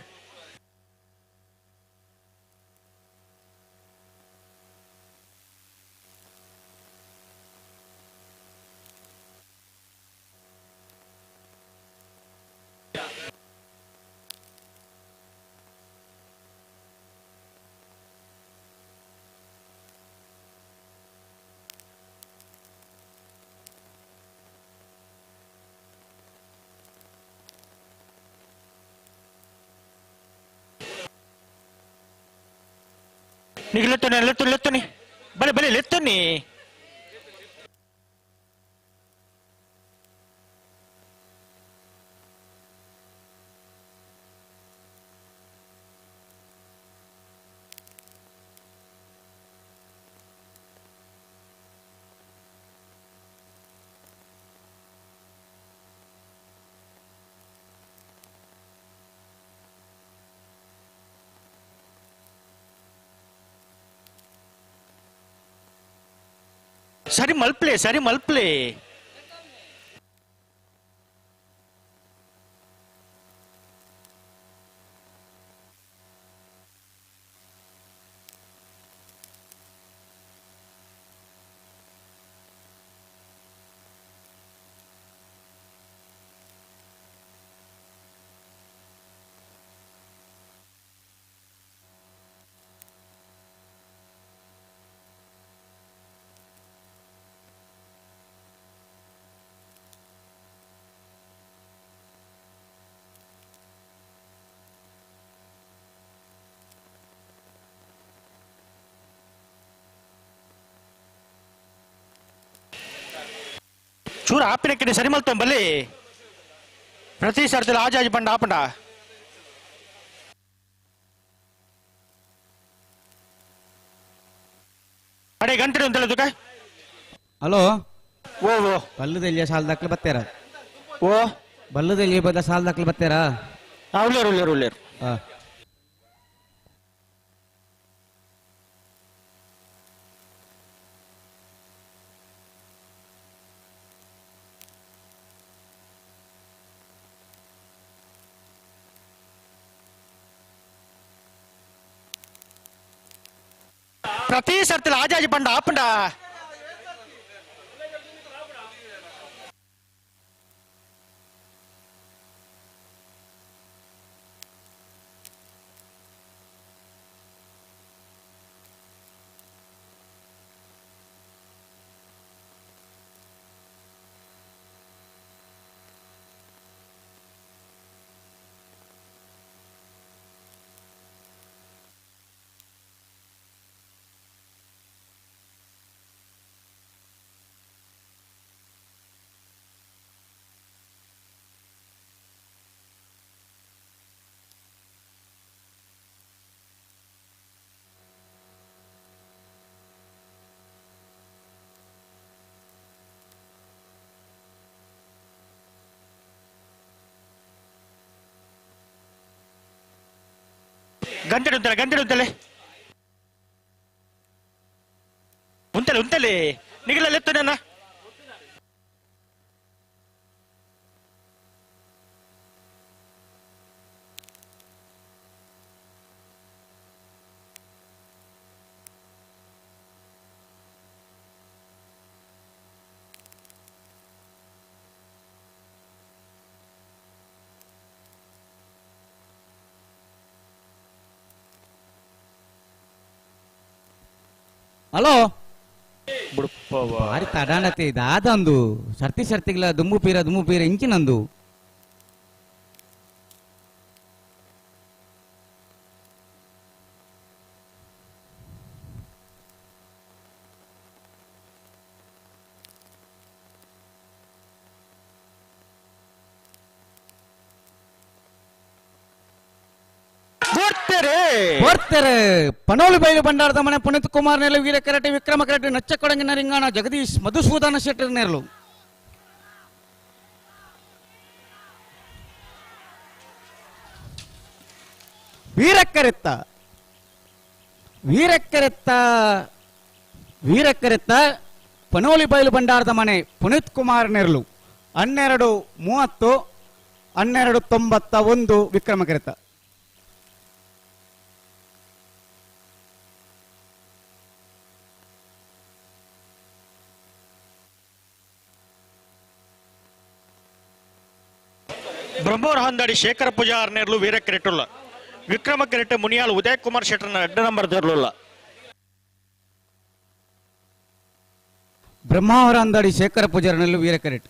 [SPEAKER 18] ನೀ ಲೆತ್ತುನಿ ಲೆತ್ತು ಲೆತ್ತುನಿ ಬಲೆ ಬಲೆ ಲೆತ್ತುನಿ. ಸರಿ ಮಲ್ಪ್ಲೆ ಸರಿ ಮಲ್ಪ್ಲೆ ಚೂರು ಆಪಿನ ಸರಿ ಮಲ್ತೊಂಬಲ್ಲಿ ಪ್ರತಿ ಸರ್ತಿಲ ಆಜಾಜಿ ಬಂಡ ಆಪಂಡ ಅಡೆ ಗಂಟೆ ಅಂತ ಹೇಳೋದಕ್ಕೆ
[SPEAKER 19] ಹಲೋ
[SPEAKER 18] ಓ ಓ
[SPEAKER 19] ಬಲ್ಲದೆಲ್ಲಿಯ ಸಾಲ ದಾಖಲೆ ಬತ್ತೇರ
[SPEAKER 18] ಓ
[SPEAKER 19] ಬಲ್ಲದೆಲ್ಲಿಯ ಬದ ಸಾಲ ದಾಖಲೆ ಬತ್ತೇರಾ
[SPEAKER 18] ಉಳ್ಳೇರು ಉಳ್ಳೇರು ಉಳ್ಳೇರು ಪ್ರತಿ ಸರ್ತಿಲ ಆಜಾಜಿ ಬಂಡ ಆಪಂಡ ಗಂಟೆ ಉಂತಲೆ ಗಂಟೆ ಉಂತಲೆ ಉಂತಲೆ ಉಂತಲೆ ನಿಗಲಲ್ಲಿ ಎತ್ತುನೇನ
[SPEAKER 19] ಹಲೋ ಭಾರಿ ತಡಾಣತೆ ದಾದಂದು ಸರ್ತಿ ಸರ್ತಿಗ್ಲ ದುಮ್ಮು ಪೀರ ದುಮ್ಮು ಪೀರ ಇಂಚಿನಂದು ಕೊಡ್ತಾರೆ ಪನೋಲು ಬೈಲು ಭಂಡಾರದ ಮನೆ ಪುನೀತ್ ಕುಮಾರ್ ನೆರಳು ವೀರ ಕರಟೆ ವಿಕ್ರಮ ಕರಟೆ ನಚ್ಚಕೊಡಂಗಿನ ರಿಂಗಾಣ ಜಗದೀಶ್ ಮಧುಸೂದನ ಶೆಟ್ಟರ್ ನೆರಳು. ವೀರಕ್ಕರೆತ್ತ ವೀರಕ್ಕರೆತ್ತ ವೀರಕ್ಕರೆತ್ತ ಪನೋಲಿ ಬೈಲು ಭಂಡಾರದ ಮನೆ ಪುನೀತ್ ಕುಮಾರ್ ನೆರಳು 12:30 12:91 ವಿಕ್ರಮ ಕರೆತ.
[SPEAKER 18] ಬ್ರಹ್ಮೋರ್ ಹಂದಡಿ ಶೇಖರ ಪೂಜಾರ್ ನೆರಳು ವೀರ ಕ್ರೆಟುಲ್ಲ ವಿಕ್ರಮ ಕ್ರೆಟ್ ಮುನಿಯಾಲ್ ಉದಯ್ ಕುಮಾರ್ ಶೆಟ್ಟರ್ನ ಅಡ್ಡ ನಂಬರ್ ದರ್ಲುಲ್ಲ.
[SPEAKER 19] ಬ್ರಹ್ಮಾವರ ಅಂದಡಿ ಶೇಖರ ಪೂಜಾರ್ ನೆರಳು ವೀರ ಕರೆಟ್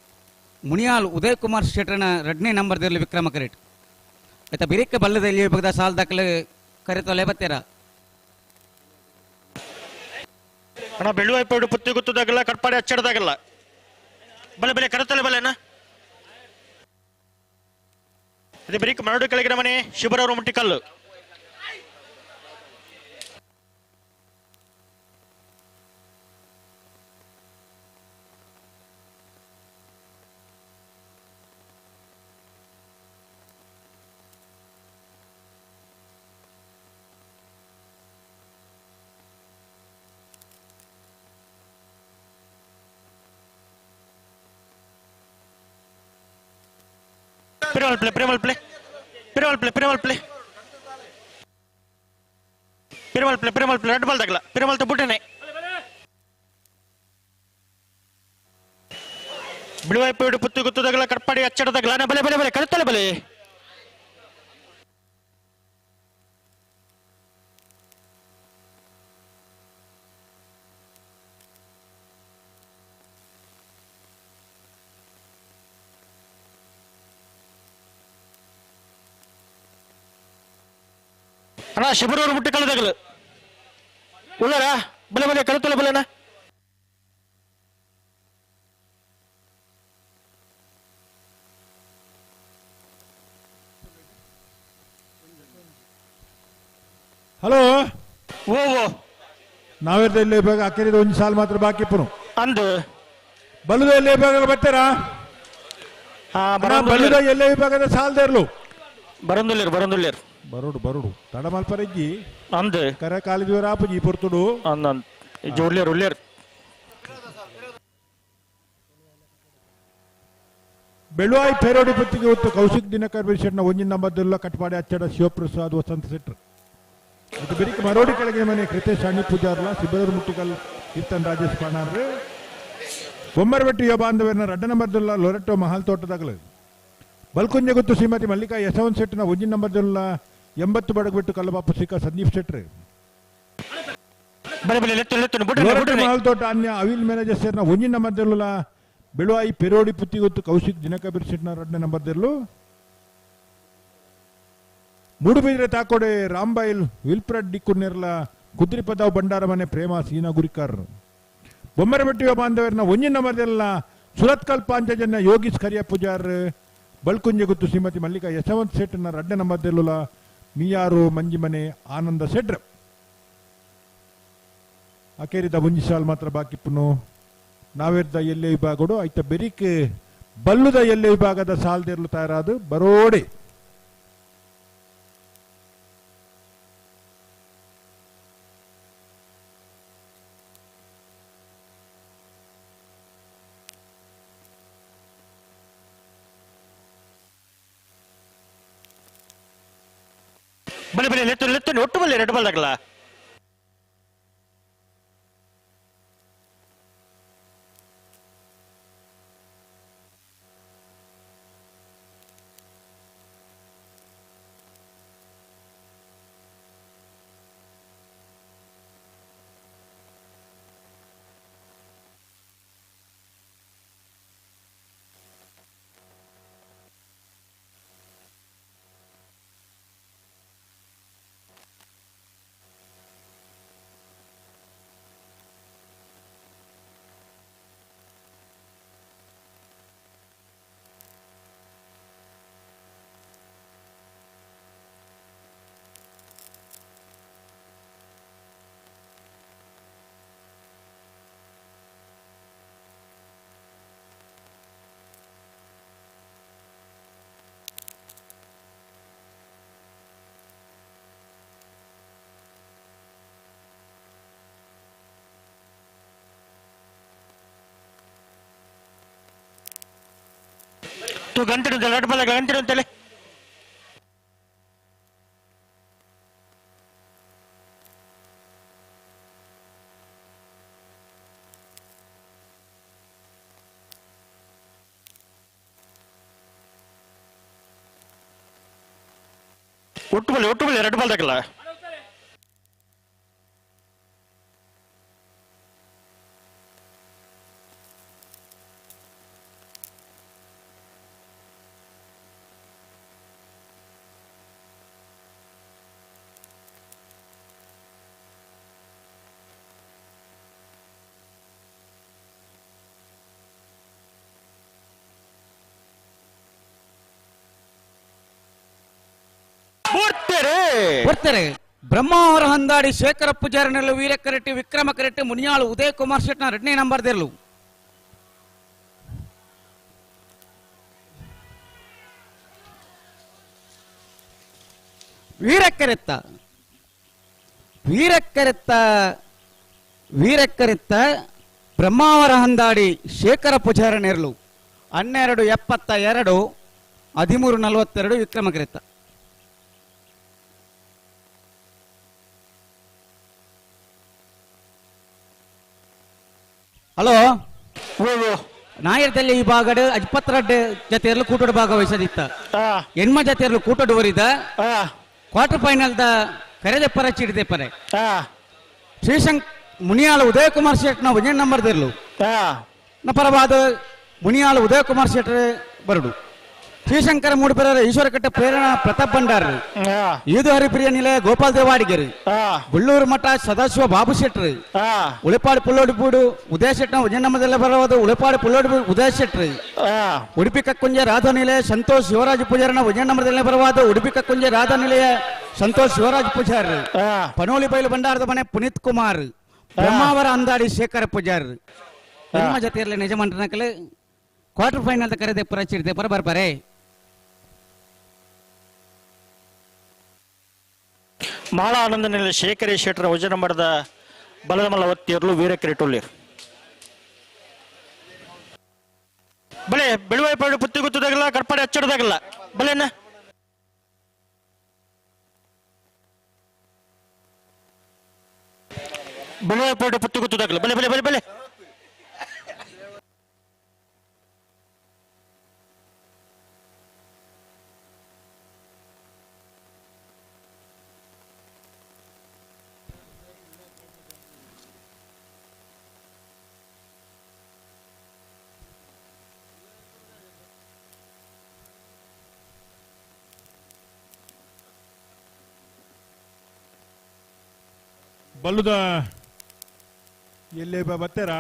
[SPEAKER 19] ಮುನಿಯಾಲ್ ಉದಯ್ ಕುಮಾರ್ ಶೆಟ್ಟರ್ನ ಎರಡನೇ ನಂಬರ್ ದರ್ಲು ವಿಕ್ರಮ ಕರೆಟ್. ಆಯ್ತಾ ಬಿರಿಕ ಬಲ್ಲದ ಇಲ್ಲಿ ಬಗ್ದ ಸಾಲ್ ದಾಖಲೆ ಕರೆತೊಲೆ ಬತ್ತೀರ
[SPEAKER 18] ಅಣ್ಣ ಬೆಳ್ಳುವಾಯ್ಪೇಡು ಪುತ್ತಿ ಗುತ್ತದಾಗಲ್ಲ ಕಟ್ಪಾಡಿ ಹಚ್ಚಡದಾಗಲ್ಲ ಬಲೆ ಬಲೆ ಕರೆತೊಲೆ ಬಲೆನಾ ಅದೇ ಬರೀ ಮರಡು ಕೆಳಗಿನ ಮನೆ ಶಿವರವರು ಮುಟ್ಟಿಕಲ್ಲು. Piraval play Piraval play Piraval play Piraval play Piraval play Piraval play red ball ತಗಲ ಪಿರವಲ್ ಬುಟ್ಟನೆ ಬಿಳುವೈಪೇಡು ಪುತ್ತು ಗುತ್ತದಗಲ ಕಟ್ಪಾಡಿ ಅಚ್ಚಡದಗಲ ಬಲೆ ಬಲೆ ಬಲೆ ಕರುತ್ತಲೆ ಬಲೆ ಅಣ್ಣ ಶಿಬರೂರು ಮುಟ್ಟಿ ಕಳೆದಗಲು ಉಳ್ಳಾರ ಬಲೆ ಬಲೆ ಕರುತ್ತಲೆ ಬಲೆನಾ.
[SPEAKER 14] ಹಲೋ
[SPEAKER 18] ಓ ಓ
[SPEAKER 14] ನಾವಿರ್ದ ಇಲ್ಲಿ ಇವಾಗ ಅಕ್ಕರಿದ ಒಂದು ಸಾಲು ಮಾತ್ರ ಬಾಕಿ ಪುನು
[SPEAKER 18] ಅಂದು
[SPEAKER 14] ಬಲ್ಲದ ಎಲ್ಲೇ ವಿಭಾಗ ಬರ್ತಾರಾ? ಬಲ್ಲದ ಎಲ್ಲೇ ವಿಭಾಗದ ಸಾಲದೇರ್ಲು
[SPEAKER 18] ಬರಂದುಲ್ಲೇರು ಬರಂದುಲ್ಲೇರು
[SPEAKER 14] ಬರೋಡು ಬರೋಡು ತಡ ಮಲ್ಪರಜ್ಜಿ
[SPEAKER 18] ಅಂದು
[SPEAKER 14] ಕರೆ ಕಾಲಿದ್ವರ ಆಪುಜಿ ಪೊರ್ತುಡು
[SPEAKER 18] ಅಂದ ಜೋಡ್ಲೇರು ಉಳ್ಳೇರು.
[SPEAKER 14] ಬೆಳುವಾಯಿ ಪೇರೋಡಿ ಪತ್ತಿಗೆ ಹೊತ್ತು ಕೌಶಿಕ್ ದಿನಕರ್ ಶೆಟ್ನ ಒಂಜಿನ ನಂಬರ್ದಲ್ಲ ಕಟ್ಪಾಡಿ ಅಚ್ಚಡ ಶಿವಪ್ರಸಾದ್ ವಸಂತ ಶೆಟ್ರು ಮತ್ತು ಬೆರಿಕೆ ಮರೋಡಿ ಕೆಳಗೆ ಮನೆ ಕೃತೇಶ್ ಅಣ್ಣಿ ಪೂಜಾರ್ಲ ಸಿಬ್ಬರೂರು ಮುಟ್ಟಿಕಲ್ ಕೀರ್ತನ್ ರಾಜೇಶ್ ಪಾಣಾರ್ರು ಬೊಮ್ಮರಬೆಟ್ಟು ಯುವ ಬಾಂಧವ್ಯನ ರಡ್ಡ ನಂಬರ್ದಲ್ಲ ಲೊರೆಟ್ಟೋ ಮಹಲ್ ತೋಟದಾಗಲು ಬಲ್ಕುಂಜೆ ಗೊತ್ತು ಶ್ರೀಮತಿ ಮಲ್ಲಿಕಾ ಯಶವಂತ್ ಶೆಟ್ನ ಒಂಜಿನ ನಂಬರ್ದಲ್ಲ 80 ಬಡಗಬಿಟ್ಟು ಕಲ್ಲಬಾಪು ಸಿಕ್ಕ ಸಂದೀಪ್ ಶೆಟ್ರು ಲೊರೆಟ್ಟೋ ಮಹಲ್ ತೋಟ ಅನ್ಯ ಅವಿಲ್ ಮ್ಯಾನೇಜರ್ ಸೇರ್ನ ಒಂಜಿನ ನಂಬರ್ದಲ್ಲ ಬೆಳುವಾಯಿ ಪೆರೋಡಿ ಪುತ್ತಿಗೊತ್ತು ಕೌಶಿಕ್ ದಿನಕಬೀರ್ ಶೆಟ್ನ ರಡ್ಡ ನಂಬರ್ದಲ್ಲೂ ಮೂಡುಬಿದ್ರೆ ತಾಕೋಡೆ ರಾಂಬೈಲ್ ವಿಲ್ಫ್ರೆಡ್ ಡಿಕ್ಕುನೆರ್ಲ ಕುದ್ರಿಪದಾವ್ ಭಂಡಾರ ಮನೆ ಪ್ರೇಮ ಸೀನಾ ಗುರಿಕಾರ್ ಬೊಮ್ಮರಬೆಟ್ಟಿಯ ಬಾಂಧವರನ್ನ ಒಂಜಿನ ನಂಬರ್ದೆಲ್ಲ ಸುರತ್ಕಲ್ ಪಾಂಚಜನ್ಯ ಯೋಗೀಶ್ ಕರಿಯ ಪೂಜಾರ್ ಬಲ್ಕುಂಜೆ ಗುತ್ತು ಶ್ರೀಮತಿ ಮಲ್ಲಿಕಾ ಯಶವಂತ್ ಶೆಟ್ನ ರಡ್ಡ ನಂಬರ್ದೆಲ್ಲುಲ ಮಿಯಾರು ಮಂಜಿಮನೆ ಆನಂದ ಶೆಟ್ರ್ ಅಕೇರಿದ ಒಂಜಿ ಸಾಲ್ ಮಾತ್ರ ಬಾಕಿಪ್ಪುನು ನಾವೇರ್ದ ಎಲ್ಲೆ ವಿಭಾಗಡು ಐತ ಬೆರಿಕ್ ಬಲ್ಲುದ ಎಲ್ಲೆ ವಿಭಾಗದ ಸಾಲ್ದೇರ್ಲು ತಯಾರಾದು ಬರೋಡೆ.
[SPEAKER 18] ಬಲೆ ಬಲೆ ಲೆತ್ತು ಲೆತ್ತು ಒಟ್ಟು ಬಲ್ಲೆ ರೆಡ್ ಬಾಲ್ ತಗಲ ಗಂಟೆ ರೆಡ್ ಬಾಲ್ ಗಂಟೆ ಅಂತೇಳಿ ಒಟ್ಟು ಬಲ್ಲೆ ಒಟ್ಟು ಬಲ್ಲೆ ರೆಡ್ ಬಾಲ್ ತಗಲ
[SPEAKER 19] ಬರ್ತಾರೆ. ಬ್ರಹ್ಮಾವರ ಹಂದಾಡಿ ಶೇಖರ ಪೂಜಾರಿನಲ್ಲೂ ವೀರ ಕರೆಟ್ಟಿ ವಿಕ್ರಮ ಕರೆಟ್ಟಿ ಮುನಿಯಾಳು ಉದಯ ಕುಮಾರ್ ಶೆಟ್ನ ಎರಡನೇ ನಂಬರ್ ದೇರ್ಲು. ವೀರಕ್ಕರೆತ್ತ ವೀರಕ್ಕರೆತ್ತ ವೀರಕ್ಕರೆತ್ತ ಬ್ರಹ್ಮಾವರ ಹಂದಾಡಿ ಶೇಖರ ಪೂಜಾರನೆರ್ಲು 12:72. 13:42 ವಿಕ್ರಮ ಕರೆತ. ಹಲೋ ನಾಯರ್ದಲ್ಲಿ ಈ ಭಾಗಡ್ 22 ಜತೆಯಲ್ಲೂ ಕೂಟೋಡು ಭಾಗವಹಿಸದಿತ್ತ ಎಣ್ಮ ಜತೆಯಲ್ಲೂ ಕೂಟೋಡು ವರಿದ ಕ್ವಾರ್ಟರ್ ಫೈನಲ್ the ಕರೆದೆಪ್ಪರ ಚಿಡಿದೆಪ್ಪರೆ ಶ್ರೀಶಂಕ್ ಮುನಿಯಾಲ ಉದಯಕುಮಾರ್ ಶೆಟ್ನ ಒಂಜೇ ನಂಬರ್ ದಿರ್ಲು ಪರವಾದ ಮುನಿಯಾಲ ಉದಯಕುಮಾರ್ ಶೆಟ್ರೆ ಬರಡು ಶ್ರೀಶಂಕರ ಮೂಡಿಪೆರ ಈಶ್ವರಕಟ್ಟೆ ಪ್ರೇರಣಾ ಪ್ರತಾಪ್ ಭಂಡಾರ್ ಈದು ಹರಿಪ್ರಿಯ ನಿಲಯ ಗೋಪಾಲ್ ದೇವಾಡಿಗೆರಿ ಬುಳ್ಳೂರು ಮಠ ಸದಾಶಿವ ಬಾಬು ಶೆಟ್ರಿ ಉಳಿಪಾಡು ಪುಲ್ಲೋಡಿಪೂಡು ಉದಯ ಶೆಟ್ನ ಉಜಯನಮ್ಮದಲ್ಲೇ ಬರವಾದ ಉಳಿಪಾಡು ಪುಲ್ಲೋಡಿಪೂಡು ಉದಯ ಶೆಟ್ರಿ ಉಡುಪಿ ಕಕ್ಕುಂಜೆ ರಾಧಾ ನಿಲಯ ಸಂತೋಷ್ ಶಿವರಾಜ್ ಪೂಜಾರನ ಉಜಯನಮ್ಮದಲ್ಲೇ ಬರವಾದ ಉಡುಪಿ ಕಕ್ಕುಂಜೆ ರಾಧಾ ನಿಲಯ ಸಂತೋಷ್ ಶಿವರಾಜ್ ಪೂಜಾರ್ ಪನೋಲಿ ಬೈಲು ಭಂಡಾರದ ಮನೆ ಪುನೀತ್ ಕುಮಾರ್ ಬ್ರಹ್ಮಾವರ ಅಂದಾಡಿ ಶೇಖರ ಪೂಜಾರ್ ನಿಮ್ಮ ಜೊತೆಯಲ್ಲಿ ನಿಜ ಮಂಟನಕಲೆ ಕ್ವಾರ್ಟರ್ ಫೈನಲ್ ಕರೆದೆ ಪರ ಚಿಡಿದೆ ಪರ ಬರ್ಬಾರೆ.
[SPEAKER 18] ಮಾಳ ಆನಂದನಲ್ಲಿ ಶೇಖರಿ ಶೆಟ್ಟರ ವಜನ ಮಾಡಿದ ಬಲದ ಮಲ್ಲ ಒತ್ತಿಯರ್ಲು ವೀರ ಕ್ರೀಟುಳ್ಳಿರ್ ಬಳೆ ಬೆಳುವ ಪೇಡು ಪುತ್ತಿ ಗುತ್ತದಾಗಲ್ಲ ಕಡ್ಪಾಡಿ ಹಚ್ಚಡದಾಗಲ್ಲ ಬಲೆನ ಬೆಳುವ ಪೇಡು ಪುತ್ತಿ ಗುತ್ತದಾಗಲ್ಲ ಬಲೆ ಬಲೆ ಬಲೆ ಬಲೆ
[SPEAKER 14] ಬಲ್ಲುದ ಎಲ್ಲಿ ಬರ್ತೀರಾ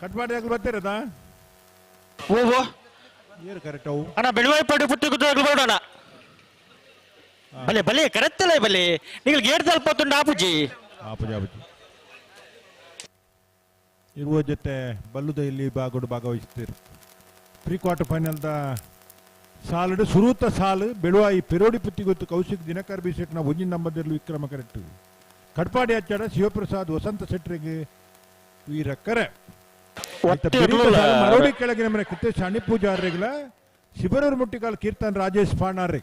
[SPEAKER 14] ಕಟ್ಪಾಡಿ ಬರ್ತೀರದ
[SPEAKER 18] ಓಹೋ
[SPEAKER 14] ಏನು ಕರೆಕ್ಟ್ ಅವು
[SPEAKER 18] ಅಣ್ಣ ಬೆಳುವಾಯಿ ಪಾಡು ಪುತ್ತಿ ಗುತ್ತದಾಗಲು ಬರೋಣ ಬಲೆ ಬಲೆ ಕರೆಕ್ಟಲ್ಲ ಬಲೆ ನೀವು ಗೇಟ್ ತಲುಪತ್ತುಂಡು ಆಪುಜಿ
[SPEAKER 14] ಆಪುಜಿ ಆಪುಜಿ ಇರುವ ಜೊತೆ ಬಲ್ಲುದ ಇಲ್ಲಿ ಬಾಗೋಡು ಭಾಗವಹಿಸ್ತೀರಿ. ಪ್ರೀ ಕ್ವಾರ್ಟರ್ ಫೈನಲ್ದ ಸಾಲುಡು ಸುರೂತ ಸಾಲು ಬೆಳುವಾಯಿ ಪೆರೋಡಿ ಪುತ್ತಿಗೊತ್ತು ಕೌಶಿಕ್ ದಿನಕರ್ ಬಿ ಶೆಟ್ನ ಒಂಜಿನ ನಂಬದಿರಲು ವಿಕ್ರಮ ಕರೆಕ್ಟ್ ಕಟ್ಪಾಡಿ ಅಚ್ಚಾಡ ಶಿವಪ್ರಸಾದ್ ವಸಂತ ಶೆಟ್ಟರಿಗೆ ವೀರಕ್ಕರೆ ಮರೋಡಿ ಕೆಳಗಿನ ಮನೆ ಕಿತ್ತೇಶ್ ಅಣಿ ಪೂಜಾರ್ರಿಗಳ ಶಿಬರೂರು ಮುಟ್ಟಿಕಾಲ್ ಕೀರ್ತನ್ ರಾಜೇಶ್ ಪಾಣಾರ್ರಿ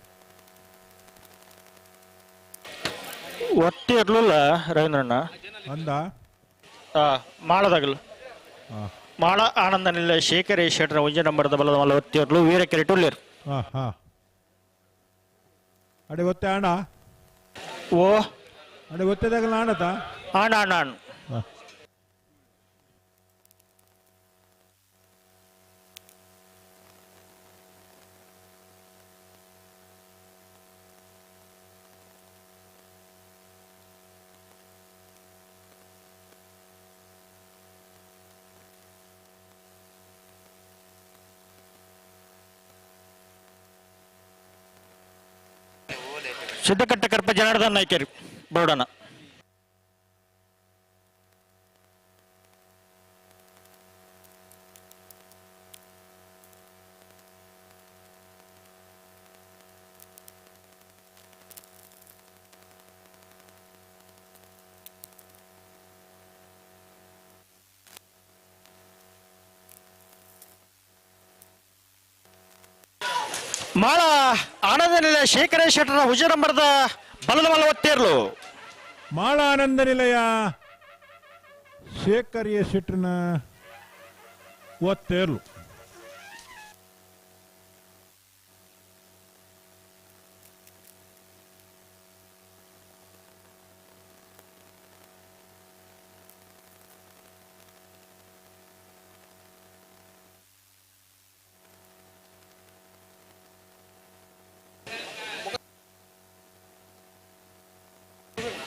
[SPEAKER 18] ಒತ್ತಿ ಇರ್ಲಿಲ್ಲ ರವೀಂದ್ರಣ್ಣ
[SPEAKER 14] ಅಂದ
[SPEAKER 18] ಮಾಳದಾಗಲು ಮಾಳ ಆನಂದನಿಲ್ಲ ಶೇಖರ್ ಶೆಟ್ಟರ ಒಂಜೆ ನಂಬರ್ದ ಬಲದ ಮಲ್ಲ ಒತ್ತಿ ಇರ್ಲು ವೀರ ಕೆರೆಟುಳ್ಳಿರ್
[SPEAKER 14] ಅಡೆ ಒತ್ತೆ ಅಣ್ಣ
[SPEAKER 18] ಓ
[SPEAKER 14] ಅಡೆ ಒತ್ತೆದಾಗಲ ಆಣತ
[SPEAKER 18] ಅಣ್ಣ ಅಣ್ಣ ಅಣ್ಣ ಸಿದ್ದಕಟ್ಟ ಕರ್ಪ ಜನಾರ್ದನ್ ನಾಯ್ಕರ್ ಬರೋಣ ಮಾಳ ಆನಂದ ನಿಲಯ ಶೇಖರ ಶೆಟ್ಟರ ಹುಜರಂಬರದ ಬಲದ ಮಲ್ಲ ಒತ್ತೇರ್ಲು
[SPEAKER 14] ಮಾಳ ಆನಂದ ನಿಲಯ ಶೇಖರ್ ಎ ಶೆಟ್ಟರ್ನ ಒತ್ತೇರ್ಲು.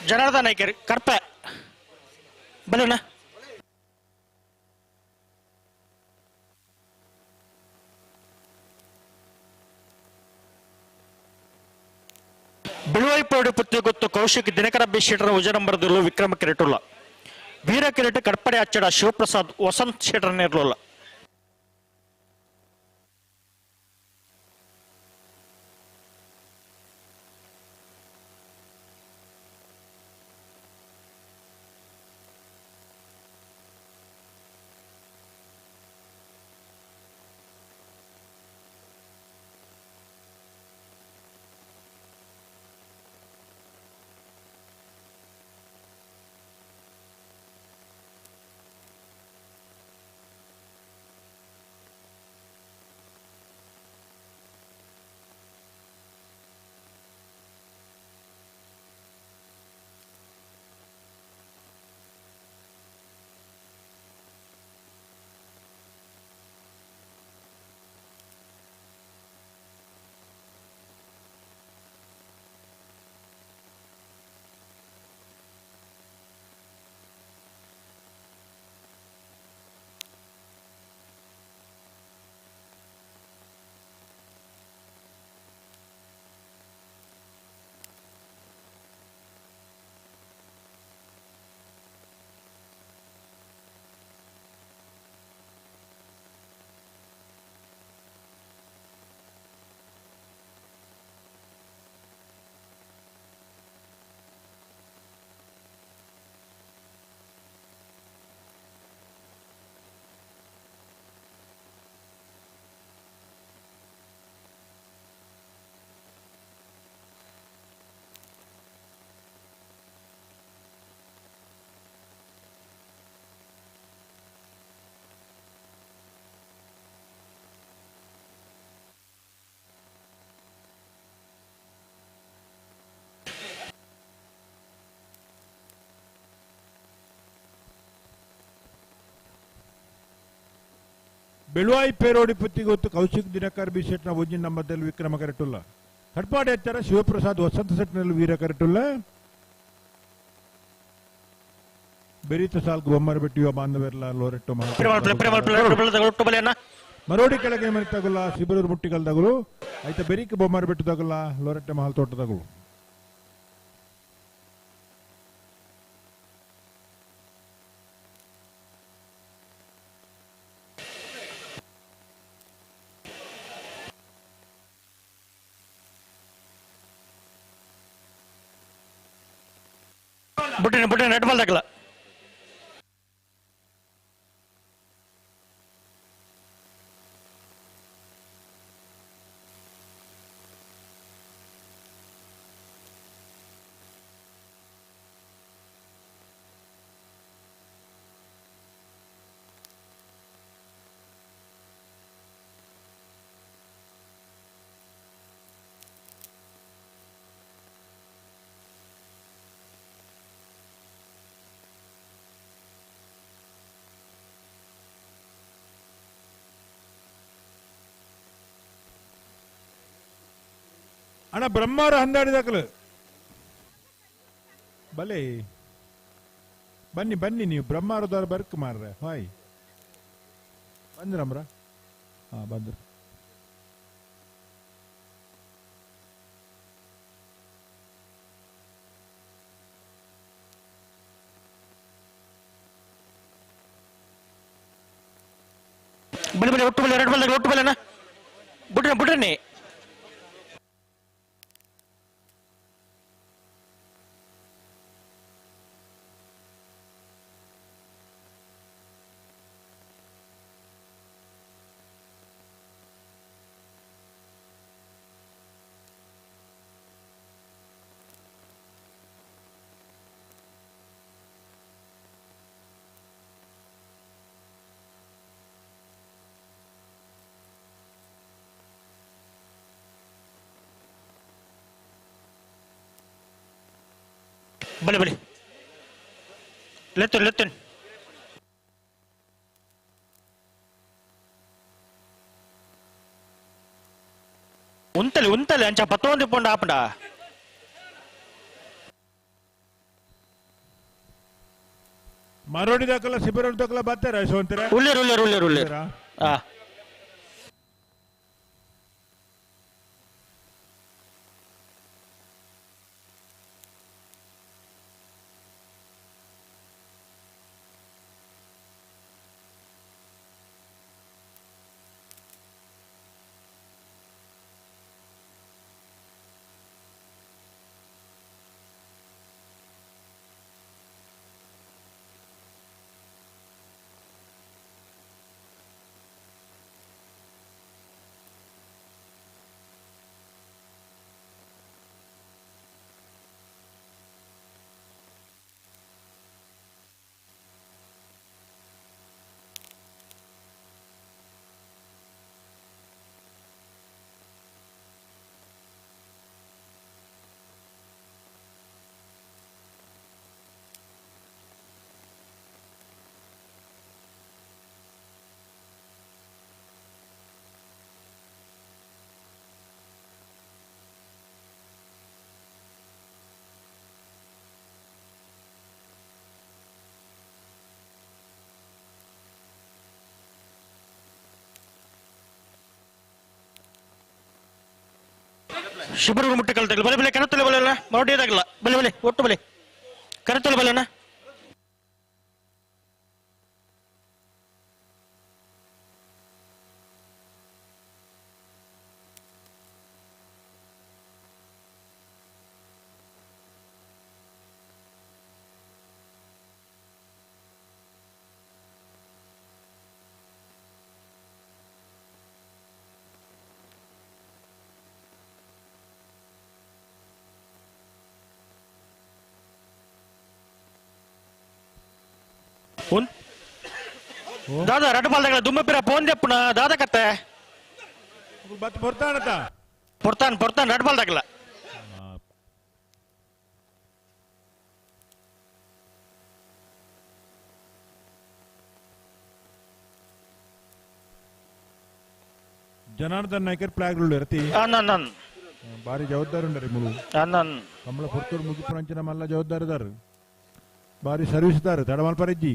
[SPEAKER 18] ಜನಾರ್ದನ್ ನಾಯ್ಕರ್ ಕರ್ಪ ಬಲಣ್ಣ ಬಿಳುವೈಪೋಡು ಪುತ್ತಿ ಗೊತ್ತು ಕೌಶಿಕ್ ದಿನಕರ ಬಿ ಶೆಟ್ಟರ ಉಜನಂಬರದಲ್ಲೂ ವಿಕ್ರಮ ಕಿರೀಟುಲ್ಲ ವೀರ ಕಿರೀಟ ಕಡ್ಪಡೆ ಅಚ್ಚಡ ಶಿವಪ್ರಸಾದ್ ವಸಂತ್ ಶೆಟ್ಟರನ್ನಿರಲಿಲ್ಲ.
[SPEAKER 14] ಬೆಳುವಾಯಿ ಪೇರೋಡಿ ಪುತ್ತಿಗೊತ್ತು ಕೌಶಿಕ್ ದಿನಕರ್ ಬಿ ಶೆಟ್ನ ಒಂಜಿ ನಂಬರ್ದಲ್ಲಿ ವಿಕ್ರಮ ಕರೆಟುಲ್ಲ. ಕಟ್ಪಾಡಿ ಎತ್ತರ ಶಿವಪ್ರಸಾದ್ ವಸಂತ ಸೆಟ್ನಲ್ಲಿ ವೀರ ಕರೆಟುಲ್ಲ. ಬೆರೀತ ಸಾಲ್ಕು ಬೊಮ್ಮರ ಬೆಟ್ಟಿಯುವ ಬಾಂಧವೆರ್ಲ ಲೋರೆಟ್ಟು ಮರೋಡಿ ಕೆಳಗೆ ಮನೆ ತಗುಲ ಸಿಬರೂರು ಮುಟ್ಟಿಗಲ್ ತಗುಲು ಆಯ್ತ ಬೆರಿಕ್ ಬೊಮ್ಮರ ಬೆಟ್ಟು ತಗುಲ ಲೋರೆಟ್ಟೆ ಮಹಲ್ ತೋಟ ತಗುಲು.
[SPEAKER 18] ಬುಟ್ಟಿನ ಬುಟ್ಟಿನ ನೆಟ್ ಬಾಲ್ ತಗಲ.
[SPEAKER 14] ಅಣ್ಣ ಬ್ರಹ್ಮಾರ ಹಂದಾಡಿ ದಾಖಲು ಬಲೆ ಬನ್ನಿ ಬನ್ನಿ ನೀವು ಬ್ರಹ್ಮಾರದವ್ರ ಬರ್ಕ್ ಮಾರ್ರೆ ಹಾಯ್ ಬಂದ್ರಮ್ರ ಹಾ ಬಂದ್ರು.
[SPEAKER 18] ಬಲಿ ಬಲಿ ಒಟ್ಟು ಬಲಿ ಎರಡು ಬಲ್ ಒಟ್ಟು ಬಲಿ ಅಣ್ಣ ಬುಡ್ರಿ ಬುಡ್ರಿ. ಬಲಿ ಬಲಿ ಲೆತ್ತನ್ ಲೆತ್ತನ್ ಉಂತಲಿ ಉಂತಲಿ ಅಂಚ ಪತ್ತೊಂದು ಪೊಂಡ ಆಪಂಡ.
[SPEAKER 14] ಮರೋಡಿ ದಾಖಲ ಸಿಬರೋಡಿ ದಾಖಲ ಬರ್ತಾರ ಯಶವಂತರ
[SPEAKER 18] ಉಳ್ಳೇರು ಉಳ್ಳೇರು ಉಳ್ಳೇರು ಉಳ್ಳೇರು ಆ ಶಿಬರೂರು ಮುಟ್ಟೆ ಕಲ್ ಬಲೆ ಬಲೆ ಕನತ್ತಲೆ ಬಲೆ ಅಲ್ಲ ಮರಡಿಯದಾಗಲ್ಲ ಬಲೆ ಬಲೆ ಒಟ್ಟು ಬಲೆ ಕನತ್ತಲೆ ಬಲೆ ಅಣ್ಣ. ದಾದಾ ರಡ್ಡು ಬಾಲ್ದಾಗಲ ದುಮ್ಮಪಿರ ಫೋನ್ ದೆಪ್ಪುನ ದಾದಾ ಕತ್ತೆ
[SPEAKER 14] ಬತ್ ಪೊರ್ತಾನತ
[SPEAKER 18] ಪೊರ್ತಾನ್ ಪೊರ್ತಾನ್ ರಡ್ಡು ಬಾಲ್ದಾಗಲ.
[SPEAKER 14] ಜನಾರ್ದನ್ ನಾಯ್ಕರ್ ಪ್ಲಾಗ್ ಇರತಿ ಬಾರಿ ಜವಾಬ್ದಾರಿ ಉಂಡರಿ ಮುಳು ಕಮಲ ಪುರ್ತೂರು ಮುಗಿಪುರಂಚಿನ ಮಲ್ಲ ಜವಾಬ್ದಾರಿದಾರು ಬಾರಿ ಸರ್ವಿಸ್ದಾರು ತಡಮಲ್ಪರಿಜ್ಜಿ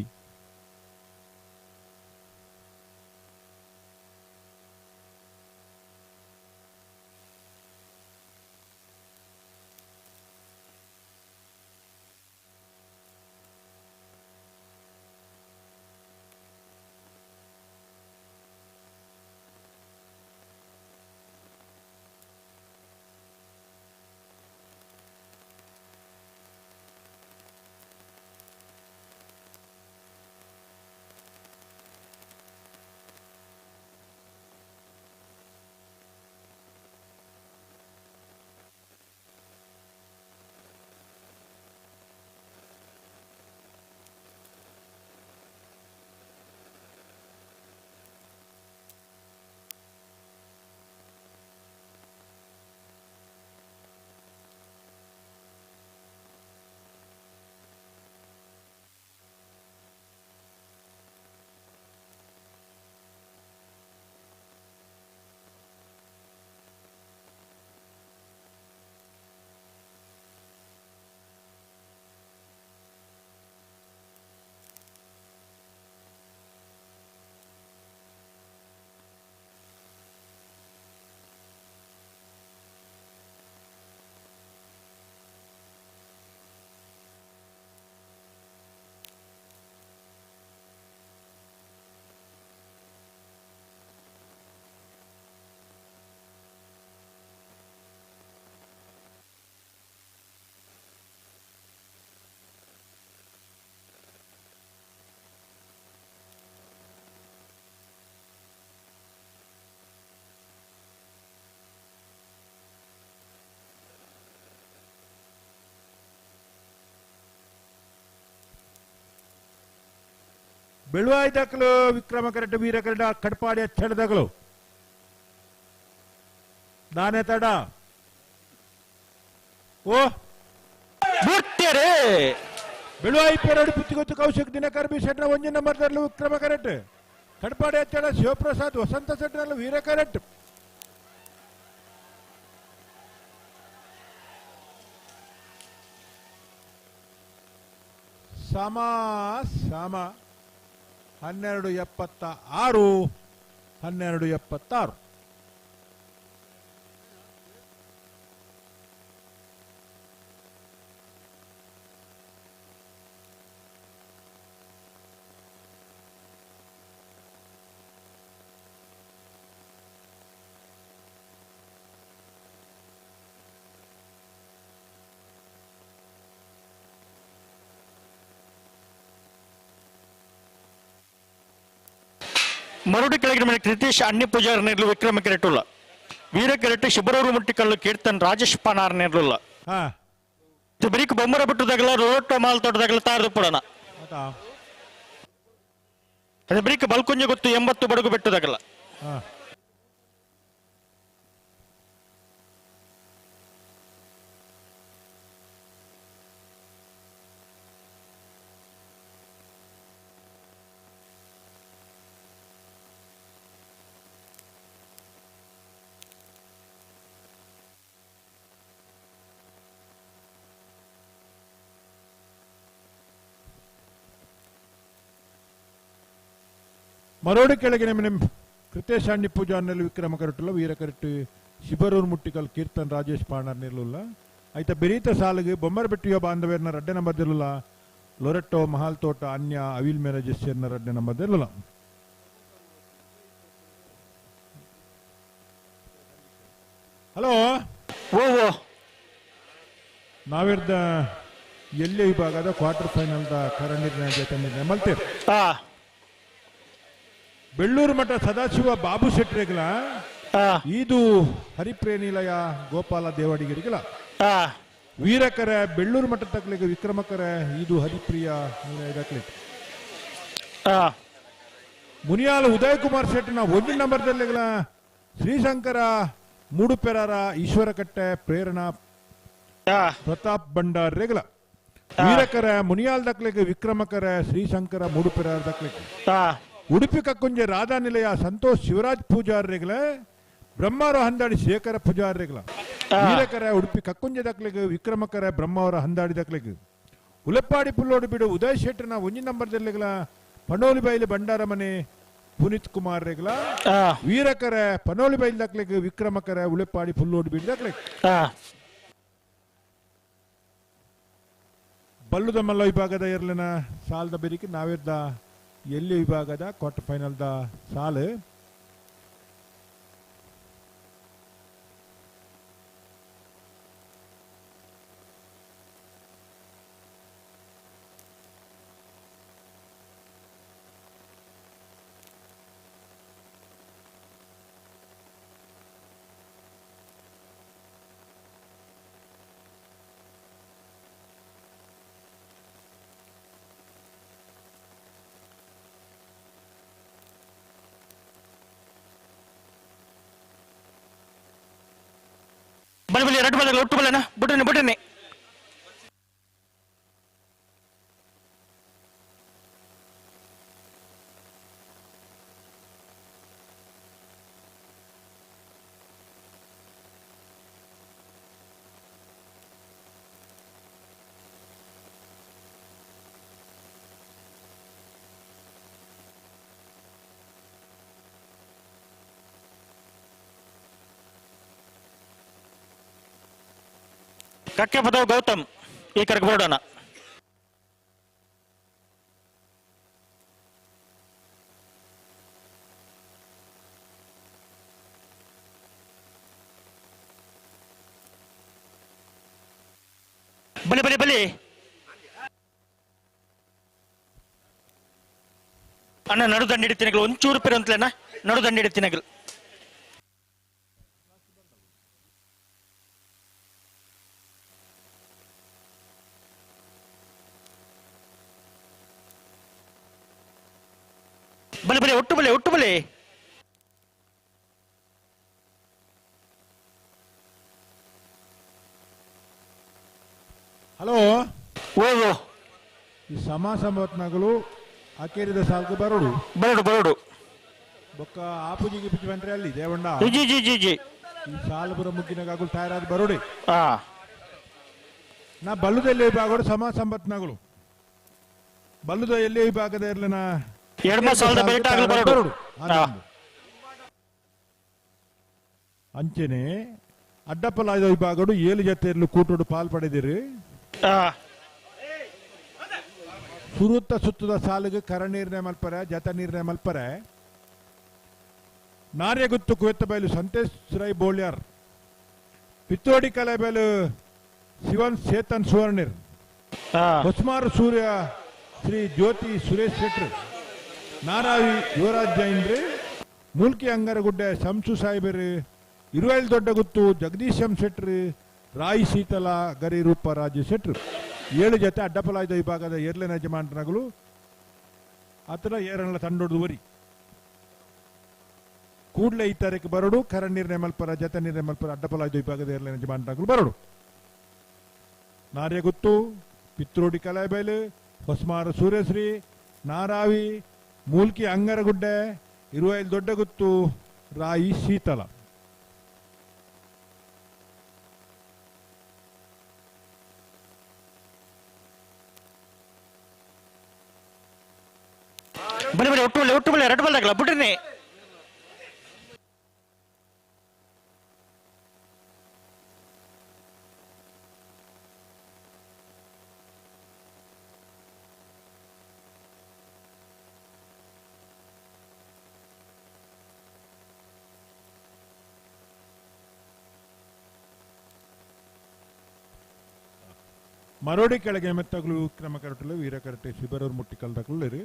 [SPEAKER 14] ಬೆಳುವಾಯಿ ದಾಖಲು ವಿಕ್ರಮ ಕರಟ ವೀರ ಕರಡ ಕಡ್ಪಾಡಿ ಅಚ್ಚಡದಗಳು ನಾನೇ ತಡ ಓ ಬೆಳುವಾಯಿ ಪೆರಡು ಪುತ್ತಿಗೊತ್ತು ಕೌಶಿಕ್ ದಿನಕರ್ ಬಿ ಶೆಟ್ರ ಒಂಜಿ ನಂಬರ್ ತರಲು ವಿಕ್ರಮ ಕರೆಟ್ ಕಡ್ಪಾಡಿ ಅಚ್ಚಡ ಶಿವಪ್ರಸಾದ್ ವಸಂತ ಶೆಟ್ಟರಲ್ಲೂ ವೀರ ಕರೆಟ್ ಸಮ ಸಮ 12.76 12.76
[SPEAKER 18] ಮರುಡಿ ಕೆಳಗಿನ ಮನೆ ಕೃತೇಶ್ ಅಣ್ಣಿ ಪೂಜಾರ್ ನೇರ್ಲು ವಿಕ್ರಮ ಕೆರೆಟುಲ್ಲ ವೀರ ಕೆರೆಟು ಶಿಬರೂರು ಮುಟ್ಟಿಕಲ್ಲು ಕೀರ್ತನ್ ರಾಜೇಶ್ ಪಾನಾರ್ ನೇರ್ಲುಲ್ಲ ಬರೀಕ್ ಬೊಮ್ಮರ ಬಿಟ್ಟದಾಗಲ ರೋಟೋ ಮಾಲ್ ತೋಟದಾಗಲ ತಾರದು ಪಡೋಣ ಅದೇ ಬರೀಕ್ ಬಲ್ಕುಂಜ ಗೊತ್ತು 80 ಬಡಗು ಬಿಟ್ಟದಾಗಲ
[SPEAKER 14] ಮರೋಡು ಕೆಳಗಿನ ಮನೆ ಕೃತೇಶ್ ಅಣ್ಣಿ ಪೂಜಾರ್ನಲ್ಲಿ ವಿಕ್ರಮ ಕರಟುಲ್ಲ ವೀರ ಕರಟು ಶಿಬರೂರು ಮುಟ್ಟಿಕಲ್ ಕೀರ್ತನ್ ರಾಜೇಶ್ ಪಾಣರ್ ನಿಲ್ಲುಲ್ಲ ಆಯ್ತ ಬೆರೀತ ಸಾಲಿಗೆ ಬೊಮ್ಮರಬೆಟ್ಟಿಯ ಬಾಂಧವ್ಯರ್ನ ರಡ್ಡೆ ನಂಬರ್ ದಿರಲಿಲ್ಲ ಲೊರೆಟ್ಟೋ ಮಹಾಲ್ ತೋಟ ಅನ್ಯ ಅವಿಲ್ ಮ್ಯಾನೇಜರ್ನ ರಡ್ಡೆ ನಂಬರ್ ದಿರಲಿಲ್ಲ. ಹಲೋ
[SPEAKER 18] ಓ ಓ
[SPEAKER 14] ನಾವಿರ್ದ ಎಲ್ಲೇ ವಿಭಾಗದ ಕ್ವಾರ್ಟರ್ ಫೈನಲ್ the ಕರ ನಿರ್ಣಯ ಜೊತೆ ನಿರ್ಣಯ ಮಲ್ತೇವೆ. ಬೆಳ್ಳೂರು ಮಠ ಸದಾಶಿವ ಬಾಬು ಶೆಟ್ರಿಗಳ ಇದು ಹರಿಪ್ರೇನಿಲಯ ಗೋಪಾಲ ದೇವಾಡಿಗರಿಗಳ ವೀರಕರ ಬೆಳ್ಳೂರು ಮಠ ತಕ್ಲಿಗೆ ವಿಕ್ರಮಕರ ಇದು ಹರಿಪ್ರಿಯ ನಿಲಯ ಮುನಿಯಾಲ ಉದಯ್ ಕುಮಾರ್ ಶೆಟ್ಟಿನ ಒಂದು ನಂಬರ್ದಲ್ಲಿಗಳ ಶ್ರೀಶಂಕರ ಮೂಡುಪೆರಾರ ಈಶ್ವರಕಟ್ಟೆ ಪ್ರೇರಣಾ ಪ್ರತಾಪ್ ಭಂಡಾರ್ ರೇಗಲ ವೀರಕರ ಮುನಿಯಾಲ್ ದಕ್ಲಿಗೆ ವಿಕ್ರಮಕರ ಶ್ರೀಶಂಕರ ಮೂಡುಪೆರಾರ ದಕ್ಲಿಗೆ ಉಡುಪಿ ಕಕ್ಕುಂಜೆ ರಾಧಾ ನಿಲಯ ಸಂತೋಷ್ ಶಿವರಾಜ್ ಪೂಜಾರ್ ರೇಗಲ ಬ್ರಹ್ಮಾವರ ಹಂದಾಡಿ ಶೇಖರ ಪೂಜಾರಿಗಳ ವೀರಕರ ಉಡುಪಿ ಕಕ್ಕುಂಜ ದಕ್ಲೆಗ್ ವಿಕ್ರಮಕರ ಬ್ರಹ್ಮಾವರ ಹಂದಾಡಿ ದಕ್ಲೆಗ್ ಉಲೆಪ್ಪಾಡಿ ಪುಲ್ಲೋಡು ಬಿಡು ಉದಯ್ ಶೆಟ್ಟರ್ನ ಒಂಜಿ ನಂಬರ್ ದೆರ್ಲೆಗ್ಲ ಪಣೋಲಿ ಬೈಲು ಭಂಡಾರ ಮನೆ ಪುನೀತ್ ಕುಮಾರ್ ರೆಗ್ಲ ವೀರಕರ ಪನೋಲಿ ಬೈಲ್ ದಕ್ಲೆಗ್ ವಿಕ್ರಮಕರ ಉಲೆಪ್ಪಾಡಿ ಪುಲ್ಲೋಡು ಬಿಡು ದಕ್ಲೆಗ್ ಬಲ್ಲುದ ಮಲ್ಲ ವಿಭಾಗದ ಎರ್ಲೆನ ಸಾಲದ ಬೆರಿಕೆ ನಾವಿರ್ದ ಎಲ್ಲಿ ವಿಭಾಗದ ಕ್ವಾರ್ಟರ್ ಫೈನಲ್ದ ಸಾಲು
[SPEAKER 18] ಬಲಿ ಬಲಿ ಎರಡು ಬಲ ಒಟ್ಟು ಬಲನ ಬುಡನೆ ಬುಡನೆ ಕಕ್ಕೆ ಪದವು ಗೌತಮ್ ಈ ಕರೆಗೆ ಬೋಡೋಣ. ಬಲಿ ಬಲಿ ಬಲಿ ಅಣ್ಣ ನಡುದಂಡಿ ಹಿಡಿತೀನಗಳು ಒಂಚೂರು ಪೇರು ಅಂತಲೇನ ನಡುದಂಡಿ ಹಿಡಿತೀನಗಳು. ಬಲಿ ಬಲಿ ಒಟ್ಟು ಬಲಿ ಒಟ್ಟು ಬಲಿ.
[SPEAKER 14] ಹಲೋ
[SPEAKER 18] ಓ
[SPEAKER 14] ಈ ಸಮಾಸಂಬತ್ನಗಳು ಅಕೇರಿದ ಸಾಲ್ಕು ಬರೋಡು
[SPEAKER 18] ಬರೋಡು ಬರೋಡು
[SPEAKER 14] ಬೊಕ್ಕ ಆಪುಜಿಗೆ ಪಿಚ್ಚು ಬಂದ್ರೆ ಅಲ್ಲಿ Devanna
[SPEAKER 18] G G G G
[SPEAKER 14] ಈ ಸಾಲುಪುರ ಮುಗ್ಗಿನಗಾಗುಲು ತಯಾರಾದ ಬರೋಡಿ ನಾ ಬಲ್ಲುದಲ್ಲಿ ವಿಭಾಗಗಳು ಸಮಾಸಂಬತ್ನಗಳು ಬಲ್ಲುದ ಎಲ್ಲಿ ವಿಭಾಗದ ಇರ್ಲಿನ
[SPEAKER 18] ಎಡಮ ಸಾಲದ ಬೇಟಾಗಲು ಬರೋಡು.
[SPEAKER 14] ಅಂಚೆನೆ ಅಡ್ಡಪ್ಪಲಾದ ವಿಭಾಗಡು 7 ಜತೆಯಲ್ಲೂ ಕೂಟೋಡು ಪಾಲ್ ಪಡೆದಿರಿ. ಸುರುತ್ತ ಸುತ್ತದ ಸಾಲಿಗೆ ಕರ ನೀರ್ನೆ ಮಲ್ಪರೆ ಜತ ನೀರ್ನೆ ಮಲ್ಪರೆ ನಾರ್ಯಗುತ್ತು ಕುವೆತ್ತ ಬಯಲು ಸಂತೇಶ್ ರೈ ಬೋಳ್ಯಾರ್ ಪಿತ್ತೋಡಿ ಕಲೆ ಬಯಲು ಶಿವನ್ ಸೇತನ್ ಸುವರ್ಣಿರ್ ಹೊಸ್ಮಾರು ಸೂರ್ಯ ಶ್ರೀ ಜ್ಯೋತಿ ಸುರೇಶ್ ಶೆಟ್ರು ನಾರಾವಿ ಯುವರಾಜ್ ಜೈನ್ರಿ ಮೂಲ್ಕಿ ಅಂಗರಗುಡ್ಡೆ ಶಂಸು ಸಾಹೇಬರು ಇರುವೈಲ್ ದೊಡ್ಡಗುತ್ತು ಜಗದೀಶ್ ಎಂ ಶೆಟ್ರು ರಾಯಿ ಶೀತಲ ಗರಿ ರೂಪ ರಾಜು ಶೆಟ್ರು 7 ಜೊತೆ ಅಡ್ಡಪಲಾಯ್ದ ವಿಭಾಗದ ಏರ್ಲೆನ ಯಜಮಾನರುಗಳು ಆತರ ಏರನ್ಲ ತಂಡೊಡ್ದು ವರಿ ಕೂಡಲೇ ಈ ತಾರೀಕು ಬರಡು ಕರ ನೀರ್ನೆ ಮಲ್ಪರ ಜತ ನೀರ್ನೆ ಮಲ್ಪರ ಅಡ್ಡಪಲಾಯ್ದ ವಿಭಾಗದ ಏರ್ಲೆನ ಯಜಮಾನರುಗಳು ಬರಡು. ನಾರ್ಯಗುತ್ತು ಪಿತ್ರೋಡಿ ಕಲಾಬೈಲು ಹೊಸ್ಮಾರ ಸೂರ್ಯಶ್ರೀ ನಾರಾವಿ ಮೂಲ್ಕಿ ಅಂಗರಗುಡ್ಡೆ ಇರುವೈಲ್ ದೊಡ್ಡಗುತ್ತು ರಾಯಿ ಶೀತಲ.
[SPEAKER 18] ಬಲಿ ಬಲಿ ಒಟ್ಟು ಬಲಿ ಒಟ್ಟು ಬಲಿ ಎರಡು ಬಲ್ದಾಗಲ್ಲ ಬಿಡ್ರಿ.
[SPEAKER 14] ಮರೋಡಿ ಕೆಳಗೆ ಮೆತ್ತಗಲು ವಿಕ್ರಮ ಕರಟಲು ವೀರ ಕರಟೆ ಶಿಬರೂರು ಮುಟ್ಟಿ ಕಲ್ದಕುಳ್ಳಿರಿ.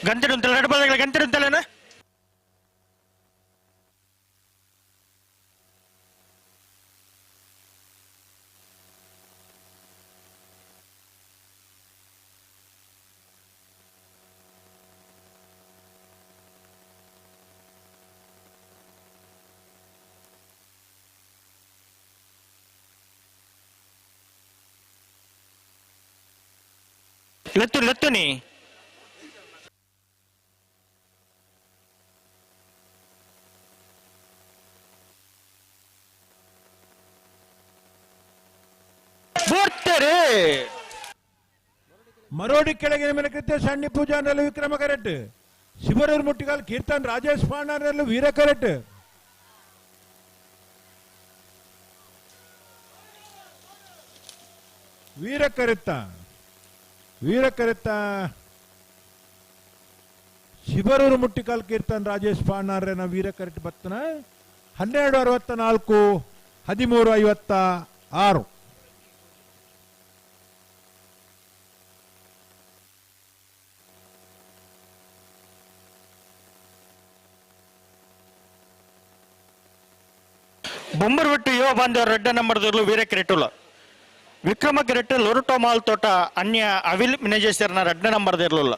[SPEAKER 18] ಗಂಟೆ ರೆಡ್ ಬಾಲ್ ಗಂಟೆ ಉಂಟಲೇನ ಲೆತ್ತು ಲೆತ್ತುನಿ
[SPEAKER 14] ಮರೋಡಿ ಕೆಳಗಿನ ಮೇಲೆ ಕೃತ್ಯ ಸಣ್ಣ ಪೂಜಾನಲ್ಲಿ ವಿಕ್ರಮ ಕರೆಕ್ಟ್ ಶಿವರೂರು ಮುಟ್ಟಿಗಾಲ್ ಕೀರ್ತನ್ ರಾಜೇಶ್ ಪಾಂಡಾರಲ್ಲೂ ವೀರ ಕರೆಕ್ಟ್ ವೀರ ಕರೆತ್ತ ವೀರ ಕರೆತ್ತ ಶಿಬರೂರು ಮುಟ್ಟಿಕಾಲ್ ಕೀರ್ತನ್ ರಾಜೇಶ್ ಪಾಂಡಾರನ ವೀರ ಕರೆಕ್ಟ್ ಬತ್ತನ 12:64 13:56.
[SPEAKER 18] ಬೊಂಬರ್ಬಿಟ್ಟು ಯುವ ಬಾಂಧವರು ರೆಡ್ಡ ನಂಬರ್ದವರು ವೀರ ಕಿರೆಟುಲ ವಿಕ್ರಮ ಕಿರೆಟ್ಟು ಲೊರಟೋ ಮಾಲ್ ತೋಟ ಅನ್ಯ ಅವಿಲ್ ಮಿನೇಜೇಸರ್ನ ರೆಡ್ಡ ನಂಬರ್ದಿರಲಿಲ್ಲ.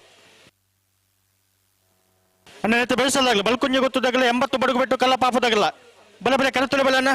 [SPEAKER 18] ಅನ್ನ ಬೆಳೆಸಲಾಗಲ್ಲ ಬಲ್ಕುಂಜಿ ಗೊತ್ತದಾಗಲ್ಲ 80 ಬಡಗು ಬಿಟ್ಟು ಕಲ್ಲ ಪಾಪದಾಗಲ್ಲ ಬಲೆ ಬಲೆ ಕರೆತೊಲೆ ಬಲೆನ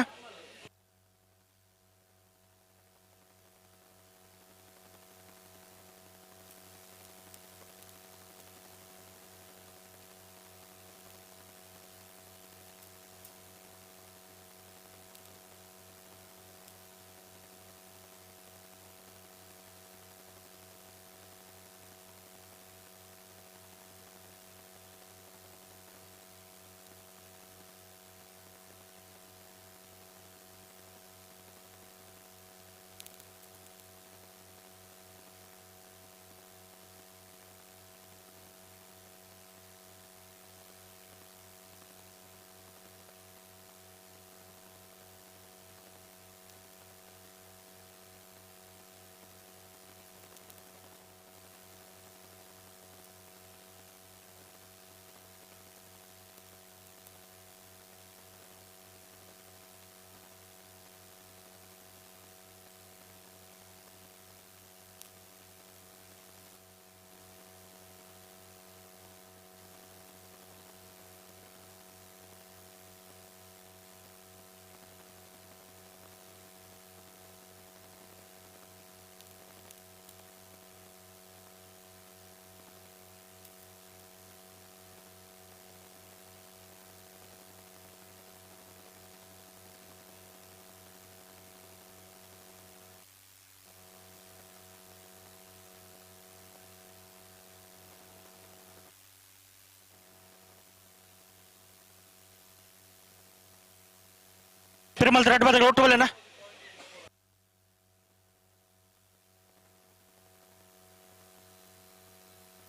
[SPEAKER 18] ತಿರುಮಲ ರೆಡ್ ಬಾಲ್ ಒಟ್ಟು ಬಲ್ಲೇನ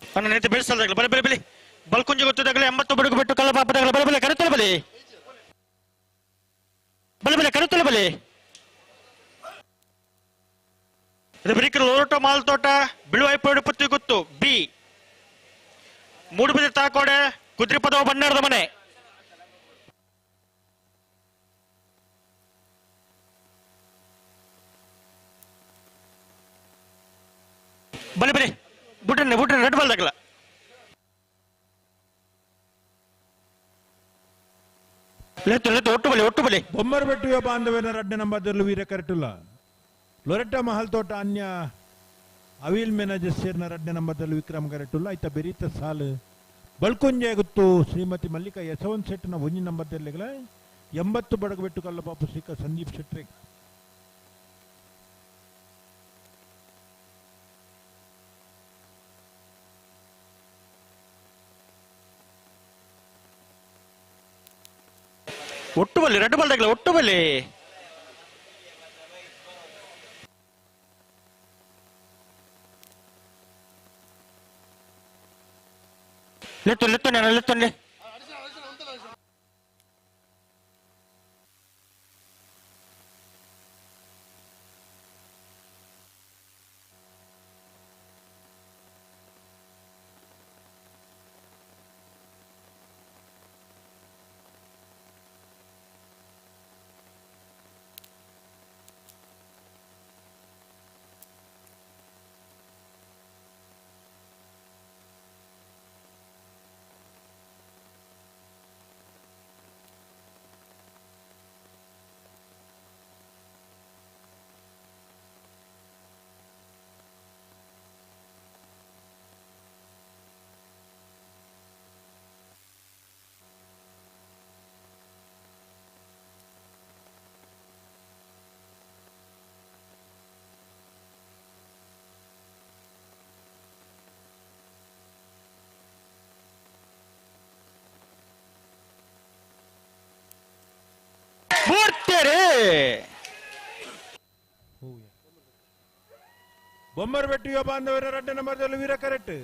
[SPEAKER 18] ಅಣ್ಣ ನೇತು ಬೆಳೆಸಲ್ದಾಗಲ ಬಲೆ ಬಲೆ ಬಲೆ ಬಲ್ಕುಂಜಿ ಗೊತ್ತದಾಗಲ 80 ಬಡಗು ಬಿಟ್ಟು ಕಲ್ಲ ಪಾಪದಾಗಲ ಬಲೆ ಬಲೆ ಕರೆತೊಲೆ ಬಲೆ ಬಲೆ ಬಲೆ ಕರೆತೊಲೆ ಬಲೆ ಇದು ಲೋರಟೋ ಮಾಲ್ ತೋಟ ಬಿಳುವಾಯ್ಪೋಡು ಪುತ್ತಿ ಗೊತ್ತು ಬಿ ಮೂಡುಬಿದಿರೆ ತಾಕೋಡೆ ಕುದ್ರಿಪದವ ಬಣ್ಣಾರದ ಮನೆ ಬಲೆ ಬಲೆ ಬುಟ್ರನ್ನೆ ಬುಟ್ರನ್ನೆ ರೆಡ್ ಬಾಲ್ ದಾಗಲ ಲೆತ್ತು ಲೆತ್ತು ಒಟ್ಟು ಬಲೆ ಒಟ್ಟು ಬಲೆ
[SPEAKER 14] ಬೊಮ್ಮರಬೆಟ್ಟು ಬಾಂಧವ್ಯನ ರಡ್ಡೆ ನಂಬರ್ದಲ್ಲಿ ವೀರ ಕರೆಟುಲ್ಲ ಲೊರೆಟ್ಟ ಮಹಲ್ ತೋಟ ಅನ್ಯ ಅವಿಲ್ ಮೆನೇಜರ್ ಸೇರ್ನ ರಡ್ಡೆ ನಂಬರ್ದಲ್ಲಿ ವಿಕ್ರಮ್ ಕರೆಟುಲ್ಲ ಐತ ಬೆರೀತ ಸಾಲು ಬಲ್ಕುಂಜೆ ಗೊತ್ತು ಶ್ರೀಮತಿ ಮಲ್ಲಿಕಾ ಯಶವಂತ್ ಶೆಟ್ಟನ ಒಂಜಿ ನಂಬರ್ದಲ್ಲಿ 80 ಬಡಗಬೆಟ್ಟು ಕಲ್ಲಪಾಪು ಶ್ರೀಕ ಸಂದೀಪ್ ಶೆಟ್ರೆ
[SPEAKER 18] ಒಟ್ಟು ಬಲ್ಲಿ ರೆಡ್ ಬಾಲ್ ದಾಗಲ ಒಟ್ಟು ಬಲ್ಲಿ ಲೆತ್ತು ಲೆತ್ತು ನಾನು ಲೆತ್ತು ಪೂರ್ತಿರಿ.
[SPEAKER 14] ಬೊಮ್ಮರಬೆಟ್ಟು ಯುವ ಬಾಂಧವರ ರಡ್ಡ ನಂಬರ್ದಲ್ಲಿ ವೀರ ಕರೆಕ್ಟ್,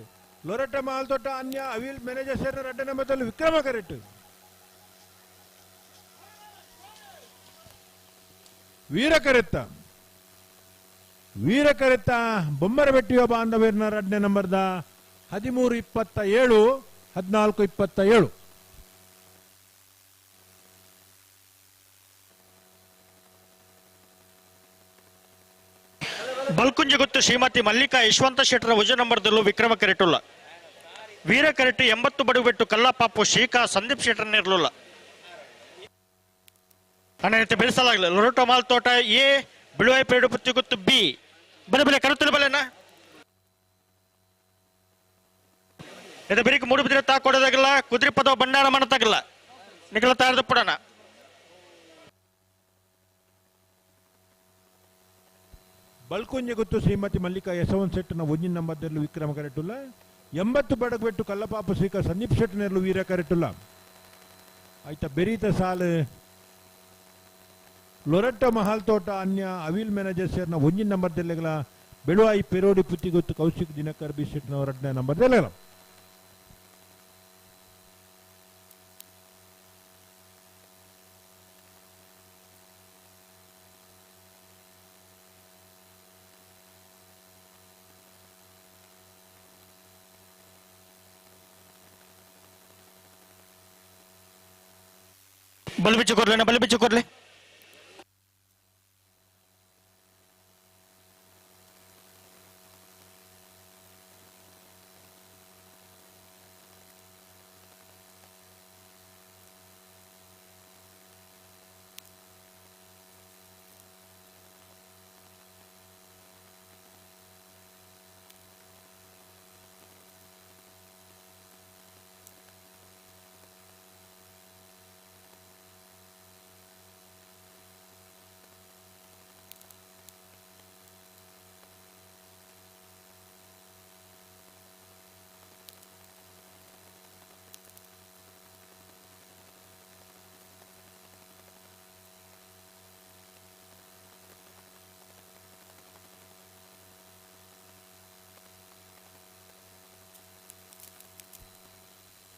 [SPEAKER 14] ಲೊರೆಟ್ಟ ಮಾಲ್ತೊಟ್ಟ ಅನ್ಯ ಅವಿಲ್ ಮ್ಯಾನೇಜರ್ ಸೇರಿನ ರಡ್ಡ ನಂಬರ್ದಲ್ಲಿ ವಿಕ್ರಮ ಕರೆಕ್ಟ್. ವೀರ ಕರೆತ್ತ ವೀರ ಕರೆತ್ತ ಬೊಮ್ಮರಬೆಟ್ಟು ಯುವ ಬಾಂಧವರ ರಡ್ಡನೇ ನಂಬರ್ದ 13:27 14:27.
[SPEAKER 18] ಬಲ್ಕುಂಜಿ ಗುತ್ತು ಶ್ರೀಮತಿ ಮಲ್ಲಿಕಾ ಯಶವಂತ ಶೆಟ್ಟರ ವಜ ನಂಬರ್ದಲ್ಲೂ ವಿಕ್ರಮ ಕರೆಟುಲ್ಲ. ವೀರ ಕರೆಟು 80 ಬಡುಬೆಟ್ಟು ಕಲ್ಲಪಾಪು ಶ್ರೀಕಾ ಸಂದೀಪ್ ಶೆಟ್ಟರ್ನಿರ್ಲಿಲ್ಲ. ಅಣ್ಣ ಬೆಳೆಸಲಾಗಲಿಲ್ಲ. ಲೊರಟೋ ಮಾಲ್ ತೋಟ ಎ, ಬಿಳುವಾಯಿ ಪೇಡು ಪುತ್ತಿ ಗುತ್ತು ಬಿ. ಬಲೆ ಬಲೆ ಕರುತ್ತಲು ಬಲೆನಾ ಇದು ಬೆರಿಕ್ ಮೂಡು ಬಿದ್ರೆ ತಾ ಕೊಡೋದಾಗಲ್ಲ. ಕುದುರೆ ಪದ ಭಂಡಾರ ಮಾಡತ್ತಾಗಲ್ಲ. ನಿಖಲ ತಾರದ ಪುಡಣ.
[SPEAKER 14] ಬಲ್ಕುಂಜಿ ಗುತ್ತು ಶ್ರೀಮತಿ ಮಲ್ಲಿಕಾ ಯಶವಂತ ಶೆಟ್ಟನ ಒಂಜಿನ ನಂಬರ್ದಲ್ಲಿ ವಿಕ್ರಮ ಕರೆಟುಲ್ಲ. 80 ಬಡಗಬೆಟ್ಟು ಕಲ್ಲಪಾಪು ಶ್ರೀಕಾ ಸಂದೀಪ್ ಶೆಟ್ಟನೆರಲು ವೀರ ಕರೆಟುಲ್ಲ. ಆಯ್ತಾ ಬೆರೀತ ಸಾಲು ಲೊರೆಟ್ಟ ಮಹಾಲ್ ತೋಟ ಅನ್ಯ ಅವಿಲ್ ಮ್ಯಾನೇಜರ್ ಸೇರ್ನ ಒಂಜಿನ ನಂಬರ್ದಲ್ಲೆಗಳ ಬೆಳುವಾಯಿ ಪೆರೋಡಿ ಪುತ್ತಿಗುತ್ತು ಕೌಶಿಕ್ ದಿನಕರ್ ಬಿ ಶೆಟ್ಟನವರ ಎರಡನೇ ನಂಬರ್ದಲ್ಲೆಗಳ.
[SPEAKER 18] ಬಲು ಬಿಚ್ಚು ಕೊಡ್ಲಿ, ಬಲು ಬಿಚ್ಚು ಕೊಡ್ಲಿ.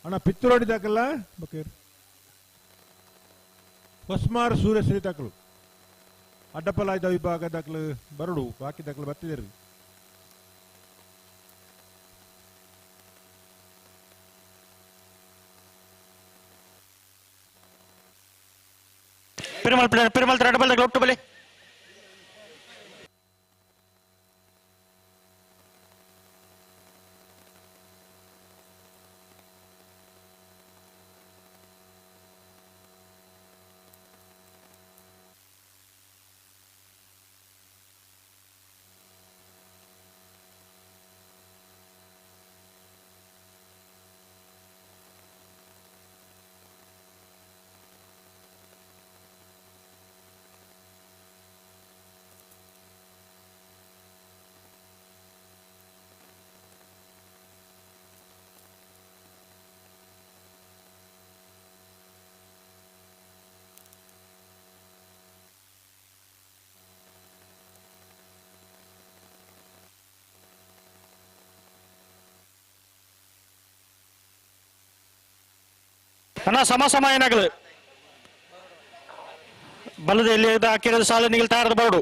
[SPEAKER 14] ಅಣ್ಣ ಪಿತ್ತುರೋಡಿ ದಾಕಲ್ಲ ಬಕೀರ್ ಹೊಸ್ಮಾರ್ ಸೂರ್ಯಶ್ರೀ ದಾಖಲು ಅಡ್ಡಪಲಾಯ್ದ ವಿಭಾಗ ದಾಖಲು ಬರಡು ಬಾಕಿ ದಾಖಲು ಬರ್ತಿದ್ದೀರಿ.
[SPEAKER 18] ಪೆರುಮಲ್ ಪೆರುಮಲ್ ಅಡ್ಡಬಲ್ ಒಟ್ಟು ಬಲೆ. ಅಣ್ಣ ಸಮ ಸಮ ಏನಾಗದು ಬಲದ ಎಲ್ಲಿ ಹಾಕಿರೋದು ಸಾಲು ನಿಲ್ತಾ ಇರೋದು ಬರಡು.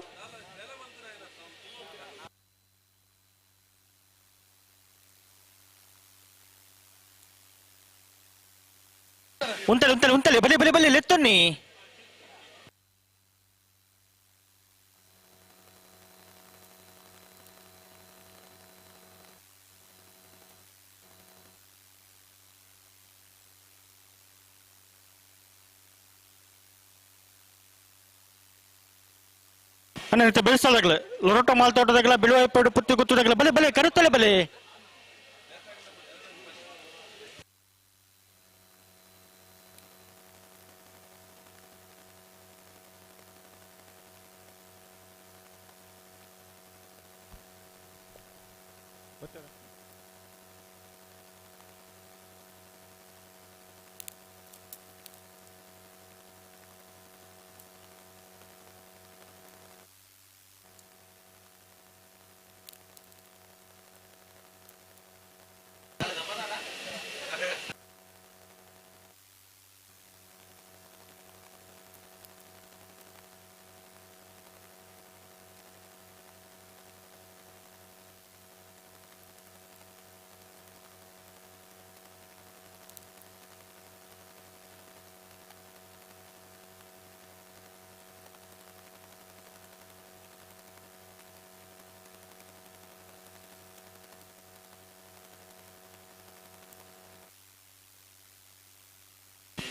[SPEAKER 18] ಉಂತಲೆ ಉಂತಲೆ ಉಂತಲೆ ಬಲಿ ಬಲಿ ಬಲಿ ಲೆತ್ತೊನ್ನಿ. ಅಣ್ಣ ಬೆಳೆಸೋದಾಗ್ಲ ಲೊರಟೋ ಮಾಲ್ ತೋಟದಾಗಲ ಬಿಳುವ ಪುತ್ತಿ ಗುತ್ತದಾಗಲ ಬಲೆ ಬಲೆ ಕರುತ್ತಲೆ ಬಲೆ.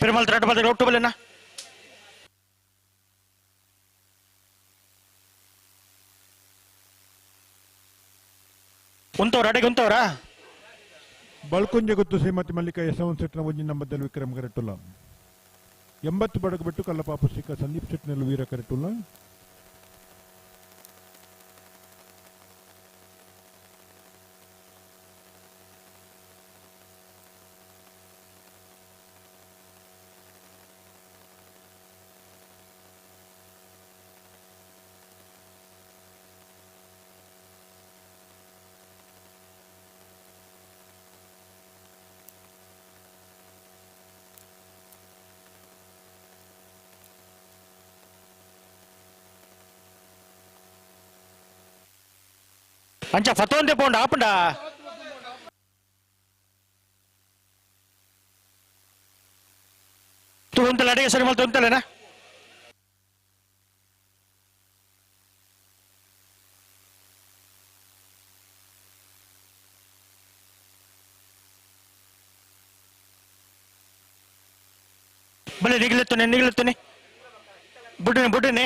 [SPEAKER 18] ಪೆರುಮಲ್ ರಡ್ಡ್ ಬಲ್ದ ಒಟ್ಟು ಬಲ್ಲೆನಾ ಉಂತವ್ರ ಅಡೆಗೆ ಉಂತವ್ರಾ
[SPEAKER 14] ಬಳ್ಕುಂಜೆ ಗುತ್ತು ಶ್ರೀಮತಿ ಮಲ್ಲಿಕಾ ಯಶವಂತ ಶೆಟ್ಟಿನ ಒಂಜಿ ನಂಬದಲ್ಲಿ ವಿಕ್ರಮ್ ಕರೆಟುಲ್ಲ 80 ಬಡಗು ಬಿಟ್ಟು ಕಲ್ಲಪಾಪು ಸಿಕ್ಕ ಸಂದೀಪ್ ಶೆಟ್ಟಿನಲ್ಲಿ ವೀರ ಕರೆಟುಲ್ಲ
[SPEAKER 18] ಅಂಚ ಫತೋಂದೆ ಪೋಂಡ ಆಪುಂಡ ತೂಂತಲ ಅಡಿಗೆ ಸರಿ ಮಲ್ತು ಉಂತಲೇನಾ ಬಲೆ ನಿಗಲೆತ್ತುನೆ ನಿಗಲೆತ್ತುನೆ ಬುಡ್ಡಿನಿ ಬುಡ್ಡಿನಿ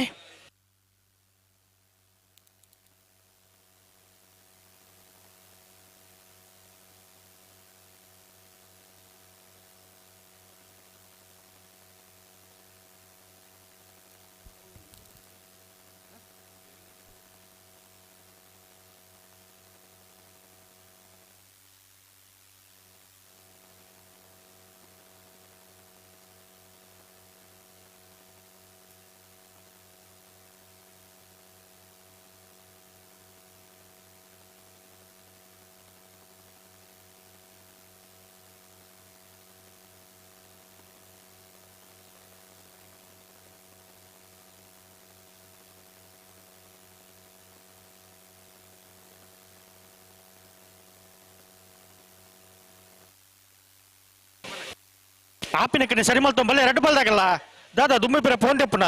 [SPEAKER 18] ಆಪಿನ ಕಡೆ ಸರಿ ಮಲ್ತೊಂಬಲ್ಲ ಎರಡು ಬಲ್ದಾಗಲ್ಲ ದಾದಾ ದುಮ್ಮಿ ಬಿರ ಫೋನ್ ತೆಪ್ಪುನ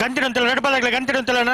[SPEAKER 18] ಗಂಟೆ ಅಂತಲ್ಲ ಎರಡು ಬಲ್ದಾಗಲ್ಲ ಗಂಟೆ ಅಂತಲ್ಲ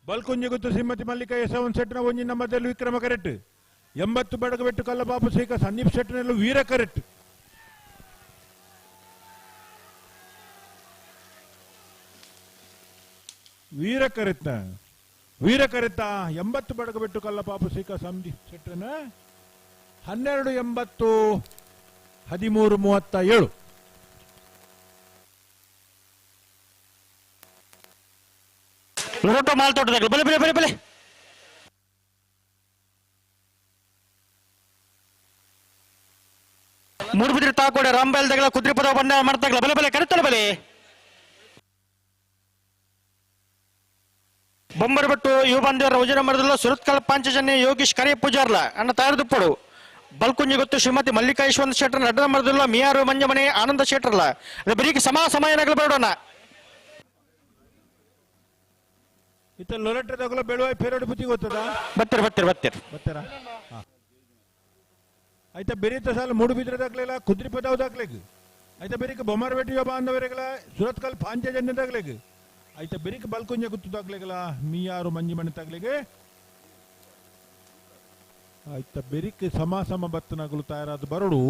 [SPEAKER 14] ಬಲ್ಕುಂಜಿ ಗುತ್ತು ಶ್ರೀಮತಿ ಮಲ್ಲಿಕಾ ಯಶವಂತ ಶೆಟ್ಟಿನ ಒಂಜಿ ನಂಬರ್ದಲ್ಲಿ ವಿಕ್ರಮ ಕರೆಕ್ಟ್ 80 ಬಡಗಬೆಟ್ಟು ಕಲ್ಲಬಾಬು ಶೇಖ ಸಂದೀಪ್ ಶೆಟ್ಟಿನಲ್ಲೂ ವೀರ ಕರೆಕ್ಟ್ ವೀರ ಕರೆಕ್ಟ್ ವೀರಕರಿತ 80 ಬಡಗಬೆಟ್ಟು ಕಲ್ಲಪಾಪು ಸೀಕ ಸಂಧಿ ಶೆಟ್ಟರನ 12.80 13.37.
[SPEAKER 18] ಲೊರೊಟೊ ಮಾಲ್ತೋಟದಾಗಲು ಬಲೆ ಬಲೆ ಬಲೆ ಬಲೆ ಮೂಡುಬಿದಿರೆ ತಾಕೋಡೆ ರಾಂಬೈಲ್ದಾಗಲ ಕುದ್ರಿಪದ ಬಂಡ ಮಾಡ್ತಾಗಲ ಬಲೆ ಬಲೆ ಕರಿತಲ ಬಲೆ ಬೊಂಬರ್ ಭಟ್ಟು ಯುವ ಬಂದೇವರ ವಜನ ಮರದಲ್ಲ ಸುರತ್ಕಲ್ ಪಾಂಚಜನ್ಯ ಯೋಗೀಶ್ ಕರೆ ಪೂಜಾರ್ಲ ಅಣ್ಣ ತಯಾರದುಪ್ಪಡು ಬಲ್ಕುಂಜಿ ಗೊತ್ತು ಶ್ರೀಮತಿ ಮಲ್ಲಿಕಾ ಯಶವಂತ ಶೆಟ್ಟರ್ ನಡ್ಡ ಮರದಲ್ಲ ಮಿಯಾರು ಮಂಜಮನೆ ಆನಂದ ಶೆಟ್ಟರ್ಲ ಅದೇ ಬರೀ ಸಮ ಸಮಯನಗಲು ಬೇಡೋಣ
[SPEAKER 14] ಇತ್ತ ಲೊರೆಟ್ಟದಾಗಲ ಬೆಳುವಾಯಿ ಪೇರೋಡು ಬುದ್ಧಿ ಗೊತ್ತದ
[SPEAKER 18] ಬತ್ತೀರ ಬತ್ತೀರ ಬತ್ತೀರ
[SPEAKER 14] ಬತ್ತೀರ ಆಯ್ತಾ ಬೆರೀತ ಸಾಲ ಮೂಡುಬಿದ್ರೆ ದಾಖಲೆಲ್ಲ ಕುದ್ರಿ ಪದಾವ್ ದಾಖಲೆಗ್ ಆಯ್ತಾ ಬೆರಿಕ ಬೊಮ್ಮರಪೇಟೆ ಯೋಬ ಅಂದವರೆಗಲ ಸುರತ್ಕಲ್ ಪಾಂಚಜನ್ಯ ದಾಖಲೆಗ್ ಆಯ್ತಾ ಬೆರಿಕ ಬಲ್ಕುಂಜ ಗುತ್ತು ದಾಖಲೆಗಲ ಮೀಯಾರು ಮಂಜಿ ಮಣಿ ದಾಖಲೆಗೆ ಆಯ್ತಾ ಬೆರಿಕ್ ಸಮ ಸಮ ಬತ್ತನಗಳು ತಯಾರಾದ ಬರಡು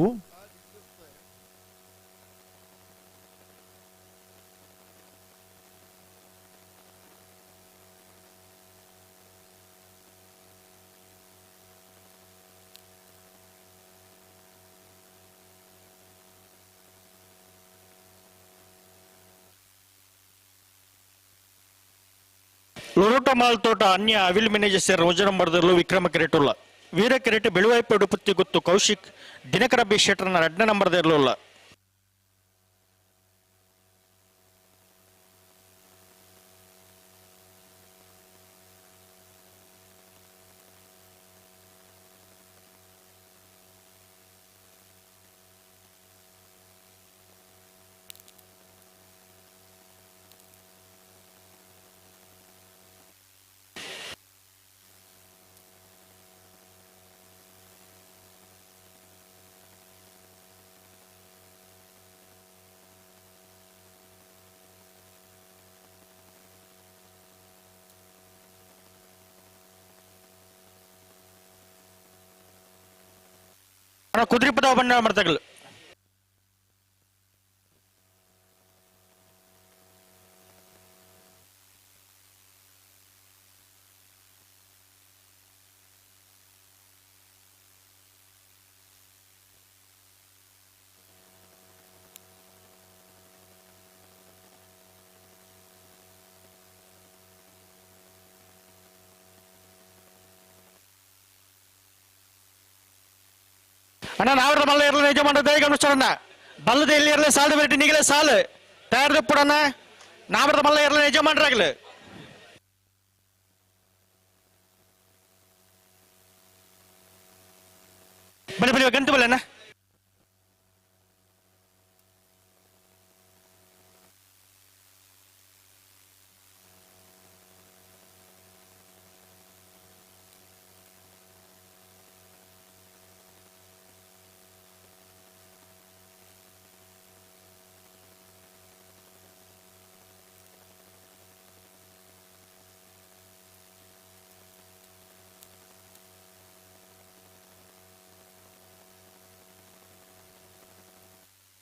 [SPEAKER 18] ಲೊರೊಟೊ ಮಾಲ್ತೋಟ ಅನ್ಯ ಅವಿಲ್ ಮ್ಯಾನೇಜರ್ ರೋಜನ ಮರದಲ್ಲೂ ವಿಕ್ರಮ ಕೆರೆಟುಲ್ಲ ವೀರ ಕೆರೆಟೆ ಬೆಳುವಾಯಿಪೇಡು ಪುತ್ತಿ ಗುತ್ತು ಕೌಶಿಕ್ ದಿನಕರ ಬಿ ಶೆಟ್ಟರ್ನ ಎರಡನೇ ನಂಬರ್ದಿರಲಿಲ್ಲ. ಕುದ್ರಿಪದ ಬಣ್ಣ ಮಾಡ್ತಾಗಲು ಅಣ್ಣ ನಾವ್ರ ಬಲ್ಲ ಇರಲಿ ನಿಜ ಮಾಡೋದು ಗಮನಿಸೋಣ ಬಲ್ಲದ ಎಲ್ಲಿ ಇರಲಿ ಸಾಲು ಬಿಟ್ಟು ನೀಗಲೇ ಸಾಲು ತಯಾರದಪ್ಪಡಣ್ಣ ನಾವ್ರದ ಬಲ್ಲ ಇರಲಿ ನಿಜ ಮಾಡ್ರಾಗ್ಲಿ ಬನ್ನಿ ಬನ್ನಿ ಗಂಟು ಬಲ್ಲ ಅಣ್ಣ.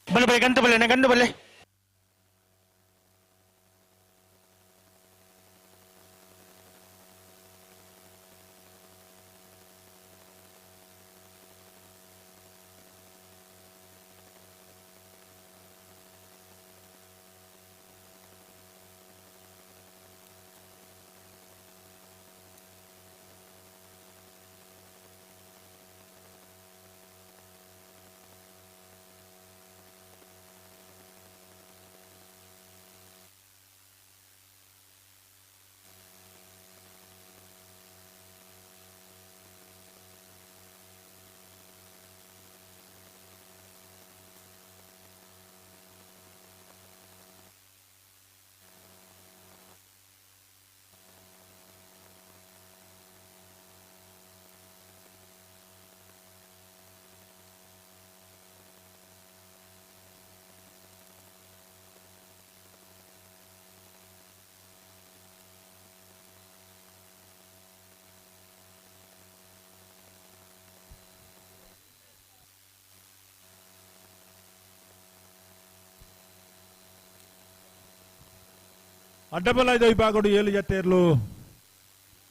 [SPEAKER 18] ಬನ್ನಿ ಬನ್ನಿ ಗಂಟು ಬಲ್ಲೆ ಅಣ್ಣ ಗಂಟು ಬಲ್ಲೆ.
[SPEAKER 14] ಅಡ್ಡಬಲ ವಿಭಾಗಡು 7 ಜತೆಯರ್ಲು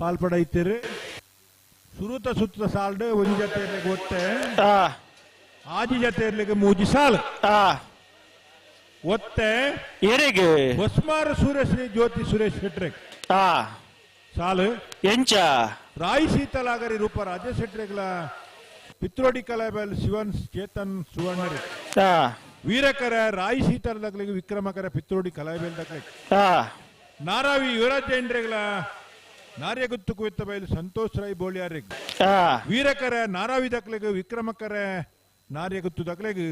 [SPEAKER 14] ಪಾಲ್ಪಡೈತಿರು ಸುರುತ ಸುತ್ತ ಸಾಲ್ಡ್ ಒಂಜಿ ಜತೆರ್ಲಿಗೆ ಒತ್ತೆ ಆಜಿ ಜತೆರ್ಲಿಗೆ ಮೂಜಿ ಸಾಲ್ ಒತ್ತೆ
[SPEAKER 18] ಏರೆಗ್
[SPEAKER 14] ಹೊಸ್ಮಾರು ಸೂರ್ಯಶ್ರೀ ಜ್ಯೋತಿ ಸುರೇಶ್ ಶೆಟ್ರೆಗ್ ಸಾಲು
[SPEAKER 18] ಎಂಚ
[SPEAKER 14] ರಾಯ್ ಸೀತಲಾಗರಿ ರೂಪ ರಾಜೇಶ್ ಶೆಟ್ರೆಗ್ಲ ಪಿತ್ರೋಡಿ ಕಲಾಬೆಲ್ ಶಿವನ್ ಚೇತನ್ ಸುವರ್ಣರಿ ವೀರಕರ ರಾಯ್ ಸೀತಲ್ ದಕ್ಲಿಗೆ ವಿಕ್ರಮಕರ ಪಿತ್ರೋಡಿ ಕಲಾಬೆಲ್ ದಕ್ಲಿಗೆ ನಾರಾವಿ ಯುವರಾಜ್ ಜೈನ್ರೆಗ್ಲ ನಾರ್ಯಗುತ್ತು ಕುವಿತ್ತ ಬೈಲು ಸಂತೋಷ್ ರೈ ಬೋಳಿಯಾರಿಗೆ ವೀರಕರ ನಾರಾವಿ ದಕ್ಲಿಗೆ ವಿಕ್ರಮಕರ ನಾರ್ಯಗುತ್ತು ದಕ್ಲಿಗೆ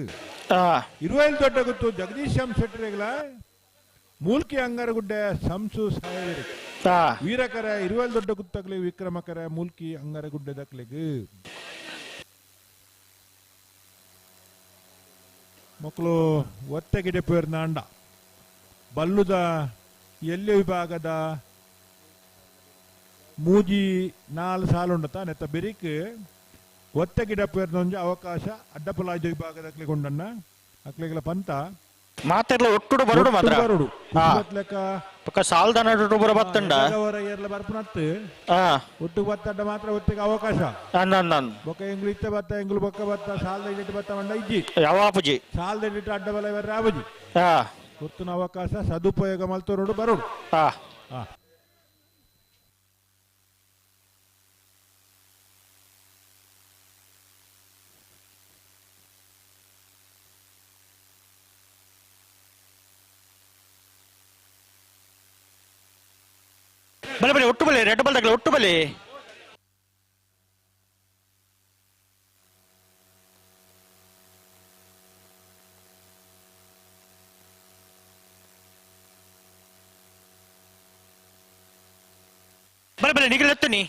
[SPEAKER 14] ಇರುವೈಲ್ ದೊಡ್ಡ ಗುತ್ತು ಜಗದೀಶ್ ಎಂ ಶೆಟ್ಟರೆಗ್ಲ ಮೂಲ್ಕಿ ಅಂಗಾರಗುಡ್ಡೆ ಸಂಸು ಸಾಹೇಬರಿಗೆ ವೀರಕರ ಇರುವೈಲ್ ದೊಡ್ಡ ಗುತ್ತಕ್ಲಿ ವಿಕ್ರಮಕರ ಮೂಲ್ಕಿ ಅಂಗಾರಗುಡ್ಡೆ ದಕ್ಲಿಗೆ ಮಕ್ಕಳು ಒತ್ತೆಗಿಡೆ ಪೇರ್ನಾಂಡ ಬಲ್ಲುದ ಎಲ್ಲಿ ವಿಭಾಗದ ಮೂಜಿ ನಾಲ್ ಸಾಲುಂಡತ ನೆತ್ತ ಬೆರಿಕ್ ಒತ್ತೆಗಿಡ ಪೇರ್ನೊಂಜಿ ಅವಕಾಶ ಅಡ್ಡಪಲಾಜ ವಿಭಾಗದ ಅಕ್ಲಿಗೊಂಡನ್ನ ಅಕ್ಲಿಗಳ ಪಂತ
[SPEAKER 18] ಮಾತೆರ್ಲ ಒಟ್ಟುಡು ಬರುಡು ಮಾತ್ರ
[SPEAKER 14] ಬರುಡು ಲೆಕ್ಕ
[SPEAKER 18] ಪಕ್ಕ ಸಾಲ್ದ ನಡುಟು ಬರ ಬತ್ತಂಡ
[SPEAKER 14] ಎರ್ಲ ಬರ್ಪುನತ್ತು ಒಟ್ಟು ಬತ್ತಂಡ ಮಾತ್ರ ಒತ್ತಿಗೆ ಅವಕಾಶ ಬೊಕ್ಕ ಎಂಗ್ಲು ಇತ್ತ ಬತ್ತ ಎಂಗ್ಲು ಬೊಕ್ಕ ಬತ್ತ ಸಾಲ್ದ ಇಟ್ಟು ಬತ್ತ ಮಂಡ ಇಜ್ಜಿ
[SPEAKER 18] ಯಾವಾಪುಜಿ
[SPEAKER 14] ಸಾಲ್ದ ಇಟ್ಟು ಅಡ್ಡ ಬಲ ಬರ್ರೆ ಆಬುಜಿ ಗೊತ್ತಿನ ಅವಕಾಶ ಸದುಪಯೋಗ ಮಲ್ತೋರುಡು ಬರುಡು
[SPEAKER 18] ಬಲೆ ಬಲೆ ಒಟ್ಟು ಬಲೆ ರೆಡ್ ಬಲ್ ತಗಲ ಒಟ್ಟು ಬಲೆ ಬಲೆ ಬಲೆ ನಿಗಲೆತ್ತನಿ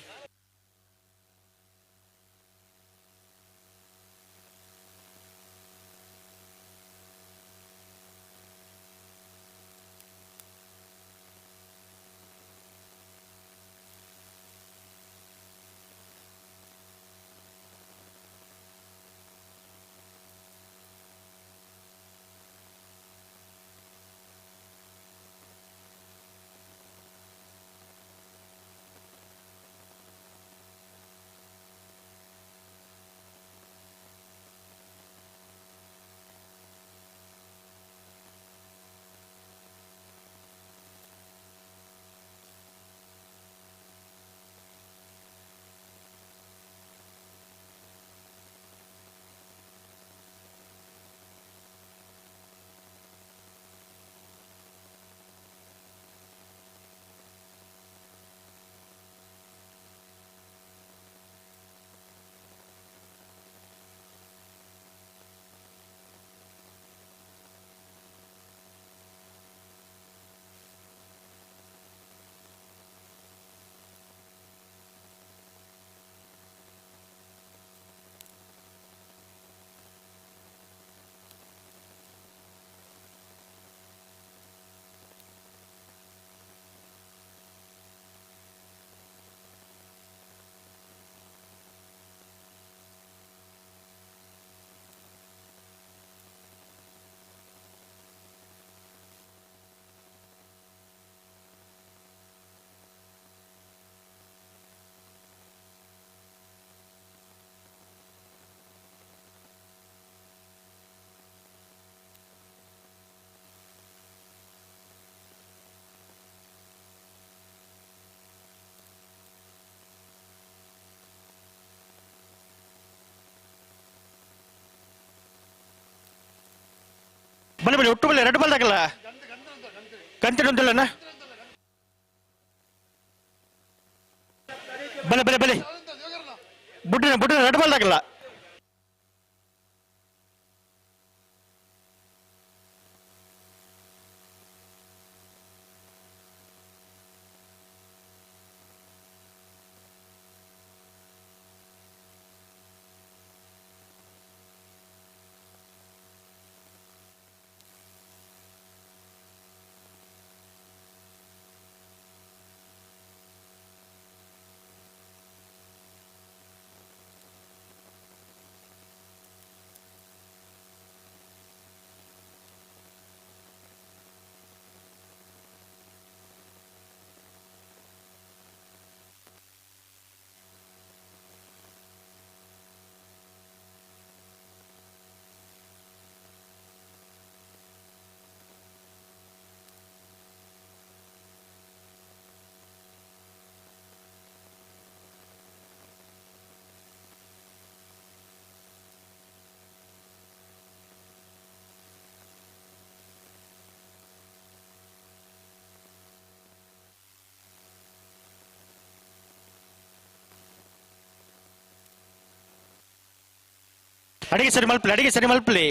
[SPEAKER 18] ಬಲೆ ಬಲೆ ಒಟ್ಟು ಬಲೆ ರೆಡ್ ಬಲ್ ತಗಲ ಕಂತಿನ ಬಲೆ ಬಲೆ ಬಲೆ ಬುಡ್ಡಿನ ಬುಡ್ಡಿನ ರೆಡ್ ಬಲ್ ತಗಲ ಅಡಿಗೆ ಸರಿ ಮಲ್ಪಲಿ, ಅಡಿಗೆ ಸರಿ ಮಲ್ಪಲಿ.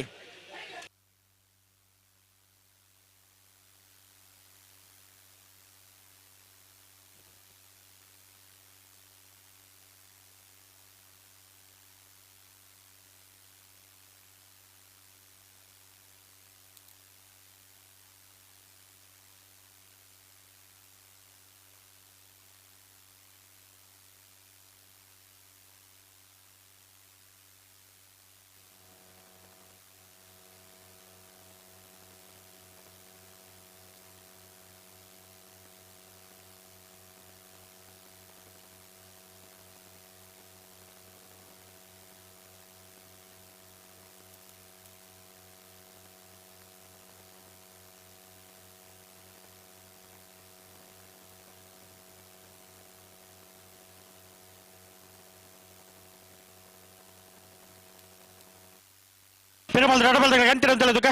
[SPEAKER 18] ಪಿರಮಲ್ ರಡಬಲ್ ಗಂಟಿರಂತಲ್ಲ ಅದಕ್ಕೆ.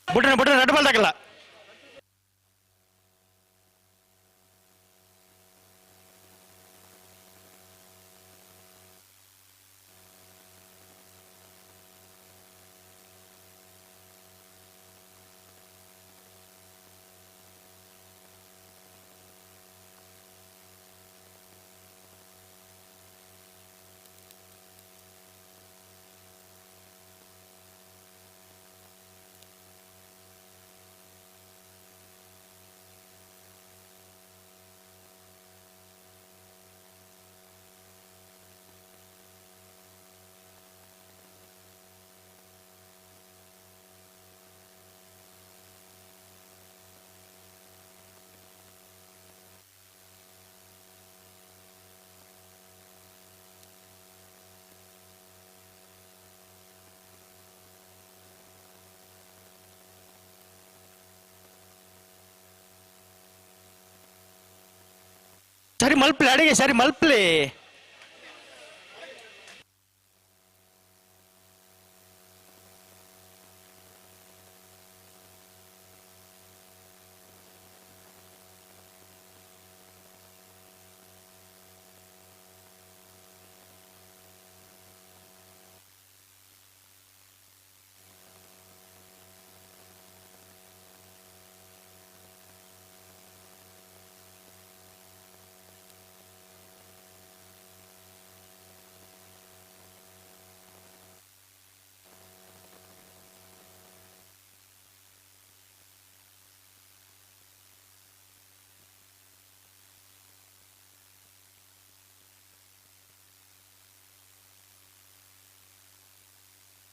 [SPEAKER 18] ಬುಡ್ರನ ಬುಡ್ರನ ರಡಬಲ್ ದಾಗಲ್ಲ. ಸರಿ ಮಲ್ಪಲಿ, ಅಡಿಗೆ ಸರಿ ಮಲ್ಪಲಿ.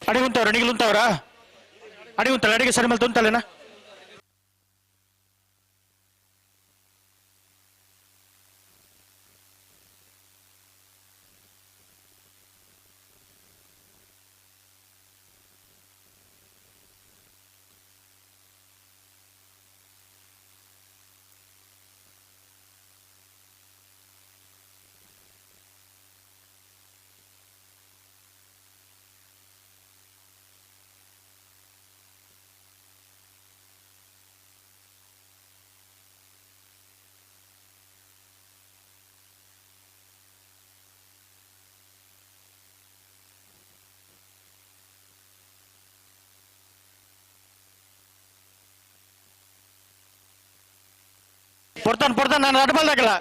[SPEAKER 18] ಅಡಿಗೆ ಉಂಟವ್ರ, ಅಡಿಗೆ ಉಂಟವ್ರ, ಅಡಿಗೆ ಉಂಟಲ್ಲ, ಅಡಿಗೆ ಸರಿ ಮೇಲೆ ತುಂತಲೇನಾ? ಪೊರ್ತಾನ್ ಪೊರ್ತಾನ್ ನಾನು ಅಡ್ಬಲ್ದಾಗಲ್ಲ.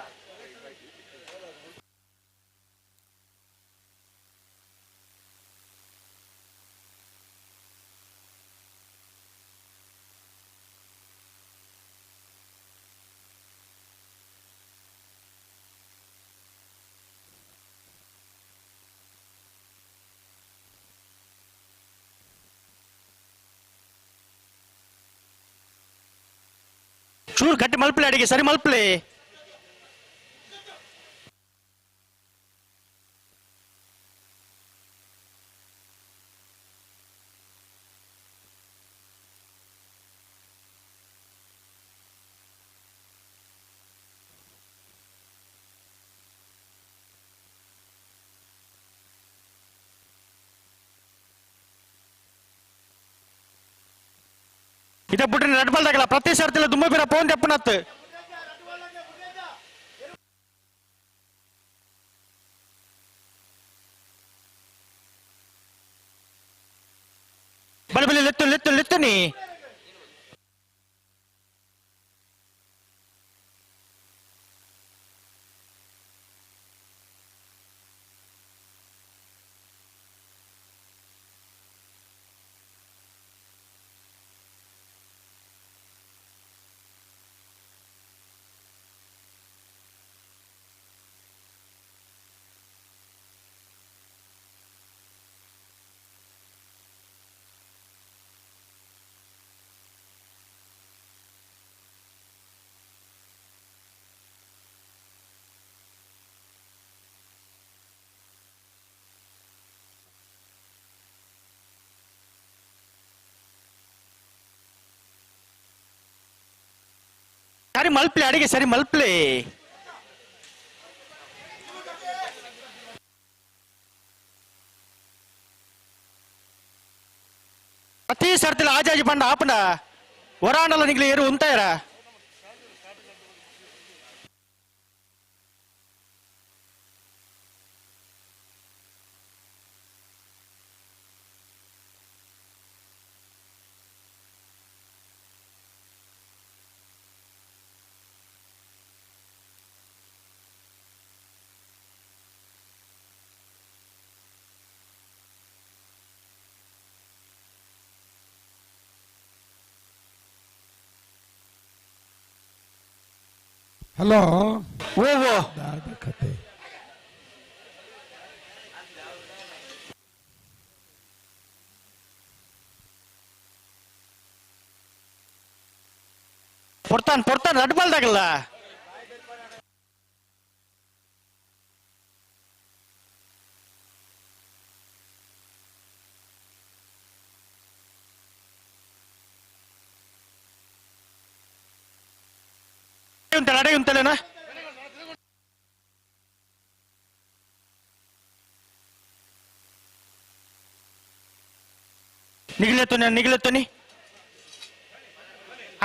[SPEAKER 18] ಚೂರು ಗಟ್ಟಿ ಮಲ್ಪಲೆ, ಅಡಿಗೆ ಸರಿ ಮಲ್ಪಲೆ. ಇದ ಬುಡ್ರಿ ರೆಡ್ ಬಾಲ್ ದಾಗಲ ಪ್ರತಿ ಸರ್ತಿಲ ದುಂಬು ಬಿರ ಪೋನ್ ದೆಪ್ಪುನತ್ತು. ಬಲಿ ಬಲಿ ಲೆತ್ತು ಲೆತ್ತು ಲೆತ್ತು ನೀ. ಸರಿ ಮಲ್ಪ್ಲೆ ಅಡಿಗೆ ಸರಿ ಮಲ್ಪ್ಲೆ. ಪ್ರತಿ ಸರ್ತಿಲ ಆಜಾಜಿ ಬಂಡ ಆಪಂಡ ಹೊರಾಂಡಲ ನಿಗ್ಲಿ ಏರು ಉಂತಾಯರ.
[SPEAKER 5] ಹಲೋ
[SPEAKER 18] ಓ
[SPEAKER 5] ಕತೆ
[SPEAKER 18] ಪೊರ್ತಾನ್ ಪೊರ್ತಾನ್ ರಡ್ ಬಾಲ್ದಾಗಲ್ಲ. ಅಡೆ ಉಂತಲೇನಾ? ನಿಗ್ಲೆತ್ತುನಿ ನಿಗ್ಲೆತ್ತುನಿ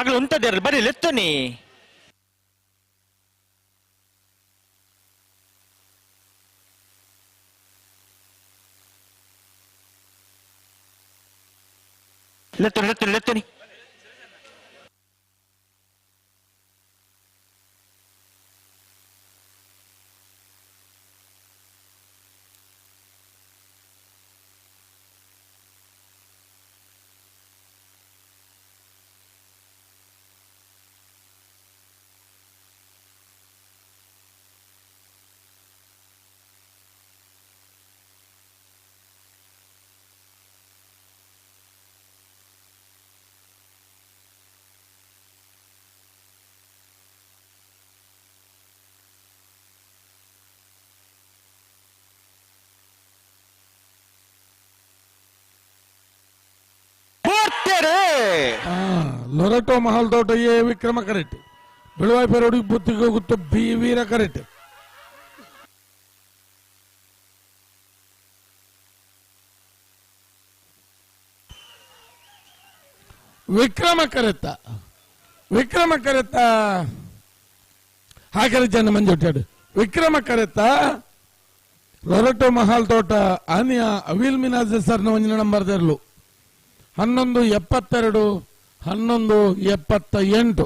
[SPEAKER 18] ಆಗಲು ಉಂತದೇರ್ಲಿ ಬರೀ ಲೆತ್ತುನಿ. ಲೆತ್ತುನಿ ಲೆತ್ತುನಿ ಲೆತ್ತುನಿ.
[SPEAKER 5] ಲೊರೆಟೋ ಮಹಲ್ ತೋಟ ಎ ವಿಕ್ರಮ ಕರೆಕ್ಟ್, ಬಿಳುವಾಯಿ ಪೆರೋಡಿ ಬುತ್ತಿಗೆ ಗುತ್ತು ಬಿ ವೀರ ಕರೆಕ್ಟ್. ವಿಕ್ರಮ ಕರೆತ್ತ ವಿಕ್ರಮ ಕರೆತ್ತ ಹಾಕರಿ ಜನ ಮಂಜೊಟ್ಟಾಡು ವಿಕ್ರಮ ಕರೆತ್ತ ಲೊರೆಟೋ ಮಹಲ್ ತೋಟ ಆನಿಯಾ ಅವಿಲ್ ಮಿನಾಜ್ ಸರ್ನ ಒಂಜಿನ ನಂಬರ್ ತೆರಲು 11:72 11:78.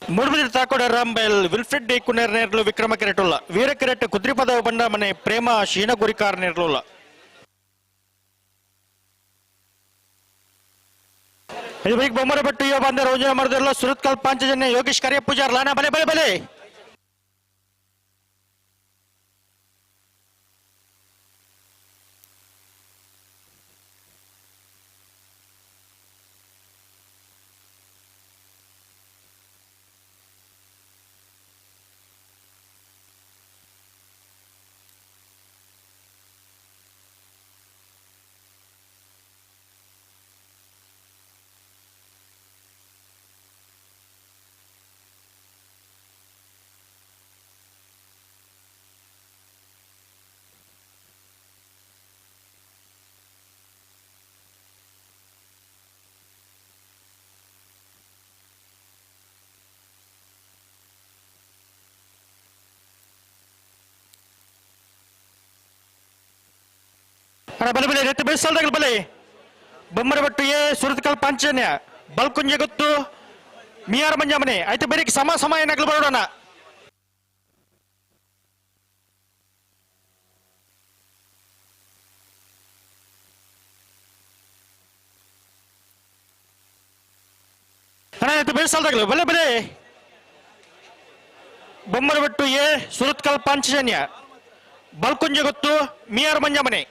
[SPEAKER 18] ಮೂಡುಬಿದಿರೆ ತಾಕೋಡ ರಾಂಬೈಲ್ ವಿಲ್ಫ್ರೆಡ್ ಡಿ ಕುನೇರ್ ನೇರ್ಲು ವಿಕ್ರಮ ಕೆರೆಟುಲ್ಲ ವೀರ ಕೆರೆಟ್ ಕುದ್ರಿಪದ ಬಂಡ ಮನೆ ಪ್ರೇಮ ಶೀನಗುರಿಕಾರ್ ನೇರ್ಲುಲ್ಲ. ಬೊಮ್ಮರ ಬೆಟ್ಟು ಯೋ ಬಂದ ರೋಜನ ಮರದಿರಲ್ಲ ಸುರತ್ಕಲ್ ಪಾಂಚಜನ್ಯ ಯೋಗೇಶ್ ಕರಿಯ ಪೂಜಾರ್ ಲಾನಾ ಬಲೆ ಬಲೆ ಬಲೆ. ಅಣ್ಣ ಬಲೆ ಬಲೆ ರೈತ ಬೇಸಲ್ದಾಗ ಬಲೆ ಬೊಮ್ಮರಬಟ್ಟು ಎ ಸುರತ್ಕಲ್ ಪಾಂಚಜನ್ಯ ಬಲ್ಕುಂಜೆ ಗೊತ್ತು ಮಿಯಾರ್ ಮಂಜಾಮನೆ ಆಯ್ತು ಬೇರೆ ಸಮ ಸಮ ಏನಾಗ್ಲು ಬರೋಣ. ಅಣ್ಣ ಆಯ್ತು ಬೇಸಲ್ದಾಗ್ಲು ಬಲೆ ಬಲೆ ಬೊಮ್ಮರಬಟ್ಟು ಎ ಸುರತ್ಕಲ್ ಪಾಂಚಜನ್ಯ ಬಲ್ಕುಂಜೆ ಗೊತ್ತು ಮಿಯಾರ್ ಮಂಜಾಮನೆ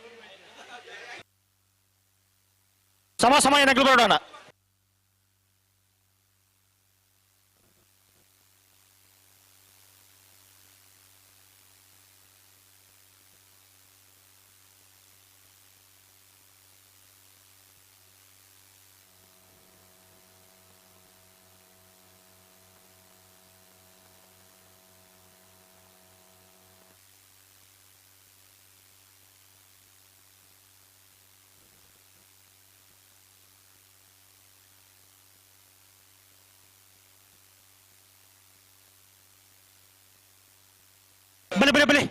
[SPEAKER 18] ಸಮ ಸಮ ಏನಾಗ್ಲು ಬರೋಣ. ಬಲೆ ಬಲೆ ಬಲೆ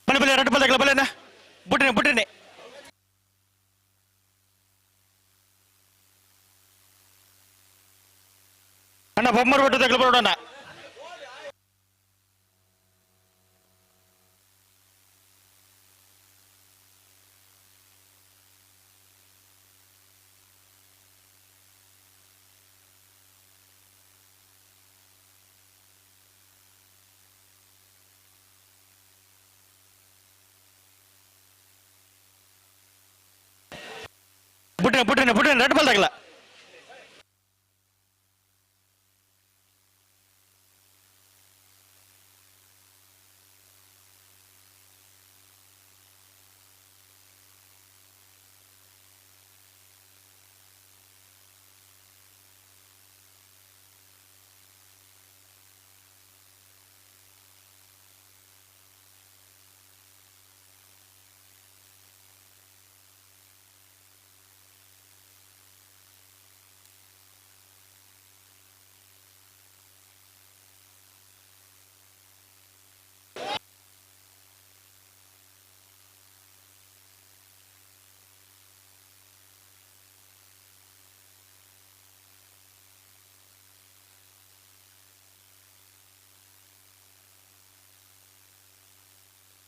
[SPEAKER 18] ಬಲೆ ಬಲೆ ಎರಡು ಬಲೆ ಬಲೆನ ಬುಡ್ನೆ ಬುಡ್ನೆ ಅಣ್ಣ ಬೊಮ್ಮರು ಬಿಟ್ಟು ತಗಲು ಬರೋಣ. ಬುಡ್ನೆ ಬುಡ್ನೆ ಬುಡ್ನೆ ರೆಡ್ ಬಾಲ್ ತಗಲ.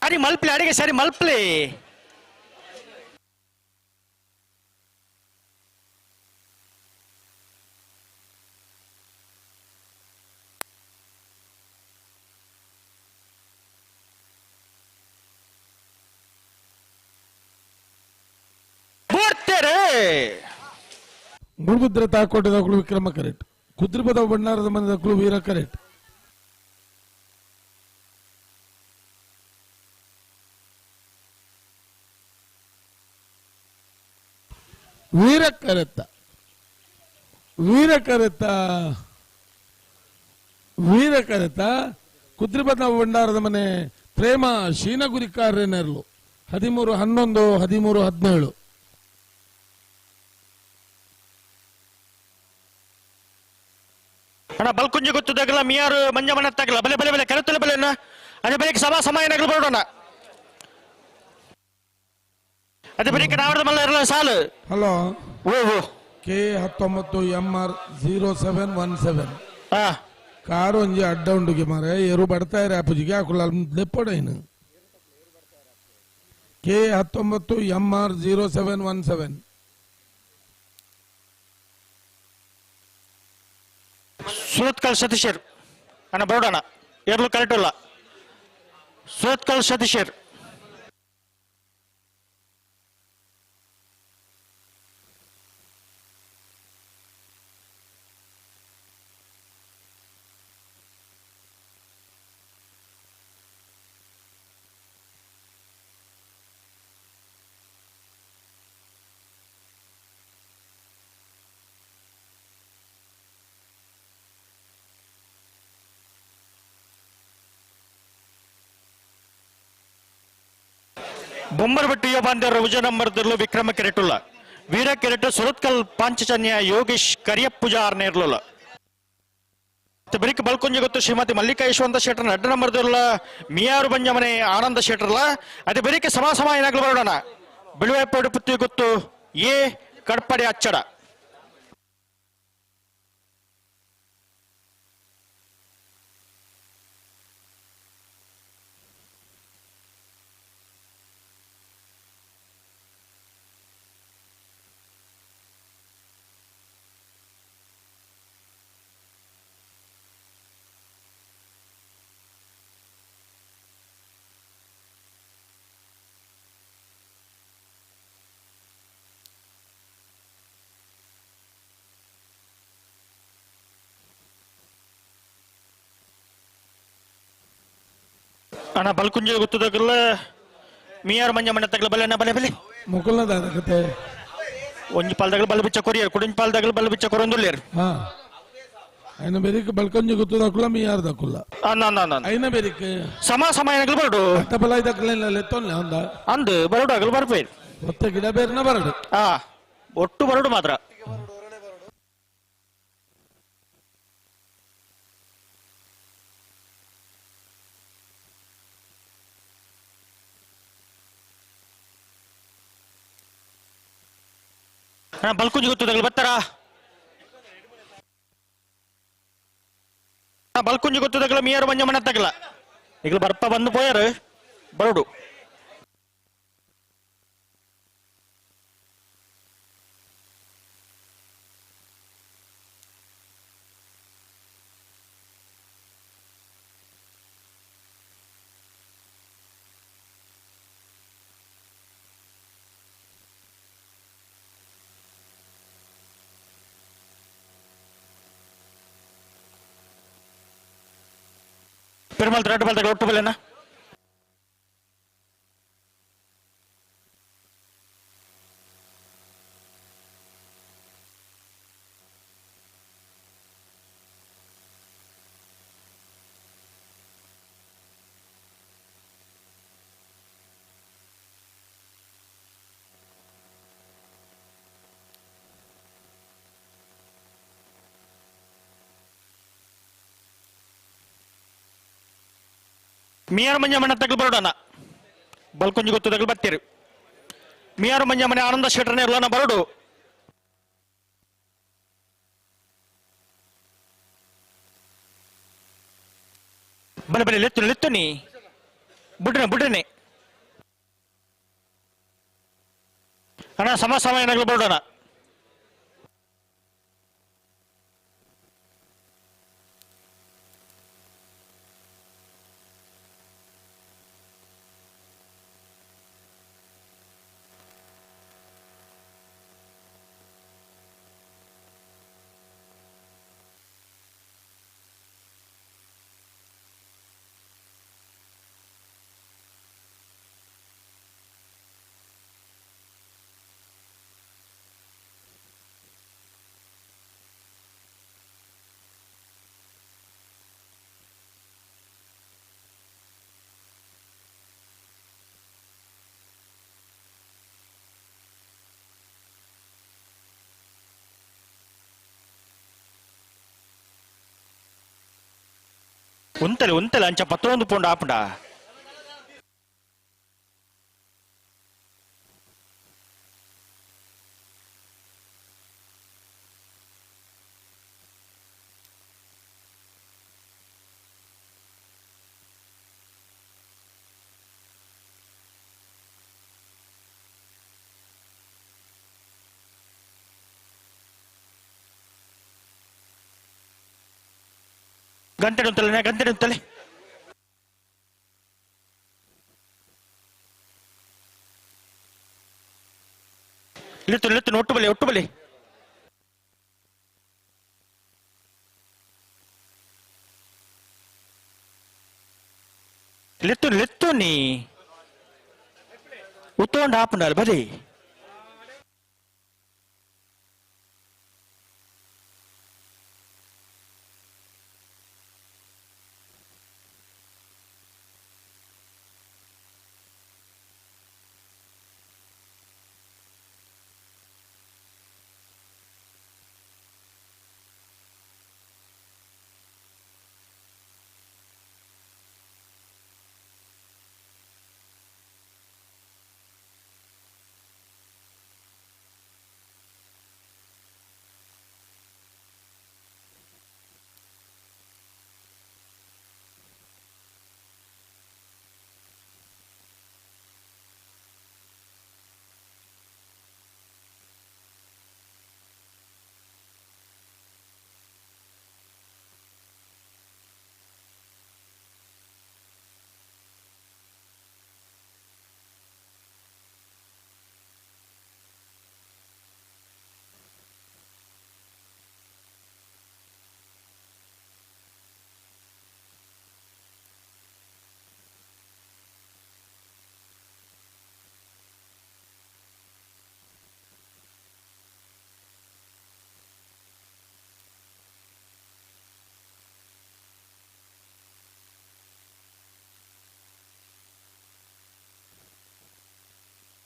[SPEAKER 18] ಸರಿ ಮಲ್ಪ್ಲೆ ಅಡಿಗೆ ಸರಿ ಮಲ್ಪ್ಲೆ.
[SPEAKER 5] ಮೂಡುಬಿದ್ರೆ ತಾಕೋಟೆ ದಕ್ಕಳು ವಿಕ್ರಮ ಕರೆಕ್ಟ್, ಕುದ್ರಿಪದ ಭಂಡಾರದ ಮನೆ ದಕ್ಕಳು ವೀರ ಕರೆಕ್ಟ್. ವೀರ ಕರೆತ್ತ ವೀರಕರೆತ ವೀರಕರೆತ ಕುದ್ರಿಪದ ಭಂಡಾರದ ಮನೆ ಪ್ರೇಮ ಶೀನಗುರಿಕಾರ್ಯನೆರ್ಲು 13-11 13-17.
[SPEAKER 18] ಅಣ್ಣ ಬಲ್ಕುಂಜಿ ಗೊತ್ತದಾಗಲ್ಲ ಮಿಯಾರು ಮಂಜಮನ ತಗಲ ಬಲೆ ಬಲೆ ಬಲೆ ಕರೆತಲೆ ಬಲೆ ಅದೇ ಬೆಳಿಗ್ಗೆ ಸಭಾ ಸಮಯ ನಗಲು ಬರೋಣ ಅದೇ ಬೆಳಿಗ್ಗೆ ನಾವರದ ಮಲ್ಲ ಇರಲ್ಲ ಸಾಲು.
[SPEAKER 5] ಹಲೋ
[SPEAKER 18] ಓ ಓ
[SPEAKER 5] ಕೆ 19 MR 0717 car ಒಂಜಿ ಅಡ್ಡ ಉಂಡುಗೆ ಮಾರೆ ಏರು ಬಡ್ತಾಯಿರ ಅಪ್ಪುಜಿಗೆ ಆಕುಲ ದೆಪ್ಪೊಡೈನು ಕೆ 19 MR 0717.
[SPEAKER 18] Surathkal ಸತೀಶರ್ ಅಣ್ಣ ಬರೋಣ ಏರ್ಲು ಕರೆಕ್ಟ್ ಅಲ್ಲ ಸುರತ್ಕಲ್ ಸತೀಶರ್. ಬೊಮ್ಮರಬೆಟ್ಟು ಯೋಬಾಂದರ ಉಜ ನಂಬರ್ದಲ್ಲೂ ವಿಕ್ರಮ ಕೆರೆಟುಲ್ಲ ವೀರ ಕೆರೆಟು ಸುರತ್ಕಲ್ ಪಾಂಚಜನ್ಯ ಯೋಗೇಶ್ ಕರಿಯಪ್ಪುಜ ಆರ್ನೇ ಇರ್ಲಿಲ್ಲ. ಬೆರಿಕ್ ಬಲ್ಕೊಂಜಿ ಗೊತ್ತು ಶ್ರೀಮತಿ ಮಲ್ಲಿಕಾ ಯಶವಂತ ಶೆಟ್ಟರ್ ಅಡ್ಡ ನಂಬರ್ದಲ್ಲ ಮಿಯಾರು ಬಂಜಮನೆ ಆನಂದ ಶೆಟ್ಟರ್ಲ ಅದೇ ಬೆರಿಕೆ ಸಮ ಸಮ ಏನಾಗ್ಲು ಬರೋಣ ಬಿಳುವೆಪ್ಪಡು ಪುತ್ತಿ ಗೊತ್ತು ಎ ಕಡ್ಪಡೆ ಅಚ್ಚಡ. ಅಣ್ಣ ಬಲ್ಕುಂಜಿ ಗೊತ್ತದಾಗಲ್ಲ ಮಿಯಾರು ಮಂಜ ಮನೆ ತಗಲ ಬಲೆ ಅಣ್ಣ ಬಲೆ ಬಲೆ
[SPEAKER 5] ಮುಕುಲ್ನದ ಕತೆ
[SPEAKER 18] ಒಂಜಿ ಪಾಲ್ದಾಗಲ ಬಲ ಬಿಚ್ಚ ಕೊರಿಯರ್ ಕುಡಿಂಜಿ ಪಾಲ್ದಾಗಲ ಬಲ ಬಿಚ್ಚ ಕೊರೊಂದುಲ್ಲೇರ್.
[SPEAKER 5] ಹಾ ಐನ ಬೆರಿಕ್ ಬಲ್ಕುಂಜಿ ಗೊತ್ತದಾಕುಲ್ಲ ಮಿಯಾರು ದಾಕುಲ್ಲ
[SPEAKER 18] ಅಣ್ಣ ಅಣ್ಣ ಅಣ್ಣ
[SPEAKER 5] ಐನ ಬೆರಿಕ್
[SPEAKER 18] ಸಮ ಸಮ ಏನಾಗಲು ಬರಡು
[SPEAKER 5] ಅಟ್ಟ ಬಲ ಇದಕ್ಕಲ್ಲ ಲೆತ್ತೊನ್ನೆ ಅಂದ
[SPEAKER 18] ಅಂದು ಬರಡು ಆಗಲು ಬರ್ಪೇರು
[SPEAKER 5] ಮತ್ತೆ ಗಿಡ ಬೇರ್ನ ಬರಡು
[SPEAKER 18] ಹಾ ಒಟ್ಟು ಬರಡು ಮಾತ್ರ. ಅಣ್ಣ ಬಲ್ಕುಂಜಿ ಗೊತ್ತದಾಗಲು ಬರ್ತಾರಾ ಬಲ್ಕುಂಜಿ ಗೊತ್ತದಾಗಲ ಮಿಯಾರು ಮಂಜ ಮನೆ ತಗಲ ಈಗಲೂ ಬರ್ಪ ಬಂದು ಪೋಯಾರು ಬರಡು. ಪೆರುಮಾಳ್ ರೆಡ್ ಬಾಲ್ ಒಟ್ಟು ಬಲೆನಾ ಮಿಯಾರು ಮಂಜ ಮನೆ ತಗಲು ಬರೋಣ ಬಲ್ಕುಂಜಿ ಗೊತ್ತು ತಗಲು ಬರ್ತೀರಿ ಮಿಯಾರು ಮಂಜ ಮನೆ ಆನಂದ ಶೆಟ್ಟರ್ನೇ ಇರಲ್ಲ ಬರೋಡು. ಬಲೆ ಬಲೆ ಲೆತ್ತು ಲೆತ್ತು ನೀ ಬುಡ್ರನೆ ಬುಡ್ರನೆ ಅಣ್ಣ ಸಮ ಸಮ ಏನಾಗಲು ಬರೋಣ. ಉಂತಲೆ ಉಂತಲೆ ಅಂಚ ಪತ್ತೊಂದು ಪೋಂಡು ಆಪುಂಡ ಗಂಟೆ ಉಂತಲೆ ಗಂಟೆ ಉಂತಲೆ ಲಿತ್ತು ಲಿತ್ತು ಒಟ್ಟು ಬಲಿ ಒಟ್ಟು ಬಲಿ ಲಿತ್ತು ಲಿತ್ತು ನೀ ಉತ್ತೊಂಡು ಹಾಪುಂಡಾರು ಬಲಿ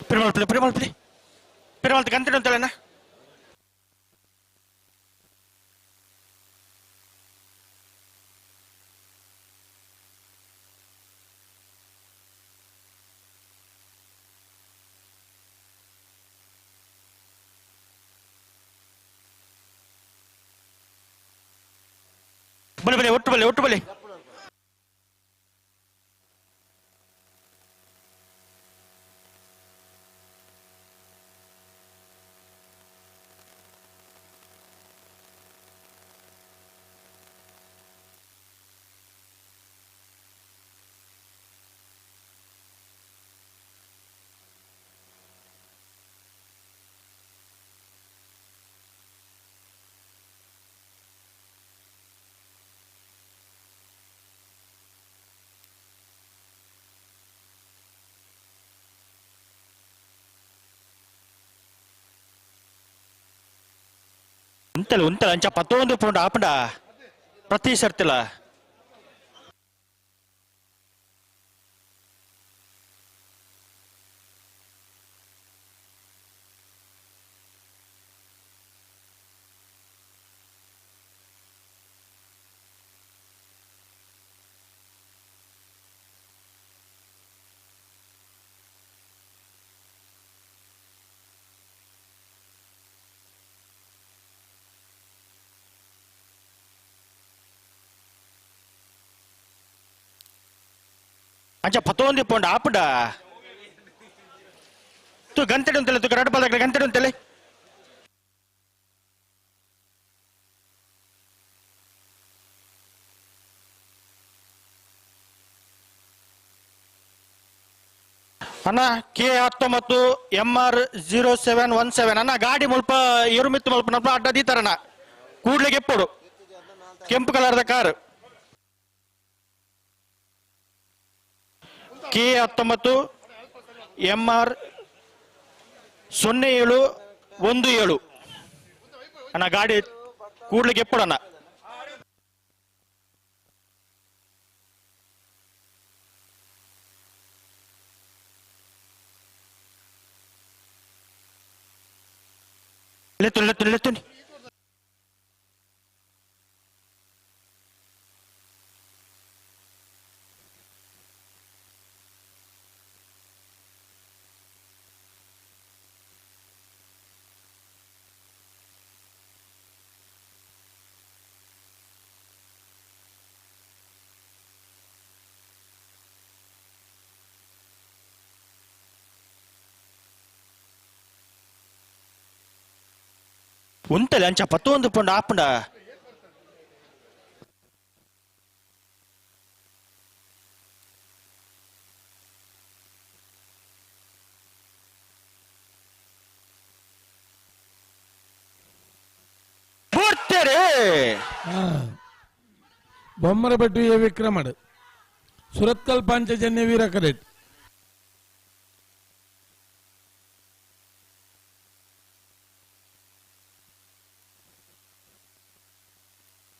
[SPEAKER 18] Perumal Perumal Perumal ಗಂಟೆ ಅಂತಲೇನಾ ಬಲಿ ಬಲಿ ಒಟ್ಟು ಬಲಿ ಒಟ್ಟು ಬಲಿ ಉಂತಲೆ ಉಂತಲೆ ಅಂಚ ಪತ್ತೊಂದು ಪೋಂಡು ಆಪುಂಡ ಪ್ರತಿ ಸರ್ತಿಲ ಅಂಚ ಪತ್ತೊಂದು ಪೋಂಡು ಆಪುಂಡ ತು ಗಂಟೆ ಉಂತಲೆ ತು ರಡ್ಡು ಪಲ್ದ ಗಂಟೆ ಉಂತಲೆ ಅಣ್ಣ ಕೆ 19 MR 0717 ಅಣ್ಣ ಗಾಡಿ ಮುಲ್ಪ ಎರುಮಿತ್ತು ಮುಲ್ಪ ನಲ್ಪ ಅಡ್ಡ ದೀತಾರಣ್ಣ ಕೂಡ್ಲಿಗೆ ಎಪ್ಪಡು ಕೆಂಪು ಕಲರ್ದ ಕಾರ್ ಕೆ 19 MR 0717 ಅಣ್ಣ ಗಾಡಿ ಕೂಡ್ಲಿಗೆ ಎಪ್ಪಡಣ್ಣ ಲೆತ್ತು ಲೆತ್ತು ಲೆತ್ತು ಉಂತಲೆ ಅಂಚ ಪತ್ತೊಂದು ಪಂಡ ಆಪುಂಡ
[SPEAKER 5] ಬೊಮ್ಮರಬೆಟ್ಟು ಎ ವಿಕ್ರಮಡ್ ಸುರತ್ಕಲ್ ಪಾಂಚಜನ್ಯ ವೀರ ಕರೆಟ್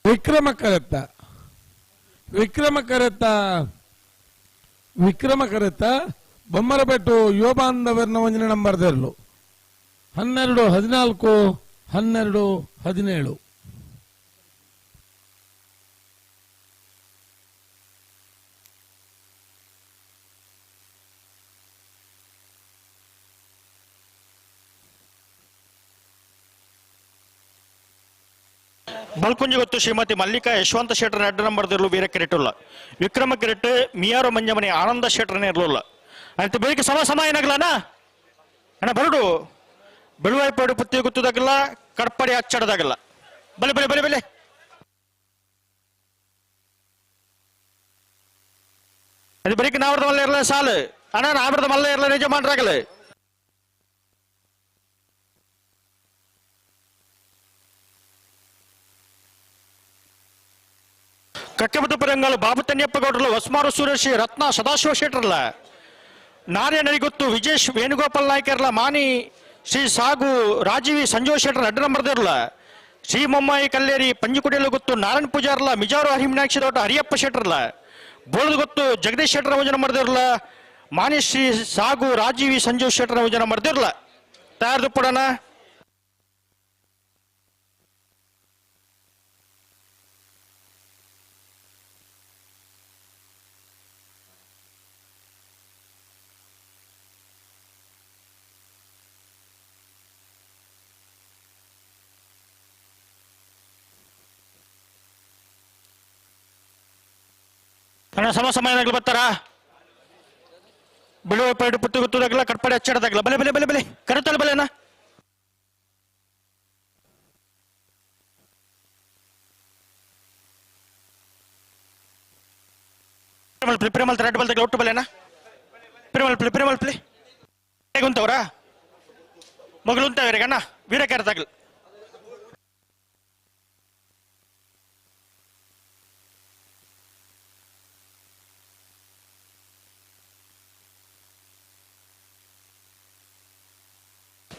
[SPEAKER 5] ವಿಕ್ರಮ ಕರೆತ್ತ ವಿಕ್ರಮ ಕರೆತ್ತ ವಿಕ್ರಮ ಕರೆತ್ತ ಬೊಮ್ಮರಬೆಟ್ಟು ಯೋಬಾಂಧವರ್ನ ಒಂಜಿನ ನಂಬರ್ ದೆರ್ಲು 12 14 12 17
[SPEAKER 18] ಬಲ್ಕುಂಜಿ ಗೊತ್ತು ಶ್ರೀಮತಿ ಮಲ್ಲಿಕಾ ಯಶವಂತ ಶೆಟ್ಟರ್ ಅಡ್ಡ ನಂಬರ್ ಇರಲು ವೀರ ಕೆರೆಟುಲ್ಲ ವಿಕ್ರಮ ಕೆರೆಟ್ ಮಿಯಾರು ಮಂಜಮನೆ ಆನಂದ ಶೆಟ್ಟರ್ನೇ ಇರಲಿಲ್ಲ ಅಂತ ಬೆಳಿಗ್ಗೆ ಸಮ ಸಮ ಏನಾಗಲಣ್ಣ ಅಣ್ಣ ಬರಡು ಬೆಳುವಾಯಿಪಾಡು ಪುತ್ತಿ ಗೊತ್ತದಾಗಲ್ಲ ಕಡ್ಪಡಿ ಅಚ್ಚಡದಾಗಲ್ಲ ಬಲೆ ಬಲೆ ಬಲೆ ಬಲೆ ಅದು ಬೆಳಿಗ್ಗೆ ನಾವ್ರದ ಮಲ್ಲ ಇರಲ್ಲ ಸಾಲು ಅಣ್ಣ ನಾವ್ರದ ಮಲ್ಲ ಇರಲ್ಲ ನಿಜ ಮಾಡ್ರಾಗಲ್ಲ ಕಕ್ಕೆಬುತ್ತಪರಂಗಲು ಬಾಬು ತನ್ಯಪ್ಪ ಗೌಡ್ರಲ್ಲ ಹೊಸ್ಮಾರು ಸುರೇಶ್ ರತ್ನ ಸದಾಶಿವ ಶೆಟ್ಟರ್ಲ ನಾರ್ಯ ಗೊತ್ತು ವಿಜೇಶ್ ವೇಣುಗೋಪಾಲ್ ನಾಯ್ಕರ್ಲ ಮಾನಿ ಶ್ರೀ ಸಾಗು ರಾಜೀವಿ ಸಂಜೋಶ್ ಶೆಟ್ಟರ್ ಅಡ್ಡ ನಂಬರ್ದಿರ್ಲ ಶ್ರೀ ಮೊಮ್ಮಾಯಿ ಕಲ್ಲೇರಿ ಪಂಜಿಕುಡಿಯಲು ಗೊತ್ತು ನಾರಾಯಣ ಪೂಜಾರ್ಲ ಮಿಜಾರು ಹರಿಮೀನಾಕ್ಷಿ ದೊಡ್ಡ ಹರಿಯಪ್ಪ ಶೆಟ್ಟರ್ಲ ಬೋಳದ ಗೊತ್ತು ಜಗದೀಶ್ ಶೆಟ್ಟರ್ ವಜನ ಮರ್ದಿರ್ಲ ಮಾನಿ ಶ್ರೀ ಸಾಗು ರಾಜೀವಿ ಸಂಜೋಶ್ ಶೆಟ್ಟರ್ ವಜನ ಮರ್ದಿರ್ಲ ತಯಾರ್ದು ಪಡೋಣ. ಅಣ್ಣ ಸಮ ಸಮಯದಾಗಲಿ ಬರ್ತಾರಾ ಬಿಳುವ ಪೇಡು ಪುಟ್ಟು ಗೊತ್ತದಾಗಲ್ಲ ಕಟ್ಪಡೆ ಹಚ್ಚಾಡದಾಗಲ್ಲ ಬಲೆ ಬಲೆ ಬಲೆ ಬಲೆ ಕರೆತಲ್ಲ ಬಲೆ ಅಣ್ಣ ಪ್ರೇಮಲ್ ರೆಡ್ ಬಲ್ ಒಟ್ಟು ಬಲೆ ಅಣ್ಣ ಪ್ರೇಮಲ್ ಪ್ಲೇ ಪ್ರೇಮಲ್ ಪ್ಲೇ ಹೇಗುಂತವ್ರಾ ಮಗಳು ಉಂಟವ್ರಿಗೆ ಅಣ್ಣ ವೀರ ಕರೆದಾಗಲಿ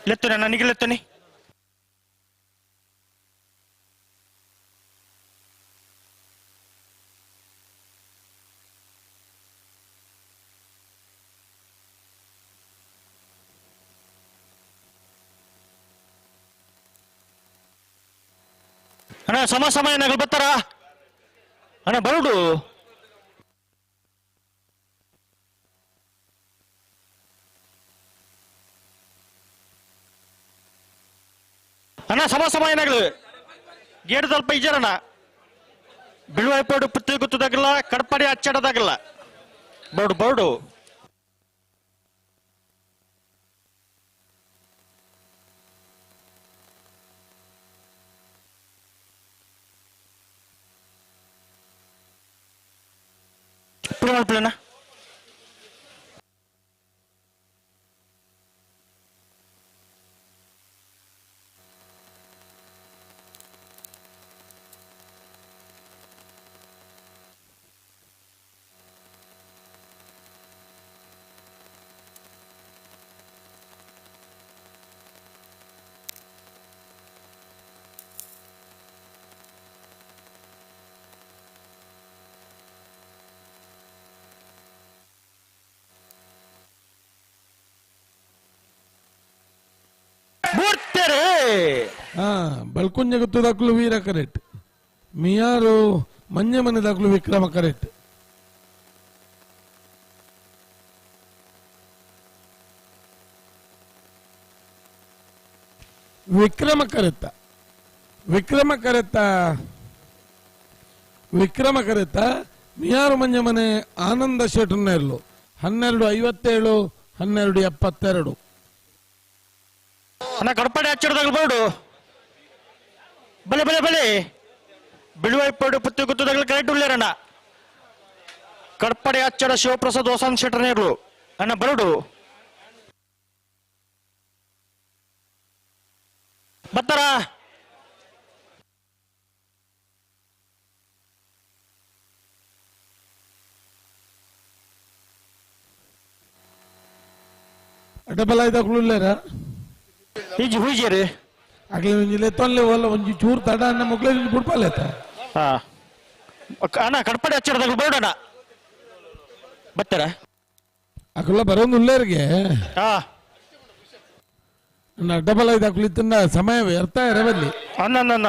[SPEAKER 18] ಲೆತ್ತನೆ ನನಗೆ ಲೆತ್ತನೆ ಅಣ್ಣ ಸಮ ಸಮಯ ನಗಲು ಬರ್ತಾರಾ ಅಣ್ಣ ಬರುಡು ಅಣ್ಣ ಸಮ ಸಮ ಏನಾಗಲು ಗೇಟ್ ಸ್ವಲ್ಪ ಇಜರಣ್ಣ ಬಿಳುವಾಯ್ಪಾಡು ಪುತ್ತಿ ಗೊತ್ತದಾಗಲ್ಲ ಕಡ್ಪಡಿ ಅಚ್ಚಾಡೋದಾಗಲ್ಲ ಬೋರ್ಡು ಬೋರ್ಡು ಪ್ಲೇನ
[SPEAKER 5] ಬಲ್ಕುಂಜ ಗೊತ್ತದಾಕ್ಲು ವೀರ ಕರೆಕ್ಟ್ ಮಿಯಾರು ಮಂಜೆ ಮನೆದಾಕ್ಲು ವಿಕ್ರಮ ಕರೆಕ್ಟ್ ವಿಕ್ರಮ ಕರೆತ್ತ ವಿಕ್ರಮ ಕರೆತ್ತ ವಿಕ್ರಮ ಕರೆತ್ತ ಮಿಯಾರು ಮಂಜೆ ಮನೆ ಆನಂದ ಶೆಟ್ಟರ್ನೆರ್ಲು 12:57 12:72.
[SPEAKER 18] ಅಣ್ಣ ಕಡ್ಪಡೆ ಹಚ್ಚಿಡ್ದಾಗ ಬೋರ್ಡು ಬಲೆ ಬಲೆ ಬಲೆ ಬಿಳುವೈಪಡು ಪುತ್ತಿ ಗುತ್ತದಗಳು ಕರೆಕ್ಟ್ ಉಳ್ಳೇರಣ್ಣ ಕಡ್ಪಡೆ ಅಚ್ಚಡ ಶಿವಪ್ರಸಾದ್ ಹೊಸನ್ ಶೆಟ್ಟರ್ನೇರ್ಲು ಅಣ್ಣ ಬರುಡು ಬತ್ತಾರ
[SPEAKER 5] ಅಡ್ಡಬಲ ಇದಾಗ್ಲೂ
[SPEAKER 18] ಈಜಿ ಹುಯ್ಜಿರಿ
[SPEAKER 5] ಅಗ್ಲಿ ಒಂಜಿ ಲೆತ್ತೊನ್ಲೆ ಒಲ್ಲ ಒಂಜಿ ಚೂರು ತಡ ಅನ್ನ ಮುಗ್ಲೆ ಬುಡ್ಪಾಲೇತ
[SPEAKER 18] ಹಾ ಅಣ್ಣ ಕಡ್ಪಡೆ ಅಚ್ಚಡದಾಗ ಬರೋಣ ಬತ್ತಾರ
[SPEAKER 5] ಅಕುಲ ಬರೋದು ಉಳ್ಳೇರಿಗೆ
[SPEAKER 18] ಹಾ
[SPEAKER 5] ಅಡ್ಡಬಲ ಇದಾಗ್ಲಿತ್ತನ್ನ ಸಮಯ ವ್ಯರ್ಥ ಇರಬಲ್ಲಿ
[SPEAKER 18] ಅನ್ನ ಅನ್ನ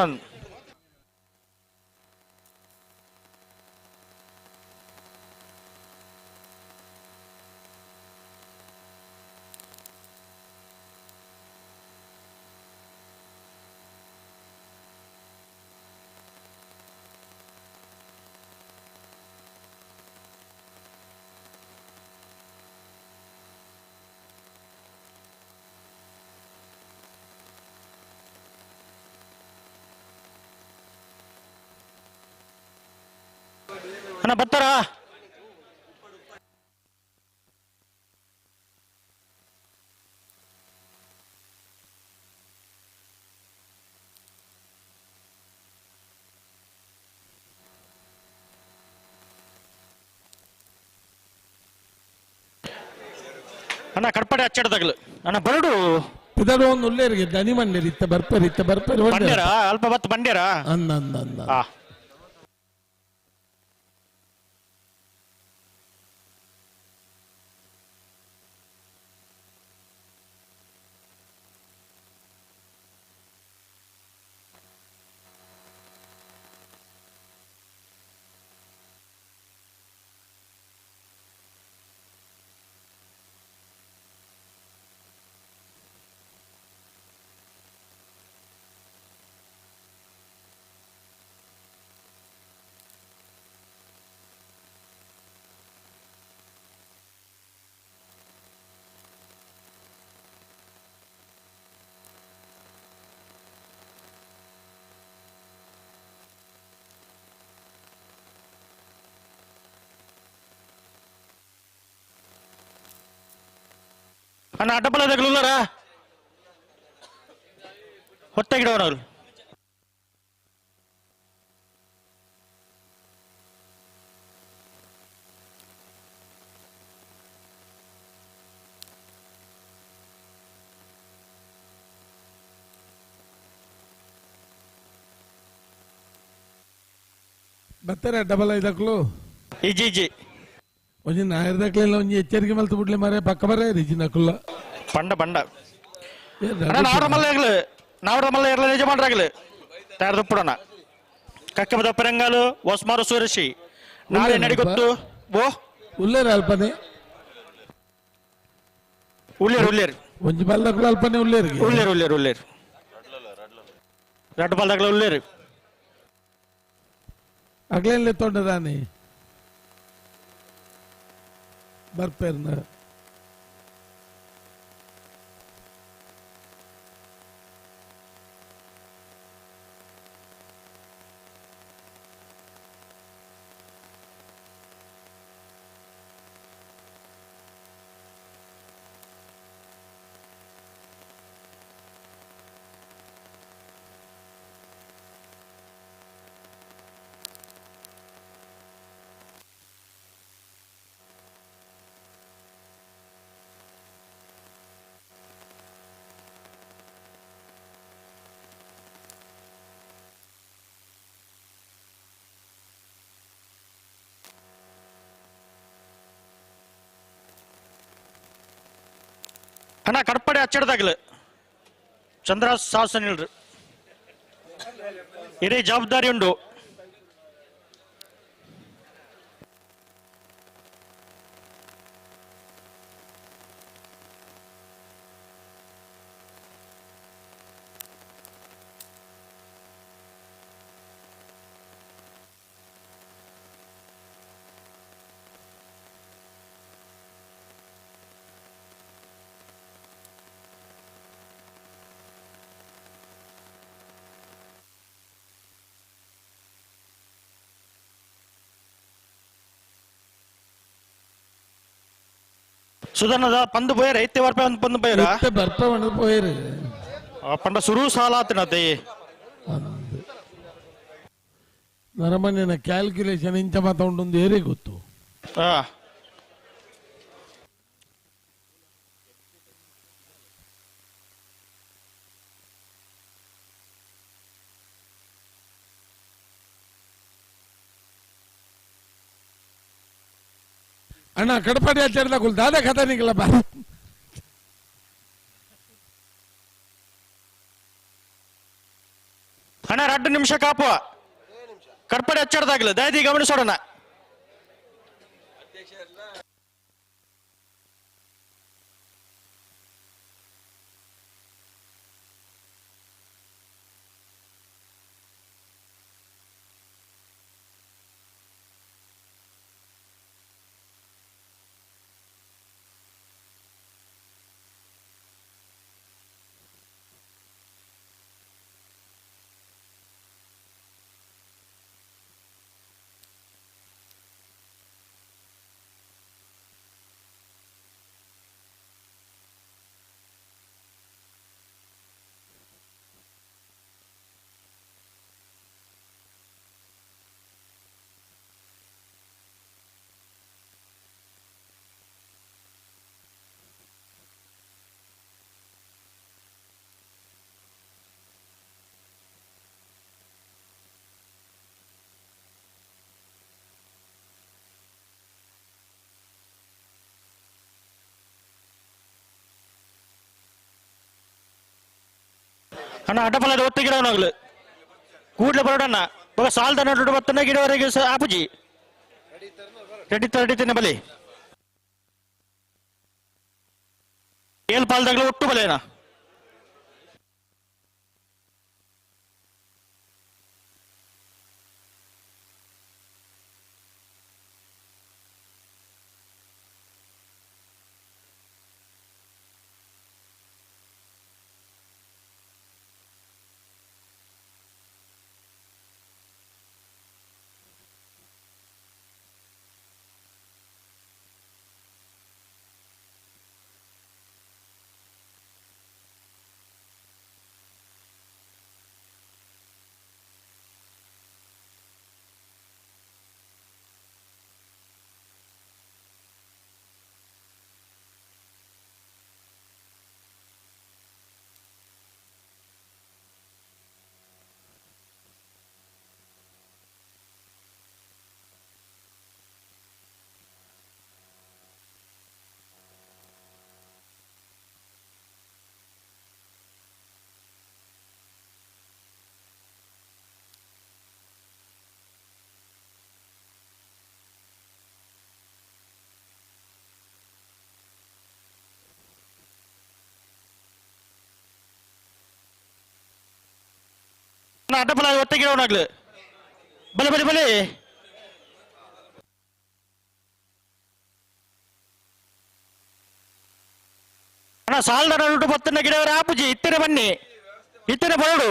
[SPEAKER 18] ಅಣ್ಣ ಬರ್ತಾರ ಅಣ್ಣ ಕಡ್ಪಡೆ ಅಚ್ಚಡದಾಗಲು ಅಣ್ಣ ಬರಡು
[SPEAKER 5] ಪಿದಡು ಒಂದು ಉಳ್ಳೇರಿಗೆ ದನಿ ಮಂಡೇರಿ ಇತ್ತ ಬರ್ಪೇರಿ ಇತ್ತ ಬರ್ಪೇರಿ
[SPEAKER 18] ಬಂಡ್ಯಾರ ಅಲ್ಪ ಬತ್ತ ಬಂಡ್ಯಾರ
[SPEAKER 5] ಅಂದ ಅಂದ ಅಂದ
[SPEAKER 18] ಹಾ ಅಣ್ಣ ಅಡ್ಡಬಲದಾಗಲುಲ್ಲಾರ ಹೊಟ್ಟೆ ಗಿಡವನವ್ರು
[SPEAKER 5] ಬರ್ತಾರೆ ಡಬಲ್ ಐದಕ್ಲು
[SPEAKER 18] ಇಜಿ ಇಜಿ
[SPEAKER 5] ಒಂಜಿ ನಾಯರ್ದಕ್ಲೆಲ್ಲ ಒಂಜಿ ಎಚ್ಚರಿಕೆ ಮಲ್ತು ಬಿಡ್ಲಿ ಮಾರೆ ಪಕ್ಕ ಬರೇ ರಿಜಿ ನಕುಲ್ಲ
[SPEAKER 18] ಬಂಡ ಬಂಡ ಅಣ್ಣ ನಾವ್ರ ಮಲ್ಲ ನಾವ್ರ ಮಲ್ಲ ಇರಲ ನಿಜ ಮಾಡ್ರಾಗಲು ತಯಾರದಪ್ಪಡೋಣ ಕಕ್ಕಬದ ಪೆರಂಗಾಲು ಹೊಸ್ಮಾರು ಸೂರಶಿ ನಾಳೆ ನಡಿಗೊತ್ತು ಓ
[SPEAKER 5] ಉಲ್ಲೇರ ಅಲ್ಪನೆ
[SPEAKER 18] ಉಳ್ಳೇರು ಉಳ್ಳೇರು
[SPEAKER 5] ಒಂಜಿ ಬಲ್ದಕ್ಲು ಅಲ್ಪನೆ ಉಳ್ಳೇರಿಗೆ
[SPEAKER 18] ಉಳ್ಳೇರು ಉಳ್ಳೇರು ಉಳ್ಳೇರು ರಡ್ಡು ಬಲ್ದಾಗ್ಲ ಉಳ್ಳೇರು
[SPEAKER 5] ಅಗ್ಲೆಲ್ಲ ತೊಂಡದಾನೆ ಬರ್ಪೇರ್ನ
[SPEAKER 18] ಅಣ್ಣ ಕಡ್ಪಡೆ ಅಚ್ಚಡ್ದಾಗ್ಲು ಚಂದ್ರ ಸಾಸನ್ ಇಲ್ರಿ ಇಡೀ ಜವಾಬ್ದಾರಿ ಉಂಡು ಸುಧರ್ಣದ ಪಂದು ಪೋಯರ ಇತ್ತೆ ಬರ್ಪೆ ಒಂದು ಪಂದು ಪೋಯರ
[SPEAKER 5] ಇತ್ತೆ ಬರ್ಪೆ ಒಂದು ಪೋಯರು
[SPEAKER 18] ಪಂಡ ಸುರು ಸಾಲಾತಿನತೆ
[SPEAKER 5] ನರಮನೆಯ ಕ್ಯಾಲ್ಕ್ಯುಲೇಷನ್ ಇಂಚ ಮಾತ ಉಂಟು ಏರೇ ಗೊತ್ತು. ಅಣ್ಣ ಕಡಪಾಡಿ ಆಚಾರ್ಯ ದಾದ ಕಥೆ ನಿಗಲ ಬಾ.
[SPEAKER 18] ಅಣ್ಣ 2 ನಿಮಿಷ ಕಾಪುವ ಕಡ್ಪಡಿ ಹಚ್ಚಾಡ್ದಾಗ್ಲ ದಯದಿ ಗಮನಿಸೋಣ. ಅಣ್ಣ ಅಡ್ಡಪಲ್ಲದ ಒತ್ತು ಗಿಡವನಾಗ್ಲು ಕೂಡ್ಲೆ ಬರೋಡಣ್ಣ ಬಗ ಸಾಲ್ದ ನಡು ಬತ್ತನ ಗಿಡವರೆಗೆ ಆಪುಜಿ ರೆಡಿ ತಿನ್ನ ಬಲಿ ಏಲ್ ಪಾಲ್ದಾಗ್ಲು ಒಟ್ಟು ಬಲೇನಾ. ಅಡ್ಡಪಲ ಒತ್ತೆ ಗಿಡವನಾಗ್ಲು ಬಲೆ ಬಲೆ ಬಲೆ ಅಣ್ಣ ಸಾಲದ ನಡು ಬತ್ತನ ಗಿಡವರ ಆಪುಜಿ ಇತ್ತಿನ ಬನ್ನಿ ಇತ್ತಿನ ಬರಡು.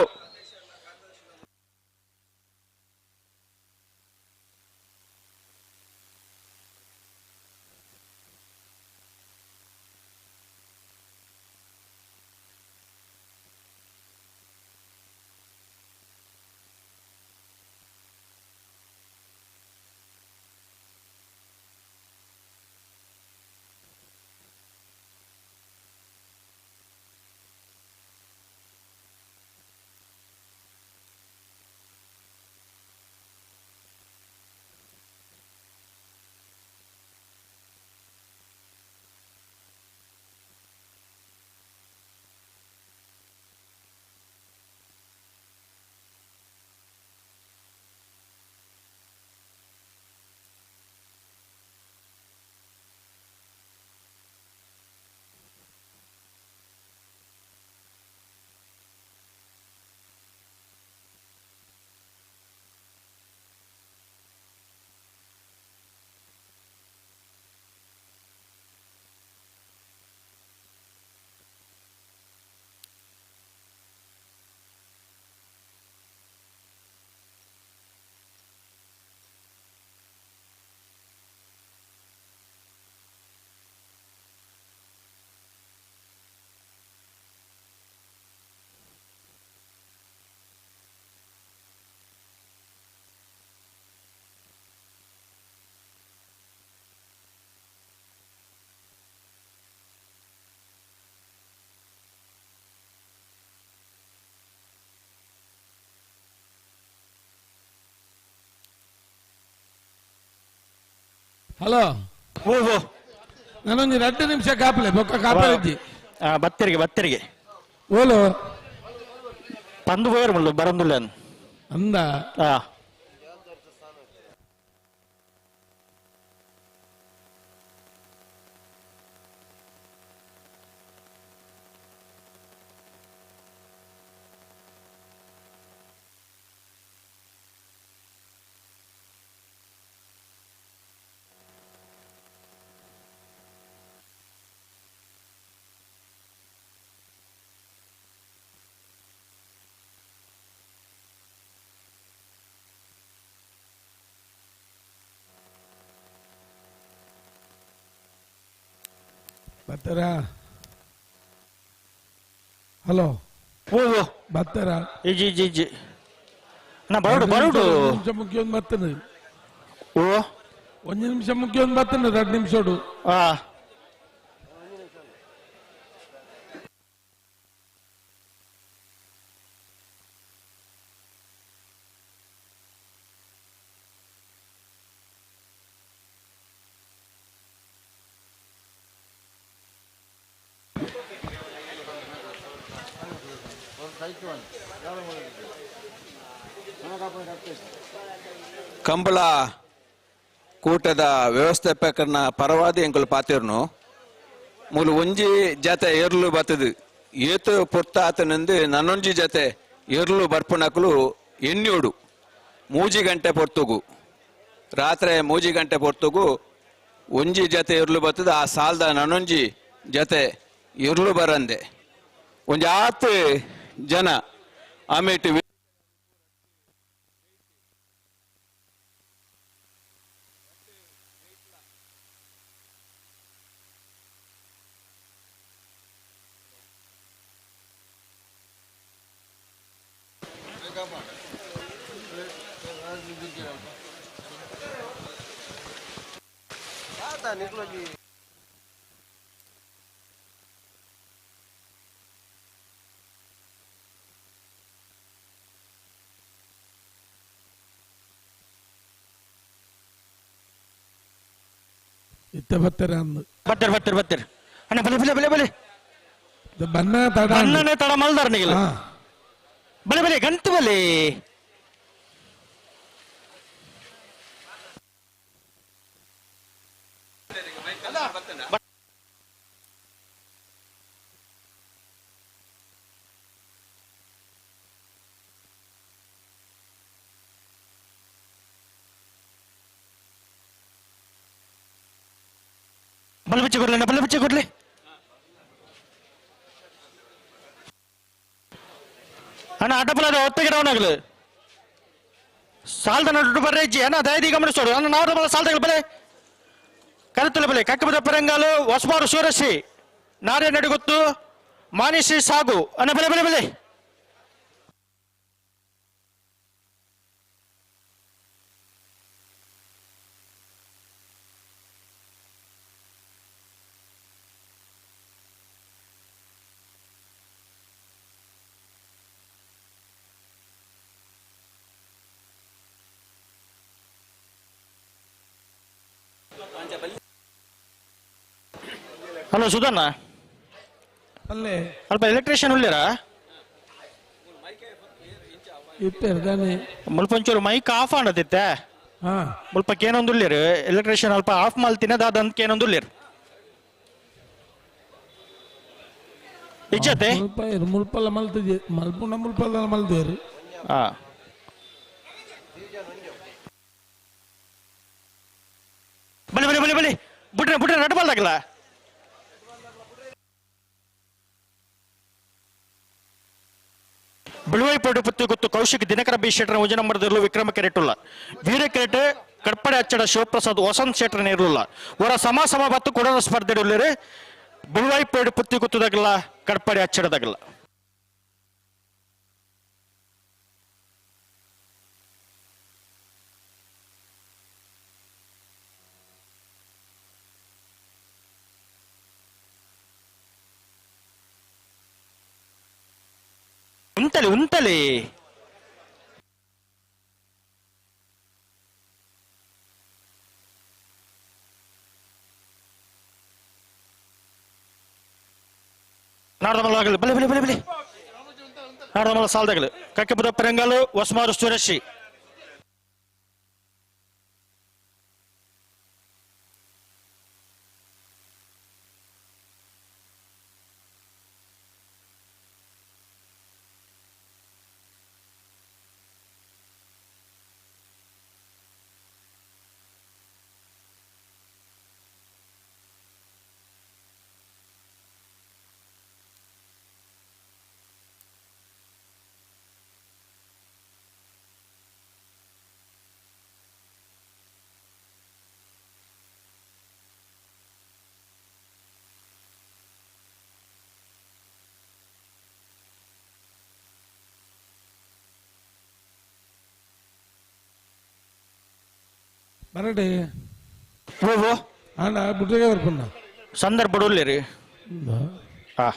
[SPEAKER 5] ಹಲೋ
[SPEAKER 18] ಓ ಓ
[SPEAKER 5] ನಾನೊಂದು 2 ನಿಮಿಷ ಕಾಪಲೆ ಬೊಕ್ಕ ಕಾಪಲೆ
[SPEAKER 18] ಬತ್ತರಿಗೆ ಬತ್ತರಿಗೆ
[SPEAKER 5] ಓಲೋ
[SPEAKER 18] ಪಂದು ಪೋಯರ್ ಮುಳ್ಳು ಬರಂದುಲ್ಲ
[SPEAKER 5] ಅಂದ ಬರ್ತಾರಾ? ಹಲೋ
[SPEAKER 18] ಓ
[SPEAKER 5] ಬರ್ತಾರಾ?
[SPEAKER 18] ಇಜಿ ಇಜಿ ಇಜಿ ನಾ ಬರೋಡು ಬರೋಡು
[SPEAKER 5] ನಿಮಿಷ ಮುಖ್ಯ ಒಂದು ಬರ್ತದೆ.
[SPEAKER 18] ಓ
[SPEAKER 5] ಒಂದು ನಿಮಿಷ ಮುಖ್ಯ ಒಂದು ಬರ್ತದೆ, 2 ನಿಮಿಷ.
[SPEAKER 18] ಆ
[SPEAKER 1] ಕಂಬಳ ಕೂಟದ ವ್ಯವಸ್ಥಾಪಕರನ ಪರವಾದಿ ಎಂಕುಲು ಪಾತಿರ್ನು ಮೂಲು ಒಂಜಿ ಜತೆ ಏರ್ಲು ಬತ್ತದು ಏತು ಪೊರ್ತ ಆತನಂದು ನನ್ನೊಂಜಿ ಜತೆ ಏರ್ಲು ಬರ್ಪುನಕುಲು ಎನ್ನಿಯೋಡು 3 ಗಂಟೆ ಪೊರ್ತುಗು ರಾತ್ರಿ 3 ಗಂಟೆ ಪೊರ್ತುಗು ಒಂಜಿ ಜತೆ ಏರ್ಲು ಬತ್ತದು ಆ ಸಾಲದ ನನ್ನೊಂಜಿ ಜತೆ ಏರ್ಲು ಬರಂದೆ ಒಂಜಿ ಆತು ಜನ ಆಮೇಟು
[SPEAKER 5] ಇತ್ತ ಬರ್ತಾರೆ ಅಂದು
[SPEAKER 18] ಬರ್ತಾರೆ ಬರ್ತಾರೆ ಬರ್ತಾರೆ ಅಣ್ಣ ಬಲೆ ಬಲೆ ಬಲೆ ಬಲೆ
[SPEAKER 5] ಬನ್ನ ತಡ
[SPEAKER 18] ಬನ್ನನೆ ತಡ ಮಲ್ದಾರ ನಿಗಲ ಬಲೆ ಬಲೆ ಗಂಟು ಬಲೆ ಬಲ ಬಿಚ್ಚಿ ಕೊಡ್ಲಿ ಬಲ ಬಿಚ್ಚಿ ಕೊಡ್ಲಿ ಅಣ್ಣ ಅಡ್ಡಪಲ ಒತ್ತಿಗೆ ಡೌನ್ ಆಗಲು ಸಾಲದ ನಡು ಬರ್ರೆ ಇಜ್ಜಿ ಅಣ್ಣ ದಯದಿ ಗಮನಿಸೋಡು ಅಣ್ಣ ನಾವು ಸಾಲದ ಬಲೆ ಕರುತ್ತಲ ಬಲೆ ಕಕ್ಕಬದ ಪರಂಗಾಲು ಹೊಸಬಾರು ಶಿವರಸಿ ನಾರೇ ನಡುಗೊತ್ತು ಮಾನಿಸಿ ಸಾಗು ಅಣ್ಣ ಬಲೆ ಬಲೆ ಬಲೆ ಹಲೋ ಸುಧಣ್ಣ
[SPEAKER 5] ಅಲ್ಲೇ
[SPEAKER 18] ಅಲ್ಪ ಎಲೆಕ್ಟ್ರಿಷಿಯನ್ ಉಳ್ಳೇರಾ
[SPEAKER 5] ಇತ್ತೇನೆ
[SPEAKER 18] ಮುಲ್ಪ ಒಂಚೂರು ಮೈಕ್ ಆಫ್ ಆಣದಿತ್ತೆ ಮುಲ್ಪ ಕೇನೊಂದು ಉಳ್ಳೇರು ಎಲೆಕ್ಟ್ರಿಷಿಯನ್ ಅಲ್ಪ ಆಫ್ ಮಲ್ತಿನ ದಾದ ಅಂತ ಕೇನೊಂದು ಉಳ್ಳೇರು ಇಜ್ಜತೆ
[SPEAKER 5] ಮುಲ್ಪ ಮುಲ್ಪಲ್ಲ ಮಲ್ತಿದ್ದೆ ಮಲ್ಪುನ ಮುಲ್ಪಲ್ಲ ಮಲ್ದೇರು
[SPEAKER 18] ಹಾ ಬಲೆ ಬಲೆ ಬಲೆ ಬಲೆ ಬಿಟ್ರೆ ಬಿಟ್ರೆ ನಟಬಲ್ದಾಗಲ್ಲ ಬಿಳುವೈಪೇಟೆ ಪುತ್ತಿ ಗೊತ್ತು ಕೌಶಿಕ್ ದಿನಕರ ಬಿ ಶೆಟ್ಟರ್ ಉಜ ನಂಬರ್ದಿರಲು ವಿಕ್ರಮ ಕೆರೆಟುಲ್ಲ ವೀರ ಕೆರೆಟೆ ಕಡ್ಪಡೆ ಅಚ್ಚಡ ಶಿವಪ್ರಸಾದ್ ವಸಂತ್ ಶೆಟ್ಟರ್ ಇರಲಿಲ್ಲ ಅವರ ಸಮ ಸಮ ಬತ್ತು ಕೊಡೋದ ಸ್ಪರ್ಧೆ ಉಳ್ಳೇರಿ ಬಿಳುವೈಪೇಟೆ ಪುತ್ತಿ ಗೊತ್ತದಾಗಲ್ಲ ಕಡ್ಪಡೆ ಅಚ್ಚಡದಾಗಲ್ಲ ಉಂತಲಿ ಉಂತಲಿ ನಾಡದಮಲ ಬಲೆ ಬಲೆ ಬಲೆ ಬಲೆ ನಾಡದಮಲ ಸಾಲದಗಲು ಕಕ್ಕೆಪುದ ಪೆರಂಗಾಲು ಹೊಸ್ಮಾರು ಸುರೇಶಿ
[SPEAKER 5] ಬರಡೆ
[SPEAKER 18] ಓ
[SPEAKER 5] ಅಣ್ಣ ಬುಡ್ರಿಗೆ ಬರ್ಪಣ್ಣ
[SPEAKER 18] ಸಂದರ್ಭ ಬಡೋಲ್ಲೇರಿ ಹಾ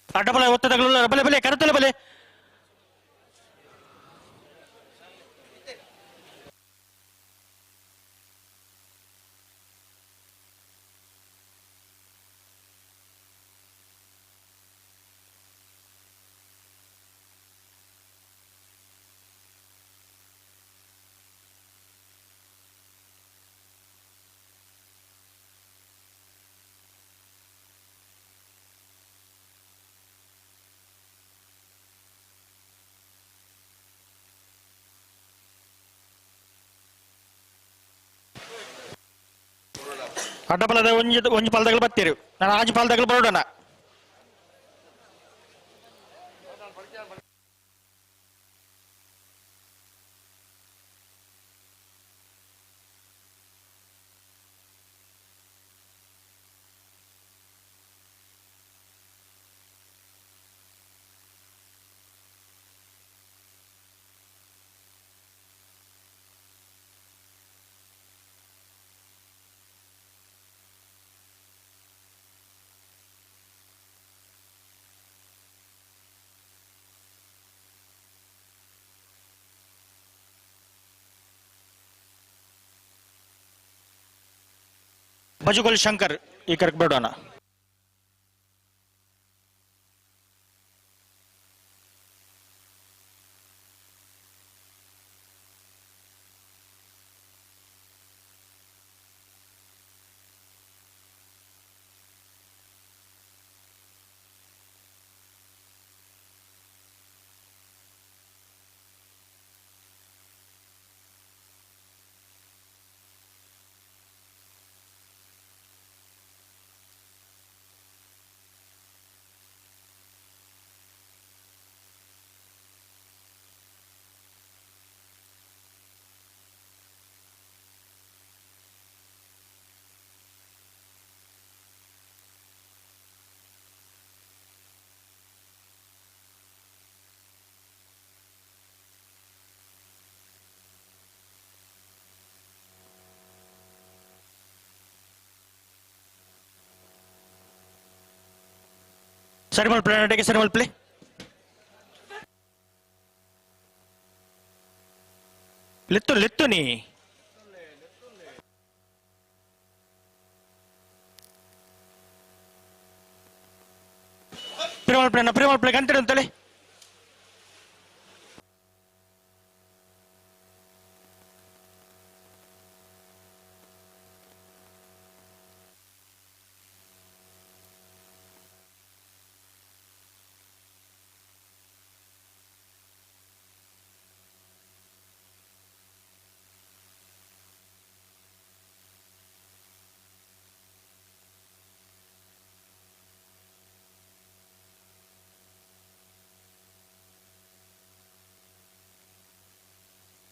[SPEAKER 18] ಅಡ್ಡಬಲ ಒತ್ತದಗಳು ಬಲೆ ಬಲೆ ಕರತಲೆ ಬಲೆ ಅಡ್ಡಬಲದ ಒಂಜಿ ಒಂಜಿ ಪಾಲ್ದಗಳು ಬರ್ತೀರಿ ನಾನು ಆಜಿ ಪಾಲ್ದಗಳು ಬರೋಣ ಬಜುಗೋಲ್ ಶಂಕರ್ ಈ ಕರೆಕ್ ಬೇಡೋಣ. ಸರಿ ಮಲ್ಪಲೆ ನಡೆಗೆ ಸರಿ ಮಲ್ಪಲೆ ಲೆತ್ತು ಲೆತ್ತು ನೀ ಪ್ರೇಮಲ್ಪಲೆ ಪ್ರೇಮಲ್ಪಲೆ ಗಂಟೆ ಅಂತಲೇ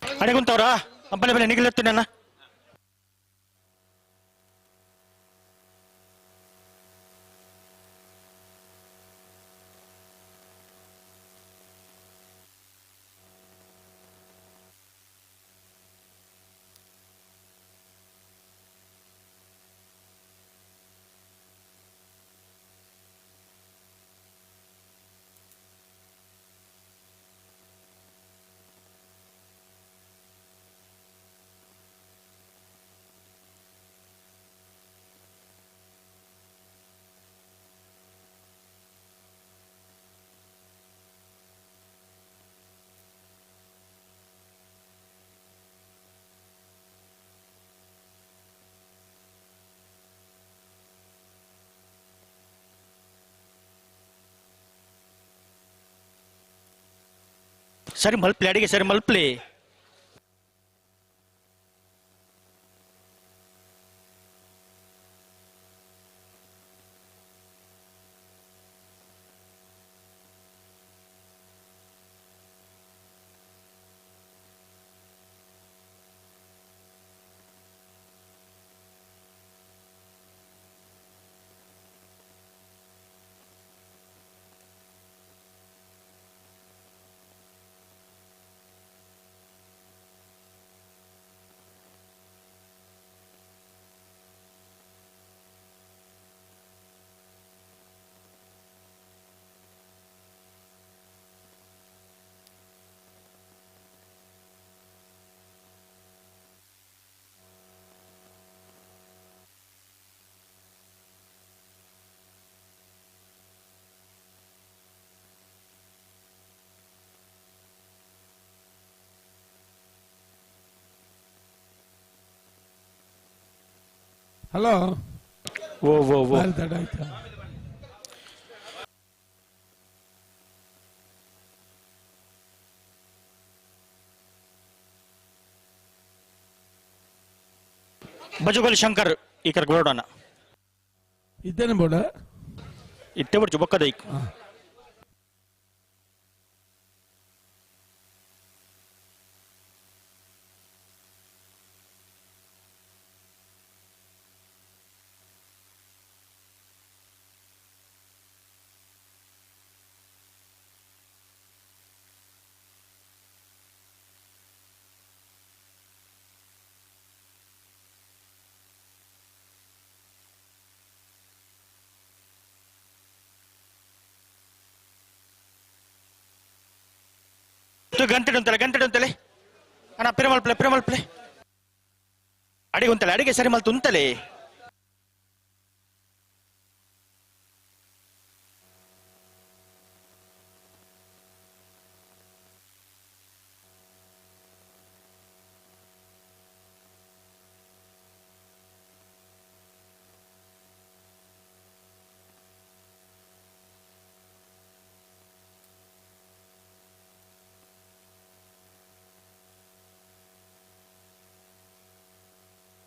[SPEAKER 18] ಅಡೆಗುಂತವ್ರಾ ಬಲೆ ಬಲೆ ನಿಗಲೆತ್ತು ನನ್ನ ಸರಿ ಮಲ್ಪ್ಲಿ ಅಡಿಗೆ ಸರಿ ಮಲ್ಪ್ಲಿ
[SPEAKER 4] ಹಲೋ
[SPEAKER 18] ಓ ಓ ಓ
[SPEAKER 4] ತಡ ಆಯ್ತಾ?
[SPEAKER 18] ಬಜುಗೋಲಿ ಶಂಕರ್ ಈ ಕರ್ಕ ಬೋಡೋಣ.
[SPEAKER 4] ಇದ್ದೇನೆ ಬೋಡ.
[SPEAKER 18] ಇಟ್ಟೆ ಬಡ್ಚು ಬೊಕ್ಕದೈಕ್. ಗಂಟೆ ಉಂತಲೆ ಗಂಟೆ ಉಂತಲೆ ಅಣ್ಣ ಪಿರಮಲ್ಪ್ಲೆ ಪಿರಮಲ್ಪ್ಲೆ ಅಡಿಗೆ ಉಂತಲೆ ಅಡಿಗೆ ಸರಿ ಮಲ್ತು ಉಂತಲೆ.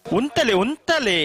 [SPEAKER 18] ಉಂತಲೆ ಉಂತಲೆ.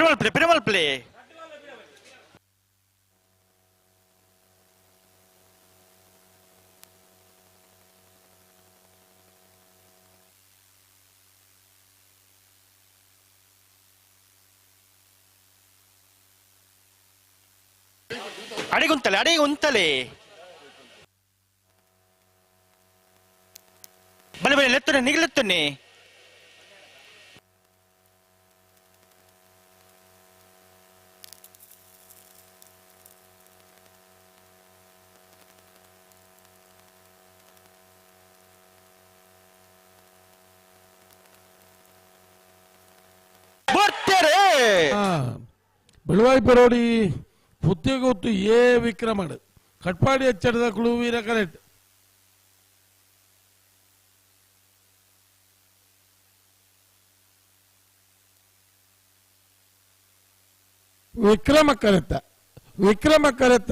[SPEAKER 18] ಪಿರಮಲ್ಪ್ಲೆ ಪಿರಮಲ್ಪ್ಲೆ ಅಡಿಗುಂತಲೆ ಅಡಿಗುಂತಲೆ ಬಲೆ ಬಲೆ ಲೆತ್ತನೆ ನಿಗಲೆತ್ತನೆ ಬರ್ತಾರೆ
[SPEAKER 5] ಬೆಳವಾಯಿ ಪರೋಡಿ ಪುತ್ತಿಗೊತ್ತು ಎ ವಿಕ್ರಮಡ್ ಕಟ್ಪಾಡಿ ಎಚ್ಚರದ ಕುಳು ವೀರ ಕರೆಕ್ಟ್ ವಿಕ್ರಮ ಕರೆತ ವಿಕ್ರಮ ಕರೆತ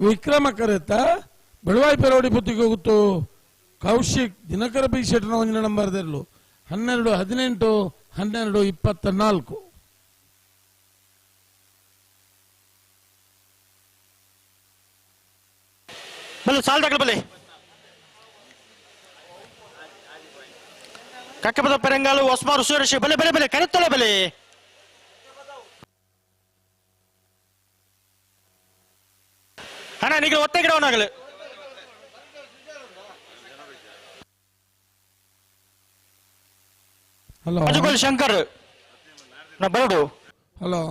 [SPEAKER 5] ವಿಕ್ರಮ ಕರೆತ ಬೆಳವಾಯಿ ಪೆರೋಡಿ ಪುತ್ತಿಗೆ ಹೋಗುತ್ತು ಕೌಶಿಕ್ ದಿನಕರ ಬಿ ಶೆಟ್ಟನ ಒಂದಿನ ನಂಬರ್ ದೆರ್ಲು 12 18 12 24.
[SPEAKER 18] ಬಲೆ ಸಾಲ್ ಬಲೆ ಕಕ್ಕಪದ ಪೆರಂಗಾಲು ಹೊಸ್ಮಾರು ಸುರೇಶ್ ಬಲೆ ಬಲೆ ಬಲೆ ಕರೆತ್ತಲೆ ಬಲೆ ಅಣ್ಣ ನೀವು ಒತ್ತೆ ಗಿಡವನಾಗಲು
[SPEAKER 5] ಹಲೋ
[SPEAKER 18] ಅಜುಗೋಲ್ ಶಂಕರ್ ನಾ ಬರಡು
[SPEAKER 5] ಹಲೋ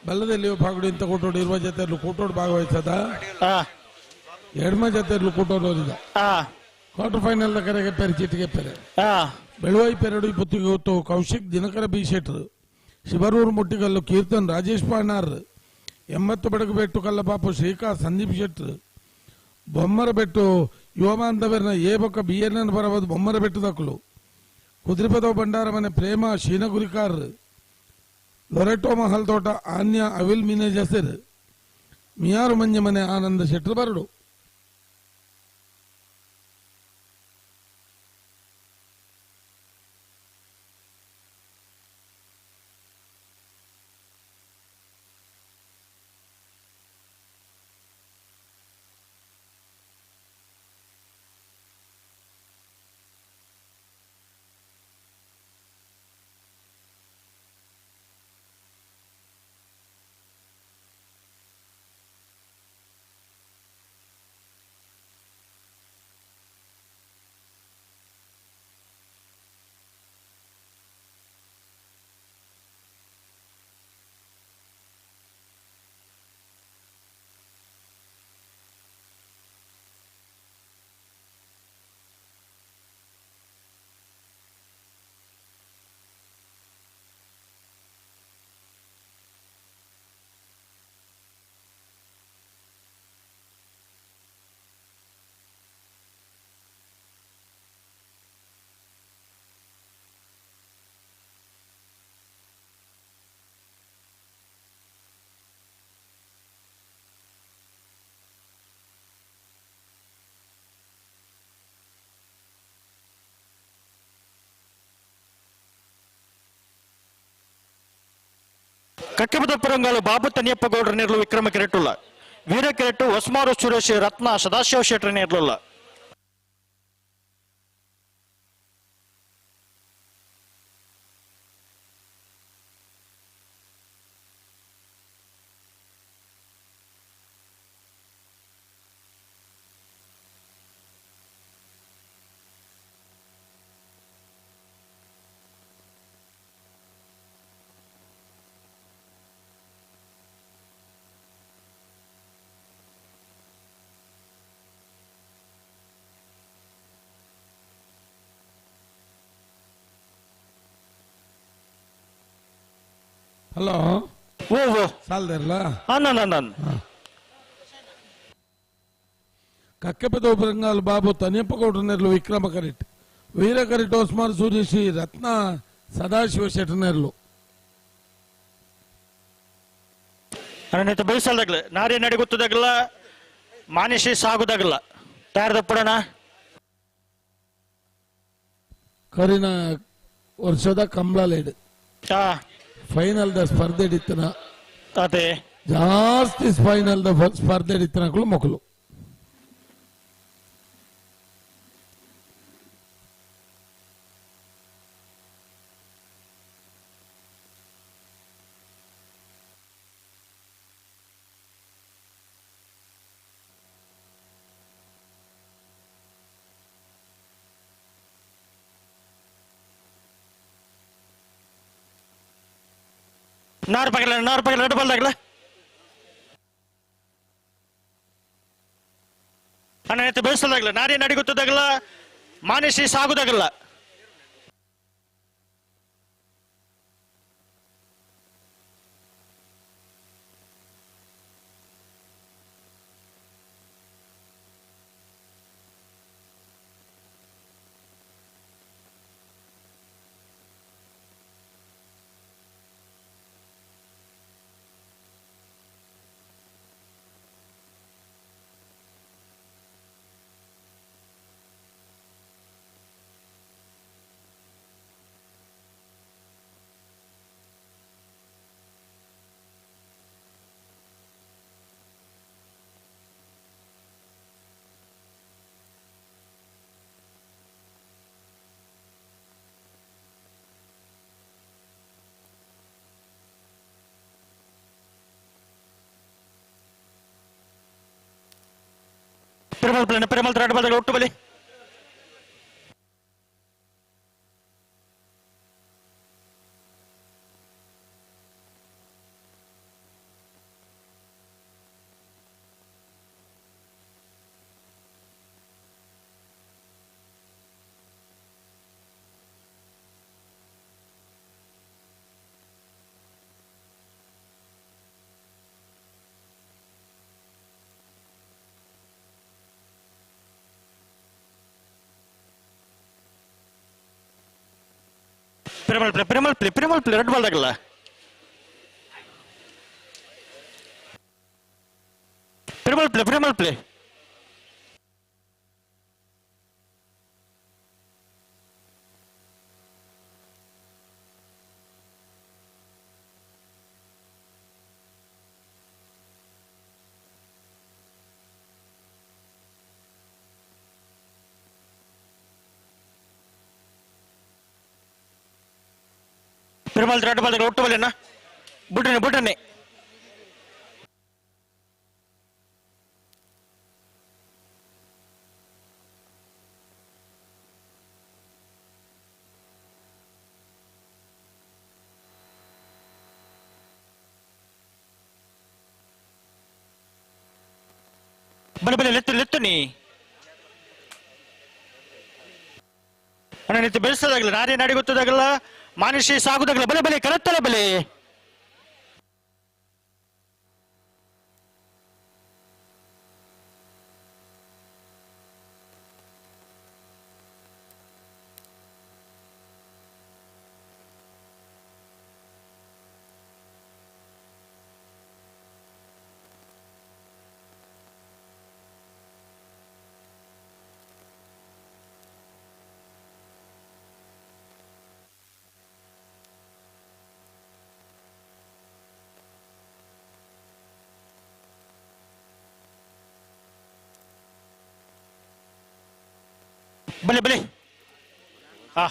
[SPEAKER 5] ಬಲ್ಲದಲ್ಲಿ ಪಾಗುಡಿ ಅಂತ ಕೂಟೋಡು ಇರುವ ಜೊತೆ ಕೂಟೋಡು ಭಾಗವಹಿಸದ ಎಡಮ ಜೊತೆ ಕೂಟೋಡು ಓದಿದ ಕ್ವಾರ್ಟರ್ ಫೈನಲ್ ಕರೆಗೆ ಪೆರೆ ಚೀಟಿಗೆ ಪೆರೆ ಬೆಳುವಾಯಿ ಪೆರಡು ಪುತ್ತಿಗೆ ಹೊತ್ತು ಕೌಶಿಕ್ ದಿನಕರ ಬಿ ಶೆಟ್ರು ಶಿಬರೂರು ಮುಟ್ಟಿಗಲ್ಲು ಕೀರ್ತನ್ ರಾಜೇಶ್ ಪಾಣಾರ್ 80 ಬಡಗುಬೆಟ್ಟು ಕಲ್ಲಪಾಪು ಶ್ರೀಕಾಂತ್ ಸಂದೀಪ್ ಶೆಟ್ರು ಬೊಮ್ಮರಬೆಟ್ಟು ಯುವ ಬಾಂಧವರನ್ನ ಎ ಬೊಕ್ಕ ಬಿ ಎನ್ ಎನ್ ಬರಬಹುದು ಬೊಮ್ಮರಬೆಟ್ಟು ದಕ್ಕಲು ಕುದ್ರಿಪದವ್ ಭಂಡಾರ ಮನೆ ಪ್ರೇಮ ಶೀನಗುರಿಕಾರ್ ಲೊರೆಟೋ ಮಹಲ್ ತೋಟ ಆನ್ಯ ಅವಿಲ್ ಮಿನೆ ಜಸರ್ ಮಿಯಾರು ಮಂಜೆ ಮನೆ ಆನಂದ ಶೆಟ್ರು ಬರಡು.
[SPEAKER 18] ಕಕ್ಕೆಬದ ಪರಂಗಾಲು ಬಾಬು ತನಿಯಪ್ಪ ಗೌಡ್ರ ನೇರ್ಲು ವಿಕ್ರಮ ಕೆರೆಟುಲ್ಲ ವೀರ ಕೆರೆಟು ಹೊಸ್ಮಾರು ಸುರೇಶ್ ರತ್ನ ಸದಾಶಿವ ಶೆಟ್ಟರ್ ನೇರ್ಲುಲ್ಲ.
[SPEAKER 5] ಹಲೋ
[SPEAKER 18] ಓ ಓ
[SPEAKER 5] ಸಾಲದಿರಲ್ಲ
[SPEAKER 18] ನನ್
[SPEAKER 5] ಕಕ್ಕೆಪದ ಬರಂಗಾಲ್ ಬಾಬು ತನಿಯಪ್ಪ ಗೌಡ್ರ ನೆರ್ಲು ವಿಕ್ರಮ ಕರಿಟ್ ವೀರ ಕರಿಟ್ ಓಸ್ಮಾನ್ ಸೂರ್ಯಶ್ರೀ ರತ್ನ ಸದಾಶಿವ ಶೆಟ್ಟರ್ ನೆರ್ಲು.
[SPEAKER 18] ಅಣ್ಣ ಬಯಸಲ್ದಾಗ್ಲ ನಾರೇ ನಡೆ ಗೊತ್ತದಾಗಲ್ಲ ಮಾನಿಷಿ ಸಾಗುದಾಗಲ್ಲ ತಯಾರದಪ್ಪಡೋಣ.
[SPEAKER 5] ಕರಿನ ವರ್ಷದ ಕಂಬಳ ಲೇಡ್ ಫೈನಲ್ the ಸ್ಪರ್ಧೆ ಇತ್ತನ
[SPEAKER 18] ಅದೇ
[SPEAKER 5] ಜಾಸ್ತಿ ಫೈನಲ್ the ಸ್ಪರ್ಧೆ ಇತ್ತನಕಲು ಮೊಕಲು.
[SPEAKER 18] ನಾರು ಪಗಲ ನಾರು ಪಗಲ ಎರಡು ಬಾಲ್ದಾಗಲ ಅಣ್ಣ ಎತ್ತು ಬೆಳೆಸೋದಾಗಲ್ಲ ನಾರಿ ನಡಿ ಗೊತ್ತದಾಗಲ್ಲ ಮಾನಸಿ ಸಾಗುದಾಗಲ್ಲ. ಪೆರುಮಾಳ್ ಪ್ಲೇನ್ ಪೆರುಮಾಳ್ ಎರಡು ಬಾಲ್ದಾಗ ಒಟ್ಟು ಬಲಿ. Perumal play Perumal play Perumal play ಎರಡು ಬಾಲ್ದಾಗಲ್ಲ. ಪೆರುಮಾಳ್ ಪ್ಲೇ ಪೆರುಮಾಳ್ ಪ್ಲೇ ಪೆರುಮಾಳ್ ಎರಡು ಬಾಲ್ದಾಗ ಒಟ್ಟು ಬಲಿನ ಬುಡ್ಡನೆ ಬುಡ್ಡನೆ. ಬಲೆ ಬಲೆ ಲೆತ್ತು ಲೆತ್ತು ನೀ ಅಣ್ಣ ನಿತ್ಯ ಬೆಳೆಸೋದಾಗಲ್ಲ ನಾರೇ ನಾಡಿ ಗೊತ್ತದಾಗಲ್ಲ ಮಾನುಷಿ ಸಾಗುದಾಗಲ್ಲ ಬಲೆ ಬಲೆ ಕರತ್ತಲೆ ಬಲೆ. ಬಲೆ ಬಲೆ ಹಾ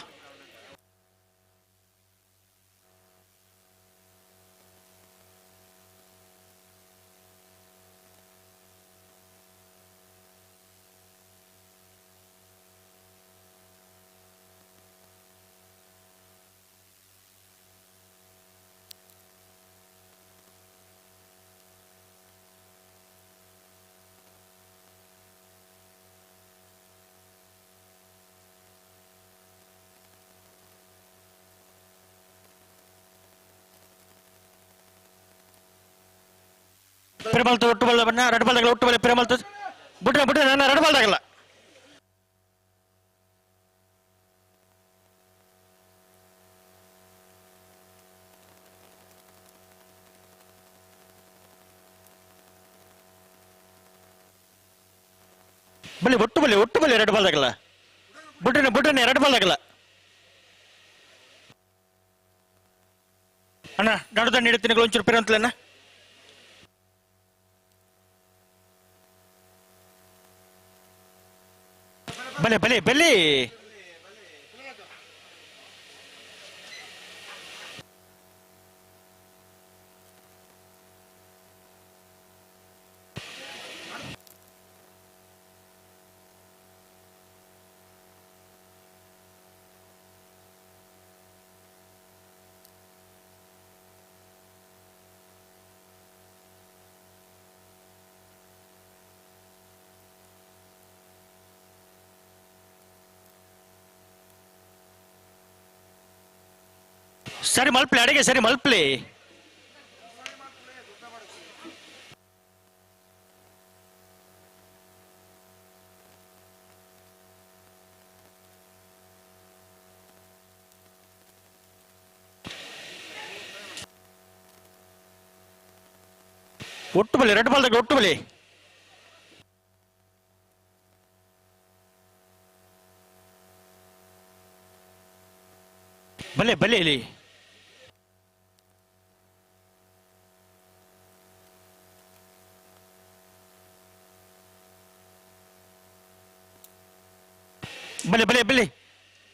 [SPEAKER 18] ಪೆರುಮಾಳ್ ಒಟ್ಟು ಬಲ್ಲ ಬಣ್ಣ ಎರಡು ಬಾಲ್ದಾಗಲ್ಲ ಒಟ್ಟು ಬಲೆ ಪೆರುಮಾಳ್ ಬಿಟ್ರೆ ಬಿಟ್ರೆ ನನ್ನ ಎರಡು ಬಾಲ್ದಾಗಲ್ಲ. ಬಲಿ ಒಟ್ಟು ಬಲಿ ಒಟ್ಟು ಬಲಿ ಎರಡು ಬಾಲ್ದಾಗಲ್ಲ ಬಿಟ್ರೆ ಬಿಟ್ರೆ ಎರಡು ಬಾಲ್ದಾಗಲ್ಲ. ಅಣ್ಣ ನಡುದ ನೀಡುತ್ತೀನಿ ಒಂಚೂರು ಪೇರಂತಲೇನ ಬಲೆ ಬಲೆ ಬಲೆ ಸರಿ ಮಲ್ಪ್ಲೆ ಅಡಿಗೆ ಸರಿ ಮಲ್ಪ್ಲೆ ಒಟ್ಟು ಬಲಿ ರೆಡ್ ಬಾಲ್ದಾಗ ಒಟ್ಟು ಬಲಿ ಬಲೆ ಬಲೆ ಇಲ್ಲಿ ಬಲೆ ಬಲೆ ಬಲೆ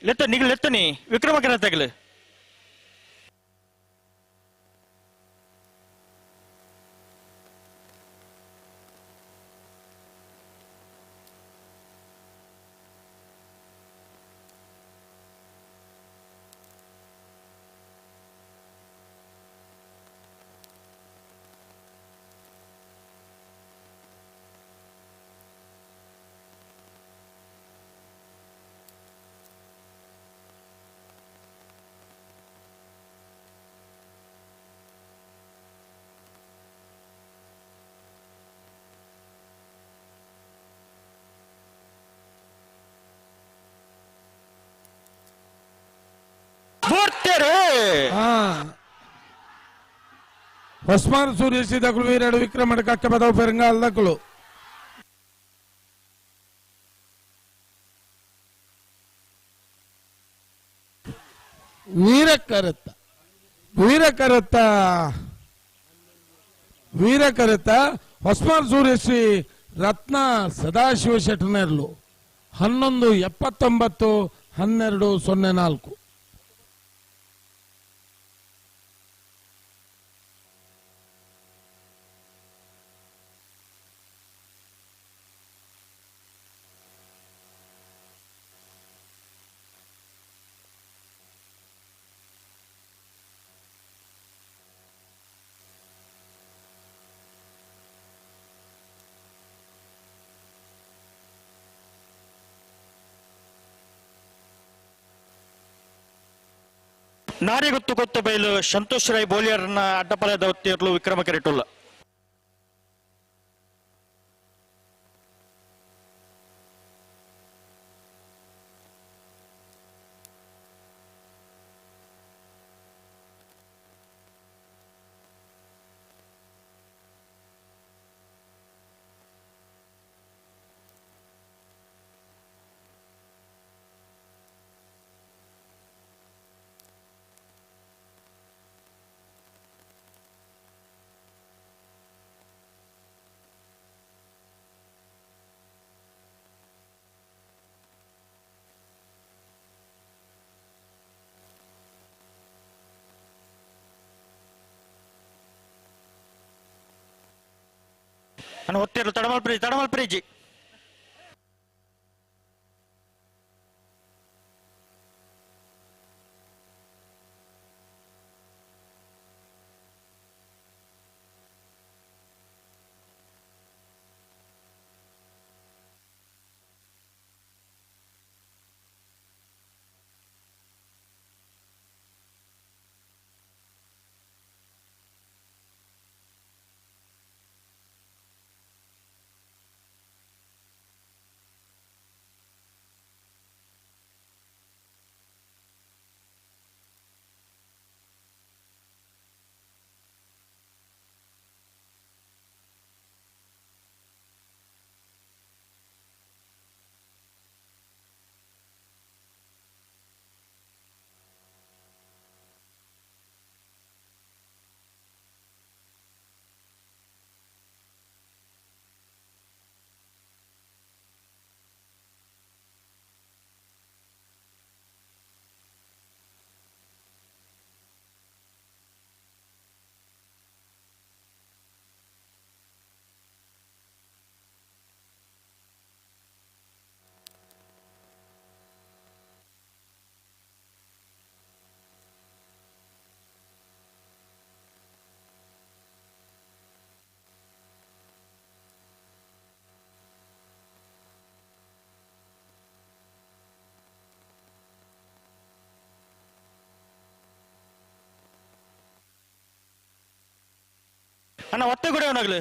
[SPEAKER 18] ಲೆತ್ತ ನಿಗಲ್ ಲೆತ್ತನಿ ವಿಕ್ರಮ ತಗಲು
[SPEAKER 5] ಹೊಸ್ಮಾರ್ ಸೂರ್ಯಶ್ರೀ ದಕ್ಕಲು ವೀರಡು ವಿಕ್ರಮ ಕಕ್ಕೆ ಪದವು ಪೆರಂಗಾಲ್ ದಕ್ಕಲು ವೀರಕರತ್ತ ವೀರಕರತ್ತ ವೀರಕರತ್ತ ಹೊಸ್ಮಾರ್ ಸೂರ್ಯಶ್ರೀ ರತ್ನ ಸದಾಶಿವ ಶೆಟ್ಟನೆರ್ಲು 11:79 12:04.
[SPEAKER 18] ನಾರಿಗೊತ್ತು ಗೊತ್ತು ಬೈಲು ಸಂತೋಷ್ ರಾಯ್ ಬೋಲಿಯರ್ನ ಅಡ್ಡಪಲದ ಒತ್ತಿರ್ಲು ವಿಕ್ರಮ ಕೆರೆಟುಲ್ಲ. ಅಣ್ಣ ಒತ್ತಿರ್ಲು ತಡಮಲ್ ಪ್ರೀಜಿ ತಡಮಲ್ ಪ್ರೀಜಿ. ಅಣ್ಣ ಒತ್ತೆ ಕೂಡ ಅವನಾಗ್ಲು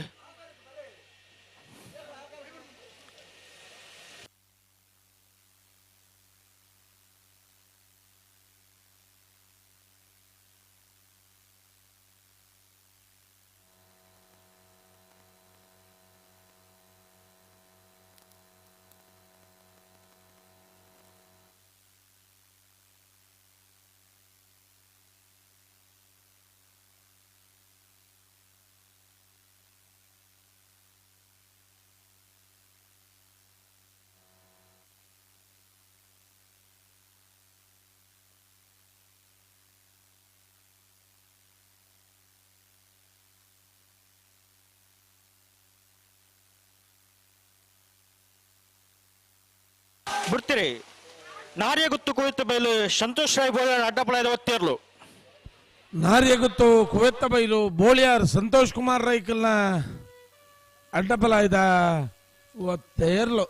[SPEAKER 18] ಬಿಡ್ತೀರಿ ನಾರಿಯ ಗುತ್ತು ಕುವೆತ್ತ ಬೈಲು ಸಂತೋಷ್ ರಾಯ್ ಬೋಳಿಯಾರ್ ಅಡ್ಡಪಳದ ಒತ್ತೇರ್ಲು.
[SPEAKER 5] ನಾರಿಯ ಗುತ್ತು ಕುವೆತ್ತ ಬೈಲು ಬೋಳಿಯಾರ್ ಸಂತೋಷ್ ಕುಮಾರ್ ರೈಕಲ್ನ ಅಡ್ಡಪಲಾಯ್ದ ಒತ್ತೇರ್ಲು.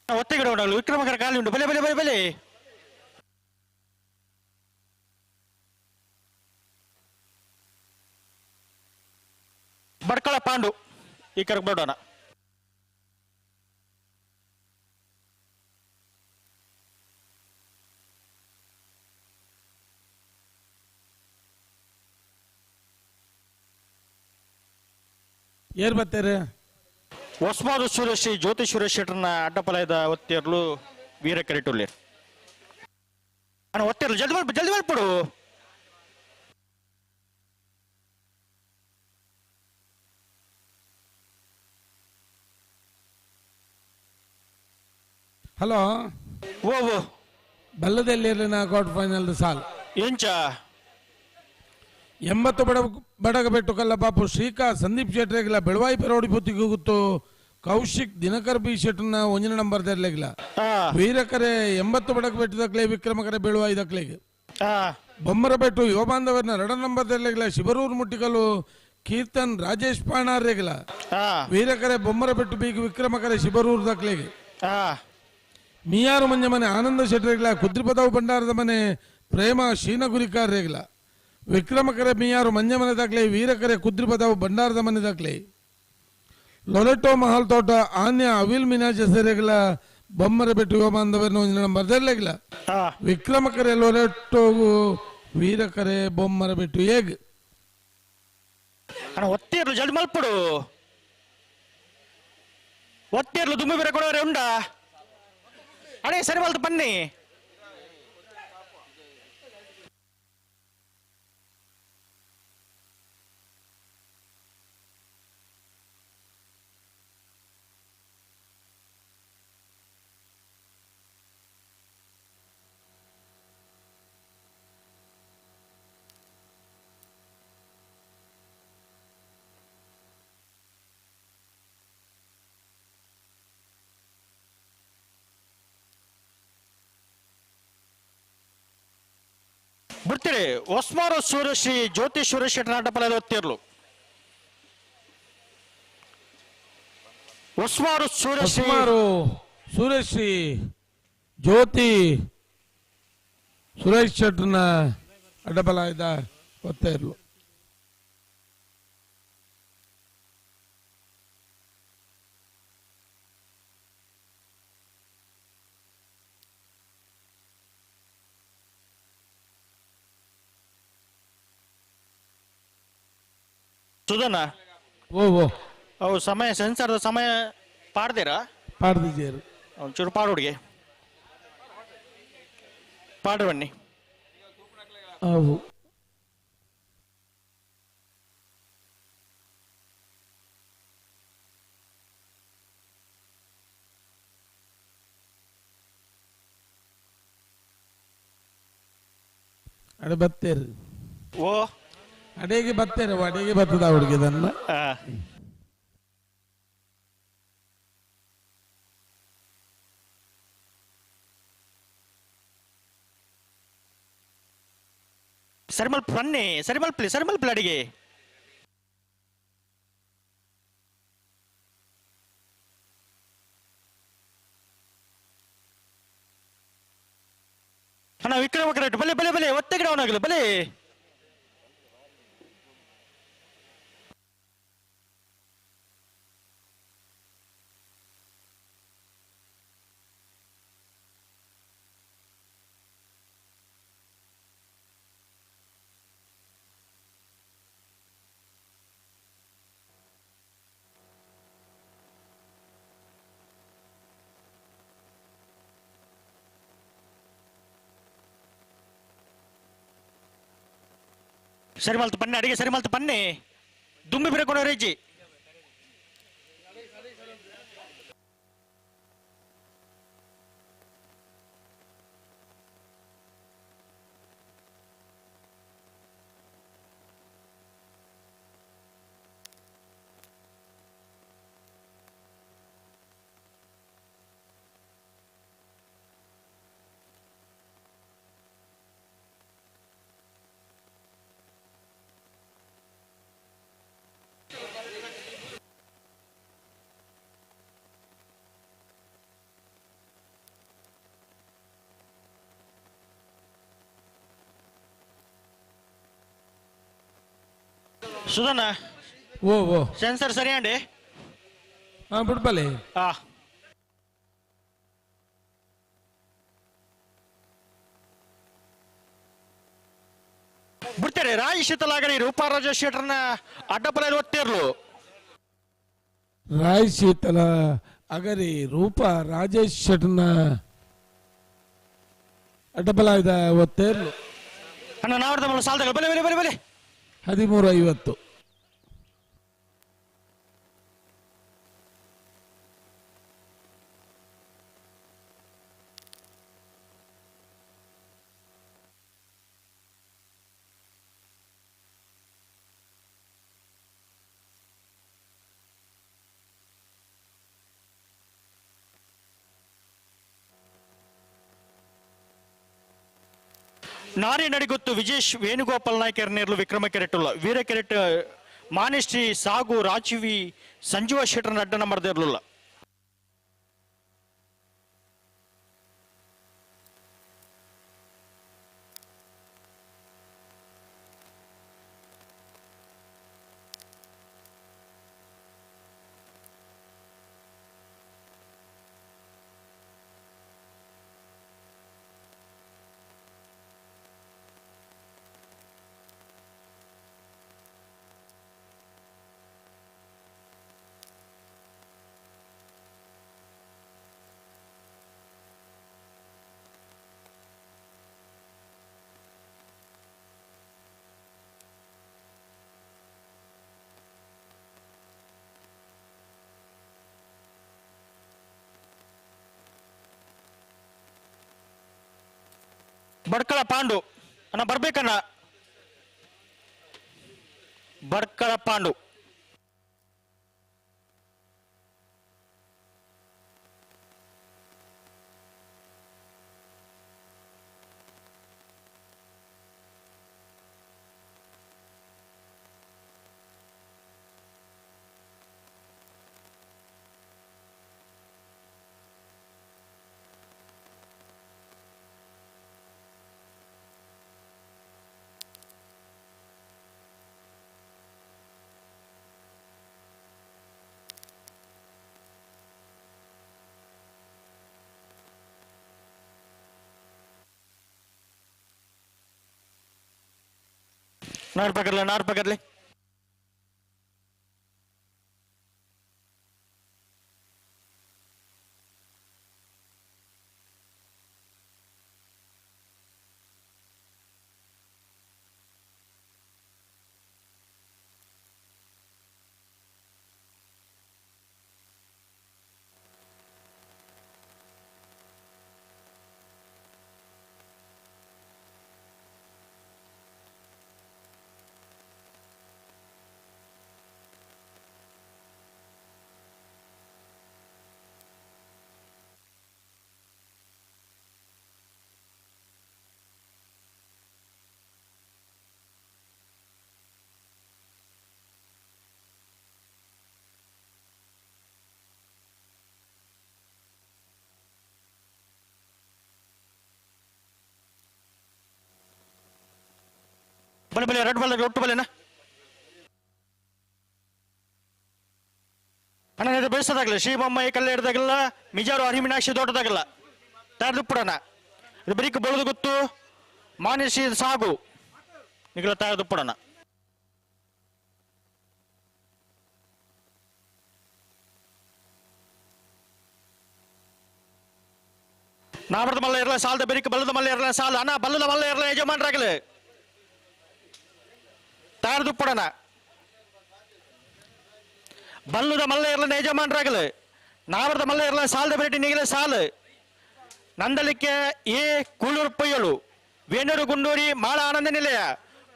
[SPEAKER 18] ಒತ್ತೆಗಿಡ ವಿಕ್ರಮಕರ ಕಾಲಿ ಉಂಟು. ಬಲೆ ಬಲೆ ಬಲೆ ಬಲೆ ಬಡ್ಕಳ ಪಾಂಡು ಈ ಕರಕ್ ಬಿಡೋಣ.
[SPEAKER 5] ಏರ್ ಬರ್ತಾರೆ
[SPEAKER 18] ಹೊಸ್ಮಾರು ಸೂರ್ಯಶ್ರೀ ಜ್ಯೋತಿ ಸುರೇಶ್ ಶೆಟ್ಟರ್ನ ಅಡ್ಡಪಲಯದ ಒತ್ತೇರ್ಲು ವೀರ ಕರಿಟುಲ್ಲೇರ್. ಅಣ್ಣ ಒತ್ತೇರ್ಲು ಜಲ್ದಿ ಮಾಡ್ಬಿಡು, ಜಲ್ದಿ ಮಾಡ್ಬಿಡು.
[SPEAKER 5] ಹಲೋ
[SPEAKER 18] ಓ ಓ
[SPEAKER 5] ಬಲ್ಲದಲ್ಲಿ ಕ್ವಾರ್ಟರ್ ಫೈನಲ್ ಸಾಲ್
[SPEAKER 18] ಎಂಚ
[SPEAKER 5] 80 ಬಡಗಬೆಟ್ಟು ಕಲ್ಲಪಾಪು ಶ್ರೀಕಾ ಸಂದೀಪ್ ಶೆಟ್ಟರೆಗಿಲ್ಲ ಬೆಳವಾಯಿ ಪೆರೋಡಿ ಪುತ್ತಿಗೆ ಗೊತ್ತು ಕೌಶಿಕ್ ದಿನಕರ್ ಬಿ ಶೆಟ್ಟರ್ನ ಒಂದಿನ ನಂಬರ್ ತೆರಲಿಲ್ಲ. ವೀರಕರೆ 80 ಬಡಗಬೆಟ್ಟು ದಕ್ಲೆ ವಿಕ್ರಮಕರೆ ಬೆಳುವಾಯಿ ದಕ್ಲೆಗೆ. ಬೊಮ್ಮರಬೆಟ್ಟು ಯುವ ಬಾಂಧವರನ್ನ 2 ನಂಬರ್ ತೆರಲಿಲ್ಲ ಶಿಬರೂರು ಮುಟ್ಟಿಕಲು ಕೀರ್ತನ್ ರಾಜೇಶ್ ಪಾಣಾರ್ರೆಗಿಲ್ಲ. ವೀರಕರೆ ಬೊಮ್ಮರಬೆಟ್ಟು ಬೀಗ ವಿಕ್ರಮಕರೆ ಶಿಬರೂರು ದಕ್ಲೆಗೆ. ಮಿಯಾರು ಮಂಜ ಮನೆ ಆನಂದ ಶೆಟ್ಟರೆಗಿಲ್ಲ ಕುದ್ರಿಪದವು ಭಂಡಾರದ ಮನೆ ಪ್ರೇಮ ಶೀನಗುರಿಕಾರ್ರೆಗಿಲ್ಲ. ವಿಕ್ರಮಕರೆ ಮಿಯಾರು ಮಂಜಮನೆ ದಾಖಲೆ ವೀರಕರೆ ಕುದ್ರಿಪದವು ಭಂಡಾರದ ಮನೆ ದಾಖಲೆ. ಲೊಲೆಟೋ ಮಹಲ್ ತೋಟ ಆನ್ಯ ಅವಿಲ್ ಮಿನಾಜ್ ಹೆಸರೆಗಿಲ್ಲ ಬೊಮ್ಮರ ಬೆಟ್ಟು ಯುವ ಬಾಂಧವರನ್ನು ನಂಬರ್ ವಿಕ್ರಮಕರೆ ಲೊಲೆಟೋ ವೀರಕರೆ ಬೊಮ್ಮರ ಬೆಟ್ಟು ಹೇಗ್
[SPEAKER 18] ಒತ್ತೇರ್ಲು ಜಲ್ದಿ ಮಲ್ಪಡು ಒತ್ತೇರ್ಲು ದುಮ್ಮಿ ಬೇರೆ ಕೊಡೋರೆ ಉಂಡ ಅಡೇ ಸರಿ ಮಲ್ತು ಬನ್ನಿ. ಬಿಡ್ತೀರಿ ಹೊಸ್ಮಾರು ಸೂರ್ಯಶ್ರೀ ಜ್ಯೋತಿ ಸುರೇಶ್ ಶೆಟ್ಟರ್ ಅಡ್ಡಪಲದ ಒತ್ತೇರ್ಲು. ಹೊಸ್ಮಾರು ಸೂರ್ಯಶ್ರೀ
[SPEAKER 5] ಸೂರ್ಯಶ್ರೀ ಜ್ಯೋತಿ ಸುರೇಶ್ ಶೆಟ್ಟರ್ನ ಅಡ್ಡಪಲಾಯ್ದ ಒತ್ತೇರ್ಲು.
[SPEAKER 18] ಸುಧನ
[SPEAKER 5] ಓ ಓ
[SPEAKER 18] ಅವು ಸಮಯ ಸೆನ್ಸರ್ದ ಸಮಯ ಪಾಡ್ತೀರಾ?
[SPEAKER 5] ಪಾಡ್ದಿದ್ದೀರಿ
[SPEAKER 18] ಒಂಚೂರು ಪಾಡು ಹುಡುಗಿ ಪಾಡು ಬನ್ನಿ.
[SPEAKER 5] ಅವು ಅಡೆ ಬತ್ತೇರು
[SPEAKER 18] ಓ
[SPEAKER 5] ಅಡೆಗೆ ಬತ್ತೇರು ಅಡೆಗೆ ಬತ್ತದ ಹುಡುಗಿದನ್ನ
[SPEAKER 18] ಸರಿಮಲ್ ಪನ್ನಿ ಸರಿಮಲ್ಪಲಿ ಸರಿಮಲ್ಪಲಿ ಅಡಿಗೆ ಅಣ್ಣ ವಿಕ್ರಮ ಕರೆಕ್ಟ್ ಬಲೆ ಬಲೆ ಬಲೆ ಒತ್ತೆ ಗಿಡ ಅವನಾಗಲು ಬಲೆ ಸರಿ ಮಲ್ತು ಬನ್ನಿ ಅಡಿಗೆ ಸರಿ ಮಲ್ತು ಬನ್ನಿ ದುಂಬಿ ಬಿರಕೊಂಡು ರೇಜಿ ಸುಧನ
[SPEAKER 5] ಓ ಓ
[SPEAKER 18] ಸೆನ್ಸರ್ ಸರಿ ಅಂಡಿ
[SPEAKER 5] ಹಾ ಬಿಡ್ಬಲೆ
[SPEAKER 18] ಆ ಬಿಡ್ತಾರೆ ರಾಜ್ ಶೀತಲಾಗಲಿ ರೂಪಾರಾಜ ಶೆಟ್ರನ್ನ ಅಡ್ಡಪಲೆಯಲ್ಲಿ ಒತ್ತಿರ್ಲು
[SPEAKER 5] ರಾಯ್ ಶೀತಲ ಅಗರಿ ರೂಪ ರಾಜೇಶ್ ಶೆಟ್ನ ಅಡ್ಡಬಲಾಯ್ದ ಒತ್ತೇರ್ಲು
[SPEAKER 18] ಅಣ್ಣ ನಾವರ್ದ ಸಾಲದಾಗ ಬಲೆ ಬಲೆ ಬಲೆ ಬಲೆ
[SPEAKER 5] 13:50.
[SPEAKER 18] ನಾರಿ ನಡಿಗೊತ್ತು ವಿಜೇಶ್ ವೇಣುಗೋಪಾಲ್ ನಾಯ್ಕರ್ ನೇರ್ಲು ವಿಕ್ರಮ ಕೆರೆಟುಲ್ಲ ವೀರ ಕೆರೆಟ್ ಮಾನಿಶ್ರೀ ಸಾಗು ರಾಜೀವಿ ಸಂಜೀವ ಶೆಟ್ಟರ್ ಅಡ್ಡ ನಂಬರ್ ಇರಲಿಲ್ಲ. ಬಡ್ಕಳ ಪಾಂಡು ಅಣ್ಣ ಬರ್ಬೇಕಣ್ಣ, ಬಡ್ಕಳ ಪಾಂಡು. ನಾರ್ ಪಕಡ್ಲೆ, ನಾರ್ ಪಕಡ್ಲೆ. ಬಲೆ ಬಲೆ ರಡ್ಡು ಬಲ್ಲ ಒಟ್ಟು ಬಲೆನಾ ಅಣ್ಣ ಇದು ಬೇಯಿಸೋದಾಗಲ್ಲ ಶ್ರೀಬೊಮ್ಮಾಯಿ ಕಲ್ಲೆ ಹಿಡ್ದಾಗಲ್ಲ ಮಿಜಾರು ಅರಿಮಿನಾಕ್ಷಿ ದೊಡ್ಡದಾಗಲ್ಲ ತಾರದುಪ್ಪಡಣ ಇದು ಬರೀಕ್ ಬೆಳೆದು ಗೊತ್ತು ಮಾನಿಸಿ ಸಾಗು ನಿಗಲ ತಾರದುಪ್ಪಡಣ ನಾಮರದ ಮಲ್ಲ ಇರಲ್ಲ ಸಾಲದ ಬೆರಿಕ ಬಲ್ಲದ ಮಲ್ಲ ಇರಲ್ಲ ಸಾಲ ಅಣ್ಣ ಬಲ್ಲದ ಮಲ್ಲ ಇರಲ್ಲ ಯಜಮಾನ್ರಾಗಲಿ ತಾರದುಪ್ಪಡಣ ಬಲ್ಲದ ಮಲ್ಲ ಇರಲ ಯಜಮಾನ್ರಾಗಲು ನಾವರದ ಮಲ್ಲ ಇರಲ ಸಾಲದ ಬೆರಟಿ ನೀಗಲೇ ಸಾಲು ನಂದಲಿಕ್ಕೆ ಎ ಕೂಳೂರು ಪೊಯ್ಯಲು ವೇಣೂರು ಗುಂಡೂರಿ ಮಾಳ ಆನಂದ ನಿಲಯ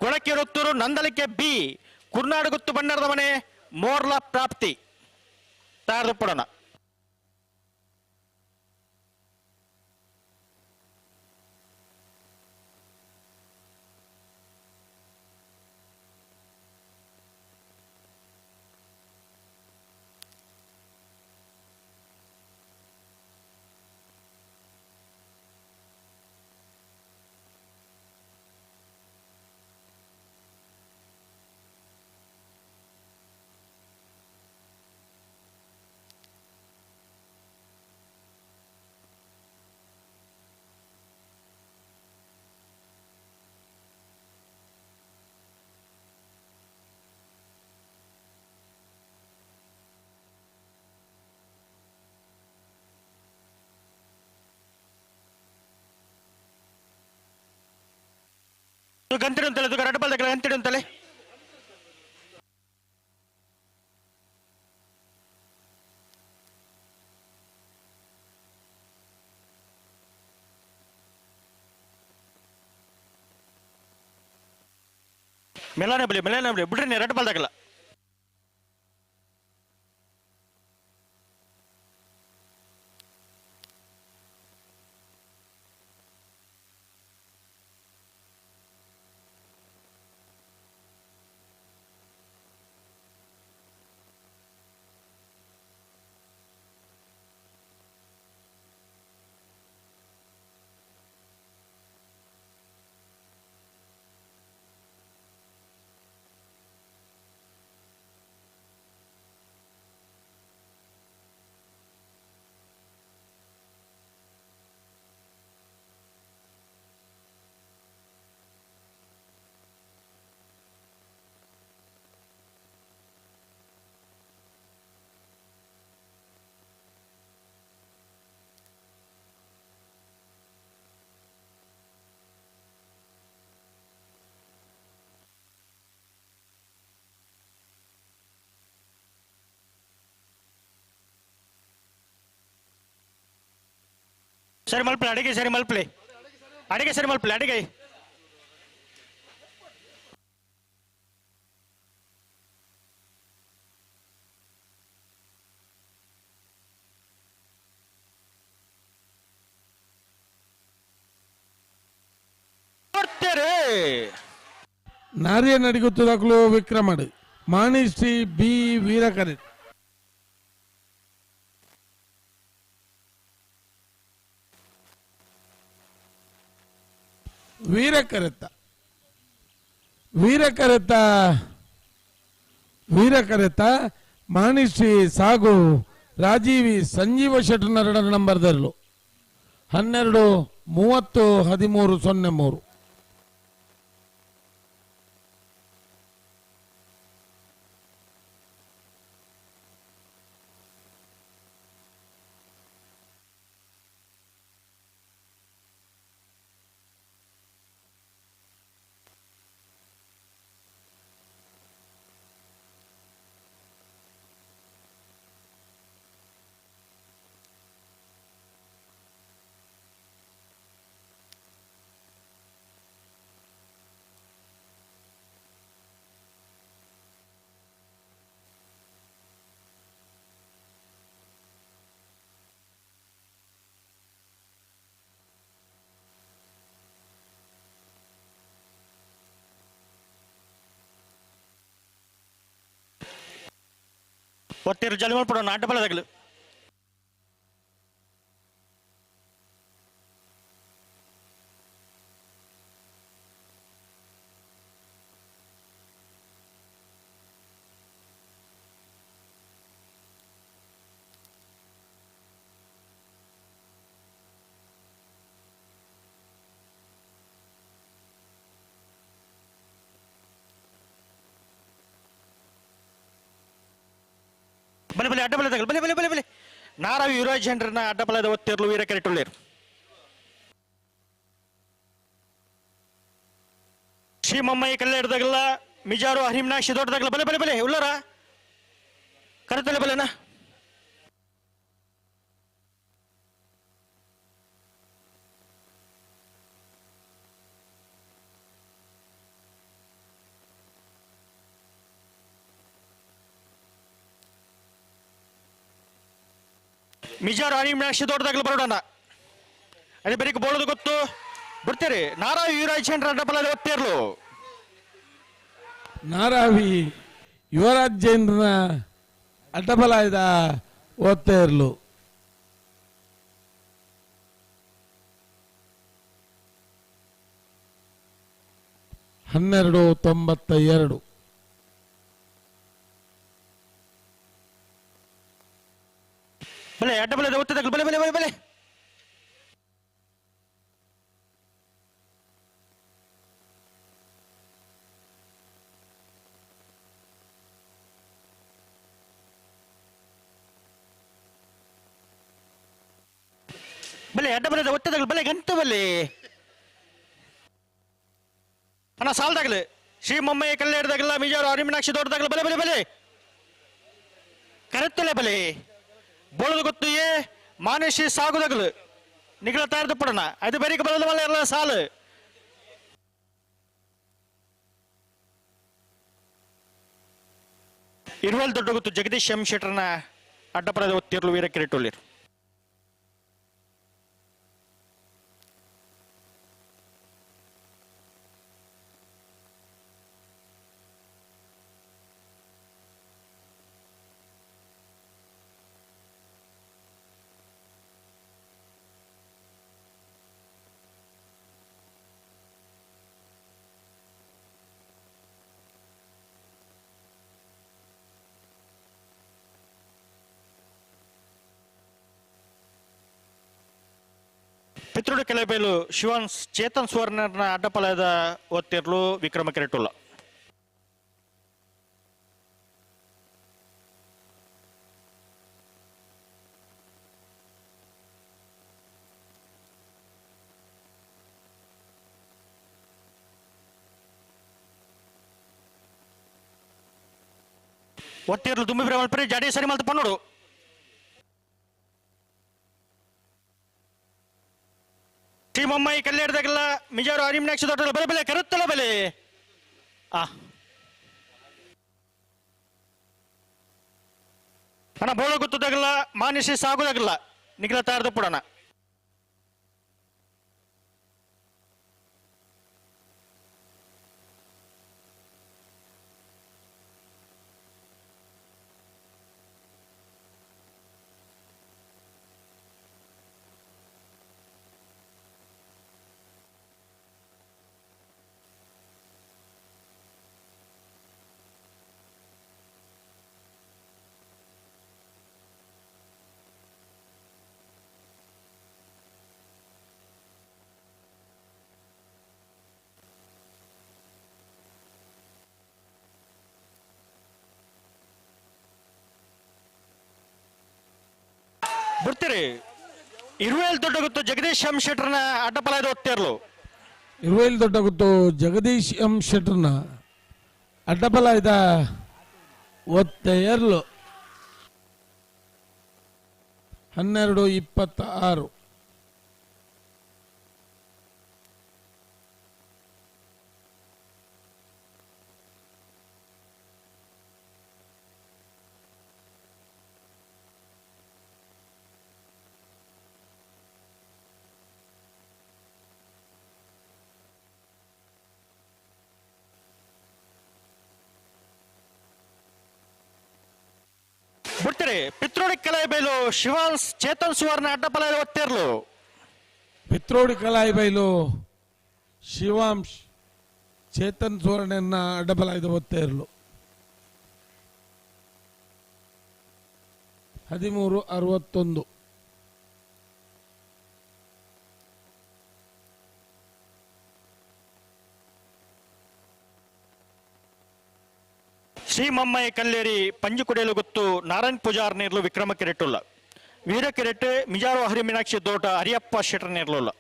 [SPEAKER 18] ಕೊಳಕೆರೊತ್ತೂರು ನಂದಲಿಕ್ಕೆ ಬಿ ಕುರ್ನಾಡುಗುತ್ತು ಬಣ್ಣರದ ಮನೆ ಮೋರ್ಲ ಪ್ರಾಪ್ತಿ ತಾರದುಪ್ಪಡೋಣ. ಗಂತಿಡು ಅಂತಲೇ ರಡ್ಡು ಬಲ್ದ ಗಂತಿಡು ಅಂತಲೇ ಮೆಲಾನೆ ಬಲಿ ಮೆಲಾನೆ ಬಲಿ ಬಿಡ್ರಿ ರಡ್ಡು ಬಲ್ದಾಗಲ್ಲ. ಸರಿ ಮಲ್ಪಲೆ ಅಡಿಗೆ ಸರಿ ಮಲ್ಪಲೆ ಅಡಿಗೆ ಸರಿ ಮಲ್ಪಲೆ ಅಡಿಗೆ
[SPEAKER 5] ನಾರಿಯ ನಡಿಗುತ್ತದಾಗಲೂ ವಿಕ್ರಮಡು ಮಾಣಿಶ್ರೀ ಬಿ ವೀರಕರೆ ವೀರಕರೆತ್ತ ವೀರಕರೆತ್ತ ವೀರಕರೆತ್ತ ಮಾಣಿಶ್ರೀ ಸಾಗು ರಾಜೀವಿ ಸಂಜೀವ ಶೆಟ್ಟನರಡ ನಂಬರ್ದಲ್ಲೂ 12 30 13 03.
[SPEAKER 18] ಒತ್ತಿರು ಜಲಿ ಮಲ್ಪಡ ಅಡ್ಡ ಬಲದಾಗಲು ಬಲೆ ಬಲೆ ಅಡ್ಡ ಬಲೆ ಬಲೆ ಬಲೆ ಬಲೆ ಬಲೆ ನಾರಾವಿ ಯುವರಾಜ್ ಹೆಂಡ್ರನ್ನ ಅಡ್ಡಬಲದ ಒತ್ತಿರ್ಲು ವೀರ ಕೆರೆಟುಳ್ಳೇರು. ಶ್ರೀಮಮ್ಮಯ್ಯ ಕಲ್ಲೇಡ್ದಾಗಲ್ಲ ಮಿಜಾರು ಹರಿಮ್ನಾಕ್ಷಿ ದೊಡ್ಡದಾಗಲ್ಲ ಬಲೆ ಬಲೆ ಬಲೆ ಉಳ್ಳಾರ ಕರೆತಲೆ ಬಲೆನಾ. ಮಿಜಾರು ಹರಿಮ್ನಾಕ್ಷಿ ದೊಡ್ಡದಾಗಲ್ಲ ಬರೋಣ ಅದೇ ಬೆರಿಕ್ ಬೋಳದು ಗೊತ್ತು ಬಿಡ್ತೀರಿ. ನಾರಾವಿ ಯುವರಾಜ್ ಹೆಂಡ್ರ ಅಡ್ಡಬಲದ ಒತ್ತಿರ್ಲು.
[SPEAKER 5] ನಾರಾವಿ ಯುವರಾಜ್ ಜೈನ್ರನ ಅಡ್ಡಬಲಾಯದ ಓದ್ತಾ ಇರಲು. 12:92.
[SPEAKER 18] ಬಲೆ ಅಡ್ಡಬಲದ ಒತ್ತದ ಬಲೆ ಬಲೆ ಬಲೆ ಬಲೆ ಬಲೆ ಅಡ್ಡ ಬಲೆ ಒತ್ತದಾಗಲಿ ಬಲೆ ಗಂಟು ಬಲೆ ಅಣ್ಣ ಸಾಲದಾಗಲಿ. ಶ್ರೀ ಮೊಮ್ಮಯ್ಯ ಕಲ್ಲೇಡ್ದಾಗಲ್ಲ ಮಿಜಾರು ಅರಿಮೀನಾಕ್ಷಿ ದೊಡ್ಡದಾಗಲ ಬಲೆ ಬಲೆ ಬಲೆ ಕರೆತ್ತಲೆ ಬಲೆ ಬೋಳದು ಗೊತ್ತು ಏ ಮಾನೇಶಿ ಸಾಗುದಾಗಲು ನಿಗಳ ತಾರದು ಪಡೋಣ ಅದು ಬೇರೆ ಬರಲ್ಲ ಮಲ್ಲ ಎಲ್ಲ ಸಾಲು. ಇರುವಲ್ ದೊಡ್ಡ ಗೊತ್ತು ಜಗದೀಶ್ ಎಂ ಶೆಟ್ಟರ್ನ ಅಡ್ಡಪರದ ಒತ್ತಿರ್ಲು ವೀರ ಕಿರೀಟೊಳ್ಳಿರು. ಪಿತೃಡು ಕೆಲಬೇಲು ಶಿವನ್ ಚೇತನ್ ಸುವರ್ಣನ ಅಡ್ಡಪಲದ ಒತ್ತಿರ್ಲು ವಿಕ್ರಮ ಕೆರೆಟುಲ್ಲ. ಒತ್ತಿರ್ಲು ದುಂಬಿ ಬ್ರಹ್ಮಲ್ಪರಿ ಜಡಿ ಸರಿ ಮಲ್ತ ಪನ್ನೋಡು. ಶ್ರೀ ಮೊಮ್ಮೈ ಕಲ್ಲೇಡ್ದಾಗಲ್ಲ ಮಿಜಾರು ಅರಿಮನಾಕ್ಷಿ ದೊಡ್ಡ ಬಲೆ ಬಲೆ ಕರುತ್ತಲ ಬಲೆ ಆ ಅಣ್ಣ ಬೋಳ ಗೊತ್ತದಾಗಲ್ಲ ಮಾನಿಸಿ ಸಾಗುದಾಗಲ್ಲ ನಿಖಿಲ ತಾರದು ಪಡೋಣ. ಬಿಡ್ತೀರಿ ಇರುವೇಲ್ ದೊಡ್ಡ ಗೊತ್ತು ಜಗದೀಶ್ ಎಂ ಶೆಟ್ಟರ್ನ ಅಡ್ಡಪಲದ ಒತ್ತಿರ್ಲು.
[SPEAKER 5] ಇರುವೇಲ್ ದೊಡ್ಡ ಗೊತ್ತು ಜಗದೀಶ್ ಎಂ ಶೆಟ್ಟರ್ನ ಅಡ್ಡಪಲಾಯದ ಒತ್ತೆಯರ್ಲು. 12:26.
[SPEAKER 18] ಬಿಡ್ತೀರಿ ಪಿತ್ರೋಡಿ ಕಲಾಯಿಬೈಲು ಶಿವಾನ್ಸ್ ಚೇತನ್ ಸುವರ್ಣ ಅಡ್ಡಪಲ ಒತ್ತಿರ್ಲು.
[SPEAKER 5] ಪಿತ್ರೋಡಿ ಕಲಾಯಿಬೈಲು ಶಿವಾಂಶ್ ಚೇತನ್ ಸುವರ್ಣನ ಅಡ್ಡಪಲ ಒತ್ತಿರ್ಲು. 13:61.
[SPEAKER 18] ಶ್ರೀಮಮ್ಮಯ್ಯ ಕಲ್ಲೇರಿ ಪಂಜುಕುಡೇಲು ಗೊತ್ತು ನಾರಾಯಣ್ ಪೂಜಾರ್ ನೇರ್ಲು ವಿಕ್ರಮ ಕಿರೆಟ್ಟುಲ್ಲ ವೀರ ಕಿರೆಟ್ ಮಿಜಾರು ಹರಿ ಮೀನಾಕ್ಷಿ ದೋಟ ಹರಿಯಪ್ಪ ಶೆಟ್ಟರ್ ನೇರ್ಲುಲ್ಲ.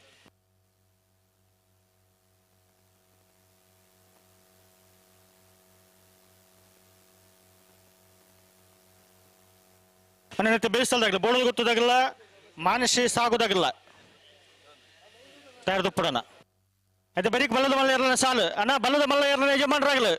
[SPEAKER 18] ಮನೆ ಬೇಯಿಸಲ್ದಾಗಲ್ಲ ಬೋಳದು ಗೊತ್ತದಾಗಲ್ಲ ಮಾನಸಿ ಸಾಗುದಾಗಲ್ಲ ತಯಾರದುಪ್ಪಡನ ಅದೇ ಬರೀಕ್ ಬಲ್ಲದ ಮಲ್ಲ ಇರಲ್ಲ ಸಾಲು ಅಣ್ಣ ಬಲ್ಲದ ಮಲ್ಲ ಇರಲ್ಲ ಯಜಮಾನರಾಗಲು.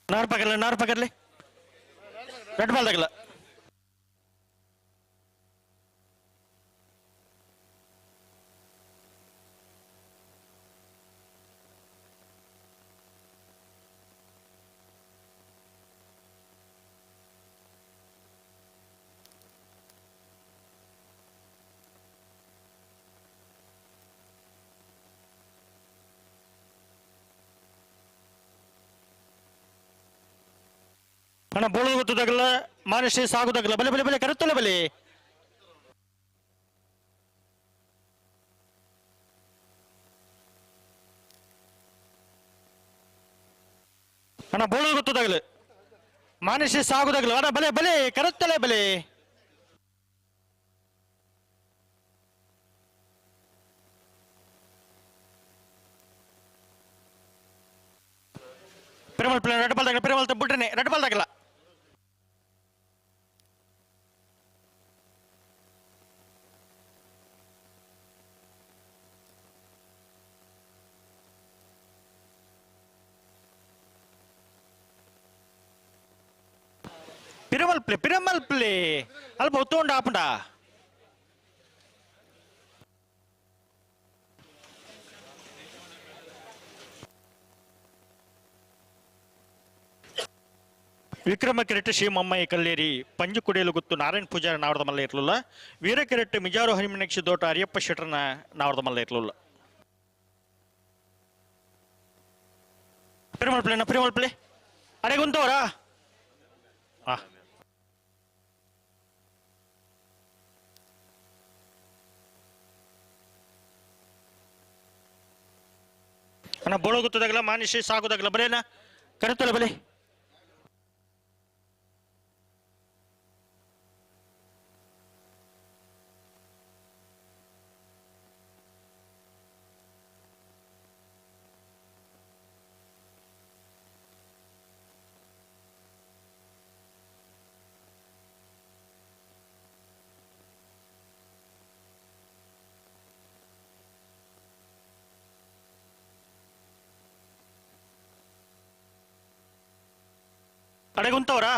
[SPEAKER 18] ನಾರ್ ಪಕಡ್ಲೆ ನಾರ್ ಪಕಡ್ಲೆ ರೆಡ್ ಬಾಲ್ ತಗಲ. ಅಣ್ಣ ಬೋಳು ಗೊತ್ತದಾಗಲ್ಲ ಮಾನಶ್ರೀ ಸಾಗುದಾಗಲ್ಲ ಬಲೆ ಬಲೆ ಬಲೆ ಕರುತ್ತಲ್ಲ ಬಲೆ. ಅಣ್ಣ ಬೋಳು ಗೊತ್ತದಾಗಲ್ಲ ಮಾನಶ್ರೀ ಸಾಗುದಾಗಲ್ಲ ಅಣ್ಣ ಬಲೆ ಬಲೆ ಕರುತ್ತಲೆ ಬಲೆ. ಪೆರುಮಲ್ ಪ್ಲೇನ್ ರೆಡ್ ಬಾಲ್ ತಗಲ ಪೆರುಮಲ್ ಬಿಟ್ರೆ ರೆಡ್ ಬಾಲ್ ತಗಲ್ಲ. ಪಿರಮಲ್ ಪ್ಲೇ ಪಿರಮಲ್ ಪ್ಲೇ ಅಲ್ಪ ಒತ್ತುಂಡ ಆಪುಂಡ. ವಿಕ್ರಮ ಕಿರೆಟ್ ಶ್ರೀಮಮ್ಮಯ್ಯ ಕಲ್ಲೇರಿ ಪಂಜುಕುಡಿಯಲು ಗುತ್ತು ನಾರಾಯಣ ಪೂಜಾರಿ ನಾವರದ ಮಲ್ಲ ಇರ್ಲಿಲ್ಲ. ವೀರ ಕಿರೆಟ್ ಮಿಜಾರು ಹರಿಮನಕ್ಷಿ ದೋಟ ಹರಿಯಪ್ಪ ಶೆಟ್ಟರ್ನ ನಾವರದ ಮಲ್ಲ ಇರ್ಲಿಲ್ಲ. ಪಿರಮಲ್ ಪ್ಲೇನ ಪಿರಮಲ್ ಪ್ಲೇ ಅರೆ ಗುಂತವರಾ. ಅಣ್ಣ ಬೋಳು ಗೊತ್ತದಾಗಲ್ಲ ಮಾನಿಷಿ ಸಾಗುದಾಗಲ್ಲ ಬಲೇನಾ ಕರೆತಲ್ಲ ಬಲೆ. ಅಡೆ ಗುಂತವರಾ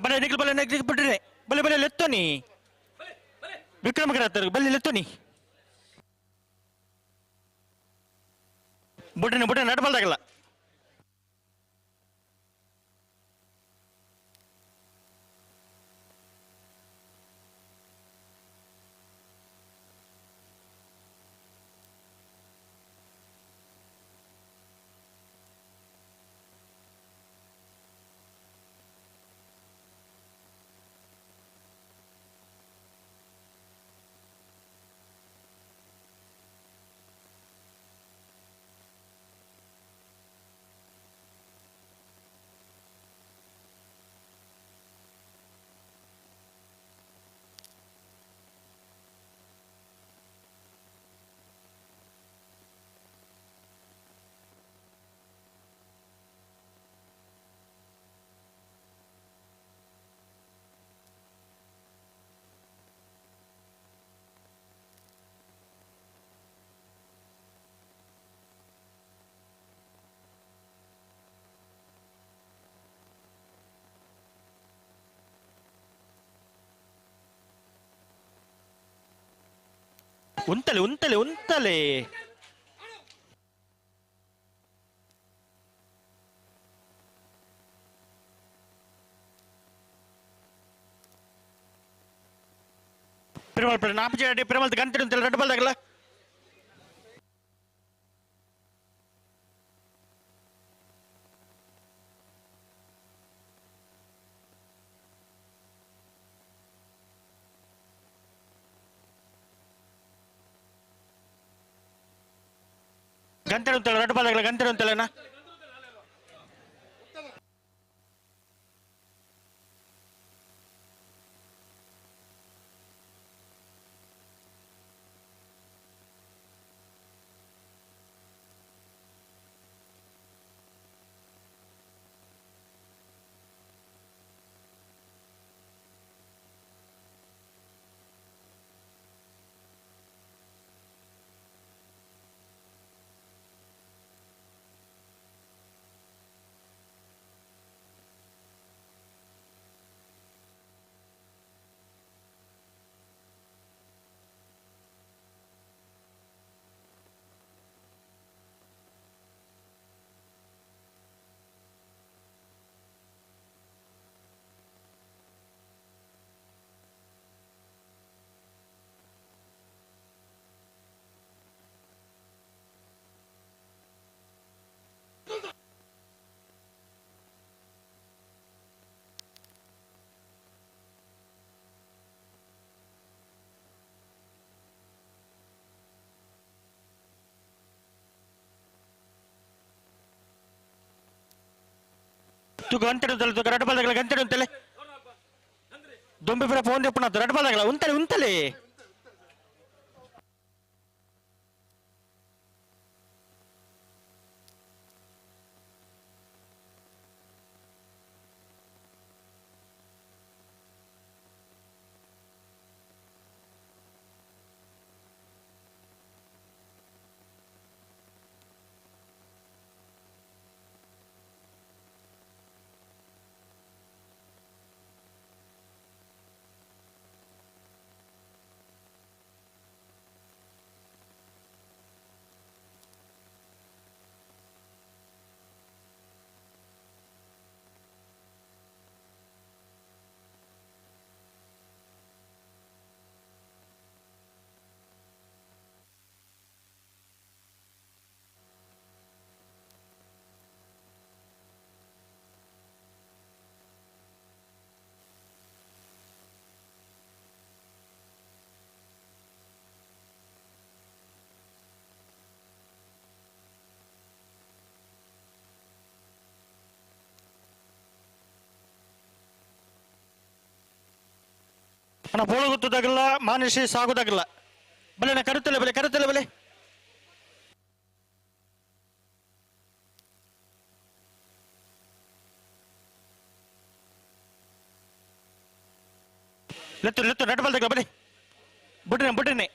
[SPEAKER 18] ಬಲೆ ನಿಖಿಲ್ ಬಲೆ ನಿಖಿಲ್ ಬಿಡ್ರಿ ಬಲೆ ಬಲೆ ಲೆತ್ತೋನಿ ವಿಕ್ರಮ ಬಲೆ ಲೆತ್ತೋನಿ ಬಿಡ್ರಿ ಬಿಡ್ರಿ ನಡಬಲ್ದಾಗಲ್ಲ. ಉಂತಲೆ ಉಂತಲೆ ಉಂತಲೆ ಪೆರುಮಾಳ್ ನಾಪಜೆ ಪೆರುಮಾಳ್ ಗಂಟೆ ಉಂತಲೆ ರೆಡ್ ಬಾಲ್ ದಾಗಲ ಗಂಟೆ ಉಂತಲೆ ರೆಡ್ ಬಾಲ್ ದಾಗಲ ಗಂಟೆ ಉಂತಲೆನಾ ಗಂಟೆ ಉಂತಲೆ ರೆಡ್ ಬಾಲ್ ದಾಗಲ ಗಂಟೆ ಉಂತಲೆ ದೊಂಬೆ ಪುರ ಫೋನ್ ದೆಪ್ಪುನ ರೆಡ್ ಬಾಲ್ ದಾಗಲ ಉಂತಲೆ ಉಂತಲೆ ಅಣ್ಣ ಬೋಳು ಗೊತ್ತದಾಗಲ್ಲ ಮಾನಸಿ ಸಾಗುದಾಗಲ್ಲ ಬಲೆ ನಾ ಕರುತ್ತಲೆ ಬಲೆ ಕರುತ್ತಲೆ ಬಲೆ ಲೆತ್ತು ಲೆತ್ತು ರೆಡ್ ಬಾಲ್ ಬನ್ನಿ ಬಿಡ್ರಿ ಬಿಡ್ರಿ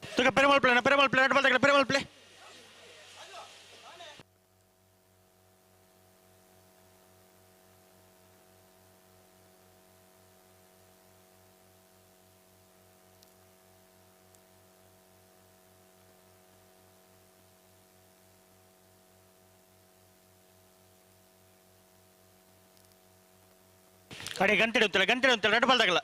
[SPEAKER 18] ತುಗ Perumal play Perumal play red ball ತಗಲ ಪೆರುಮಾಳ್ ಪ್ಲೇ ಕಡೆ ಗಂಟೆ ಉಂತಲ್ಲ ಗಂಟೆ ಉಂತಲ್ಲ ರೆಡ್ ಬಾಲ್ ತಗಲ.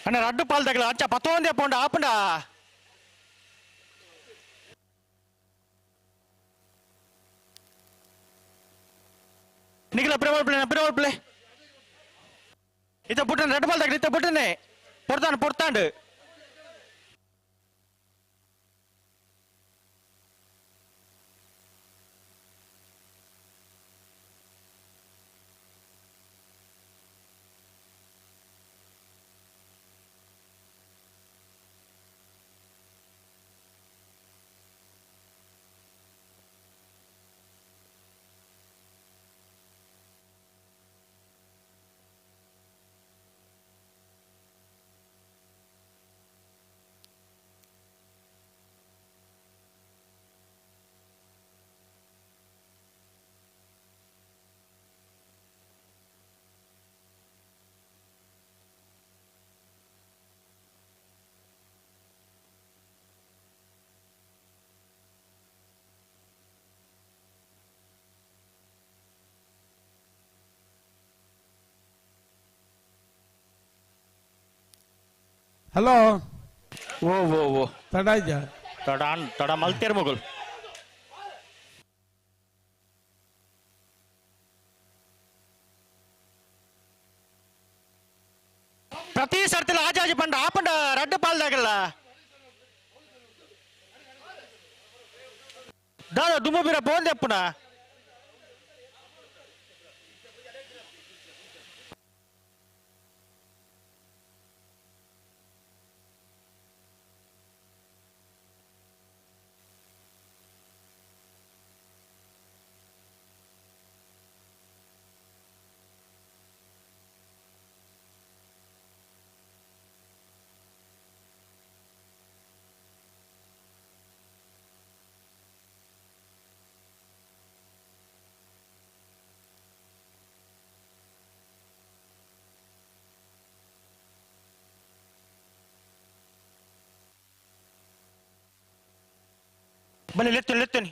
[SPEAKER 18] ಅಣ್ಣ ರಡ್ಡು ಪಾಲ್ ತಗಲ ಅಂಚ ಪತ್ತೊಂದೇ ಪೋಂಡ ಆಪುಂಡ. ನಿಖಿಲ ಪ್ರೇಮ ಪ್ಲೇ ಪ್ರೇಮ ಪ್ಲೇ ಇತ್ತ ಪುಟ್ಟನೆ ರಡ್ಡು ಪಾಲ್ ತಗಲ ಇತ್ತ ಪುಟ್ಟನೆ ಪೊರ್ತಾಂಡು ಪೊರ್ತಾಂಡು.
[SPEAKER 5] ಹಲೋ
[SPEAKER 18] ಓ ಓ ಓ
[SPEAKER 5] ತಡ ಇದ್ಯಾ?
[SPEAKER 18] ತಡ ತಡ ಮಲ್ತೇರ್ ಮಗುಲ್. ಪ್ರತಿ ಸರ್ತಿಲ ಆಜಾಜಿ ಪಂಡ ಆಪಂಡ ರಡ್ಡು ಪಾಲ್ದಾಗಲ್ಲ ದಾದ ದುಮ್ಮು ಬೀರ ಬೋಂದೆಪ್ಪುನ. ಬನ್ನಿ ಲೆತ್ತೇನೆ ಲೆತ್ತೇನೆ.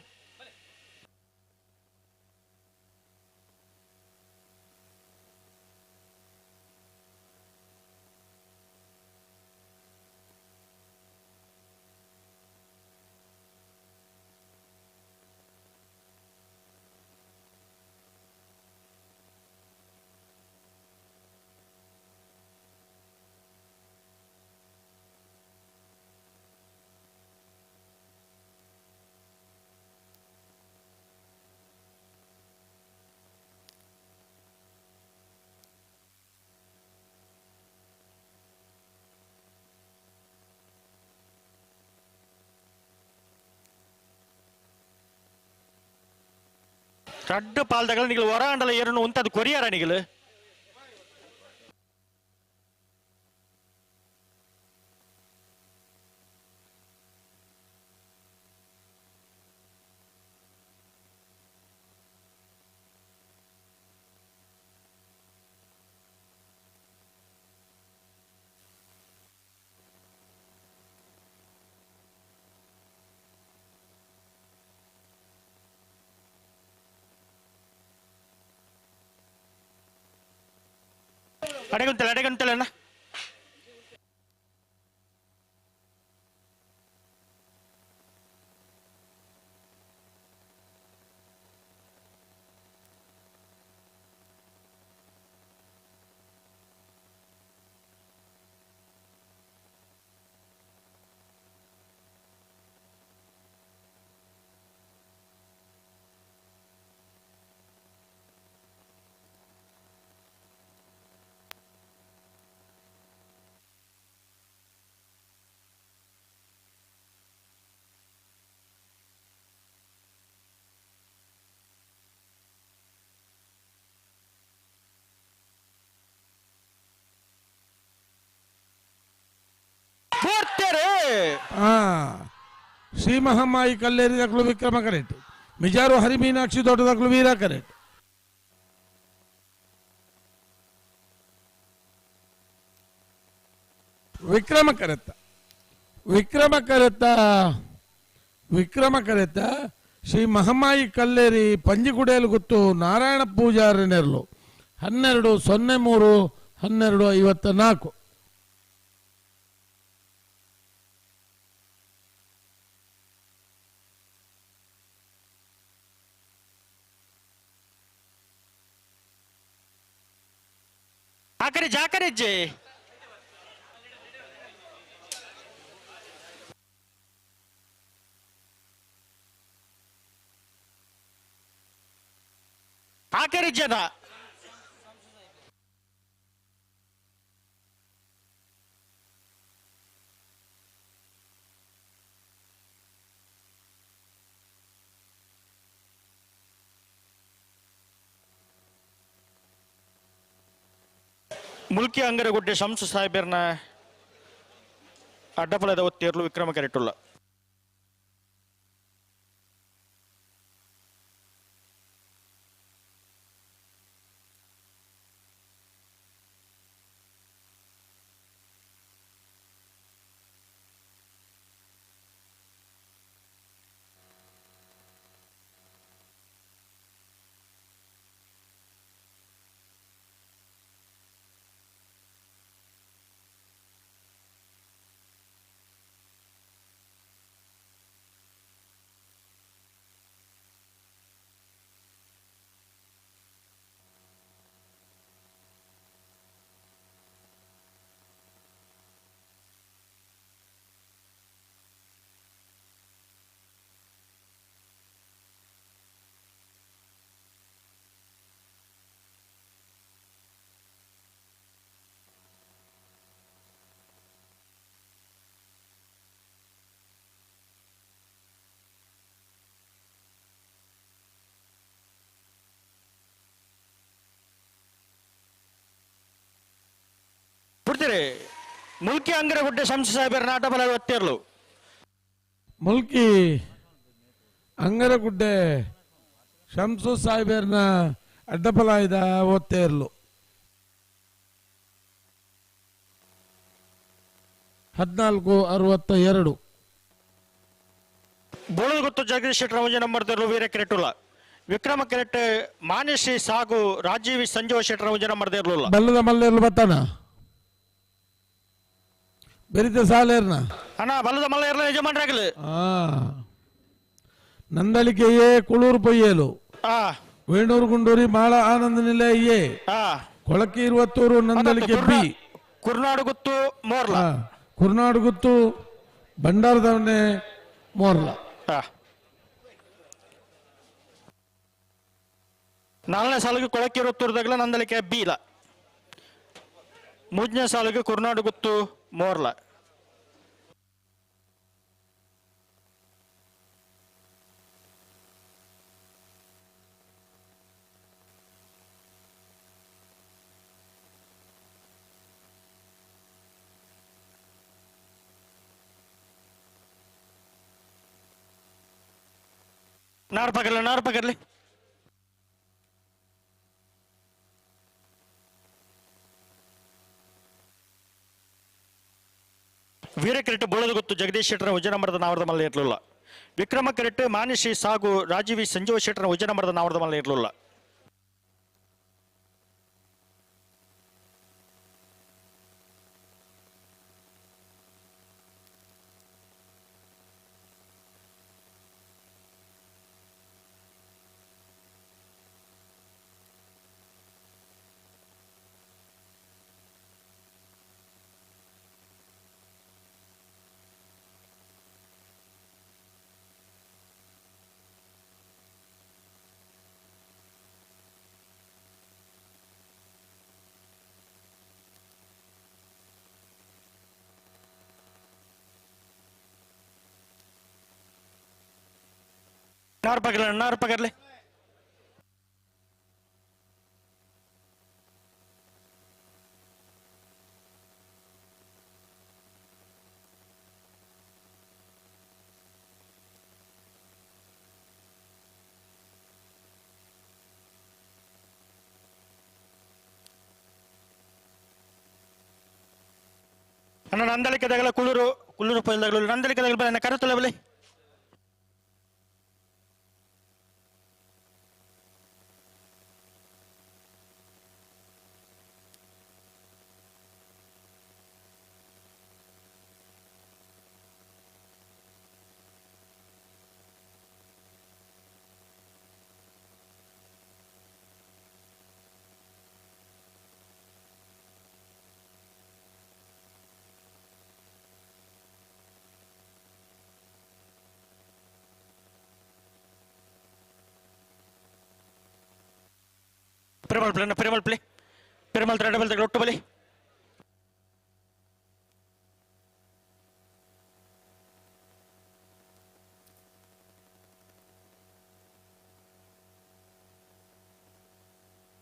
[SPEAKER 18] ರಡ್ಡು ಪಾಲ್ದಗಳು ನಿಗಳು ಹೊರಾಂಡಲ ಏರನು ಉಂಟದು ಕೊರಿಯಾರ ನಿಗಳು. ಅಡೆಗುಂತಲೆ ಅಡೆಗುಂತಲೆ ಅಣ್ಣ.
[SPEAKER 5] ಶ್ರೀ ಮಹಮ್ಮಾಯಿ ಕಲ್ಲೇರಿ ದಕ್ಕಲು ವಿಕ್ರಮ ಕರೆಕ್ಟ್, ಮಿಜಾರು ಹರಿಮೀನಾಕ್ಷಿ ದೊಡ್ಡ ದಕ್ಕಲು ವೀರ ಕರೆಕ್ಟ್. ವಿಕ್ರಮ ಕರೆತ್ತ ವಿಕ್ರಮ ಕರೆತ್ತ ವಿಕ್ರಮ ಕರೆತ್ತ ಶ್ರೀ ಮಹಮ್ಮಾಯಿ ಕಲ್ಲೇರಿ ಪಂಜಿಗುಡೇಲು ಗುತ್ತು ನಾರಾಯಣ ಪೂಜಾರಿ ನೆರಳು 12:03 12:54.
[SPEAKER 18] ಆಕರೆ ಜಾಕರಿಜ್ಜೆ ಆಕರಿಜ್ಜದ ಮುಲ್ಕಿ ಅಂಗರಗುಡ್ಡೆ ಶಂಸು ಸಾಹೇಬರ್ನ ಅಡ್ಡಪಲದ ಒತ್ತೇರ್ಲು ವಿಕ್ರಮ ಕರೆಟುಲ್ಲ. ಬಿಡ್ತೀರಿ ಮುಲ್ಕಿ ಅಂಗರಗುಡ್ಡೆ ಶಂಸು ಸಾಹೇಬರ ನಾಟಬಲ ಒತ್ತೇರ್ಲು.
[SPEAKER 5] ಮುಲ್ಕಿ ಅಂಗರಗುಡ್ಡೆ ಶಂಸು ಸಾಹೇಬರ್ನ ಅಡ್ಡಪಲಾಯದ ಒತ್ತೇರ್ಲು 14:62.
[SPEAKER 18] ಬೋಳಗುತ್ತು ಜಗದೀಶ್ ಶೆಟ್ಟರ್ ಒಂಜಿ ನಂಬರ್ ತೇರ್ಲು ವೀರ ಕೆರೆಟುಲ್ಲ. ವಿಕ್ರಮ ಕೆರೆಟ್ ಮಾನ್ಯಶ್ರೀ ಸಾಗು ರಾಜೀವಿ ಸಂಜೀವ ಶೆಟ್ಟರ್ ಒಂಜಿ ನಂಬರ್ ತೇರ್ಲುಲ್ಲ.
[SPEAKER 5] ಬಲ್ಲದ ಮಲ್ಲೇರ್ಲು ಬತ್ತಾನ ಬೆರಿತ ಸಾಲೇರ್ನ
[SPEAKER 18] ಅಣ್ಣ ಬಲ್ಲದ ಮಲ್ಲೇರ್ಲ ಯಜಮಾನ್ರಾಗಲು.
[SPEAKER 5] ನಂದಳಿಕೆ ಎ ಕುಳೂರು ಪೊಯ್ಯೇಲು ವೇಣೂರು ಗುಂಡೂರಿ ಮಾಳ ಆನಂದ ನಿಲಯ ಎ ಕೊಳಕಿ ಇರುವತ್ತೂರು ನಂದಳಿಕೆ ಬಿ
[SPEAKER 18] ಕುರ್ನಾಡುಗುತ್ತು ಮೋರ್ಲ
[SPEAKER 5] ಕುರ್ನಾಡುಗುತ್ತು ಭಂಡಾರದವನ್ನೇ ಮೋರ್ಲ.
[SPEAKER 18] ನಾಲ್ಕನೇ ಸಾಲಿಗೆ ಕೊಳಕಿ ಇರುವತ್ತೂರುದಾಗಲ ನಂದಳಿಕೆ ಬಿ ಲ, ಮೂರನೇ ಸಾಲಿಗೆ ಕುರ್ನಾಡುಗುತ್ತು ಮೋರ್ಲ. ನಾರ್ ಪಕಡ್ಲಿ ನಾರ್ ಪಕಡ್ಲಿ. ವೀರ ಕೆರೆಟ್ ಬೋಳದಗುತ್ತು ಜಗದೀಶ್ ಶೆಟ್ಟರ ಉಜ್ಜನಮರದ ನಾವರದ ಮಲ್ಲ ಇರಲಿಲ್ಲ. ವಿಕ್ರಮ ಕೆರೆಟ್ ಮಾನ್ಯಶ್ರೀ ಸಾಗು ರಾಜೀವಿ ಸಂಜೀವ ಶೆಟ್ಟರ ಉಜ್ಜನಮರದ ನಾವರದ ಮಲ್ಲ ಇರಲಿಲ್ಲ. ನಾರು ಪಗರ್ಲೆ ನಾರು ಪಗರ್ಲೆ ಅಣ್ಣ ನಂದಳಿಕೆ ದಗಲ ಕುಳ್ಳೂರು ಕುಳ್ಳೂರು ಪೈಲ್ದಗಲು ನಂದಳಿಕೆ ದಗಲ ಬಲೆ ಕರತುಲ ಬಲೆ Perumal play Perumal play Perumal double ತಗಲು ಒಟ್ಟು ಬಲಿ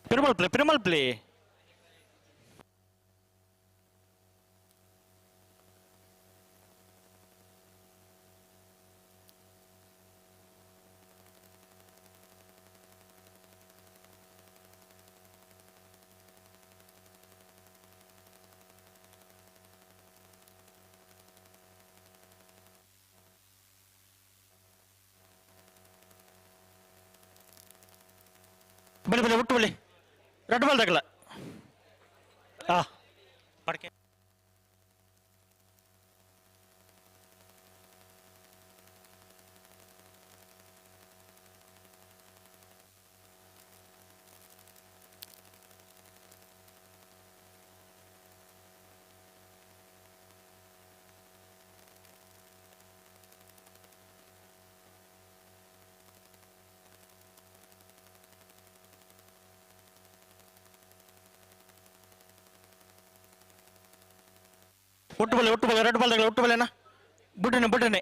[SPEAKER 18] ಪೆರುಮಲ್ ಪ್ಲೇ ಪೆರುಮಲ್ ಪ್ಲೇ ಬಲಿ ಬಲಿ ಒಟ್ಟು ಬಲಿ ರೆಡ್ ಬಾಲ್ ತಗಲ ಆ ಪಡ್ಕೆ ಒಟ್ಟು ಬಲೆ ಒಟ್ಟು ಬಲೆ ರೆಡ್ ಬಾಲ್ ತಗಲ ಒಟ್ಟು ಬಲೆನಾ ಬುಡ್ಡನೆ ಬುಡ್ಡನೆ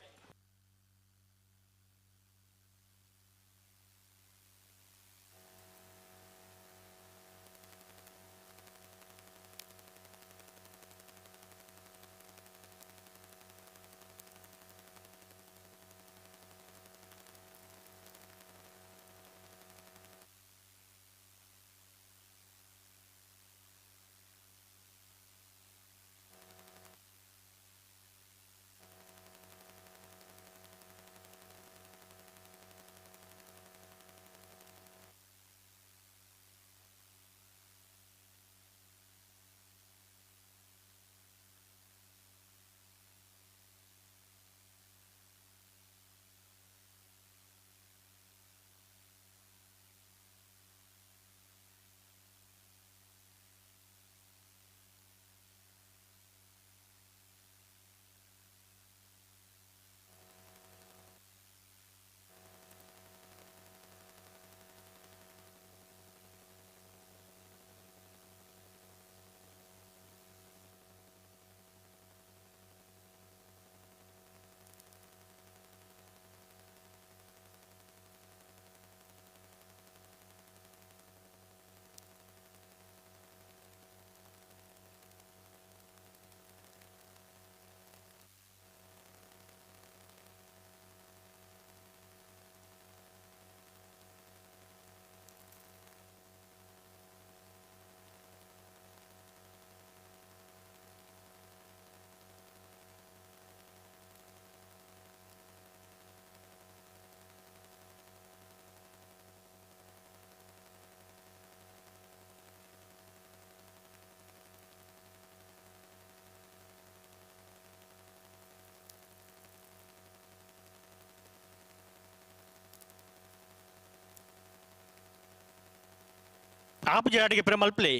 [SPEAKER 18] ಆಪುಜಿ ಆಟಿಗೆ ಪೆರುಮಲ್ ಪ್ಲೇ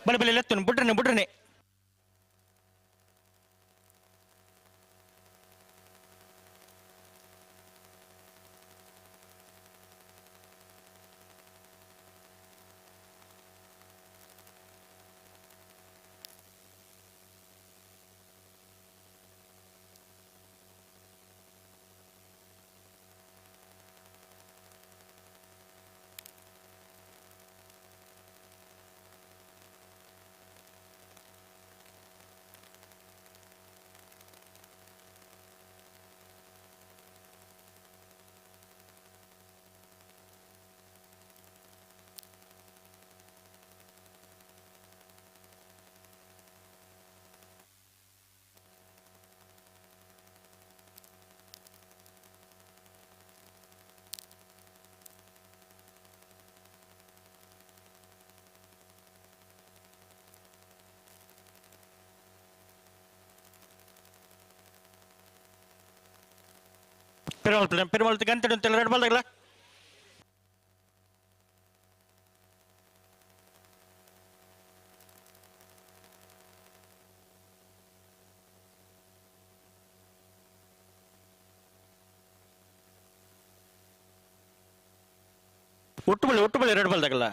[SPEAKER 18] ಬಲೆ ಬಲೆ ಲೆತ್ತುನು ಬುಡ್ರನೆ ಬುಡ್ರನೆ ಪೆರುಮಾಳ್ ಪೆರುಮಾಳ್ ಗಂಟೆ ಅಂತ ರೆಡ್ ಬಾಲ್ ತಗಲ ಒಟ್ಟು ಬಳಿ ಒಟ್ಟು ಬಳಿ ರೆಡ್ ಬಾಲ್ ತಗಲ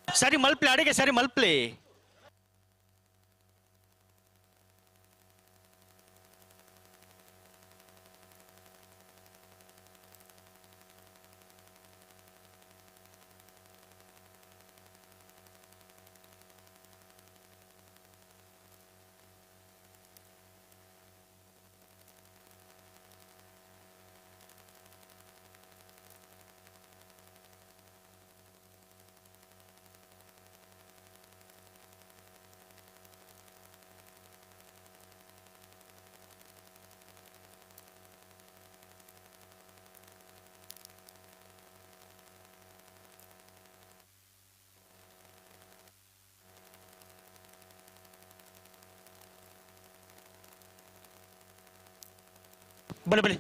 [SPEAKER 18] ಸರಿ ಮಲ್ಪ್ಲೆ ಅಡಿಗೆ ಸರಿ ಮಲ್ಪ್ಲೆ ಬಲೆ ಬಲೆ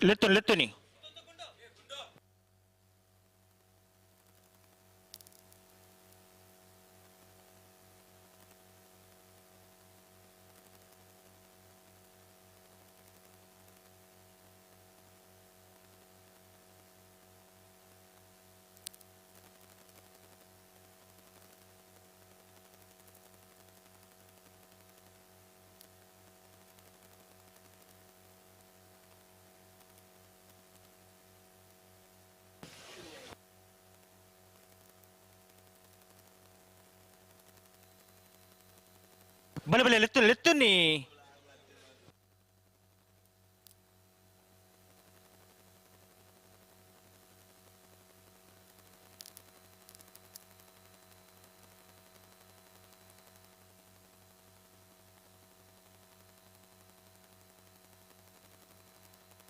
[SPEAKER 18] ಲೆತ್ತು ಲೆತ್ತುನಿ ಬಲೆ ಬಲೆ ಲೆತ್ತು ಲೆತ್ತುನಿ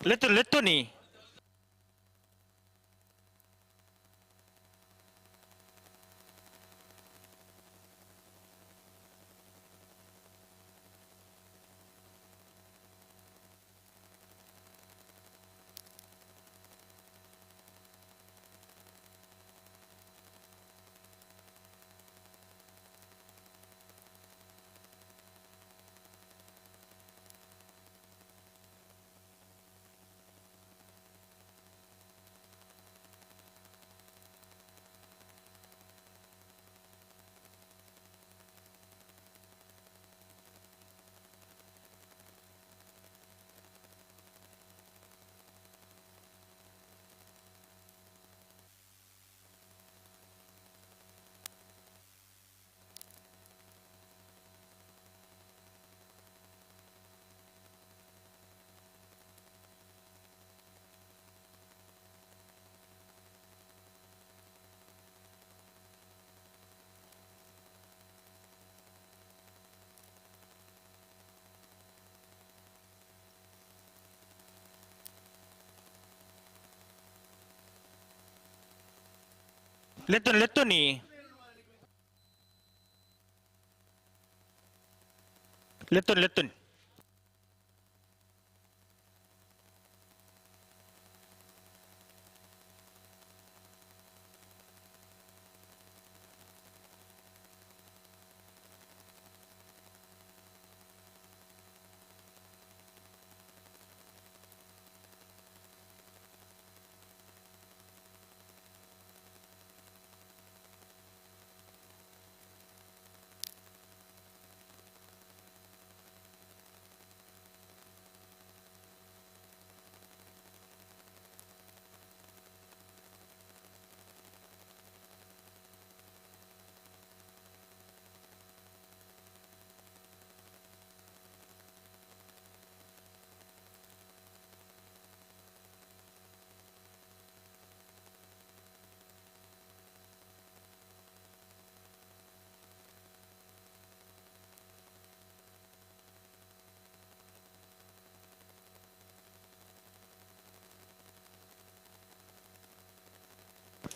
[SPEAKER 18] ಲೆತ್ತು ಲೆತ್ತುನಿ ಲೆತ್ತುನಿ ಲೆತ್ತುನಿ ಲೆತ್ತುನಿ ಲೆತ್ತುನಿ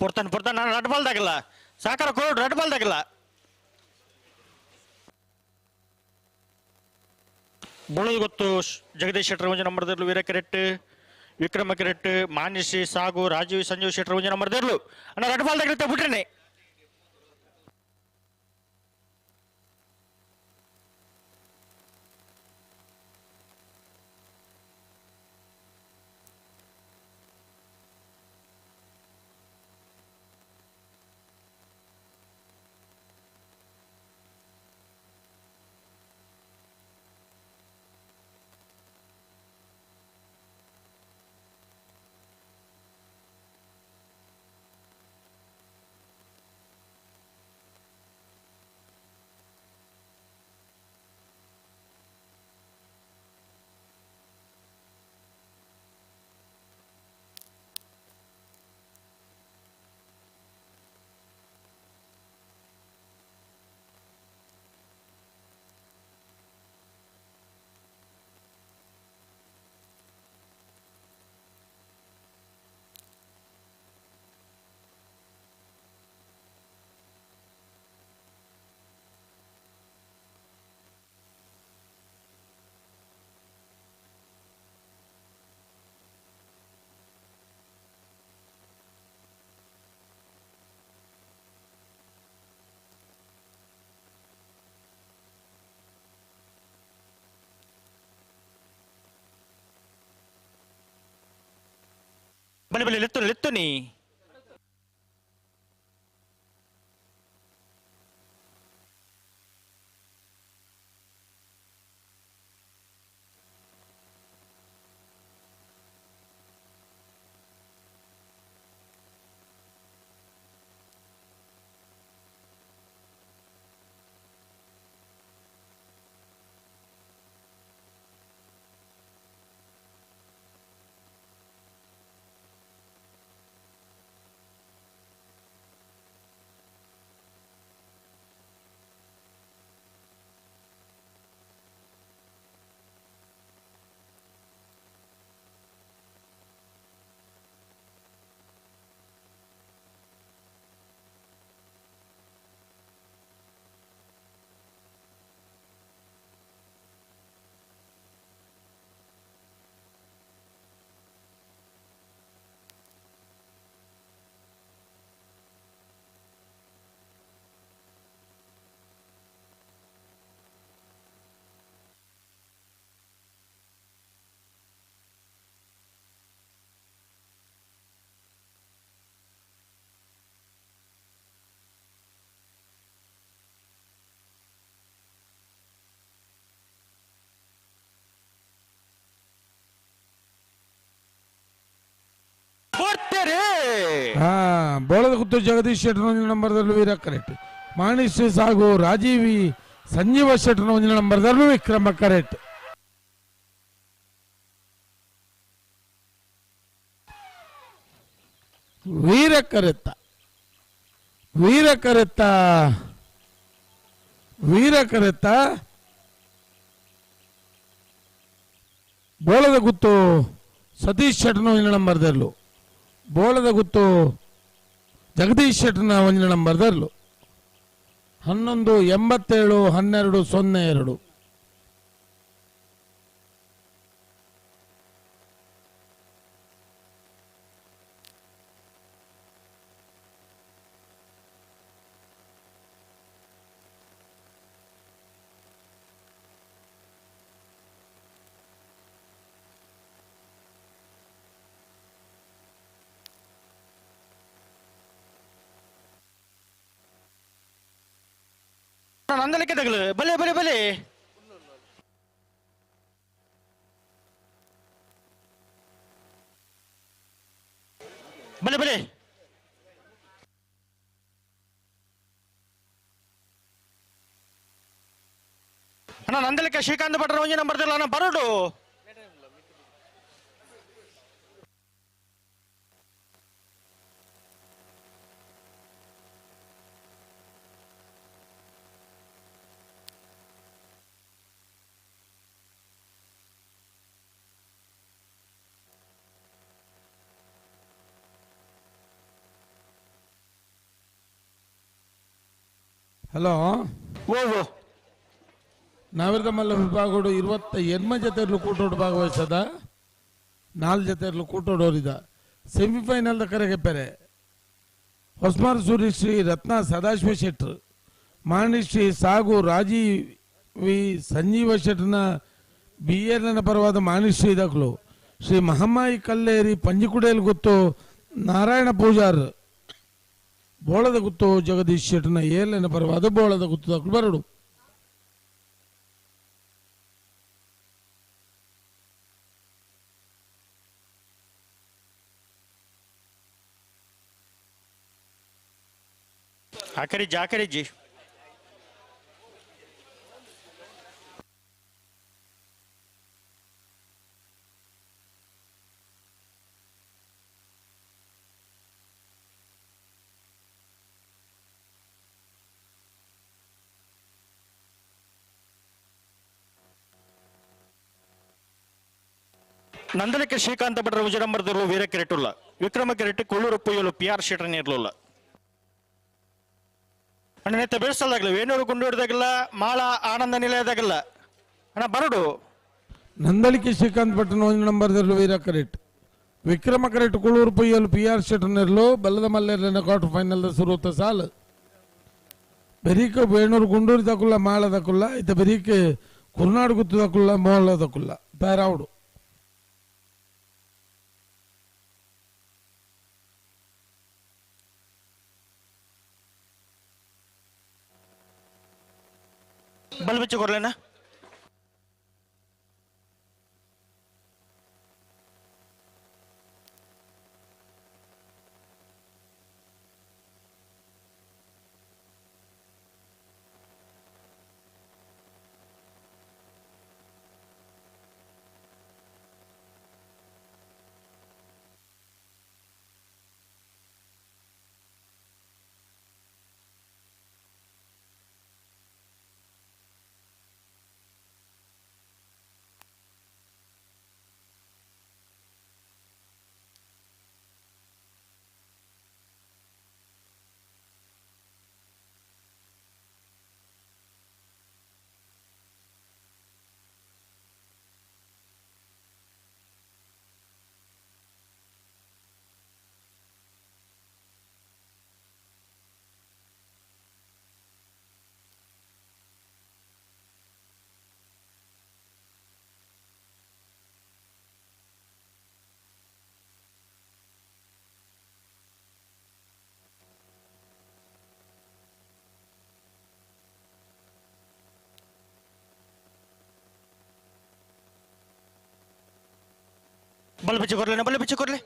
[SPEAKER 18] ಪೊರ್ತಾನೆ ಪೊರ್ತಾನೆ ನಾನು ರಡ್ ಬಾಲ್ದಾಗಿಲ್ಲ ಸಾಕಾರ ಕೊಡು ರಡ್ ಬಾಲ್ದಾಗಿಲ್ಲ ಬುಳದು ಗೊತ್ತು ಜಗದೀಶ್ ಶೆಟ್ಟರ್ ಒಂಜಿ ನಂಬರ್ದಿರ್ಲು ವೀರ ಕೆರೆಟ್ ವಿಕ್ರಮ ಕೆರೆಟ್ ಮಾನ್ಯಶ್ರೀ ಸಾಗು ರಾಜೀವ್ ಸಂಜೀವ್ ಶೆಟ್ಟರ್ ಒಂಜಿ ನಂಬರ್ದಿರ್ಲು ಅಣ್ಣ ರಡ್ ಬಾಲ್ದಾಗಿರುತ್ತೆ ಬಿಟ್ರೇನೆ ಬಲಿ ಬಲಿ ಲೆತ್ತುನಿ ಲೆತ್ತುನಿ
[SPEAKER 5] ಬೋಳದ ಗುತ್ತು ಜಗದೀಶ್ ಶೆಟ್ಟರ್ ಒಂದಿನ ನಂಬರ್ದಲ್ಲೂ ವೀರ ಕರೆಕ್ಟ್, ಮಾಣಿಶ್ರೀ ಸಾಗು ರಾಜೀವಿ ಸಂಜೀವ ಶೆಟ್ಟರ್ ಒಂದಿನ ನಂಬರ್ದಲ್ಲೂ ವಿಕ್ರಮ ಕರೆಕ್ಟ್. ವೀರ ಕರೆತ್ತ ವೀರ ಕರೆತ್ತ ವೀರ ಕರೆತ್ತ ಬೋಳದ ಗುತ್ತು ಸತೀಶ್ ಶೆಟ್ಟರ್ ಒಂದಿನ ನಂಬರ್ದಲ್ಲೂ, ಬೋಳದ ಗುತ್ತು ಜಗದೀಶ್ ಶೆಟ್ಟನ ಒಂಜಿ ನಂಬರ್ ದರ್ಲು 11 87 12 02.
[SPEAKER 18] ನಂದಲಿಕ್ಕೆ ತಗಲು ಬಲೆ ಬಲೆ ಬಲೆ ಬಲೆ ಬಲೆ ಅಣ್ಣ ನಂದಲಿಕ್ಕೆ ಶ್ರೀಕಾಂತ್ ಭಟ್ರ ಒಂಜಿ ನಂಬರ್ ಅಣ್ಣ ಬರೋಡು
[SPEAKER 5] ಹಲೋ ನಾವಿರ್ದಮಲ್ಲ ವಿಭಾಗಡು 28 ಜೊತೆರ್ಲು ಕೂಟೋಡು ಭಾಗವಹಿಸದ 4 ಜೊತೆರ್ಲು ಕೂಟೋಡೋರಿದ ಸೆಮಿಫೈನಲ್ದ ಕರೆಗೆ ಪೆರೆ ಹೊಸ್ಮಾರ್ ಸೂರಿ ಶ್ರೀ ರತ್ನ ಸದಾಶಿವ ಶೆಟ್ರು ಮಾಣಿ ಶ್ರೀ ಸಾಗು ರಾಜೀವಿ ಸಂಜೀವ ಶೆಟ್ಟನ ಬಿ ಎಲ್ ಎನ್ ಪರವಾದ ಮಾಣಿ ಶ್ರೀ ದಕ್ಲು ಶ್ರೀ ಮಹಮ್ಮಾಯಿ ಕಲ್ಲೇರಿ ಪಂಜಿಕುಡೇಲ್ ಗುತ್ತು ನಾರಾಯಣ ಪೂಜಾರ್ ಬೋಳದ ಗುತ್ತು ಜಗದೀಶ್ ಶೆಟ್ಟನ ಏಲನ ಪರವಾದ ಬೋಳದ ಗುತ್ತು ದಕ್ಲು ಬರಡು.
[SPEAKER 18] ಆಕರಿಜ್ಜಿ ಆಕರಿಜ್ಜಿ ನಂದನಕ್ಕೆ ಶ್ರೀಕಾಂತ ಭಟ್ರ ವಿಜಯಂಬರದರು ವೀರ ಕಿರೆಟುಲ್ಲ ವಿಕ್ರಮ ಕಿರೆಟ್ ಕೊಳ್ಳೂರು ಪುಯ್ಯಲು ಪಿ ಆರ್ ಶೆಟ್ಟರ್ ಇರಲಿಲ್ಲ. ಅಣ್ಣ ನೆತ್ತ ಬೇಸಲ್ದಾಗಲ್ಲ ವೇಣೂರು ಗುಂಡು ಹಿಡ್ದಾಗಲ್ಲ ಮಾಳ ಆನಂದ ನಿಲಯದಾಗಲ್ಲ ಅಣ್ಣ ಬರಡು.
[SPEAKER 5] ನಂದಳಿಕೆ ಶ್ರೀಕಾಂತ್ ಭಟ್ಟನ ಒಂದು ನಂಬರ್ದಲ್ಲೂ ವೀರ ಕರೆಟ್ ವಿಕ್ರಮ ಕರೆಟ್ ಕುಳೂರು ಪುಯ್ಯಲು ಪಿ ಆರ್ ಶೆಟ್ಟರ್ನೆರ್ಲು ಬಲ್ಲದ ಮಲ್ಲೆರ್ಲಿನ ಕ್ವಾರ್ಟರ್ ಫೈನಲ್ ಸುರುತ್ತ ಸಾಲು ಬೆರೀಕ ವೇಣೂರು ಗುಂಡೂರು ದಕುಲ್ಲ ಮಾಳ ದಕುಲ್ಲ ಇತ್ತ ಬೆರೀಕ ಕುರ್ನಾಡು ಗುತ್ತು ದಕುಲ್ಲ ಮೋಳ ದಕುಲ್ಲ ತಯಾರಾవుಡು.
[SPEAKER 18] ಬಲ್ಬಿಚ್ಚು ಕೊರ್ಲೇನಾ ಬಲ್ ಬಿಚ್ಚು ಕೊರ್ಲೆ ಬಲ್ ಬಿಚ್ಚು ಕೊರ್ಲೆ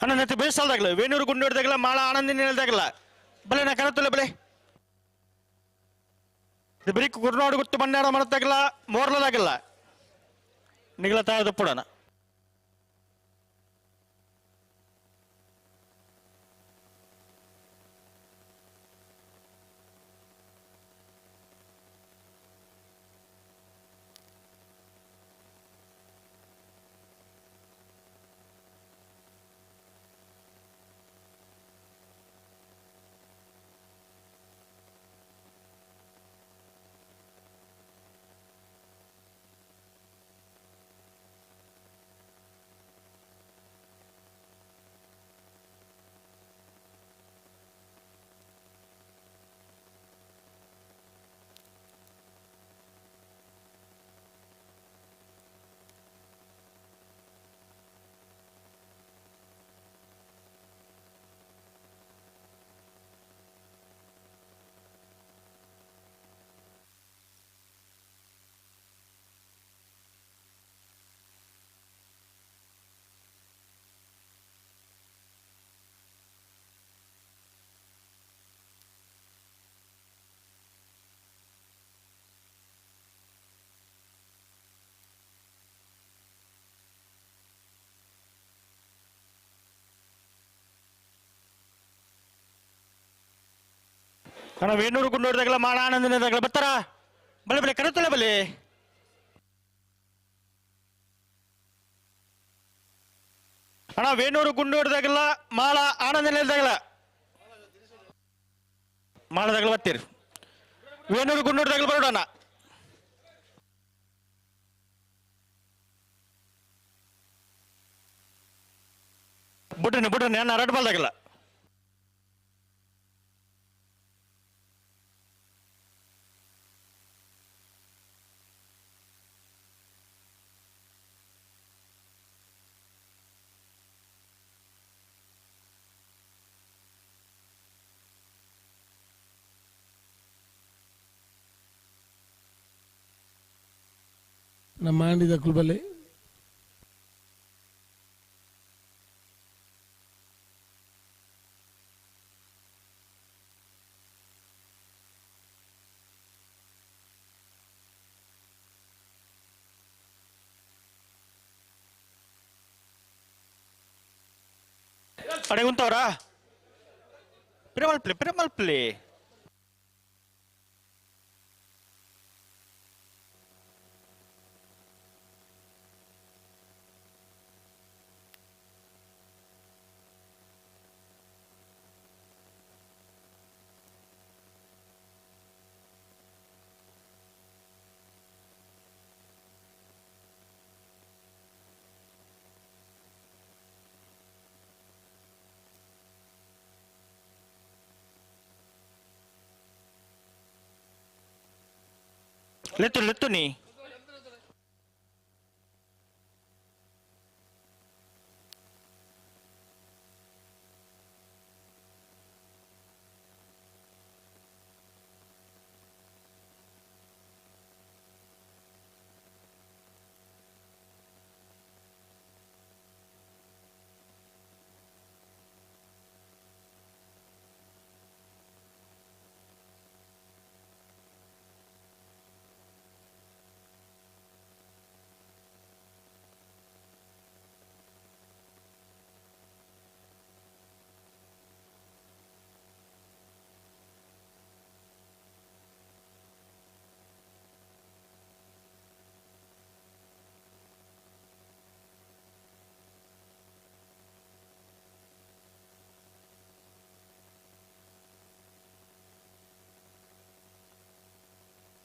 [SPEAKER 18] ಅಣ್ಣ ನೆತ್ತ ಬೇಸಲ್ದಾಗಲ ವೇಣೂರು ಗುಂಡು ಹಿಡ್ದಾಗಲ್ಲ ಮಾಳ ಆನಂದ ನಿಲಯದಾಗಲ್ಲ ಬಲೆ ನಾ ಕರತ್ತಲ್ಲ ಬಲೆ ಬಿರಿಕ್ ಕುರ್ನಾಡು ಗುತ್ತು ಬಂಡಾರ ಮರತ್ತಾಗಲ್ಲ ಮೋರ್ಲದಾಗಲ್ಲ ನಿಗಲ ತಾಯದ ಪುಡಣ. ಅಣ್ಣ ವೇಣೂರು ಗುಂಡೂರ್ದಾಗಲ ಮಾಡ ಆನಂದನದಾಗಲ ಬರ್ತಾರ ಬಲೆ ಬಲೆ ಕರುತ್ತಲೆ ಬಲೆ ಅಣ್ಣ ವೇಣೂರು ಗುಂಡೂರ್ದಾಗಲ ಮಾಳ ಆನಂದನೇದಾಗಲ ಮಾಳದಾಗಲ ಬರ್ತೀರಿ ವೇಣೂರು ಗುಂಡೂರ್ದಾಗಲ ಬರೋಣ ಬುಡ್ರನೆ ಬುಡ್ರನೆ ಅಣ್ಣ ರಡ್ ಬಾಲ್ದಾಗಲ್ಲ
[SPEAKER 5] ನಮ್ಮ ಮಾಡಿದ ಕುಲ್ಬಲ್ಲಿ
[SPEAKER 18] ಅಡೆ ಉಂತವ್ರಾ ಪಿರಮಲ್ಪ್ಲಿ ಪಿರಮಲ್ಪ್ಲಿ ಲೆತ್ತು ಲೆತ್ತು ನೀ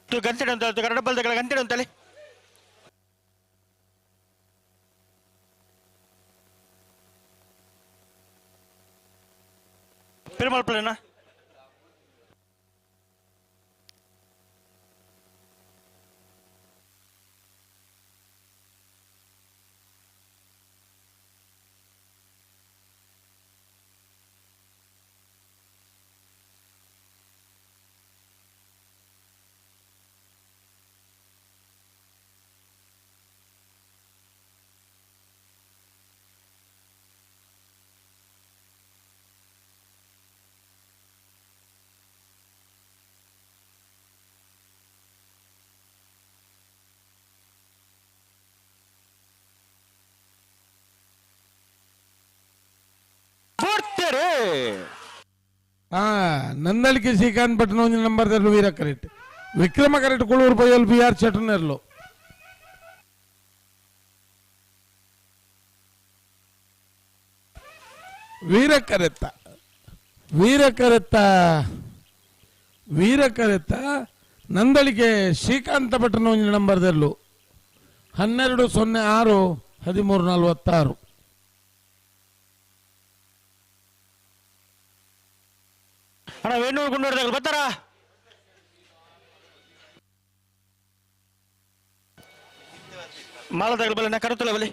[SPEAKER 18] ಗಂಟೆ ಅಂತ ಕರಡ ಬಲ್ದಗಳ ಗಂಟೆ ಅಂತಲೇ ಪೆರುಮಾಳ್ಪಳ್ಳಿನ
[SPEAKER 5] ನಂದಳಿಕೆ ಶ್ರೀಕಾಂತ್ ಭಟ್ನ ಒಂದು ನಂಬರ್ ದರ್ಲು ವೀರ ಕರೆಕ್ಟ್ ವಿಕ್ರಮ ಕರೆಕ್ಟ್ ಕುಳೂರು ಬೈಯಲ್ ಬಿ ಆರ್ ಚಟನರ್ಲು ವೀರ ಕರೆತ್ತ ವೀರ ಕರೆತ್ತ ವೀರ ಕರೆತ್ತ ನಂದಳಿಕೆ ಶ್ರೀಕಾಂತ ಭಟ್ನ ಒಂದು ನಂಬರ್ ದರ್ಲು 12 06 13 46.
[SPEAKER 18] ಅಣ್ಣ ವೇಣೂರು ಗುಂಡೂರ್ದಾಗ ಬರ್ತಾರ ಮಾಲದಾಗ ಬಲ್ಲ ನಾ ಕರುತ್ತಲ್ಲ ಬಲಿ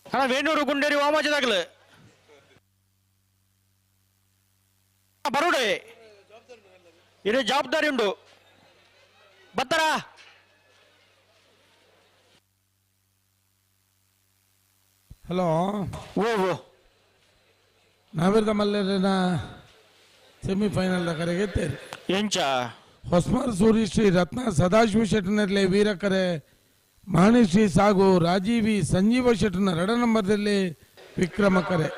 [SPEAKER 18] ಅಣ್ಣ ವೇಣೂರು ಗುಂಡೇರಿ ವಾಮಾಜದಾಗಲು ಬರುಡೆ ಇದು ಜವಾಬ್ದಾರಿ ಉಂಟು ಬರ್ತಾರಾ
[SPEAKER 5] ಹಲೋ
[SPEAKER 18] ಓ ಓ
[SPEAKER 5] ನಾವಿರ್ದ ಮಲ್ಲೇರಿನ ಸೆಮಿಫೈನಲ್ ಕರೆಗೆ ತೇರಿ
[SPEAKER 18] ಎಂಚ
[SPEAKER 5] ಹೊಸ್ಮಾರ್ ಸೂರಿ ಶ್ರೀ ರತ್ನ ಸದಾಶಿವ ಶೆಟ್ಟನಲ್ಲಿ ವೀರಕರೆ ಮಾಣಿ ಶ್ರೀ ಸಾಗು ರಾಜೀವಿ ಸಂಜೀವ ಶೆಟ್ಟನ ರಡ ನಂಬರ್ದಲ್ಲಿ ವಿಕ್ರಮ ಕರೆ.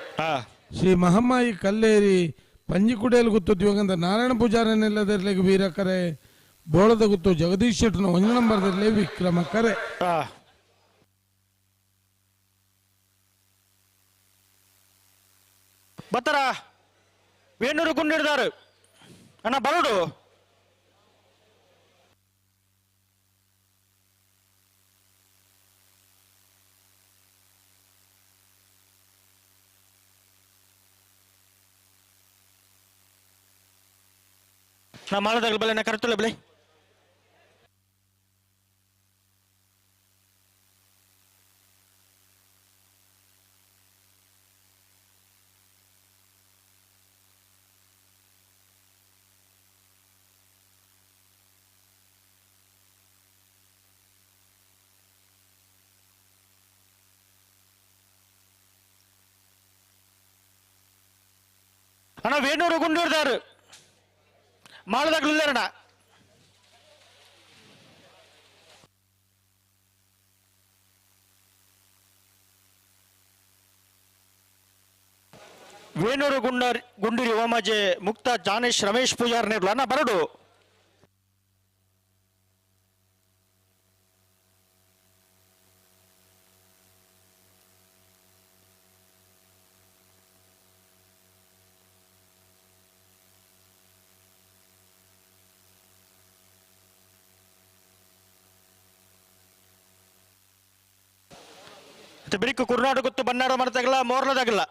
[SPEAKER 5] ಶ್ರೀ ಮಹಮ್ಮಾಯಿ ಕಲ್ಲೇರಿ ಪಂಜಿಕುಡೇಲು ಗುತ್ತು ದಿವಂಗತ ನಾರಾಯಣ ಪೂಜಾರನೆಲ್ಲದರಲ್ಲಿ ವೀರ ಕರೆ. ಬೋಳದ ಗುತ್ತು ಜಗದೀಶ್ ಶೆಟ್ಟನ 1 ನಂಬರ್ದಲ್ಲಿ ವಿಕ್ರಮ ಕರೆ.
[SPEAKER 18] ಬತ್ತರ ವೇಣೂರು ಗುಂಡಿಡ್ದಾರು ಅಣ್ಣ ಬರಡು. ನಾ ಮಾಡದಾಗಲಿ ಬಲೆ, ನಾ ಕರೆತಲ್ಲ ಬಲೆ. ಅಣ್ಣ ವೇಣೂರು ಗುಂಡೂರ್ದಾರು ಮಾಡದಾಗ್ಲಿಲ್ಲಣ್ಣ. ವೇಣೂರು ಗುಂಡೂರಿ ಓಮಾಜೆ ಮುಕ್ತ ಜಾನೇಶ್ ರಮೇಶ್ ಪೂಜಾರ್ ನೇರ್ಲು ಅಣ್ಣ ಬರಡು. ಬಿರಿಕು ಕುರ್ನಾಡು ಗೊತ್ತು ಬನ್ನಾಡು ಮರತಾಗಲ್ಲ ಮೋರ್ಲದಾಗಲ್ಲ.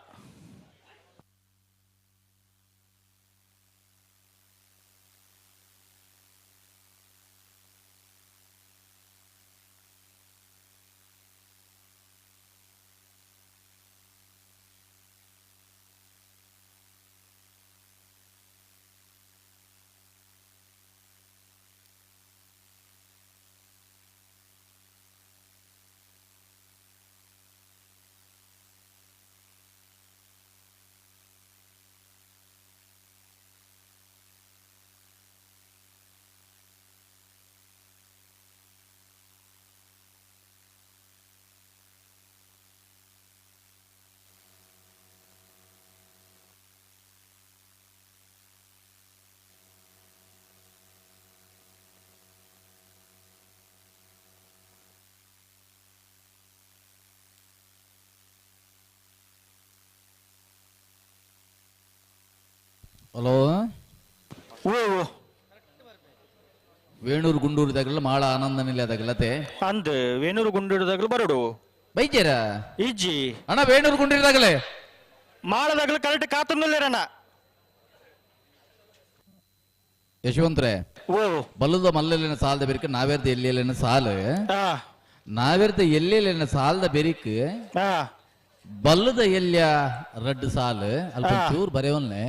[SPEAKER 17] ಹಲೋ ವೇಣೂರು ಗುಂಡೂರು ದಾಗಲ ಮಾಳ ಆನಂದ ನಿಲ್ಲದಾಗಲತೆ
[SPEAKER 18] ಅಂದ್ ವೇಣೂರು ಗುಂಡೂರು ದಾಗಲ ಬರಡು
[SPEAKER 17] ಬೈಜೇರ
[SPEAKER 18] ಇಜ್ಜಿ
[SPEAKER 17] ಅಣ್ಣ ವೇಣೂರು ಗುಂಡೂರು ದಾಗಲೆ
[SPEAKER 18] ಮಾಳದಾಗಲ ಕರೆಕ್ಟ್ ಕಾತಂದಲ್ಲೇರಣ್ಣ.
[SPEAKER 17] ಯಶವಂತ್ರೆ ಬಲ್ಲದ ಮಲ್ಲಲಿನ ಸಾಲದ ಬೆರಿಕ ನಾವೇರ್ದ ಎಲ್ಲಿನ ಸಾಲು ನಾವೇರ್ದ ಎಲ್ಲಿನ ಸಾಲದ ಬೆರಿಕ್ ಬಲ್ಲದ ಎಲ್ಲಿಯ ರಡ್ಡು ಸಾಲು ಅಲ್ಪ ಚೂರು ಬರೆಯವನ್ನೇ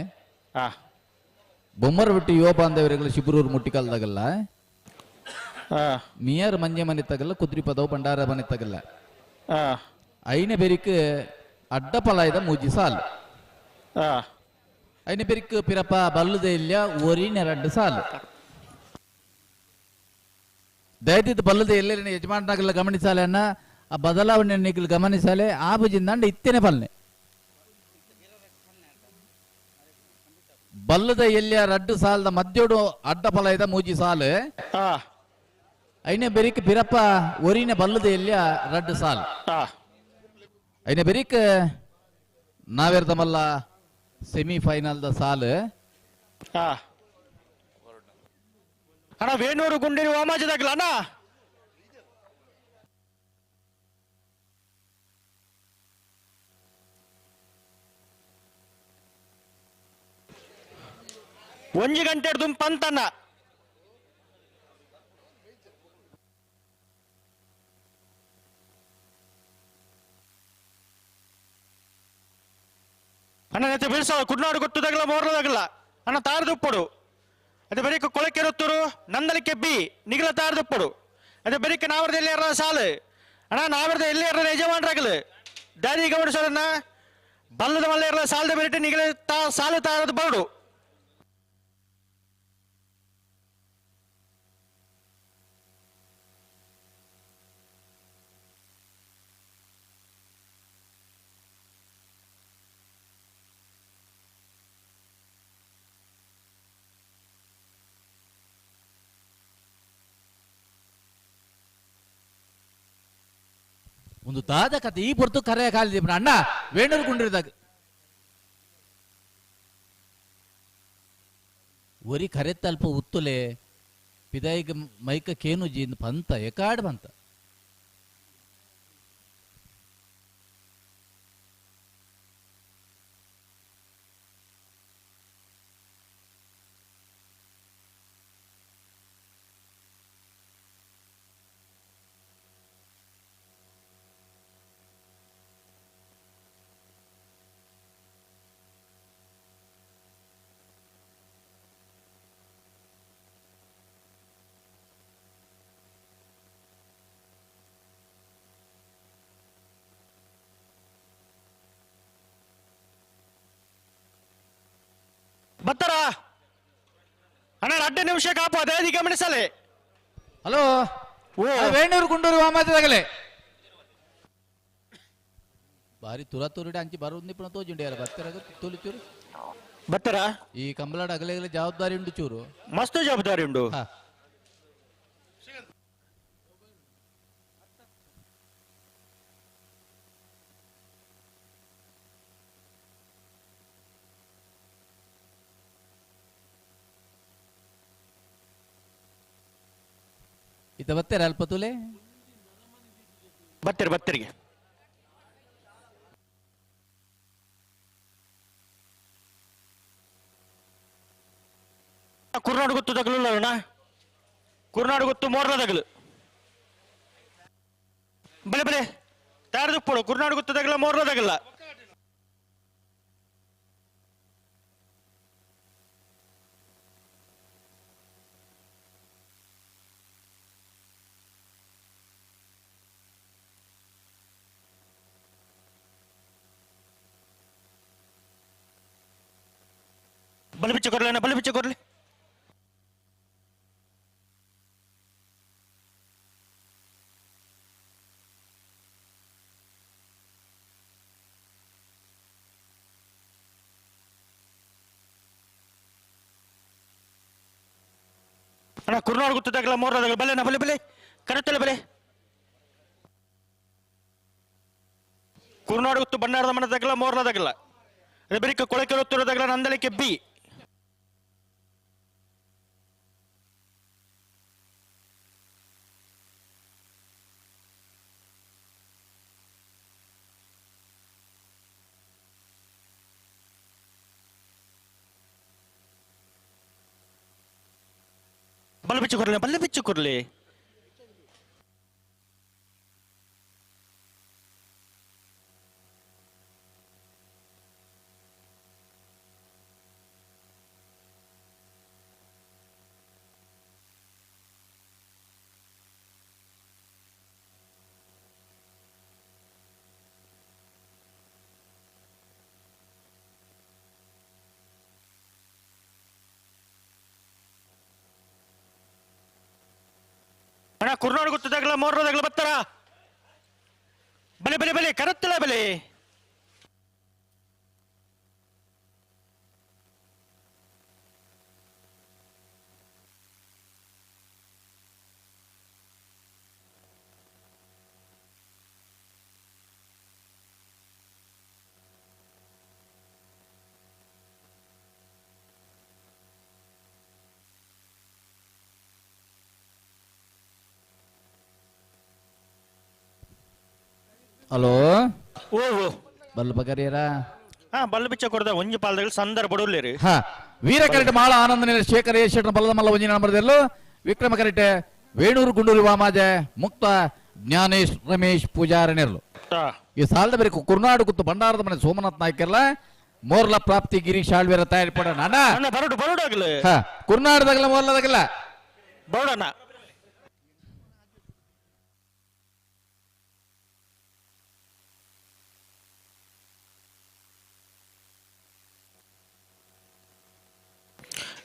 [SPEAKER 17] ಬೊಮ್ಮರ ಬಿಟ್ಟು ಯುವ ಬಾಂಧವರುಗಳು ಶಿಬರೂರು ಮುಟ್ಟಿಕಾಲದಾಗಲ್ಲ ಮಿಯರ್ ಮಂಜೆ ಮನೆ ತಗಲ್ಲ ಕುದ್ರಿ ಪದವು ಭಂಡಾರ ಮನೆ ತಗಲ್ಲ ಐನ ಬೆರಿಕ್ ಅಡ್ಡ ಪಲಾಯದ ಮೂಜಿ ಸಾಲು ಐನ ಬೆರಿಕ್ ಪಿರಪ್ಪ ಬಲ್ಲದ ಇಲ್ಲ ಒರಿನ ರಡ್ಡು ಸಾಲು. ದಯದಿದ್ದು ಬಲ್ಲದ ಎಲ್ಲೆಲ್ಲ ಯಜಮಾನನಾಗಲ್ಲ ಗಮನಿಸಾಲೆ ಅನ್ನ ಆ ಬದಲಾವಣೆ ಗಮನಿಸಾಲೆ ಆ ಬುಜಿಂದ ಇತ್ತೇನೆ ಬಲ್ನೆ ಬಲ್ಲದ ಎಲ್ಲಿಯ ರಡ್ಡು ಸಾಲದ ಮಧ್ಯೋಡು ಅಡ್ಡ ಫಲ ಇದ ಮೂಜಿ ಸಾಲು ಐನೆ ಬೆರಿಕ್ ಬಿರಪ್ಪ ಒರಿನ ಬಲ್ಲದ ಎಲ್ಲಿಯ ರಡ್ಡು ಸಾಲು ಐನೆ ಬೆರಿಕ್ ನಾವೇರ್ದಮಲ್ಲ ಸೆಮಿಫೈನಲ್ the ಸಾಲು.
[SPEAKER 18] ಅಣ್ಣ ವೇಣೂರು ಗುಂಡಿನ ವಾಮಾಜದಾಗಲ ಅಣ್ಣ. ಒಂಜಿ ಗಂಟೆ ದುಂಪಂತನ್ನ ಅಣ್ಣ ನೆತ್ತ ಬೀಳ್ಸೋ ಕುಡ್ನಾಡು ಗೊತ್ತದಾಗಲ್ಲ ಮೋರ್ಲದಾಗಲ್ಲ ಅಣ್ಣ ತಾರದುಪ್ಪಡು ಅದೇ ಬರೀಕ ಕೊಳಕೆರುತ್ತೂರು ನಂದಲಿಕೆ ಬಿ ನಿಗಲ ತಾರದುಪ್ಪಡು ಅದೇ ಬರೀಕ ನಾವರದ ಎಲ್ಲಿ ಯಾರ ಸಾಲು ಅಣ್ಣ ನಾವರದ ಎಲ್ಲಿ ಯಾರ ಯಜಮಾನ್ರಾಗಲು ದಾರಿ ಗಮನಿಸೋದನ್ನ ಬಲ್ಲದ ಮಲ್ಲ ಇರಲ್ಲ ಸಾಲದ ಬೇರೆ ನಿಗಲ ತಾ ಸಾಲು ತಾರದು ಬರಡು.
[SPEAKER 17] ಒಂದು ದಾದ ಕತೆ ಈ ಪೊರ್ತು ಕರೆ ಕಾಲಿ ಅಣ್ಣ ವೇಣೂರು ಗುಂಡಿರಿದಾಗ ಒರಿ ಕರೆ ತಲ್ಪ ಉತ್ತುಲೆ ಪಿದಾಯಿಗ ಮೈಕ ಕೇನುಜಿ ಪಂತ ಎಕಾಡ್ ಬಂತ
[SPEAKER 18] ಬತ್ತರ ಅಣ್ಣ ಅಡ್ಡ ನಿಮಿಷ ಕಾಪು ಅದೇ ಗಮನಿಸಲೆ.
[SPEAKER 17] ಹಲೋ ವೇಣೂರು ಗುಂಡೂರು ವಾಮಾಜದಾಗಲೇ ಬಾರಿ ತುರ ತುರುಡಿ ಅಂಚಿ ಬರುಂದಿಪ್ಪನ ತೋಜುಂಡಿ ಯಾರ ಬತ್ತರ ತುಲಿ ಚೂರು
[SPEAKER 18] ಬತ್ತರ
[SPEAKER 17] ಈ ಕಂಬಳಾಡ ಅಗಲೆ ಜವಾಬ್ದಾರಿ ಉಂಡು ಚೂರು
[SPEAKER 18] ಮಸ್ತ್ ಜವಾಬ್ದಾರಿ ಉಂಡು.
[SPEAKER 17] ಇತ ಬತ್ತರ ಅಲ್ಪ ತುಲೆ
[SPEAKER 18] ಬತ್ತರ ಬತ್ತರಿಗೆ ಕುರ್ನಾಡು ಗೊತ್ತು ತಗಲು ಅಣ್ಣ, ಕುರ್ನಾಡು ಗೊತ್ತು ಮೋರ್ಲ ತಗಲು ಬಲೆ ಬಲೆ ತಯಾರದುಪ್ಪಡು ಕುರ್ನಾಡು ಗೊತ್ತು ತಗಲ ಮೋರ್ಲ ತಗಲ್ಲ. ಬಲಿ ಬಿಚ್ಚ ಕೊರ್ಲಿ ಅಣ್ಣ, ಬಲಿ ಬಿಚ್ಚ ಕೊರ್ಲಿ. ಅಣ್ಣ ಕುರ್ನಾಡು ಗೊತ್ತದಾಗಲ್ಲ ಮೋರ್ಲಾದಾಗಲ್ಲ ಬಲೆ ಅಣ್ಣ, ಬಲೆ ಬಲೆ ಕರೆತ್ತಲ್ಲ ಬಲೆ. ಕುರ್ನಾಡು ಗೊತ್ತು ಬಣ್ಣಾರದ ಮನದಾಗಲ್ಲ ಮೋರ್ಲಾದಾಗಲ್ಲ ಅದೇ ಬರೀ ಕೊಳಕೆ ಗೊತ್ತಿರೋದಾಗಲ್ಲ ನಂದಳಿಕೆ ಬಿ. ಬಲ್ಲು ಬಿಚ್ಚು ಕೊರ್ಲಿ, ಬಲ್ಲು ಬಿಚ್ಚು ಕೊರ್ಲಿ. ಅಣ್ಣ ಕುರ್ನಾಡು ಗೊತ್ತದಾಗಲ್ಲ ಮೋರ್ಲದಾಗಲ್ಲ ಬತ್ತಾರ ಬಲೆ ಬಲೆ ಬಲೆ ಕರತ್ತಲ್ಲ ಬಲೆ.
[SPEAKER 17] ಹಲೋ
[SPEAKER 18] ಓ
[SPEAKER 17] ಬಲ್ಲು ಬಗರಿಯರ
[SPEAKER 18] ಹಾ ಬಲ್ಲು ಬಿಚ್ಚ ಕೊಡದ ಒಂಜಿ ಪಾಲ್ದಗಳು ಸಂದರ್ಭ ಬಡೋಲ್ಲೇರಿ.
[SPEAKER 17] ಹಾ ವೀರ ಕರೆಟ್ ಮಾಳ ಆನಂದ ನಿಲ ಶೇಖರ ಶೆಟ್ಟನ ಬಲ್ಲದ ಮಲ್ಲ ಒಂಜಿನ ನಂಬರ್ದಲ್ಲೂ ವಿಕ್ರಮ ಕರೆಟೆ ವೇಣೂರು ಗುಂಡೂರು ವಾಮಾಜೆ ಮುಕ್ತ ಜ್ಞಾನೇಶ್ ರಮೇಶ್ ಪೂಜಾರಣಿರ್ಲು. ಈ ಸಾಲದ ಬರೀ ಕುರ್ನಾಡು ಕುತ್ತು ಭಂಡಾರದ ಮನೆ ಸೋಮನಾಥ್ ನಾಯ್ಕರ್ಲ ಮೋರ್ಲ ಪ್ರಾಪ್ತಿ ಗಿರೀಶ್ ಆಳ್ವೇರ ತಯಾರಿ ಪಡೋಣ ಅಣ್ಣ.
[SPEAKER 18] ಬರೋಡು ಬರೋಡಾಗಲ
[SPEAKER 17] ಹಾ ಕುರ್ನಾಡದಾಗಲ ಮೋರ್ಲದಾಗಲ
[SPEAKER 18] ಬರೋಡಣ್ಣ.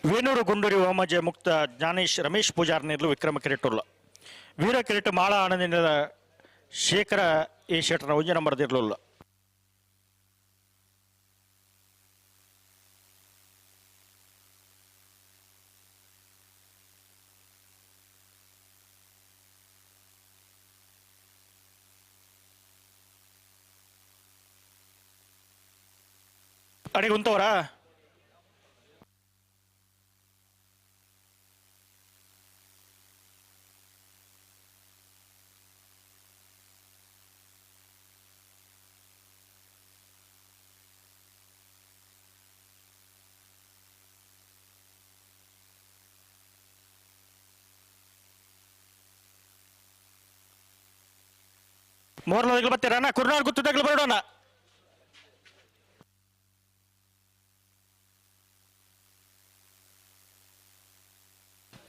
[SPEAKER 18] ವೇಣೂರು ಗುಂಡೂರಿ ವಾಮಜೆ ಮುಕ್ತ ಜ್ಞಾನೇಶ್ ರಮೇಶ್ ಪೂಜಾರ್ನಿರ್ಲು ವಿಕ್ರಮ ಕಿರೀಟುಲ್ಲ ವೀರ ಕಿರೀಟ ಮಾಳ ಆನಂದಿನ ಶೇಖರ ಎ ಶೆಟ್ಟರ ಒಂಜಿ ನಂಬರ್ ದಿರ್ಲುಲ್ಲ. ಅಡಿಗೆ ಉಂತವರಾ? ಮೋರ್ಲದಾಗಲು ಬರ್ತೀರಣ್ಣ? ಕುರ್ನಾಡ್ ಗುತ್ತದಾಗಲು ಬರೋಣ.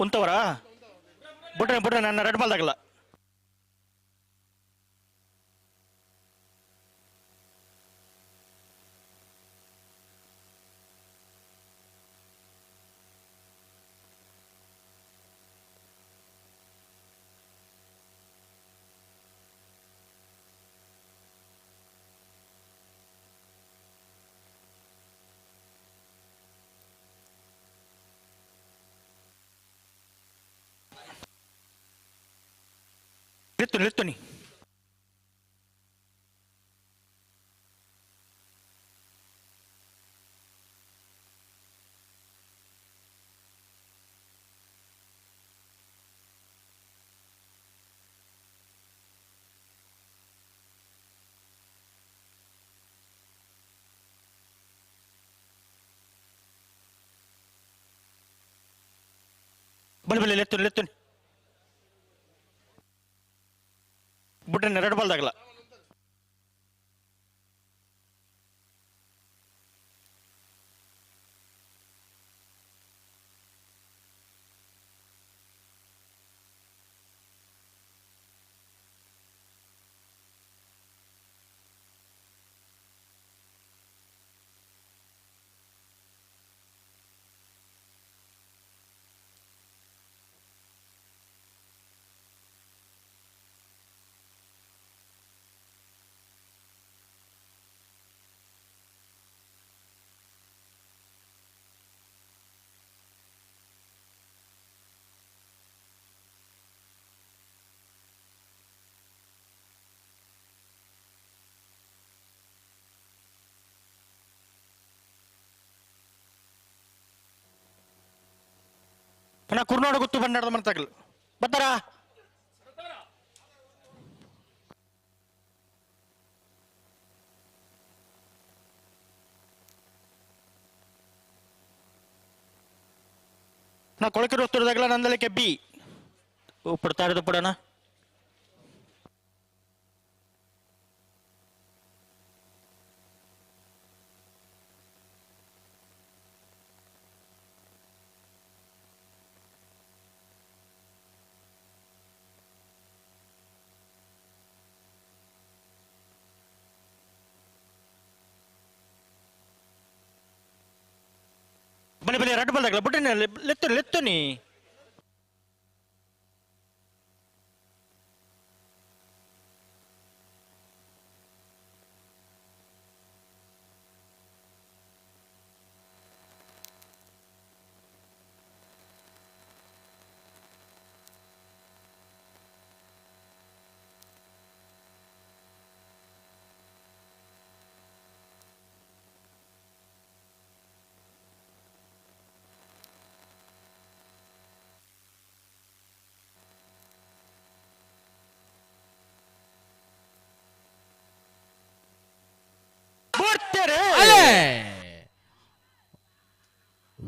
[SPEAKER 18] ಉಂತವರಾ? ಬಿಡ್ರೆ ಬಿಡ್ರೆ, ನನ್ನ ರೆಡ್ ಬಾಲ್ದಾಗಲ್ಲ. ಲೆತ್ತುನಿ ಲೆತ್ತುನಿ. ಬಲಿ ಬಲಿ ಲೆತ್ತುನಿ ಲೆತ್ತುನಿ. ಬಿಟ್ರೆ ರೆಡ್ ಬಾಲ್ದಾಗಲ್ಲ. ಅಣ್ಣ ಕುರ್ನಾಡು ಗೊತ್ತು ಬಂದಾಡದ ಮನತಾಗಲು ಬರ್ತಾರಾ? ನಾ ಕೊಳಕಿರು ವಸ್ತುದಾಗಲ ನಂದಲಕ್ಕೆ ಬಿ ಪಡ್ತಾ ಇರೋದು ಪಡೋಣ. ಬಲಿ ಬಲಿ ರಡ್ಡು ಬಲ್ದಾಗಲ ಬುಟ್ಟನೆ ಲೆತ್ತು ಲೆತ್ತುನಿ.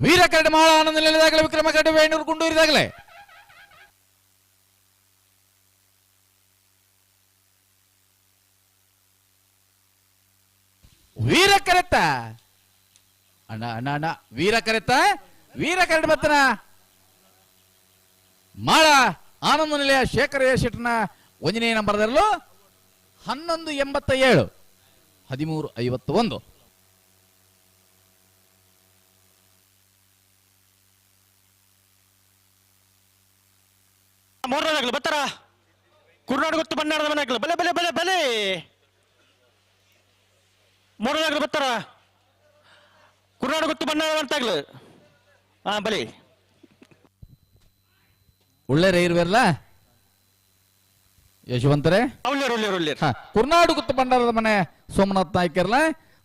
[SPEAKER 17] ವೀರ ಕರಡು ಮಾಳ ಆನಂದ ನಿಲ್ಲದಾಗಲೇ ವಿಕ್ರಮ ಕರಡು ವೇಣೂರು ಗುಂಡೂರಿದಾಗಲೇ ವೀರ ಕರೆತ ಅಣ್ಣ ಅಣ್ಣ ಅಣ್ಣ ವೀರ ಕರೆತ ವೀರ ಕರಡು ಬತ್ತನ ಮಾಳ ಆನಂದ ನಿಲಯ ಶೇಖರ ಶೆಟ್ಟನ ಒಂದನೇ ನಂಬರ್ದಲ್ಲೂ 11.87 13.51.
[SPEAKER 18] ಮೂರನೇದಾಗಲು ಬರ್ತಾರ? ಕುರ್ನಾಡು ಗೊತ್ತು ಬಣ್ಣಾಡದ ಮನೆ ಬಲೆ ಬಲೆ ಬಲೆ ಬಲೆ. ಮೂರನೇದಾಗಲು ಬರ್ತಾರ? ಕುರ್ನಾಡು ಗೊತ್ತು ಬಣ್ಣಾಡ ಅಂತಾಗ್ಲು. ಹಾ ಬಲಿ
[SPEAKER 17] ಒಳ್ಳೆ ಇರ್ವೆಲ್ಲ ಯಶವಂತರೇ. ಕುರ್ನಾಡು ಗುತ್ತು ಭಂಡಾರದ ಮನೆ ಸೋಮನಾಥ್ ನಾಯ್ಕರ್ಲ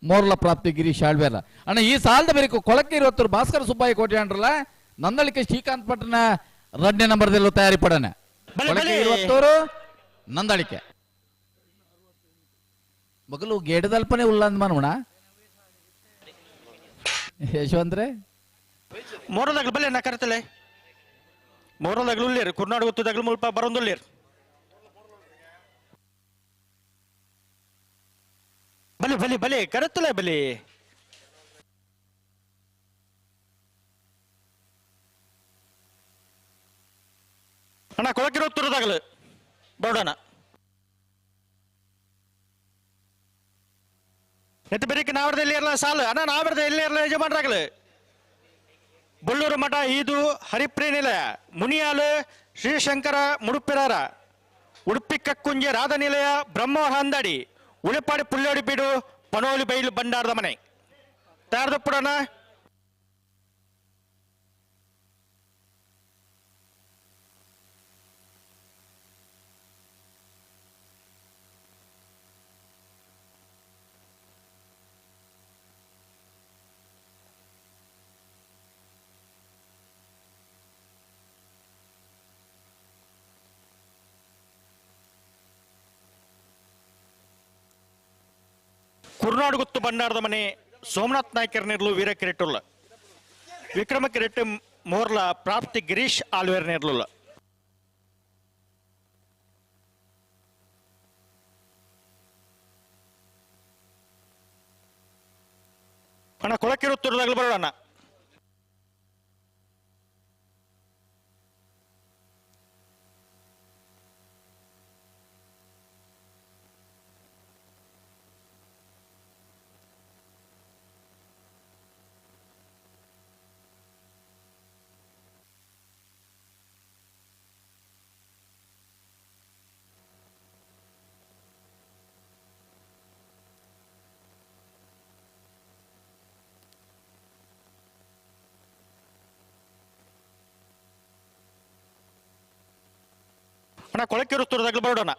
[SPEAKER 17] ಮೋರ್ಲ ಪ್ರಾಪ್ತಿ ಗಿರೀಶ್ ಆಳ್ವೇರ. ಅಣ್ಣ ಈ ಸಾಲದ ಬೇರೆ ಕೊಳಕ್ಕೆ ಇರುವತ್ತರು ಭಾಸ್ಕರ ಸುಬ್ಬಾಯಿ ಕೋಟೆ ಅಂಡ್ರಲ್ಲ ನಂದಳಿಕೆ ಶ್ರೀಕಾಂತ್ ಪಟ್ಟಣ 2ನೇ ನಂಬರ್ದಲ್ಲೂ ತಯಾರಿ ಪಡನೆ. ಕೊಳಕ್ಕೆ ಇರುವತ್ತವರು ನಂದಳಿಕೆ ಮಗಲು ಗೇಡದಲ್ಪನೆ ಉಲ್ಲಂದ್ ಮನೋಣ ಯಶವಂತ್ರೆ
[SPEAKER 18] ಮೋರದಾಗ್ಲು ಬಲ್ಲೆ ನಾ ಕರೆತಲೆ ಮೋರದಾಗ್ಲು ಉಳ್ಳೇರು ಕುರ್ನಾಡು ಗೊತ್ತದಾಗ್ಲು ಮುಲ್ಪ ಬರೋಂದುಳ್ಳೇರು ಬಲೆ ಬಲೆ ಬಲೆ ಕರೆತಲೆ ಬಲೆ ಅಣ್ಣ ಕೊಳಕಿರೋ ತುರದಾಗಲು ಬರೋಣ ನೆತ್ತ ಬೆರಿಕೆ ನಾವರ್ದ ಎಲ್ಲಿ ಇರಲ್ಲ ಸಾಲು ಅಣ್ಣ ನಾವರ್ದ ಎಲ್ಲಿ ಇರಲ್ಲ ಯಜಮಾನ್ರಾಗಲು ಬೊಳ್ಳೂರು ಮಠ ಈದು ಹರಿಪ್ರಿಯ ನಿಲಯ ಮುನಿಯಾಲು ಶ್ರೀಶಂಕರ ಮುಡುಪಿರಾರ ಉಡುಪಿ ಕಕ್ಕುಂಜೆ ರಾಧ ನಿಲಯ ಬ್ರಹ್ಮ ಹಂದಾಡಿ ಉಳಿಪಾಡಿ ಪುಳ್ಳೋಡಿ ಬೀಡು ಪನೋಲಿ ಬೈಲು ಬಂಡಾರದ ಮನೆ ತಯಾರದಪ್ಪಡೋಣ. ಕುರ್ನಾಡುಗುತ್ತು ಬಂಡಾರದ ಮನೆ ಸೋಮನಾಥ್ ನಾಯ್ಕರ್ ನೇರ್ಲು ವೀರ ಕಿರೆಟ್ಟುಲ್ಲ ವಿಕ್ರಮ ಕಿರೆಟ್ಟು ಮೋರ್ಲ ಪ್ರಾಪ್ತಿ ಗಿರೀಶ್ ಆಲ್ವೇರ್ ನೇರ್ಲುಲ್ಲ. ಅಣ್ಣ ಕೊಳಕಿರುತ್ತಿರೋದಾಗ್ಲೂ ಬರೋಣ. ಅಣ್ಣ ಕೊಳಕಿರುತ್ತಿರೋದಾಗ್ಲೂ ಬರೋಣ.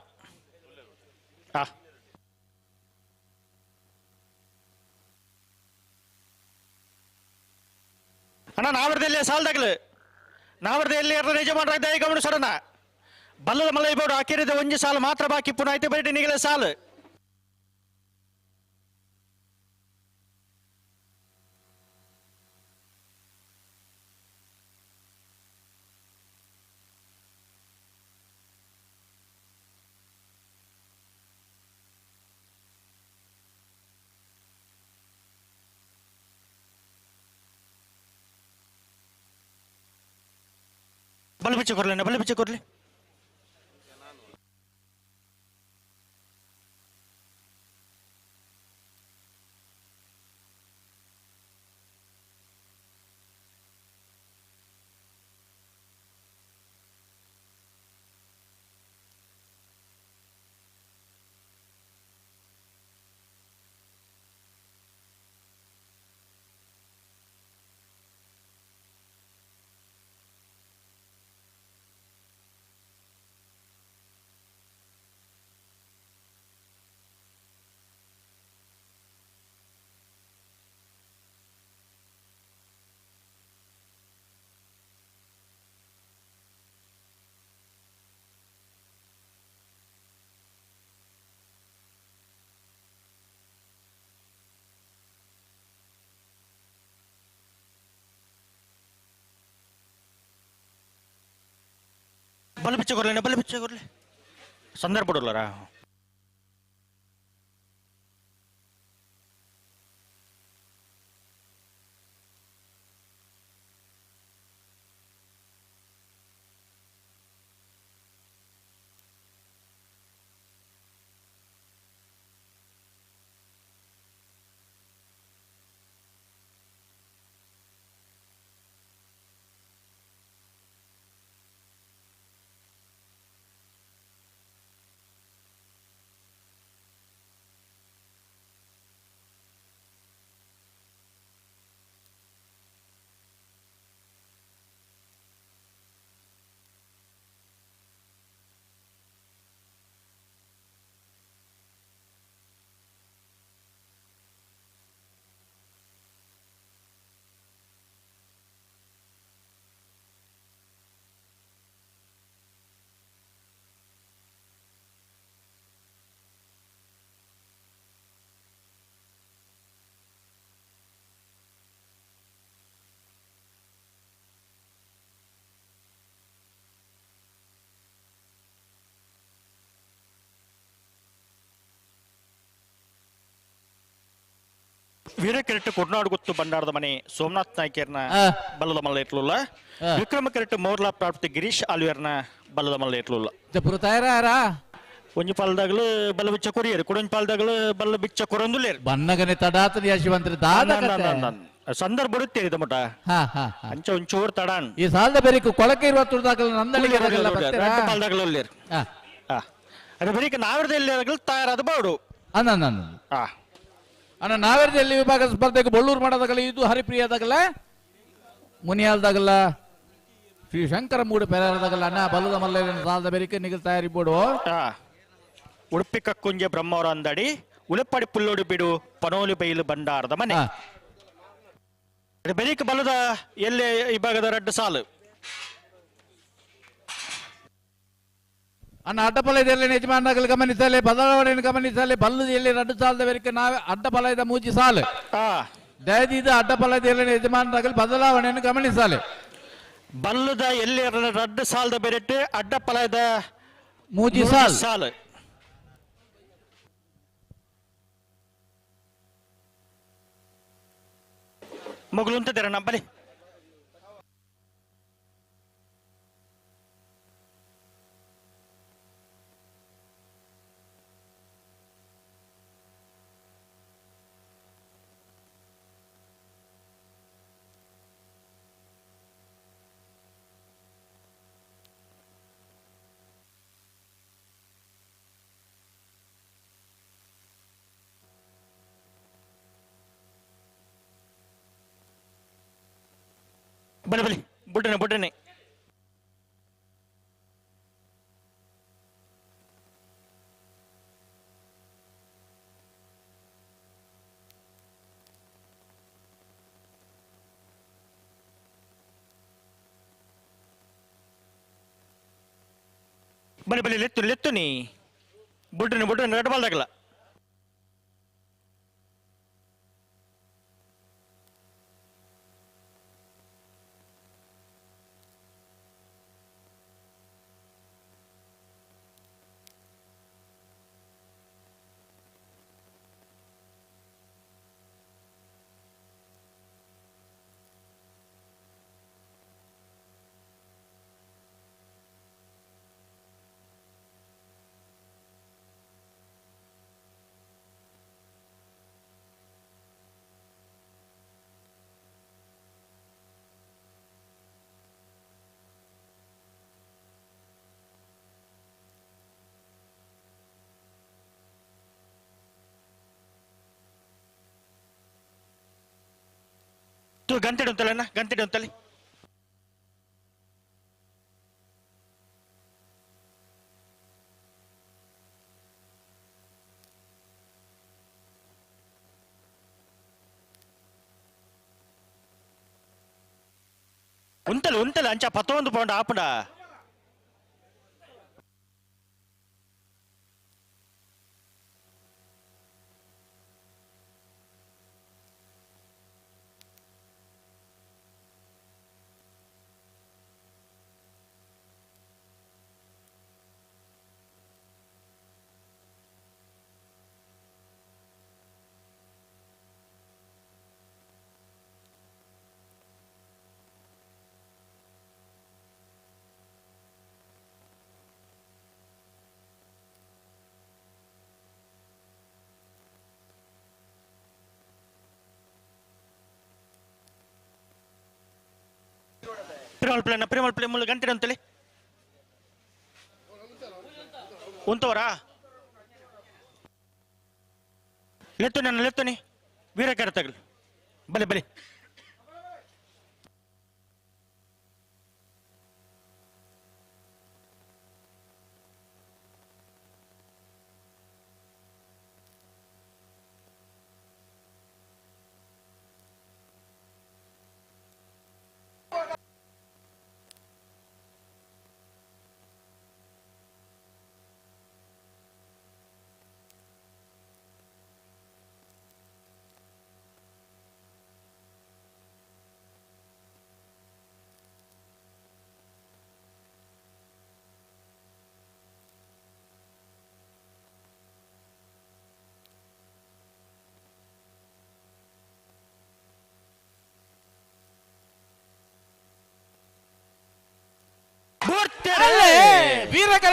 [SPEAKER 18] ಅಣ್ಣ ನಾವರ್ದಲ್ಲಿ ಸಾಲದಾಗ್ಲು ನಾವರ್ದಲ್ಲಿ ಯಜಮಾನರಾಗ ಗಮನಿಸೋಣ. ಬಲ್ಲದ ಮಲೈ ಬೋರ್ಡ್ ಹಾಕಿರಿದ ಒಂಜಿ ಸಾಲು ಮಾತ್ರ ಬಾಕಿ ಪುನಃ ಐತೆ ಬರೀ ನಿಗಲ ಸಾಲು. ಬಲ ಬಿಚ್ಚಿ ಕೊರ್ಲಿ ಬಲ ಬಿಚ್ಚಿ ಕೊರ್ಲಿ. ಬಲ ಬಿಚ್ಚ ಕೊರ್ಲಿ ಬಲ ಬಿಚ್ಚ ಕೊರ್ಲಿ ಸಂದರ್ಭ ಬಿಡೋಲ್ಲರ. ವೀರಕೆರೆಟ್ ಕೊಡ್ನಾಡು ಗುತ್ತು ಬಂಡಾರದ ಮನೆ ಸೋಮನಾಥ್ ನಾಯ್ಕರ್ನ ಬಲ್ಲದ ಮಲ್ಲ ಇಟ್ಲುಲ್ಲ. ವಿಕ್ರಮ ಕೆರೆಟ್ ಮೋರ್ಲಾ ಪ್ರಾಪ್ತಿ ಗಿರೀಶ್ ಆಲ್ವೇರ್ನ ಬಲ್ಲದ ಮಲ್ಲ ಇಟ್ಲುಲ್ಲ.
[SPEAKER 17] ಜಪುರ ತಯಾರ
[SPEAKER 18] ಒಂಜಿ ಪಾಲ್ದಾಗಲು ಬಲ್ಲ ಬಿಚ್ಚ ಕೊರಿಯರು ಕುಡೊಂಜಿ ಪಾಲ್ದಾಗಲು ಬಲ್ಲ ಬಿಚ್ಚ ಕೊರೊಂದುಲೇರು
[SPEAKER 17] ಬನ್ನಗನೆ ತಡಾತದ ಯಶವಂತರ ದಾದ
[SPEAKER 18] ಸಂದರ್ಭ ಬರುತ್ತೆ ಮಟ ಅಂಚ ಒಂಚೂರು ತಡಾನ್
[SPEAKER 17] ಈ ಸಾಲದ ಬೇರಿಕು ಕೊಳಕೆ ಇರುವ ತುರ್ದಾಗಲು ನಂದಳಿಗೆ
[SPEAKER 18] ಪಾಲ್ದಾಗಲು ಉಲ್ಲೇರು. ಅದೇ ಬರೀಕ ನಾವಿರದಲ್ಲಿ ತಯಾರಾದ ಬಾಡು
[SPEAKER 17] ಅನ್ನ ಅಣ್ಣ ನಾವೇರದಲ್ಲಿ ವಿಭಾಗ ಸ್ಪರ್ಧೆಗೆ ಬೊಳ್ಳೂರು ಮಾಡೋದಾಗಲ್ಲ ಇದು ಹರಿಪ್ರಿಯದಾಗಲ್ಲ ಮುನಿಯಾಲ್ದಾಗಲ್ಲ ಶ್ರೀ ಶಂಕರ ಮೂಡು ಪೆರಾರದಾಗಲ್ಲ ಅಣ್ಣ ಬಲ್ಲದ ಮಲ್ಲ ಸಾಲದ ಬೇರಿಕೆ ನಿಗಲ್ ತಯಾರಿ ಬೋಡು.
[SPEAKER 18] ಉಡುಪಿ ಕಕ್ಕುಂಜೆ ಬ್ರಹ್ಮವರ ಅಂದಡಿ ಉಲೆಪ್ಪಾಡಿ ಪುಲ್ಲೋಡು ಬಿಡು ಪನೋಲಿ ಬೈಲು ಬಂಡಾರದ ಮನೆ ಬೆರಿಕ ಬಲ್ಲದ ಎಲ್ಲೆ ವಿಭಾಗದ ರಡ್ಡು ಸಾಲು.
[SPEAKER 17] ಅಣ್ಣ ಅಡ್ಡಪಲಯದಲ್ಲಿ ಯಜಮಾನಗಳು ಗಮನಿಸಲಿ ಬದಲಾವಣೆಯನ್ನು ಗಮನಿಸಲಿ ಬಲ್ಲದ ಎಲ್ಲಿ ರಡ್ಡು ಸಾಲದ ಬೇರಿಕೆ ನಾವೇ ಅಡ್ಡಪಲಯದ ಮೂಜಿ ಸಾಲು ದಯದೀದ ಅಡ್ಡಪಲಯದಲ್ಲಿ ಯಜಮಾನರಾಗಲಿ ಬದಲಾವಣೆಯನ್ನು ಗಮನಿಸಲಿ.
[SPEAKER 18] ಬಲ್ಲದ ಎಲ್ಲಿ ರಡ್ಡು ಸಾಲದ ಬೇರೆಟ್ಟು ಅಡ್ಡಪಲಯದ
[SPEAKER 17] ಮೂಜಿ ಸಾಲು
[SPEAKER 18] ಸಾಲು. ಮಗಳು ಅಂತಿದ್ದೀರ ನಮ್ಮಲ್ಲಿ ಬಲಿ ಬಲಿ ಬುಡ್ಡನೆ ಬುಡ್ಡನೆ ಬಲಿ ಬಲಿ ಲೆತ್ತು ಲೆತ್ತು ನೀ ಬುಡ್ಡನೆ ಬುಡ್ಡನೆ ರೆಡ್ ಬಾಲ್ದಾಗಲ್ಲ. ಗಂಟೆ ಉಂಟಲ್ಲ ಗಂಟೆ ಉಂಟಲ್ಲಿ ಉಂಟಲ್ಲ ಉಂಟಲ್ಲ ಅಂಚ ಪತ್ತೊಂದು ಪೌಂಡ್ ಆಪುಂಡ ಪ್ರೇಮಲ್ ಪ್ರೇಮಲ್ ಪ್ಲೇ ಮುಳ್ಳು ಗಂಟೆ ಅಂತಲೇ ಉಂತವರಾ ಲೆತ್ತು ನನ್ನ ಲೆತ್ತುನಿ ವೀರಕರ ತಗಲು ಬಲೆ ಬಲೆ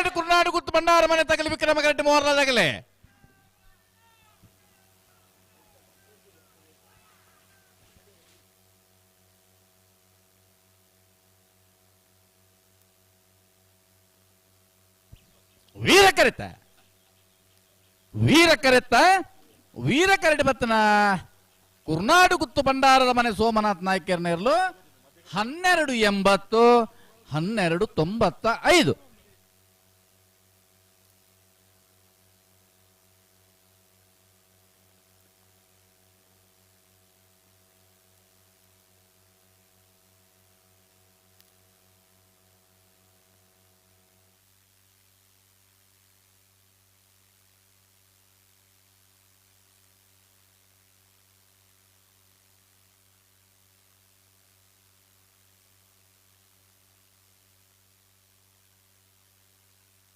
[SPEAKER 17] ವೀರಕರಡು ಕುರ್ನಾಡು ಗುತ್ತು ಬಂಡಾರ ಮನೆ ತಗಲಿ ವಿಕ್ರಮ ಕರೆಟ್ಟು ಮೋಹರ ತಗಲೆ ವೀರ ಕರೆತ ವೀರ ಕರೆತ ವೀರ ಕರಡಿ ಬತ್ತನ ಕುರ್ನಾಡು ಗುತ್ತು ಭಂಡಾರದ ಮನೆ ಸೋಮನಾಥ್ ನಾಯ್ಕರ್ನೇರ್ಲು 12.80 12.95.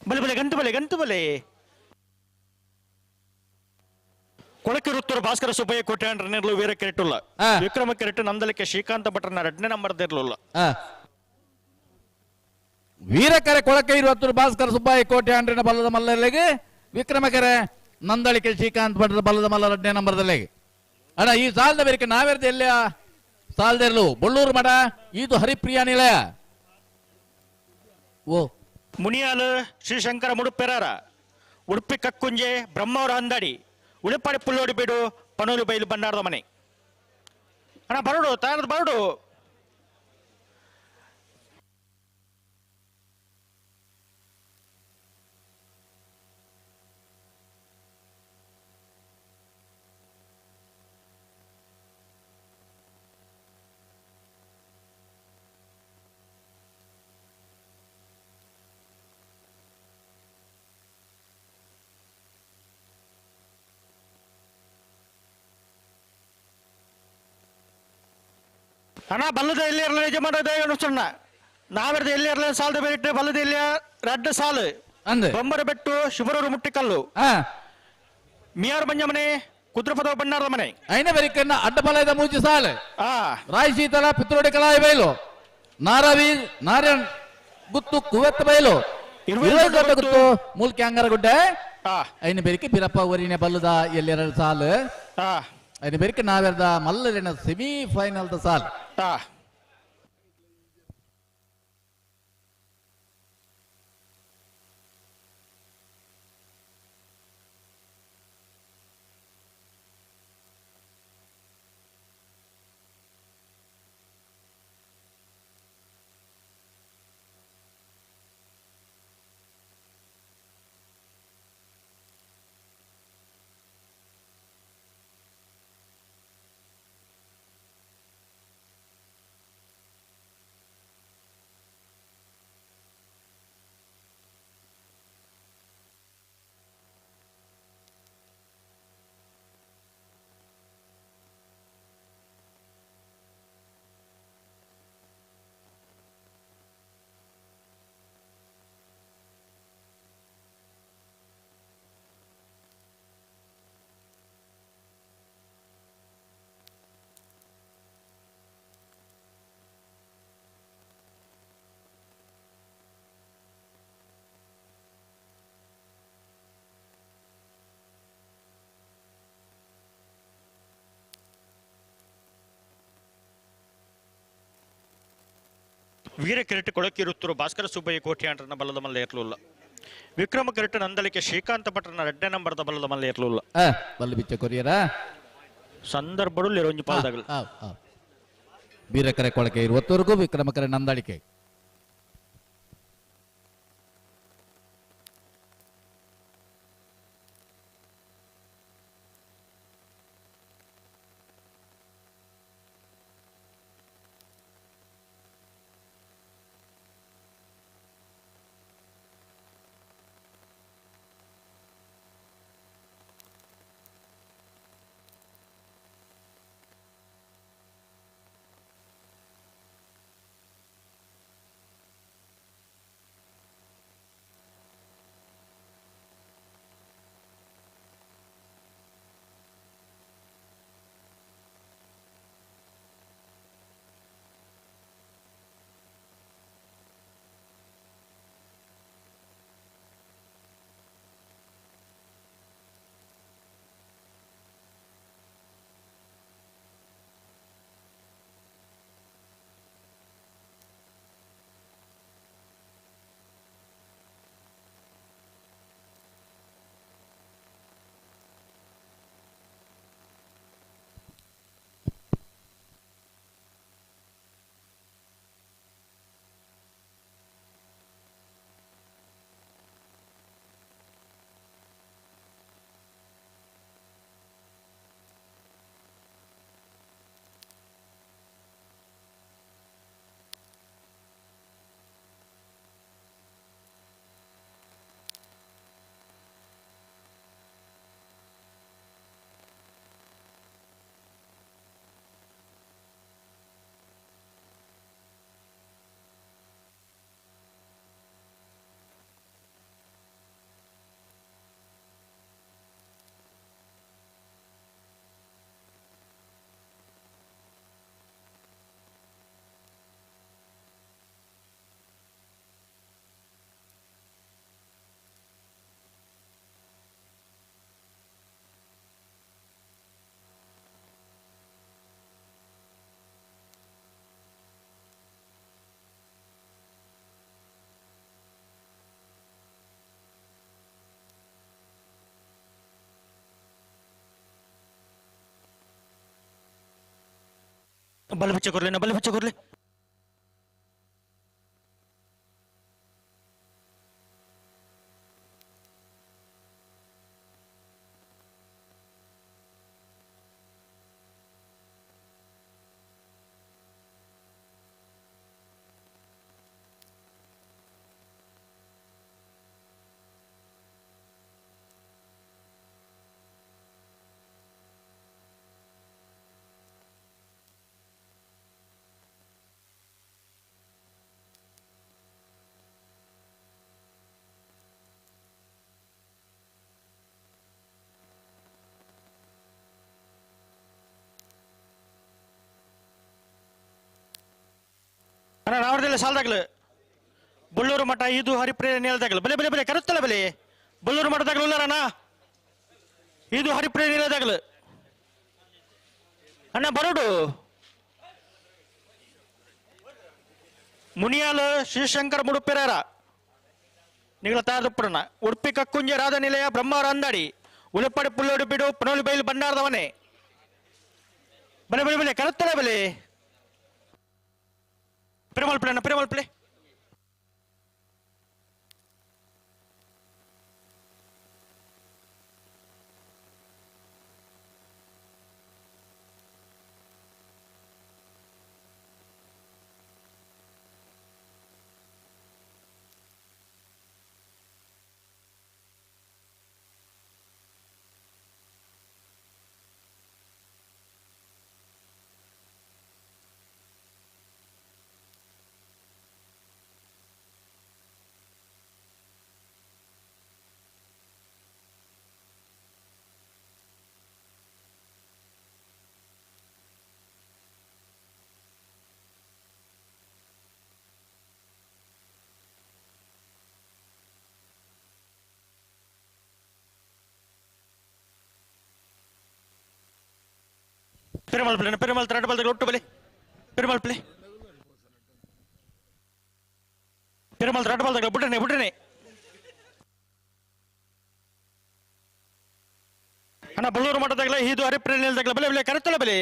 [SPEAKER 18] ಬಲೆ ಬಲೆ ಗಂಟು ಬಲೆ ಗಂಟು ಬಲೆ ಕೊಳಕಿರುತ್ತೂರು ಭಾಸ್ಕರ ಸುಬ್ಬಯ್ಯ ಕೋಟೆ ವೀರ ಕೆರೆಟುಲ್ಲ ವಿಕ್ರಮ ಕೆರೆಟು ನಂದಲಿಕೆ ಶ್ರೀಕಾಂತ ಭಟ್ರನ ಎರಡನೇ ನಂಬರ್ ಇರಲಿಲ್ಲ.
[SPEAKER 17] ವೀರಕರೆ ಕೊಳಕೆ ಇರುವತ್ತೂರು ಭಾಸ್ಕರ ಸುಬ್ಬಯ್ಯ ಕೋಟೆ ಅಂಡ್ರಿನ ಬಲ್ಲದ ಮಲ್ಲಲ್ಲಿಗೆ ವಿಕ್ರಮಕೆರೆ ನಂದಳಿಕೆ ಶ್ರೀಕಾಂತ್ ಭಟ್ರ ಬಲ್ಲದ ಮಲ್ಲ ಎರಡನೇ ನಂಬರ್ದಲ್ಲಿಗೆ. ಅಣ್ಣ ಈ ಸಾಲದ ಬೇರೆ ನಾವೇರ್ದು ಎಲ್ಲ ಸಾಲದಿರಲು ಬೊಳ್ಳೂರು ಮಠ ಇದು ಹರಿಪ್ರಿಯ ನಿಲಯ ಓ
[SPEAKER 18] ಮುನಿಯಾಲು ಶ್ರೀಶಂಕರ ಮುಡುಪೆರಾರ ಉಡುಪಿ ಕಕ್ಕುಂಜೆ ಬ್ರಹ್ಮವರ ಅಂದಾಡಿ ಉಳಿಪಾಡಿ ಪುಲ್ಲೋಡಿ ಬೀಡು ಪನೋಲು ಬೈಲು ಬಂಡಾರದ ಮನೆ. ಅಣ್ಣ ಬರಡು ತಯಾರದ ಬರಡು. ಅಣ್ಣ ಬಲ್ಲದ ಎಲ್ಲಿ ಇರಲ್ಲ ಯಜಮಾನ ದಯಗಣಿಸೋಣ ನಾವೆರ್ದ ಎಲ್ಲಿ ಇರಲ್ಲ ಸಾಲದ ಬೇರೆ ಬಲ್ಲದ ಎಲ್ಲಿಯ ರಡ್ಡ ಸಾಲು
[SPEAKER 17] ಅಂದೆ
[SPEAKER 18] ಬೊಂಬರ ಬೆಟ್ಟು ಶಿವರೂರು ಮುಟ್ಟಿಕಲ್ಲು ಮಿಯಾರ್ ಮಂಜ ಮನೆ ಕುದ್ರಪದ ಬಣ್ಣಾರದ ಮನೆ
[SPEAKER 17] ಐನ ಬೆರಿಕನ್ನ ಅಡ್ಡಬಲದ ಮೂಜಿ ಸಾಲು ರಾಯ್ ಶೀತಲ ಪಿತ್ರೋಡಿ ಕಲಾಯಿ ಬೈಲು ನಾರವಿ ನಾರಾಯಣ್ ಗುತ್ತು ಕುವೆತ್ತ ಬೈಲು ಇರುವೈ ದೊಡ್ಡ ಗುತ್ತು ಮೂಲ್ಕಿ ಅಂಗರಗುಡ್ಡೆ ಐನ ಬೆರಿಕೆ ಬಿರಪ್ಪ ಊರಿನ ಬಲ್ಲದ ಎಲ್ಲಿ ಸಾಲು ಐನ ಬೆರಿಕೆ ನಾವೆರ್ದ ಮಲ್ಲರಿನ ಸೆಮಿ ಫೈನಲ್ the ಸಾಲು.
[SPEAKER 18] ವೀರ ಕಿರೀಟ ಕೊಳಕಿರುತ್ತೂರು ಭಾಸ್ಕರ ಸುಬ್ಬಯ್ಯ ಕೋಟ್ಯಾಂಡ್ರನ ಬಲದ ಮಲ್ಲ ಇರಲಿಲ್ಲ. ವಿಕ್ರಮ ಕಿರೀಟ ನಂದಲಿಕೆ ಶ್ರೀಕಾಂತ ಭಟ್ರನ ಎರಡನೇ ನಂಬರ್ದ ಬಲದ ಮಲ್ಲ ಇರಲಿಲ್ಲ.
[SPEAKER 17] ಬಲ್ಲ ಬಿಚ್ಚ ಕೊರಿಯರ
[SPEAKER 18] ಸಂದರ್ಭದಲ್ಲಿ ಒಂಜಿ ಪಾಲ್ದಾಗಲು
[SPEAKER 17] ವೀರಕರೆ ಕೊಳಕೆ ಇರುವತ್ತವರೆಗೂ ವಿಕ್ರಮಕರೆ ನಂದಳಿಕೆ.
[SPEAKER 18] ಬಲ ಬಿಚ್ಚ ಕೊರ್ಲಿ ಬಲ ಬಿಚ್ಚ ಕೊರ್ಲಿ ಅಣ್ಣ ರಾವಣದಲ್ಲಿ ಸಾಲದಾಗಲು ಬಳ್ಳೂರು ಮಠ ಇದು ಹರಿಪ್ರಿಯ ನೀಲದಾಗಲು ಬಲೆ ಬಲೆ ಬಲೆ ಕರುತ್ತಲ್ಲ ಬಲೆ ಬಳ್ಳೂರು ಮಠದಾಗಲು ಉಲ್ಲಾರಣ್ಣ ಇದು ಹರಿಪ್ರಿಯ ನೀಲದಾಗಲು ಅಣ್ಣ ಬರೋಡು ಮುನಿಯಾಲ್ ಶ್ರೀಶಂಕರ ಮುಡುಪೆರಾರ ನಿಗಳ ತಾರದಪ್ಪಡಣ್ಣ ಉಡುಪಿ ಕಕ್ಕುಂಜ ರಾಧ ನಿಲಯ ಬ್ರಹ್ಮಾರ ಅಂದಾಡಿ ಉಲಪಾಡಿ ಪುಲ್ಲೋಡು ಬಿಡು ಪನೋಲಿ ಬೈಲು ಭಂಡಾರದವನೇ ಬಲೆ ಬಲೆ ಬಲೆ ಕರುತ್ತಲ್ಲ ಬಲೆ Perumal play Perumal play Perumal play Perumal ತರಡು ಬಲ್ದ ಒಟ್ಟು ಬಲೆ ಪೆರುಮಲ್ ಪ್ಲೇ ಪೆರುಮಲ್ ತರಡು ಬಲ್ದ ಬುಡ್ರನೆ ಬುಡ್ರನೆ ಅಣ್ಣ ಬಳ್ಳೂರು ಮಠದಾಗಲ ಇದು ಹರಿಪ್ರೇಣಿಲ್ದಾಗಲ ಬಲೆ ಬಲೆ ಕರುತ್ತಲ್ಲ ಬಲೆ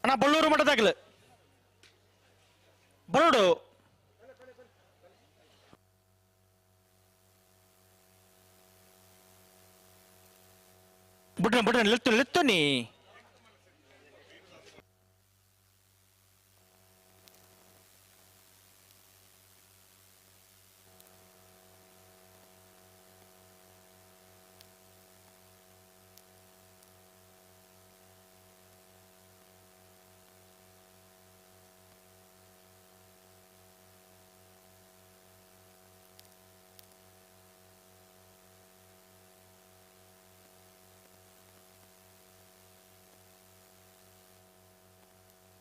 [SPEAKER 18] ಅಣ್ಣ ಬಳ್ಳೂರು ಮಠದಾಗಲು ಬರೋಡು ಬುಡ್ರನೆ ಬುಡ್ರನೆ ಲೆತ್ತು ಲೆತ್ತು ನೀ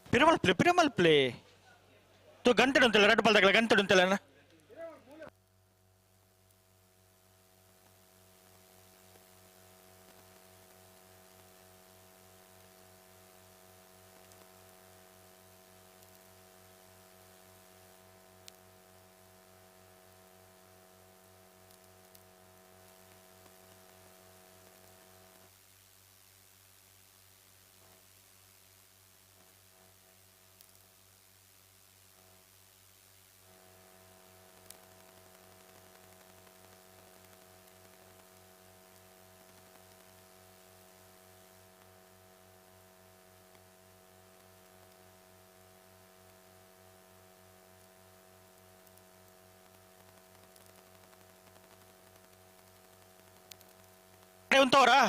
[SPEAKER 18] ಪಿರಮಲ್ ಪ್ಲೇ ಪಿರಮಲ್ ಪ್ಲೇ ತು ಗಂಟೆ ಉಂಟಲ್ಲ ರೆಡ್ ಬಾಲ್ ಗಂಟೆ ಉಂಟಲ್ಲ ಅಣ್ಣ ಉಂಟವ್ರಾ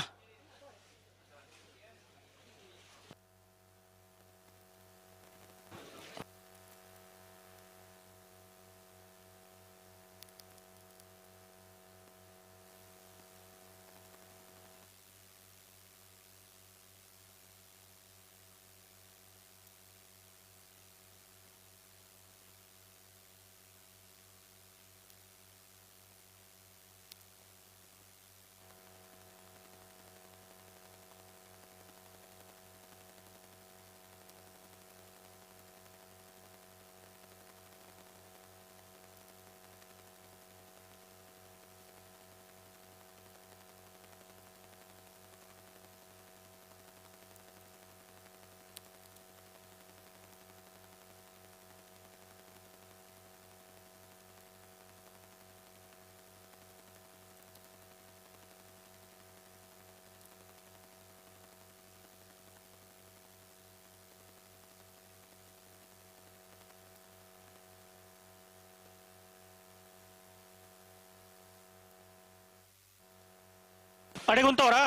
[SPEAKER 18] ಅಡೆಗುಂತವರಾ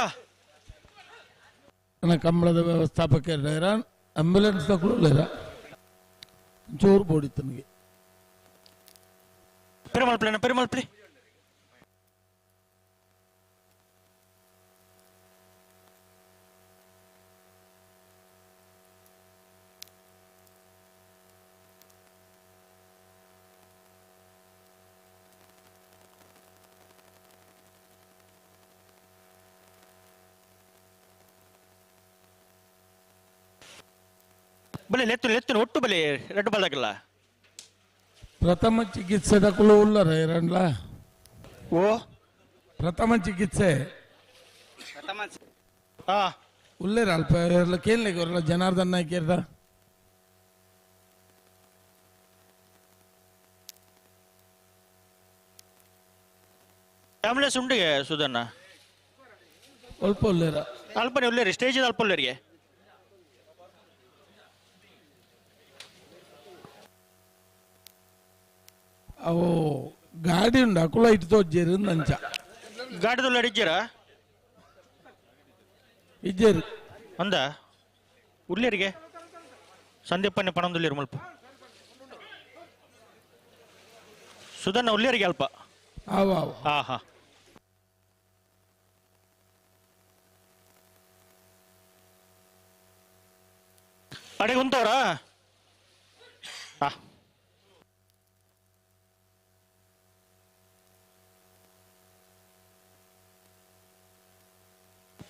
[SPEAKER 5] ನನ್ನ ಕಂಬಳದ ವ್ಯವಸ್ಥಾಪಕರ ಆಂಬ್ಯುಲೆನ್ಸ್ ತಗೊಳ್ಳಿರ ಜೋರು ಬೋಡಿ ತನಗೆ
[SPEAKER 18] ಪೆರುಮಲ್ಪ್ಲಿ ಪೆರುಮಲ್ಪ್ಲಿ ಬಲೆ ಲೆತ್ತು ಲೆತ್ತು ಒಟ್ಟು ಬಲೆ ರೆಡ್ ಬಾಲ್ ಆಗಲ್ಲ.
[SPEAKER 5] ಪ್ರಥಮ ಚಿಕಿತ್ಸೆ ತಕೊಳ್ಳು ಉಲ್ಲರ ಎರಡ್ಲ
[SPEAKER 18] ಓ
[SPEAKER 5] ಪ್ರಥಮ ಚಿಕಿತ್ಸೆ
[SPEAKER 18] ಹಾ
[SPEAKER 5] ಉಲ್ಲೇರ ಅಲ್ಪ ಕೇಳಲಿಕ್ಕೆ ಅವರಲ್ಲ ಜನಾರ್ದನ್ ನಾಯ್ಕರ್ದ
[SPEAKER 18] ಆಂಬುಲೆನ್ಸ್ ಉಂಡಿಗೆ ಸುಧಣ್ಣ
[SPEAKER 5] ಅಲ್ಪ ಉಲ್ಲೇರ
[SPEAKER 18] ಅಲ್ಪನೆ ಉಲ್ಲೇರಿ ಸ್ಟೇಜ್ ಅಲ್ಪ ಉಲ್ಲೇರಿಗೆ
[SPEAKER 5] ಅವು ಗಾಡಿ ಉಂಡು ಅಕುಲ ಇಟ್ಟು ತೋಜ್ಜೇರು ಅಂಚ
[SPEAKER 18] ಗಾಡಿದುಲ್ಲ ಇಜ್ಜೇರಾ
[SPEAKER 5] ಇಜ್ಜೇರು
[SPEAKER 18] ಅಂದ ಉಲ್ಲೇರಿಗೆ ಸಂದೀಪನ್ನೆ ಪಣಂದುಲ್ಲೇರು ಮುಲ್ಪ ಸುಧಣ್ಣ ಉಲ್ಲೇರಿಗೆ ಅಲ್ಪ
[SPEAKER 5] ಅವ ಅವ
[SPEAKER 18] ಹಾ ಹಾ ಅಡೆಗೆ ಉಂತವ್ರಾ ಹಾ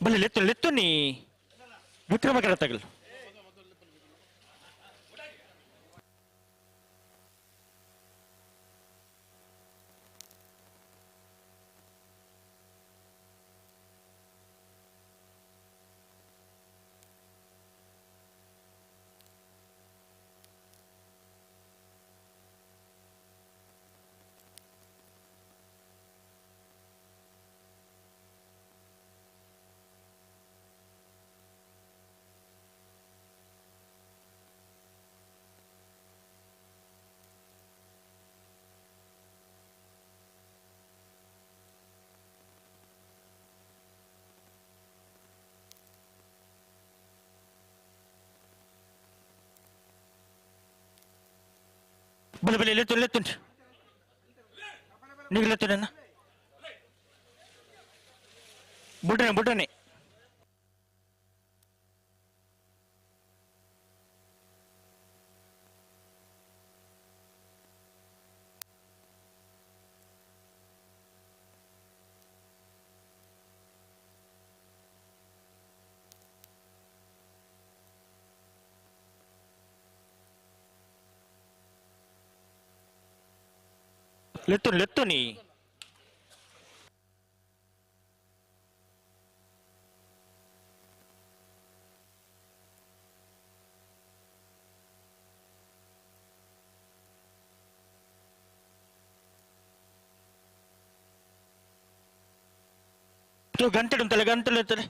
[SPEAKER 18] ಬಲೆ ಲೆತ್ತು ಲೆತ್ತು ನೀ ವಿಕ್ರಮ ತಗಲ್ ಬಲೆ ಬಲೆ ಲೆತ್ತು ಲೆತ್ತು ನೀವು ಲೆತ್ತು ನನ್ನ ಬುಡ್ರನೆ ಬುಡ್ರನೆ ಲೆತ್ತು ಲೆತ್ತು ನೀ ಗಂಟೆ ಉಂಟಲ್ಲ ಗಂಟೆ ಇರ್ತದೆ.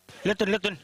[SPEAKER 18] ಲೆತ್ತುನ್ ಲೆತ್ತುನ್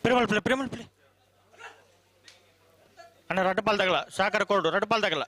[SPEAKER 18] ಪಿರಮಲ್ಪಲೆ ಪಿರಮಲ್ಪಲೆ ಅಣ್ಣ ರಡ್ಡು ಪಾಲ್ ತಗಲ ಸಾಕರ ಕೊರಡು ರಡ್ಡು ಪಾಲ್ ತಗಲ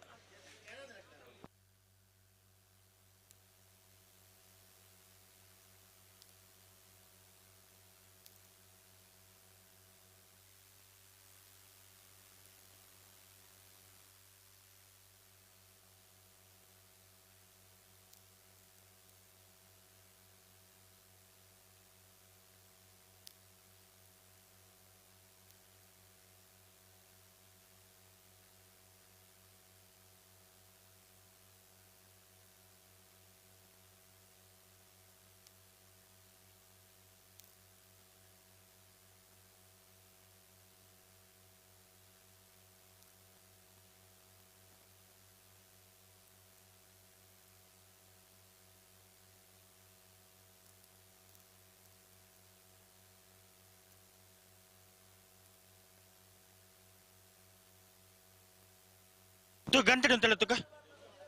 [SPEAKER 18] ಗಂಟೆ ಉಂಟಲ್ಲ ತುಕ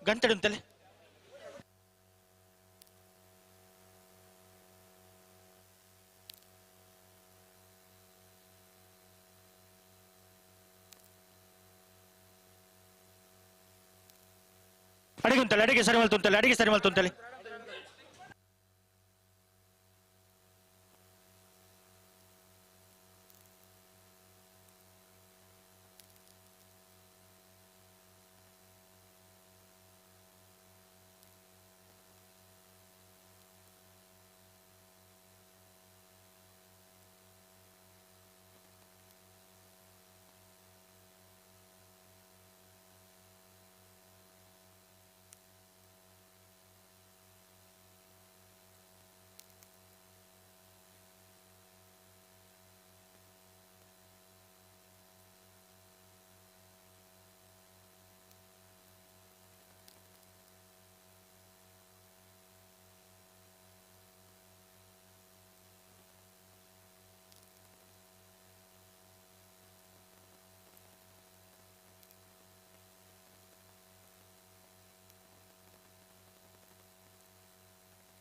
[SPEAKER 18] ಗಂಟೆ ಉಂಟಲ್ಲ ಅಡಿಗೆ ಉಂಟಲ್ಲ ಅಡಿಗೆ ಸರಿ ಮಲ್ತು ಅಡಿಗೆ ಸರಿ ಮಲ್ತು ಅಂತಲೆ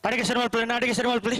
[SPEAKER 18] ಅಡಿಗೆ ಸರಿ ಮಲ್ಪಲಿ ಅಡಿಗೆ ಸರಿ ಮಲ್ಪಲಿ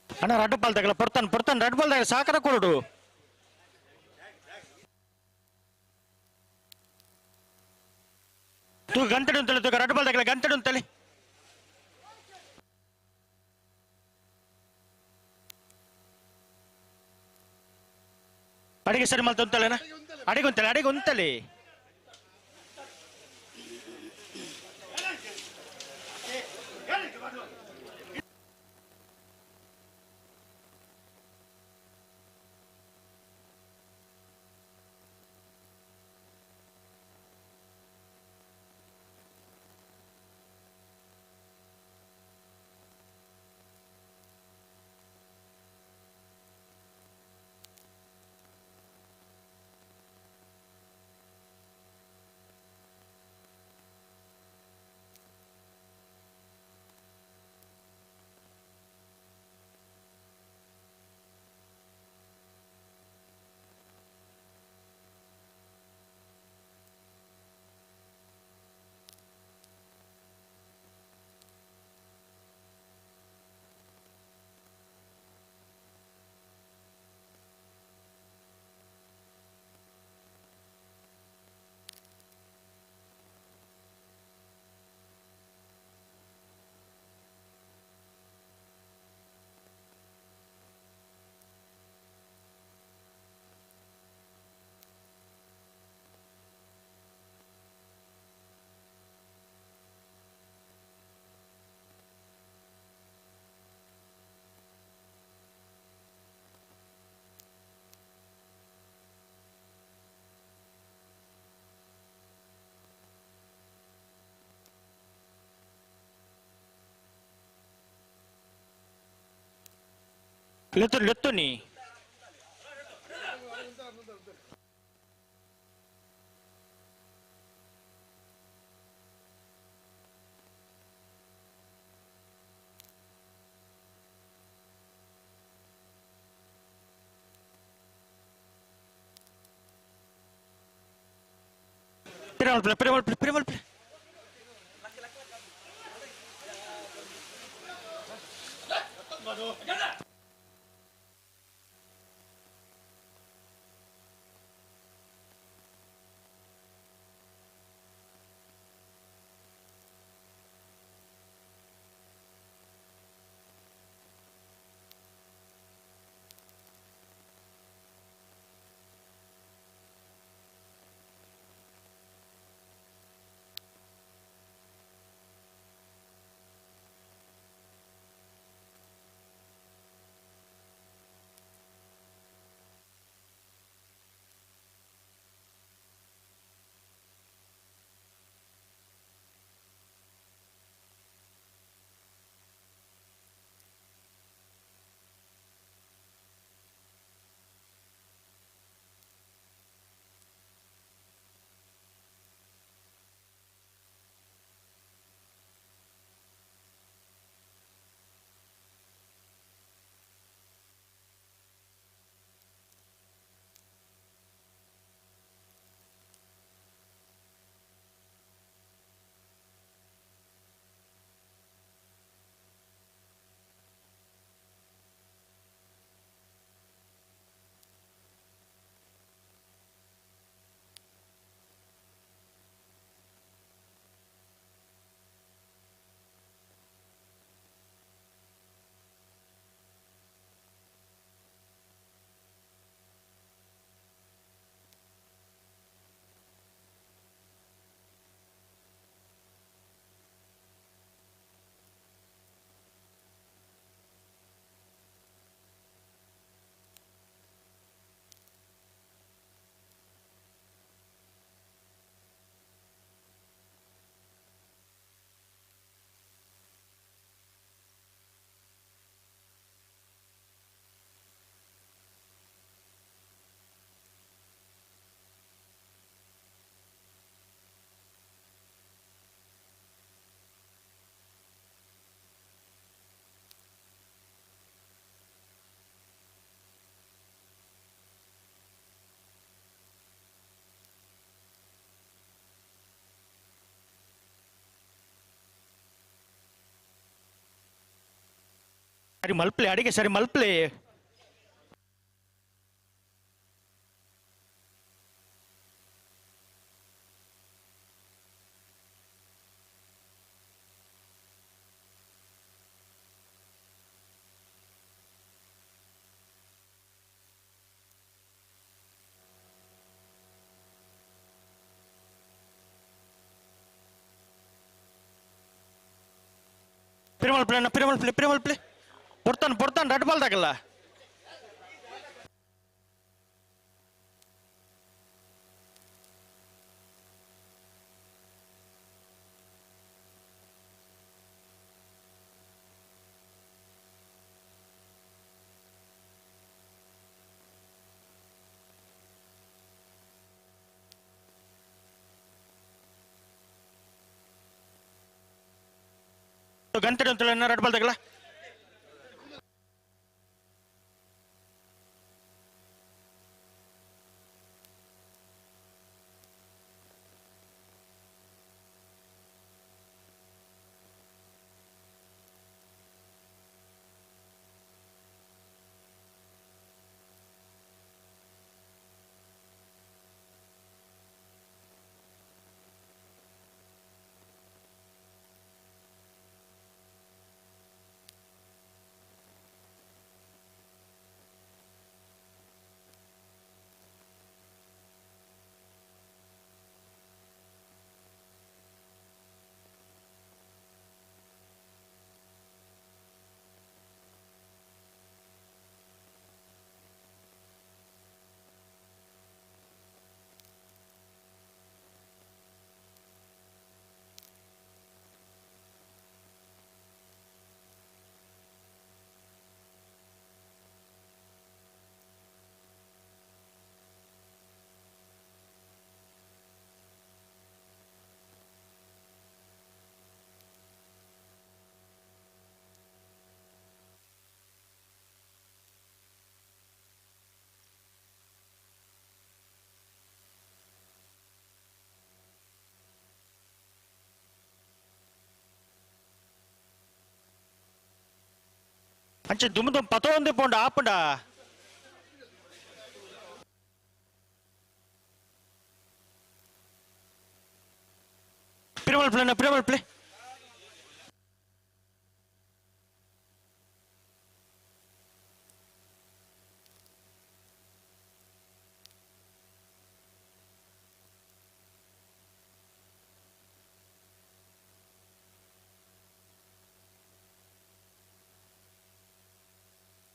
[SPEAKER 18] ಅಣ್ಣ ರಡ್ಡು ಪಾಲ್ ತಗಲ ಪೊರ್ತಾನೆ ಪೊರ್ತಾನೆ ರಡ್ಡು ಪಾಲ್ ತಗಲ ಸಾಕರ ಕೊರಡು ತೂ ಗಂಟೆ ಉಂಟಲೆ ತೂಕ ರಡ್ಡು ಪಾಲ್ ತಗಲ ಗಂಟೆ ಉಂಟಲೆ ಅಡಿಗೆ ಸರಿ ಮಲ್ತ ಉಂಟಲೇನ ಅಡಿಗೆ ಉಂಟಲೆ ಅಡಿಗೆ ಉಂಟಲೆ ಲೆತ್ತು ಲೆತ್ತುನಿ ಪಿರಮಲ್ ಪಿರಮಲ್ ಪಿರಮಲ್ ಸರಿ ಮಲ್ಪ್ಲೆ ಅಡಿಗೆ ಸರಿ ಮಲ್ಪ್ಲೆ Piramal play Piramal play Piramal play ಪೊರ್ತಾನ್ ಪೊರ್ತಾನ್ ರೆಡ್ ಬಾಲ್ ದಾಕಲ್ಲ ಗಂಟೆ ರೆಡ್ ಬಾಲ್ ದಾಕಲ್ಲ ಅಂಚೆ ದುಮ್ ದುಮ್ ಪತೊಂದು ಪೋಂಡ ಆಪುಂಡ ಪಿರಮಲ್ ಪ್ಲೇ ಪಿರಮಲ್ ಪ್ಲೇ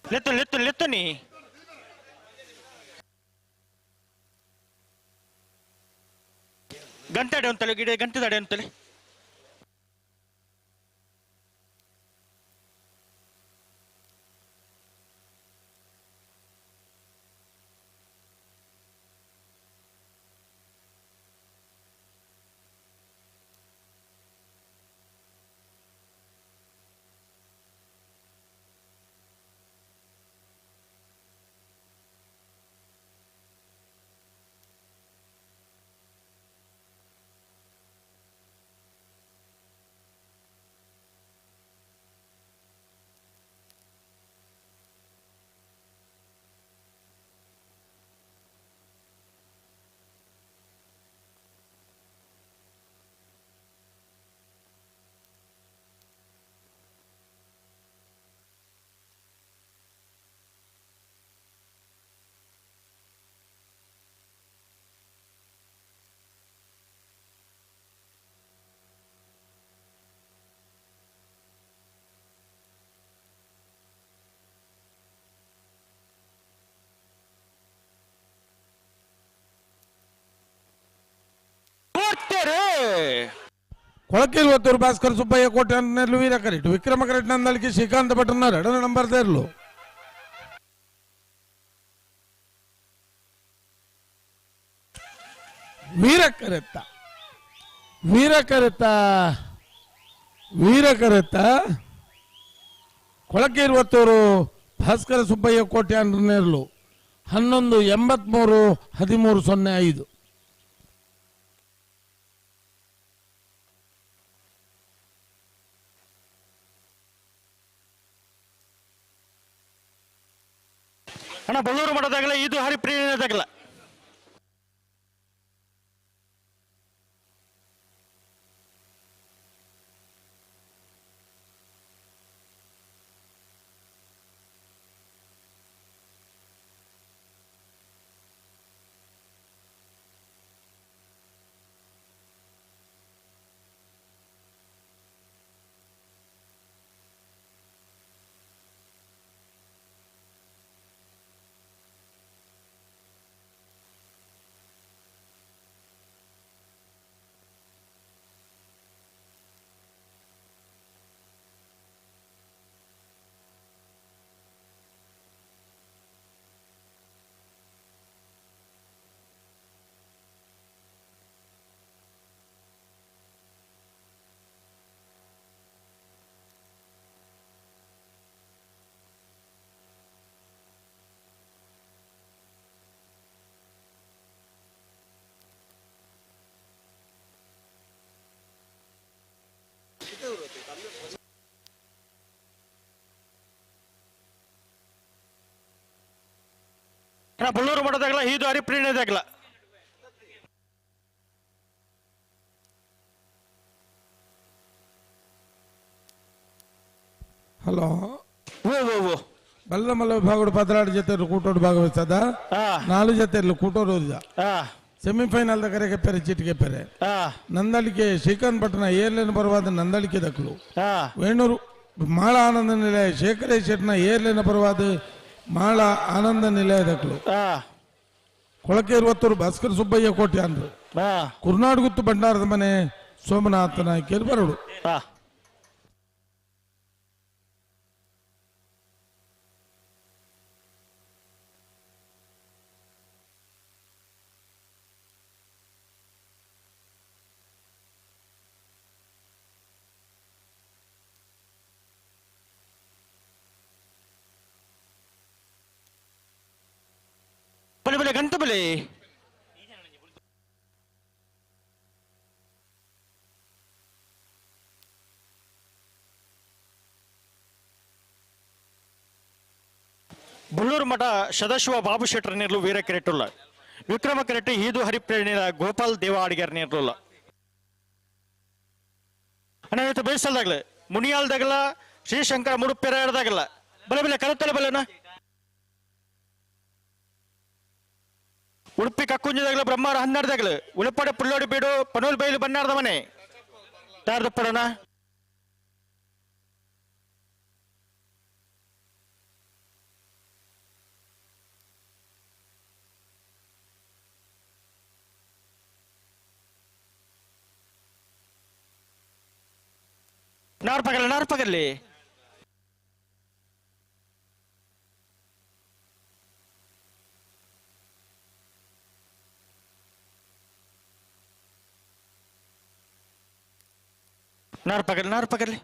[SPEAKER 18] ಲೆತ್ತು ಲೆತ್ತು ಲೆತ್ತು ನೀ ಗಂಟೆ ಅಡೆ ಅಂತಲೆ ಗಿಡ ಗಂಟೆ ಅಡೆ ಅಂತಲೆ
[SPEAKER 5] ಕೊಳಕಿಲ್ ಒತ್ತೂರು ಭಾಸ್ಕರ್ ಸುಬ್ಬಯ್ಯ ಕೋಟೆ ನೆರ್ಲು ವೀರ ಕರೆಕ್ಟ್ ವಿಕ್ರಮ ಕರೆಕ್ಟ್ ನಂದಳಿಕೆ ಶ್ರೀಕಾಂತ್ ಭಟ್ರನ ಎರಡನೇ ನಂಬರ್ ದೇರ್ಲು ವೀರ ಕರೆತ್ತ ವೀರ ಕರೆತ್ತ ವೀರ ಕರೆತ್ತ ಕೊಳಕೇರು ಒತ್ತೂರು ಭಾಸ್ಕರ ಸುಬ್ಬಯ್ಯ ಕೋಟೆ ನೆರ್ಲು 11 83 13 05.
[SPEAKER 18] ಅಣ್ಣ ಬಳ್ಳೂರು ಮಾಡೋದಾಗಲ್ಲ ಇದು ಹರಿಪ್ರಿಯದಾಗಲ್ಲ. ಬಳ್ಳೂರು ಮಾಡೋದಾಗಲ್ಲ ಇದು ಹರಿಪ್ರಿಯದಾಗಲ್ಲ.
[SPEAKER 5] ಹಲೋ ಬಲ್ಲಮಲ್ಲ ವಿಭಾಗಡು 16 ಜೊತೆ ಕೂಟೋಡು ಭಾಗವಹಿಸದ 4 ಜೊತೆ ಕೂಟೋಡು ಸೆಮಿಫೈನಲ್ ಕರೆಗೆ ಪೆರೆ ಚೀಟಿಗೆ ಪೆರೆ ನಂದಳಿಕೆ ಶ್ರೀಕಾಂತ್ ಪಟ್ಟಣ ಏರ್ಲೇನು ಬರುವಾದ ನಂದಳಿಕೆ ದಕ್ಕಲು ವೇಣೂರು ಮಾಳ ಆನಂದ ನಿಲಯ ಶೇಖರೇ ಶೆಟ್ನ ಏರ್ಲೇನ ಬರುವಾದ ಮಾಳ ಆನಂದ ನಿಲಯ ದಕ್ಕಲು ಕೊಳಕೇರು ಒತ್ತೂರು ಭಾಸ್ಕರ್ ಸುಬ್ಬಯ್ಯ ಕೋಟೆ ಅಂದ್ರು ಕುರ್ನಾಡುಗುತ್ತು ಭಂಡಾರದ ಮನೆ ಸೋಮನಾಥ ನಾಯ್ಕೇರು ಬರಡು.
[SPEAKER 18] ಬಲೆ ಬಲೆ ಗಂಟು ಬಲೆ ಬುಳ್ಳೂರು ಮಠ ಸದಾಶಿವ ಬಾಬು ಶೆಟ್ಟರ್ ನೀರ್ಲು ವೀರ ಕೆರೆಟುಲ್ಲ ವಿಕ್ರಮ ಕೆರೆಟ್ಟು ಈದು ಹರಿಪ್ರೇಣಿನ ಗೋಪಾಲ್ ದೇವ ಅಡಿಗೆರ್ ನೀರ್ಲುಲ್ಲ ಅಣ್ಣ ಇವತ್ತು ಬೇಯಿಸಲ್ದಾಗಲೇ ಮುನಿಯಾಲ್ದಾಗಲ ಶ್ರೀಶಂಕರ ಮುಡುಪೆರ ಹಿಡ್ದಾಗಲ್ಲ ಬಲೆ ಬಲೆ ಕರುತ್ತಲೆ ಬಲೆನಾ ಉಡುಪಿ ಕಕ್ಕುಂಜದಾಗಲ ಬ್ರಹ್ಮಾರ ಹನ್ನೆರದಾಗಲು ಉಳುಪಾಡೆ ಪುಳ್ಳೋಡಿ ಬೀಡು ಪನೋಲ್ ಬೈಲು ಬನ್ನಾರ್ದ ಮನೆ ತಯಾರ್ದಪ್ಪಡೋಣ ನಾರ್ಪಗಲ್ಲ ನಾರ್ಪಗಲ್ಲಿ ನಾರ್ಪಗಲ್ಲಿ ನಾರ್ಪಗಲ್ಲಿ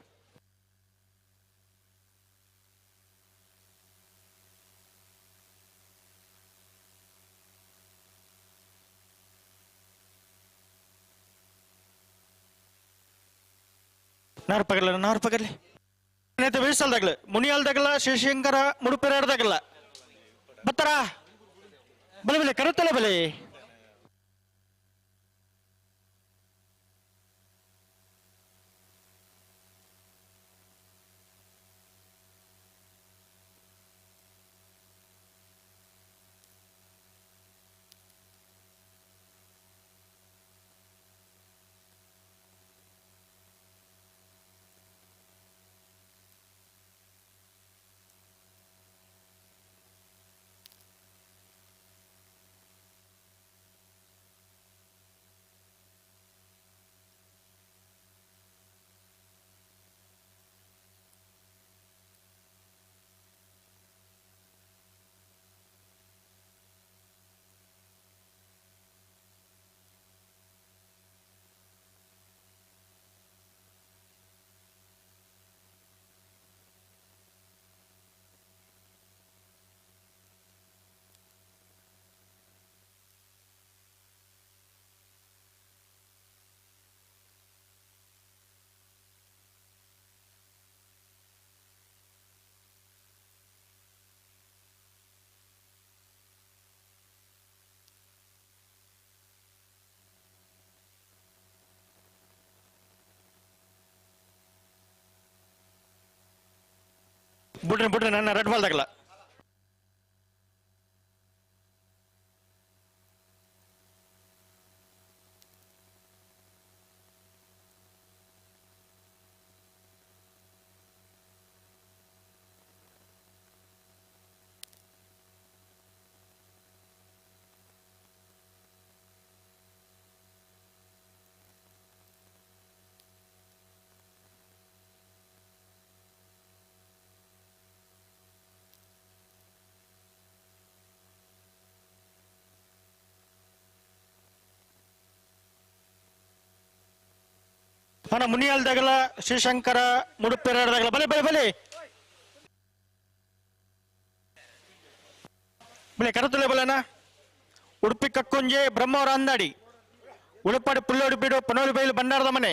[SPEAKER 18] ನಾರ್ಪಗಲ್ಲ ನಾರ್ಪಗಲ್ಲಿ ಬೀಸಲ್ದಾಗಲ ಮುನಿಯಾಲ್ದಾಗಲ ಶ್ರೀಶಂಕರ ಮುಡುಪೆರಾಡ್ದಾಗಲ್ಲ ಬತ್ತಾರ ಬಲೆ ಬಲೆ ಕರುತ್ತಲೆ ಬಲೆ ಬಿಡ್ರಿ ಬಿಡ್ರಿ ನನ್ನ ರೆಡ್ ಬಾಲ್ದಾಗಲ್ಲ ಅಣ್ಣ ಮುನಿಯಾಲ್ದಾಗಲ ಶ್ರೀಶಂಕರ ಮುಡುಪೆರಡ್ದಾಗಲ ಬಲೆ ಬಲೆ ಬಲೆ ಬಲೆ ಕರತುಲೆ ಬಲೆನಾ ಉಡುಪಿ ಕಕ್ಕುಂಜೆ ಬ್ರಹ್ಮವರ ಅಂದಾಡಿ ಉಳುಪಾಡಿ ಪುಳ್ಳೋಡಿ ಬೀಡು ಪನೋಲಿ ಬೈಲು ಭಂಡಾರದ ಮನೆ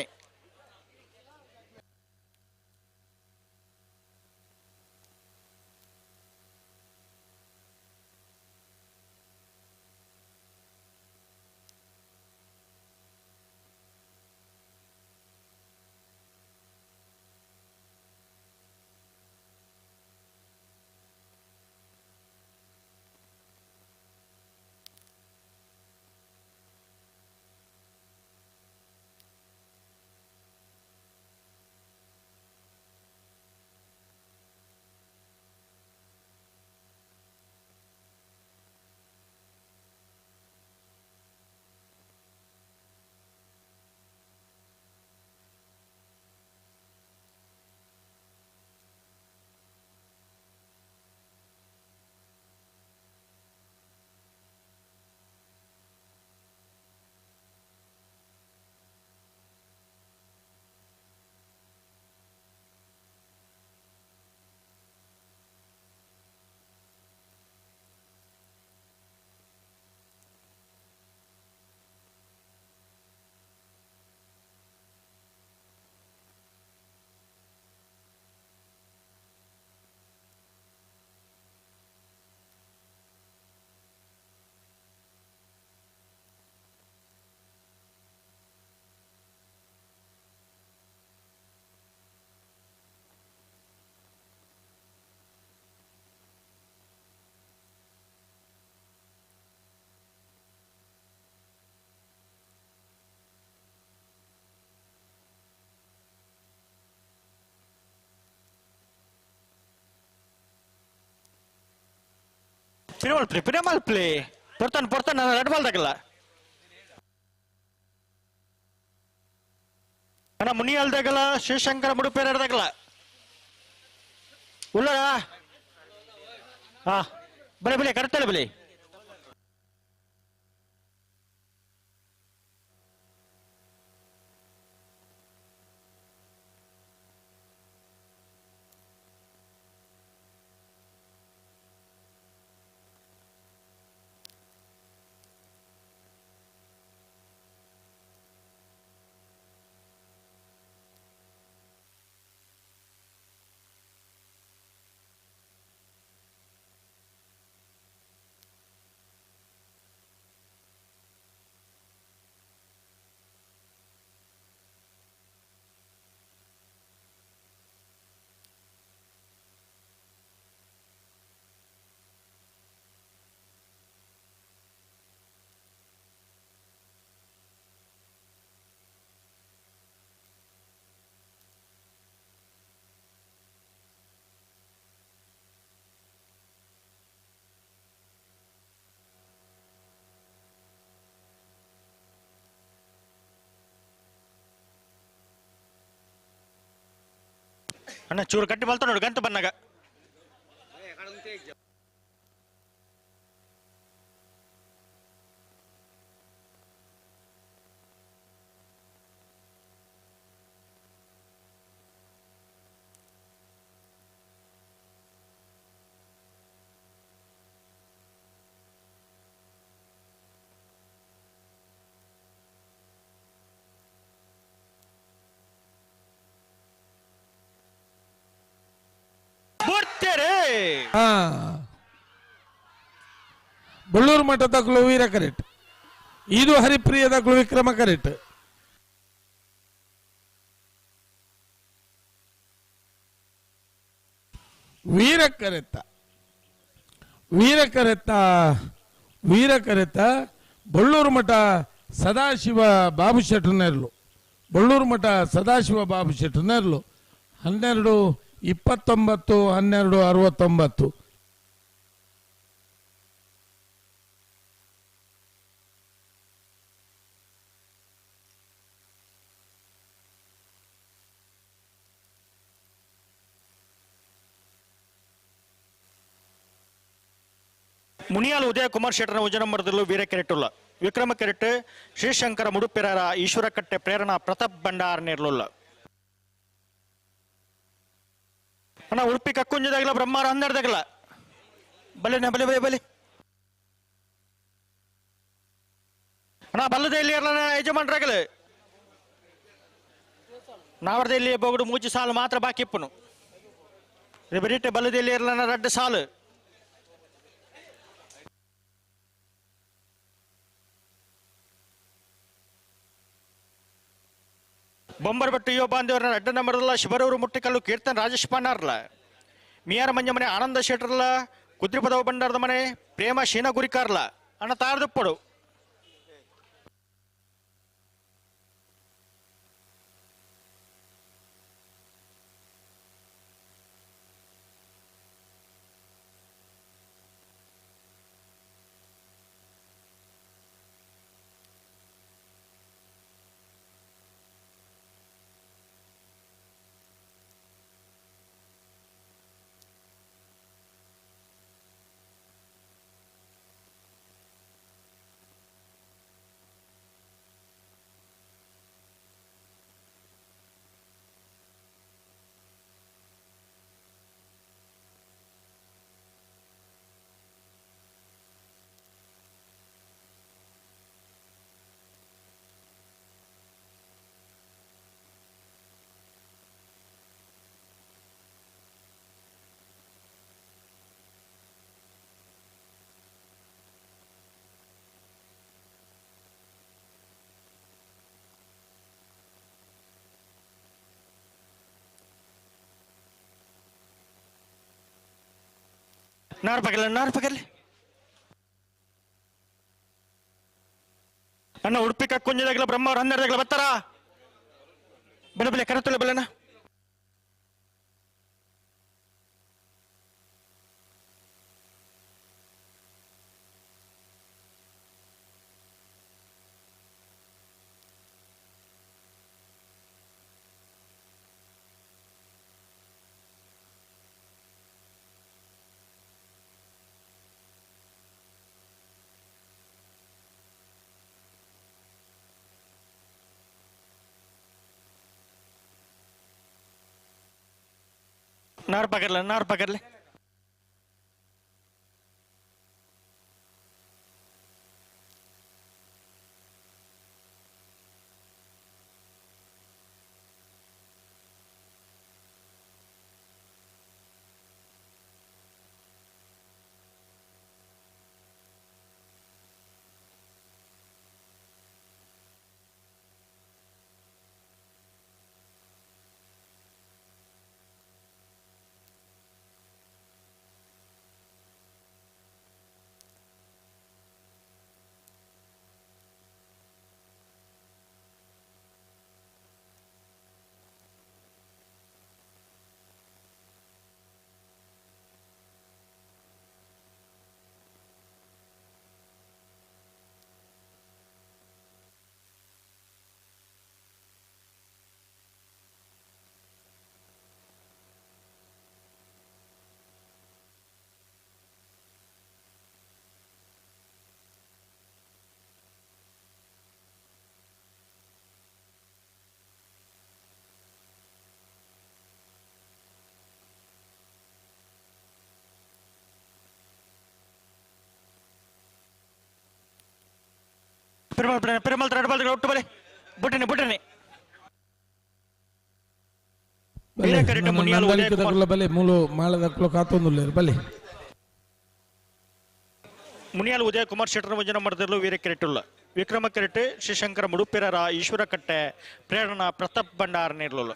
[SPEAKER 18] ಪಿರಮಲ್ಪ್ಲಿ ಪಿರಮಲ್ಪ್ಲಿ ಪೊರ್ತಾನ ಪೊರ್ತಾನ ನಾನು ರೆಡ್ ಬಾಲ್ ತಗಲ್ಲ ಅಣ್ಣ ಮುನಿಯಲ್ದಾಗಲ್ಲ ಶಿವಶಂಕರ ಮುಡುಪೇರದಾಗಲ್ಲ ಉಳ್ಳರ ಹಾ ಬಲೆ ಬಲೆ ಕರೆಕ್ಟಲ್ಲ ಬಲೆ ಅಣ್ಣ ಚೂರು ಗಟ್ಟಿ ಬಲ್ತ ನೋಡು ಗಂಟು ಬನ್ನಾಗ
[SPEAKER 5] ಬಳ್ಳೂರು ಮಠದ ಕುಲು ವೀರ ಕರೆಕ್ಟ್, ಇದು ಹರಿಪ್ರಿಯದ ಕುಲು ವಿಕ್ರಮ ಕರೆಕ್ಟ್. ವೀರ ಕರೆತ್ತ ವೀರ ಕರೆತ್ತ ವೀರ ಕರೆತ್ತ ಬಳ್ಳೂರು ಮಠ ಸದಾಶಿವ ಬಾಬು ಶೆಟ್ಟರ್ನೆರ್ಲು, ಬಳ್ಳೂರು ಮಠ ಸದಾಶಿವ ಬಾಬು ಶೆಟ್ಟರ್ನೆರ್ಲು 12:29 12:69.
[SPEAKER 18] ಮುನಿಯಾಲ್ ಉದಯ ಕುಮಾರ್ ಶೆಟ್ಟರ್ನ ಉಜನಂಬರದಲ್ಲೂ ವೀರ ಕೆರೆಟುಲ್ಲ ವಿಕ್ರಮ ಕೆರೆಟ್ ಶ್ರೀಶಂಕರ ಮುಡುಪಿರಾರ ಈಶ್ವರಕಟ್ಟೆ ಪ್ರೇರಣಾ ಪ್ರತಾಪ್ ಭಂಡಾರ್ ನೇರ್ಲುಲ್ಲ. ಅಣ್ಣ ಉಡುಪಿ ಕಕ್ಕುಂಜದಾಗಲ ಬ್ರಹ್ಮಾರ ಹನ್ನೆರಡದಾಗಲ ಬಲೆ ಬಲೆ ಬಲೆ ಬಲೆ ಅಣ್ಣ ಬಲ್ಲದ ಇಲ್ಲಿ ಇರಲ ಯಜಮಾನ್ರಾಗಲ ನಾವರ್ದ ಇಲ್ಲಿ ಬೋಗಡು ಮೂಜಿ ಸಾಲು ಮಾತ್ರ ಬಾಕಿ ಇಪ್ಪನು ಬರೀಟೆ ಬಲ್ಲದ ಇಲ್ಲಿ ಇರಲ ರಡ್ಡು ಸಾಲು. ಬೊಂಬರ್ ಭಟ್ಟು ಯುವ ಬಾಂಧವರ ಅಡ್ಡ ನಂಬರ್ದಲ್ಲ ಶಿಬರೂರು ಮುಟ್ಟಿಕಲ್ಲು ಕೀರ್ತನ್ ರಾಜೇಶ್ ಪಾಂಡಾರ್ಲ ಮಿಯಾರ ಮಂಜ ಮನೆ ಆನಂದ ಶೆಟ್ಟರ್ಲ ಕುದ್ರಿಪದವ ಭಂಡಾರದ ಮನೆ ಪ್ರೇಮ ಶೀನ ಗುರಿಕಾರ್ಲ ಅಣ್ಣ ತಾರದುಪ್ಪಡು. ನಾರ್ ಪಕಡ್ಲಿ ನಾರ್ ಪಕಡ್ಲಿ ಅಣ್ಣ ಉಡುಪಿ ಕಕ್ಕುಂಜದಾಗಲ ಬ್ರಹ್ಮ ಅವ್ರು ಹನ್ನೆರಡದಾಗಲ ಬರ್ತಾರ ಬಲೆ ಬಲೆ ಕರೆತೊಲೆ ಬಲೆನ. ನಾರ್ ಪಕಡ್ಲೆ ನಾರ್ ಪಕಡ್ಲೆ ಪೆರುಮಾಳ್ ಪೆರುಮಾಳ್ ಎರಡು ಬಾಲ್ ಒಟ್ಟು ಬಲೆ ಬುಟ್ಟನೆ ಬುಟ್ಟನೆ
[SPEAKER 5] ಬಲೆ ಮೂಲು ಮಾಳದಕ್ಕಲು ಕಾತೊಂದುಲ್ಲೇರು ಬಲೆ
[SPEAKER 18] ಮುನಿಯಾಲ್ ಉದಯ ಕುಮಾರ್ ಶೆಟ್ಟರ್ ಭಜನ ಮಾಡಿದಲು ವೀರ ಕೆರೆಟುಲ್ಲ ವಿಕ್ರಮ ಕೆರೆಟ್ ಶ್ರೀಶಂಕರ ಮುಡುಪಿರರ ಈಶ್ವರ ಕಟ್ಟೆ ಪ್ರೇರಣಾ ಪ್ರತಾಪ್ ಭಂಡಾರ ನೀರ್ಲುಲ್ಲ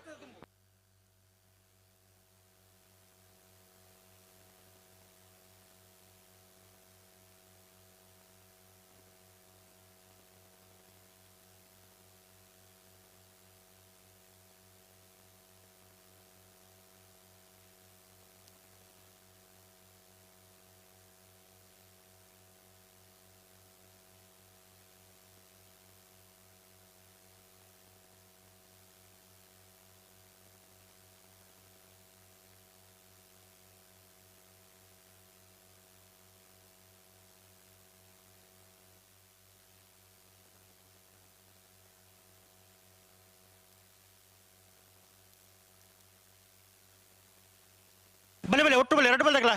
[SPEAKER 18] ಬಲೆ ಬಲೆ ಒಟ್ಟು ಬಲೆ ಎರಡು ಬಲ್ದಗ್ಲ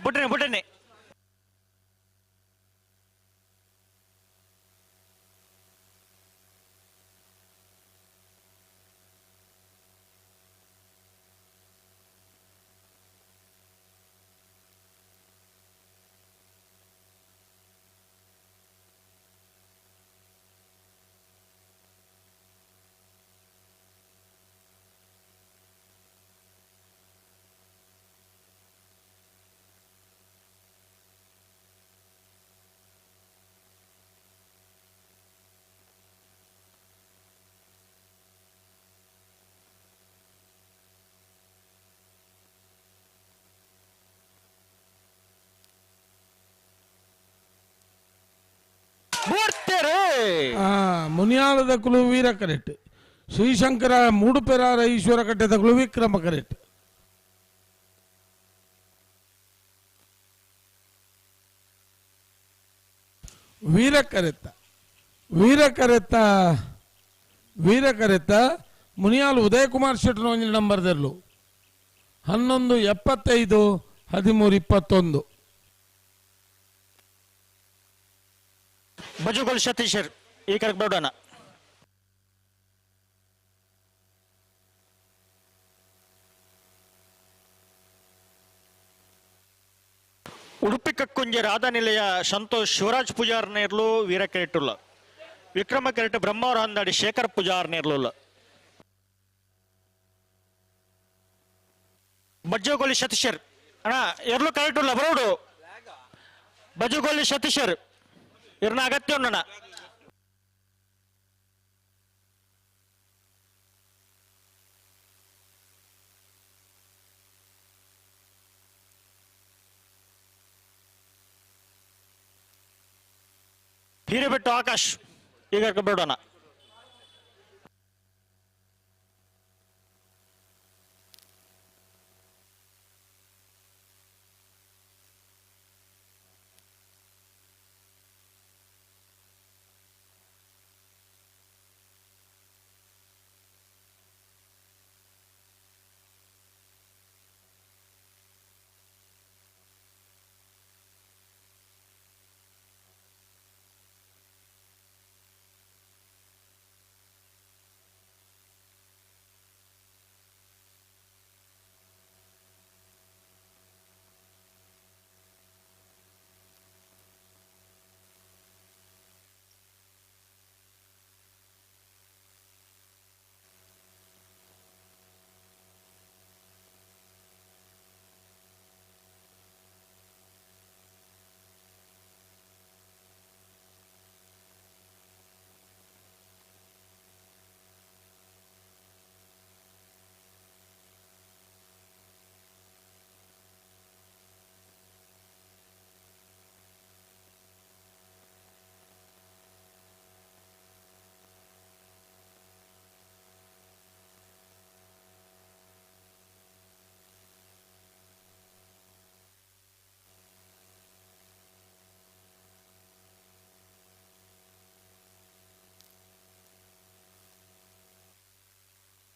[SPEAKER 18] ಬುಟ್ಟನೆ ಬುಟ್ಟನೆ
[SPEAKER 5] ಮುನಿಯಾಲದ ಕುಲು ವೀರ ಕರೆಕ್ಟ್, ಶ್ರೀಶಂಕರ ಮೂಡುಪೆರಾರ ಈಶ್ವರ ಕಟ್ಟೆದ ಕುಲು ವಿಕ್ರಮ ಕರೆಕ್ಟ್. ವೀರ ಕರೆತ್ತ ವೀರ ಕರೆತ್ತ ವೀರ ಕರೆತ್ತ ಮುನಿಯಾಲ್ ಉದಯಕುಮಾರ್ ಶೆಟ್ಟರ್ ಒಂಜಿ ನಂಬರ್ ದೆರ್ಲು 11 75 13 21.
[SPEAKER 18] ಬಜುಗೋಲ್ ಸತೀಶರ್ ಈ ಕರೆಕ್ಟ್ ಬೇಡೋಣ. ಉಡುಪಿ ಕಕ್ಕುಂಜೆ ರಾಧಾನಿಲಯ ಸಂತೋಷ್ ಶಿವರಾಜ್ ಪೂಜಾರ್ ನೇರ್ಲು ವೀರ ಕೆರೆಟುಲ್ಲ, ವಿಕ್ರಮ ಕೆರೆಟ್ ಬ್ರಹ್ಮಾವರ ಹಂದಾಡಿ ಶೇಖರ್ ಪೂಜಾರ್ ನೇರ್ಲುಲ್ಲ. ಬಜ್ಜುಗೋಲಿ ಸತೀಶರ್ ಅಣ್ಣ ಎರ್ಲು ಕರೆಕ್ಟುಲ್ಲ ಬರೋಡು. ಬಜ್ಜುಗೋಲಿ ಸತೀಶರ್ ಇರ್ನ ಅಗತ್ಯ ಉಂಡಣ್ಣ. ಹಿರೇಬೆಟ್ಟು ಆಕಾಶ್ ಈಗ ಬಿಡೋಣ.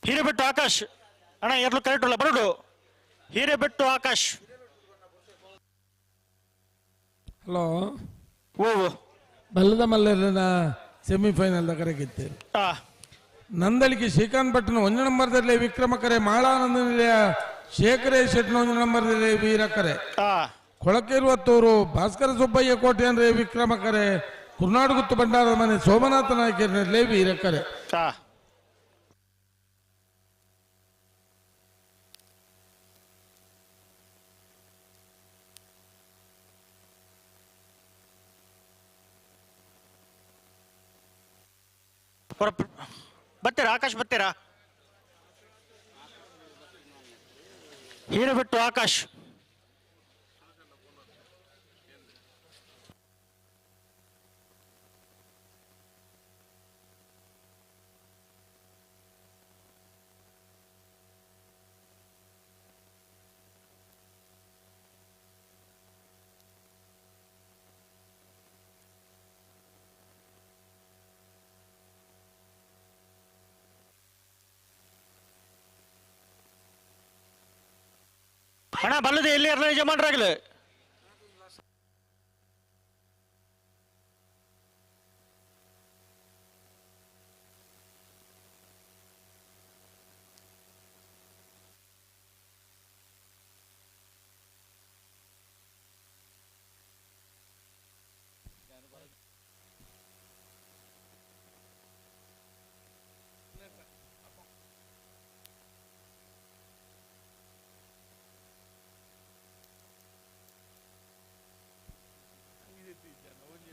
[SPEAKER 18] ಹಿರೇಬೆಟ್ಟು ಆಕಾಶ್ ಅಣ್ಣ ಎರಡು ಕರೆಕ್ಟ್ ಅಲ್ಲ ಬರೋಡು ಹಿರೇಬೆಟ್ಟು ಆಕಾಶ್
[SPEAKER 5] ಹಲೋ
[SPEAKER 18] ಓ
[SPEAKER 5] ಬಲ್ಲದ ಮಲ್ಲರನ ಸೆಮಿಫೈನಲ್ ಕರೆಗಿತ್ತು ನಂದಳಿಕೆ ಶ್ರೀಕಾಂತ್ ಭಟ್ನ ಒಂದು ನಂಬರ್ದಲ್ಲಿ ವಿಕ್ರಮ ಕರೆ ಮಾಳಾನಂದ ನಿಲಯ ಶೇಖರೇ ಶೆಟ್ನ ಒಂದು ನಂಬರ್ದಲ್ಲಿ ವೀರ ಕರೆ ಕೊಳಕಿರುವತ್ತೂರು ಭಾಸ್ಕರ ಸುಬ್ಬಯ್ಯ ಕೋಟೆ ಅಂದ್ರೆ ವಿಕ್ರಮ ಕರೆ ಕುರ್ನಾಡುಗುತ್ತು ಭಂಡಾರದ ಮನೆ ಸೋಮನಾಥ ನಾಯಕರಲ್ಲಿ ವೀರ ಕರೆ.
[SPEAKER 18] ಬರ್ತೀರಾ ಆಕಾಶ್ ಬರ್ತೀರಾ? ಹೀರಬಿಟ್ಟು ಆಕಾಶ್ ಅಣ್ಣ ಬಲ್ಲದೆ ಎಲ್ಲಿ ಇರಲ್ಲ ಯಜಮಾನ್ರಾಗ್ಲಿ.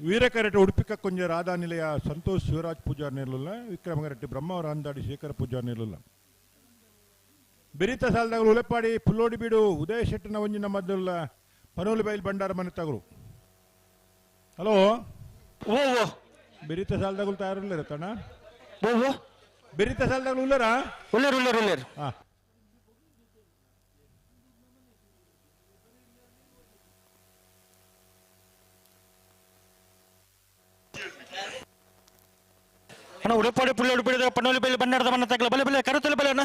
[SPEAKER 14] ವೀರಕರೆಟ್ಟಿ ಉಡುಪಿಕ ಕೊಂಜ ರಾಧಾ ನಿಲಯ ಸಂತೋಷ್ ಶಿವರಾಜ್ ಪೂಜಾರ್ ನಿಲ್ಲಲ್ಲ, ವಿಕ್ರಮಗರೆಟ್ಟಿ ಬ್ರಹ್ಮವರ ಅಂದಾಡಿ ಶೇಖರ ಪೂಜಾರ್ ನಿಲ್ಲಲ್ಲ. ಬೆರಿತ ಸಾಲದಾಗಲು ಉಲೆಪಾಡಿ ಪುಲ್ಲೋಡಿ ಬೀಡು ಉದಯ ಶೆಟ್ಟನ ಒಂಜಿನ ಮದ್ದಲ್ಲ ಪನೋಲಿ ಬೈಲ್ ಭಂಡಾರ ಮನೆ ತಗರು. ಹಲೋ
[SPEAKER 18] ಓ
[SPEAKER 14] ಬೆರಿತ ಸಾಲದಾಗಲು ತಯಾರಿಲ್ಲ ತಣ್ಣ.
[SPEAKER 18] ಓ
[SPEAKER 14] ಬೆರಿತ ಸಾಲದಾಗಲು ಉಲ್ಲರಾ?
[SPEAKER 18] ಉಲ್ಲೇರು ಉಲ್ಲೇರು ಉಲ್ಲೇರು.
[SPEAKER 14] ಹಾ
[SPEAKER 18] ಅಣ್ಣ ಉಡುಪಾಡಿ ಪುಳ್ಳೋಡಿ ಬಿಡಿದ ಪನ್ನೋಲಿ ಬೈಲಿ ಬಣ್ಣದ ಮನೆ ತಗಲ ಬಲೆ ಬಲೆ ಕರುತ್ತಲೆ ಬಲೆ ಅಣ್ಣ.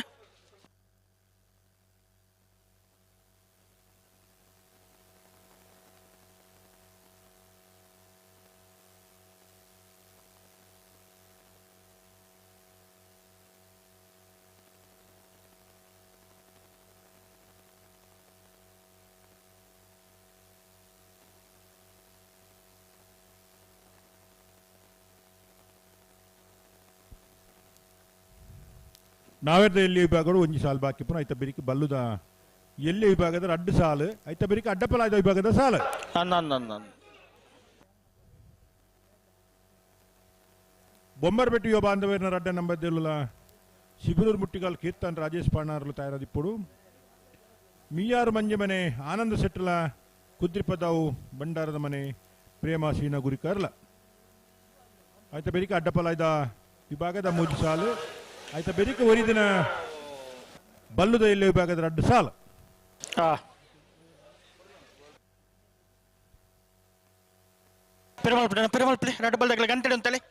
[SPEAKER 14] ನಾವೆರ್ದ ಎಲ್ಲಿ ವಿಭಾಗಗಳು ಒಂಜಿ ಸಾಲು ಬಾಕಿ ಪುನಃ ಐತ ಬೆರಿಕೆ ಬಲ್ಲುದ ಎಲ್ಲಿ ವಿಭಾಗದ ಅಡ್ಡು ಸಾಲು ಐತ ಬೆರಿಕೆ ಅಡ್ಡಪಲಾಯ್ದ ವಿಭಾಗದ ಸಾಲು. ಬೊಮ್ಮರ್ಬೆಟ್ಟು ಯುವ ಬಾಂಧವ್ಯನ ರಡ್ಡ ನಂಬದ್ದೆಲ್ಲ ಶಿಬಿರೂರು ಮುಟ್ಟಿಗಾಲ್ ಕೀರ್ತನ್ ರಾಜೇಶ್ ಪಾಣಾರ್ಲು ತಯಾರದಿಪ್ಪುಡು. ಮೀಯಾರು ಮಂಜೆ ಮನೆ ಆನಂದ ಸೆಟ್ಟಲ ಕುದ್ರಿಪದಾವು ಭಂಡಾರದ ಮನೆ ಪ್ರೇಮ ಸೀನ ಗುರಿಕಾರ್ಲ ಐತ ಬೆರಿಕೆ ಅಡ್ಡಪಲಾಯ್ದ ವಿಭಾಗದ ಮೂಜಿ ಸಾಲು ಆಯ್ತಾ ಬೆರಿಕೆ ಒರಿದಿನ ಬಲ್ಲುದ ಇಲ್ಲಿ ವಿಭಾಗದ ರಡ್ಡು ಸಾಲ.
[SPEAKER 18] ಪೆರುಮಾಳ್ ಪಿಳಿ ರಡ್ಡು ಬಲ್ದಗಳ ಗಂಟೆ ಅಂತಲೇ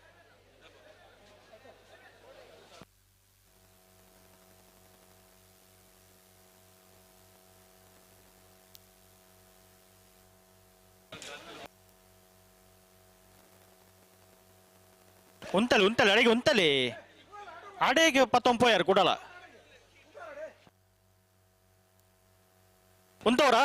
[SPEAKER 18] ಉಂತಲೆ ಉಂತಲೆ ಅಡಿಗೆ ಉಂತಲೆ ಅಡೇಗೆ ಪತ್ತೊಂಪೋಯಾರು ಕೊಡಲ್ಲ ಉಂತವ್ರಾ?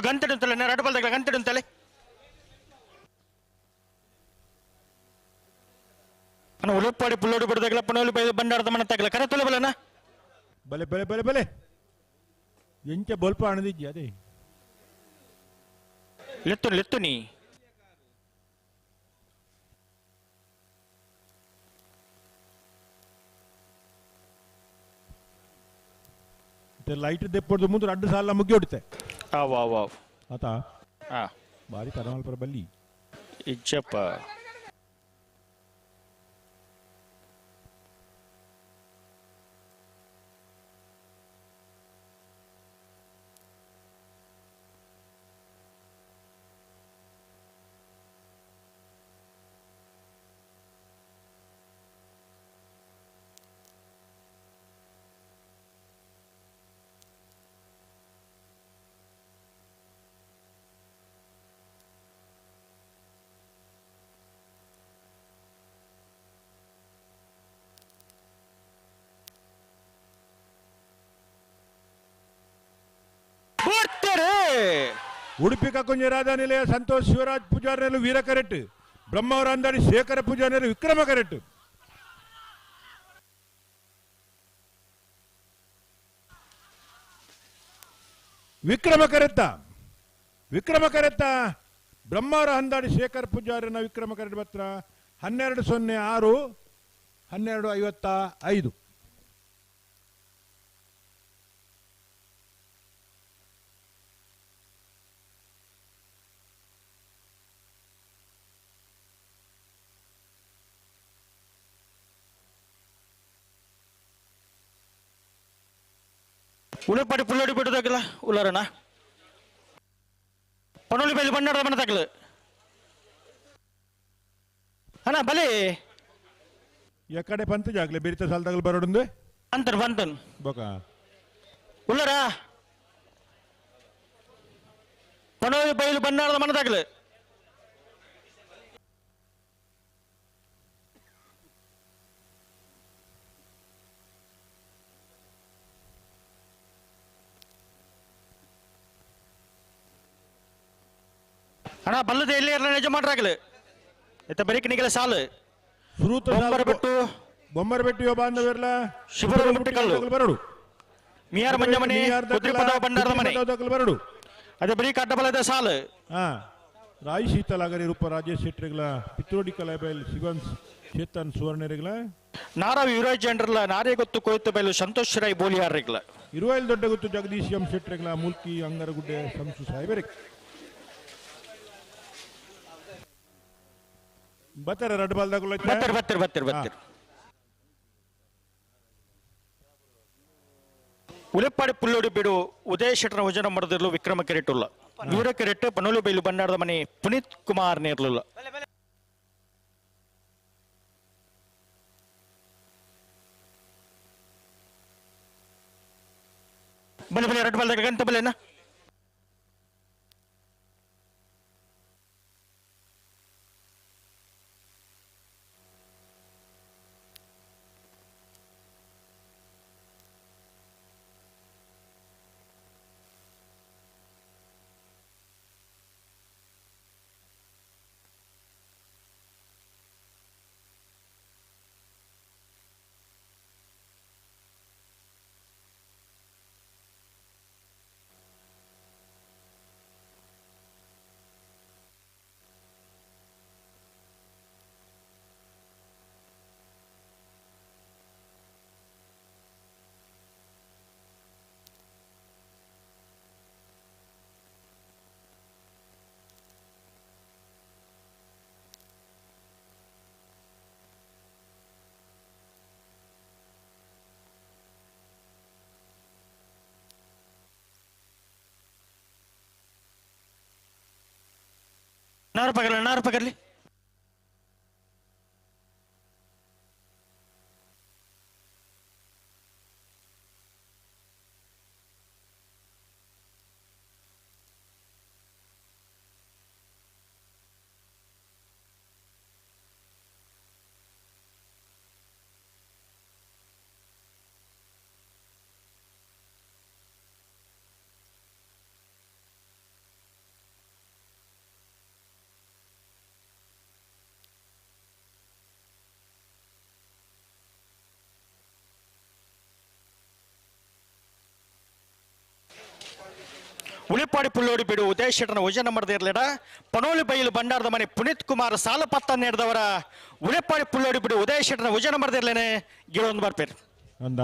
[SPEAKER 18] ಗಂಟೆ ಅಂತಲೆ ಎರಡು ಬಲ್ದಗಳ ಗಂಟೆ ಅಂತಲೆ ಅಣ್ಣ ಉಲುಪಾಡಿ ಪುಲ್ಲೋಡಿ ಬಿಡದಾಗಲ ಪನೋಲಿ ಬೈ ಬಂಡಾರದ ಮನೆ ತಗಲ ಕರೆ ತೊಲೆ ಬಲನ
[SPEAKER 14] ಬಲೆ ಬಲೆ ಬಲೆ ಬಲೆ ಎಂಚ ಬೊಲ್ಪ ಅಣದಿಜ್ಜಿ ಅದೇ.
[SPEAKER 18] ಲೆತ್ತು ಲೆತ್ತುನಿ
[SPEAKER 14] ಲೈಟ್ ದೆಪ್ಪೊಡ್ದು ಮುಂದೆ ರಡ್ಡು ಸಾಲ ಮುಗಿ ಹೊಡಿತೆ.
[SPEAKER 18] ಅವ್ ಅವ್ ಅವ್
[SPEAKER 14] ಆತ
[SPEAKER 18] ಆ
[SPEAKER 14] ಬಾರಿ ತರಮಲ್ಪರ ಬಲ್ಲಿ
[SPEAKER 18] ಇಜ್ಜಪ್ಪ.
[SPEAKER 14] ಉಡುಪಿ ಕಕ್ಕುಂಜ ರಾಜಾನಿಲಯ ಸಂತೋಷ್ ಶಿವರಾಜ್ ಪೂಜಾರಿನಲ್ಲೂ ವೀರ ಕರೆಕ್ಟ್, ಬ್ರಹ್ಮವರ ಅಂದಾಡಿ ಶೇಖರ ಪೂಜಾರಿನಲ್ಲೂ ವಿಕ್ರಮ ಕರೆಕ್ಟ್. ವಿಕ್ರಮ ಕರೆತ್ತ ವಿಕ್ರಮ ಕರೆತ್ತ ಬ್ರಹ್ಮವರ ಅಂದಾಡಿ ಶೇಖರ ಪೂಜಾರಿನ ವಿಕ್ರಮ ಕರೆಕ್ಟ್ ಪತ್ರ 12:06 12:55.
[SPEAKER 18] ಉಳಿಪಾಡಿ ಪುಳ್ಳೋಡಿ ಬಿಟ್ಟದಾಗಿಲ್ಲ ಉಳ್ಳಾರಣ ಪಣೋಲಿ ಬೈಲು ಬಣ್ಣದ ಮನೆ ತಗಲು ಅಣ್ಣ ಬಲಿ
[SPEAKER 14] ಎಕಡೆ ಪಂತ ಜಾಗ್ಲೆ ಬಿರಿತ ಸಾಲದಾಗಲು ಬರೋಡುಂದು
[SPEAKER 18] ಅಂತನ್ ಬಂತನ್
[SPEAKER 14] ಬೊಕ
[SPEAKER 18] ಉಳ್ಳಾರ ಪಣೋಲಿ ಬೈಲು ಬಣ್ಣದ ಮನೆ ತಗಲು ಅಣ್ಣ ಬಲ್ಲದ ಎಲ್ಲಿ ಇರಲ್ಲ ನಿಜ ಮಾಡ್ರಾಗಲು ಇತ್ತ ಬರೀಕ್ ನಿಗಲ ಸಾಲು ಬೊಂಬರ ಬೆಟ್ಟು
[SPEAKER 14] ಬೊಂಬರ ಬೆಟ್ಟು ಬಾಂಧವ್ಯರ್ಲ
[SPEAKER 18] ಶಿವರ ಮುಟ್ಟಿಕಲ್ಲು
[SPEAKER 14] ಬರಡು
[SPEAKER 18] ಮಿಯಾರ್ ಮಂಜಮನೆ ಕುದ್ರಿಪದ ಬಂಡಾರದ ಮನೆ
[SPEAKER 14] ಬರಡು
[SPEAKER 18] ಅದೇ ಬರೀಕ್ ಅಡ್ಡ ಬಲದ ಸಾಲು.
[SPEAKER 14] ಹಾ ರಾಯ್ ಶೀತಲಾಗರಿ ರೂಪ ರಾಜೇಶ್ ಶೆಟ್ಟರಿಗಳ ಪಿತ್ರೋಡಿ ಕಲಾಬೈಲ್ ಶಿವನ್ ಚೇತನ್ ಸುವರ್ಣರಿಗಳ
[SPEAKER 18] ನಾರಾವ್ ಯುವರಾಜ್ ಜನರಲ್ಲ ನಾರೇ ಗೊತ್ತು ಕೊಯ್ತು ಬೈಲು ಸಂತೋಷ್ ರಾಯ್ ಬೋಲಿಯಾರಿಗಳ
[SPEAKER 14] ಇರುವೈಲ್ ದೊಡ್ಡ ಗೊತ್ತು ಜಗದೀಶ್ ಎಂ ಶೆಟ್ಟರಿಗಳ ಮುಲ್ಕಿ ಅಂಗರಗುಡ್ಡೆ ಸಂಸು ಸಾಹೇಬರಿಗೆ ಬತ್ತರ ರಡ್ಡು ಬಾಲ್ದಾಗುಲ
[SPEAKER 18] ಬತ್ತರ ಬತ್ತರ ಬತ್ತರ ಬತ್ತರ. ಉಲೆಪ್ಪಾಡಿ ಪುಲ್ಲೋಡಿ ಬಿಡು ಉದಯ ಶೆಟ್ಟರ ವಜನ ಮಾಡದಿರಲು ವಿಕ್ರಮ ಕೆರೆಟುಲ್ಲ ವೀರ ಕೆರೆಟ್ ಪನೋಲು ಬೈಲು ಬಂಡಾರದ ಮನೆ ಪುನೀತ್ ಕುಮಾರ್ ನೇರ್ಲಿಲ್ಲ. ಬಲೆ ಬಲೆ ರಡ್ಡು ಬಾಲ್ದಾಗ ಗಂತ ಬಲೆನಾ ನಾರು ಪಗರ್ಲಿ ನಾರು ಪಗರ್ಲಿ ಉಳಿಪಾಡಿ ಪುಳ್ಳೋಡಿ ಬಿಡು ಉದಯ ಶೆಟ್ಟನ ವಜನ ನಂಬರ್ ಇರಲಿಡ ಪನೋಲಿ ಬೈಲು ಬಂಡಾರದ ಮನೆ ಪುನೀತ್ ಕುಮಾರ್ ಸಾಲಪತ್ತ ನೀಡಿದವರ ಉಳಿಪಾಡಿ ಪುಳ್ಳೋಡಿ ಬಿಡು ಉದಯ ಶೆಟ್ಟನ ವಜನ ನಂಬರ್ ಇರಲೇನೆ ಗಿಡೊಂದು ಬರ್ಪೇರು
[SPEAKER 14] ಅಂದ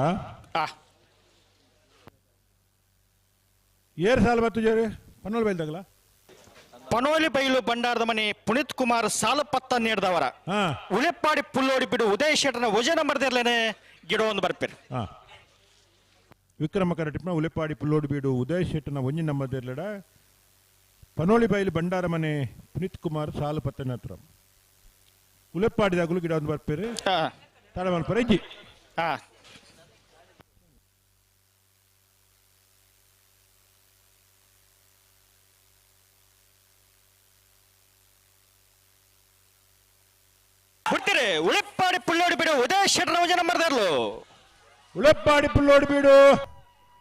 [SPEAKER 14] ಏರ್ ಸಾಲ ಬತ್ತು ಜೇರಿ ಪನೋಲಿ ಬೈಲ್ದಾಗಲ
[SPEAKER 18] ಪನೋಲಿ ಬೈಲು ಬಂಡಾರದ ಮನೆ ಪುನೀತ್ ಕುಮಾರ್ ಸಾಲಪತ್ತ ನೀಡಿದವರ ಉಳಿಪಾಡಿ ಪುಳ್ಳೋಡಿ ಬಿಡು ಉದಯ ಶೆಟ್ಟನ ವಜನ ನಂಬರ್ ಇರಲೇನೆ ಗಿಡೊಂದು ಬರ್ಪೇರು
[SPEAKER 14] ವಿಕ್ರಮ ಕರಟಿಪ್ನ ಉಲೆಪಾಡಿ ಪುಲ್ಲೋಡು ಬೀಡು ಉದಯ್ ಶೆಟ್ಟನ ಒಂಜಿ ನಂಬದಿರ್ಲಡ ಪನೋಳಿ ಬೈಲು ಬಂಡಾರ ಮನೆ ಪುನೀತ್ ಕುಮಾರ್ ಸಾಲು ಪತ್ತನ ಹತ್ರ ಉಲೆಪ್ಪಾಡಿದಾಗಲೂ ಗಿಡ ಒಂದು ಬರ್ಪೇರು ತಡಮಲ್ಪರ ಇಜ್ಜಿ
[SPEAKER 18] ಬಿಡ್ತೀರಿ ಉಳೆಪ್ಪಾಡಿ ಪುಳ್ಳೋಡಿ ಬಿಡು ಉದಯ ಶೆಟ್ಟನ ವಜನ ನಂಬರ್ ಇರಲು
[SPEAKER 14] ಉಳೆಪ್ಪಾಡಿ ಪುಲ್ಲೋಡು ಬೀಡು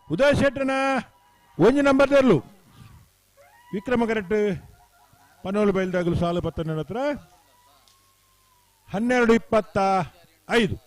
[SPEAKER 14] ಉದಯ್ ಶೆಟ್ಟನ ಒಂಜಿ ನಂಬರ್ ದೇರ್ಲು ವಿಕ್ರಮ ಕರೆಕ್ಟ್ ಪನೋಲು ಬೈಲ್ದಾಗಲು ಸಾಲು ಪತ್ತನ ಹತ್ರ 12:25.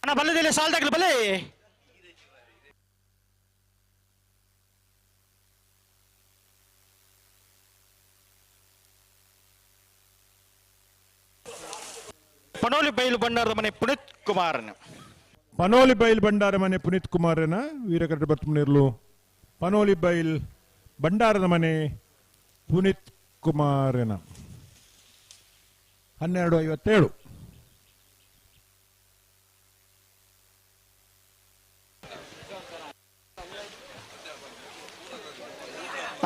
[SPEAKER 18] ಅಣ್ಣ ಬಲ್ಲದಿಲ್ಲ ಸಾಲ್ದಾಗ್ಲಿ ಬಲೆ ಪನೋಲಿ ಬೈಲು ಬಂಡಾರದ ಮನೆ ಪುನೀತ್ ಕುಮಾರನ್
[SPEAKER 14] ಪನೋಲಿ ಬೈಲ್ ಬಂಡಾರ ಮನೆ ಪುನೀತ್ ಕುಮಾರನ ವೀರಕರಟ ಬರ್ತುಮನಿರ್ಲು ಪನೋಲಿ ಬೈಲ್ ಬಂಡಾರದ ಮನೆ ಪುನೀತ್ ಕುಮಾರನ 12:57.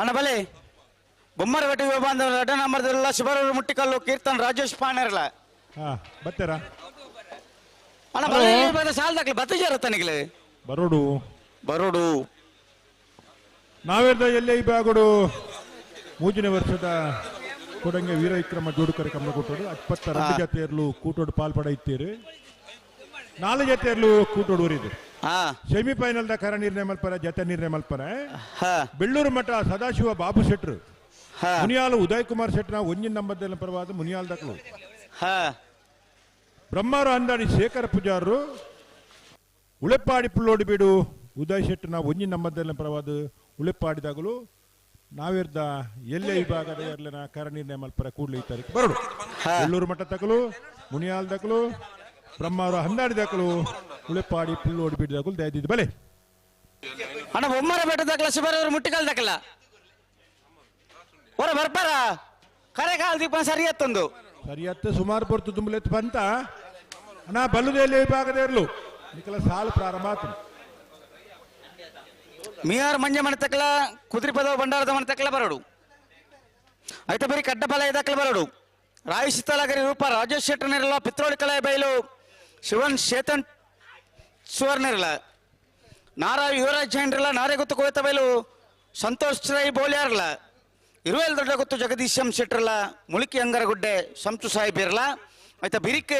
[SPEAKER 19] ಅಣ್ಣ ಬಲೆ ಬೊಮ್ಮರ ಬೆಟ್ಟ ಬಾಂಧವರು ಅಡ್ಡ ನಂಬರ್ದಿರಲ್ಲ ಶಿಬರೂರು ಮುಟ್ಟಿಕಲ್ಲು ಕೀರ್ತನ್ ರಾಜೇಶ್ ಪಾಣೇರ್ಲ
[SPEAKER 14] ಬತ್ತೆರಾ
[SPEAKER 19] ಅಣ್ಣ ಬಲೆ ಬಂದ ಸಾಲದಾಕ್ಲಿ ಬತ್ತಿಜಾರ ತನಿಗ್ಲೆ
[SPEAKER 14] ಬರೋಡು
[SPEAKER 19] ಬರೋಡು
[SPEAKER 14] ನಾವೇರ್ದ ಎಲ್ಲೇ ಈ ಬಾಗೋಡು ಮೂಜನೇ ವರ್ಷದ ಕೊಡಂಗೆ ವೀರ ವಿಕ್ರಮ ಜೋಡುಕರೆ ಕಂಬ ಕೊಟ್ಟೋಡು 22 ಜಾತಿಯರ್ಲು ಕೂಟೋಡು ಪಾಲ್ಪಡ ಇತ್ತೀರಿ 4 ಜಾತಿಯರ್ಲು ಕೂಟೋಡು ಊರಿದ್ರು ಸೆಮಿಫೈನಲ್ the ಕರ ನಿರ್ಣಯ ಮಲ್ಪರ ಜತೆ ನಿರ್ಣಯ ಮಲ್ಪರ ಬೆಳ್ಳೂರು ಮಠ ಸದಾಶಿವ ಬಾಬು ಶೆಟ್ರು ಮುನಿಯಾಲು ಉದಯ್ ಕುಮಾರ್ ಶೆಟ್ನ ಒಂಜಿನ ನಂಬರ್ದಲ್ಲಿ ಪರವಾದ ಮುನಿಯಾಲ್ ದಕ್ಲು ಬ್ರಹ್ಮಾರು ಅಂದಾಡಿ ಶೇಖರ ಪೂಜಾರರು ಉಳೆಪ್ಪಾಡಿ ಪುಳ್ಳೋಡಿ ಬೀಡು ಉದಯ್ ಶೆಟ್ಟನ ಒಂಜಿ ನಂಬರ್ದಲ್ಲಿ ಪರವಾದ ಉಳೆಪ್ಪಾಡಿದಾಗಲು ನಾವಿರ್ದ ಎಲ್ಲೇ ವಿಭಾಗದ ಎರ್ಲೆನ ಕರ ನಿರ್ಣಯ ಮಲ್ಪರ ಕೂಡಲೇ ಈ ತಾರೀಕು ಬರೋಡು ಬೆಳ್ಳೂರು ಮಠ ತಕಲು ಮುನಿಯಾಲ್ ದಕಲು ಬ್ರಹ್ಮಾರು ಹಂದಾಡಿ ದಾಕಲು ಉಳೆಪ್ಪಾಡಿ ಪುಳ್ಳೋಡಿ ಬೀಡು ದಯದಿದ್ದು ಬಲೆ
[SPEAKER 19] ಅಣ್ಣ ಬೊಮ್ಮರ ಬೆಟ್ಟ ದಾಖಲ ಶಿಬರೂರು ಮುಟ್ಟಿಕಲ್ ದಾಖಲ ಹೊರ ಬರ್ಪಾರ ಕರೆ ಕಾಲ್ ದೀಪ ಸರಿ ಎತ್ತೊಂದು
[SPEAKER 14] ಸರಿಯತ್ತೆ ಸುಮಾರು ಪೊರ್ತು ತುಂಬಲೆತ್ತು ಬಂತ ಅಣ್ಣ ಬಲ್ಲುದೆಯಲ್ಲಿ ವಿಭಾಗದ ಇರಲು ನಿಕಲ ಸಾಲು ಪ್ರಾರಂಭ ಆತು
[SPEAKER 19] ಮಿಯಾರ್ ಮಂಜೆ ಮನೆ ತಕ್ಕಲ ಕುದುರೆ ಪದವ ಬಂಡಾರದ ಮನೆ ತಕ್ಕಲ ಬರೋಡು ಐತ ಬರೀ ಕಡ್ಡ ಬಲ ಇದಾಕಲ ಬರೋಡು ರಾಯಿ ಸೀತಾಲಗರಿ ರೂಪ ರಾಜೇಶ್ ಶೆಟ್ಟರ್ನಿರಲ್ಲ ಪಿತ್ರೋಳಿ ಕಲೆ ಬೈಲು ಶಿವನ್ ಶೇತನ್ ಸುವರ್ಣಿರಲ್ಲ ನಾರಾಯ್ ಯುವರಾಜ್ ಜೈನ್ರಲ್ಲ ನಾರೆಗುತ್ತು ಕೋಯ್ತ ಬೈಲು ಸಂತೋಷ್ ರೈ ಬೋಲ್ಯಾರಲ್ಲ ಇರುವೆಲ್ ದೊಡ್ಡ ಗೊತ್ತು ಜಗದೀಶ್ ಎಂ ಶೆಟ್ಟರ್ಲ ಮುಳುಕಿ ಅಂಗರಗುಡ್ಡೆ ಸಂತು ಸಾಹೇಬಿರಲ್ಲ ಆಯ್ತಾ ಬಿರಿಕೆ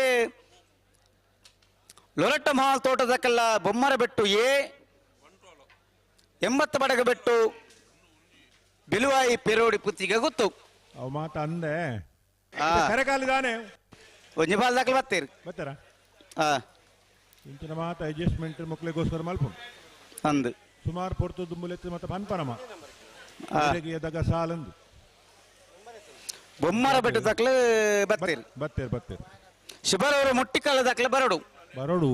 [SPEAKER 19] ಲೊರಟ್ಟ ಮಹಾಲ್ ತೋಟದಕ್ಕೆಲ್ಲ ಬೊಮ್ಮರ ಬೆಟ್ಟು ಎ 80 ಬಡಗ ಬೆಟ್ಟು ಬಿಲುವಾಯಿ ಪೆರೋಡಿ ಪುತ್ತಿಗೆ ಗೊತ್ತು
[SPEAKER 14] ಅವು ಮಾತ ಅಂದೆ ಕರೆಕಾಲಿದಾನೆ
[SPEAKER 19] ಒಂಜಿ ಬಾಲ್ ದಾಖಲೆ ಬರ್ತೀರಿ
[SPEAKER 14] ಬರ್ತಾರ ಇಂಚಿನ ಮಾತ ಅಡ್ಜಸ್ಟ್ಮೆಂಟ್ ಮಕ್ಕಳಿಗೋಸ್ಕರ ಮಲ್ಪು
[SPEAKER 19] ಅಂದು
[SPEAKER 14] ಸುಮಾರು ಪೊರ್ತು ದುಂಬುಲೆತ್ತು ಮತ್ತೆ ಪನ್ಪನಮ ಎದಾಗ ಸಾಲಂದು
[SPEAKER 19] ಬೊಮ್ಮರ ಬೆಟ್ಟ ದಾಖಲೆ ಬರ್ತೀರಿ
[SPEAKER 14] ಬರ್ತೀರಿ ಬರ್ತೀರಿ
[SPEAKER 19] ಶಿಬರವರು ಮುಟ್ಟಿಕಾಲ ದಾಖಲೆ ಬರೋಡು
[SPEAKER 14] ಬರೋಡು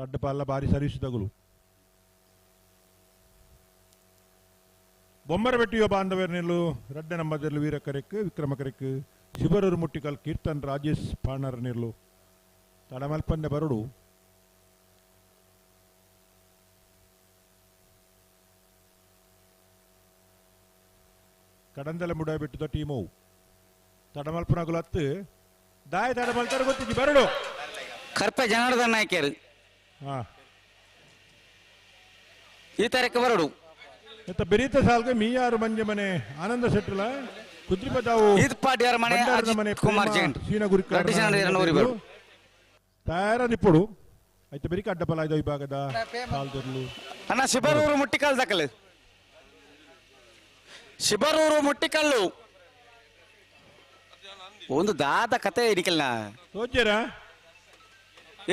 [SPEAKER 14] ಅಡ್ಡ ಪಾಲ ಬಾರಿ ಸರ್ವಿಸ್ ತಗುಲು ಬೊಮ್ಮರ ಬೆಟ್ಟಿಯೋ ಬಾಂಧವ್ಯರ್ ನಿಲ್ಲು ರಡ್ಡೆ ನಂಬದರ್ಲು ವೀರ ಕರೆಕ್ ವಿಕ್ರಮ ಕರೆಕ್ ಶಿಬರೂರು ಮುಟ್ಟಿಕಲ್ ಕೀರ್ತನ್ ರಾಜೇಶ್ ಪಾಣರ್ ನಿಲ್ಲು ತಡಮಲ್ಪಂದೆ ಬರೋಡು ಕಡಂದಲ ಮುಡಾಬೆಟ್ಟುದ ಟೀಮು ತಡಮಲ್ಪನಗುಲತ್ತು ದಾಯ ತಡಮಲ್ತಾರ ಗೊತ್ತಿಜ್ಜಿ ಬರಡು
[SPEAKER 19] ಕರ್ಪೆ ಜನಾರ್ದನ್ ನಾಯ್ಕರು
[SPEAKER 14] ಹಾ
[SPEAKER 19] ಈ ತಾರೀಕು ಬರಡು
[SPEAKER 14] ಎತ್ತ ಬೆರೀತ ಸಾಲ್ಗೆ ಮೀಯಾರು ಮಂಜೆ ಮನೆ ಆನಂದ ಶೆಟ್ಟಲ ಕುದ್ರಿಪದಾವು
[SPEAKER 19] ಈದ್ಪಾಡ್ಯಾರ ಮನೆ
[SPEAKER 14] ಭಂಡಾರದ ಮನೆ
[SPEAKER 19] ಅಜಿತ್ ಕುಮಾರ್
[SPEAKER 14] ಪ್ರೇಮ
[SPEAKER 19] ಜೈನ್
[SPEAKER 14] ಸೀನಗುರಿ
[SPEAKER 19] ರಡ್ಡು ಜನ ಎರಡ್ನೂರು ಬರಡು.
[SPEAKER 14] ತಯಾರ ನಿಪ್ಪುಡು ಐತ ಬೆರಿಕ ಅಡ್ಡಪಲಾಯ್ದ ವಿಭಾಗದ ಸಾಲ್ದರ್ಲು
[SPEAKER 19] ಅಣ್ಣ ಶಿಬರೂರು ಮುಟ್ಟಿಕಲ್ ದಾಖಲೆ ಶಿಬರೂರು ಮುಟ್ಟಿಕಲ್ಲು ಒಂದು ದಾದ ಕತೆ ಇಡಿಕಲ್ನ
[SPEAKER 14] ತೋಜ್ಜರ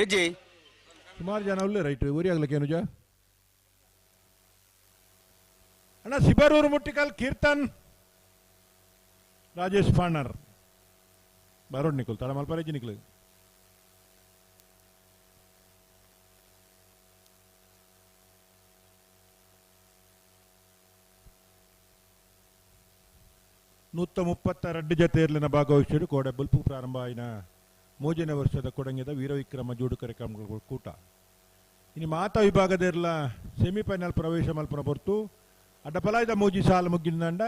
[SPEAKER 19] ಎಜ್ಜಿ
[SPEAKER 14] ಸುಮಾರು ಜನ ಉಳ್ಳೆ ರೈಟ್ ಊರಿ ಆಗ್ಲಿಕ್ಕೆ ಏನು ಜ ಅಣ್ಣ ಸಿಬರೂರು ಮುಟ್ಟಿಕಲ್ ಕೀರ್ತನ್ ರಾಜೇಶ್ ಪಾಣರ್ ಬರೋಡ್ ನಿಕುಲ್ ತಡ ಮಲ್ಪರೇಜಿ ನಿಕುಲ್ ನೂತ್ತ ಮುಪ್ಪತ್ತ ಜತೆ ಇರ್ಲಿನ ಭಾಗವಹಿಸಿಡು ಕೋಡೆ ಬುಲ್ಪು ಪ್ರಾರಂಭ ಆಯಿನ ಮೂಜನೇ ವರ್ಷದ ಕೊಡಂಗಿದ ವೀರವಿಕ್ರಮ ಜೋಡುಕರೆ ಕಂಬಳ ಕೂಟ. ಇನ್ನು ಮಾತಾ ವಿಭಾಗದ ಇರ್ಲ ಸೆಮಿಫೈನಲ್ ಪ್ರವೇಶ ಮಲ್ಪನ ಹೊರ್ತು ಅಡ್ಡಪಲಾಯ್ದ ಮೂಜಿ ಸಾಲು ಮುಗ್ಗಿಂದಂಡ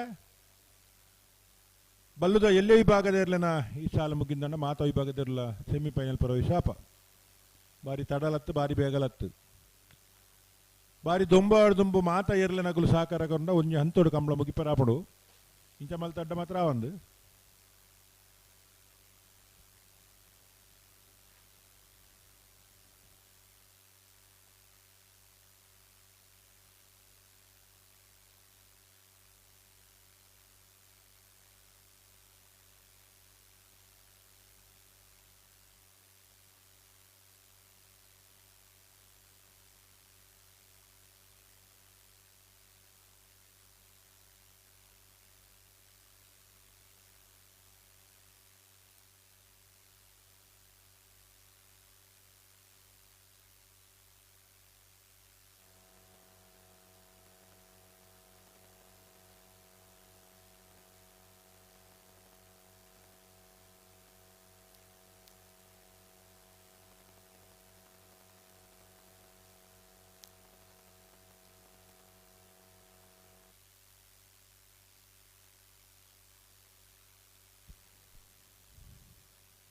[SPEAKER 14] ಬಲ್ಲುದ ಎಲ್ಲೇ ವಿಭಾಗದ ಇರ್ಲನ ಈ ಸಾಲು ಮುಗ್ಗಿಂದಂಡ ಮಾತಾ ವಿಭಾಗದ ಇರ್ಲ ಸೆಮಿಫೈನಲ್ ಪ್ರವೇಶ ಅಪ ಬಾರಿ ತಡಲತ್ತು ಬಾರಿ ಬೇಗಲತ್ತು ಬಾರಿ ದೊಂಬಾಡು ದುಂಬು ಮಾತಾ ಇರ್ಲನಗುಲು ಸಾಕಾರಗೊಂಡ ಒಂಜಿ ಹಂತೋಡು ಕಂಬಳ ಮುಗಿಪರಾಪಡು ಇಂಚ ಮಲ್ತ ಅಡ್ಡ ಮಾತ್ರ ಒಂದು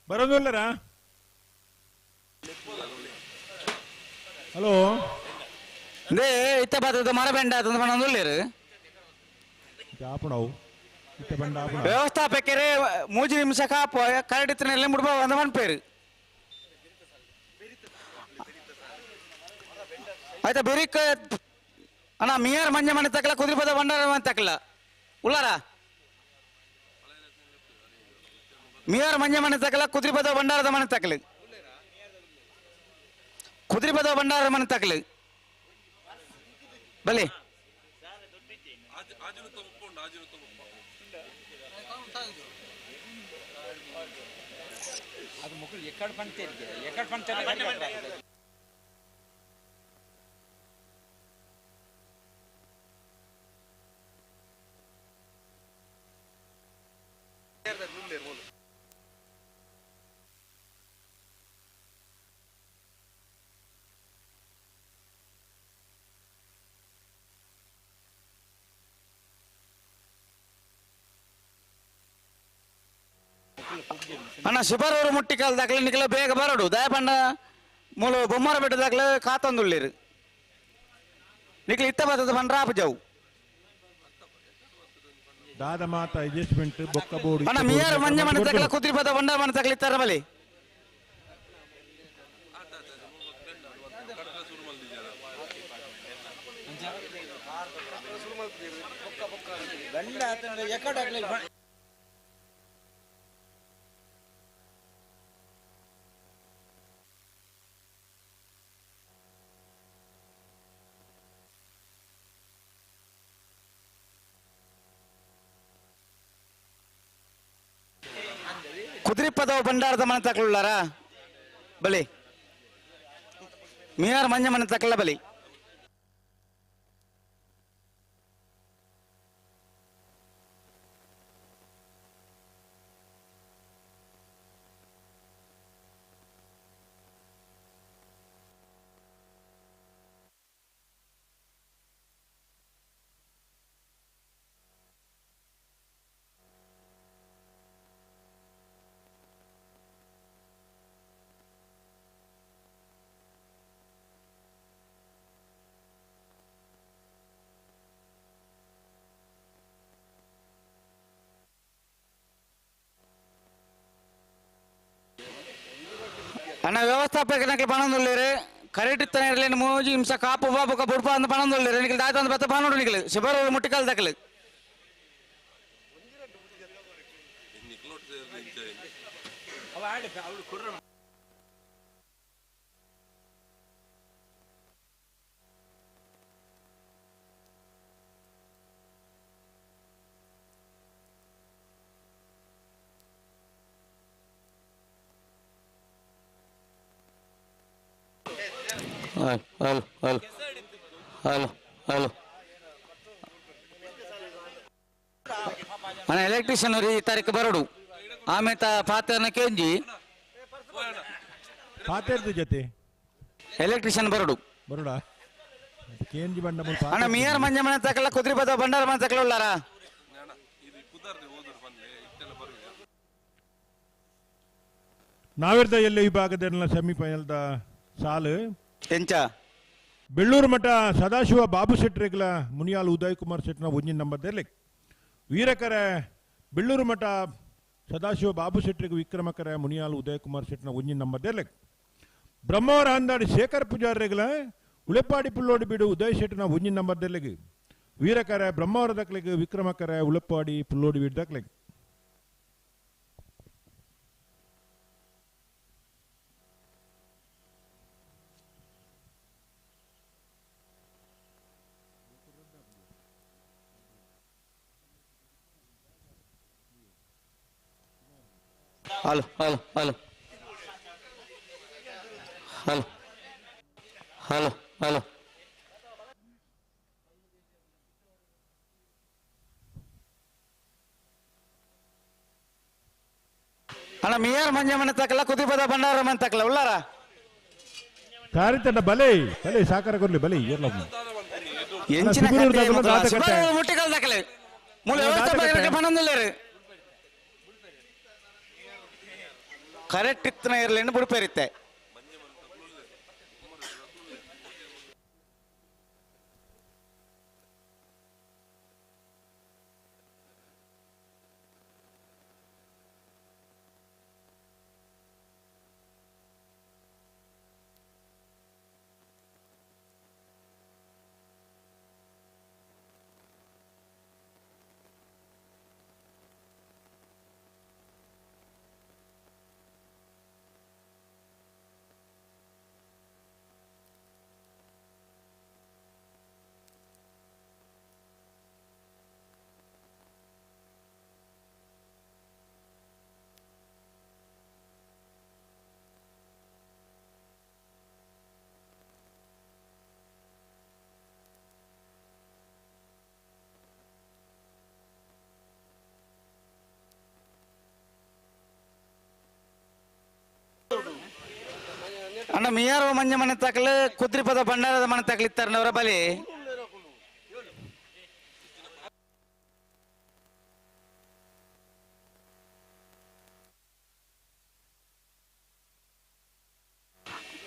[SPEAKER 14] ಬರೋದಿಲ್ಲರ ಹಲೋ
[SPEAKER 19] they ಇತ್ತ ಬಾತದ ಮರ ಬೆಂಡ ಆತಂದ ಪಣೊಂದುಲ್ಲೇರು
[SPEAKER 14] ಆಪಣವು ಇತ್ತ ಬಂಡ ಆಪಣ
[SPEAKER 19] ವ್ಯವಸ್ಥಾಪಕರೇ ಮೂಜಿ ನಿಮಿಷ ಕಾಪು ಕರಡಿತ್ತಿನ ಮುಡುಬ వంద ಮನ್ಪೇರು ಆಯ್ತಾ ಬೆರಿಕ್ ಅಣ್ಣ ಮಿಯಾರ್ ಮಂಜ ಮನೆ ತಕ್ಕಲ ಕುದುರೆಪದ ಬಂಡಾರ ಮನೆ ತಕ್ಕಲ ಉಳ್ಳಾರ ಮಿಯಾರ್ ಮಂಜ ಮನೆ ತಕ್ಕಲ ಕುದುರೆಪದ ಬಂಡಾರದ ಮನೆ ತಕ್ಕಲು ಕುದುರೆಪದ ಬಂಡಾರದ ಮನೆ ತಕ್ಕಲು ಬಲಿ
[SPEAKER 1] ಅದು ಮುಗುಳು ಎಕ್ಕಡ ಪಂತೇರಿಗೆ ಎಕ್ಕಡ ಪಂತೇರಿ
[SPEAKER 19] ಅಣ್ಣ ಶಿಬರೂರು ಮುಟ್ಟಿಕಾಲ್ ದಾಖಲೆ ನಿಖಲ ಬೇಗ ಬರಡು ದಯಪಂಡ ಮೂಲು ಬೊಮ್ಮರ ಬೆಟ್ಟ ದಾಖಲೆ ಕಾತೊಂದುಳ್ಳಿರು ನಿಖಲ ಇತ್ತ ಬರ್ತದ ಪಂಡ್ರ ಆಪಜವು
[SPEAKER 14] ದಾದ ಮಾತ ಅಡ್ಜಸ್ಟ್ಮೆಂಟ್ ಬೊಕ್ಕ ಬೋರ್ಡ್
[SPEAKER 19] ಅಣ್ಣ ಮಿಯಾರು ಮಂಜ ಮನೆ ತಕ್ಕಲ ಕುದ್ರಿಪದ ಬಂಡ ಮನೆ ತಕ್ಕಲ ಇತ್ತಾರ ಬಲಿ
[SPEAKER 1] ಬಂಡ ಆತನ ಎಕ್ಕಡ
[SPEAKER 19] ಕುದ್ರಿಪದವು ಬಂಡಾರದ ಮನೆ ತಕ್ಕಲುಳ್ಳಾರ ಬಲಿ ಮಿಯಾರ್ ಮಂಜ ಮನೆ ತಕ್ಕಲ ಬಲಿ ಅಣ್ಣ ವ್ಯವಸ್ಥಾಪಕನಕ್ಕೆ ಪಣಂದುಳ್ಳೇರು ಕರೆಕ್ಟ್ ಇತ್ತನೇ ಮೂಜಿ ಹಿಂಸ ಕಾಪು ಬೊಕ್ಕ ಬುಡ್ಪ ಅಂತ ಪಣಂದುಳ್ಳೇರು ನಿಖಲ್ ದಾತ ಅಂತ ಬತ್ತ ಪಣೋಡು ನಿಖಲ್ ಶಿಬರ ಮುಟ್ಟಿಕಾಲ್ ದಕ್ಕಲು Hello, hello, hello, hello. ಅಣ್ಣ ಎಲೆಕ್ಟ್ರಿಷಿಯನ್ ಈ ತಾರೀಕು ಬರೋಡು ಆಮೇಲೆ ಪಾತ್ರನ ಕೆಂಜಿ
[SPEAKER 14] ಪಾತೆರ್ದು ಜೊತೆ
[SPEAKER 19] ಎಲೆಕ್ಟ್ರಿಷಿಯನ್ ಬರೋಡು
[SPEAKER 14] ಬರೋಡ ಕೇಂಜಿ ಬಂಡ
[SPEAKER 19] ಅಣ್ಣ ಮಿಯರ್ ಮಂಜ ಮನೆ ತಕಲ ಕುದ್ರಿ ಬದ ಬಂಡಾರ ಮನೆ ತಕಲ ಉಳ್ಳಾರ
[SPEAKER 14] ನಾವಿರ್ದ ಎಲ್ಲಿ ವಿಭಾಗದ ಸೆಮಿಫೈನಲ್ದ ಸಾಲು
[SPEAKER 19] ಎಂಚ
[SPEAKER 14] ಬೆಳ್ಳೂರು ಮಠ ಸದಾಶಿವ ಬಾಬು ಶೆಟ್ರಿಗಳ ಮುನಿಯಾಲ್ ಉದಯ್ ಕುಮಾರ್ ಶೆಟ್ನ ಒಂಜಿನ ನಂಬರ್ ದೆರ್ಲಿಕ್ ವೀರಕರ ಬೆಳ್ಳೂರು ಮಠ ಸದಾಶಿವ ಬಾಬು ಶೆಟ್ರಿಗೆ ವಿಕ್ರಮಕರ ಮುನಿಯಾಲ್ ಉದಯ್ ಕುಮಾರ್ ಶೆಟ್ನ ಒಂಜಿನ ನಂಬರ್ ದೆರ್ಲಿಕ್ ಬ್ರಹ್ಮವರ ಅಂದಾಡಿ ಶೇಖರ್ ಪೂಜಾರಿಗಳ ಉಳೆಪಾಡಿ ಪುಲ್ಲೋಡಿ ಬೀಡು ಉದಯ್ ಶೆಟ್ನ ಒಂಜಿನ ನಂಬರ್ ದೆರ್ಲಿಗ್ ವೀರಕರ ಬ್ರಹ್ಮವರ ದಕ್ಲಿಗ್ ವಿಕ್ರಮಕರ ಉಳೆಪಾಡಿ ಪುಲ್ಲೋಡಿ ಬೀಡು ದಕ್ಲಿಗ್
[SPEAKER 19] Hello, hello, hello. Hello. Hello, hello. ಅಣ್ಣ ಮಿಯಾರ್ ಮಂಜ ಮನೆ ತಕಲ ಕುದಿಪದ ಬಂಡಾರ ಮನೆ ತಕಲ ಉಳ್ಳಾರ
[SPEAKER 14] ಕಾರಿತಂಡ ಬಲೆ ಬಲೆ ಸಾಕಾರ ಕೊರ್ಲಿ ಬಲೆ ಏರ್ಲ
[SPEAKER 19] ಎಂಚಿನ ಮುಟ್ಟಿಕಲ್ ದಾಖಲೆ ಮೂಲ ವ್ಯವಸ್ಥಾಪಕರಿಗೆ ಪಣಂದುಲ್ಲೇರು ಕರೆಕ್ಟ್ ಇತ್ತನ ಇರಲಿ ಬುಡುಪೇರಿತ್ತೆ ಅಣ್ಣ ಮಿಯಾರು ಮಂಜ ಮನೆ ತಕಲು ಕುದ್ರಿಪದ ಭಂಡಾರದ ಮನೆ ತಕಲಿತ್ತಾರನವರ ಬಲಿ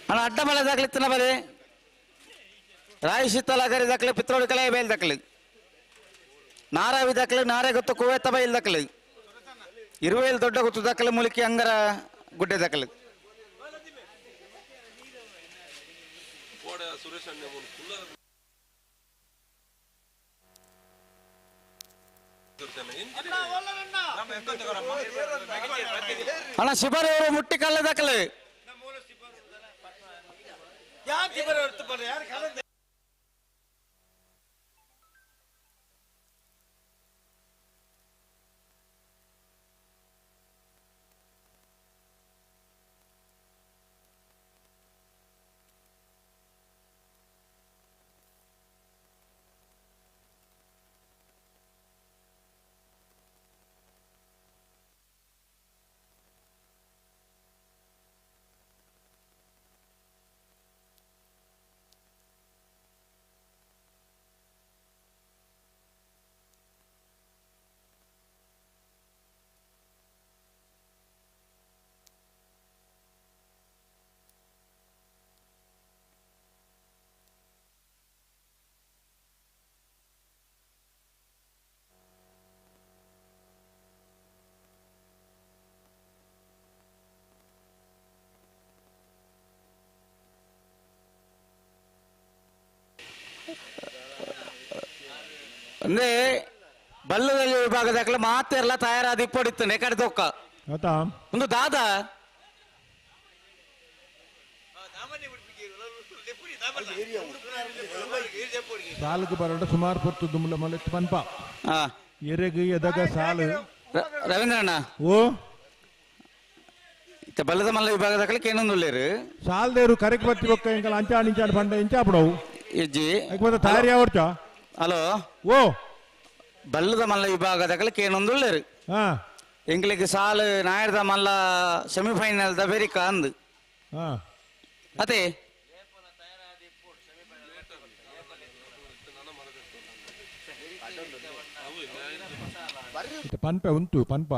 [SPEAKER 19] ಅಣ್ಣ ಅಡ್ಡ ಮಳೆ ದಾಖಲಿತ್ತನ ಬಲಿ ರಾಯಿ ಶೀತಲಾಗರಿ ದಾಖಲೆ ಪಿತ್ರೋಡಿ ಕಲೆ ಬೇಲ್ ದಾಖಲೆ ನಾರಾವಿ ದಾಖಲೆ ನಾರೇ ಗೊತ್ತು ಕುವೇತ ಬೈಲ್ ದಾಖಲೆ ಇರುವೇಲ್ ದೊಡ್ಡ ಗೊತ್ತು ದಾಖಲೆ ಮುಲಿಕಿ ಅಂಗರ ಗುಡ್ಡೆ ದಾಖಲೆ ಅಣ್ಣ ಶಿಬಾರಿ ಅವರು ಮುಟ್ಟಿ ಕಲ್ಲ ದಾಖಲೆ ಅಂದ್ರೆ ಬಲ್ಲದಲ್ಲಿ ವಿಭಾಗದಾಗಲ ಮಾತೆಲ್ಲ ತಯಾರಾದ ಇಪ್ಪಡಿತ್ತು ನೆಕಡೆ ದೊಕ್ಕ
[SPEAKER 14] ಆತಾ
[SPEAKER 19] ಒಂದು ದಾದ
[SPEAKER 14] ಸಾಲುಗು ಬರಡ ಸುಮಾರು ಪೊತ್ತು ದುಮ್ಲ ಮಲೆತ್ತು ಪನ್ಪ ಎರೆಗು ಎದಗ ಸಾಲು
[SPEAKER 19] ರವೀಂದ್ರಣ್ಣ
[SPEAKER 14] ಓ
[SPEAKER 19] ಇತ್ತ ಬಲ್ಲದ ಮಲ್ಲ ವಿಭಾಗದಾಗಲ ಕೇನೊಂದುಲ್ಲೇರು
[SPEAKER 14] ಸಾಲ್ದೇರು ಕರೆಕ್ ಬತ್ತಿ ಬೊಕ್ಕ ಎಂಕಲ ಅಂಚಾಣ ಇಂಚಾಣ ಪಂಡ ಇಂಚಾಪಡವು
[SPEAKER 19] ಇಜ್ಜಿ
[SPEAKER 14] ಐಕ್ ತಯಾರಿ ಆವಡ್ಚ
[SPEAKER 19] ಹಲೋ
[SPEAKER 14] ಓ
[SPEAKER 19] ಬಲ್ಲದ ಮಲ್ಲ ವಿಭಾಗದಾಗಲ ಕೇನೊಂದುಲ್ಲೇರು
[SPEAKER 14] ಹಾ
[SPEAKER 19] ಎಂಗ್ಲಿಗೆ ಸಾಲು ನಾಯರ್ದ ಮಲ್ಲ ಸೆಮಿಫೈನಲ್ the ಬೆರಿಕ ಅಂದು
[SPEAKER 14] ಹಾ
[SPEAKER 19] ಅದೇ
[SPEAKER 14] ಇತ್ತ ಪನ್ಪೆ ಉಂಟು ಪನ್ಪ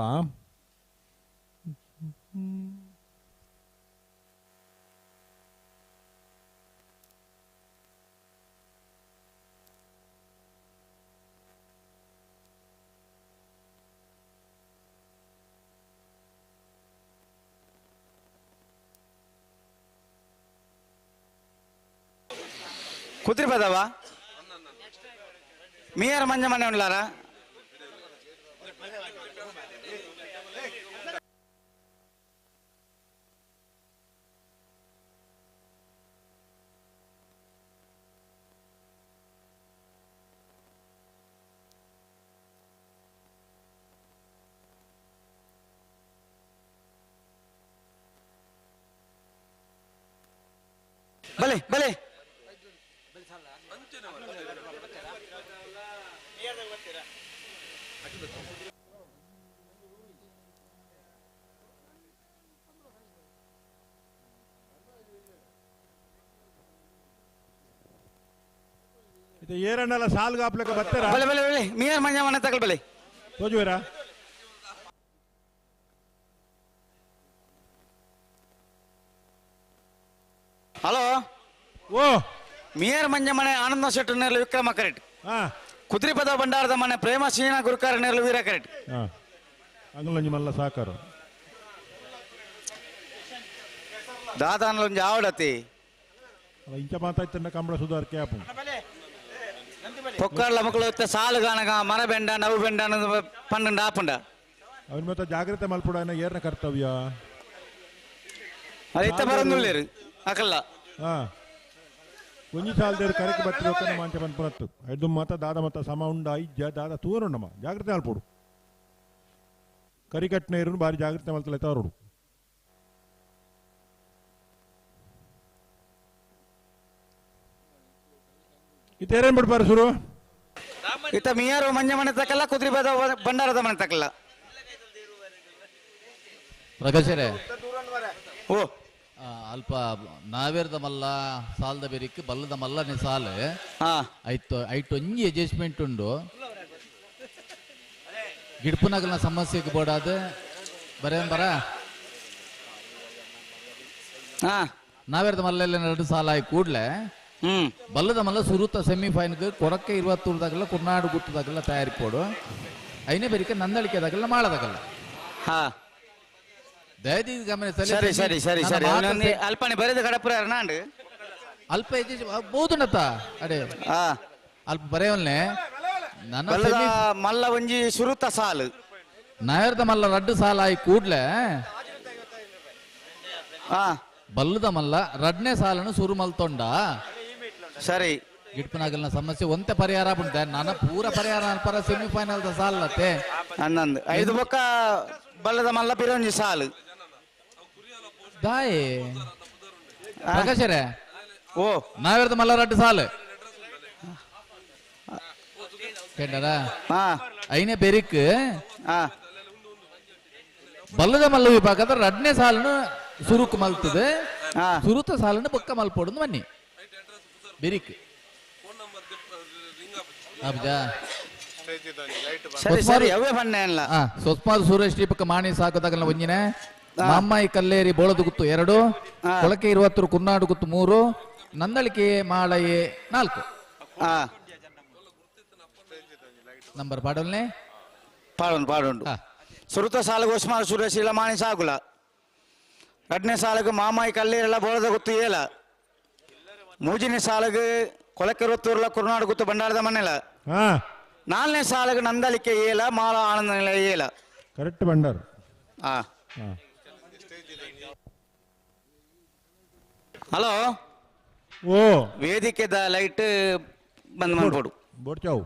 [SPEAKER 19] ಕುದ್ರಿ ಬದವ ಮೀಯರ್ ಮಂಜ ಮನೆ ಉಂಡ್ಲಾರ ಬಲೆ ಬಲೆ
[SPEAKER 14] ಇತ್ತ ಏರಣ್ಣಲ ಸಾಲ್ಗ ಹಾಪ್ಲಕ ಬತ್ತರ
[SPEAKER 19] ಬಲೆ ಬಲೆ ಬಲೆ ಮೀಯರ್ ಮಂಜ ಮನೆ ತಗಲ್ ಬಲೆ
[SPEAKER 14] ತೋಜುವೇರಾ
[SPEAKER 19] ಹಲೋ
[SPEAKER 14] ಓ
[SPEAKER 19] ಮಿಯರ್ ಮಂಜ ಮನೆ ಆನಂದ ಶೆಟ್ಟರ್ ನೇರ್ಲು ವಿಕ್ರಮ ಕರೆಟ್
[SPEAKER 14] ಹಾ
[SPEAKER 19] ಕುದ್ರಿಪದ ಭಂಡಾರದ ಮನೆ ಪ್ರೇಮ ಸೀನಾ ಗುರುಕಾರ ನೇರ್ಲು ವೀರ ಕರೆಟ್
[SPEAKER 14] ಹಾ ಅಂಗಲಂಜಿ ಮಲ್ಲ ಸಾಕಾರ
[SPEAKER 19] ದಾದಾನಲೊಂಜಿ ಆವಡತಿ
[SPEAKER 14] ಅಲ್ಲ ಇಂಚ ಮಾತಾಯ್ತನ್ನ ಕಂಬಳ ಸುಧಾರಿಕೆ ಆಪು
[SPEAKER 19] ಪೊಕ್ಕರ್ಲ ಮಕ್ಕಳು ಇತ್ತ ಸಾಲು ಗಾನಗ ಮರ ಬೆಂಡ ನವು ಬೆಂಡ ಪನ್ನಂಡ ಆಪುಂಡ
[SPEAKER 14] ಅವನ ಮತ್ತೆ ಜಾಗ್ರತೆ ಮಲ್ಪುಡ ಏರ್ನ ಕರ್ತವ್ಯ
[SPEAKER 19] ಅದು ಇತ್ತ ಬರಂದುಳ್ಳೇರು ಅಕಲ್ಲ
[SPEAKER 14] ಹಾ ಒಂಜಿ ಸಾಲದೇರು ಕರೆಕ್ ಬತ್ತಿರೋಕನ ಮಾಂಚ ಪನ್ಪುನತ್ತು ಐದು ಮತ ದಾದ ಮತ ಸಮ ಉಂಡ ಇಜ್ಜ ದಾದ ತೂರುಂಡಮ್ಮ ಜಾಗ್ರತೆ ಮಲ್ಪೊಡು ಕರಿಕಟ್ನ ಇರುನು ಬಾರಿ ಜಾಗ್ರತೆ ಮಲ್ತಲೆ ತವರುಡು ಇತ್ತೇರೇನ್ ಬಿಡ್ಪಾರ ಸುರು
[SPEAKER 19] ಇತ್ತ ಮಿಯರು ಮಂಜ ಮನೆ ತಕಲ್ಲ ಕುದ್ರಿಪದ ಭಂಡಾರದ ಮನೆ ತಕಲ್ಲ
[SPEAKER 17] ಪ್ರಕಾಶರೇ
[SPEAKER 19] ಓ
[SPEAKER 17] ಅಲ್ಪ ನಾವೇರ್ದ ಮಲ್ಲ ಸಾಲದ ಬೆರಿಕ್ ಬಲ್ಲದ ಮಲ್ಲನೆ ಸಾಲ ಆಯ್ತು ಐಟ್ ಒಂಜಿ ಅಡ್ಜಸ್ಟ್ಮೆಂಟ್ ಉಂಡು ಗಿಡ್ಪುನಗಲ್ನ ಸಮಸ್ಯೆಗೆ ಬೋಡಾದ ಬರೇ ಬರ ನಾವೇರ್ದ ಮಲ್ಲೆಲ್ಲ ಎರಡು ಸಾಲ ಆಗಿ ಕೂಡ್ಲೆ ಬಲ್ಲದ ಮಲ್ಲ ಸುರುತ ಸೆಮಿಫೈನಲ್ ಕೊರಕ್ಕೆ ಇರುವತ್ತೂರ್ದಾಗಲ್ಲ ಕುರ್ನಾಡು ಗುಟ್ಟದಾಗಲ್ಲ ತಯಾರಿ ಕೊಡು ಐನೇ ಬೆರಿಕೆ ನಂದಳಿಕೆದಾಗಲ್ಲ ಮಾಡದಾಗಲ್ಲ
[SPEAKER 19] ಹಾ
[SPEAKER 17] ದಯದೀದ್ ಗಮನಿಸಲಿ
[SPEAKER 19] ಸರಿ ಸರಿ ಸರಿ
[SPEAKER 17] ನನ್ನ
[SPEAKER 19] ಸರಿ
[SPEAKER 17] ಮಾತು
[SPEAKER 19] ಅವನೊಂದು ಅಲ್ಪನೆ ಬರೆದು ಕಡಪುರ ನಾಂಡು
[SPEAKER 17] ಅಲ್ಪ ಬೋದುಂಡತ್ತ ಅಡೆ ಅಲ್ಪ ಬರೆಯವನ್ನೇ ನನ್ನ
[SPEAKER 19] ಬಲ್ಲದ ಮಲ್ಲ ಒಂಜಿ ಸುರುತ ಸಾಲು
[SPEAKER 17] ನಾಯರ್ದ ಮಲ್ಲ ರಡ್ಡು ಸಾಲ ಆಯಿ ಕೂಡ್ಲೆ ಬಲ್ಲದ ಮಲ್ಲ ರಡ್ನೇ ಸಾಲನ್ನು ಸುರು ಮಲ್ತೊಂಡ
[SPEAKER 19] ಸರಿ
[SPEAKER 17] ಗಿಡ್ಪನಾಗಲ್ನ ಸಮಸ್ಯೆ ಒಂತೆ ಪರಿಹಾರ ಉಂಟೆ ನನ್ನ ಪೂರ ಪರಿಹಾರ ಪರ ಸೆಮಿಫೈನಲ್ the ಸಾಲತ್ತೆ
[SPEAKER 19] ಹನ್ನೊಂದು ಐದು ಬೊಕ್ಕ ಬಲ್ಲದ ಮಲ್ಲ ಬಿರೊಂಜಿ ಸಾಲು
[SPEAKER 17] ದಾಯೆ ಪ್ರಕಾಶರೇ
[SPEAKER 19] ಓ
[SPEAKER 17] ನಾವೇರ್ದ ಮಲ್ಲ ರಡ್ಡು ಸಾಲು ಕೇಂಡರ ಐನೇ ಬೆರಿಕ್ ಬಲ್ಲದ ಮಲ್ಲ ವಿಭಾಗದ ರಡ್ನೇ ಸಾಲನ್ನು ಸುರುಕು ಮಲ್ತದೆ ಸುರುತ ಸಾಲನ್ನು ಬೊಕ್ಕ ಮಲ್ಪೊಡೊಂದು ಬನ್ನಿ ಬೆರಿಕ್ ಅಬ್ಜಾ
[SPEAKER 19] ಸರಿ ಸರಿ ಅವೇ ಬಣ್ಣ ಅಲ್ಲ
[SPEAKER 17] ಸೊಸ್ಮಾರ್ ಸುರೇಶ್ ದೀಪಕ ಮಾಣಿ ಸಾಕದಾಗಲ್ಲ ಒಂಜಿನೆ ಮಾಮ್ಮಾಯಿ ಕಲ್ಲೇರಿ ಬೋಳದ ಗುತ್ತು 2 ಕೊಳಕೆ ಇರುವತ್ತರು ಕುನ್ನಾಡು ಗುತ್ತು 3 ನಂದಳಿಕೆ ಮಾಳಯೆ 4 ನಂಬರ್ ಪಾಡೋಲ್ನೆ
[SPEAKER 19] ಪಾಡೋಣ ಪಾಡೋಣ ಸುರುತ ಸಾಲುಗು ಉಸ್ಮಾನ್ ಸುರೇಶ್ ಇಲ್ಲ ಮಾಣಿ ಸಾಗುಲ ರಡ್ನೇ ಸಾಲುಗು ಮಾಮಾಯಿ ಕಲ್ಲೇರಲ್ಲ ಬೋಳದ ಗುತ್ತು ಏಲ ಮೂಜಿನೇ ಸಾಲುಗು ಕೊಳಕೆ ಇರುವತ್ತೂರ್ಲ ಕುರ್ನಾಡು ಗುತ್ತು ಭಂಡಾರದ ಮನೆಲ ನಾಲ್ನೇ ಸಾಲಗ ನಂದಲಿಕೆ ಏಲ ಮಾಲ ಆನಂದ ನಿಲಯ ಏಲ.
[SPEAKER 14] ಕರೆಕ್ಟ್ ಬಂಡಾರ್.
[SPEAKER 19] ಹಲೋ
[SPEAKER 14] ಓ
[SPEAKER 19] ವೇದಿಕೆದ ಲೈಟ್ ಬಂದ್ ಮಾಡ್ಬೋಡು.
[SPEAKER 14] ಬೋರ್ಚಾವು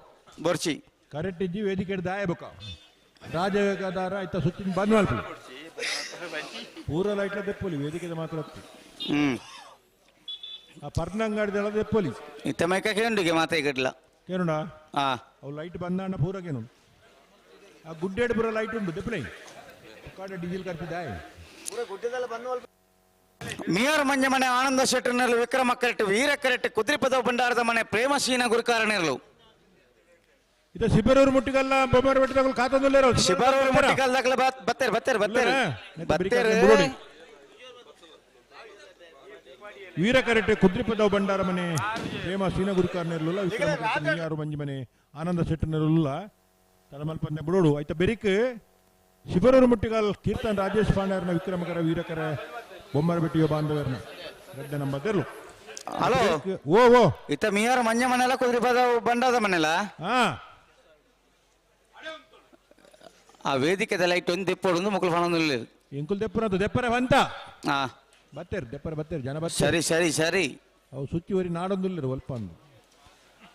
[SPEAKER 19] ಬೋರ್ಚಿ
[SPEAKER 14] ಕರೆಕ್ಟ್ ಇಜ್ಜಿ ವೇದಿಕೆ ದಾಯ ಬೊಕ ರಾಜದಾರ ಆಯ್ತಾ ಸುತ್ತಿನ ಬಂದ್ ಮಲ್ಪು ಪೂರ ಲೈಟ್ಲ ದೆಪ್ಪೊಲಿ ವೇದಿಕೆದ ಮಾತ್ರ ಆ ಪರ್ನಂಗಾಡಿದಳ ದೆಪ್ಪೊಲಿ
[SPEAKER 19] ಇತ್ತ ಮೈಕ ಕೇಂಡುಗೆ ಮಾತ ಇಗಡ್ಲ
[SPEAKER 14] ಕೇನುಡ ಅವು ಲೈಟ್ ಬಂದಾಂಡ ಪೂರ ಕೇನು ಆ ಗುಡ್ಡೇಡು ಪೂರ ಲೈಟ್ ಉಂಡು ದೆಪ್ಪಲೈ ಕಾಡ ಡೀಸೆಲ್ ಖರ್ಚು ದಾಯ.
[SPEAKER 19] ಮೇಯರ್ ಮಂಜಮನೆ ಆನಂದ ಶೆಟ್ಟರ್ನೆರಳು ವಿಕ್ರಮ ಕರೆಕ್ಟ್ ವೀರ ಕರೆಕ್ಟ್ ಕುದ್ರಿಪದ ಭಂಡಾರದ ಮನೆ ಪ್ರೇಮಶೀನ ಗುರುಕಾರನೆರಳು.
[SPEAKER 14] ಇದು ಶಿಬರೂರು ಮುಟ್ಟಿಗಲ್ಲ ಬೊಮ್ಮರ ಬೆಟ್ಟದಗಳು ಖಾತದಲ್ಲಿರೋ
[SPEAKER 19] ಶಿಬರೂರು ಮುಟ್ಟಿಗಲ್ದಾಗಲ ಬತ್ತೇರು ಬತ್ತೇರು ಬತ್ತೇರು ಬತ್ತೇರು.
[SPEAKER 14] ವೀರ ಕರೆಕ್ಟ್ ಕುದ್ರಿಪದ ಭಂಡಾರ ಮನೆ ಪ್ರೇಮ ಸೀನ ಗುರುಕಾರನೆರಳು ವಿಕ್ರಮ ಕರೆಕ್ಟ್ ಮೇಯರ್ ಮಂಜಮನೆ ಆನಂದ ಶೆಟ್ಟರ್ನೆರಳು ತಲಮಲ್ಪನ್ನೆ ಬಿಡೋಡು ಆಯ್ತಾ ಬೆರಿಕ್ ಶಿಬರೂರು ಮುಟ್ಟಿಗಲ್ ಕೀರ್ತನ್ ರಾಜೇಶ್ ಪಾಂಡರ್ನ ವಿಕ್ರಮಕರ ವೀರಕರ ಬೊಮ್ಮರ ಬೆಟ್ಟಿಯ ಬಾಂಧವರ್ನ ಗಡ್ಡೆ ನಮ್ಮ ತೆರಳು.
[SPEAKER 19] ಹಲೋ
[SPEAKER 14] ಓ ಓ
[SPEAKER 19] ಇತ್ತ ಮಿಯರ್ ಮಂಜ ಮನೆಲ್ಲ ಕುದ್ರಿಪದ ಬಂಡಾದ ಮನೆಲ್ಲ ಆ ವೇದಿಕೆದ ಲೈಟ್ ಒಂದು ದೆಪ್ಪೋಡು ಮುಕುಲ್ ಫಾಣೊಂದು
[SPEAKER 14] ಎಂಕುಲ್ ದೆಪ್ಪುನದು ದೆಪ್ಪರೆ ಬಂತ ಬತ್ತೇರು ದೆಪ್ಪರೆ ಬತ್ತೇರು ಜನ ಬತ್ತೇರು.
[SPEAKER 19] ಸರಿ ಸರಿ ಸರಿ.
[SPEAKER 14] ಅವು ಸುಚ್ಚಿ ವರಿ ನಾಡೊಂದುಲ್ಲೇರು ಒಲ್ಪ ಅಂದು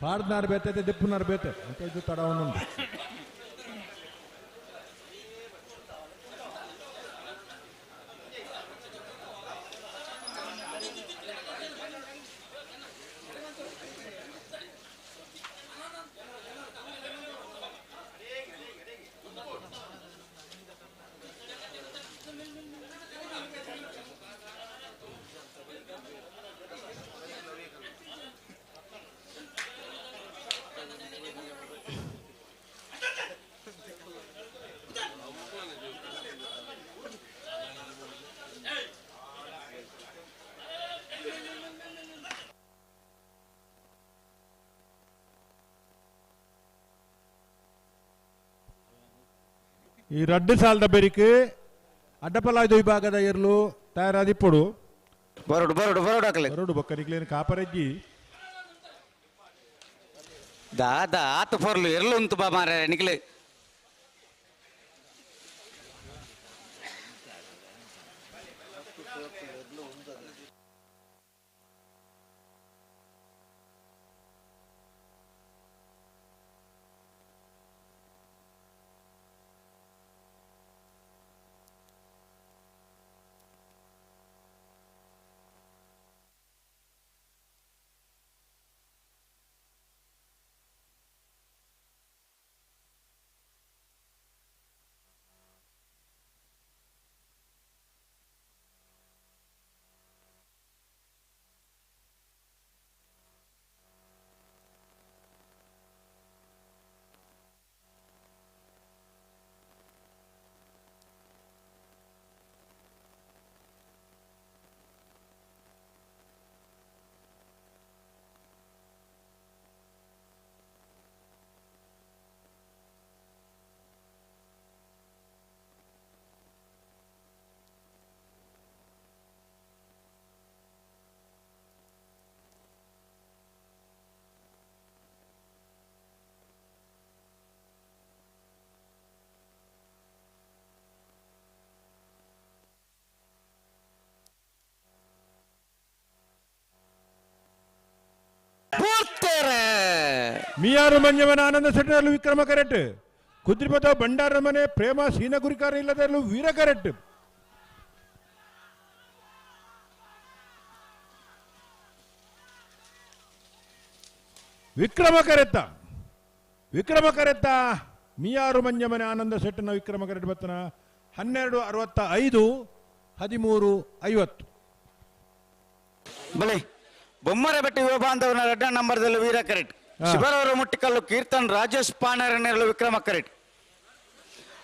[SPEAKER 14] ಪಾಡ್ದನಾರು ಬೇತೆ ದೆಪ್ಪುನಾರು ಬೇತೆ ಅಂತ ಇದು ತಡ ಒಂದೊಂದು. ಈ ರಡ್ಡು ಸಾಲದ ಬೆರಿಕ್ ಅಡ್ಡಪಲಾಯ್ದ ವಿಭಾಗದ ಎರ್ಲು ತಯಾರಾದಿಪ್ಪಡು
[SPEAKER 19] ಬರೋಡು ಬರೋಡು ಬರೋಡು ಹಾಕಲಿ
[SPEAKER 14] ಬರೋಡು ಬೊಕ್ಕರಿಗ್ಲೇನು ಕಾಪರಜ್ಜಿ
[SPEAKER 19] ದಾದಾ ಆತ ಪೊರ್ಲು ಎರ್ಲು ಉಂತು ಬಾ ಮಾರ ನಿಕ್ಲೆ.
[SPEAKER 14] ಮಿಯಾರು ಮಂಜಮನ ಆನಂದ ಸೆಟ್ಟರಲ್ಲೂ ವಿಕ್ರಮ ಕರೆಕ್ಟ್ ಕುದ್ರಿಪದ ಭಂಡಾರ ಮನೆ ಪ್ರೇಮ ಸೀನ ಗುರಿಕಾರ ಇಲ್ಲದಲ್ಲೂ ವೀರ ಕರೆಕ್ಟ್. ವಿಕ್ರಮ ಕರೆತ್ತ ವಿಕ್ರಮ ಕರೆತ್ತ ಮಿಯಾರು ಮಂಜಮನೆ ಆನಂದ ಸೆಟ್ಟನ ವಿಕ್ರಮ ಕರೆಕ್ಟ್ ಬತ್ತನ 12:65 13:50.
[SPEAKER 19] ಬಲೆ ಬೊಮ್ಮರ ಬೆಟ್ಟ ಯುವ ಬಾಂಧವನ ರಡ್ಡ ನಂಬರ್ದಲ್ಲಿ ವೀರ ಕರೆಕ್ಟ್. ಶಿಬರವರ ಮುಟ್ಟಿಕಲ್ಲು ಕೀರ್ತನ್ ರಾಜೇಶ್ ಪಾಣರನೆರಳು ವಿಕ್ರಮ ಕರೆಕ್ಟ್.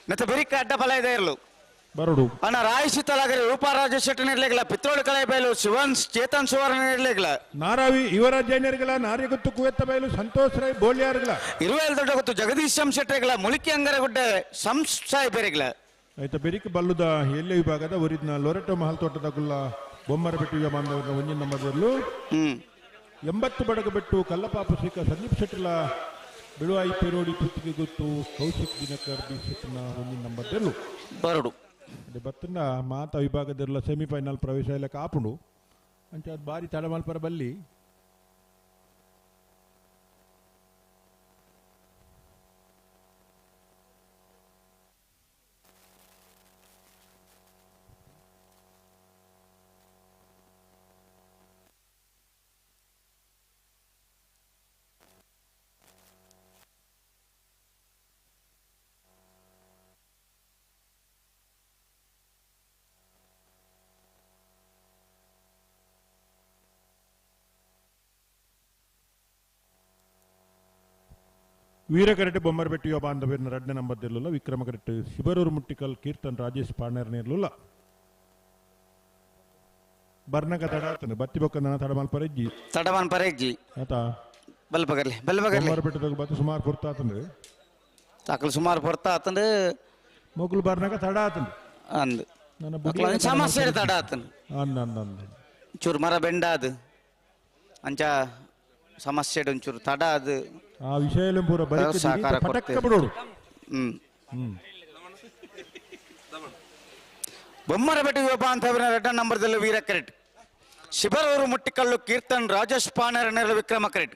[SPEAKER 19] ಮತ್ತೆ ಬೆರಿಕ ಅಡ್ಡ ಬಲ ಇದೆ ಇರಲು
[SPEAKER 14] ಬರೋಡು
[SPEAKER 19] ಅಣ್ಣ ರಾಯಿಸಿ ತಲಾಗರಿ ರೂಪಾ ರಾಜೇಶ್ ಶೆಟ್ಟನಿರ್ಲಿಲ್ಲ ಪಿತ್ರೋಳು ಕಳೆಬೈಲು ಶಿವನ್ ಚೇತನ್ ಸುವರ್ಣ ಇರ್ಲಿಲ್ಲ
[SPEAKER 14] ನಾರಾವಿ ಯುವರಾಜ್ ಜೈನರ್ಗಳ ನಾರಿಗುತ್ತು ಕುವೆತ್ತ ಬೈಲು ಸಂತೋಷ್ ರೈ ಬೋಳ್ಯಾರ್ಗಳ
[SPEAKER 19] ಇರುವೇಲ್ ದೊಡ್ಡ ಗೊತ್ತು ಜಗದೀಶ್ ಶಂ ಶೆಟ್ಟರ್ಗಳ ಮುಲಿಕಿ ಅಂಗರಗುಡ್ಡೆ ಶಂ ಸಾಹೇಬರಿಗಳ
[SPEAKER 14] ಆಯ್ತಾ ಬೆರಿಕ ಬಲ್ಲುದ ಎಲ್ಲೆ ವಿಭಾಗದ ಒರಿದ್ನ ಲೊರೆಟೋ ಮಹಲ್ ತೋಟದ ಗುಲ್ಲ ಬೊಮ್ಮರ ಬೆಟ್ಟು ಬಾಂಧವರ ಒಂಜಿನ ನಂಬರ್ದಲ್ಲೂ 80 ಬಡಗು ಬೆಟ್ಟು ಕಲ್ಲಪಾಪ ಶ್ರೀಕ ಸಂದೀಪ್ ಶೆಟ್ಟಿಲ ಬಿಳುವಾಯಿ ಪೆರೋಡಿ ಪುತ್ತಿಗೆ ಗೊತ್ತು ಕೌಶಿಕ್ ದಿನಕರ್ ಬಿ ಶೆಟ್ಟಿನ ಒಂದಿನ ನಂಬರ್ ದೆರ್ಲು
[SPEAKER 11] ಬರಡು
[SPEAKER 14] ಅದೇ ಬತ್ತನ ಮಾತ ವಿಭಾಗದೆಲ್ಲ ಸೆಮಿಫೈನಲ್ ಪ್ರವೇಶ ಎಲ್ಲ ಕಾಪುಂಡು ಅಂಚ ಅದು ಬಾರಿ ತಡಮಲ್ಪರ ಬಲ್ಲಿ ವೀರಕರೆಟ್ ಬೊಮ್ಮರಬೆಟ್ಟಿಯ ಬಾಂಧವ್ಯನ ರಡ್ಡ ನಂಬರ್ ಇರಲಿಲ್ಲ ವಿಕ್ರಮ ಕರೆಟ್ ಶಿಬರೂರು ಮುಟ್ಟಿಕಲ್ ಕೀರ್ತನ್ ರಾಜೇಶ್ ಪಾಣೇರ್ನ ಇರಲಿಲ್ಲ ಬರ್ನಕ ತಡ ಆತನು ಬತ್ತಿ ಬೊಕ್ಕನ ತಡಮಾಲ್ ಪರೆಜ್ಜಿ
[SPEAKER 19] ತಡಮಾನ್ ಪರೆಜ್ಜಿ
[SPEAKER 14] ಆತ
[SPEAKER 19] ಬಲ್ಬಗರ್ಲಿ ಬಲ್ಬಗರ್ಲಿ
[SPEAKER 14] ಬೊಮ್ಮರಬೆಟ್ಟದಾಗ ಬತ್ತು ಸುಮಾರು ಪೊರ್ತ ಆತಂದ್ರೆ
[SPEAKER 19] ಅಕಲ್ ಸುಮಾರು ಪೊರ್ತ ಆತಂದ್ರೆ
[SPEAKER 14] ಮೊಗ್ಲು ಬರ್ನಕ ತಡ ಆತಂದು
[SPEAKER 19] ಅಂದು
[SPEAKER 14] ನನ್ನ
[SPEAKER 19] ಅಕ್ಲ ಸಮಸ್ಯೆ ತಡ ಆತನು
[SPEAKER 14] ಅಂದ ಅಂದ ಅಂದ
[SPEAKER 19] ಚೂರು ಮರ ಬೆಂಡ ಅದು ಅಂಚ ಸಮಸ್ಯೆ ಒಂಚೂರು ತಡ ಅದು
[SPEAKER 14] ಆ ವಿಷಯ ಪೂರ ಬರೀ
[SPEAKER 19] ಸಹಕಾರ
[SPEAKER 14] ಪಟಕ್ಕ ಬಿಡೋಡು
[SPEAKER 19] ಹ್ಮ್
[SPEAKER 14] ಹ್ಮ್
[SPEAKER 19] ಬೊಮ್ಮರಬೆಟ್ಟು ಯುವ ಅಂತ ರೆಡ್ಡ ನಂಬರ್ದಲ್ಲಿ ವೀರ ಕರೆಟ್ ಶಿಬರೂರು ಮುಟ್ಟಿಕಲ್ಲು ಕೀರ್ತನ್ ರಾಜೇಶ್ ಪಾಣೇರ್ ನೆರಳು ವಿಕ್ರಮ ಕರೆಟ್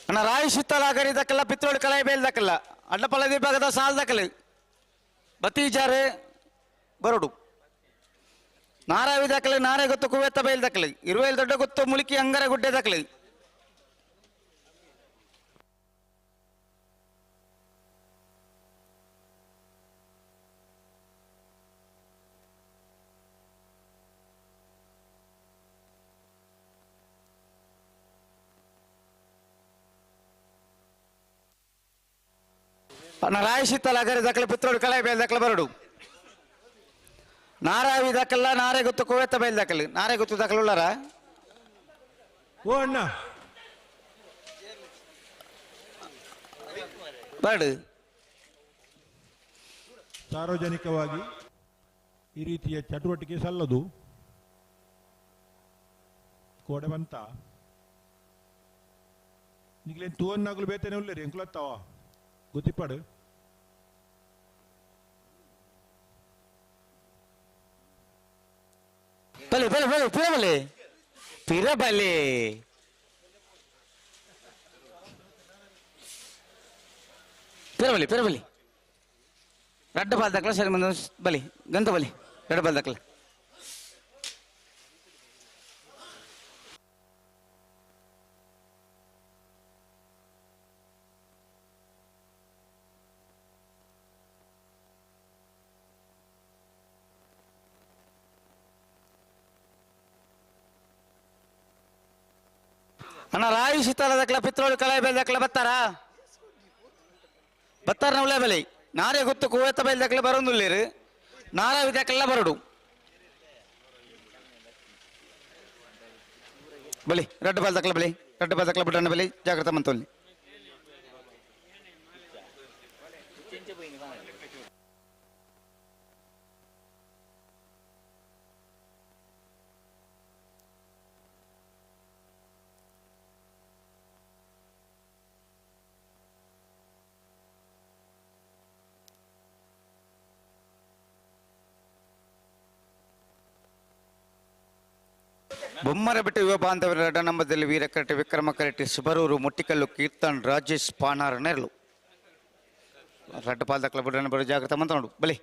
[SPEAKER 19] ಅಣ್ಣ ರಾಯಿ ಶಿತ್ತಲ ಆಗರಿ ದಕ್ಕಲ್ಲ ಪಿತ್ರೋಳಿ ಕಲಾಯಿ ಬೇಲ್ ದಕ್ಕಲ್ಲ ಅಡ್ಡಪಲ್ಲ ವಿಭಾಗದ ಸಾಲ್ ದಕ್ಕಲಿ ಬತ್ತೀಜಾರೆ ಬರೋಡು ನಾರಾವಿ ದಾಖಲೆ ನಾರೇ ಗೊತ್ತು ಕುವೇತ ಬೈಲ್ ದಕ್ಕಲಿ ಇರುವೇಲ್ ದೊಡ್ಡ ಗೊತ್ತು ಮುಳುಕಿ ಅಂಗರ ಗುಡ್ಡೆ ದಾಖಲೆ ಅಣ್ಣ ರಾಯಿ ಶಿತ್ತಲ ಆಗರಿ ದಾಖಲೆ ಪಿತ್ರೋಳಿ ಕಲಾಯಿ ಬೇಲ್ ದಾಖಲೆ ಬರೋಡು ನಾರಾವಿ ದಾಖಲ್ಲ ನಾರೇ ಗೊತ್ತು ಕುವೇತ ಬೈಲ್ ದಾಖಲೆ ನಾರೇ ಗೊತ್ತು ದಾಖಲೆ ಉಳ್ಳಾರ
[SPEAKER 14] ಓ ಅಣ್ಣ
[SPEAKER 19] ಬರ್ಡು
[SPEAKER 14] ಸಾರ್ವಜನಿಕವಾಗಿ ಈ ರೀತಿಯ ಚಟುವಟಿಕೆ ಸಲ್ಲದು ಕೋಡೆ ಬಂತ ನಿಗ್ಲೇನು ತೂವನ್ನಾಗಲು ಬೇತೇನೆ ಉಳ್ಳೇರಿ ಎಂಕುಲತ್ತಾವ ಗೊತ್ತಿಪ್ಪಾಡು
[SPEAKER 19] ಬಲೆ ಬಲೆ ಬಲೆ ಪಿರ ಬಲೆ ಪಿರ ಬಲೆ ಪಿರ ಬಲೆ ಪಿರ ಬಲೆ ರಡ್ಡ ಬಾಲ್ ದಾಖಲ ಸರಿ ಬಂದ ಬಲಿ ಗಂತ ಬಲಿ ರಡ್ಡ ಬಾಲ್ ದಾಖಲ ಅಣ್ಣ ರಾಯಿ ಸಿತ್ತಾರ ದಕ್ಕಲ ಪಿತ್ರೋಳಿ ಕಲಾಯಿ ಬೇಲ್ ದಕ್ಕಲ ಬತ್ತಾರಾ ಬತ್ತಾರ ನವಲೆ ಬಲೆ ನಾರೇ ಗೊತ್ತು ಕುವೇತ ಬೈಲ್ ದಕ್ಕಲ ಬರೋದಿಲ್ಲೇರು ನಾರಾವಿ ದಕ್ಕಲ ಬರಡು ಬಲಿ ರಡ್ಡ ಬಾಲ್ ದಕ್ಕಲ ಬಲಿ ರಡ್ಡ ಬಾಲ್ ದಕ್ಕಲ ಬಿಡಣ್ಣ ಬಲಿ ಜಾಗ್ರತೆ ಮಂತೊಲ್ಲಿ ಬೊಮ್ಮರ ಬಿಟ್ಟು ಯುವ ಬಾಂಧವರ ರಡ್ಡ ನಂಬದಲ್ಲಿ ವೀರ ಕರಟೆ ವಿಕ್ರಮ ಕರಟೆ ಸುಬರೂರು ಮುಟ್ಟಿಕಲ್ಲು ಕೀರ್ತನ್ ರಾಜೇಶ್ ಪಾನಾರ ನೆರಳು ರಡ್ಡ ಪಾಲ್ ದಕ್ಕಲ ಬಿಡಣ್ಣ ಬರೋ ಜಾಗ್ರತೆ ಮಂತ ನೋಡು ಬಲಿ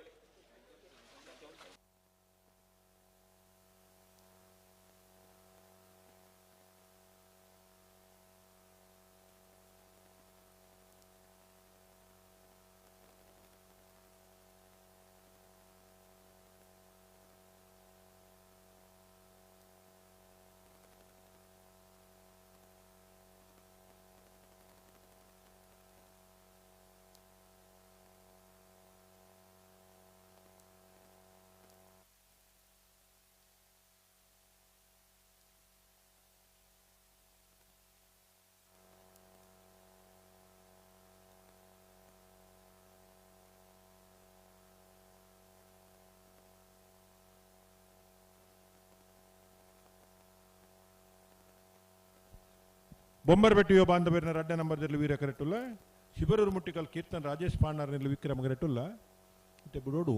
[SPEAKER 14] ಬೊಂಬರ್ಬೆಟ್ಟಿಯೋ ಬಾಂಧವರಿನ ರಡ್ಡ ನಂಬರ್ ದಲ್ಲಿ ವೀರ ಕರೆಟುಲ್ಲ ಶಿಬರೂರು ಮುಟ್ಟಿಕಲ್ ಕೀರ್ತನ್ ರಾಜೇಶ್ ಪಾಂಡಾರ್ನಲ್ಲಿ ವಿಕ್ರಮ ಕರೆಟುಲ್ಲ ಮತ್ತೆ ಬುಡೋಡು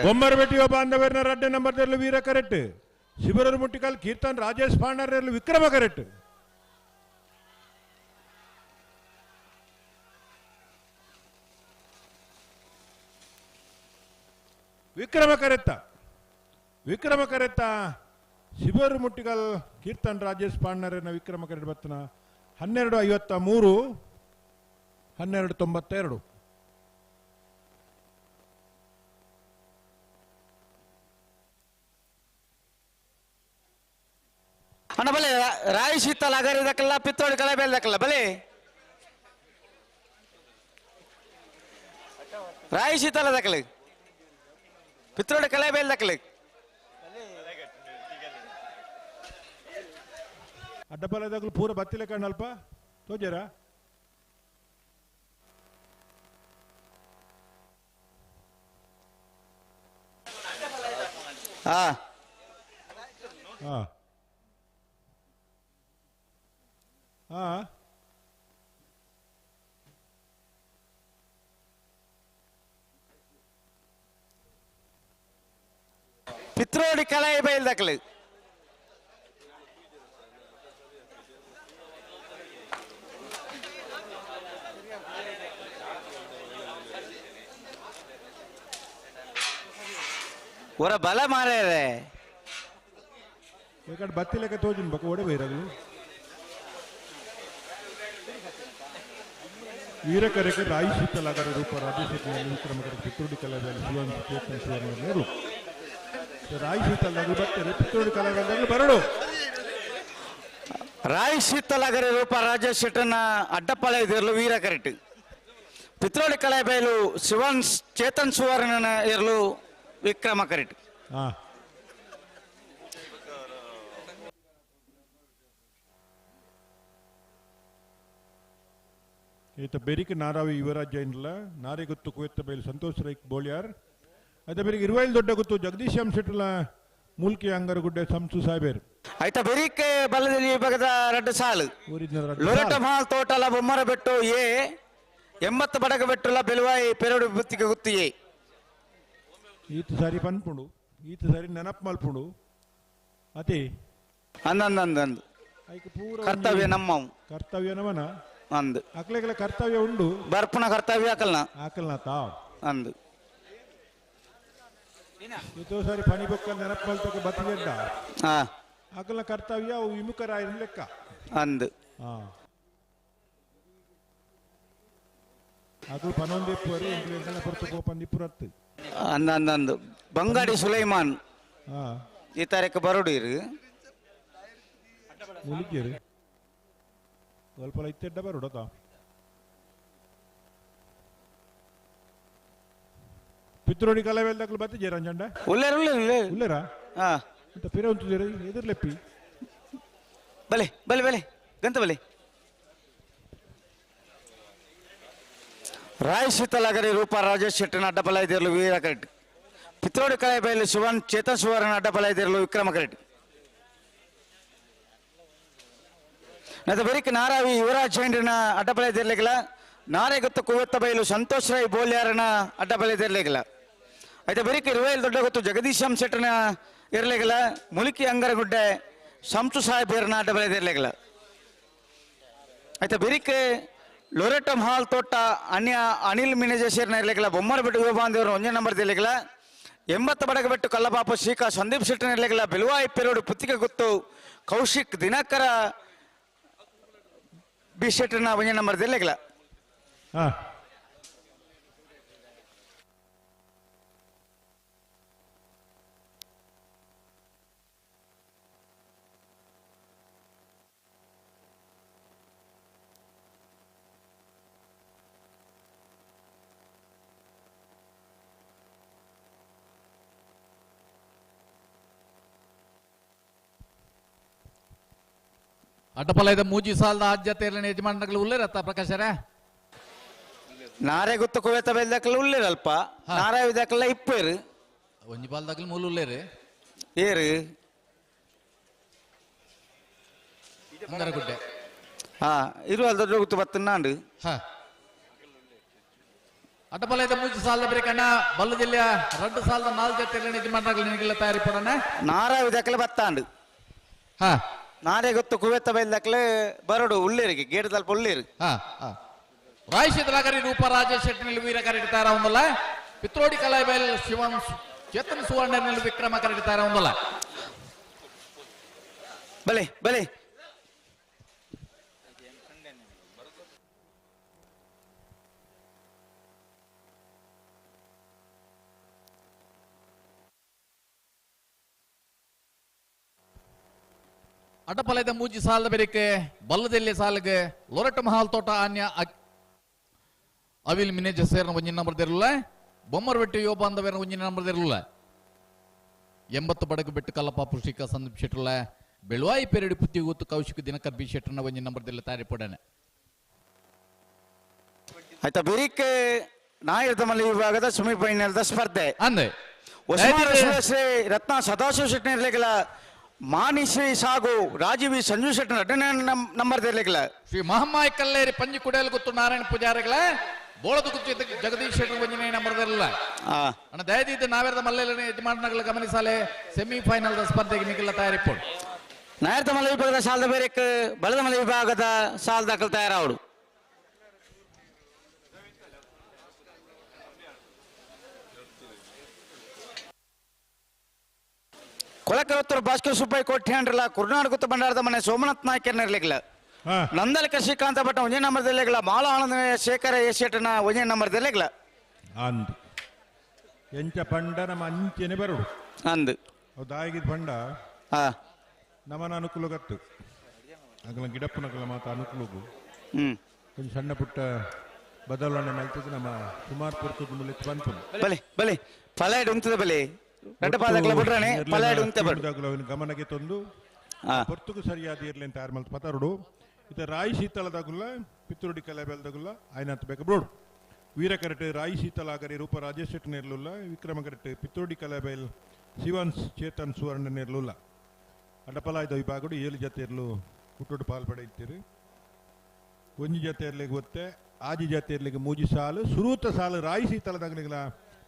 [SPEAKER 14] ಬೊಮ್ಮರಬೆಟ್ಟಿಯೋ ಬಾಂಧವರಿನ ರಡ್ಡೆ ನಂಬರ್ ದಲ್ಲಿ ವೀರ ಕರೆಕ್ಟ್ ಶಿಬರೂರು ಮುಟ್ಟಿಕಲ್ ಕೀರ್ತನ್ ರಾಜೇಶ್ ಪಾಂಡರ್ನಲ್ಲಿ ವಿಕ್ರಮ ಕರೆಕ್ಟ್ ವಿಕ್ರಮ ಕರೆತ್ತ ವಿಕ್ರಮ ಕರೆತ್ತ ಶಿಬರೂರು ಮುಟ್ಟಿಕಲ್ ಕೀರ್ತನ್ ರಾಜೇಶ್ ಪಾಂಡರ್ನ ವಿಕ್ರಮ ಕರೆಕ್ಟ್ ಬತ್ತನ 12:53 12:92.
[SPEAKER 19] ಅಣ್ಣ ಬಲೆ ರಾಯಿ ಶೀತಲ್ ಅಗರ್ ಇದಕ್ಕೆಲ್ಲ ಪಿತ್ತೋಡಿ ಕಲೆ ಬೇಲ್ದಕ್ಕಲ್ಲ ಬಲೆ ರಾಯಿ ಶೀತಲ್ ಅದಕ್ಕಲ್ಲ ಪಿತ್ರೋಡಿ ಕಲೆ ಬೇಲ್ದಕ್ಕಲ್ಲ
[SPEAKER 14] ಅಡ್ಡಬಲದಾಗಲೂ ಪೂರ ಬತ್ತಿಲೆ ಕಣ್ಣಲ್ಪ ತೋಜರ
[SPEAKER 19] ಹಾ
[SPEAKER 14] ಹಾ ಹಾ
[SPEAKER 19] ಪಿತ್ರೋಡಿ ಕಲೆ ಬಯಲ್ದಕ್ಕಲ್ಲ ಒರ ಬಲ ಮಾರೇ
[SPEAKER 14] ಯಾಕಂದ್ರೆ ಬತ್ತಿಲೆಕ್ಕ ತೋಜಿನ ಬಕ್ಕ ಓಡೆ ಬೈರಾಗಲು ವೀರಕರೆಗೆ ರಾಯಿ ಶೀತಲಾಗರ ರೂಪ ರಾಜಶೇಖರ ವಿಕ್ರಮಕರ ಪಿತ್ರೋಡಿ ಕಲಾವಿದ ಶಿವನ್ ಚೇತನ್ ಶಿವನ್ ರಾಯಿ ಶೀತಲಾಗಲು ಬರ್ತಾರೆ ಪಿತ್ರೋಡಿ ಕಲಾವಿದಾಗಲು ಬರಡು
[SPEAKER 19] ರಾಯಿ ಶೀತಲಾಗರ ರೂಪ ರಾಜೇಶ್ ಶೆಟ್ಟನ ಅಡ್ಡಪಾಳೆ ಇದಿರಲು ವೀರ ಕರೆಕ್ಟ್ ಪಿತ್ರೋಡಿ ಕಲೆ ಬಯಲು ಶಿವನ್ ಚೇತನ್ ಸುವರ್ಣನ ಇರಲು ವಿಕ್ರಮ ಕರೆಕ್ಟ್.
[SPEAKER 14] ಹಾ ಈತ ಬೆರಿಕ್ ನಾರಾವಿ ಯುವರಾಜ್ ಜೈನ್ಲ ನಾರಿಗುತ್ತು ಕುವೆತ್ತ ಬೈಲು ಸಂತೋಷ್ ರೈಕ್ ಬೋಳ್ಯಾರ್ ಅದೇ ಬೆರಿಕ್ ಇರುವೈಲ್ ದೊಡ್ಡ ಗುತ್ತು ಜಗದೀಶ್ ಎಂ ಶೆಟ್ಟಲ ಮೂಲ್ಕಿ ಅಂಗರಗುಡ್ಡೆ ಸಂಸು ಸಾಹೇಬರ್.
[SPEAKER 19] ಆಯ್ತಾ ಬೆರಿಕ್ ಬಲದಲ್ಲಿ ವಿಭಾಗದ ರಡ್ಡು ಸಾಲು ಲೊರೆಟ ಮಹಾಲ್ ತೋಟಲ ಬೊಮ್ಮರ ಬೆಟ್ಟು ಎ 80 ಬಡಗ ಬೆಟ್ಟುಲ ಬೆಲುವಾಯಿ ಪೆರಡು ಬುತ್ತಿಗೆ ಗುತ್ತು ಎ.
[SPEAKER 14] ಈತ ಸಾರಿ ಪನ್ಪುಂಡು ಈತ ಸಾರಿ ನೆನಪು ಮಲ್ಪುಂಡು ಅತಿ
[SPEAKER 19] ಅಂದಂದಂದಂದು ಕರ್ತವ್ಯ ನಮ್ಮ
[SPEAKER 14] ಕರ್ತವ್ಯ ನಮನ
[SPEAKER 19] ಅಂದು
[SPEAKER 14] ಅಕ್ಲೆಗಳ ಕರ್ತವ್ಯ ಉಂಡು
[SPEAKER 19] ಬರ್ಪುನ ಕರ್ತವ್ಯ ಆಕಲ್ನ
[SPEAKER 14] ಆಕಲ್ನ ತಾ
[SPEAKER 19] ಅಂದು
[SPEAKER 14] ಈತೋ ಸಾರಿ ಪಣಿ ಬೊಕ್ಕ ನೆನಪು ಮಲ್ತಕ ಬತ್ತಿಗೆಡ್ಡ ಆಕಲ್ನ ಕರ್ತವ್ಯ ಅವು ವಿಮುಖರಾಯಿನ ಲೆಕ್ಕ
[SPEAKER 19] ಅಂದು
[SPEAKER 14] ಅಕಲ್ ಪನೊಂದಿಪ್ಪರು ಇಂಗ್ಲೀಷ್ನ ಪೊರ್ತು ಕೋಪಂದಿಪ್ಪುರತ್ತು
[SPEAKER 19] ಅಂದ ಅಂದಂದು ಬಂಗಾಡಿ ಸುಲೈಮಾನ್ ಈ ತಾರೀಕು ಬರೋಡಿರು
[SPEAKER 14] ಮುಲಿಗೇರು ಸ್ವಲ್ಪ ಇತ್ತೆಡ್ಡ ಬರೋಡತಾ ಪಿತ್ರೋಡಿ ಕಲವೆಲ್ದಕ್ಲು ಬತ್ತಿ ಜೇರಂಜಂಡ
[SPEAKER 19] ಉಲ್ಲೇರು ಉಲ್ಲೇರು
[SPEAKER 14] ಉಲ್ಲೇರಾ
[SPEAKER 19] ಹಾ
[SPEAKER 14] ಅಂತ ಪಿರ ಉಂಟು ಎದುರ್ಲೆಪ್ಪಿ
[SPEAKER 19] ಬಲೆ ಬಲೆ ಬಲೆ ಗಂತ ಬಲೆ ರಾಯ್ ಶೀತಲಗರಿ ರೂಪ ರಾಜೇಶ್ ಶೆಟ್ಟನ ಅಡ್ಡಬಲ ಇದಿರಲು ವೀರ ಕರೆಕ್ಟ್ ಪಿತ್ರೋಡಿ ಕಲೆ ಬಯಲು ಶಿವನ್ ಚೇತನ್ ಸುವರ್ಣ ಅಡ್ಡಬಲ ಇದಿರಲು ವಿಕ್ರಮ ಕರೆಕ್ಟ್. ನದ ಬರಿಕ್ ನಾರಾವಿ ಯುವರಾಜ್ ಜೈನ್ರನ ಅಡ್ಡಬಲ ಇದಿರ್ಲಿಕ್ಕಿಲ್ಲ ನಾರೆಗೊತ್ತು ಕುವತ್ತ ಬಯಲು ಸಂತೋಷ್ ರೈ ಬೋಲ್ಯಾರನ ಅಡ್ಡಬಲ ಇದಿರ್ಲಿಕ್ಕಿಲ್ಲ ಆಯ್ತಾ ಬರಿಕ್ ಇರುವೈಲ್ ದೊಡ್ಡ ಗೊತ್ತು ಜಗದೀಶ್ ಎಂ ಶೆಟ್ಟನ ಇರ್ಲಿಕ್ಕಿಲ್ಲ ಮುಲಿಕಿ ಅಂಗರಗುಡ್ಡೆ ಸಂಸು ಸಾಹೇಬರನ ಅಡ್ಡಬಲ ಇದಿರ್ಲಿಕ್ಕಿಲ್ಲ ಆಯ್ತಾ ಬೆರಿಕ್ ಲೊರೆಟೋ ಮಹಾಲ್ ತೋಟ ಅನ್ಯ ಅನಿಲ್ ಮಿನೇಜೇಶ್ವರನ ಇರ್ಲಿಕ್ಕಿಲ್ಲ ಬೊಮ್ಮರ ಬೆಟ್ಟು ವಿಭಾಂದೇವರು ಒಂದೇ ನಂಬರ್ ಇರ್ಲಿಕ್ಕಿಲ್ಲ 80 ಬಡಗ ಬೆಟ್ಟು ಕಲ್ಲಬಾಪು ಶ್ರೀಕಾ ಸಂದೀಪ್ ಶೆಟ್ಟನ ಇರ್ಲಿಕ್ಕಿಲ್ಲ ಬೆಲುವಾಯಿ ಪೆರೋಡು ಪುತ್ತಿಗೆ ಗುತ್ತು ಕೌಶಿಕ್ ದಿನಕರ ಬಿ ಶೆಟ್ಟನ ಒಂದೇ ನಂಬರ್ ಇರ್ಲಿಕ್ಕಿಲ್ಲ.
[SPEAKER 14] ಹಾ
[SPEAKER 17] ಅಡ್ಡಪಲ ಮೂಜಿ ಸಾಲದ ಆದ್ಯತೆಯಲ್ಲಿ ಯಜಮಾನಗಳು ಉಲ್ಲೇರತ್ತ ಪ್ರಕಾಶರೇ
[SPEAKER 20] ನಾರೇ ಗೊತ್ತು ಕುವೇತ ಬೆಲ್ದಕ್ಕಲ್ಲ ಉಲ್ಲೇರಲ್ಪ ನಾರೇ ಇದಕ್ಕೆಲ್ಲ ಇಪ್ಪೇರು
[SPEAKER 17] ಒಂಜಿ ಬಾಲ್ದಾಗಲು ಮೂಲು ಉಲ್ಲೇರು
[SPEAKER 20] ಏರು
[SPEAKER 17] ಅಂಗರಗುಡ್ಡೆ
[SPEAKER 20] ಹಾ ಇರುವ ದೊಡ್ಡ ಗೊತ್ತು ಬತ್ತನಾಂಡು
[SPEAKER 17] ಹಾ ಅಡ್ಡಪಲ ಮೂಜಿ ಸಾಲದ ಬರೀಕಣ್ಣ ಬಲ್ಲ ಜಿಲ್ಲೆಯ ರಡ್ಡು ಸಾಲದ ನಾಲ್ಕು ಜೊತೆಯಲ್ಲಿ ಯಜಮಾನಗಳು ನಿನಗೆಲ್ಲ ತಯಾರಿ ಪಡೋಣ
[SPEAKER 20] ನಾರಾ ಇದಕ್ಕೆಲ್ಲ ಬತ್ತಾಂಡು
[SPEAKER 17] ಹಾ
[SPEAKER 20] ನಾರೇ ಗೊತ್ತು ಕುವೇತ ಬೆಲ್ದಕ್ಕಲೆ ಬರಡು ಉಳ್ಳೇರಿಗೆ ಗೇಟ್ ತಲ್ಪ ಉಳ್ಳೇರು
[SPEAKER 17] ಹಾ ಹಾ ರಾಯಶಿದ್ರಾಗರಿ ರೂಪ ರಾಜೇಶ್ ಶೆಟ್ಟಿನಲ್ಲಿ ವೀರ ಕರೆಡ್ತಾರ ಒಂದಲ್ಲ ಪಿತ್ರೋಡಿ ಕಲಾಬೆಲ್ ಶಿವನ್ ಚೇತನ್ ಸುವರ್ಣನಲ್ಲಿ ವಿಕ್ರಮ ಕರೆಡ್ತಾರ ಒಂದಲ್ಲ
[SPEAKER 20] ಬಲೆ ಬಲೆ
[SPEAKER 17] ಅಡ್ಡಪಲದ ಮೂಜಿ ಸಾಲದ ಬೆರಿಕೆ ಬಲ್ಲದೆಲ್ಲಿ ಸಾಲಗೆ ಲೊರಟ ಮಹಾಲ್ ತೋಟ ಅನ್ಯ ಅವಿಲ್ ಮಿನೇಜ ಸೇರ್ನ ಒಂಜಿನ ನಂಬರ್ ದಿರಲಿಲ್ಲ ಬೊಮ್ಮರಬೆಟ್ಟು ಯೋಬ ಅಂದವೇರ್ನ ಒಂಜಿನ ನಂಬರ್ ದಿರಲಿಲ್ಲ 80 ಬಡಗು ಬೆಟ್ಟು ಕಲ್ಲಪ್ಪ ಪುಷ್ಟಿಕ ಸಂದೀಪ್ ಶೆಟ್ಟರ್ಲ ಬೆಳುವಾಯಿ ಪೆರಡಿ ಪುತ್ತಿ ಗೊತ್ತು ಕೌಶಿಕ ದಿನಕರ್ ಬಿ ಶೆಟ್ಟರ್ನ ಒಂಜಿನ ನಂಬರ್ ದಿಲ್ಲ ತಯಾರಿ ಪಡನೆ
[SPEAKER 20] ಆಯ್ತಾ ಬೆರಿಕೆ ನಾಯರ್ದಮಲ್ಲಿ ವಿಭಾಗದ ಸೆಮಿಫೈನಲ್ದ ಸ್ಪರ್ಧೆ
[SPEAKER 17] ಅಂದೆ
[SPEAKER 20] ಶ್ರೀ ರತ್ನ ಸದಾಶಿವ ಶೆಟ್ಟಿನಿರ್ಲಿಕ್ಕಿಲ್ಲ ಮಾನಿಶ್ರೀ ಸಾಗು ರಾಜೀವಿ ಸಂಜು ಶೆಟ್ಟರ್ ಎರಡನೇ ನಂಬರ್ ಇರ್ಲಿಕ್ಕಿಲ್ಲ
[SPEAKER 17] ಶ್ರೀ ಮಹಮ್ಮಾಯಿ ಕಲ್ಲೇರಿ ಪಂಜಿ ಕುಡಿಯಲು ಗೊತ್ತು ನಾರಾಯಣ ಪೂಜಾರಿಗಳ ಬೋಳದ ಗುಚ್ಚು ಜಗದೀಶ್ ಶೆಟ್ಟರ್ ಒಂಜಿನ ನಂಬರ್ ಇರಲಿಲ್ಲ ಅಣ್ಣ ದಯದಿದ್ದು ನಾವೇರದ ಮಲ್ಲೆಲ್ಲ ಯಜಮಾನಗಳ ಗಮನಿಸಾಲೆ ಸೆಮಿಫೈನಲ್ ಸ್ಪರ್ಧೆಗೆ ನಿಗಿಲ್ಲ ತಯಾರಿ ಪೋಡು
[SPEAKER 20] ನಾಯರ್ದ ಮಲೆ ವಿಭಾಗದ ಸಾಲದ ಬೇರೆ ಬಲದ ಮಲೆ ವಿಭಾಗದ ಸಾಲ ದಾಖಲು ತಯಾರಾವಡು ಕೊಲಕರತ್ತೂರು ಭಾಸ್ಕರ್ ಸುಬ್ಬಯ್ಯ ಕೋಟ್ಯಾಂಡ್ರಲ್ಲ ಕುರ್ನಾಡ್ ಗುತ್ತ ಭಂಡಾರದ ಮನೆ ಸೋಮನಾಥ್ ನಾಯ್ಕರ್ನಿರ್ಲಿಕ್ಕಿಲ್ಲ ನಂದಲಕ ಶ್ರೀಕಾಂತ ಭಟ್ಟ ಒಂದೇ ನಂಬರ್ ಇರ್ಲಿಕ್ಕಿಲ್ಲ ಮಾಲ ಆನಂದ ಶೇಖರ ಎಸ್ ಶೆಟ್ಟನ ಒಂದೇ ನಂಬರ್ ಇರ್ಲಿಕ್ಕಿಲ್ಲ
[SPEAKER 14] ಅಂದು ಎಂಚ ಪಂಡ ನಮ್ಮ ಅಂಚೆನೆ ಬರೋಡು
[SPEAKER 20] ಅಂದು
[SPEAKER 14] ದಾಯಿಗಿದ ಪಂಡ ನಮನ ಅನುಕೂಲ ಗತ್ತು ಅಗಲ ಗಿಡಪ್ಪನಗಲ ಮಾತ ಅನುಕೂಲಗು ಕೊಂಚ ಸಣ್ಣ ಪುಟ್ಟ ಬದಲಾವಣೆ ಮಲ್ತದ್ದು ನಮ್ಮ ಸುಮಾರು ಪುರ್ತದ ಮುಲಿತ್ ಬಂತು
[SPEAKER 20] ಬಲೆ ಬಲೆ ಫಲಾಯ್ಡ್ ಉಂತದ ಬಲೆ ರಡ್ಡ ಪಾದಕಲ ಬಿಡ್ರಾನೆ ಫಲಾಯ್ಡ್ ಉಂತೆ ಬಡು
[SPEAKER 14] ಗಮನಕ್ಕೆ ತಂದು ಪೊರ್ತುಗು ಸರಿಯಾದ ಇರ್ಲಿ ಅಂತ ಯಾರು ಮಲ್ತು ಪತರುಡು ಇತ ರಾಯಿ ಶೀತಲದಾಗುಲ್ಲ ಪಿತ್ತುರುಡಿ ಕಲೆ ಬೆಲ್ದಾಗುಲ್ಲ ಆಯ್ನಂತ ಬೇಕು ಬ್ರೋಡು ವೀರ ಕರೆಟ್ ರಾಯಿ ಶೀತಲಾಗರಿ ರೂಪ ರಾಜೇಶ್ ಶೆಟ್ಟಿ ನೇರ್ಲುಲ್ಲ ವಿಕ್ರಮ ಕರೆಟ್ ಪಿತ್ತುರುಡಿ ಕಲೆಬೆಲ್ ಶಿವನ್ಸ್ ಚೇತನ್ ಸುವರ್ಣ ನೇರ್ಲುಲ್ಲ ಅಡ್ಡಪಲಾಯ್ದ ವಿಭಾಗಡು 7 ಜತೆ ಇರ್ಲು ಹುಟ್ಟುಡು ಪಾಲ್ ಪಡೆಯುತ್ತೀರಿ ಒಂಜಿ ಜತೆ ಇರ್ಲಿಗೆ ಗೊತ್ತೆ ಆಜಿ ಜತೆ ಇರ್ಲಿಗೆ ಮೂಜಿ ಸಾಲು ಸುರೂತ ಸಾಲು ರಾಯಿ ಶೀತಲದಾಗಲಿಲ್ಲ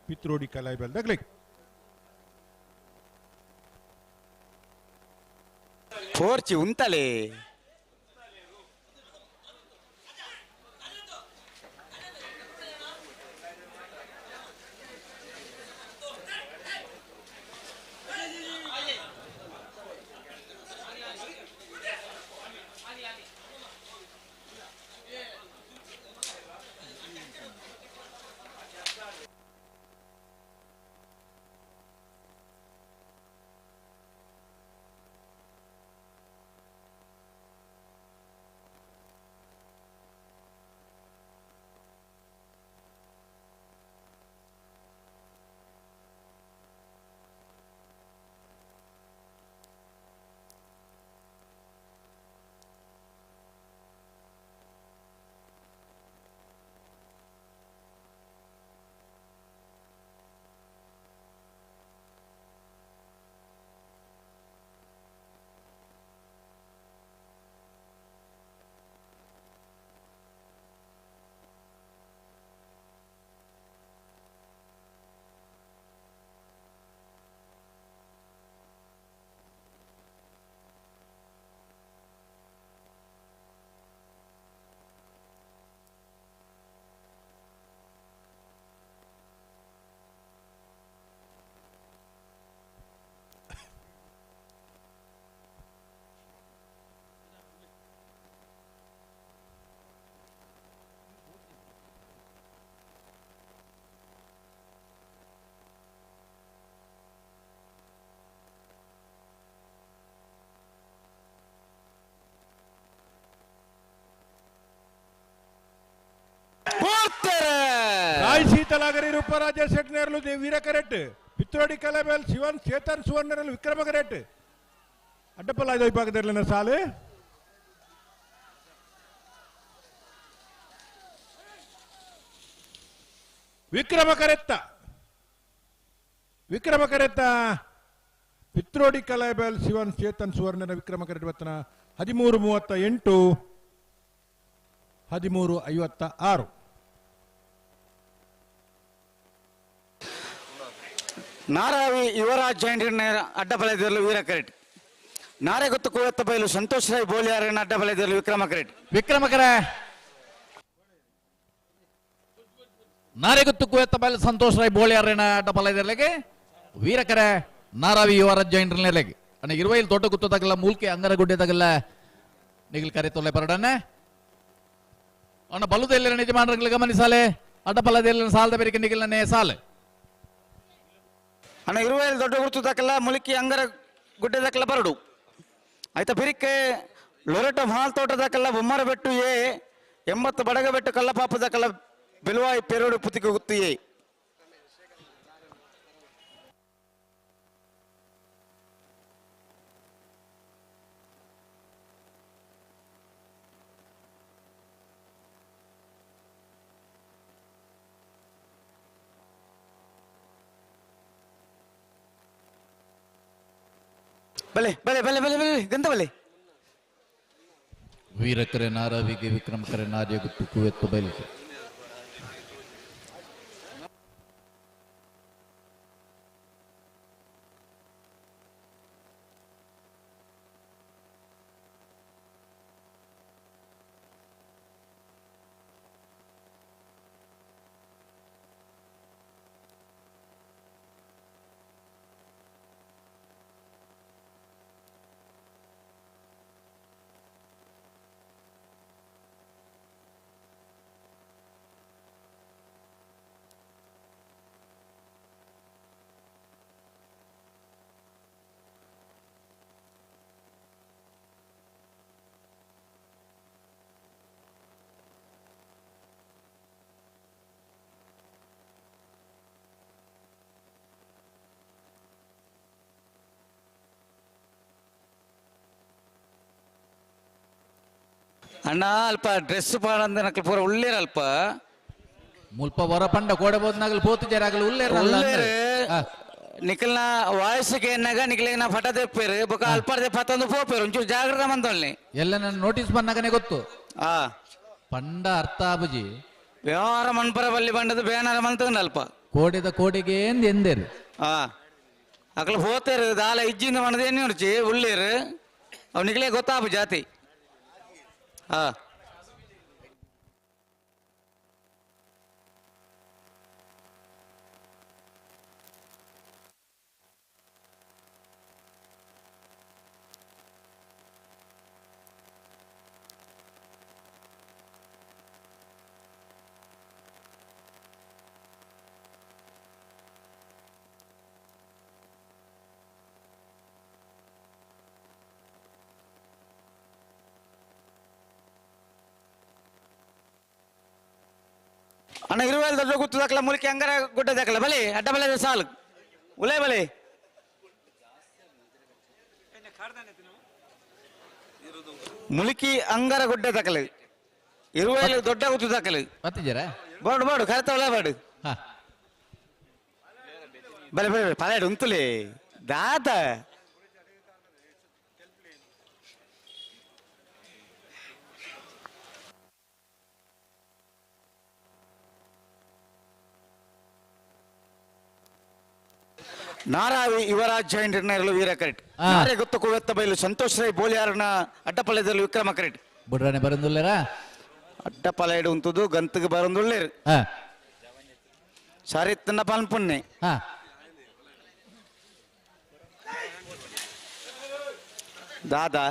[SPEAKER 14] ಪಿತ್ರೋಡಿ ಕಲಾಯಿ ಬೆಲ್ದಾಗ್ಲಿಕ್ಕೆ
[SPEAKER 20] ಫೋರ್ಚಿ ಉಂತಲೇ
[SPEAKER 14] ಸಾಯಿ ಸೀತಲಾಗರಿ ರೂಪರಾಜ ಶೆಟ್ನೇರ್ಲು ವೀರ ಕರೆಟ್ ಪಿತ್ರೋಡಿ ಕಲೆಬೇಲ್ ಶಿವನ್ ಚೇತನ್ ಸುವರ್ಣರಲ್ಲಿ ವಿಕ್ರಮ ಕರೆಟ್ ಅಡ್ಡಪಲ್ಲಾಯ್ದ ವಿಭಾಗದಲ್ಲಿ ಸಾಲು ವಿಕ್ರಮ ಕರೆತ್ತ ವಿಕ್ರಮ ಕರೆತ್ತ ಪಿತ್ರೋಡಿ ಕಲೆಬೇಲ್ ಶಿವನ್ ಚೇತನ್ ಸುವರ್ಣನ ವಿಕ್ರಮ ಕರೆಟ್ ಬತ್ತನ 13:38 13:56.
[SPEAKER 20] ನಾರಾವಿ ಯುವರಾಜ್ ಜೈಂಟ್ ಅಡ್ಡಬಲದಿರಲು ವೀರ ಕರೆಟ್ ನಾರೆಗೊತ್ತು ಕುವತ್ತ ಬಯಲು ಸಂತೋಷ್ ರಾಯ್ ಬೋಲಿಯಾರನ್ನ ಅಡ್ಡಬಲದಿರಲು ವಿಕ್ರಮ ಕರೆಟ್
[SPEAKER 17] ವಿಕ್ರಮ ಕರೆ ನಾರೆಗೊತ್ತು ಕುವೆತ್ತ ಬಯಲು ಸಂತೋಷ್ ರಾಯ್ ಬೋಳಿಯಾರನ್ನ ಅಡ್ಡಬಲದಿರಲಿಗೆ ವೀರಕರೆ ನಾರಾವಿ ಯುವರಾಜ್ ಜೈಂಟ್ ಅಣ್ಣ ಇರುವೈಲ್ ತೋಟ ಗುತ್ತದಾಗಲ್ಲ ಮೂಲ್ಕೆ ಅಂಗರ ಗುಡ್ಡೆದಾಗಲ್ಲ ನಿಗಲ್ ಕರೆ ತೊಲೆ ಪರಡನೆ ಅಣ್ಣ ಬಲುದೆಲ್ಲ ನಿಜಮಾನಗಳ ಗಮನಿಸಾಲೆ ಅಡ್ಡಬಲದೆಲ್ಲ ಸಾಲದ ಬೇರೆ ನಿಗಲನೆ ಸಾಲೆ
[SPEAKER 20] ಅಣ್ಣ ಇರುವೈಲ್ ದೊಡ್ಡ ಗುರುತು ದಾಖಲ ಮುಲಿಕಿ ಅಂಗರ ಗುಡ್ಡೆ ದಾಖಲ ಬರಡು ಆಯ್ತಾ ಬಿರಿಕೆ ಲೊರೆಟ ಮಾಲ್ ತೋಟ ದಾಖಲ ಬೊಮ್ಮರ ಬೆಟ್ಟು ಎ 80 ಬಡಗ ಬೆಟ್ಟು ಕಲ್ಲಪಾಪ ದಾಖಲ ಬಿಲ್ವಾಯಿ ಪೆರೋಡು ಪುತಿಗೆ ಗುತ್ತು ಎ ಬಲೆ ಬಲೆ ಬಲೆ ಬಲೆ ಬಲೆ ಗಂಧ ಬಲೆ
[SPEAKER 17] ವೀರಕರೆ ನಾರಾವಿಗೆ ವಿಕ್ರಮ ಕರೆ ನಾರ್ಯ ಗುತ್ತು ಕುವೆತ್ತು ಬಯಲಿಗೆ
[SPEAKER 20] ಅಣ್ಣ ಅಲ್ಪ ಡ್ರೆಸ್ ಪಾಡಂದ ನಕಲ್ ಪೂರ ಉಳ್ಳೇರ ಅಲ್ಪ
[SPEAKER 17] ಮುಲ್ಪ ವರ ಪಂಡ ಕೋಡಬಹುದು ನಗಲ್ ಪೋತು ಜರಾಗಲು ಉಳ್ಳೇರ
[SPEAKER 20] ಉಳ್ಳೇರು ನಿಖಲ್ನ ವಾಯ್ಸ್ಗೆ ಎನ್ನಾಗ ನಿಖಲಿಗೆ ನಾ ಫಟ ತೆಪ್ಪೇರು ಬೊಕ ಅಲ್ಪರ್ದೆ ಪತ್ತೊಂದು ಪೋಪೇರು ಒಂಚೂರು ಜಾಗ್ರತೆ ಮಂದೊಳ್ಳಿ
[SPEAKER 17] ಎಲ್ಲ ನನ್ನ ನೋಟಿಸ್ ಬಂದಾಗನೇ ಗೊತ್ತು ಪಂಡ ಅರ್ಥ ಆಬುಜಿ
[SPEAKER 20] ವ್ಯವಹಾರ ಮನ್ಪರ ಬಲ್ಲಿ ಬಂಡದ ಬೇನಾರ ಮಂತಂದ ಅಲ್ಪ
[SPEAKER 17] ಕೋಡಿದ ಕೋಡಿಗೆ ಎಂದೇರು
[SPEAKER 20] ಅಕಲ ಹೋತೇರು ದಾಲ ಇಜ್ಜಿಂದ ಮಣದ ಎಣ್ಣೆ ಉಡ್ಚಿ ಉಳ್ಳೇರು ಅವನಿಗಲೇ ಗೊತ್ತಾಪು ಜಾತಿ. ಅಣ್ಣ ಇರುವೆಲ್ ದೊಡ್ಡ ಗುತ್ತು ದಾಖಲ ಮುಲಿಕೆ ಅಂಗರ ಗುಡ್ಡ ದಾಖಲ ಬಲಿ ಅಡ್ಡ ಬಲೆ ಸಾಲು ಉಲೇ ಬಲಿ ಮುಲಿಕಿ ಅಂಗರ ಗುಡ್ಡ ದಾಖಲೆ ಇರುವೆಲ್ ದೊಡ್ಡ ಗುತ್ತು ದಾಖಲೆ
[SPEAKER 17] ಮತ್ತಿದ್ದೀರಾ
[SPEAKER 20] ಬಾಡು ಬಾಡು ಕರೆತ ಒಳ್ಳೆ ಬಾಡು ಬಲೆ ಬಲೆ ಪಲಾಡು ಉಂತುಲೆ ದಾತ ನಾರಾವಿ ಯುವರಾಜ್ ಜೈನ್ ನಿರ್ಣಯಗಳು ವೀರ ಕರೆಟ್ ನಾರೇ ಗೊತ್ತು ಕುವೆತ್ತ ಬೈಲು ಸಂತೋಷ್ ರೈ ಬೋಲಿಯಾರನ ಅಡ್ಡಪಲ್ಯದಲ್ಲಿ ವಿಕ್ರಮ ಕರೆಟ್
[SPEAKER 17] ಬುಡ್ರಾನೆ ಬರಂದುಲ್ಲೇರಾ
[SPEAKER 20] ಅಡ್ಡಪಲೈಡು ಉಂತುದು ಗಂತಗೆ ಬರಂದುಲ್ಲೇರು ಸರಿ ತನ್ನ ಪನ್ಪುನ್ನೆ ದಾದಾ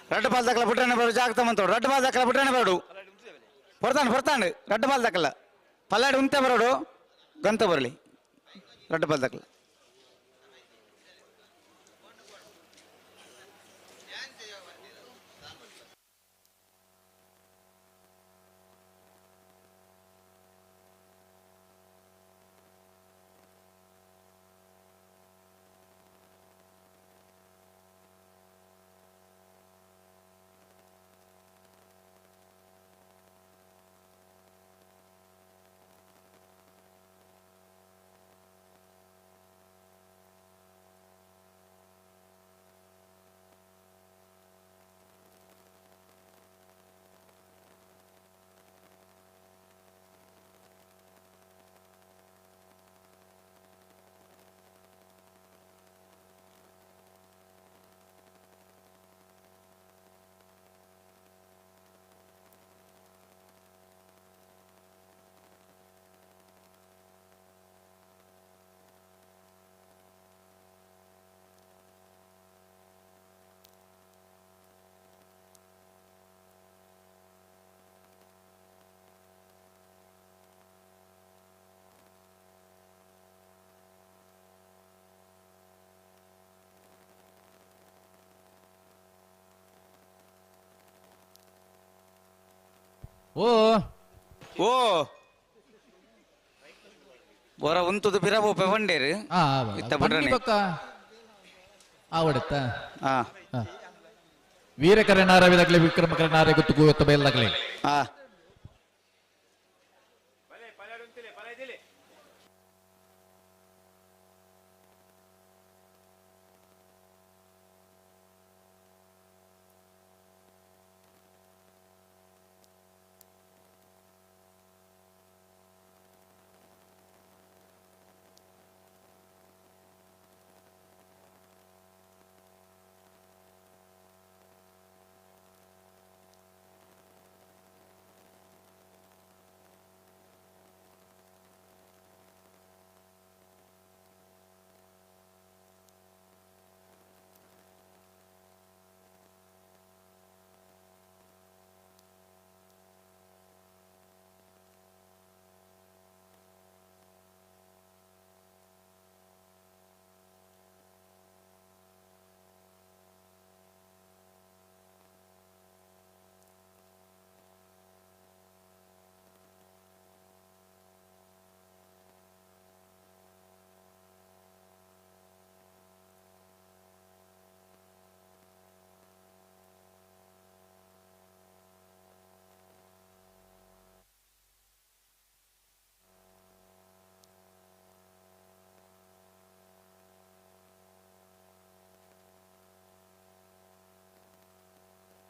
[SPEAKER 20] ರಡ್ಡ್ ಬಾಲ್ ದಕ್ಕಲ ಪುಟ್ಟನೆ ಬರು ಜಾಗ್ರತೆ ಮಂತೋಡು ರಡ್ಡ್ ಬಾಲ್ ದಕ್ಕಲ ಪುಟ್ಟನೆ ಬರಡು ಹೊರ್ತಾಂಡು ಹೊರ್ತಾಂಡು ರಡ್ಡ್ ಬಾಲ್ ದಕ್ಕಲ ಪಲ್ಲಾಡಿ ಉಂತೆ ಬರೋಡು ಗಂತ ಬರಲಿ ರಡ್ಡ್ ಬಾಲ್ ದಕ್ಕಲ
[SPEAKER 17] ಓ
[SPEAKER 20] ಓ ಬೊರ ಉಂತುದು ಪಿರ ಪೋಪೆ ಪಂಡೇರು ಇತ್ತ ಬುಡ್ರನೆ
[SPEAKER 17] ಆವಡತ್ತ ವೀರಕರಣ ರವಿದಾಗಲಿ ವಿಕ್ರಮಕರಣ ಗೊತ್ತು ಗೊತ್ತ ಬಯಲಾಗಲಿ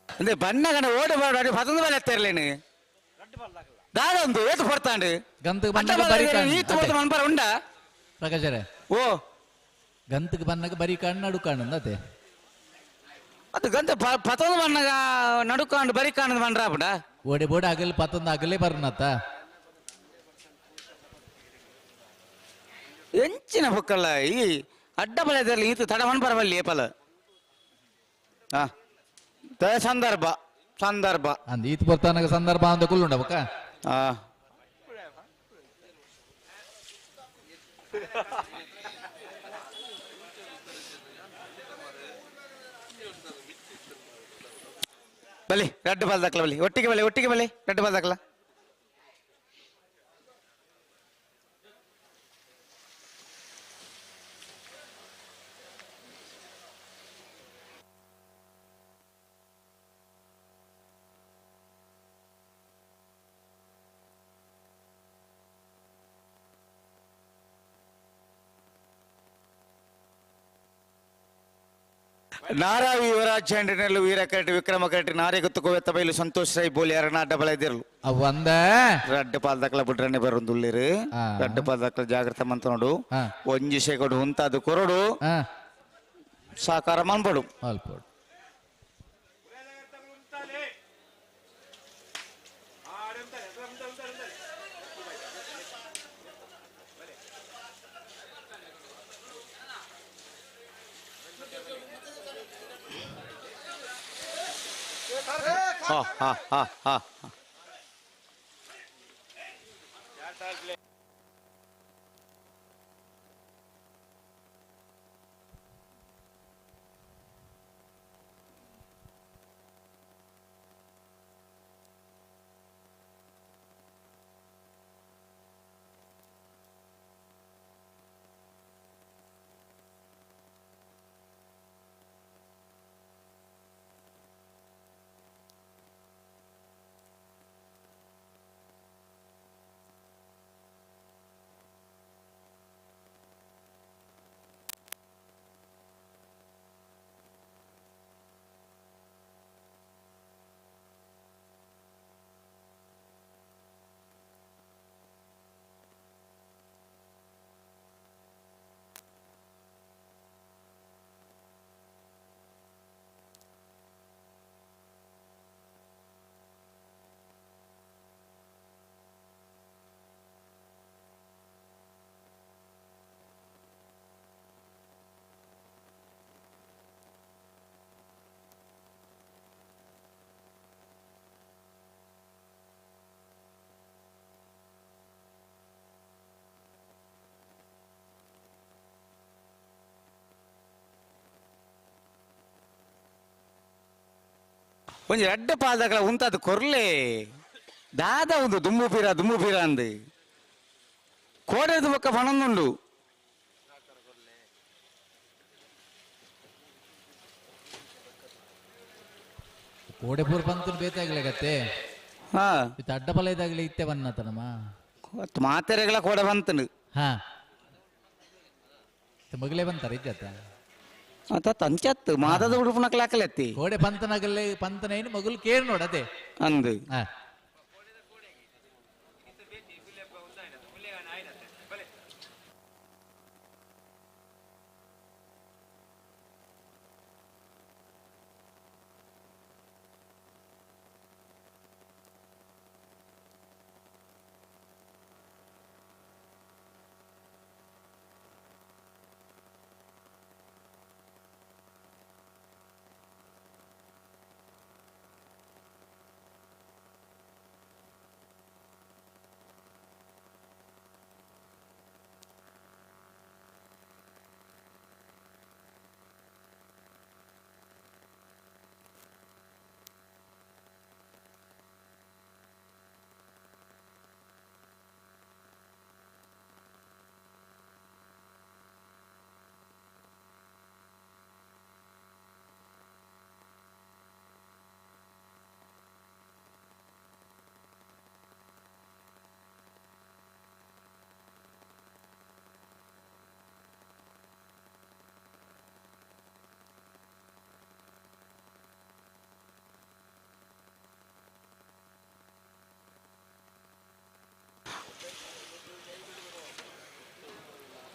[SPEAKER 20] ಅಂದ್ರೆ ಬಣ್ಣ ಗಣ ಓಡಿ ಬಾಡ ಪತಂದ ಮೇಲೆ ಎತ್ತಿರ್ಲೇನು ದಾದ ಒಂದು ಏತು ಪಡ್ತಾಂಡು
[SPEAKER 17] ಗಂತಕ್ಕೆ ಬಣ್ಣಗ ಬರಿ ಕಣ್ಣು
[SPEAKER 20] ಈತು ಪಡ್ತ ಮನ್ಪರ ಉಂಡ
[SPEAKER 17] ಪ್ರಕಾಶರೇ
[SPEAKER 20] ಓ
[SPEAKER 17] ಗಂತಕ್ಕೆ ಬಣ್ಣಗ ಬರಿ ಕಣ್ಣು ನಡು ಕಣ್ಣು ಅದೇ
[SPEAKER 20] ಅದು ಗಂತ ಪತಂದ ಬಣ್ಣಗ ನಡು ಕಾಂಡು ಬರಿ ಕಾಣದು ಬಂಡ್ರ ಬಿಡ
[SPEAKER 17] ಓಡಿ ಬೋಡಿ ಅಗಲ್ ಪತಂದ ಅಗಲೇ ಬರ್ನತ್ತ
[SPEAKER 20] ಎಂಚಿನ ಬೊಕ್ಕಲ್ಲ ಈ ಅಡ್ಡ ಬಲದಲ್ಲಿ ಈತು ತಡ ಮನ್ಪರ ಬಲ್ಲಿ ಏಪಲ ಹಾ ಸಂದರ್ಭ ಸಂದರ್ಭ
[SPEAKER 17] ಅಂದ್ ಈತ್ ಬರ್ತಾನಗ ಸಂದರ್ಭ ಅಂದ ಕುಲ್ಲುಂಡ ಬೊಕ್ಕ
[SPEAKER 20] ಬಲಿ ರಡ್ಡು ಬಾಲ್ ದಾಖಲ ಬಲಿ ಒಟ್ಟಿಗೆ ಬಲಿ ಒಟ್ಟಿಗೆ ಬಲಿ ರಡ್ಡು ಬಾಲ್ ದಾಖಲ ನಾರಾವಿ ಯುವರಾಜ್ ಹಂಡ್ರೆಡ್ನಲ್ಲೂ ವೀರ ಕರಟಿ ವಿಕ್ರಮ ಕರಟಿ ನಾರಿ ಗೊತ್ತು ಕೋವೆತ್ತ ಬೈಲು ಸಂತೋಷ್ ರೈ ಬೋಲಿ ಅರಣ ಡಬಲ್ ಐದಿರಲು
[SPEAKER 17] ಒಂದ
[SPEAKER 20] ರಡ್ಡು ಪಾಲ್ ದಾಖಲ ಬಿಡ್ರನೆ ಬರುಂದುಳ್ಳಿರು ರಡ್ಡು ಪಾಲ್ ದಾಖಲ ಜಾಗ್ರತೆ ಮಂತ ನೋಡು ಒಂಜಿ ಶೇಕಡು ಉಂತಾದು ಕೊರಡು ಸಾಕಾರ ಮನ್ಬಡು ಹಾ ಹಾ ಹಾ ಹಾ. ಒಂಜಿ ರಡ್ಡ್ ಪಾದಗಳ ಉಂತಾದ ಕೊರ್ಲೆ ದಾದ ಒಂದು ದುಂಬು ಪೀರ ದುಂಬು ಪೀರ ಅಂದು ಕೋಡೆದ ಬೊಕ್ಕ ಪಣೊಂದುಂಡು.
[SPEAKER 17] ಕೋಡೆ ಪೂರ ಪಂತುನು ಬೇತಾಗ್ಲೆಗತ್ತೆ
[SPEAKER 20] ಹಾ
[SPEAKER 17] ಇತ್ತ ಅಡ್ಡ ಬಲ ಇದಾಗ್ಲಿ ಇತ್ತೆ ಬನ್ನತನಮ್ಮ
[SPEAKER 20] ಮಾತೆರೆಗಳ ಕೋಡೆ ಬಂತನು.
[SPEAKER 17] ಹಾ ಮಗಳೇ ಬಂತಾರೆ ಇದ್ದತ್ತ
[SPEAKER 20] ಅತ್ತ ತಂಚತ್ತು ಮಾದದ ಉಡುಪುನಕ್ಲ ಹಾಕಲೆತ್ತಿ
[SPEAKER 17] ಕೋಡೆ ಪಂತನಗಲ್ಲೇ ಪಂತನೇನು ಮಗುಲು ಕೇರ್ ನೋಡದೆ
[SPEAKER 20] ಅಂದು.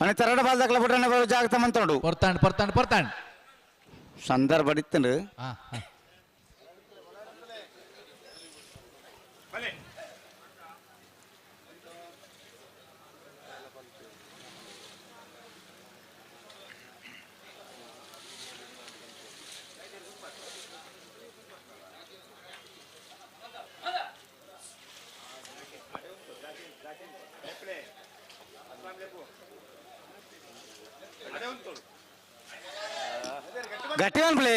[SPEAKER 20] ಅಣ್ಣ ತರಡ ಬಾಲ್ದಕ್ಲ ಬಿಟ್ರೆ ಬರೋ ಜಾಗತ ಮಂತೋಡು
[SPEAKER 17] ಪೊರ್ತಾಂಡ್ ಪೊರ್ತಾಂಡ್ ಪೊರ್ತಾಂಡ್
[SPEAKER 20] ಸಂದರ್ಭ ಇತ್ತಂಡು. ಗಟ್ಟಿ ಅನ್ಬಿಳಿ.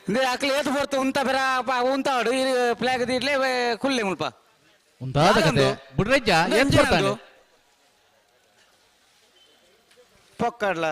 [SPEAKER 20] ಇಂದೇ ಅಕ್ಲೆ ಏತು ಪೊರ್ತು ಉಂತ ಬೇರ ಉಂತಾಡು ಈ ಫ್ಲಾಗ್ ದೀಡ್ಲೆ ಕುಲ್ಲೆ ಮುಲ್ಪ
[SPEAKER 17] ಉಂತಾದ ಕತೆ ಬುಡ್ರಜ್ಜ ಏತ್ ಬರ್ತಾನೆ
[SPEAKER 20] ಪೊಕ್ಕಡ್ಲ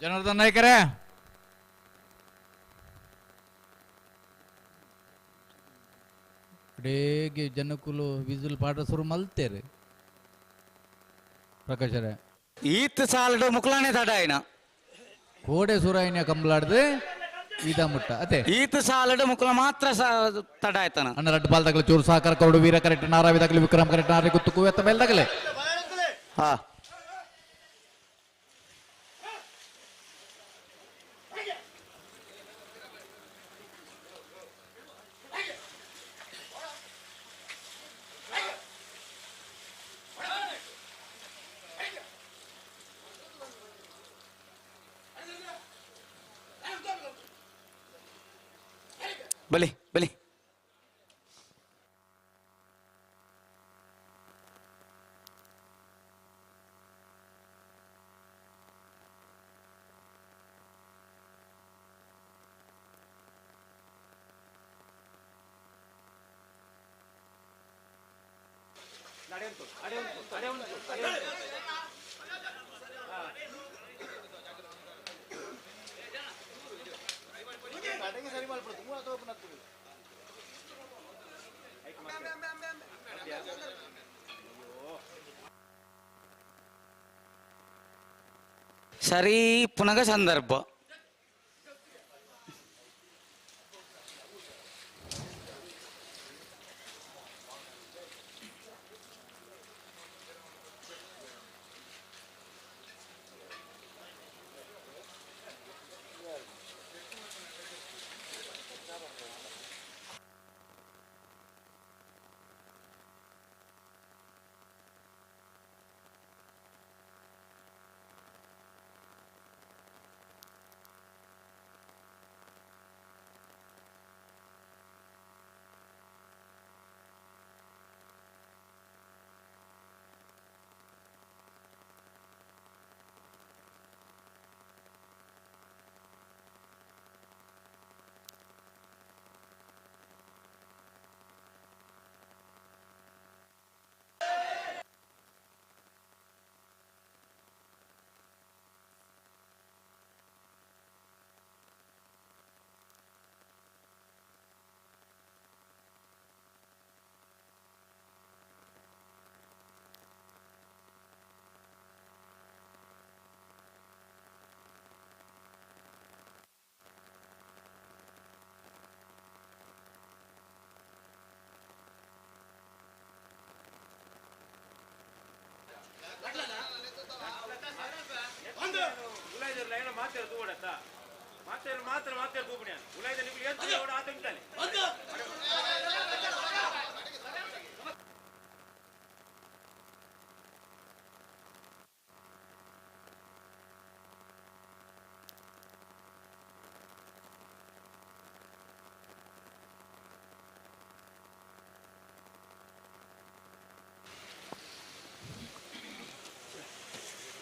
[SPEAKER 17] ಜನಾರ್ದನ್ ನಾಯ್ಕರೇ ಡೇಗೆ ಜನಕುಲು ವಿಜುಲ್ ಪಾಠ ಶುರು ಮಲ್ತೇರೆ ಪ್ರಕಾಶರೇ
[SPEAKER 20] ಈತ್ ಸಾಲಡು ಮುಕ್ಲಾನೆ ತಡ ಆಯ್ನ
[SPEAKER 17] ಕೋಡೆ ಸುರಾಯಿನ ಕಂಬಲಾಡ್ದು ಈದ ಮುಟ್ಟ ಅತೆ
[SPEAKER 20] ಈತ್ ಸಾಲಡು ಮುಕ್ಲ ಮಾತ್ರ ತಡ ಆಯ್ತಾನ
[SPEAKER 17] ಅಣ್ಣ ರಡ್ಡು ಬಾಲ್ ತಗಲೆ ಚೂರು ಸಹಕಾರ ಕೊರಡು ವೀರ ಕರೆಕ್ಟ್ ನಾರಾವಿ ತಗಲಿ ವಿಕ್ರಮ್ ಕರೆಕ್ಟ್ ನಾರಿ ಗುತ್ತು ಕುವೆತ್ತ ಮೇಲೆ ತಗಲೆ
[SPEAKER 20] ಹಾ ಬಲಿ ಬಲಿ ಸರಿ ಪುನಗ ಸಂದರ್ಭ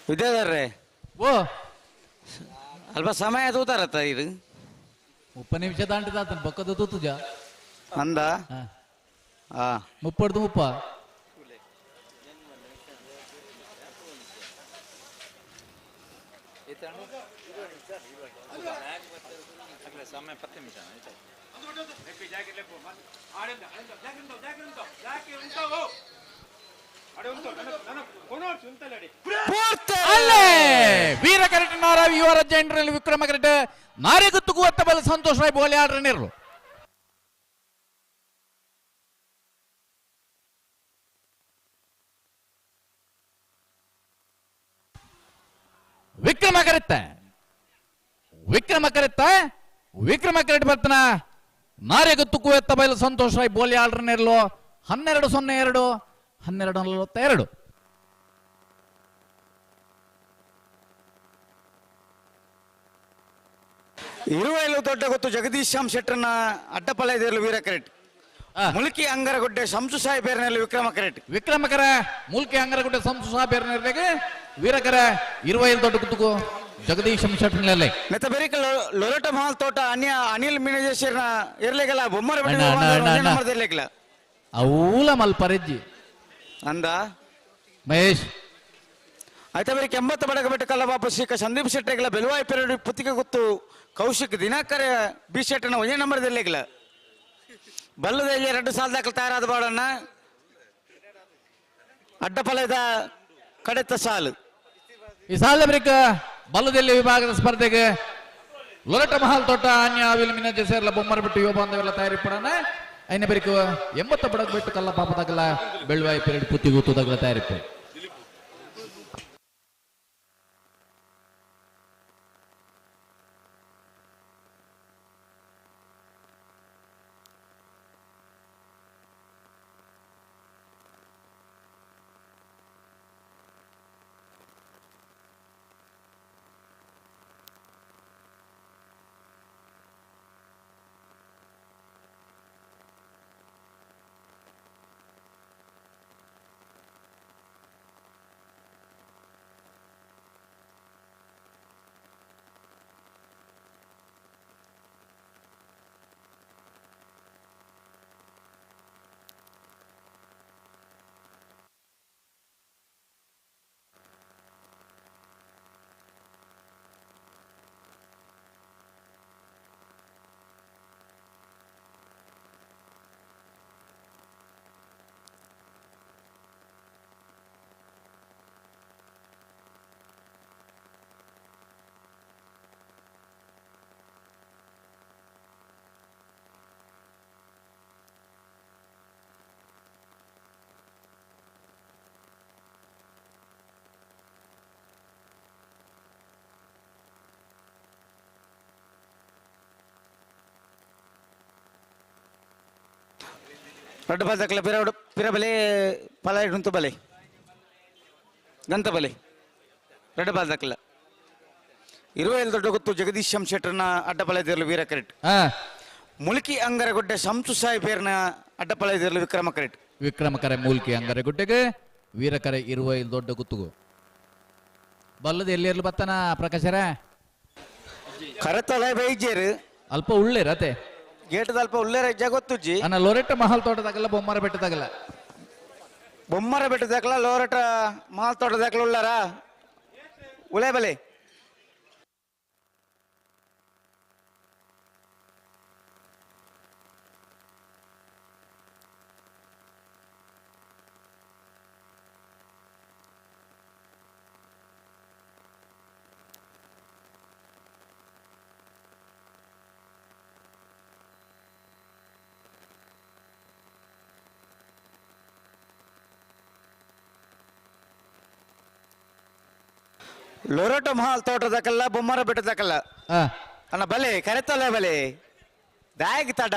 [SPEAKER 20] ವಿದ್ಯಾಧರ್ರೆ
[SPEAKER 17] ಓ
[SPEAKER 20] ಅಲ್ಪ ಸಮಯ ತೂತಾರತ್ತ ಇದು
[SPEAKER 17] 30 ನಿಮಿಷ ದಾಂಟಿದಾತನ ಬೊಕ್ಕದ ತೂತುಜ
[SPEAKER 20] ಅಂದ ಆ
[SPEAKER 17] ಮುಪ್ಪಡ್ದು ಮುಪ್ಪ
[SPEAKER 6] ಸಮಯ 10 ನಿಮಿಷ.
[SPEAKER 17] ಅಲ್ಲೇ ವೀರ ಕರೆಟ್ ನಾರ ಯುವ ಜೈನರಲ್ಲಿ ವಿಕ್ರಮ ಕರೆಟ್ ನಾರೆಗುತ್ತು ಕೂವತ್ತ ಬಲ ಸಂತೋಷ್ ರಾಯ್ ಬೋಲೆ ಆಡ್ರ ನೀರು. ವಿಕ್ರಮ ಕರೆತ್ತ ವಿಕ್ರಮ ಕರೆತ್ತ ವಿಕ್ರಮ ಕರೆಟ್ ಬರ್ತನ ನಾರೆಗುತ್ತು ಕೂವತ್ತ ಬೈಲು ಸಂತೋಷ್ ರಾಯ್ ಬೋಲೆ ಆಡ್ರ ನೀರ್ಲು 12:02 12:42.
[SPEAKER 20] ಇರುವೈಲು ದೊಡ್ಡ ಗೊತ್ತು ಜಗದೀಶ್ ಶ್ಯಾಮ್ ಶೆಟ್ಟರ್ನ ಅಡ್ಡಪಲಯದಿರಲು ವೀರ ಕರೆಟ್ ಮುಲ್ಕಿ ಅಂಗರಗುಡ್ಡೆ ಶಂಸು ಸಾಹೇಬ್ ವಿಕ್ರಮ ಕರೆಟ್
[SPEAKER 17] ವಿಕ್ರಮಕರ ಮುಲ್ಕಿ ಅಂಗರಗುಡ್ಡೆ ಶಂಸು ಸಾಹೇಬ್ ವೀರಕರ ಇರುವೈಲು ದೊಡ್ಡ ಗುತ್ತುಗು ಜಗದೀಶ್ ಶೆಟ್ಟರ್ನಲ್ಲಿ
[SPEAKER 20] ನೆತ್ತ ಬೆರಿಕ ಲೊರಟ ಮಹಲ್ ತೋಟ ಅನ್ಯ ಅನಿಲ್ ಮೀನಜೇಶ್ವರನ ಇರ್ಲಿಕ್ಕಲ್ಲ ಬೊಮ್ಮರ ಇರ್ಲಿಕ್ಕಲ್ಲ
[SPEAKER 17] ಅವೂಲ ಮಲ್ಪರೆಜ್ಜಿ
[SPEAKER 20] ಅಂದ
[SPEAKER 17] ಮಹೇಶ್
[SPEAKER 20] ಆಯ್ತಾ ಬೇರೆ 80 ಬಡಗ ಬೆಟ್ಟ ಕಲ್ಲಬಾಬು ಶ್ರೀಕ ಸಂದೀಪ್ ಶೆಟ್ಟಿಗಳ ಬೆಲುವಾಯಿ ಪೆರಡು ಪುತ್ತಿಗೆ ಗೊತ್ತು ಕೌಶಿಕ್ ದಿನಾಕರ ಬಿ ಶೆಟ್ಟನ ಒಂದೇ ನಂಬರ್ದಲ್ಲಿಗಿಲ್ಲ ಬಲ್ಲದ 2 ಸಾಲದಾಕಲು ತಯಾರಾದ ಬಾಡನ್ನ ಅಡ್ಡಪಲದ ಕಡೆತ ಸಾಲು
[SPEAKER 17] ಈ ಸಾಲ ಬ್ರೇಕ್ ಬಲ್ಲದಲ್ಲಿ ವಿಭಾಗದ ಸ್ಪರ್ಧೆಗೆ ಲೊರಟ ಮಹಲ್ ತೋಟ ಅನ್ಯ ಅವಿಲ್ ಮಿನ ಜೆಸೇರ್ಲ ಬೊಮ್ಮರ ಬಿಟ್ಟು ಯುವ ಬಾಂಧವೆಲ್ಲ ತಯಾರಿ ಪಡೋಣ ಐನ ಬರಿಕ 80 ಬಡಗ ಬಿಟ್ಟು ಕಲ್ಲ ಪಾಪದಾಗಲ ಬೆಳ್ವಾಯಿ ಪೆರಡು ಪುತ್ತಿಗೆ ಗೊತ್ತುದಾಗಲ ತಯಾರಿಪ್ಪು.
[SPEAKER 20] ರಡ್ಡು ಬದಕಲ ಪಿರಡು ಪಿರಬಲೆ ಫಲ ಉಂಟು ಬಲೆ ಗಂತ ಬಲೆ ರಡ್ಡು ಬಾಲ್ದಕ್ಲ ಇರುವೈಲ್ ದೊಡ್ಡ ಗೊತ್ತು ಜಗದೀಶ್ ಶಂ ಶೆಟ್ಟರ್ನ ಅಡ್ಡಪಲಯದಿರಲು ವೀರ ಕರೆಟ್ ಮುಲ್ಕಿ ಅಂಗರಗುಡ್ಡೆ ಶಂಸು ಸಾಹೇಬೇರ್ನ ಅಡ್ಡಪಲಯದಿರಲು ವಿಕ್ರಮ ಕರೆಟ್
[SPEAKER 17] ವಿಕ್ರಮಕರೆ ಮೂಲ್ಕಿ ಅಂಗರಗುಡ್ಡೆಗೆ ವೀರಕರೆ ಇರುವೈಲ್ ದೊಡ್ಡ ಗುತ್ತುಗು ಬಲ್ಲದ ಎಲ್ಲಿರ್ಲು ಬತ್ತನ ಪ್ರಕಾಶರ
[SPEAKER 20] ಕರತಲೆ ಬೈಜೇರು
[SPEAKER 17] ಅಲ್ಪ ಉಳ್ಳೇರ ಅತೆ
[SPEAKER 20] ಗೇಟದ ಅಲ್ಪ ಉಳ್ಳೇರ ಜಗೊತ್ತುಜ್ಜಿ
[SPEAKER 17] ಅಣ್ಣ ಲೊರೆಟ್ಟ ಮಹಲ್ ತೋಟದಾಗಲ್ಲ ಬೊಮ್ಮರ ಬೆಟ್ಟದಾಗಲ್ಲ
[SPEAKER 20] ಬೊಮ್ಮರ ಬೆಟ್ಟದಾಗಲ್ಲ ಲೋರಟ ಮಹಲ್ ತೋಟದಾಗಲ್ಲ ಉಳ್ಳಾರ ಉಳೆ ಬಲೆ ಲೊರೋಟ ಮಹಲ್ ತೋಟದಕಲ್ಲ ಬೊಮ್ಮರ ಬೆಟ್ಟದಕಲ್ಲ ಅಣ್ಣ ಬಲೆ ಕರೆತಲ್ಲ ಬಲೆ ದಾಯಕ್ ತಡ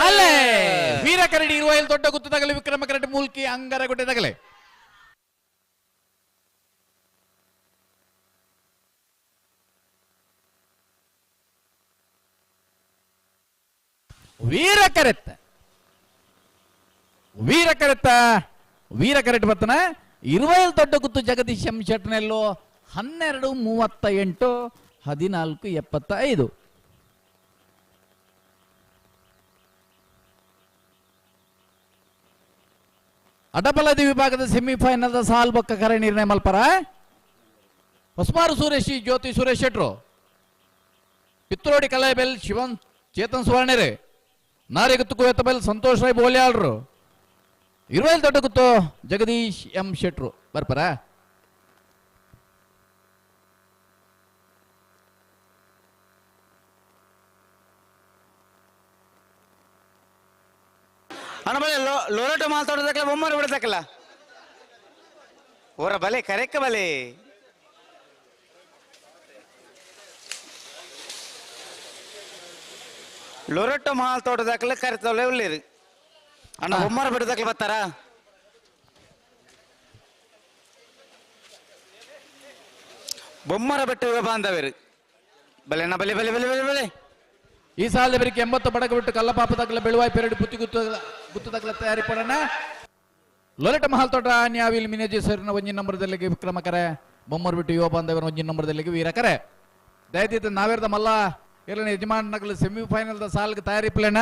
[SPEAKER 17] ಅಲ್ಲೇ ವೀರ ಕರಡಿ ಇರುವೈಲ್ ದೊಡ್ಡ ಗುತ್ತು ತಗಲೆ ವಿಕ್ರಮ ಕರಡಿ ಮೂಲ್ಕಿ ಅಂಗರ ಗುಡ್ಡೆ ತಗಲೆ. ವೀರ ಕರೆತ್ತ ವೀರ ಕರೆತ್ತ ವೀರ ಕರೆಟ್ ಬರ್ತನ ಇರುವೈಲ್ ದೊಡ್ಡ ಗುತ್ತು ಜಗದೀಶ್ ಎಂ ಶೆಟ್ನೆಲ್ಲೋ 12:38 14:75. ಅಡಬಲದಿ ವಿಭಾಗದ ಸೆಮಿಫೈನಲ್ ಸಾಲ್ ಬೊಕ್ಕ ಕರೆ ನಿರ್ಣಯ ಮಲ್ಪರ ಹೊಸಮಾರು ಸುರೇಶ್ ಜ್ಯೋತಿ ಸುರೇಶ್ ಶೆಟ್ರು ಪಿತ್ರೋಡಿ ಕಲಾಬೆಲ್ ಶಿವನ್ ಚೇತನ್ ಸುವರ್ಣರೇ ನಾರಿಗುತ್ತು ಕುವೆತ್ತಬೆಲ್ ಸಂತೋಷ್ ರಾಯ್ ಬೋಲ್ಯಾಳ್ರು ಇರುವೈಲ್ ದೊಡ್ಡ ಗುತ್ತು ಜಗದೀಶ್ ಎಂ ಶೆಟ್ರು ಬರ್ಪರ.
[SPEAKER 20] ಅಣ್ಣ ಬಲೆ ಲೋರೋಟೋ ಮಾತಾಡೋದಕ್ಕಲ್ಲ ಬೊಮ್ಮರು ಬಿಡದಕ್ಕಲ್ಲ ಓರ ಬಲೆ ಕರೆಕ್ಕ ಬಲೆ ಲೊರೊಟ್ಟೊ ಮಾಲ್ ತೋಟದಾಕಲ ಕರೆತೊಲೆ ಉಳ್ಳೇರು ಅಣ್ಣ ಬೊಮ್ಮರ ಬಿಡದಕ್ಕಲ್ಲ ಬರ್ತಾರ. ಬೊಮ್ಮರ ಬೆಟ್ಟ ಬಾಂಧವರು ಬಲೆ ಅಣ್ಣ ಬಲೆ ಬಲೆ ಬಲೆ ಬಲೆ ಬಲೆ.
[SPEAKER 17] ಈ ಸಾಲದ ಬೆರಿಕೆ 80 ಬಡಕ ಬಿಟ್ಟು ಕಲ್ಲಪಾಪ ತಗಲ ಬೆಳುವಾಯಿ ಪೆರಡು ಬುತ್ತಿ ಗುತ್ತು ಗುತ್ತು ತಗಲ ತಯಾರಿ ಪಡೋಣ. ಲೊಲೆಟ ಮಹಲ್ ತೋಟ ನ್ಯಾವಿಲ್ ಮಿನೇಜಿ ಸರಿನ ಒಂಜಿನ ನಂಬರ್ದಲ್ಲಿಗೆ ವಿಕ್ರಮ ಕರೆ ಬೊಮ್ಮರು ಬಿಟ್ಟು ಯುವ ಬಾಂಧವರ ಒಂಜಿನ ನಂಬರ್ದಲ್ಲಿಗೆ ವೀರ ಕರೆ ದಯದಿದ್ದ ನಾವೇರ್ದ ಮಲ್ಲ ಎರಡನೇ ಯಜಮಾನಗಳು ಸೆಮಿಫೈನಲ್ the ಸಾಲ್ಗೆ ತಯಾರಿ ಪ್ಲೇನ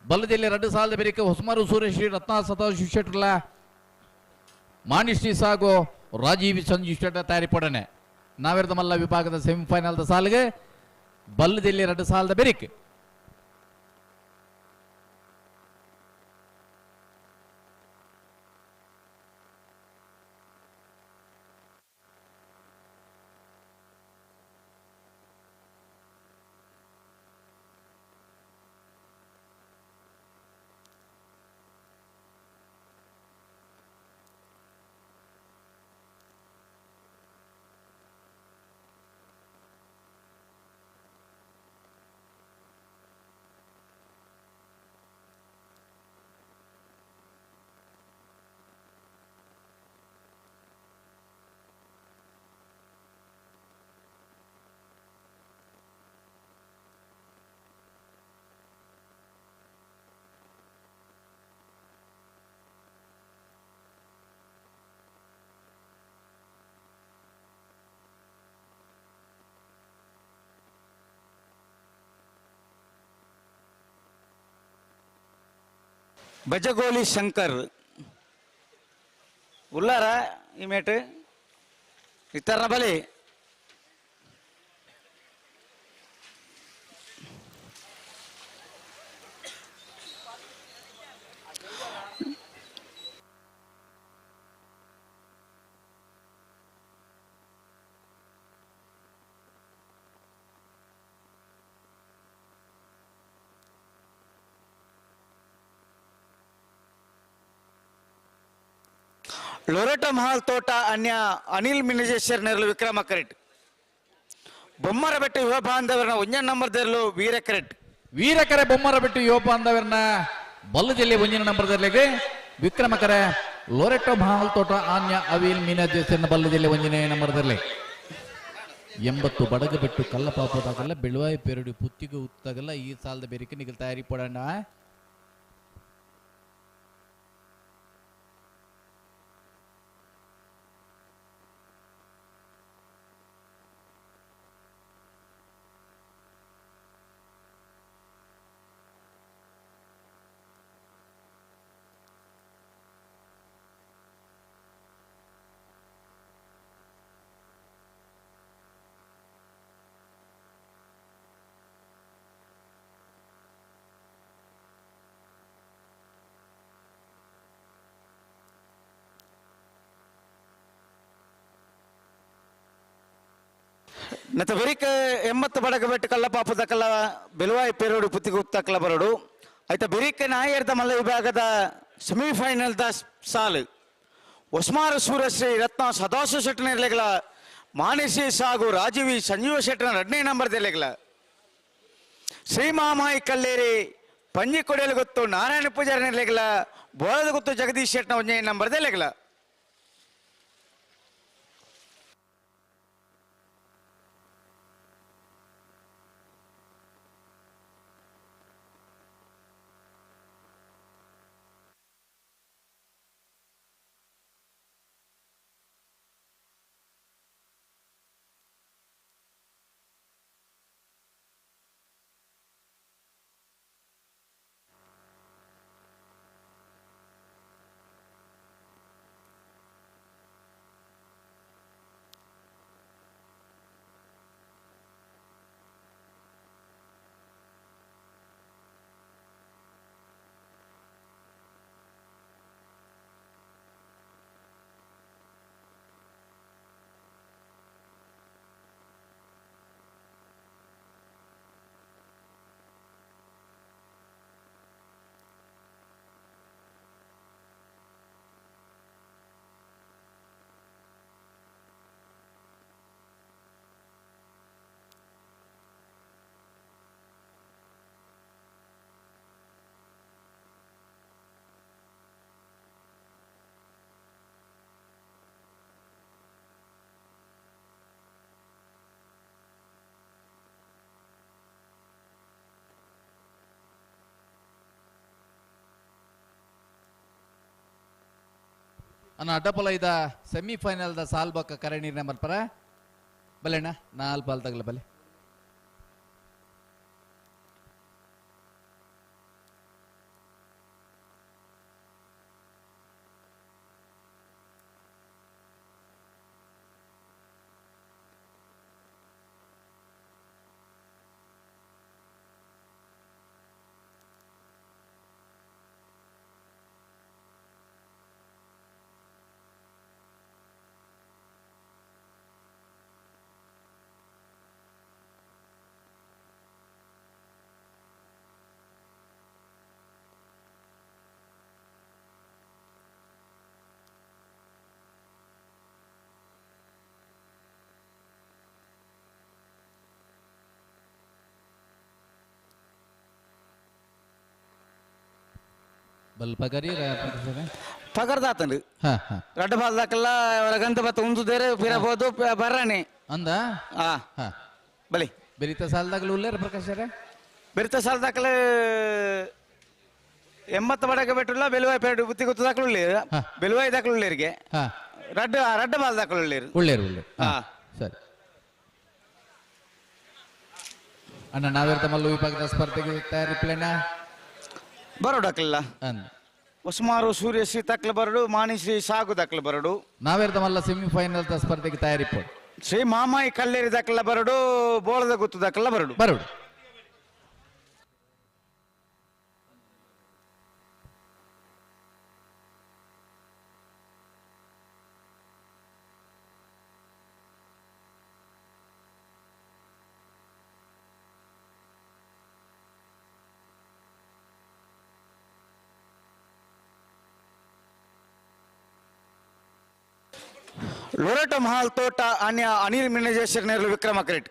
[SPEAKER 17] ಬಲ್ಲದಲ್ಲಿ 2 ಸಾಲದ ಬೆರಿಕೆ ಹೊಸಮಾರು ಸೂರ್ಯಶ್ರೀ ರತ್ನ ಸದಾಶಿವ ಶೆಟ್ಟರ್ಲ ಮಾಣಿಶ್ರೀ ಸಾಗು ರಾಜೀವ್ ಸಂಜೀವ್ ಶೆಟ್ಟರ್ ತಯಾರಿ ಪಡೋಣ. ನಾವೇರ್ದ ಮಲ್ಲ ವಿಭಾಗದ ಸೆಮಿಫೈನಲ್ the ಸಾಲ್ಗೆ ಬಲ್ಲದಲ್ಲಿ 2 ಸಾಲದ ಬೆರಿಕೆ.
[SPEAKER 20] ಬಜಗೋಲಿ ಶಂಕರ್ ಉಲ್ಲಾರ ಈ ಮೇಟ್ ಇತ್ತಾರನ ಬಲಿ ಲೊರೆಟೊ ಮಹಲ್ ತೋಟ ಅನ್ಯ ಅನಿಲ್ ಮಿನಜೇಶ್ವರ್ ನೆರಳು ವಿಕ್ರಮ ಕರೆಟ್ ಬೊಮ್ಮರ ಬೆಟ್ಟು ಯುವ ಬಾಂಧವರನ್ನ ಒಂಜನ ನಂಬರ್ ದೇರಲು ವೀರ ಕರೆಟ್
[SPEAKER 17] ವೀರಕರೆ ಬೊಮ್ಮರ ಬೆಟ್ಟು ಯುವ ಬಾಂಧವರನ್ನ ಬಲ್ಲು ಜಿಲ್ಲೆ ಒಂಜಿನ ನಂಬರ್ ದೇರ್ಲಿಗೆ ವಿಕ್ರಮ ಕರೆ ಲೊರೆಟೊ ಮಹಲ್ ತೋಟ ಅನ್ಯ ಅವಿಲ್ ಮಿನಜೇಶ್ವರ್ನ ಬಲ್ಲು ಜಿಲ್ಲೆ ಒಂಜಿನ ನಂಬರ್ ದೇರ್ಲಿ 80 ಬಡಗ ಬೆಟ್ಟು ಕಲ್ಲಪಾಪದಾಗಲ್ಲ ಬೆಳುವಾಯಿ ಪೆರಡು ಪುತ್ತಿಗೆ ಉತ್ತಾಗಲ್ಲ ಈ ಸಾಲದ ಬೇರಿಕೆ ನಿಗಲ್ ತಯಾರಿ ಪಡೋಣ.
[SPEAKER 20] ಮತ್ತು ಬರೀಕ 80 ಬಡಗ ಬೆಟ್ಟು ಕಲ್ಲ ಪಾಪದ ಕಲ್ಲ ಬೆಲುವಾಯಿ ಪೇರೋಡು ಪುತ್ತಿಗುಪ್ತ ಕಲ್ಲ ಬರೋಡು ಆಯ್ತಾ ಬೆರಿಕ ನಾಯರ್ದ ಮಲ್ಲ ವಿಭಾಗದ ಸೆಮಿಫೈನಲ್ the ಸಾಲು ಒಸ್ಮಾರು ಸೂರಶ್ರೀ ರತ್ನ ಸದಾಶಿವ ಶೆಟ್ಟನ ಇರಲಿಲ್ಲ ಮಾನಿಸಿ ಸಾಗು ರಾಜೀವಿ ಸಂಜೀವ ಶೆಟ್ಟನ 2ನೇ ನಂಬರ್ ಇರಲಿಲ್ಲ. ಶ್ರೀಮಾಮಾಯಿ ಕಲ್ಲೇರಿ ಪಂಜಿ ಕೊಡೆಯಲು ಗೊತ್ತು ನಾರಾಯಣ ಪೂಜಾರಿ ಲೆಗಲ ಬೋಳದ ಗೊತ್ತು ಜಗದೀಶ್ ಶೆಟ್ನ ಒಂಜಿ ನಂಬರ್ದೇ ಲೆಗಲ.
[SPEAKER 17] ಅನ್ನ ಅಡ್ಡಪಲ ಇದ ಸೆಮಿಫೈನಲ್ the ಸಾಲ್ ಬಕ್ಕ ಕರೆ ನಿರ್ಣಯ ಮಲ್ಪರ ಬಲೆಣ್ಣ ನಾಲ್ ಬಾಲ್ ತಗಲ ಬಲೆ. ಬಲ್ ಪಗರಿ
[SPEAKER 20] ಪಗರ್ದಾತಂಡು ರಡ್ಡ ಬಾಲ್ ದಾಕಲ್ಲ ಗಂತ ಬತ್ತ ಉಂದುದೇರೆ ಪಿರಬೋದು ಬರ್ರಾಣಿ
[SPEAKER 17] ಅಂದ
[SPEAKER 20] ಬಲಿ
[SPEAKER 17] ಬೆರಿತ ಸಾಲದಾಗಲೂ ಉಲ್ಲೇರ ಪ್ರಕಾಶರೇ
[SPEAKER 20] ಬೆರಿತ ಸಾಲದಾಕಲ 80 ಬಡಕ ಬೆಟ್ಟುಲ್ಲ ಬೆಲುವಾಯಿ ಪೇಡು ಬುತ್ತಿ ಗೊತ್ತು ದಾಖಲು ಉಳ್ಳೇರು ಬೆಲುವಾಯಿ ದಾಖಲು ಉಳ್ಳೇರಿಗೆ ರಡ್ಡ ರಡ್ಡ ಬಾಲ್ ದಾಖಲು ಉಳ್ಳೇರು
[SPEAKER 17] ಉಳ್ಳೇರು ಉಳ್ಳೇರು ಸರಿ ಅಣ್ಣ ನಾವೇರ್ತ ಮಲ್ಲು ವಿಭಾಗದ ಸ್ಪರ್ಧೆಗೆ ತಯಾರಿ ಪ್ಲೇನ
[SPEAKER 20] ಬರೋಡಕ್ಲ ಸುಮಾರು ಸೂರ್ಯಶ್ರೀ ತಕ್ಲ ಬರಡು ಮಾಣಿಶ್ರೀ ಸಾಗು ದಾಖಲು ಬರಡು
[SPEAKER 17] ನಾವೇರ್ತ ಮಲ್ಲ ಸೆಮಿಫೈನಲ್ ಸ್ಪರ್ಧೆಗೆ ತಯಾರಿ
[SPEAKER 20] ಶ್ರೀ ಮಾಮಾಯಿ ಕಲ್ಲೇರಿ ದಾಖಲ ಬರಡು ಬೋಳದ ಗುತ್ತು ದಾಖಲ ಬರಡು
[SPEAKER 17] ಬರಡು
[SPEAKER 20] ಲೊರೆಟೊ ಮಹಾಲ್ ತೋಟ ಅನ್ಯ ಅನಿಲ್ ಮಿನಜೇಶ್ವರ ನೇರಲು ವಿಕ್ರಮ ಕ್ರೆಟ್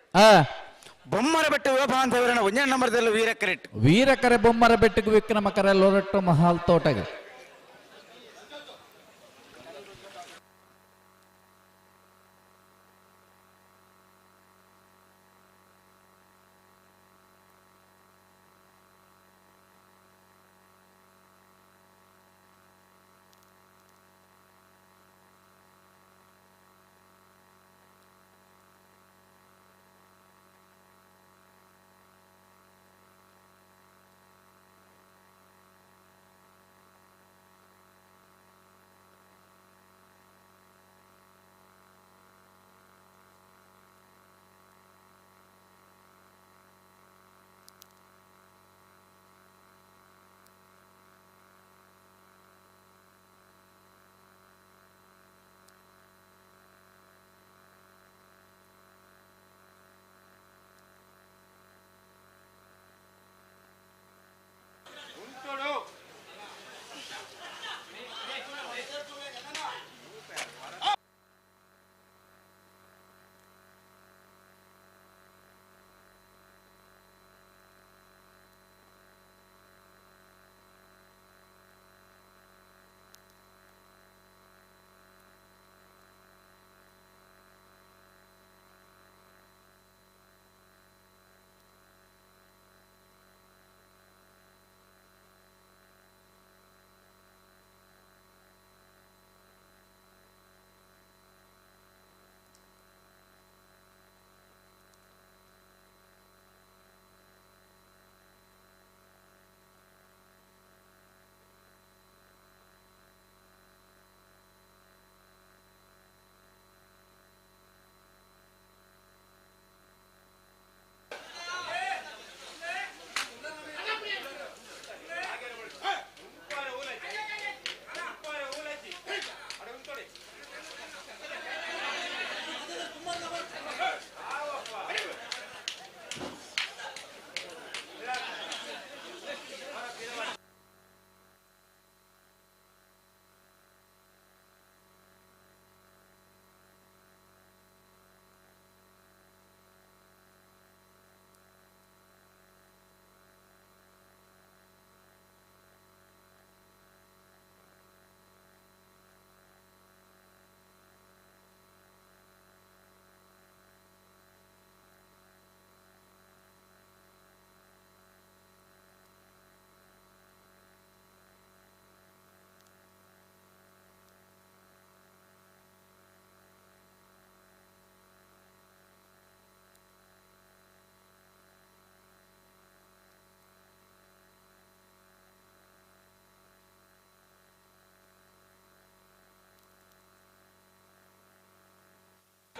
[SPEAKER 20] ಬೊಮ್ಮರ ಬೆಟ್ಟು ವಿಭಾಂತವರನ ಒಂದೇ ನಂಬರ್ದಲ್ಲಿ ವೀರ ಕ್ರೆಟ್
[SPEAKER 17] ವೀರಕರೆ ಬೊಮ್ಮರ ಬೆಟ್ಟಕ್ಕೆ ವಿಕ್ರಮ ಕರೆ ಲೊರೆಟೊ ಮಹಾಲ್ ತೋಟಗೆ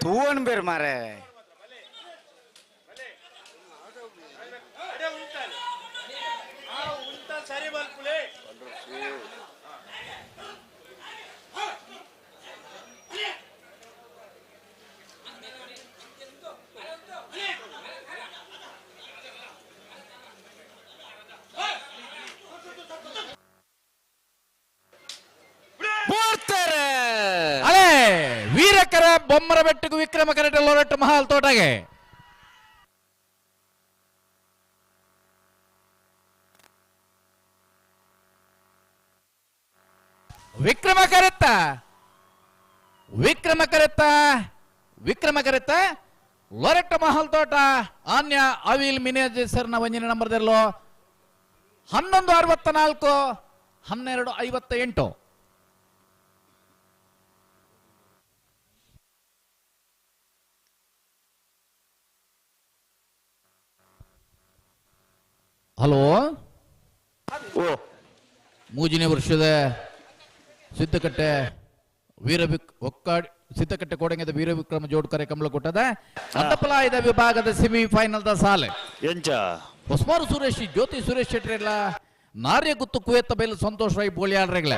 [SPEAKER 20] ತೂವನ್ ಬೇರ್ ಮಾರೆ
[SPEAKER 17] ಅಲೇ ವೀರಕರ ಬೊಮ್ಮರ ಬೆಟ್ಟకు ವಿಕ್ರಮ ಕರೆಟ ಲೋರಟ್ ಮಹಾಲ್ ತೋಟಗೆ ವಿಕ್ರಮ ಕರೆತ್ತ ವಿಕ್ರಮ ಕರೆತ್ತ ವಿಕ್ರಮ ಕರೆತ್ತ ಲೊರೆಟ್ಟ ಮಹಲ್ ತೋಟ ಆನ್ಯ ಅವಿಲ್ ಮಿನೇಜರ್ನ ಒಂಜಿನ ನಂಬರ್ದಲ್ಲೋ 11:64 12:58. ಹಲೋ
[SPEAKER 11] ಓ
[SPEAKER 17] ಮೂಜನೇ ವರ್ಷದ ಸಿದ್ದಕಟ್ಟೆ ವೀರವಿಕ್ ಒಕ್ಕಾಡಿ ಸಿದ್ದಕಟ್ಟೆ ಕೋಡಂಗದ ವೀರವಿಕ್ರಮ ಜೋಡ್ಕರೆ ಕಮಲಕೂಟದ ಅಡ್ಡಪಲಾಯದ ವಿಭಾಗದ ಸೆಮಿಫೈನಲ್ the ಸಾಲೆ
[SPEAKER 11] ಎಂಚ
[SPEAKER 17] ಹೊಸ್ಮಾರು ಸುರೇಶ್ ಜ್ಯೋತಿ ಸುರೇಶ್ ಶೆಟ್ಟರೆಲ್ಲ ನಾರ್ಯ ಗುತ್ತು ಕುವೇತ ಬೈಲು ಸಂತೋಷ್ ರೈ ಬೋಳಿಯಾಳ್ರೆಗ್ಲೆ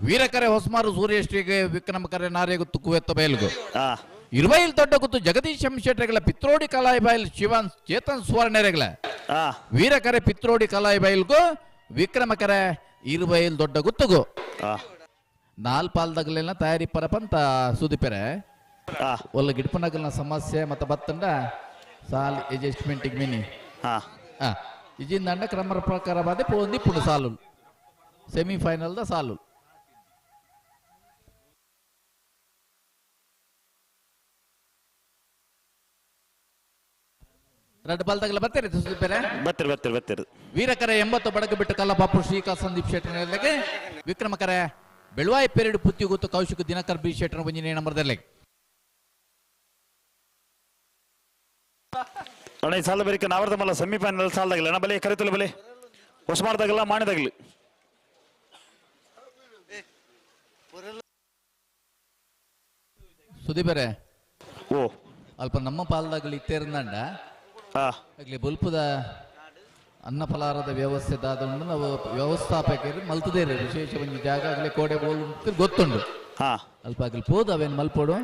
[SPEAKER 17] ವೀರಕರೆ ಹೊಸ್ಮಾರು ಸುರೇಶ್ರಿಗೆ ವಿಕ್ರಮ ಕರೆ ನಾರ್ಯ ಗುತ್ತು ಕುವೇತ ಬೈಲ್ಗು ಇರುವೈಲ್ ದೊಡ್ಡ ಗುತ್ತು ಜಗದೀಶ್ ಎಂ ಶೆಟ್ಟರೆಗಳ ಪಿತ್ರೋಡಿ ಕಲಾಯಿ ಬೈಲ್ ಶಿವನ್ ಚೇತನ್ ಸುವರ್ಣರೆಗ್ಲೆ ವೀರಕರೆ ಪಿತ್ರೋಡಿ ಕಲಾಯಿ ಬೈಲ್ಗು ವಿಕ್ರಮಕರೆ ಇರುವೈಲ್ ದೊಡ್ಡ ಗುತ್ತುಗು ನಾಲ್ಪಾಲ್ದಾಗಲೆಲ್ಲ ತಯಾರಿ ಪರಪಂತ ಸುದೀಪರೆ ಒಲ್ಲ ಗಿಡ್ಪನಗಲ್ನ ಸಮಸ್ಯೆ ಮತ್ತೆ ಬತ್ತಂಡ ಸಾಲ್ ಅಡ್ಜಸ್ಟ್ಮೆಂಟ್ ಮಿನಿ ಇಜಿಂದಂಡ ಕ್ರಮರ ಪ್ರಕಾರ ಬಾದೆ ಪೋಂದಿ ಪುಣ ಸಾಲು ಸೆಮಿಫೈನಲ್ the ಸಾಲು ರಡ್ಡು ಬಾಲ್ದಾಗಲ ಬರ್ತೀರಿ ಸುದೀಪರೆ
[SPEAKER 11] ಬರ್ತೀರಿ ಬರ್ತೀರಿ ಬರ್ತೀರಿ
[SPEAKER 17] ವೀರಕರೆ 80 ಬಡಗು ಬಿಟ್ಟು ಕಲ್ಲಪಾಪು ಶ್ರೀಕಾಂತ್ ಸಂದೀಪ್ ಶೆಟ್ಟರ್ ವಿಕ್ರಮಕರೆ ಬೆಳುವಾಯಿ ಪೆರಡು ಪುತ್ತಿಗುತ್ತು ಕೌಶಿಕ ದಿನಕರ್ ಬಿ ಶೆಟ್ಟರ್ ಒಂಜಿನೇ ನಂಬರ್ದಲ್ಲಿ
[SPEAKER 11] ಅಣ್ಣ ಈ ಸಾಲ ಬೇರಿಕೆ ನಾವರ್ದ ಮಲ್ಲ ಸೆಮಿಫೈನಲ್ ಸಾಲದಾಗಲ್ಲ ಅಣ್ಣ ಬಲೆ ಕರಿತಲ್ಲ ಬಲೆ ಹೊಸಮಾರ್ದಾಗಲ್ಲ ಮಾಡಿದಾಗಲಿ
[SPEAKER 17] ಸುದೀಪರೆ
[SPEAKER 11] ಓ
[SPEAKER 17] ಅಲ್ಪ ನಮ್ಮ ಪಾಲ್ದಾಗಲಿ ಇತ್ತೇರ್ದಂಡ ಆಗ್ಲಿ ಬೊಲ್ಪುದ ಅನ್ನ ಫಲಾರದ ವ್ಯವಸ್ಥೆ ದಾದುಂಡು ನಾವು ವ್ಯವಸ್ಥಾಪಕರು ಮಲ್ತದೇರು ವಿಶೇಷ ಒಂಜಿ ಜಾಗ ಆಗಲಿ ಕೋಡೆ ಬೋಲು ಗೊತ್ತುಂಡು ಅಲ್ಪ ಆಗಲಿ ಪೋದು ಅವೇನು ಮಲ್ಪೋಡು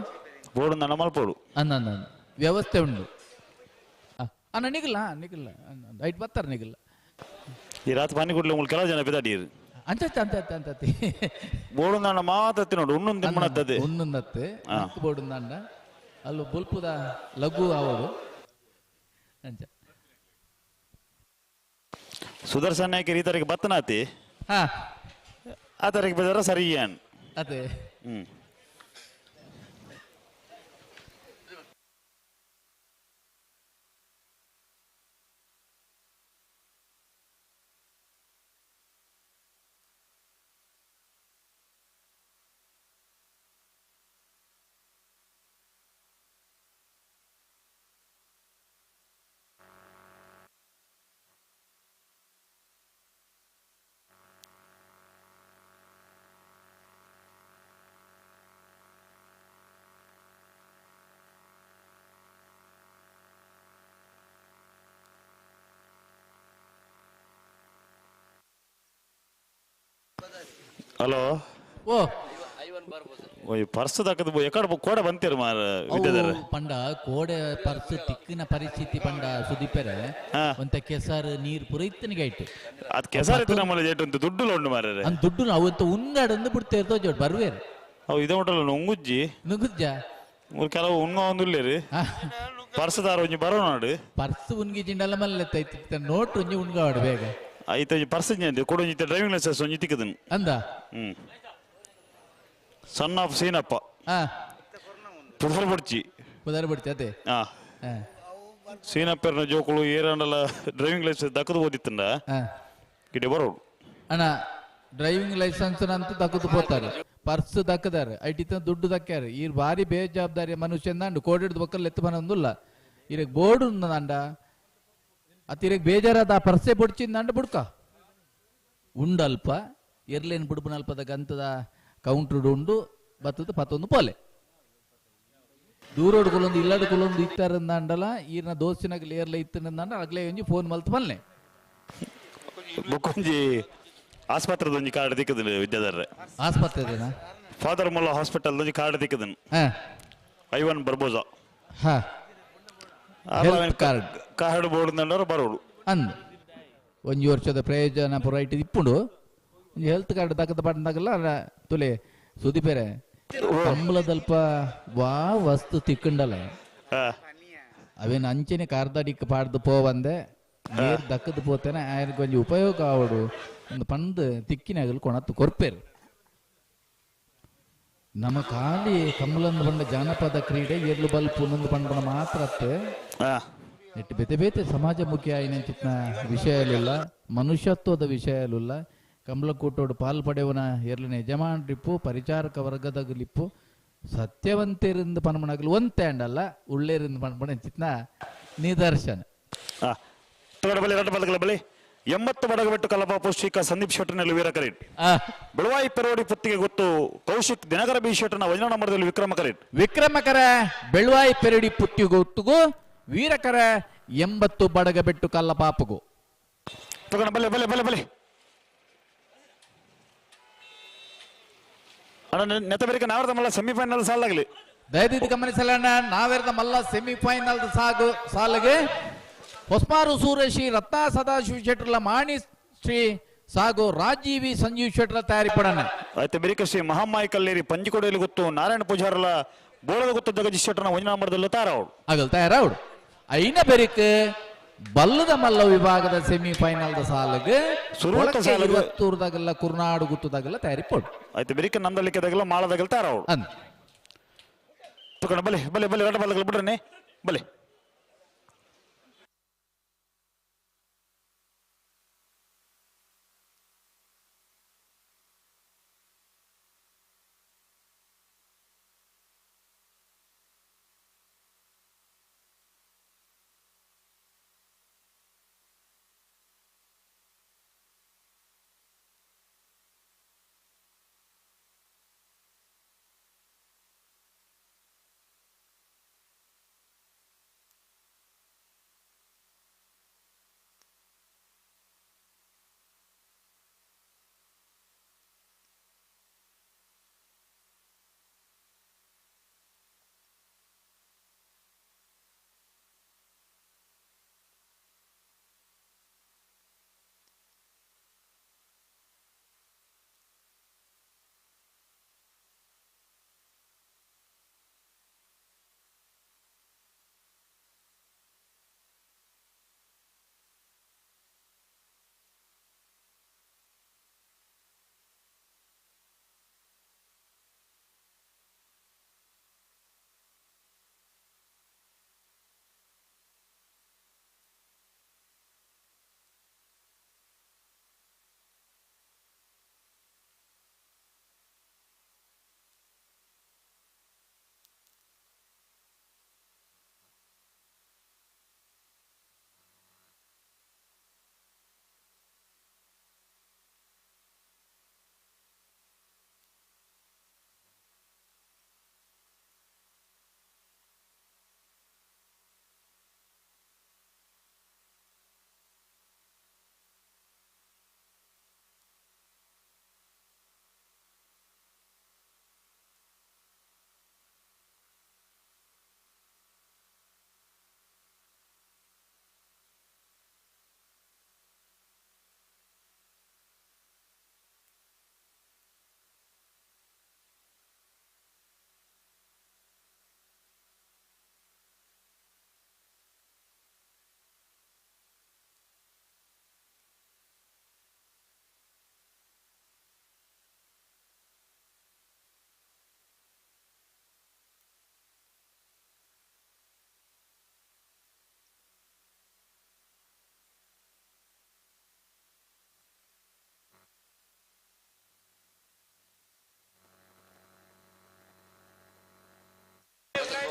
[SPEAKER 11] ಬೋಡು ನನ್ನ ಮಲ್ಪೋಡು
[SPEAKER 17] ಅನ್ನ ವ್ಯವಸ್ಥೆ ಉಂಡು ಅಣ್ಣ ನಿಗಲ್ಲ ನಿಗಲ್ಲ ಐಟ್ ಬರ್ತಾರೆ ನಿಗಲ್ಲ
[SPEAKER 11] ಈ ರಾತ್ರಿ ಪಾನಿ ಕುಡ್ಲಿ உங்களுக்கு ಕೆಲವು ಜನ ಬಿದಾಡಿರು
[SPEAKER 17] ಅಂಚ ಅಂತ ಅಂತ
[SPEAKER 11] ಬೋಡು ನನ್ನ ಮಾತತ್ತಿ ನೋಡು ಉಣ್ಣೊಂದು ತಿಮ್ಮಣತ್ತದೆ
[SPEAKER 17] ಉಣ್ಣೊಂದತ್ತೆ ಬೋಡು ನನ್ನ ಅಲ್ಲೂ ಬೊಲ್ಪುದ ಲಘು ಆವಡು ಅಂಚ
[SPEAKER 11] ಸುದರ್ಶನ್ ನಾಯ್ಕ ಈ ತಾರೀಕು ಬತ್ತನಾತಿ ಆ ತಾರೀಕು ಬದಾರ ಸರಿ ಏನ್
[SPEAKER 17] ಅದೇ
[SPEAKER 11] ಹ್ಮ್ ಹಲೋ
[SPEAKER 17] ಓ
[SPEAKER 11] ಪರ್ಸ್ ದಕ್ಕದ ಎಕಡೆ ಕೋಡೆ ಬಂತೀರ ಮಾರ ವಿದ್ಯಾಧರ
[SPEAKER 17] ಪಂಡ ಕೋಡೆ ಪರ್ಸ್ ತಿಕ್ಕಿನ ಪರಿಸ್ಥಿತಿ ಪಂಡ ಸುದೀಪರೆ ಒಂತ ಕೆಸರು ನೀರು ಪೂರ ಇತ್ತನಿಗೆ ಐಟು
[SPEAKER 11] ಅದು ಕೆಸರು ಇತ್ತು ನಮ್ಮಲ್ಲಿ ಜೇಟು ಅಂತ ದುಡ್ಡು ಉಂಡು ಮಾರ್ರೆ
[SPEAKER 17] ಅಂದ್ ದುಡ್ಡು ನಾವು ಅಂತ ಉಂಗಾಡಂದು ಬಿಡ್ತೇರ್ತೋ ಜೋಡ್ ಬರ್ವೇರು
[SPEAKER 11] ಅವು ಇದೇ ಉಂಟಲ್ಲ ನುಂಗುಜ್ಜಿ
[SPEAKER 17] ನುಂಗುಜ್ಜ
[SPEAKER 11] ಮೂರು ಕೆಲವು ಉಂಗ ಒಂದುಲ್ಲೇರಿ ಪರ್ಸ್ ದಾರ ಒಂಜಿ ಬರೋ ನಾಡು
[SPEAKER 17] ಪರ್ಸ್ ಉನ್ಗಿ ಜಿಂಡಲ್ಲ ಮಲ್ಲೆ ತೈತಿ ನೋಟ್ ಒಂಜಿ ಉನ್ಗಾಡು ಬೇಗ
[SPEAKER 11] ಐತ ಒಂಜಿ ಪರ್ಸ್ ಒಂಜಿ ಕೊಡು ಒಂಜಿ ಡ್ರೈವಿಂಗ್ ಲೈಸೆನ್ಸ್ ಒಂಜಿ ತಿಕ್ಕದನು
[SPEAKER 17] ಅಂದ
[SPEAKER 11] ಹ್ಮ್ ಸಣ್ಣ ಆಫ್ ಸೀನಪ್ಪ ಪುದರ್ ಬಡ್ಚಿ
[SPEAKER 17] ಪುದರ್ ಬಡ್ಚಿ ಅದೇ
[SPEAKER 11] ಹಾ ಸೀನಪ್ಪರ್ನ ಜೋಕುಳು ಏರಂಡಲ ಡ್ರೈವಿಂಗ್ ಲೈಸೆನ್ಸ್ ದಕ್ಕದು ಓದಿತ್ತಂಡ ಗಿಡ ಬರೋಡು
[SPEAKER 17] ಅಣ್ಣ ಡ್ರೈವಿಂಗ್ ಲೈಸೆನ್ಸ್ ಅಂತ ದಕ್ಕದು ಪೋತಾರೆ ಪರ್ಸ್ ದಕ್ಕದಾರೆ ಐಟಿ ದುಡ್ಡು ದಕ್ಕಾರೆ ಈ ಭಾರಿ ಬೇಜವಾಬ್ದಾರಿ ಮನುಷ್ಯ ಅಂಡು ಕೋಡಿಡ್ದು ಬಕ್ಕಲ್ ಎತ್ತು ಬನೊಂದುಲ್ಲ ಇರಗ್ ಬೋರ್ಡ್ ಉಂದಂಡ ಅತ್ತಿರಗ್ ಬೇಜಾರಾದ ಆ ಪರ್ಸೆ ಬೊಡ್ಚಿಂದಂಡ ಬುಡ್ಕ ಉಂಡಲ್ಪ ಎರ್ಲೇನ್ ಬುಡ್ಬುನಲ್ಪದ ಗಂತದ ಕೌಂಟ್ರುಡು ಉಂಡು ಬತ್ತದ ಪತ್ತೊಂದು ಪೋಲೆ. ದೂರೋಡು ಕುಲೊಂದು ಇಲ್ಲಡು ಕುಲೊಂದು ಇತ್ತಾರಂದಾಂಡಲ ಈರ್ನ ದೋಸ್ತಿನಾಗ ಲೇರ್ಲ ಇತ್ತಂದಾಂಡ ಅಗ್ಲೇ ಒಂಜಿ ಫೋನ್ ಮಲ್ತು ಬಲ್ಲೆ
[SPEAKER 21] ಬೊಕ್ಕೊಂಜಿ ಆಸ್ಪತ್ರೆದ ಒಂಜಿ ಕಾರ್ಡ್ ದಿಕ್ಕದಿಲ್ಲ ವಿದ್ಯಾಧರ್ರೆ
[SPEAKER 17] ಆಸ್ಪತ್ರೆದೇನಾ
[SPEAKER 21] ಫಾದರ್ ಮುಲ್ಲ ಹಾಸ್ಪಿಟಲ್ ಒಂಜಿ ಕಾರ್ಡ್ ದಿಕ್ಕದನ್ ಐವನ್ ಬರ್ಬೋಜಾ
[SPEAKER 17] ಹಾ ಹೆಲ್ತ್ ಕಾರ್ಡ್
[SPEAKER 21] ಕಾರ್ಡ್ ಬೋರ್ಡ್ ದಂಡವರು ಬರೋಡು
[SPEAKER 17] ಅಂದ್ ಒಂಜಿ ವರ್ಷದ ಪ್ರಯೋಜನ ಪೂರ ಇಟ್ಟು ಇಪ್ಪುಂಡು ಒಂಜಿ ಹೆಲ್ತ್ ಕಾರ್ಡ್ ದಕ್ಕದ ಪಂಡಾಗಲ್ಲ ತುಲೆ ಸುದಿಪೇರೆ ಕಂಬಳದಲ್ಪ ವಾ ವಸ್ತು ತಿಕ್ಕಂಡಲ ಅವೇನು ಅಂಚನೆ ಕಾರ್ದಡಿಕ್ ಪಾಡ್ದು ಪೋವಂದೆ ನೀರು ದಕ್ಕದ ಪೋತೇನೆ ಆಯನಕ್ಕೆ ಒಂಜಿ ಉಪಯೋಗ ಆವಡು ಒಂದು ಪಂದ್ ತಿಕ್ಕಿನಾಗಲು ಕೊಣತ್ತು ಕೊರ್ಪೇರು. ನಮ್ಮ ಖಾಲಿ ಕಮ್ಮಲಂದು ಬಂಡ ಜಾನಪದ ಕ್ರೀಡೆ ಎರ್ಲು ಬಲ್ಪು ನಂದು ಪಂಡನ ಮಾತ್ರ ಅತ್ತೆ ನೆಟ್ಟು ಬೇತೆ ಬೇತೆ ಸಮಾಜಮುಖಿ ಆಯ್ನ ವಿಷಯಲಿಲ್ಲ, ಮನುಷ್ಯತ್ವದ ವಿಷಯಲಿಲ್ಲ. ಕಮಲಕೂಟೋಡು ಪಾಲ್ ಪಡೆಯವನ ಎರ್ಲನ ಯಜಮಾನ್ರಿಪ್ಪು ಪರಿಚಾರಕ ವರ್ಗದಗಲಿಪ್ಪು ಸತ್ಯವಂತರಿಂದ ಪನ್ಮಣಗಲು ಒಂತೆ ಅಂಡಲ್ಲ ಉಳ್ಳೇರಿಂದ ಪನ್ಮಣ ಚಿತ್ನ ನಿದರ್ಶನ.
[SPEAKER 21] ಬಲಿ 80 ಬಡಗಬೆಟ್ಟು ಕಲಪಾಪು ಶ್ರೀಕಾ ಸಂದೀಪ್ ಶೆಟ್ಟರ್ನಲ್ಲಿ ವೀರ ಕರೀಟ್ ಬೆಳವಾಯಿ ಪೆರೋಡಿ ಪುತ್ತಿಗೆ ಗೊತ್ತು ಕೌಶಿಕ್ ದಿನಕರ ಬಿ ಶೆಟ್ಟರ್ನ ವಜನ ನಂಬರದಲ್ಲಿ ವಿಕ್ರಮ ಕರೀಟ್
[SPEAKER 17] ವಿಕ್ರಮಕರ ಬೆಳವಾಯಿ ಪೆರೋಡಿ ಪುತ್ತಿಗೆ ಗೊತ್ತುಗು ವೀರಕರ 80 ಬಡಗಬೆಟ್ಟು ಕಲ್ಲಪಾಪುಗು.
[SPEAKER 21] ಬಲೆ ಬಲೆ ಬಲೆ ಬಲೆ ನೆತ್ತ ನಾವೆರ್ದ ಮಲ್ಲ ಸೆಮಿಫೈನಲ್ ಸಾಲಾಗಲಿ.
[SPEAKER 17] ದಯದಿದ್ದು ಗಮನಿಸಲಣ್ಣ, ನಾವೆರ್ದ ಮಲ್ಲ ಸೆಮಿಫೈನಲ್ ಸಾಗು ಸಾಲಿಗೆ ಹೊಸ್ಮಾರು ಸೂರೇಶಿ ರತ್ನ ಸದಾಶಿವ ಶೆಟ್ಟರ್ಲ ಮಾಣಿ ಶ್ರೀ ಸಾಗು ರಾಜೀವಿ ಸಂಜೀವ್ ಶೆಟ್ಟರ್ ತಯಾರಿ ಪಡಣ.
[SPEAKER 21] ಆಯ್ತು ಬೆರಿಕ ಶ್ರೀ ಮಹಾಮಾಯಿ ಕಲ್ಲೇರಿ ಪಂಜಿಕೊಡೆಯಲ್ಲಿ ಗೊತ್ತು ನಾರಾಯಣ ಪೂಜಾರಲ ಬೋಳದ ಗೊತ್ತು ಜಗದೀಶ್ ಶೆಟ್ಟರ್ನ ಒಂಜಿ ನಂಬರ್ದಲ್ಲ ತಯಾರವಡು
[SPEAKER 17] ಆಗಲ್ ತಯಾರವಡು. ಐನ ಬೆರಿಕ ಬಲ್ಲದ ಮಲ್ಲ ವಿಭಾಗದ ಸೆಮಿಫೈನಲ್ ಸಾಲಿಗೆ ಸುರೂರದಾಗಲ್ಲ ಕುರ್ನಾಡು ಗುತ್ತದಾಗಲ್ಲ ತಯಾರಿ ಪಡು.
[SPEAKER 21] ಆಯ್ತು ಬೆರಿಕ ನಂದಲಿಕೆದಾಗಲ್ಲ ಮಾಳದಾಗಲ್ಲ ತಯಾರವಡು. ಬಲೆ ಬಲೆ ಬಲೆ ರಡ ಬಲ್ಲಗಲ್ಲ ಬಿಡ್ರನೆ ಬಲೆ.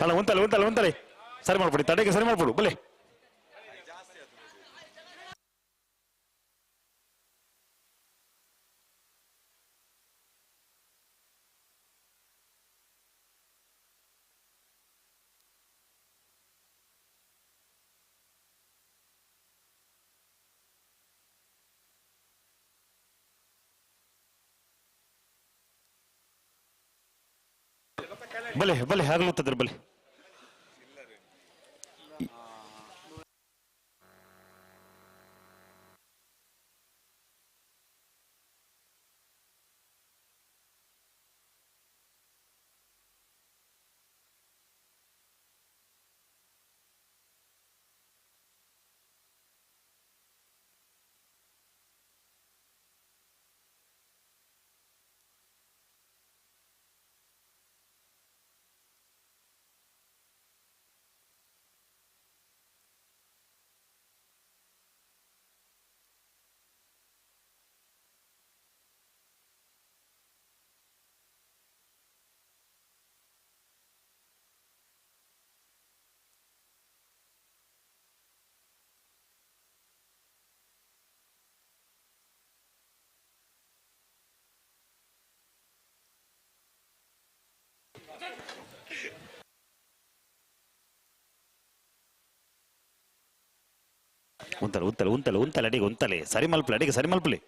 [SPEAKER 21] ಅಲ್ಲ ಒಂತಲೆ ಒಂತಲೆ ಒಂತಲೆ ಸರಿ ಮಾಡ್ಬಿಡಿ, ತಡೆಗೆ ಸರಿ ಮಾಡ್ಬಿಡು ಬಲೆ. ಬಲೆ ಬಲೆ ಆಗಲುತ್ತದ್ರ ಬಲೆ. ಉಂತಲೆ ಉಂತಲೆ ಉಂತಲೆ ಉಂತಲೆ ಅಡಿಗೆ ಉಂತಲೆ ಸರಿ ಮಲ್ಪಲೆ ಅಡಿಗೆ ಸರಿ ಮಲ್ಪಲೆ.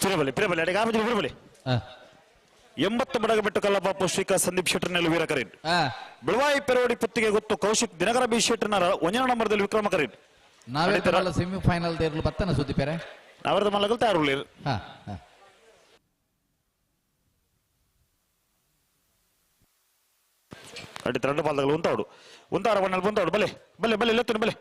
[SPEAKER 21] ಪಿರಬಲಿ ಪಿರಬಲಿ ಅಡಿಗೆ ಆಮೇಲೆ ಪಿರಬಲಿ. 80 ಬಡಗ ಬಿಟ್ಟು ಕಲ್ಲಪಾಪು ಶ್ರೀಕಾ ಸಂದೀಪ್ ಶೆಟ್ಟರ್ನಲ್ಲಿ ವೀರ ಕರೀನ್. ಬೆಳವಾಯಿ ಪೆರೋಡಿ ಪುತ್ತಿಗೆ ಗೊತ್ತು ಕೌಶಿಕ್ ದಿನಕರ ಬಿ ಶೆಟ್ಟರ್ನ 1 ನಂಬರ್ದಲ್ಲಿ ವಿಕ್ರಮ ಕರೀನ್.
[SPEAKER 17] ನಾವೇ ಸೆಮಿಫೈನಲ್ ದೇರ್ಲು ಬತ್ತನ ಸುದ್ದಿ ಪೇರೆ
[SPEAKER 21] ಅವರದ ಮಲ್ಲಗಲ್ ತಯಾರು. ಅಡಿ ಎರಡು ಪಾಲ್ದಗಳು ಉಂತಾವಡು ಉಂತಾರ ಬಣ್ಣಲ್ಲಿ ಬಂತಾವಡು. ಬಲೆ ಬಲೆ ಬಲೆ ಇಲ್ಲತ್ತೇನೆ ಬಲೆ.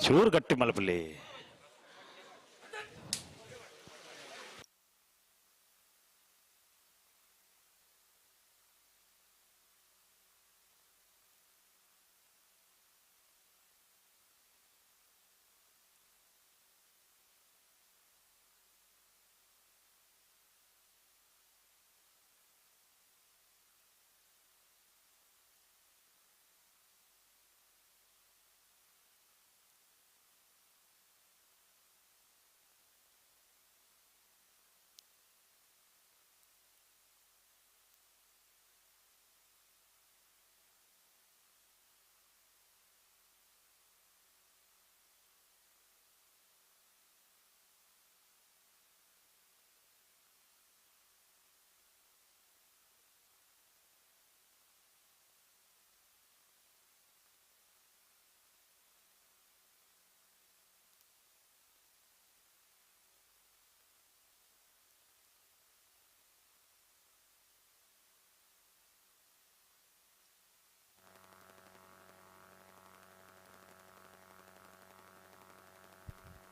[SPEAKER 21] ಚೂರು ಗಟ್ಟಿ ಮಲಪಲ್ಲಿ.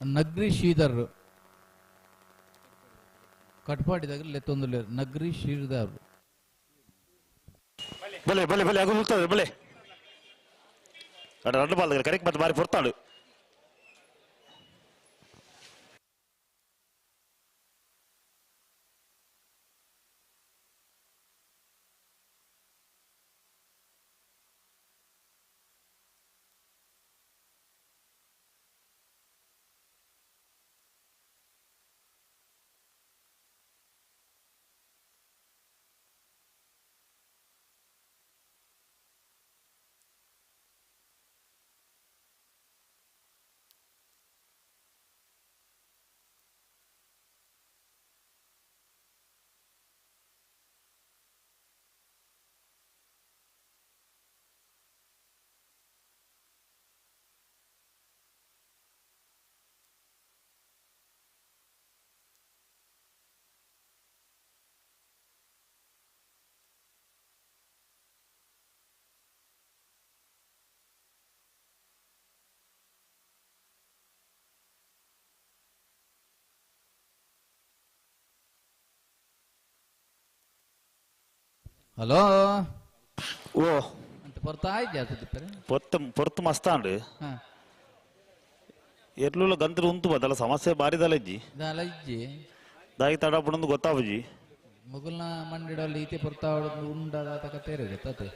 [SPEAKER 17] ನಗ್ರಿ ಶ್ರೀಧರ್ ಕಟ್ಪಾಡಿದಾಗ ಲೆತ್ತೊಂದು ನಗ್ರಿ ಶ್ರೀಧರ್
[SPEAKER 21] ಬಲೆ ಬಲೆ ಬಲೆ ಅಗು ಉಲ್ತದೆ ಬಲೆ ಅಡ ರಡ್ಡು ಬಾಲ್ ಕರೆಕ್ಟ್ ಮತ್ತೆ ಬಾರಿ ಪೊರ್ತಾಡು
[SPEAKER 17] ಹಲೋ
[SPEAKER 21] ಓ
[SPEAKER 17] ಅಂತ ಪೊರ್ತಾ ಇದ್ಯಾ ಸುದೀಪರೇ?
[SPEAKER 21] ಪೊರ್ತು ಪೊರ್ತು ಮಸ್ತಾಂಡು
[SPEAKER 17] ಹಾ.
[SPEAKER 21] ಎರ್ಲುಲ ಗಂತ್ರ ಉಂತು ಬದಲ ಸಮಸ್ಯೆ ಬಾರಿ ಇಜ್ಜಿ
[SPEAKER 17] ದಾಲ ಇಜ್ಜಿ
[SPEAKER 21] ದಾಯಿ ತಡ ಪುಣಂದು ಗೊತ್ತಾಪುಜಿ
[SPEAKER 17] ಮುಗುಲ್ನ ಮಂಡಿಡಲ್ಲಿ ಈತೆ ಪೊರ್ತಾ ಉಂಡಾದ ತಕ ತೇರೆ ಗೊತ್ತಾತೆ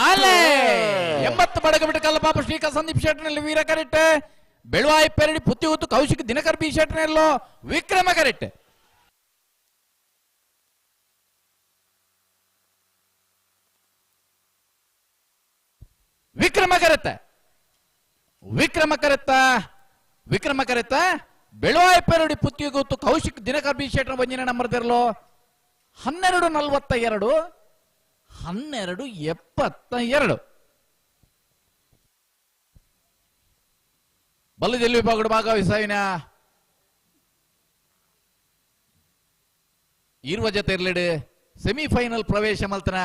[SPEAKER 17] ಅಲೆ 80 ಬಡಗ ಬಿಟ್ಟು ಕಲ್ಲ ಪಾಪ ಶ್ರೀಕಾಂತ್ ಸಂದೀಪ್ ಶೆಟ್ಟರ್ನಲ್ಲಿ ವೀರ ಕರೆಕ್ಟ್ ಬೆಳುವಾಯಿ ಪೆರಡಿ ಪುತ್ತಿ ಹೊತ್ತು ಕೌಶಿಕ್ ದಿನಕರ್ ಬಿ ಶೆಟ್ಟರ್ನಲ್ಲೋ ವಿಕ್ರಮ ಕರೆಕ್ಟ್ ವಿಕ್ರಮ ಕರೆತ್ತ ವಿಕ್ರಮ ಕರೆತ್ತ ವಿಕ್ರಮ ಕರೆತ್ತ ಬೆಳುವಾಯಿ ಪೆರಡಿ ಪುತ್ತಿ ಗೊತ್ತು ಕೌಶಿಕ್ ದಿನಕರ್ ಬಿ ಶೆಟ್ಟರ್ ಬಂಜಿನ ನಂಬರ್ ತೆರಲೋ 12:42 12:72 ಬಲ್ಲದೆಲ್ಲಿ ವಿಭಾಗದ ಭಾಗವಹಿಸಿನ ಇರುವ ಜೊತೆ ಇರ್ಲಿಡು ಸೆಮಿಫೈನಲ್ ಪ್ರವೇಶ ಮಲ್ತನ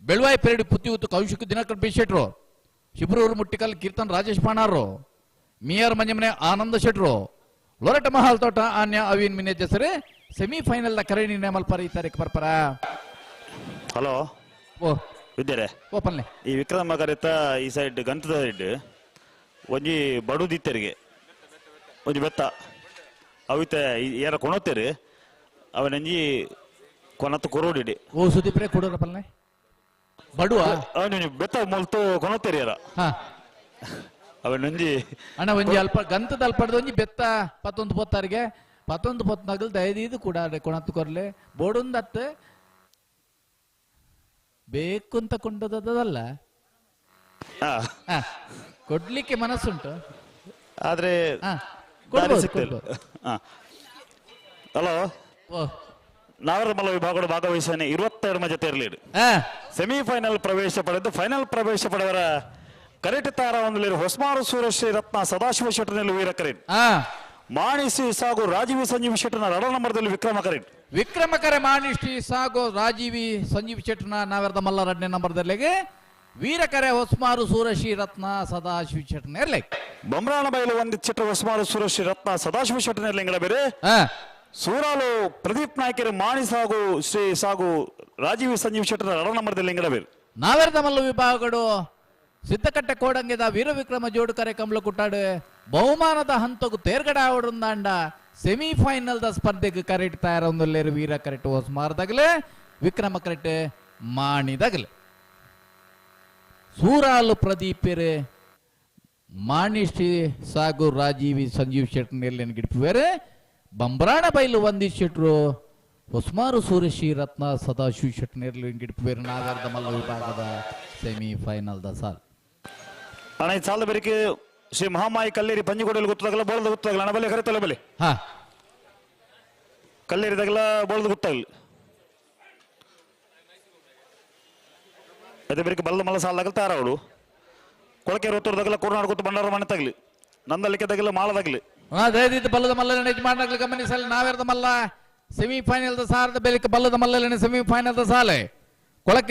[SPEAKER 17] ಬೆಳುವಾಯಿ ಪೆರಡಿ ಪುತ್ತಿ ಉತ್ತು ಕೌಶಿಕ್ ದಿನಕರ್ ಬಿ ಶೆಟ್ರು ಶಿಬ್ರೂರು ಮುಟ್ಟಿಕಲ್ ಕೀರ್ತನ್ ರಾಜೇಶ್ ಪಾಣಾರು ಮಿಯರ್ ಮಂಜಮನೆ ಆನಂದ ಶೆಟ್ರು ಲೊರಟ ಮಹಾಲ್ ತೋಟ ಆನ್ಯ ಅವಿನ್ ಮಿನೇಜ್ ಸೆಮಿಫೈನಲ್ the ಕರೆ ನಿರ್ಣಯ ಮಲ್ಪರ ಈ ತಾರೀಕು ಪರ್ಪರ.
[SPEAKER 21] ಹಲೋ
[SPEAKER 17] ಓ
[SPEAKER 21] ವಿದ್ಯಾರೆ
[SPEAKER 17] ಓಪನ್ಲೆ
[SPEAKER 21] ಈ ವಿಕ್ರಮ ಕರೆತ ಈ ಸೈಡ್ ಗಂತದ ಸೈಡ್ ಒಂಜಿ ಬಡುದಿತ್ತರಿಗೆ ಒಂಜಿ ಬೆತ್ತ ಅವಿತ ಯಾರ ಕೊಣೋತೇರಿ ಅವನಂಜಿ ಕೊನತ್ತು ಕೊರೋಡಿಡಿ
[SPEAKER 17] ಓ ಸುದೀಪ್ರೆ ಕೊಡೋರ ಪಲ್ಲೆ ಬಡುವ
[SPEAKER 21] ಅವನು ಬೆತ್ತ ಮೊಲ್ತು ಕೊಣೋತೇರಿ ಯಾರ ಅವನಂಜಿ
[SPEAKER 17] ಅಣ್ಣ ಒಂಜಿ ಅಲ್ಪ ಗಂತದ ಅಲ್ಪಡ್ದ ಒಂಜಿ ಬೆತ್ತ ಪತ್ತೊಂದು ಪೊತ್ತಾರಿಗೆ ಪತ್ತೊಂದು ಪೊತ್ತನಾಗಲ್ ದಯದೀದು ಕೂಡ ಕೊಣತ್ತು ಕೊರ್ಲೆ ಬೋಡೊಂದತ್ತು ಬೇಕು ಅಂತ ಕೊಂಡದಲ್ಲ ಕೊಡ್ಲಿಕ್ಕೆ ಮನಸ್ಸುಂಟು
[SPEAKER 21] ಆದ್ರೆ ಹಲೋ ನಾವರಮಲ್ಲ ವಿಭಾಗದ ಭಾಗವಹಿಸಾನೆ 22 ಜೊತೆ ಇರಲಿ ಸೆಮಿಫೈನಲ್ ಪ್ರವೇಶ ಪಡೆದು ಫೈನಲ್ ಪ್ರವೇಶ ಪಡೆದವರ ಕರೆಕ್ಟ್ ತಾರ ಒಂದು ಹೊಸ್ಮಾರು ಸುರೇಶ್ ರತ್ನ ಸದಾಶಿವ ಶೆಟ್ಟರ್ನಲ್ಲಿ ವೀರ ಕರೆಟ್ ಮಾಣಿಸಿ ಸಾಗು ರಾಜೀವಿ ಸಂಜೀವಿ ಶೆಟ್ಟರ್ನ ರಡ ನಂಬರ್ದಲ್ಲಿ ವಿಕ್ರಮ ಕರೆಟ್
[SPEAKER 17] ವಿಕ್ರಮ ಕರೆ ಮಾಣಿಷ್ಟಿ ಸಾಗು ರಾಜೀವಿ ಸಂಜೀವ್ ಶೆಟ್ಟರ್ನ ನಾವೆರದ ಮಲ್ಲ ಎರಡನೇ ನಂಬರ್ದಲ್ಲಿಗೆ ವೀರಕರೆ ಹೊಸ್ಮಾರು ಸೂರಶಿ ರತ್ನ ಸದಾಶಿವ ಶೆಟ್ಟರ್ನ ಇರ್ಲಿ
[SPEAKER 21] ಬೊಮ್ರಾಣ ಬಯಲು ಒಂದು ಚಿತ್ರ ಹೊಸ್ಮಾರು ಸೂರಶಿ ರತ್ನ ಸದಾಶಿವ ಶೆಟ್ಟರ್ನ ಇರ್ಲಿ ಬೇರೆ ಸೂರಾಲು ಪ್ರದೀಪ್ ನಾಯ್ಕರು ಮಾಣಿ ಸಾಗು ಶ್ರೀ ಸಾಗು ರಾಜೀವ್ ಸಂಜೀವ್ ಶೆಟ್ಟರ್ ರಡ ನಂಬರ್ದಲ್ಲಿ ಲಿಂಗಡಬೇರು.
[SPEAKER 17] ನಾವೆರದ ಮಲ್ಲ ವಿಭಾಗಗಳು ಸಿದ್ದಕಟ್ಟೆ ಕೋಡಂಗಿದ ವೀರವಿಕ್ರಮ ಜೋಡುಕರೆ ಕಂಬಳ ಕುಟ್ಟಾಡು ಬಹುಮಾನದ ಹಂತకు ತೇರ್ಗಡ ಆವಡುಂದಾಂಡ ಸೆಮಿಫೈನಲ್ the ಸ್ಪರ್ಧೆಗೆ ಕರೆಕ್ಟ್ ತಯಾರೊಂದುಲ್ಲೇರು ವೀರ ಕರೆಕ್ಟ್ ಹೊಸ್ಮಾರ್ದಾಗಲೆ ವಿಕ್ರಮ ಕರೆಕ್ಟ್ ಮಾಣಿದಾಗಲೆ. ಸೂರಾಲು ಪ್ರದೀಪೆರೆ ಮಾಣಿಶ್ರೀ ಸಾಗು ರಾಜೀವಿ ಸಂಜೀವ್ ಶೆಟ್ಟರ್ ಗಿಡ್ಪುವೇರೆ ಬಂಬ್ರಾಣ ಬೈಲು ವಂದೀಶ್ ಶೆಟ್ರು ಹೊಸ್ಮಾರು ಸೂರ್ಯಶ್ರೀ ರತ್ನ ಸದಾಶಿವ ಶೆಟ್ಟರ್ ಗಿಡ್ಪುವೇರು ನಾಗರದ ಮಲ್ಲ ವಿಭಾಗದ ಸೆಮಿಫೈನಲ್ the ಸಾಲ್.
[SPEAKER 21] ಅಣ್ಣ ಈ ಸಾಲದ ಬೆರಿಕೆ ಶ್ರೀ ಮಹಾಮಾಯಿ ಕಲ್ಲೇರಿ ಪಂಜಿಗೋಡಲ್ಲಿ ಗೊತ್ತಾಗಲ್ಲ ಬೋಳದ ಗೊತ್ತಾಗಲ್ಲ ಅಣ್ಣ ಬಲೆ ಕರೆತಲ್ಲ ಬಲೆ.
[SPEAKER 17] ಹಾ.
[SPEAKER 21] ಕಲ್ಲೇರಿ ತಗಲ ಬೋಳದ ಗೊತ್ತಾಗಲಿ. ಅದೇ ಬೆರಿಕೆ ಬಲ್ಲ ಮಲ್ಲ ಸಾಲದಾಗಲ ತಾರವಳು ಕೊಳಕೆ ರೋತ್ತೂರು ಕೋರ್ನಾಡು ಗೊತ್ತು ಬಂಡಾರ ಮನೆ ತಗಲಿ ನಂದಲಿಕ್ಕೆ ತಗಲ ಮಾಳದಾಗಲಿ.
[SPEAKER 17] ದಯದಿದ್ದು ಬಲ್ಲದ ಮಲ್ಲನ ಯಜಮಾನರಾಗಲಿ ಗಮನಿಸಲಿ ನಾವೆರದ ಮಲ್ಲ ಸೆಮಿಫೈನಲ್ the ಸಾರದ ಬೆಲಿಕೆ ಬಲ್ಲದ ಮಲ್ಲನ ಸೆಮಿಫೈನಲ್ the ಸಾಲೆ ಕೊಳಕೆ